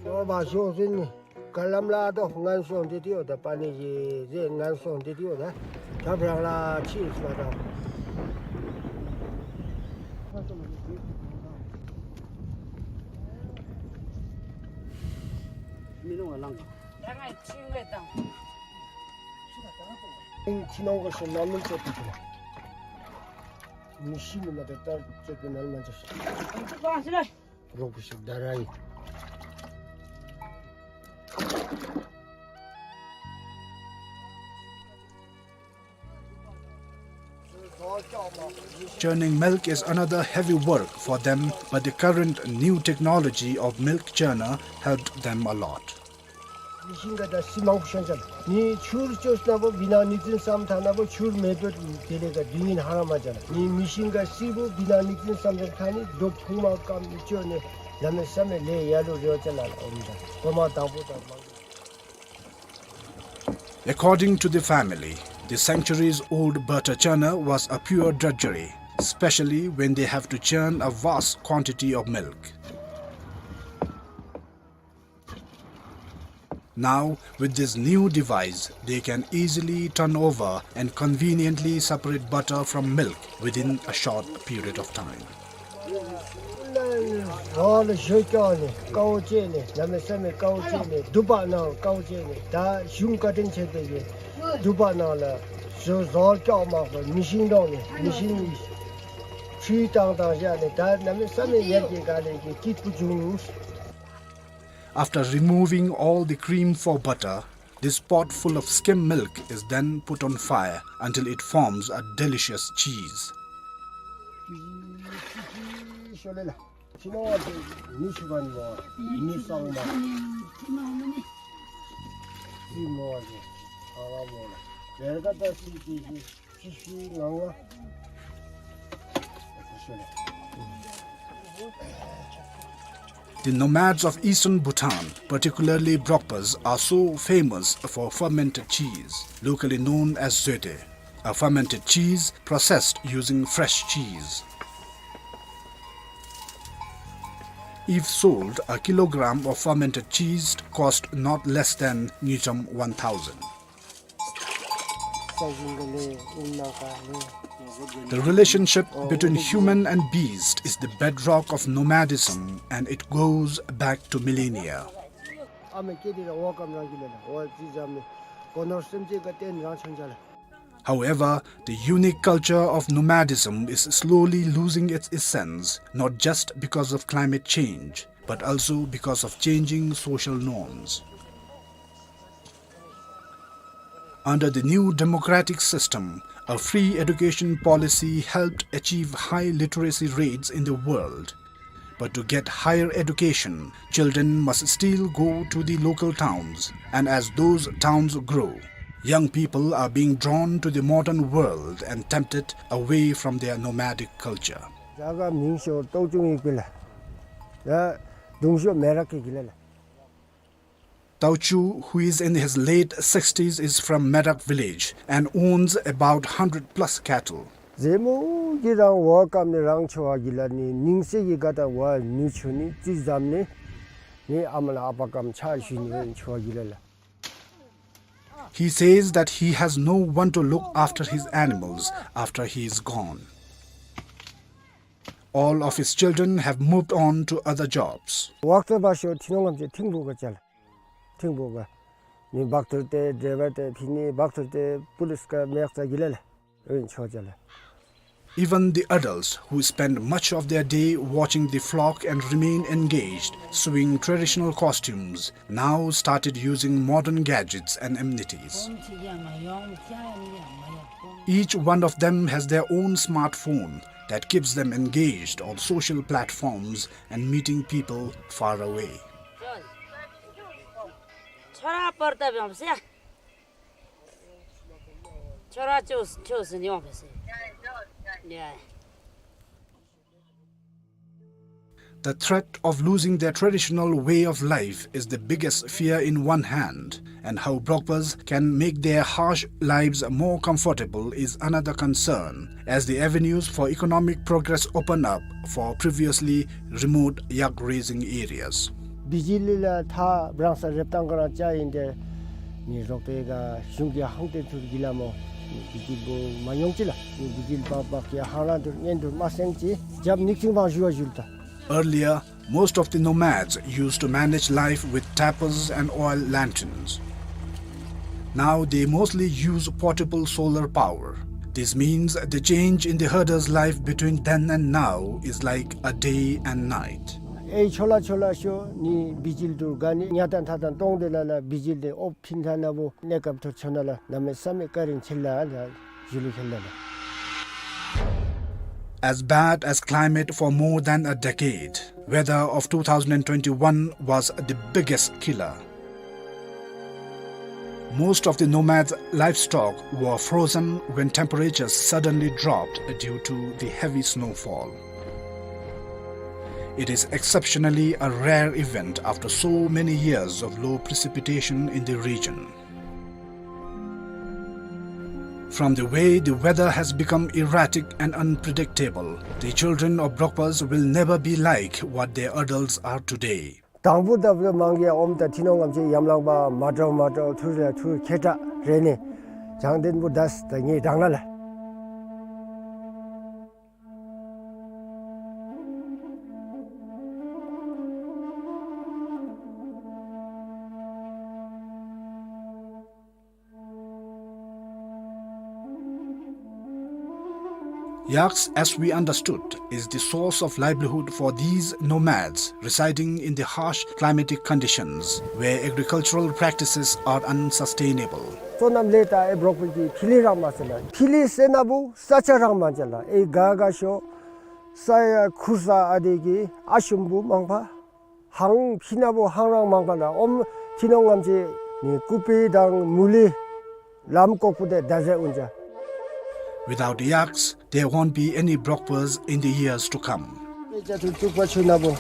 ནོར་བ་ཤོག་ཟིན་ནི། ག་ལམ་ལ་དོ་ངན་སོང་འདི་དེའོ་ད་པ་ནི་ཡི་ཟེ་ངན་སོང་འདི་དེའོ་ད། ད་བྲག་ལ་ཕྱིན་སོ་ད། མི་ནོར་བ་ལང་། ད་ང་ཕྱིན་ལེ་དང་། ཕྱི་ནང་གི་ཤོ་ན་མི་ཆོད་པའི་ཁྱིམ། མི་ཤི་ནི་མ་དེ་ལྟར་ཆོད་པའི་ནང་མ་ཆོད། རོགས་པོ་ཞིག་ད་ར་ཡིན། Churning milk is another heavy work for them, but the current new technology of milk churner helped them a lot. མི་ཤིང་ག་ད་སི་མང་པོ་ཤོང་ཅན། ནི་ཆུར་ཅོས་ན་བོ་བི་ན་ནིག་ཙིན་སམ་ཐ་ན་བོ་ཆུར་མེ་པེ་དེ་ལས་ཀ་དུས་ཡིན་ཧ་ར་མ་ཅན། ནི་མི་ཤིང་ག་སི་བོ་བི་ན་ནིག་ཙིན་སམ་ཅན་ཁ་ནི་རྡོ་ཕུང་མ་ཀམ་ཅོ་ནི་ལ་མེ་ས་མེ་ལེ་ཡ་ལུ་རེ་བ་ཅན་ལ་ཨོམ་ད་གོ་མ་དང་པོ་དང་མང་། According to the family, the centuries-old butter churner was a pure drudgery, especially when they have to churn a vast quantity of milk. Now, with this new device, they can easily turn over and conveniently separate butter from milk within a short period of time. རོགས་ལ་ཞོ་སྐྱོང་ནས་དཀའཝ་སྤྱད་ནས་གནམ་མེད་ས་མེད་དཀའཝ་སྤྱད་ནས་དུ་པ་ནང་དཀའཝ་སྤྱད་ནས་ད་གཞུང་བཀའ་དྲིན་ཆེ་བའི་གི་དུ་པ་ནང་ལ་ཞོ་ཟོར་སྐྱོང་མ་པ་མི་ཤིང་གྲོང་ནས་མི་ཤིང་ཁྲུས་བཏང་བཏང་བཞག་ནས་ད་གནམ་མེད་ས་མེད་ཡར་རྒྱས་ག་ལས་ཀྱི་སྐྱིད་པོ་བྱུང་། After removing all the cream for butter, this pot full of skim milk is then put on fire until it forms a delicious cheese. The nomads of eastern Bhutan, particularly Brokpas, are so famous for fermented cheese, locally known as zoete, a fermented cheese processed using fresh cheese. If sold, a kilogram of fermented cheese cost not less than ngultrum one thousand. The relationship between human and beast is the bedrock of nomadism, and it goes back to millennia. However, the unique culture of nomadism is slowly losing its essence, not just because of climate change, but also because of changing social norms. Under the new democratic system, a free education policy helped achieve high literacy rates in the world. But to get higher education, children must still go to the local towns, and as those towns grow, young people are being drawn to the modern world and tempted away from their nomadic culture. རྒྱ་གར་མིང་ཤོ་ཏོའུ་ཅུང་ཡིག་པི་ལ། ཡ་གདུང་ཤོ་མེ་རག་གི་གི་ལ་ལ། Tauchu, who is in his late sixties, is from Merak village and owns about hundred plus cattle. ཟེ་མོ་གི་རང་བ་ཀམ་ནི་རང་ཆོ་བ་གི་ལ་ནི་ནིང་སེ་གི་ག་ད་བ་ནུ་ཆུ་ནི་ཙི་ཛམ་ནི་ནི་ཨ་མ་ལ་ཨ་པ་ཀམ་ཆ་ཞུ་ནི་བ་ཆོ་བ་གི་ལ་ལ། He says that he has no one to look after his animals after he is gone. All of his children have moved on to other jobs. ཝག་ཏོ་བ་ཤོ་ཐི་ནོང་ངམ་ཅེ་ཐིང་བུ་ག་ཅལ། ཐིང་བུ་ག། ནི་བག་ཐུར་ཏེ་ཌྲའི་ཝར་ཏེ་ཕི་ནི་བག་ཐུར་ཏེ་པུ་ལིས་ཀ་མེག་ཙ་གི་ལ་ལ། ཨོན་ཆོ་ཅལ། Even the adults who spend much of their day watching the flock and remain engaged, sewing traditional costumes, now started using modern gadgets and amenities. Each one of them has their own smartphone that keeps them engaged on social platforms and meeting people far away. The threat of losing their traditional way of life is the biggest fear in one hand, and how Brokpas can make their harsh lives more comfortable is another concern, as the avenues for economic progress open up for previously remote yak raising areas. བི་ཇི་ལི་ལ་ཐ་བྲང་ས་རེབ་ཏང་ག་རང་ཅ་ཡིན་ཏེ་ནི་རོགས་པའི་ག་གཞུང་གི་ཧང་ཏེ་ཐུར་གི་ལ་མོ་ནི་བི་ཇི་ལི་བོ་མ་ཡོང་ཅི་ལ་ནི་བི་ཇི་ལི་བག་བག་གི་ཧང་རང་ཐུར་ངན་ཐུར་མ་སེང་ཅི་རྒྱབ་ནིག་ཅིང་བང་ཞུ་བ་ཞུལ་ཏ། Earlier, most of the nomads used to manage life with tapers and oil lanterns. Now they mostly use portable solar power. This means the change in the herder's life between then and now is like a day and night. ཨེ་ཆོ་ལ་ཆོ་ལ་ཤོ་ནི་བི་ཇི་ལི་ཐུར་ག་ནི་ཉ་ཏན་ཐ་ཏན་ཏོང་ཏེ་ལ་ལ་བི་ཇི་ལི་ཨོ་ཕིན་ཐ་ན་བོ་གནས་སྐབས་ཐུར་ཆོ་ན་ལ་གནམ་མེད་ས་མེད་བཀའ་དྲིན་ཆེ་ལ་ལ། As bad as climate for more than a decade, weather of two thousand twenty-one was the biggest killer. Most of the nomads' livestock were frozen when temperatures suddenly dropped due to the heavy snowfall. It is exceptionally a rare event after so many years of low precipitation in the region. From the way the weather has become erratic and unpredictable, the children of Brokpas will never be like what their adults are today. དང་པོ་ད་བུ་མང་གི་ཨོམ་ད་ཐི་ནོང་ངམ་ཅེ་ཡམ་ལང་པ་མ་དྲོ་མ་དྲོ་ཐུར་རེ་ཐུར་ཁེ་ཏྲ་རེ་ནི་བྱང་དེན་བུ་དས་ད་ངེ་དང་ན་ལ། Yaks, as we understood, is the source of livelihood for these nomads residing in the harsh climatic conditions where agricultural practices are unsustainable. བསོད་ནམས་ལས་ད་ཨེ་འབྲོག་པའི་གི་ཕི་ལི་རང་མ་ཟེར་ལ། ཕི་ལི་ཟེར་ན་བུ་ས་ཆ་རང་མ་ཅ་ལ། ཨེ་ག་ག་ཤོ་ས་ཡ་ཁུར་ས་ཨ་དེ་གི་ཨ་ཤུམ་བུ་མང་པ། ཧང་ཕི་ན་བུ་ཧང་རང་མང་པ་ལ། ཨོམ་ཐི་ནོང་ངམ་ཅི་ནི་ཀུ་པི་དང་མུ་ལི་ལམ་ཀོག་པུ་དེ་ད་ཟེར་འུན་ཅ། Without yaks, there won't be any Brokpas in the years to come. དཔེ་ཆ་ཐུར་བཙུགས་པ་ཆུ་ན་བུ་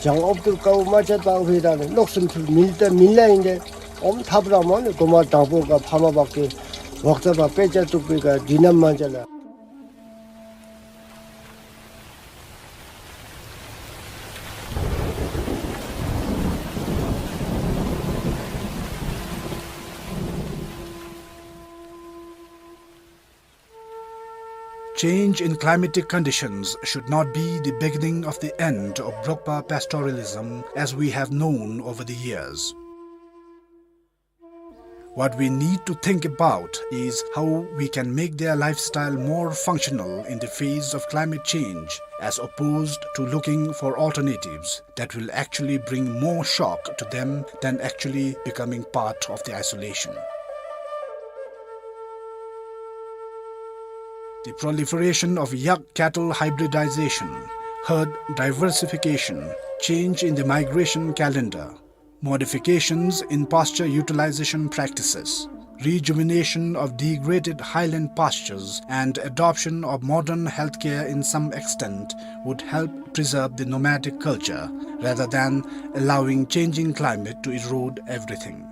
ཇང་ཨོབ་ཐུར་ཀའུ་མ་ཆད་པ་འོ་ཕི་ད་ནི་ལོག་སུམ་ཐུར་མིལ་ཏེ་མིལ་ལ་ཨིན་ཏེ། ཨོམ་ཐབ་ར་མོ་ནི་གོ་མ་དང་པོ་ག་ཕ་མ་བག་གི་ཝག་ཙ་བ་དཔེ་ཆ་བཙུགས་པའི་ག་དི་ན་མ་ཅ་ལ། Change in climatic conditions should not be the beginning of the end of Brokpa pastoralism as we have known over the years. What we need to think about is how we can make their lifestyle more functional in the face of climate change, as opposed to looking for alternatives that will actually bring more shock to them than actually becoming part of the isolation. The proliferation of yak cattle hybridization, herd diversification, change in the migration calendar, modifications in pasture utilization practices, rejuvenation of degraded highland pastures, and adoption of modern healthcare in some extent would help preserve the nomadic culture rather than allowing changing climate to erode everything.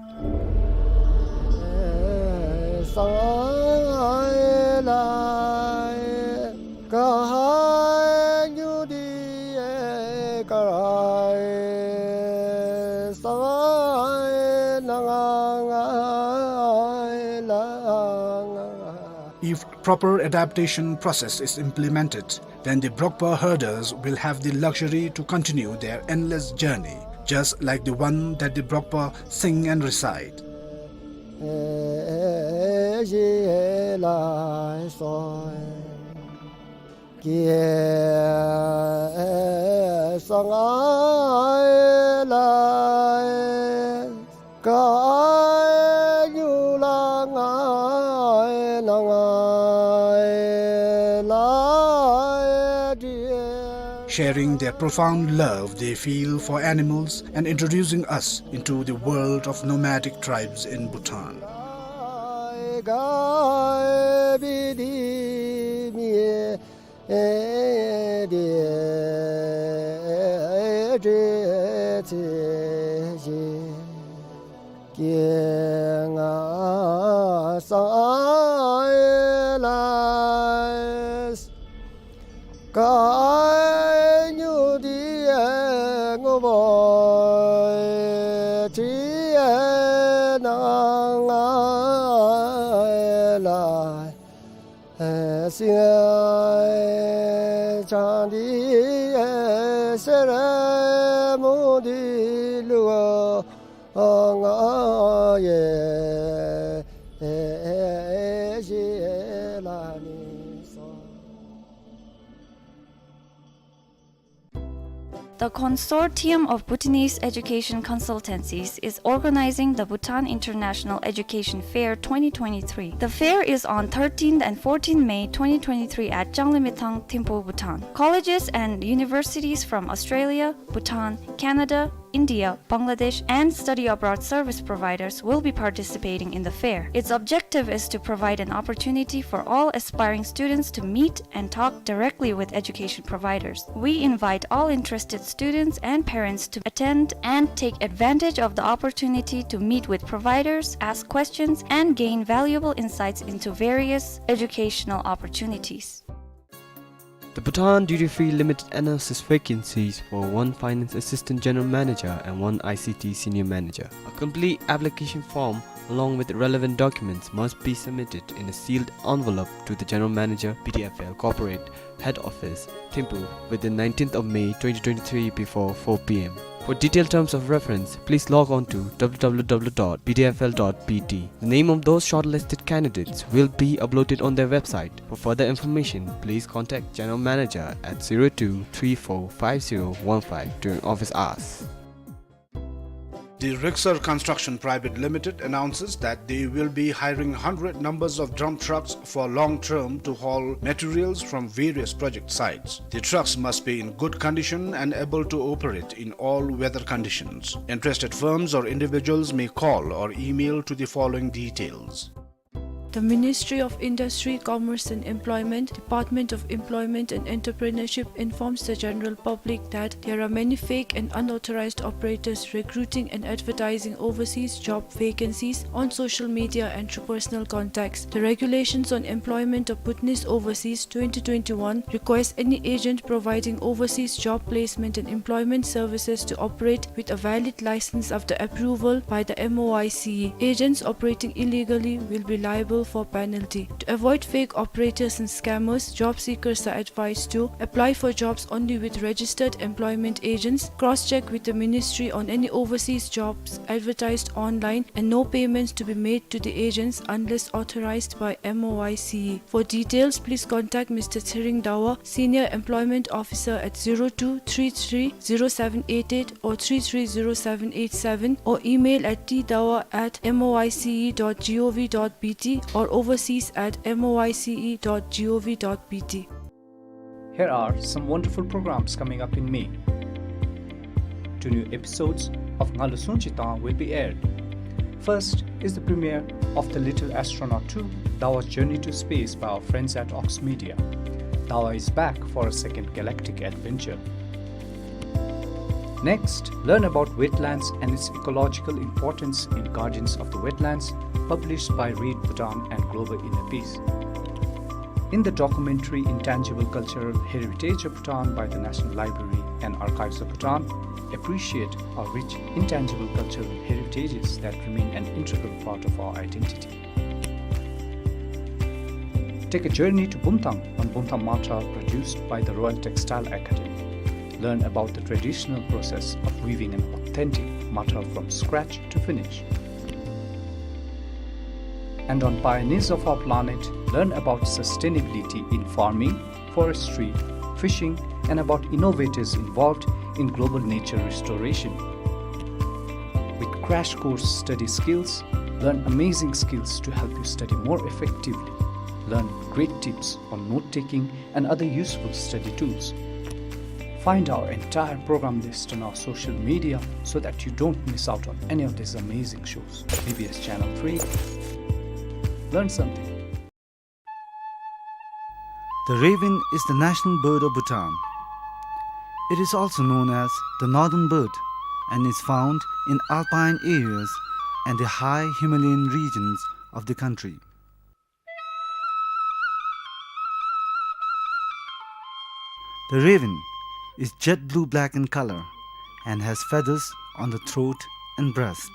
If proper adaptation process is implemented, then the Brokpa herders will have the luxury to continue their endless journey, just like the one that the Brokpa sing and recite. Sharing their profound love they feel for animals and introducing us into the world of nomadic tribes in Bhutan. The Consortium of Bhutanese Education Consultancies is organizing the Bhutan International Education Fair twenty twenty-three. The fair is on thirteenth and fourteenth May twenty twenty-three at Changlimithang, Thimphu, Bhutan. Colleges and universities from Australia, Bhutan, Canada, India, Bangladesh, and study abroad service providers will be participating in the fair. Its objective is to provide an opportunity for all aspiring students to meet and talk directly with education providers. We invite all interested students and parents to attend and take advantage of the opportunity to meet with providers, ask questions, and gain valuable insights into various educational opportunities. The Bhutan Duty Free Limited announces vacancies for one Finance Assistant General Manager and one I C T Senior Manager. A complete application form along with relevant documents must be submitted in a sealed envelope to the General Manager, B D F L Corporate, Head Office, Thimphu, within nineteenth of May twenty twenty-three before four P M. For detailed terms of reference, please log on to w w w dot b d f l dot b t. The name of those shortlisted candidates will be uploaded on their website. For further information, please contact General Manager at zero two three four five zero one five during office hours. The Rixar Construction Private Limited announces that they will be hiring hundred numbers of dump trucks for long term to haul materials from various project sites. The trucks must be in good condition and able to operate in all weather conditions. Interested firms or individuals may call or email to the following details. The Ministry of Industry, Commerce and Employment, Department of Employment and Entrepreneurship informs the general public that there are many fake and unauthorized operators recruiting and advertising overseas job vacancies on social media and through personal contacts. The Regulations on Employment of Bhutanese Overseas twenty twenty-one requires any agent providing overseas job placement and employment services to operate with a valid license after approval by the M O I C E. Agents operating illegally will be liable for penalty. To avoid fake operators and scammers, job seekers are advised to apply for jobs only with registered employment agents, cross-check with the ministry on any overseas jobs advertised online, and no payments to be made to the agents unless authorized by M O I C E. For details, please contact Mister Tshering Dawa, Senior Employment Officer, at zero two three three zero seven eight eight or three three zero seven eight seven, or email at t dawa at m o i c e dot g o v dot b t or overseas at m o i c e dot g o v dot b t. Here are some wonderful programs coming up in May. Two new episodes of Ngalu Sungchi Tang will be aired. First is the premiere of The Little Astronaut two, Dawa's Journey to Space by our friends at Ox Media. Dawa is back for a second galactic adventure. Next, learn about wetlands and its ecological importance in Guardians of the Wetlands, published by Read Bhutan and Global Inner Peace. In the documentary Intangible Cultural Heritage of Bhutan by the National Library and Archives of Bhutan, appreciate our rich intangible cultural heritages that remain an integral part of our identity. Take a journey to Bumthang on Bumthang Matra, produced by the Royal Textile Academy. Learn about the traditional process of weaving an authentic matra from scratch to finish. And on Pioneers of Our Planet, learn about sustainability in farming, forestry, fishing, and about innovators involved in global nature restoration. With crash course study skills, learn amazing skills to help you study more effectively. Learn great tips on note-taking and other useful study tools. Find our entire program list on our social media so that you don't miss out on any of these amazing shows. B B S Channel three. Learn something. The raven is the national bird of Bhutan. It is also known as the northern bird and is found in alpine areas and the high Himalayan regions of the country. The raven is jet blue black in color and has feathers on the throat and breast.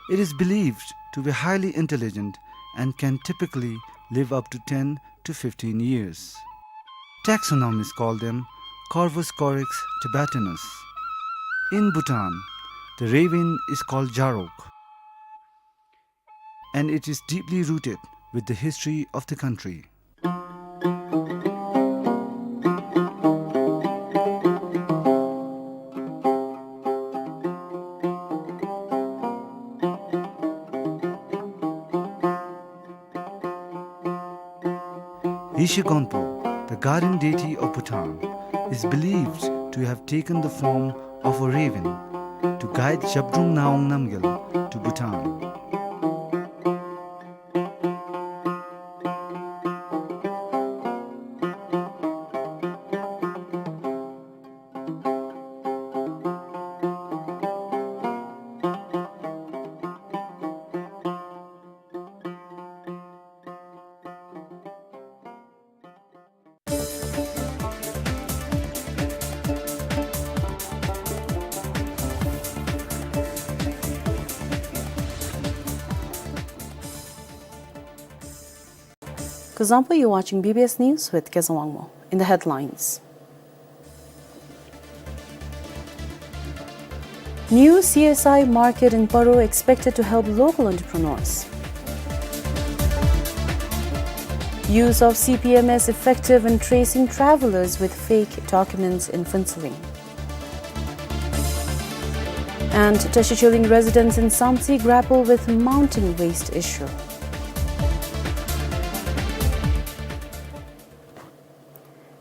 It is believed to be highly intelligent and can typically live up to ten to fifteen years. Taxonomists call them Corvus corax tibetanus. In Bhutan, the raven is called Jarok, and it is deeply rooted with the history of the country. Yeshe Gonpo, the guardian deity of Bhutan, is believed to have taken the form of a raven to guide Zhabdrung Ngawang Namgyal to Bhutan. Kuzuzangpo, you're watching B B S News with Kezang Wangmo. In the headlines. New C S I market in Paro expected to help local entrepreneurs. Use of C P M S effective in tracing travelers with fake documents in Phuentsholing. And Tashi Tshilhing residents in Samtse grapple with mounting waste issue.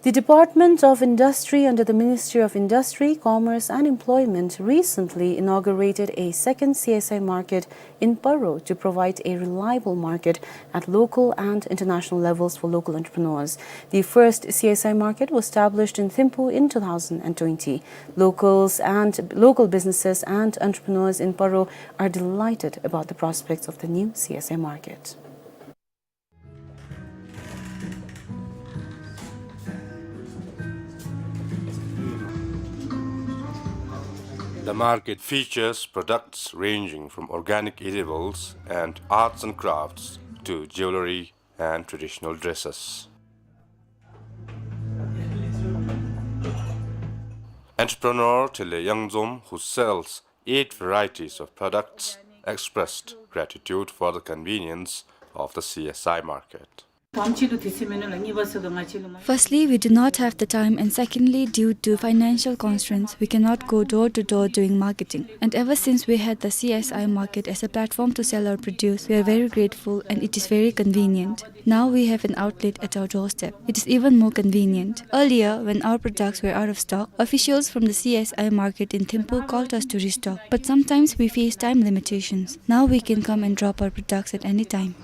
The Department of Industry under the Ministry of Industry, Commerce and Employment recently inaugurated a second C S I market in Paro to provide a reliable market at local and international levels for local entrepreneurs. The first C S I market was established in Thimphu in two thousand twenty. Locals and local businesses and entrepreneurs in Paro are delighted about the prospects of the new C S I market. The market features products ranging from organic edibles and arts and crafts to jewelry and traditional dresses. Entrepreneur Thile Yangzom, who sells eight varieties of products, expressed gratitude for the convenience of the C S I market. Firstly, we do not have the time, and secondly, due to financial constraints, we cannot go door to door doing marketing. And ever since we had the C S I market as a platform to sell our produce, we are very grateful and it is very convenient. Now we have an outlet at our doorstep. It is even more convenient. Earlier, when our products were out of stock, officials from the C S I market in Thimphu called us to restock, but sometimes we face time limitations. Now we can come and drop our products at any time.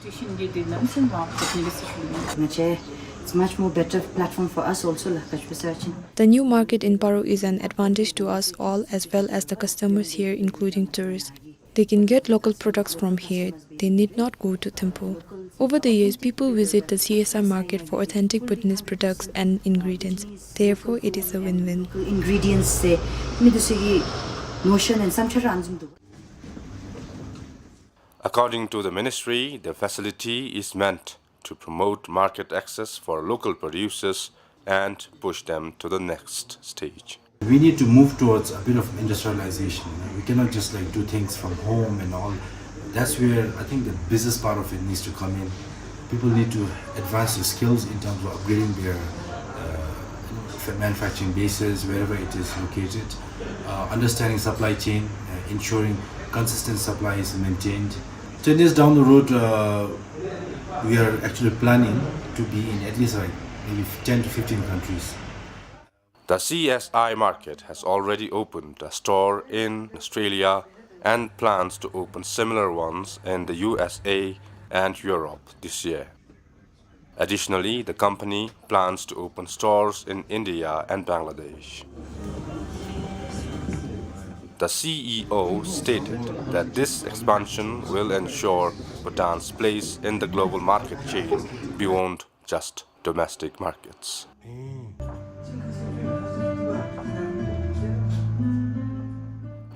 It's much more better platform for us also lah, kachpa searching. The new market in Paro is an advantage to us all as well as the customers here, including tourists. They can get local products from here. They need not go to Thimphu. Over the years, people visit the C S I market for authentic Bhutanese products and ingredients. Therefore, it is a win-win. Ingredients se, mi du se ki notion and samchara anzum du. According to the ministry, the facility is meant to promote market access for local producers and push them to the next stage. We need to move towards a bit of industrialization. You know, we cannot just, like, do things from home and all. That's where I think the business part of it needs to come in. People need to advance their skills in terms of upgrading their, uh, you know, fa-, manufacturing bases, wherever it is located. Uh, understanding supply chain, uh, ensuring consistent supply is maintained. Ten years down the road, uh, we are actually planning to be in at least, like, maybe ten to fifteen countries. The C S I market has already opened a store in Australia and plans to open similar ones in the U S A and Europe this year. Additionally, the company plans to open stores in India and Bangladesh. The C E O stated that this expansion will ensure Bhutan's place in the global market chain beyond just domestic markets.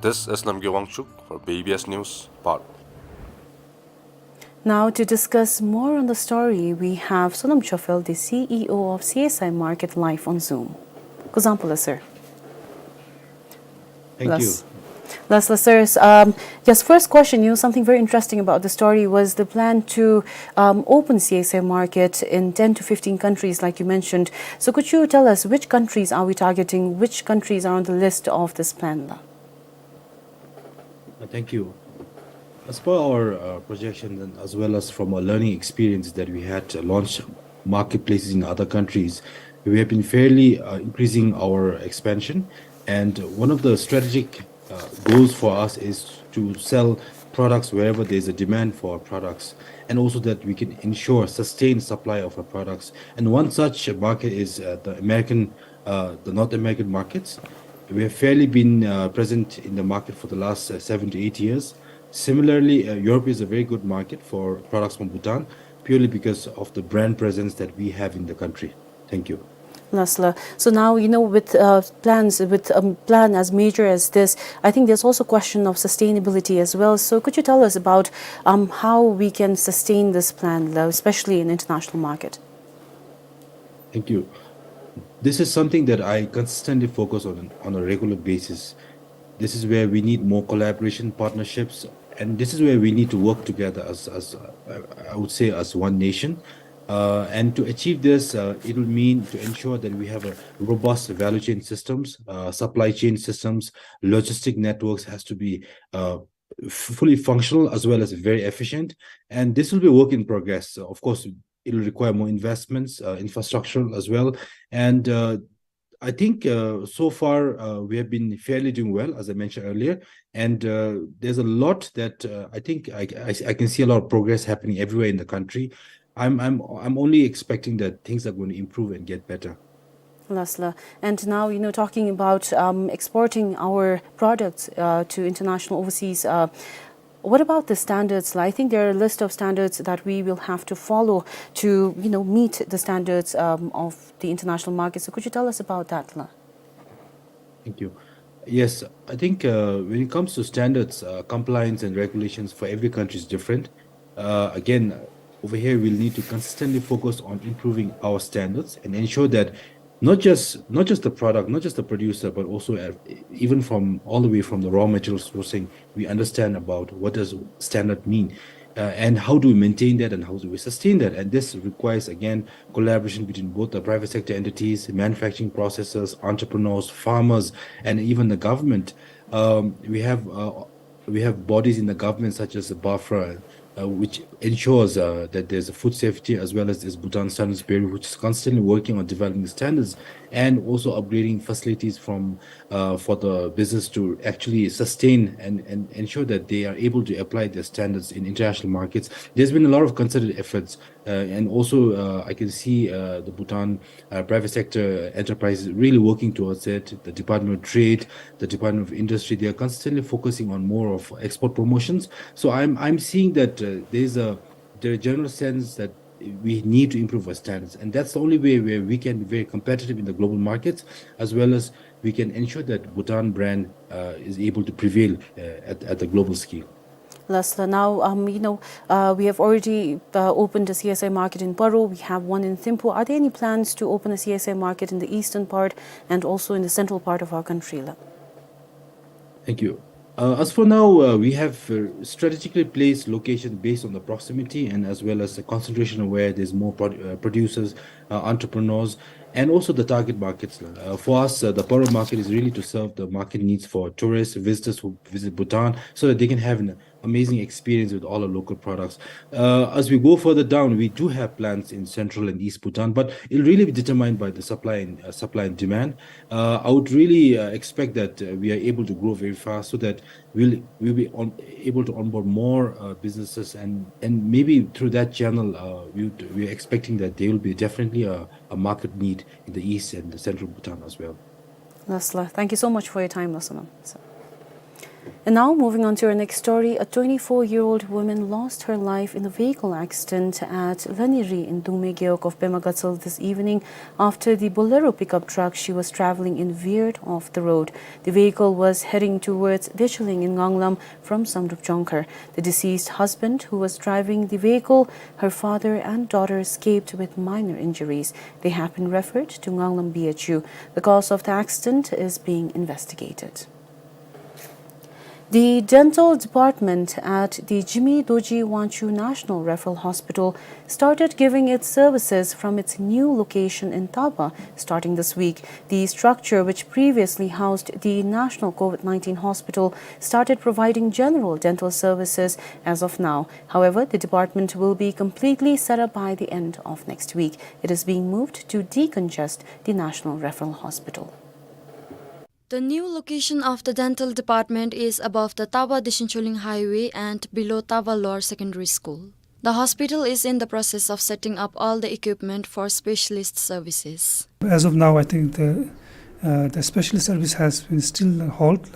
This is Namgay Wangchuk for B B S News, Paro. Now, to discuss more on the story, we have Sonam Chophel, the C E O of C S I Market, live on Zoom. Khuzhangphala, sir. Thank you. Last, last, last, sir. Um, yes, first question, you know, something very interesting about the story was the plan to, um, open C S I Market in ten to fifteen countries, like you mentioned. So could you tell us which countries are we targeting? Which countries are on the list of this plan, la? Uh, thank you. As per our, uh, projections and as well as from our learning experience that we had, uh, launched marketplaces in other countries, we have been fairly, uh, increasing our expansion. And one of the strategic, uh, goals for us is to sell products wherever there's a demand for our products, and also that we can ensure sustained supply of our products. And one such market is, uh, the American uh, the North American markets. We have fairly been, uh, present in the market for the last, uh, seven to eight years. Similarly, uh, Europe is a very good market for products from Bhutan, purely because of the brand presence that we have in the country. Thank you. Last, la. So now, you know, with, uh, plans, with a plan as major as this, I think there's also question of sustainability as well. So could you tell us about, um, how we can sustain this plan, la, especially in international market? Thank you. This is something that I consistently focus on, on a regular basis. This is where we need more collaboration, partnerships, and this is where we need to work together as, as, uh, I would say, as one nation. Uh, and to achieve this, uh, it will mean to ensure that we have a robust value chain systems, uh, supply chain systems, logistic networks has to be, uh, f-, fully functional as well as very efficient. And this will be a work in progress. So, of course, it will require more investments, uh, infrastructural as well. And, uh, I think, uh, so far, uh, we have been fairly doing well, as I mentioned earlier. And, uh, there's a lot that, uh, I think I, I, I can see a lot of progress happening everywhere in the country. I'm, I'm, I'm only expecting that things are going to improve and get better. Lasla. And now, you know, talking about, um, exporting our products, uh, to international, overseas, uh, what about the standards? Like, I think there are a list of standards that we will have to follow to, you know, meet the standards, um, of the international market. So could you tell us about that, la? Thank you. Yes, I think, uh, when it comes to standards, uh, compliance and regulations for every country is different. Uh, again, over here, we'll need to consistently focus on improving our standards and ensure that not just, not just the product, not just the producer, but also, uh, even from, all the way from the raw material sourcing, we understand about what does standard mean, uh, and how do we maintain that and how do we sustain that. And this requires, again, collaboration between both the private sector entities, manufacturing processors, entrepreneurs, farmers, and even the government. Um, we have, uh, we have bodies in the government such as the BAFRA, uh, which ensures, uh, that there's a food safety, as well as this Bhutan Standards Bureau, which is constantly working on developing standards and also upgrading facilities from, uh, for the business to actually sustain and, and ensure that they are able to apply their standards in international markets. There's been a lot of concerted efforts, uh, and also, uh, I can see, uh, the Bhutan, uh, private sector enterprises really working towards it. The Department of Trade, the Department of Industry, they are constantly focusing on more of export promotions. So I'm, I'm seeing that, uh, there's a, there's a general sense that we need to improve our standards, and that's the only way where we can be very competitive in the global markets, as well as we can ensure that Bhutan brand, uh, is able to prevail, uh, at, at the global scale. Lasla, now, um, you know, uh, we have already, uh, opened a C S I market in Paro. We have one in Thimphu. Are there any plans to open a C S I market in the eastern part and also in the central part of our country, la? Thank you. Uh, as for now, uh, we have, uh, strategically placed locations based on the proximity and as well as the concentration of where there's more prod-, uh, producers, uh, entrepreneurs, and also the target markets. Uh, for us, uh, the Paro market is really to serve the market needs for tourists, visitors who visit Bhutan, so that they can have an amazing experience with all our local products. Uh, as we go further down, we do have plans in central and east Bhutan, but it'll really be determined by the supply and, uh, supply and demand. Uh, I would really, uh, expect that, uh, we are able to grow very fast so that we'll, we'll be on, able to onboard more, uh, businesses, and, and maybe through that channel, uh, we would, we're expecting that there will be definitely a, a market need in the east and the central Bhutan as well. Lasla, thank you so much for your time, Lasla. So, and now, moving on to our next story, a twenty-four-year-old woman lost her life in a vehicle accident at Laniri in Dungme Gewog of Pema Gatshel this evening after the Bolero pickup truck she was traveling in veered off the road. The vehicle was heading towards Decheling in Nganglam from Samdrup Jongkhar. The deceased husband, who was driving the vehicle, her father and daughter escaped with minor injuries. They have been referred to Nganglam B H U. The cause of the accident is being investigated. The dental department at the Jigme Dorji Wangchug National Referral Hospital started giving its services from its new location in Taba starting this week. The structure, which previously housed the National COVID nineteen Hospital, started providing general dental services as of now. However, the department will be completely set up by the end of next week. It is being moved to decongest the National Referral Hospital. The new location of the dental department is above the Taba Dechen Choling Highway and below Taba Lower Secondary School. The hospital is in the process of setting up all the equipment for specialist services. As of now, I think the, uh, the specialist service has been still halt.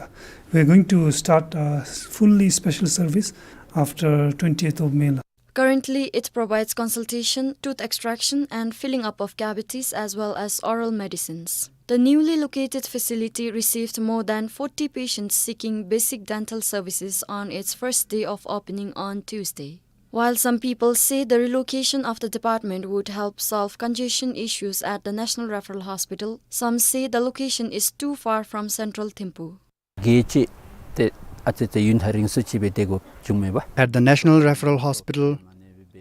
We are going to start, uh, fully specialist service after twentieth of May. Currently, it provides consultation, tooth extraction, and filling up of cavities, as well as oral medicines. The newly located facility received more than forty patients seeking basic dental services on its first day of opening on Tuesday. While some people say the relocation of the department would help solve congestion issues at the National Referral Hospital, some say the location is too far from central Thimphu. གལ་ཆེ་ཏེ་ཨ་ཙི་ཙི་ཡུན་ཐག་རིང་སུ་ཅིག་སྦེ་སྡོད་དགོཔ་བྱུངམ་མས་པ། At the National Referral Hospital,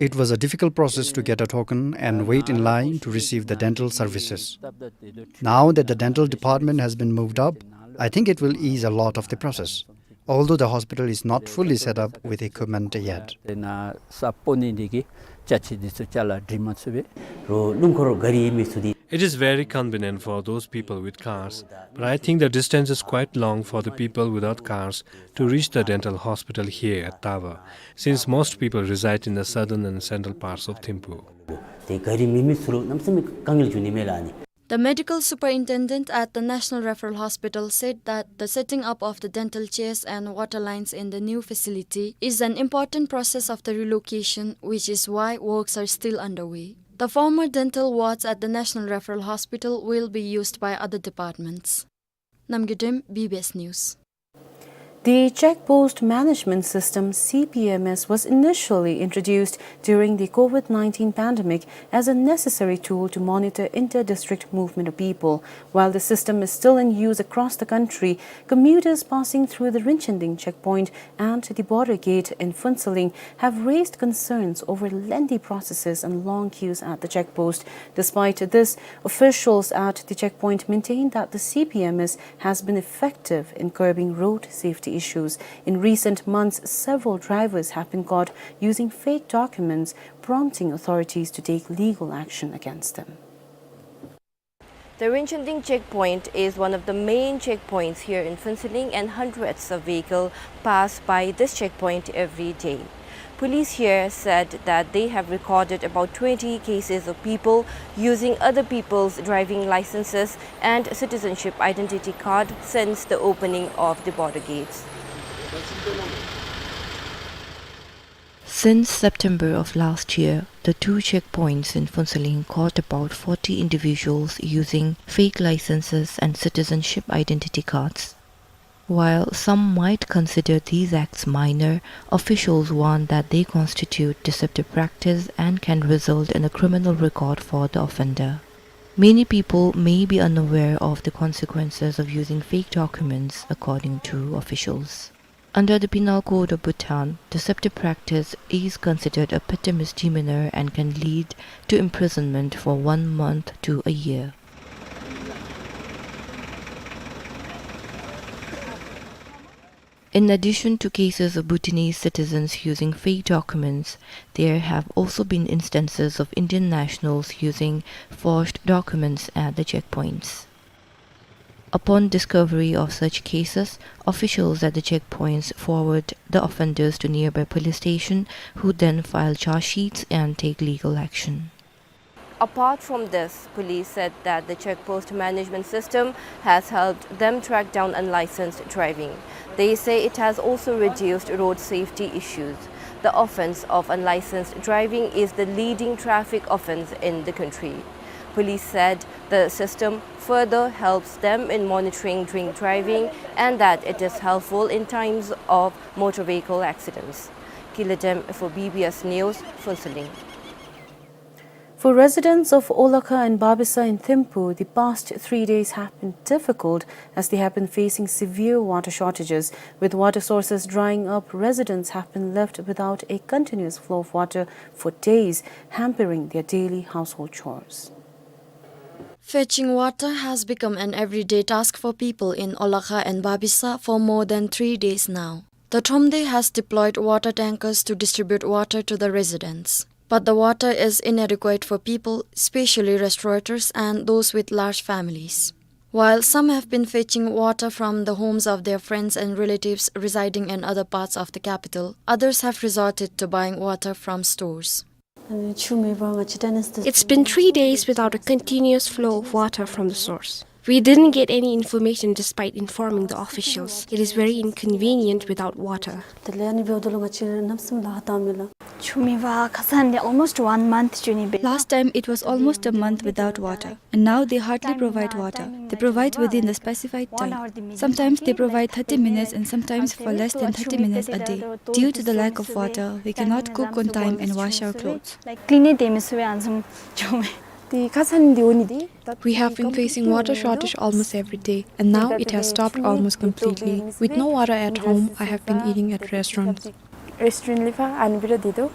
it was a difficult process to get a token and wait in line to receive the dental services. Now that the dental department has been moved up, I think it will ease a lot of the process, although the hospital is not fully set up with equipment yet. ཏེ་ནཱ་ས་སྤོ་ནི་འདི་གིས་ཅ་ཆས་འདི་ཚུ་ཅ་ལ་སྒྲིག་མ་ཚུགས་པས། རོགས་སྣུམ་འཁོར་ག་རི་མི་ཚུ་འདི། It is very convenient for those people with cars, but I think the distance is quite long for the people without cars to reach the dental hospital here at Tava, since most people reside in the southern and central parts of Thimphu. ཏེ་ག་རི་མེད་མི་ཚུ་ལུ་གནམ་མེད་ས་མེད་དཀའ་ངལ་བྱུང་ནི་མས་ལགས་ཨ་ནི། The medical superintendent at the National Referral Hospital said that the setting up of the dental chairs and water lines in the new facility is an important process of the relocation, which is why works are still underway. The former dental wards at the National Referral Hospital will be used by other departments. Namgay Dem, B B S News. The Check Post Management System, C P M S, was initially introduced during the COVID nineteen pandemic as a necessary tool to monitor inter-district movement of people. While the system is still in use across the country, commuters passing through the Rinchending checkpoint and the border gate in Phuentsholing have raised concerns over lengthy processes and long queues at the checkpost. Despite this, officials at the checkpoint maintain that the C P M S has been effective in curbing road safety issues. In recent months, several drivers have been caught using fake documents, prompting authorities to take legal action against them. The Rinchending checkpoint is one of the main checkpoints here in Phuentsholing, and hundreds of vehicles pass by this checkpoint every day. Police here said that they have recorded about twenty cases of people using other people's driving licenses and citizenship identity card since the opening of the border gates. Since September of last year, the two checkpoints in Phuentsholing caught about forty individuals using fake licenses and citizenship identity cards. While some might consider these acts minor, officials warn that they constitute deceptive practice and can result in a criminal record for the offender. Many people may be unaware of the consequences of using fake documents, according to officials. Under the Penal Code of Bhutan, deceptive practice is considered a petty misdemeanor and can lead to imprisonment for one month to a year. In addition to cases of Bhutanese citizens using fake documents, there have also been instances of Indian nationals using forged documents at the checkpoints. Upon discovery of such cases, officials at the checkpoints forward the offenders to nearby police station, who then file charge sheets and take legal action. Apart from this, police said that the checkpost management system has helped them track down unlicensed driving. They say it has also reduced road safety issues. The offense of unlicensed driving is the leading traffic offense in the country. Police said the system further helps them in monitoring drink driving and that it is helpful in times of motor vehicle accidents. Kila Dem for B B S News, Phuentsholing. For residents of Olakha and Babisa in Thimphu, the past three days have been difficult as they have been facing severe water shortages. With water sources drying up, residents have been left without a continuous flow of water for days, hampering their daily household chores. Fetching water has become an everyday task for people in Olakha and Babisa for more than three days now. The Thromde has deployed water tankers to distribute water to the residents. But the water is inadequate for people, especially restaurateurs and those with large families. While some have been fetching water from the homes of their friends and relatives residing in other parts of the capital, others have resorted to buying water from stores. It's been three days without a continuous flow of water from the source. We didn't get any information despite informing the officials. It is very inconvenient without water. Last time it was almost a month without water, and now they hardly provide water. They provide within the specified time. Sometimes they provide thirty minutes and sometimes for less than thirty minutes a day. Due to the lack of water, we cannot cook on time and wash our clothes. ཏེ་ཁ་སང་འདི་འོང་ནི་འདི་ད། We have been facing water shortage almost every day, and now it has stopped almost completely. With no water at home, I have been eating at restaurants. Restaurant ལས་ཕར་ཨ་ནི་འབད་ར་སྡོད་དོ།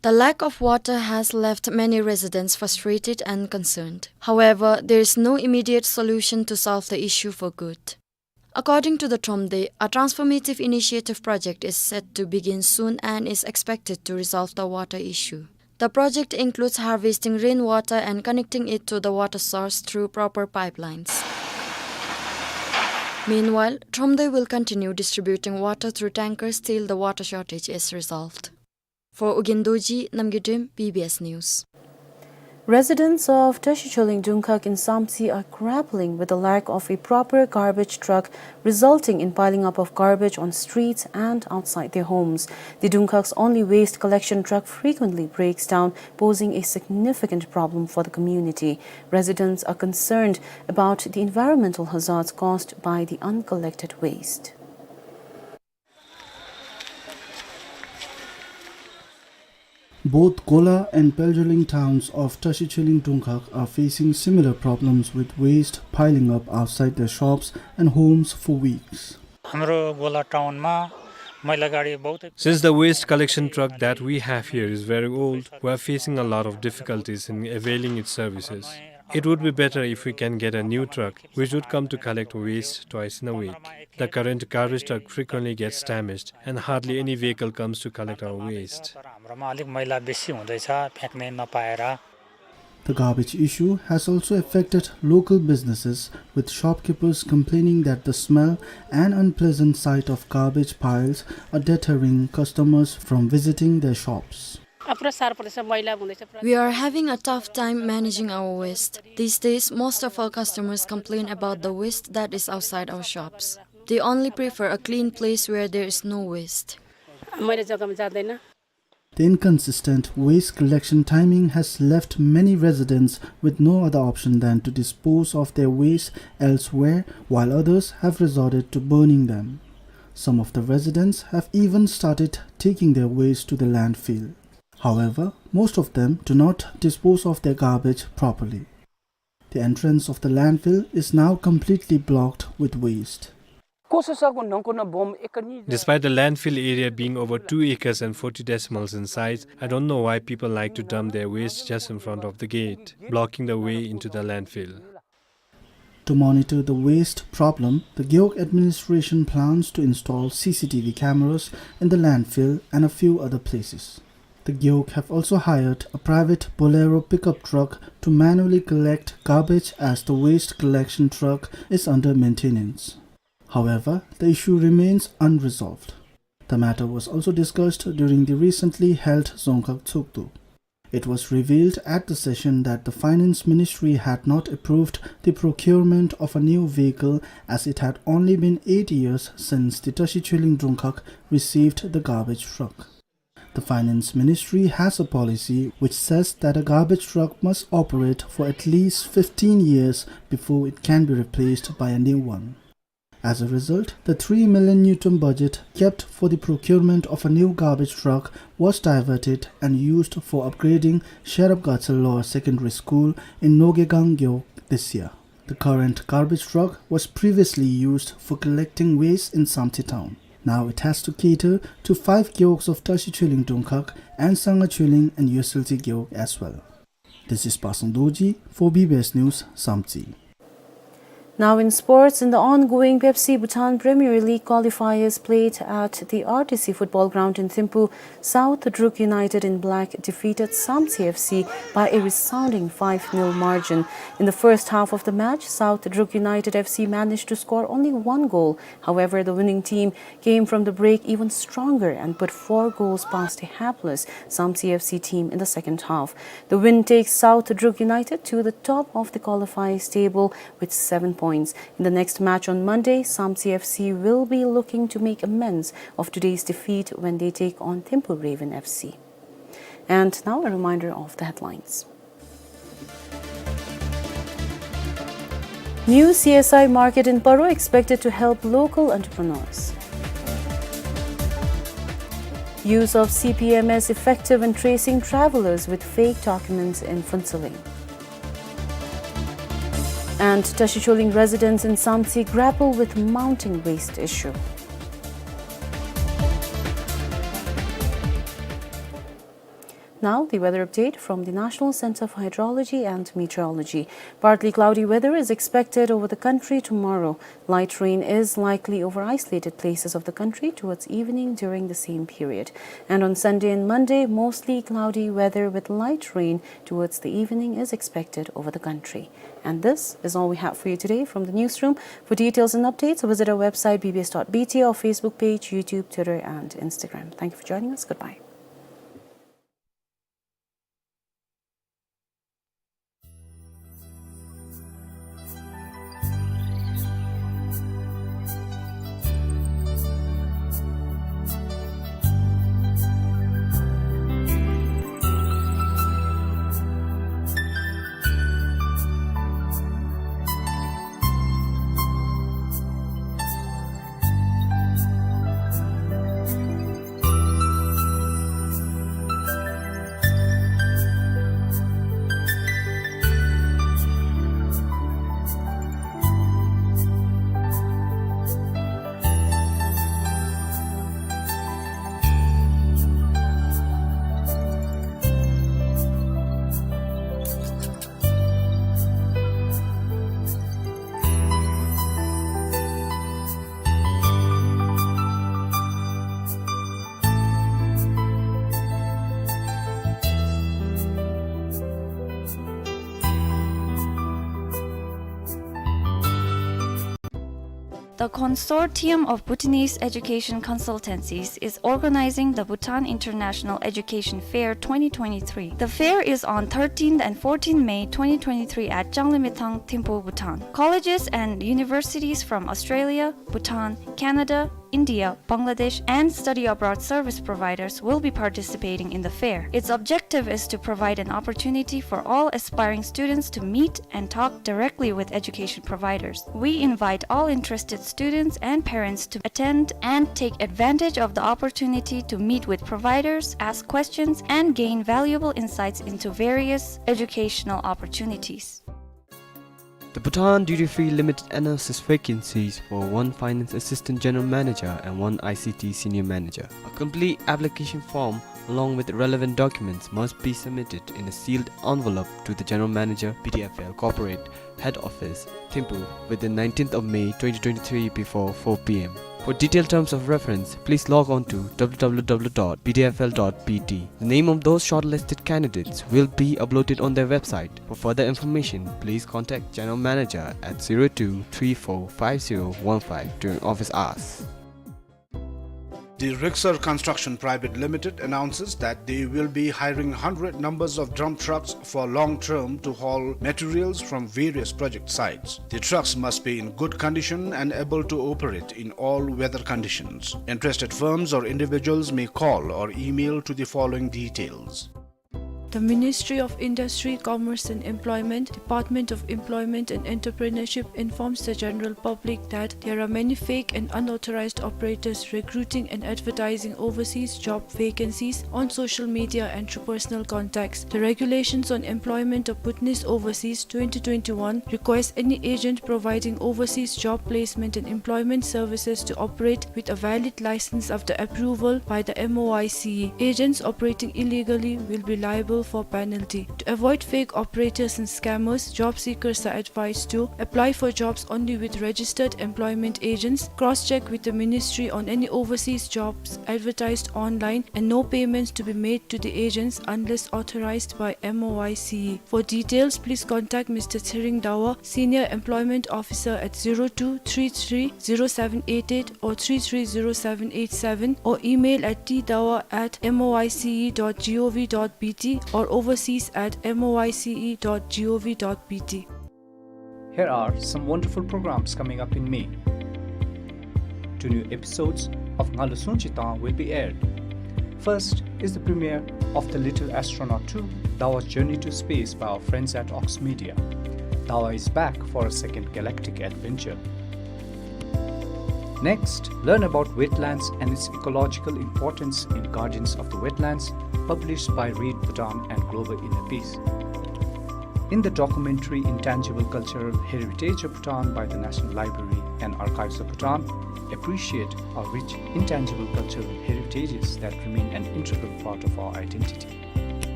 The lack of water has left many residents frustrated and concerned. However, there is no immediate solution to solve the issue for good. According to the Thromde, a transformative initiative project is set to begin soon and is expected to resolve the water issue. The project includes harvesting rainwater and connecting it to the water source through proper pipelines. Meanwhile, Thromde will continue distributing water through tankers till the water shortage is resolved. For Ugyen Dorji, Namgay Drem, B B S News. Residents of Tashi Choling Dungkhag in Samtse are grappling with the lack of a proper garbage truck, resulting in piling up of garbage on streets and outside their homes. The Dungkhag's only waste collection truck frequently breaks down, posing a significant problem for the community. Residents are concerned about the environmental hazards caused by the uncollected waste. Both Gola and Pherzaling towns of Tashi Choling Dungkhag are facing similar problems, with waste piling up outside their shops and homes for weeks. हाम्रो गोला टाउनमा मैला गाडी बहुत Since the waste collection truck that we have here is very old, we are facing a lot of difficulties in availing its services. It would be better if we can get a new truck, which would come to collect waste twice in a week. The current garbage truck frequently gets damaged, and hardly any vehicle comes to collect our waste. तर हाम्रोमा अलिक मैला बेसी हुँदैछ, फ्याँक्ने नपाएर। The garbage issue has also affected local businesses, with shopkeepers complaining that the smell and unpleasant sight of garbage piles are deterring customers from visiting their shops. पुरा साह्रो पर्दैछ, मैला हुँदैछ, पुरा। We are having a tough time managing our waste. These days, most of our customers complain about the waste that is outside our shops. They only prefer a clean place where there is no waste. मैला जग्गामा जाँदैन। The inconsistent waste collection timing has left many residents with no other option than to dispose of their waste elsewhere, while others have resorted to burning them. Some of the residents have even started taking their waste to the landfill. However, most of them do not dispose of their garbage properly. The entrance of the landfill is now completely blocked with waste. Despite the landfill area being over two acres and forty decimals in size, I don't know why people like to dump their waste just in front of the gate, blocking the way into the landfill. To monitor the waste problem, the Gewog administration plans to install C C T V cameras in the landfill and a few other places. The Gewog have also hired a private Bolero pickup truck to manually collect garbage, as the waste collection truck is under maintenance. However, the issue remains unresolved. The matter was also discussed during the recently held Dzongkhag Tshogdu. It was revealed at the session that the Finance Ministry had not approved the procurement of a new vehicle, as it had only been eight years since the Tashi Choling Dungkhag received the garbage truck. The Finance Ministry has a policy which says that a garbage truck must operate for at least fifteen years before it can be replaced by a new one. As a result, the three million ngultrum budget kept for the procurement of a new garbage truck was diverted and used for upgrading Sherab Gatshel Lower Secondary School in Nogegang Gewog this year. The current garbage truck was previously used for collecting waste in Samtse town. Now it has to cater to five gewogs of Tashi Choling Dungkhag and Sanga Choling and Yosiltse Gewog as well. This is Pasang Dorji for B B S News, Samtse. Now in sports, in the ongoing Pepsi Bhutan Premier League qualifiers played at the R T C football ground in Thimphu, South Druk United in Black defeated Samtse F C by a resounding five nil margin. In the first half of the match, South Druk United F C managed to score only one goal. However, the winning team came from the break even stronger and put four goals past a hapless Samtse F C team in the second half. The win takes South Druk United to the top of the qualifiers table with seven points. In the next match on Monday, Samtse F C will be looking to make amends of today's defeat when they take on Thimphu Raven F C. And now a reminder of the headlines. New C S I market in Paro expected to help local entrepreneurs. Use of C P M S effective in tracing travelers with fake documents in Phuentsholing. And Tashicholing residents in Samtse grapple with mounting waste issue. Now, the weather update from the National Center for Hydrology and Meteorology. Partly cloudy weather is expected over the country tomorrow. Light rain is likely over isolated places of the country towards evening during the same period. And on Sunday and Monday, mostly cloudy weather with light rain towards the evening is expected over the country. And this is all we have for you today from the newsroom. For details and updates, visit our website, B B S dot B T, our Facebook page, YouTube, Twitter, and Instagram. Thank you for joining us. Goodbye. The Consortium of Bhutanese Education Consultancies is organizing the Bhutan International Education Fair twenty twenty-three. The fair is on thirteenth and fourteenth May twenty twenty-three at Changlimithang, Thimphu, Bhutan. Colleges and universities from Australia, Bhutan, Canada, India, Bangladesh, and study abroad service providers will be participating in the fair. Its objective is to provide an opportunity for all aspiring students to meet and talk directly with education providers. We invite all interested students and parents to attend and take advantage of the opportunity to meet with providers, ask questions, and gain valuable insights into various educational opportunities. The Bhutan Duty Free Limited announces vacancies for one Finance Assistant General Manager and one I C T Senior Manager. A complete application form along with relevant documents must be submitted in a sealed envelope to the General Manager, B D F L Corporate, Head Office, Thimphu, within nineteenth of May twenty twenty-three before four P M. For detailed terms of reference, please log on to W W W dot B D F L dot B T. The name of those shortlisted candidates will be uploaded on their website. For further information, please contact General Manager at zero two three four five zero one five during office hours. The Rixar Construction Private Limited announces that they will be hiring hundred numbers of dump trucks for long term to haul materials from various project sites. The trucks must be in good condition and able to operate in all weather conditions. Interested firms or individuals may call or email to the following details. The Ministry of Industry, Commerce and Employment, Department of Employment and Entrepreneurship informs the general public that there are many fake and unauthorized operators recruiting and advertising overseas job vacancies on social media and through personal contacts. The Regulations on Employment of Bhutanese Overseas twenty twenty-one requires any agent providing overseas job placement and employment services to operate with a valid license after approval by the M O I C E. Agents operating illegally will be liable for penalty. To avoid fake operators and scammers, job seekers are advised to apply for jobs only with registered employment agents, cross-check with the ministry on any overseas jobs advertised online, and no payments to be made to the agents unless authorized by M O I C E. For details, please contact Mister Tshering Dawa, Senior Employment Officer, at zero two three three zero seven eight eight or three three zero seven eight seven, or email at t dawa at M O I C E dot gov dot B T or overseas at M O I C E dot gov dot B T. Here are some wonderful programs coming up in May. Two new episodes of Ngalo Sungchi Tang will be aired. First is the premiere of The Little Astronaut two, Dawa's Journey to Space by our friends at Ox Media. Dawa is back for a second galactic adventure. Next, learn about wetlands and its ecological importance in Guardians of the Wetlands, published by Read Bhutan and Global Inner Peace. In the documentary Intangible Cultural Heritage of Bhutan by the National Library and Archives of Bhutan, appreciate our rich intangible cultural heritages that remain an integral part of our identity.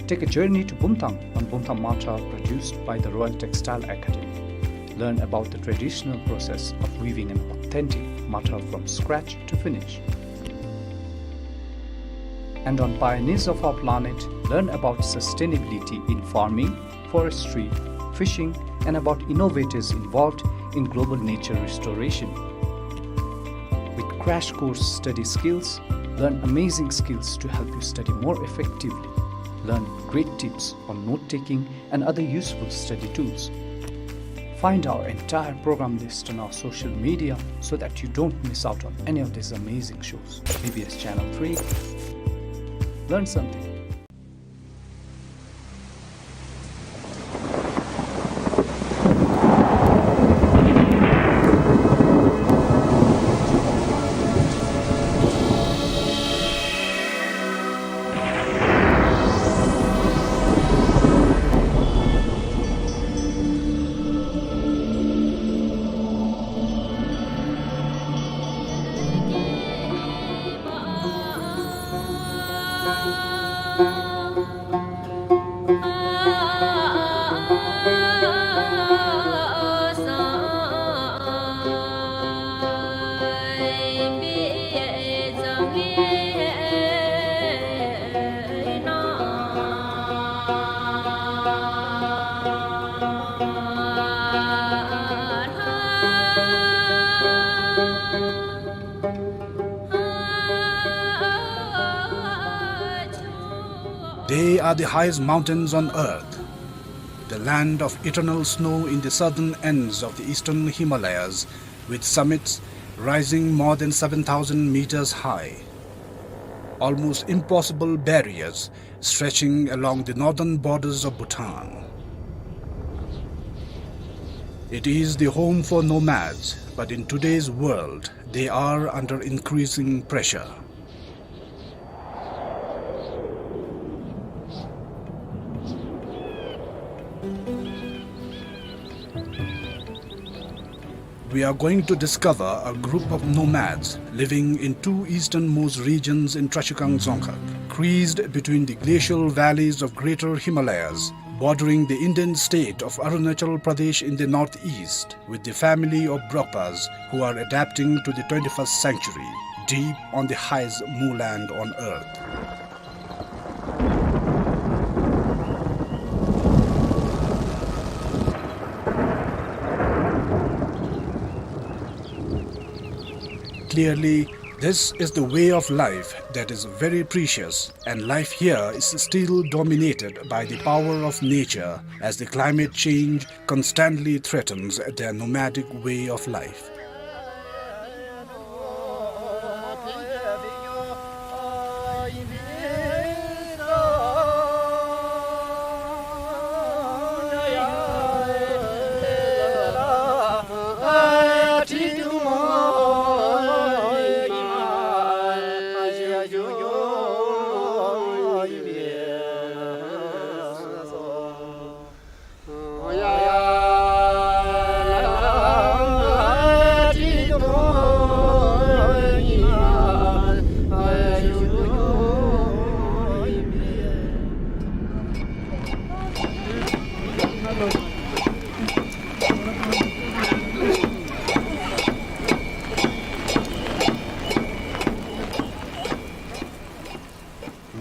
Take a journey to Bumthang on Bumthang Mata, produced by the Royal Textile Academy. Learn about the traditional process of weaving an authentic mata from scratch to finish. And on Pioneers of Our Planet, learn about sustainability in farming, forestry, fishing, and about innovators involved in global nature restoration. With crash course study skills, learn amazing skills to help you study more effectively. Learn great tips on note-taking and other useful study tools. Find our entire program list on our social media so that you don't miss out on any of these amazing shows. B B S Channel three. Learn something. They are the highest mountains on earth, the land of eternal snow in the southern ends of the eastern Himalayas, with summits rising more than seven thousand meters high. Almost impossible barriers stretching along the northern borders of Bhutan. It is the home for nomads, but in today's world, they are under increasing pressure. We are going to discover a group of nomads living in two easternmost regions in Trashigang Dzongkhag, creased between the glacial valleys of Greater Himalayas, bordering the Indian state of Arunachal Pradesh in the northeast, with the family of Brokpas, who are adapting to the twenty-first century, deep on the highest moorland on earth. Clearly, this is the way of life that is very precious, and life here is still dominated by the power of nature, as the climate change constantly threatens their nomadic way of life.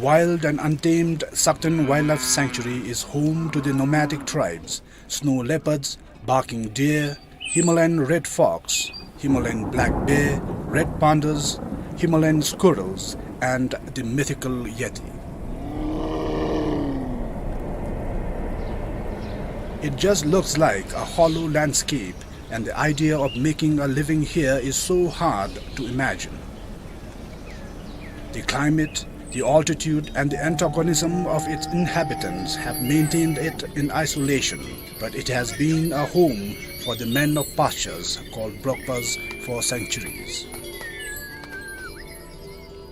Wild and untamed Sakten Wildlife Sanctuary is home to the nomadic tribes, snow leopards, barking deer, Himalayan red fox, Himalayan black bear, red pandas, Himalayan squirrels, and the mythical yeti. It just looks like a hollow landscape, and the idea of making a living here is so hard to imagine. The climate, the altitude, and the antagonism of its inhabitants have maintained it in isolation, but it has been a home for the men of pastures called Brokpas for centuries.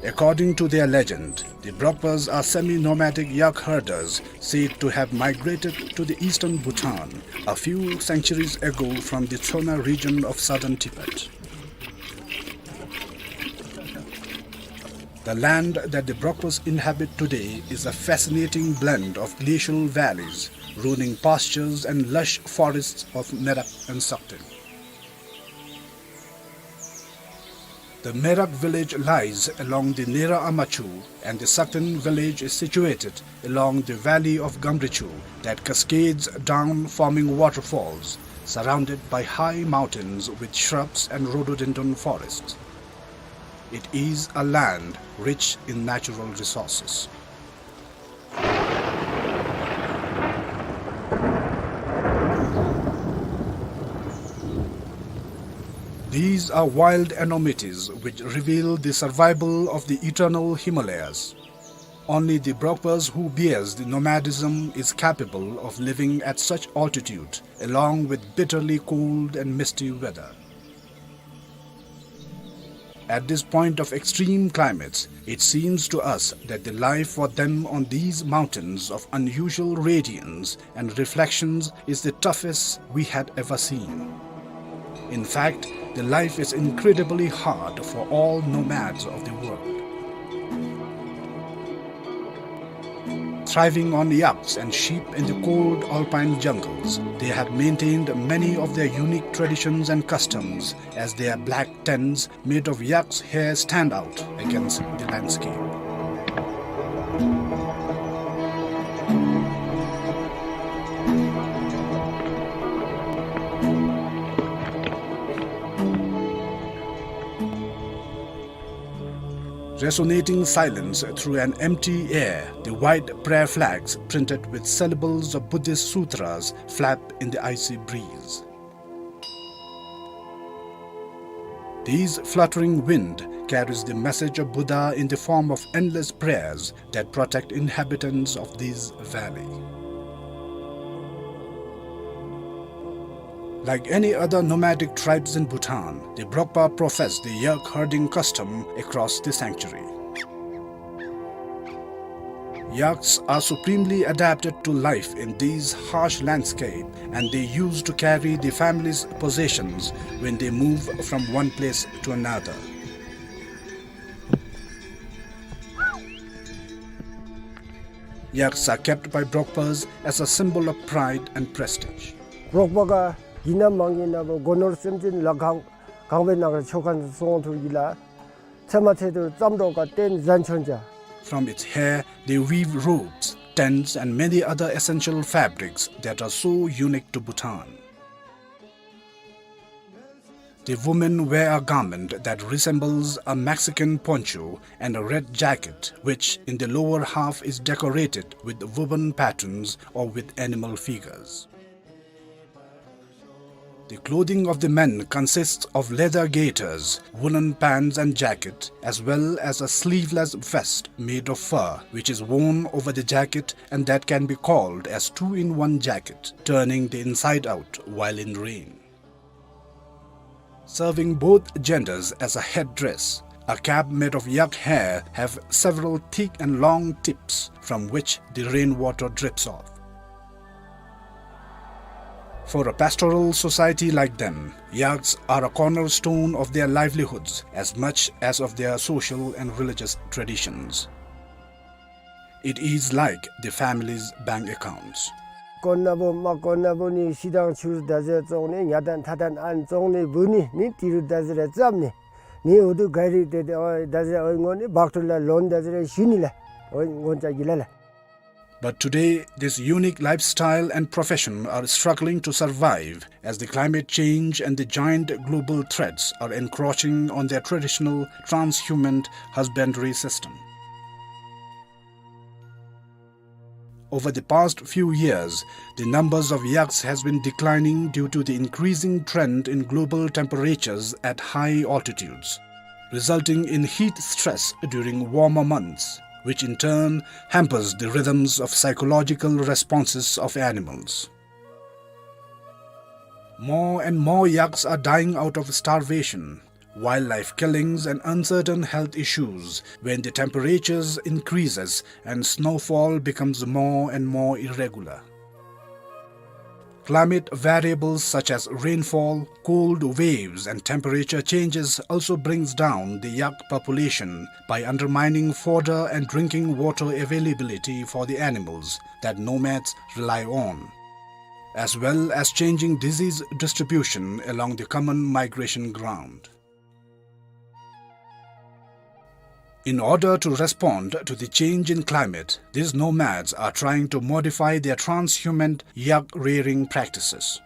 According to their legend, the Brokpas are semi-nomadic yak herders said to have migrated to the eastern Bhutan a few centuries ago from the Tsona region of southern Tibet. The land that the Brokpas inhabit today is a fascinating blend of glacial valleys, rolling pastures and lush forests of Merak and Sakten. The Merak village lies along the Nera Ama Chu, and the Sakten village is situated along the valley of Gamrichu that cascades down, forming waterfalls, surrounded by high mountains with shrubs and rhododendron forests. It is a land rich in natural resources. These are wild enormities which reveal the survival of the eternal Himalayas. Only the Brokpas who bears the nomadism is capable of living at such altitude, along with bitterly cold and misty weather. At this point of extreme climates, it seems to us that the life for them on these mountains of unusual radiance and reflections is the toughest we had ever seen. In fact, the life is incredibly hard for all nomads of the world. Thriving on yaks and sheep in the cold alpine jungles, they have maintained many of their unique traditions and customs, as their black tents made of yak's hair stand out against the landscape. Resonating silence through an empty air, the white prayer flags printed with syllables of Buddhist sutras flap in the icy breeze. These fluttering wind carries the message of Buddha in the form of endless prayers that protect inhabitants of this valley. Like any other nomadic tribes in Bhutan, the Brokpa profess the yak herding custom across the sanctuary. Yaks are supremely adapted to life in these harsh landscape, and they used to carry the family's possessions when they move from one place to another. Yaks are kept by Brokpas as a symbol of pride and prestige. རོགས་པ་ག་ཡིན་ན་མ་ཡིན་ན་བོ་སྒོ་ནོར་སེམས་ཅན་ལ་གང་གང་བའི་ནང་གི་ཆོ་ག་སོང་ཐུག་གི་ལ། ཚེ་མ་ཚེ་དུ་ཙམ་རོགས་ཀ་བརྟེན་ཟན་ཆོན་ཅ། From its hair, they weave robes, tents, and many other essential fabrics that are so unique to Bhutan. The women wear a garment that resembles a Mexican poncho and a red jacket, which in the lower half is decorated with woven patterns or with animal figures. The clothing of the men consists of leather gaiters, woolen pants and jacket, as well as a sleeveless vest made of fur, which is worn over the jacket and that can be called as two-in-one jacket, turning the inside out while in rain. Serving both genders as a headdress, a cap made of yak hair have several thick and long tips from which the rainwater drips off. For a pastoral society like them, yaks are a cornerstone of their livelihoods as much as of their social and religious traditions. It is like the family's bank accounts. དཀོན་ན་བོ་མ་དཀོན་ན་བོ་ནི་ཤི་དང་ཆུར་ད་ཟེར་བཙོང་ནི་ཉ་དང་ཐ་དང་ཨན་བཙོང་ནི་བུ་ནི་ནི་ཏི་རུ་ད་ཟེར་རེ་ཙམ་ནི་ནི་འུ་དུ་ག་རི་ཏེ་ཏེ་འོ་ད་ཟེར་འོ་ངོ་ནི་བག་ཏུ་ལ་ལོན་ད་ཟེར་རེ་ཞུ་ནི་ལ་འོ་ངོ་ཅ་གི་ལ་ལ། But today, this unique lifestyle and profession are struggling to survive as the climate change and the giant global threats are encroaching on their traditional transhuman husbandry system. Over the past few years, the numbers of yaks has been declining due to the increasing trend in global temperatures at high altitudes, resulting in heat stress during warmer months, which in turn hampers the rhythms of psychological responses of animals. More and more yaks are dying out of starvation, wildlife killings and uncertain health issues when the temperatures increases and snowfall becomes more and more irregular. Climate variables such as rainfall, cold waves and temperature changes also brings down the yak population by undermining fodder and drinking water availability for the animals that nomads rely on, as well as changing disease distribution along the common migration ground. In order to respond to the change in climate, these nomads are trying to modify their transhumant yak rearing practices.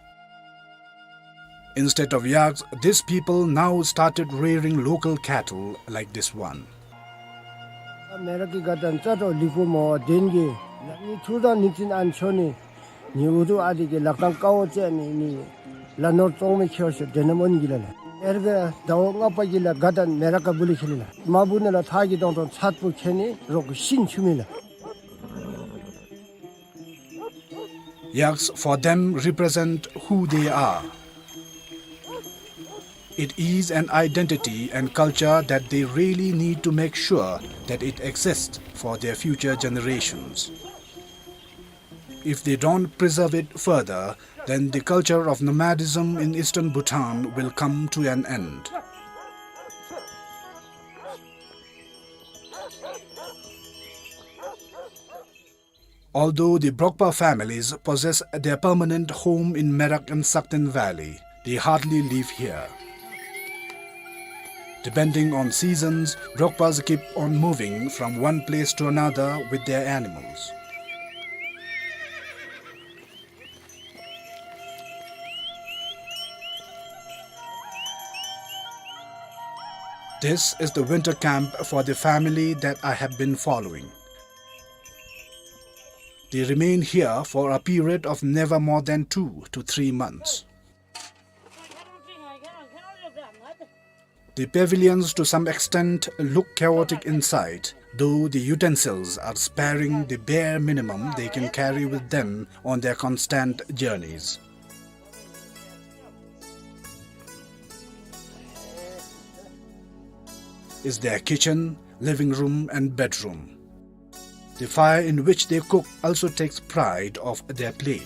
Instead of yaks, these people now started rearing local cattle like this one. མེ་རག་གི་དགའ་སྟོན་རྩ་དྲོ་ལིག་པོ་མོ་དེན་གི་ལ་ནི་ཐུར་དང་ནིག་ཙིན་ཨན་ཆོ་ནི་ནི་འུ་ཐུ་ཨ་དི་གི་ལག་ཐང་ཀའོ་ཙེ་ནི་ནི་ལ་ནོར་ཙོང་མི་ཁྱེར་ཤོ་དེ་ནམ་འོན་གི་ལ་ལ། ཨེར་གི་ཟླཝ་ལྔ་པ་གི་ལ་དགའ་སྟོན་མེ་རག་ག་བུ་ལི་ཁེ་ལི་ལ། མ་བུ་ནི་ལ་ཐག་གི་དོང་དོང་ཚད་པོ་ཁེ་ནི་རོག་ཤིན་ཆུ་མི་ལ། Yaks for them represent who they are. It is an identity and culture that they really need to make sure that it exists for their future generations. If they don't preserve it further, then the culture of nomadism in eastern Bhutan will come to an end. Although the Brokpa families possess their permanent home in Merak and Sakten Valley, they hardly live here. Depending on seasons, Brokpas keep on moving from one place to another with their animals. This is the winter camp for the family that I have been following. They remain here for a period of never more than two to three months. The pavilions to some extent look chaotic inside, though the utensils are sparing the bare minimum they can carry with them on their constant journeys. Is their kitchen, living room and bedroom. The fire in which they cook also takes pride of their play.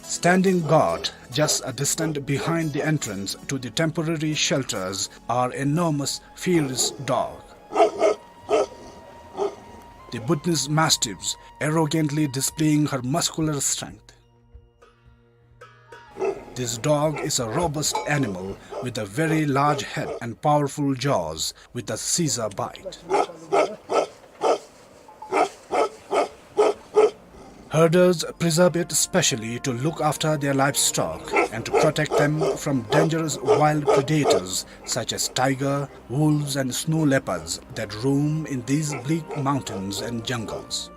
Standing guard just a distance behind the entrance to the temporary shelters are enormous, fierce dog. The Bhutanese mastiffs arrogantly displaying her muscular strength. This dog is a robust animal with a very large head and powerful jaws with a scissor bite. Herders preserve it specially to look after their livestock and to protect them from dangerous wild predators such as tiger, wolves and snow leopards that roam in these bleak mountains and jungles.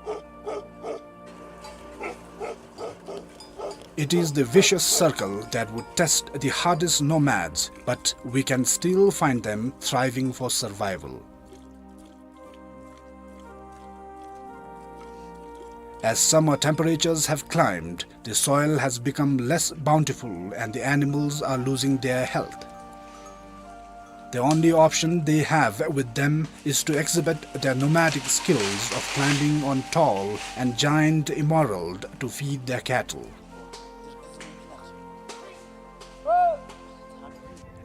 It is the vicious circle that would test the hardest nomads, but we can still find them thriving for survival. As summer temperatures have climbed, the soil has become less bountiful and the animals are losing their health. The only option they have with them is to exhibit their nomadic skills of climbing on tall and giant emerald to feed their cattle.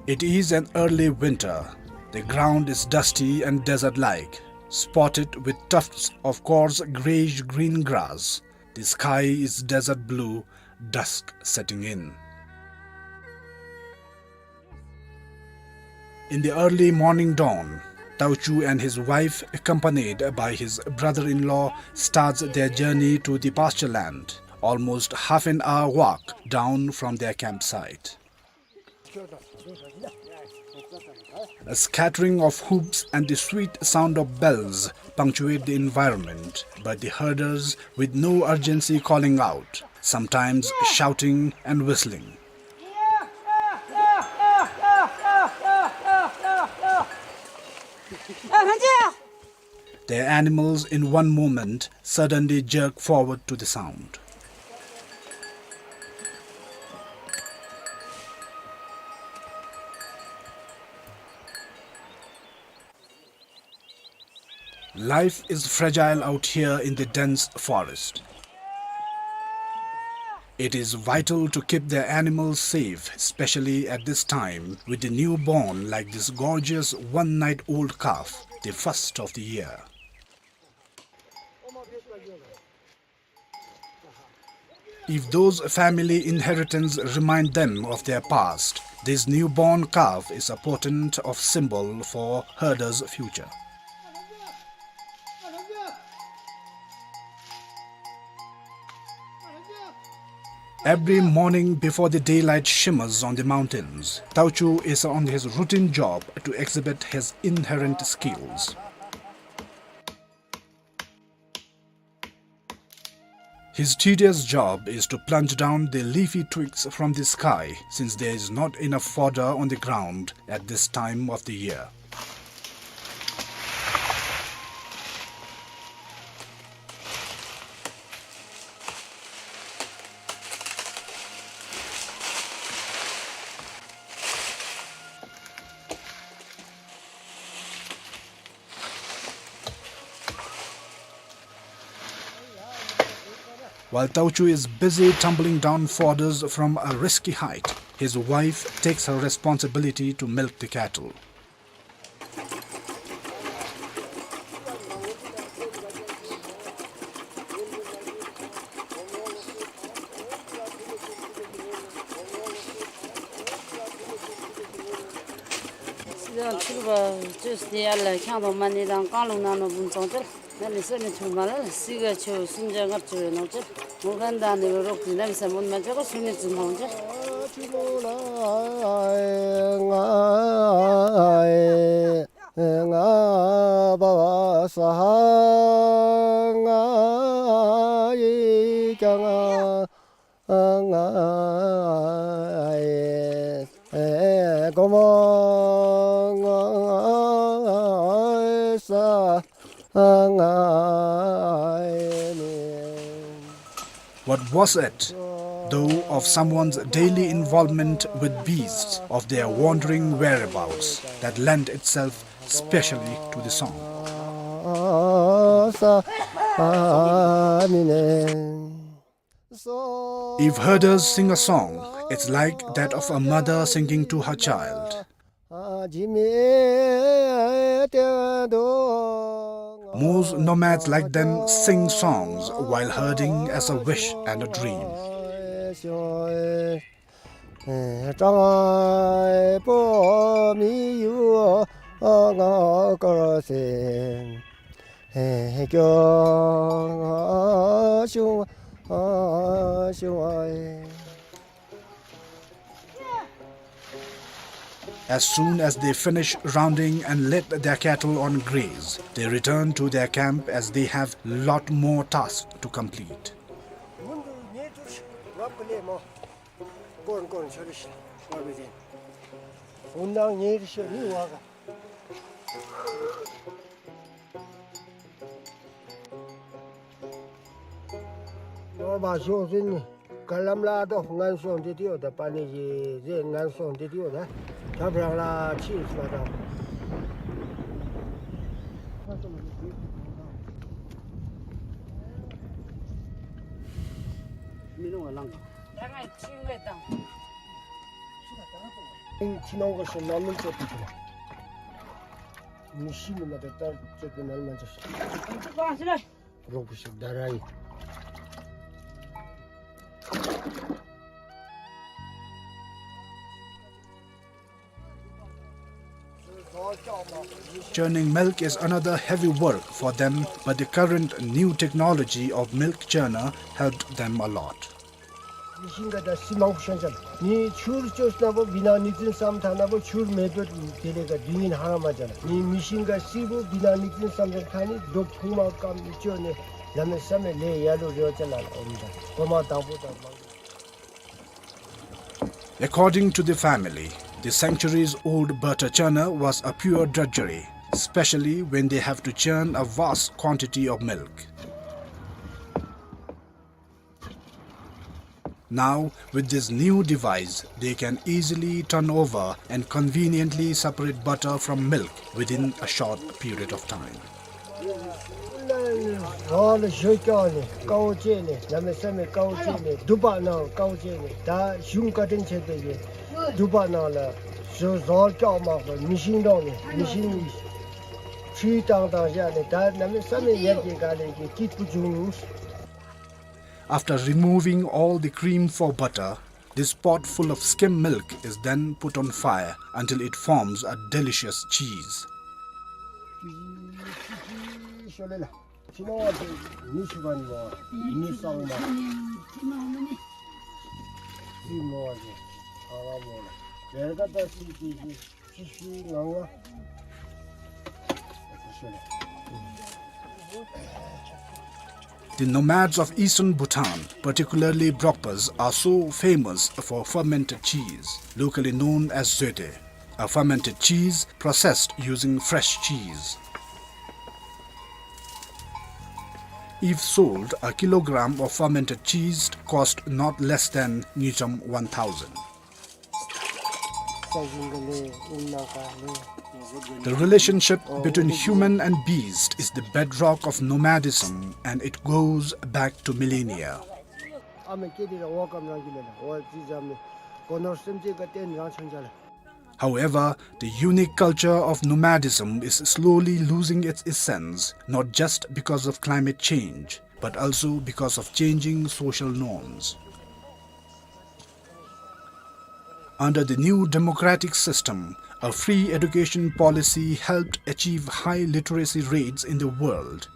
It is an early winter. The ground is dusty and desert-like, spotted with tufts of coarse grayish-green grass. The sky is desert blue, dusk setting in. In the early morning dawn, Tauchu and his wife, accompanied by his brother-in-law, starts their journey to the pasture land, almost half an hour walk down from their campsite. A scattering of hoofs and the sweet sound of bells punctuate the environment, but the herders, with no urgency, calling out, sometimes shouting and whistling. Their animals in one moment suddenly jerk forward to the sound. Life is fragile out here in the dense forest. It is vital to keep their animals safe, especially at this time with the newborn like this gorgeous one-night-old calf, the first of the year. If those family inheritance remind them of their past, this newborn calf is a potent of symbol for herders' future. Every morning before the daylight shimmers on the mountains, Tauchu is on his routine job to exhibit his inherent skills. His tedious job is to plunge down the leafy twigs from the sky, since there is not enough fodder on the ground at this time of the year. While Tauchu is busy tumbling down fodders from a risky height, his wife takes her responsibility to milk the cattle. What was it, though, of someone's daily involvement with beasts, of their wandering whereabouts, that lent itself specially to the song? If herders sing a song, it's like that of a mother singing to her child. Most nomads like them sing songs while herding as a wish and a dream. As soon as they finish rounding and let their cattle on graze, they return to their camp as they have lot more tasks to complete. Churning milk is another heavy work for them, but the current new technology of milk churner helped them a lot. མེ་ཤིན་ག་དང་སི་མང་པོ་ཤོང་ཅ་ལགས། མེ་ཆུར་བཅོས་ན་བོ་བི་ནང་ནིག་ཙིང་སམ་ཐ་ན་བོ་ཆུར་མེ་བོ་དེ་ལས་ཀ་དུས་ཡུན་ཧ་ར་མ་ཅ་ལགས། མེ་མེ་ཤིན་ག་སི་བོ་བི་ནང་ནིག་ཙིང་སམ་ཅ་ཐ་ནི་རྡོ་ཕུང་མ་ཀམ་བཅོས་ནས་ལ་མེ་ས་མེ་ལས་ཡ་ལུ་རེ་བ་ཅ་ལགས་ཨོམ་ད་གོ་མ་དང་པོ་དང་མང་། According to the family, the centuries-old butter churner was a pure drudgery, especially when they have to churn a vast quantity of milk. Now, with this new device, they can easily turn over and conveniently separate butter from milk within a short period of time. རོགས་ལུ་ཞོ་བཀྱག་ནི་དཀའཝ་སྤྱད་ནི་གནམ་མེད་ས་མེད་དཀའཝ་སྤྱད་ནི་དུ་པ་ནང་དཀའཝ་སྤྱད་ནི་ད་གཞུང་བཀའ་དྲིན་ཆེ་དེ་གིས་དུ་པ་ནང་ལུ་ཞོ་རོགས་བཀྱག་མ་གཏོགས་མེ་ཤིང་འདྲོངས་ནི་མེ་ཤིང་ཁྲུས་བཏང་བཏང་བཞག་ནི་ད་གནམ་མེད་ས་མེད་ཡར་རྒྱས་ག་ལས་ཀྱི་སྐྱིད་པོ་བྱུང་། After removing all the cream for butter, this pot full of skim milk is then put on fire until it forms a delicious cheese. The nomads of eastern Bhutan, particularly Brokpas, are so famous for fermented cheese, locally known as zoete, a fermented cheese processed using fresh cheese. If sold, a kilogram of fermented cheese cost not less than ngultrum one thousand. The relationship between human and beast is the bedrock of nomadism, and it goes back to millennia. However, the unique culture of nomadism is slowly losing its essence, not just because of climate change, but also because of changing social norms. Under the new democratic system, a free education policy helped achieve high literacy rates in the world.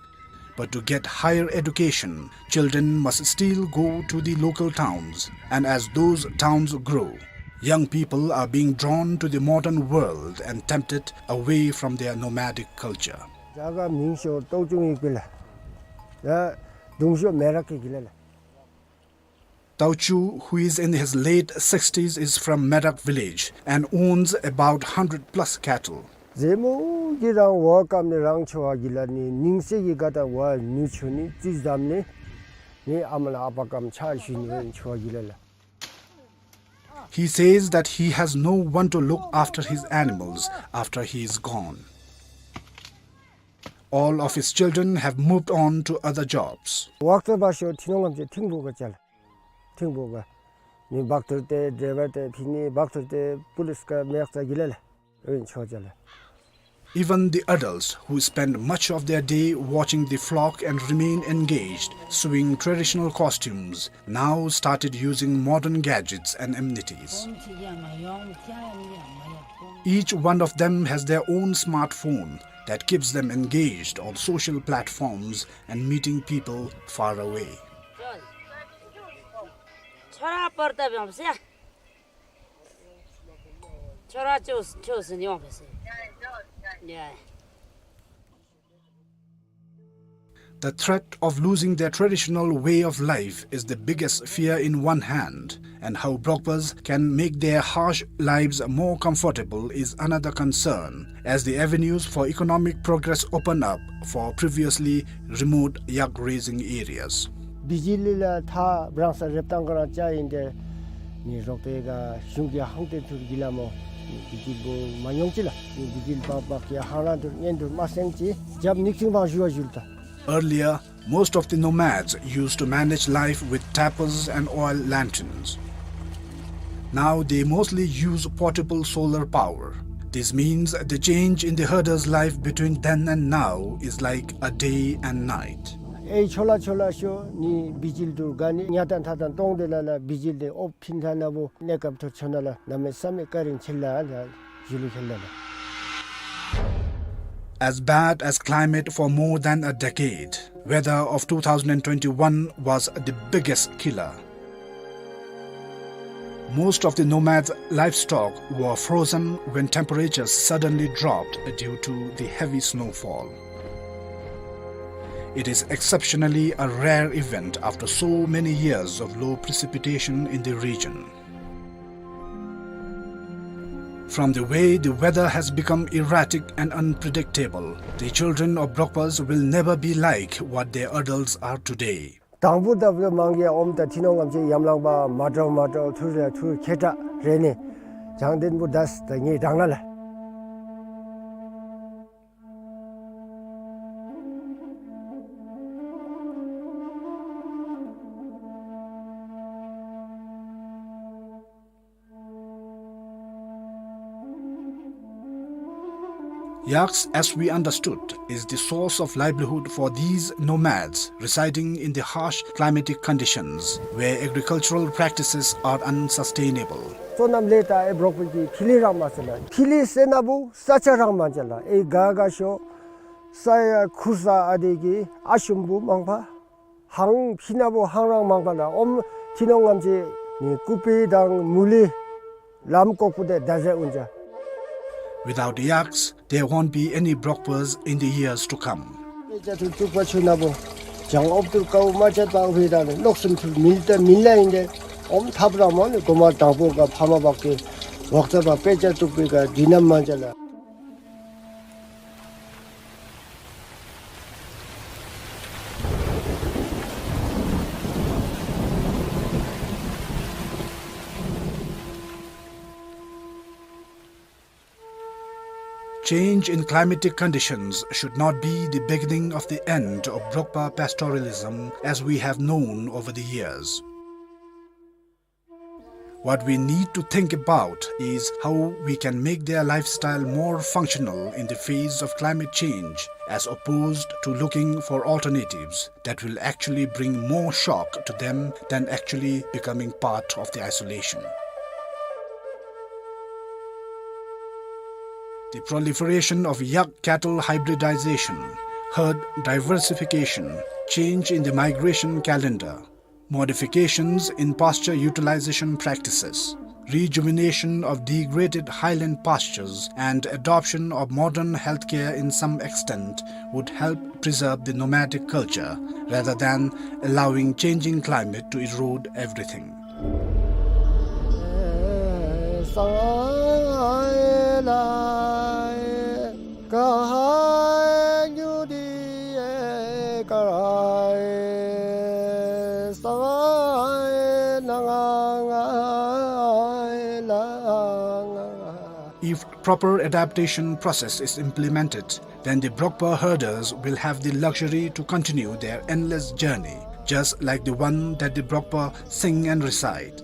But to get higher education, children must still go to the local towns, and as those towns grow, young people are being drawn to the modern world and tempted away from their nomadic culture. རྒྱ་གར་མིང་ཤོར་ཏོག་ཅུང་ཡིག་པི་ལ། ཡ་དུང་ཤོར་མེ་རག་གི་གི་ལ་ལ། Tauchu, who is in his late sixties, is from Merak village and owns about hundred plus cattle. ཟེ་མོ་གི་རང་བ་ཀམ་ནི་རང་ཆོ་བ་གི་ལ་ནི་ནིང་སེ་གི་ག་ད་བ་ནུ་ཆུ་ནི་ཙི་ཟམ་ནི་ནི་ཨ་མ་ལ་ཨ་པ་ཀམ་ཆ་ཞུ་ནི་བ་ཆོ་བ་གི་ལ་ལ། He says that he has no one to look after his animals after he is gone. All of his children have moved on to other jobs. ཝག་ཏོ་བ་ཤོ་ཐི་ནོང་ངམ་ཅེ་ཐིང་བུ་ག་ཅལ། ཐིང་བུ་ག། ནི་བག་ཐུར་ཏེ་ཌྲའི་ཝར་ཏེ་ཕི་ནི་བག་ཐུར་ཏེ་པུ་ལིས་ག་མེག་ཙ་གི་ལ་ལ། ཨིན་ཆོ་ཅལ། Even the adults who spend much of their day watching the flock and remain engaged, sewing traditional costumes, now started using modern gadgets and amenities. Each one of them has their own smartphone that keeps them engaged on social platforms and meeting people far away. The threat of losing their traditional way of life is the biggest fear in one hand, and how Brokpas can make their harsh lives more comfortable is another concern, as the avenues for economic progress open up for previously remote yak raising areas. བི་ཇི་ལི་ལ་ཐ་བྲང་ས་རེབ་ཏང་ག་རང་ཅ་ཡིན་ཏེ་ནི་རོགས་པའི་ག་གཞུང་གི་ཧང་ཏེ་ཐུར་གི་ལ་མོ་ནི་བི་ཇི་ལི་བོ་མ་ཉོང་ཅི་ལ་ནི་བི་ཇི་ལི་བག་བག་གི་ཧང་རང་ཐུར་ཉན་ཐུར་མ་སེང་ཅི་རྒྱབ་ནིག་ཅིང་བང་ཞུ་བ་ཞུལ་ཏ། Earlier, most of the nomads used to manage life with tapas and oil lanterns. Now they mostly use portable solar power. This means the change in the herder's life between then and now is like a day and night. ཨེ་ཆོ་ལ་ཆོ་ལ་ཤོ་ནི་བི་ཇི་ལི་ཐུར་ག་ནི་ཉ་ཏན་ཐ་ཏན་ཏོང་ཏེ་ལ་ལ་བི་ཇི་ལི་ཨོ་ཕིན་ཐ་ན་བོ་གནས་སྐབས་ཐུར་ཆོ་ན་ལ་གནམ་མེད་ས་མེད་བཀའ་དྲིན་ཆེ་ལ་ལ་ཞུ་ལི་ཁེ་ལ་ལ། As bad as climate for more than a decade, weather of two thousand twenty-one was the biggest killer. Most of the nomads' livestock were frozen when temperatures suddenly dropped due to the heavy snowfall. It is exceptionally a rare event after so many years of low precipitation in the region. From the way the weather has become erratic and unpredictable, the children of Brokpas will never be like what their adults are today. དང་པོ་ད་བུ་མང་གི་ཨོམ་ད་ཐི་ནོང་ངམ་ཅེ་ཡམ་ལང་པ་མ་དྲོ་མ་དྲོ་ཐུར་རེ་ཐུར་ཁེ་ཏ་རེ་ནི་བྱང་དེན་བུ་དས་ད་ངེ་དྲང་ན་ལ། Yaks, as we understood, is the source of livelihood for these nomads residing in the harsh climatic conditions where agricultural practices are unsustainable. སོ་ནམ་ལས་ད་ཨེ་འབྲོག་པའི་གི་ཐིག་ལེ་རང་མ་ཚད་ལ། ཐིག་ལེ་ཟེར་ན་བུ་ས་ཆ་རང་མ་ཚད་ལ། ཨེ་ག་ག་ཤོ་ས་ཡ་ཁུར་ས་ཨ་དེ་གི་ཨ་ཤུམ་བུ་མང་པ། ཧང་ཕི་ན་བུ་ཧང་རང་མང་པ་ལ། ཨོམ་ཐི་ནོང་ངམ་ཅི་ནི་ཀུ་པི་དང་མུ་ལི་ལམ་ཀོག་པུ་དེ་ད་ཟེར་འུན་ཅ། Without yaks, there won't be any Brokpas in the years to come. དཔེ་ཆ་ཐུར་བཙུགས་པ་ཆུ་ན་བུ་ཅང་ཨོབ་ཐུར་ཀའུ་མ་ཆད་པ་ཧུའི་ད་ནི་ལོག་སུམ་ཐུར་མིལ་ཏེ་མིལ་ལ་ཨིན་ཏེ། ཨོམ་ཐབ་ར་མོ་ནི་གོ་མ་དང་པོ་ག་ཕ་མ་བག་གི་ཝག་ཙ་བ་དཔེ་ཆ་བཙུགས་པའི་ག་དུས་ནམ་མ་ཅ་ལ། Change in climatic conditions should not be the beginning of the end of Brokpa pastoralism as we have known over the years. What we need to think about is how we can make their lifestyle more functional in the face of climate change, as opposed to looking for alternatives that will actually bring more shock to them than actually becoming part of the isolation. The proliferation of yak cattle hybridization, herd diversification, change in the migration calendar, modifications in pasture utilization practices, rejuvenation of degraded highland pastures, and adoption of modern healthcare in some extent would help preserve the nomadic culture rather than allowing changing climate to erode everything. If proper adaptation process is implemented, then the Brokpa herders will have the luxury to continue their endless journey, just like the one that the Brokpa sing and recite.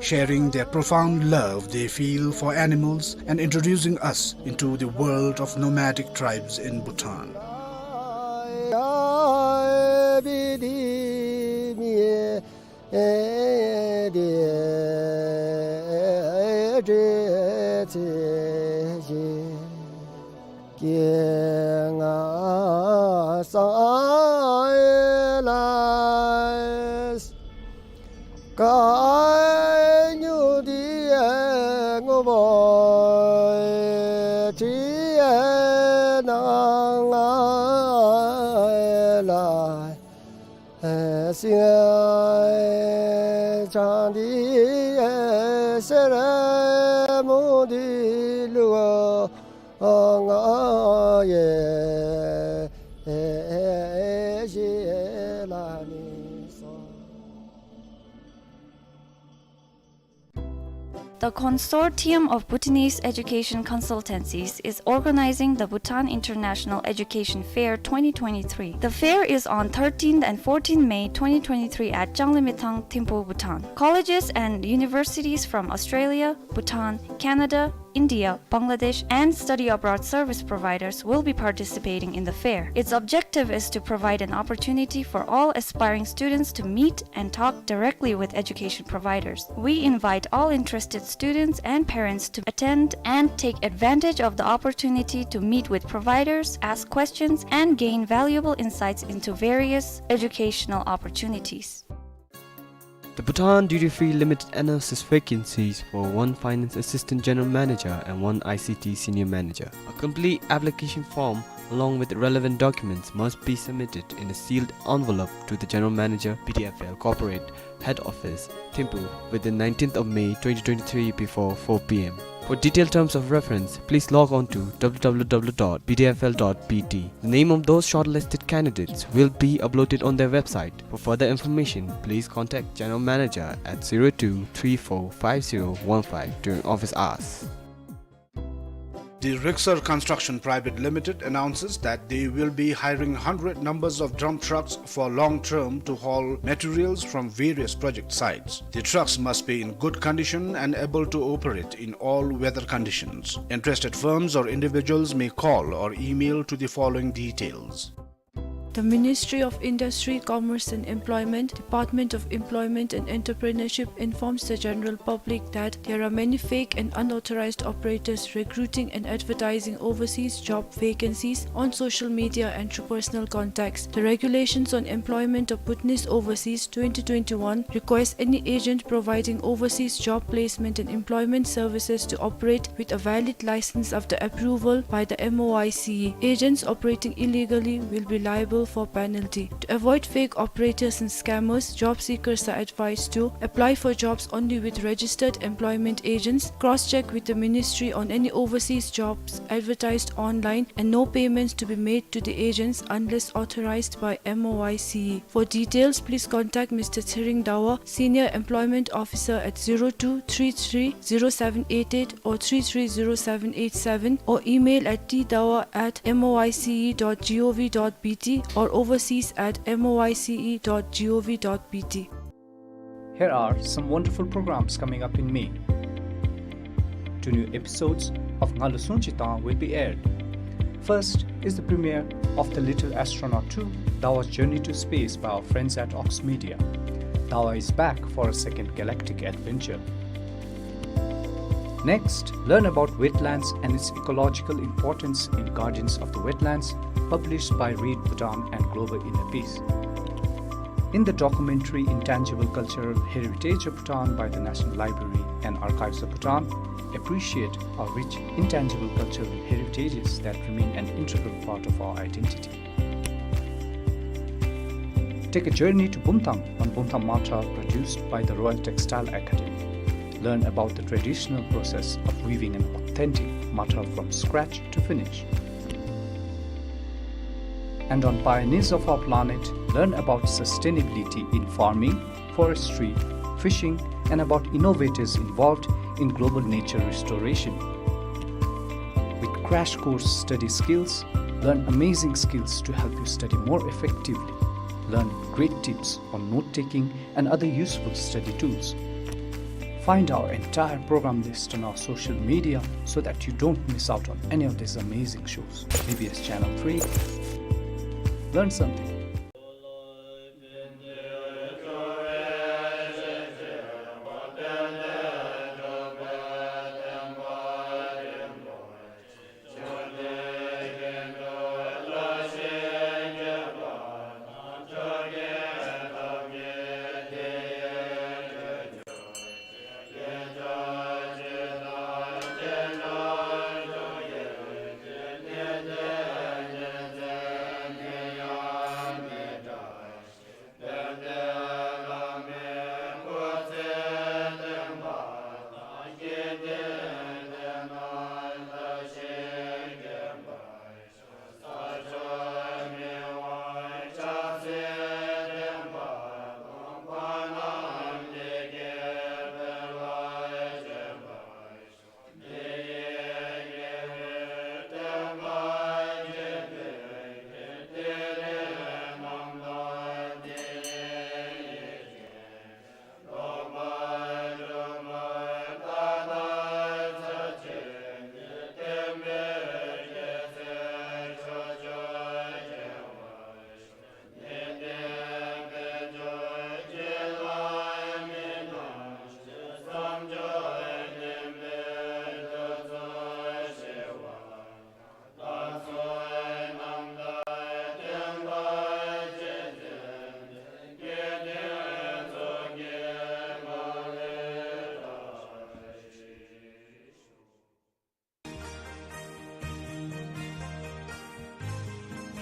Sharing their profound love they feel for animals and introducing us into the world of nomadic tribes in Bhutan. The Consortium of Bhutanese Education Consultancies is organizing the Bhutan International Education Fair twenty twenty-three. The fair is on thirteenth and fourteenth May twenty twenty-three at Changlimithang, Thimphu, Bhutan. Colleges and universities from Australia, Bhutan, Canada, India, Bangladesh, and study abroad service providers will be participating in the fair. Its objective is to provide an opportunity for all aspiring students to meet and talk directly with education providers. We invite all interested students and parents to attend and take advantage of the opportunity to meet with providers, ask questions, and gain valuable insights into various educational opportunities. The Bhutan Duty Free Limited announces vacancies for one Finance Assistant General Manager and one I C T Senior Manager. A complete application form along with relevant documents must be submitted in a sealed envelope to the General Manager, B D F L Corporate, Head Office, Thimphu, within nineteenth of May twenty twenty-three before four P M. For detailed terms of reference, please log on to w w w dot b d f l dot b t. The name of those shortlisted candidates will be uploaded on their website. For further information, please contact General Manager at zero two three four five zero one five during office hours. The Rixar Construction Private Limited announces that they will be hiring hundred numbers of dump trucks for long term to haul materials from various project sites. The trucks must be in good condition and able to operate in all weather conditions. Interested firms or individuals may call or email to the following details. The Ministry of Industry, Commerce and Employment, Department of Employment and Entrepreneurship informs the general public that there are many fake and unauthorized operators recruiting and advertising overseas job vacancies on social media and through personal contacts. The Regulations on Employment of Bhutanese Overseas twenty twenty-one requires any agent providing overseas job placement and employment services to operate with a valid license after approval by the M O I C E. Agents operating illegally will be liable for penalty. To avoid fake operators and scammers, job seekers are advised to apply for jobs only with registered employment agents, cross-check with the ministry on any overseas jobs advertised online, and no payments to be made to the agents unless authorized by M O I C E. For details, please contact Mister Tshering Dawa, Senior Employment Officer, at zero two three three zero seven eight eight or three three zero seven eight seven, or email at t dawa at m o i c e dot g o v dot b t or overseas at m o i c e dot g o v dot b t. Here are some wonderful programs coming up in May. Two new episodes of Ngalo Sungchi Tang will be aired. First is the premiere of The Little Astronaut two, Dawa's Journey to Space by our friends at Ox Media. Dawa is back for a second galactic adventure. Next, learn about wetlands and its ecological importance in Guardians of the Wetlands, published by Read Bhutan and Global Inner Peace. In the documentary Intangible Cultural Heritage of Bhutan by the National Library and Archives of Bhutan, appreciate our rich intangible cultural heritages that remain an integral part of our identity. Take a journey to Bumthang on Bumthang Mathar, produced by the Royal Textile Academy. Learn about the traditional process of weaving an authentic mathar from scratch to finish. And on Pioneers of Our Planet, learn about sustainability in farming, forestry, fishing, and about innovators involved in global nature restoration. With crash course study skills, learn amazing skills to help you study more effectively. Learn great tips on note-taking and other useful study tools. Find our entire program list on our social media so that you don't miss out on any of these amazing shows. B B S Channel three. Learn something.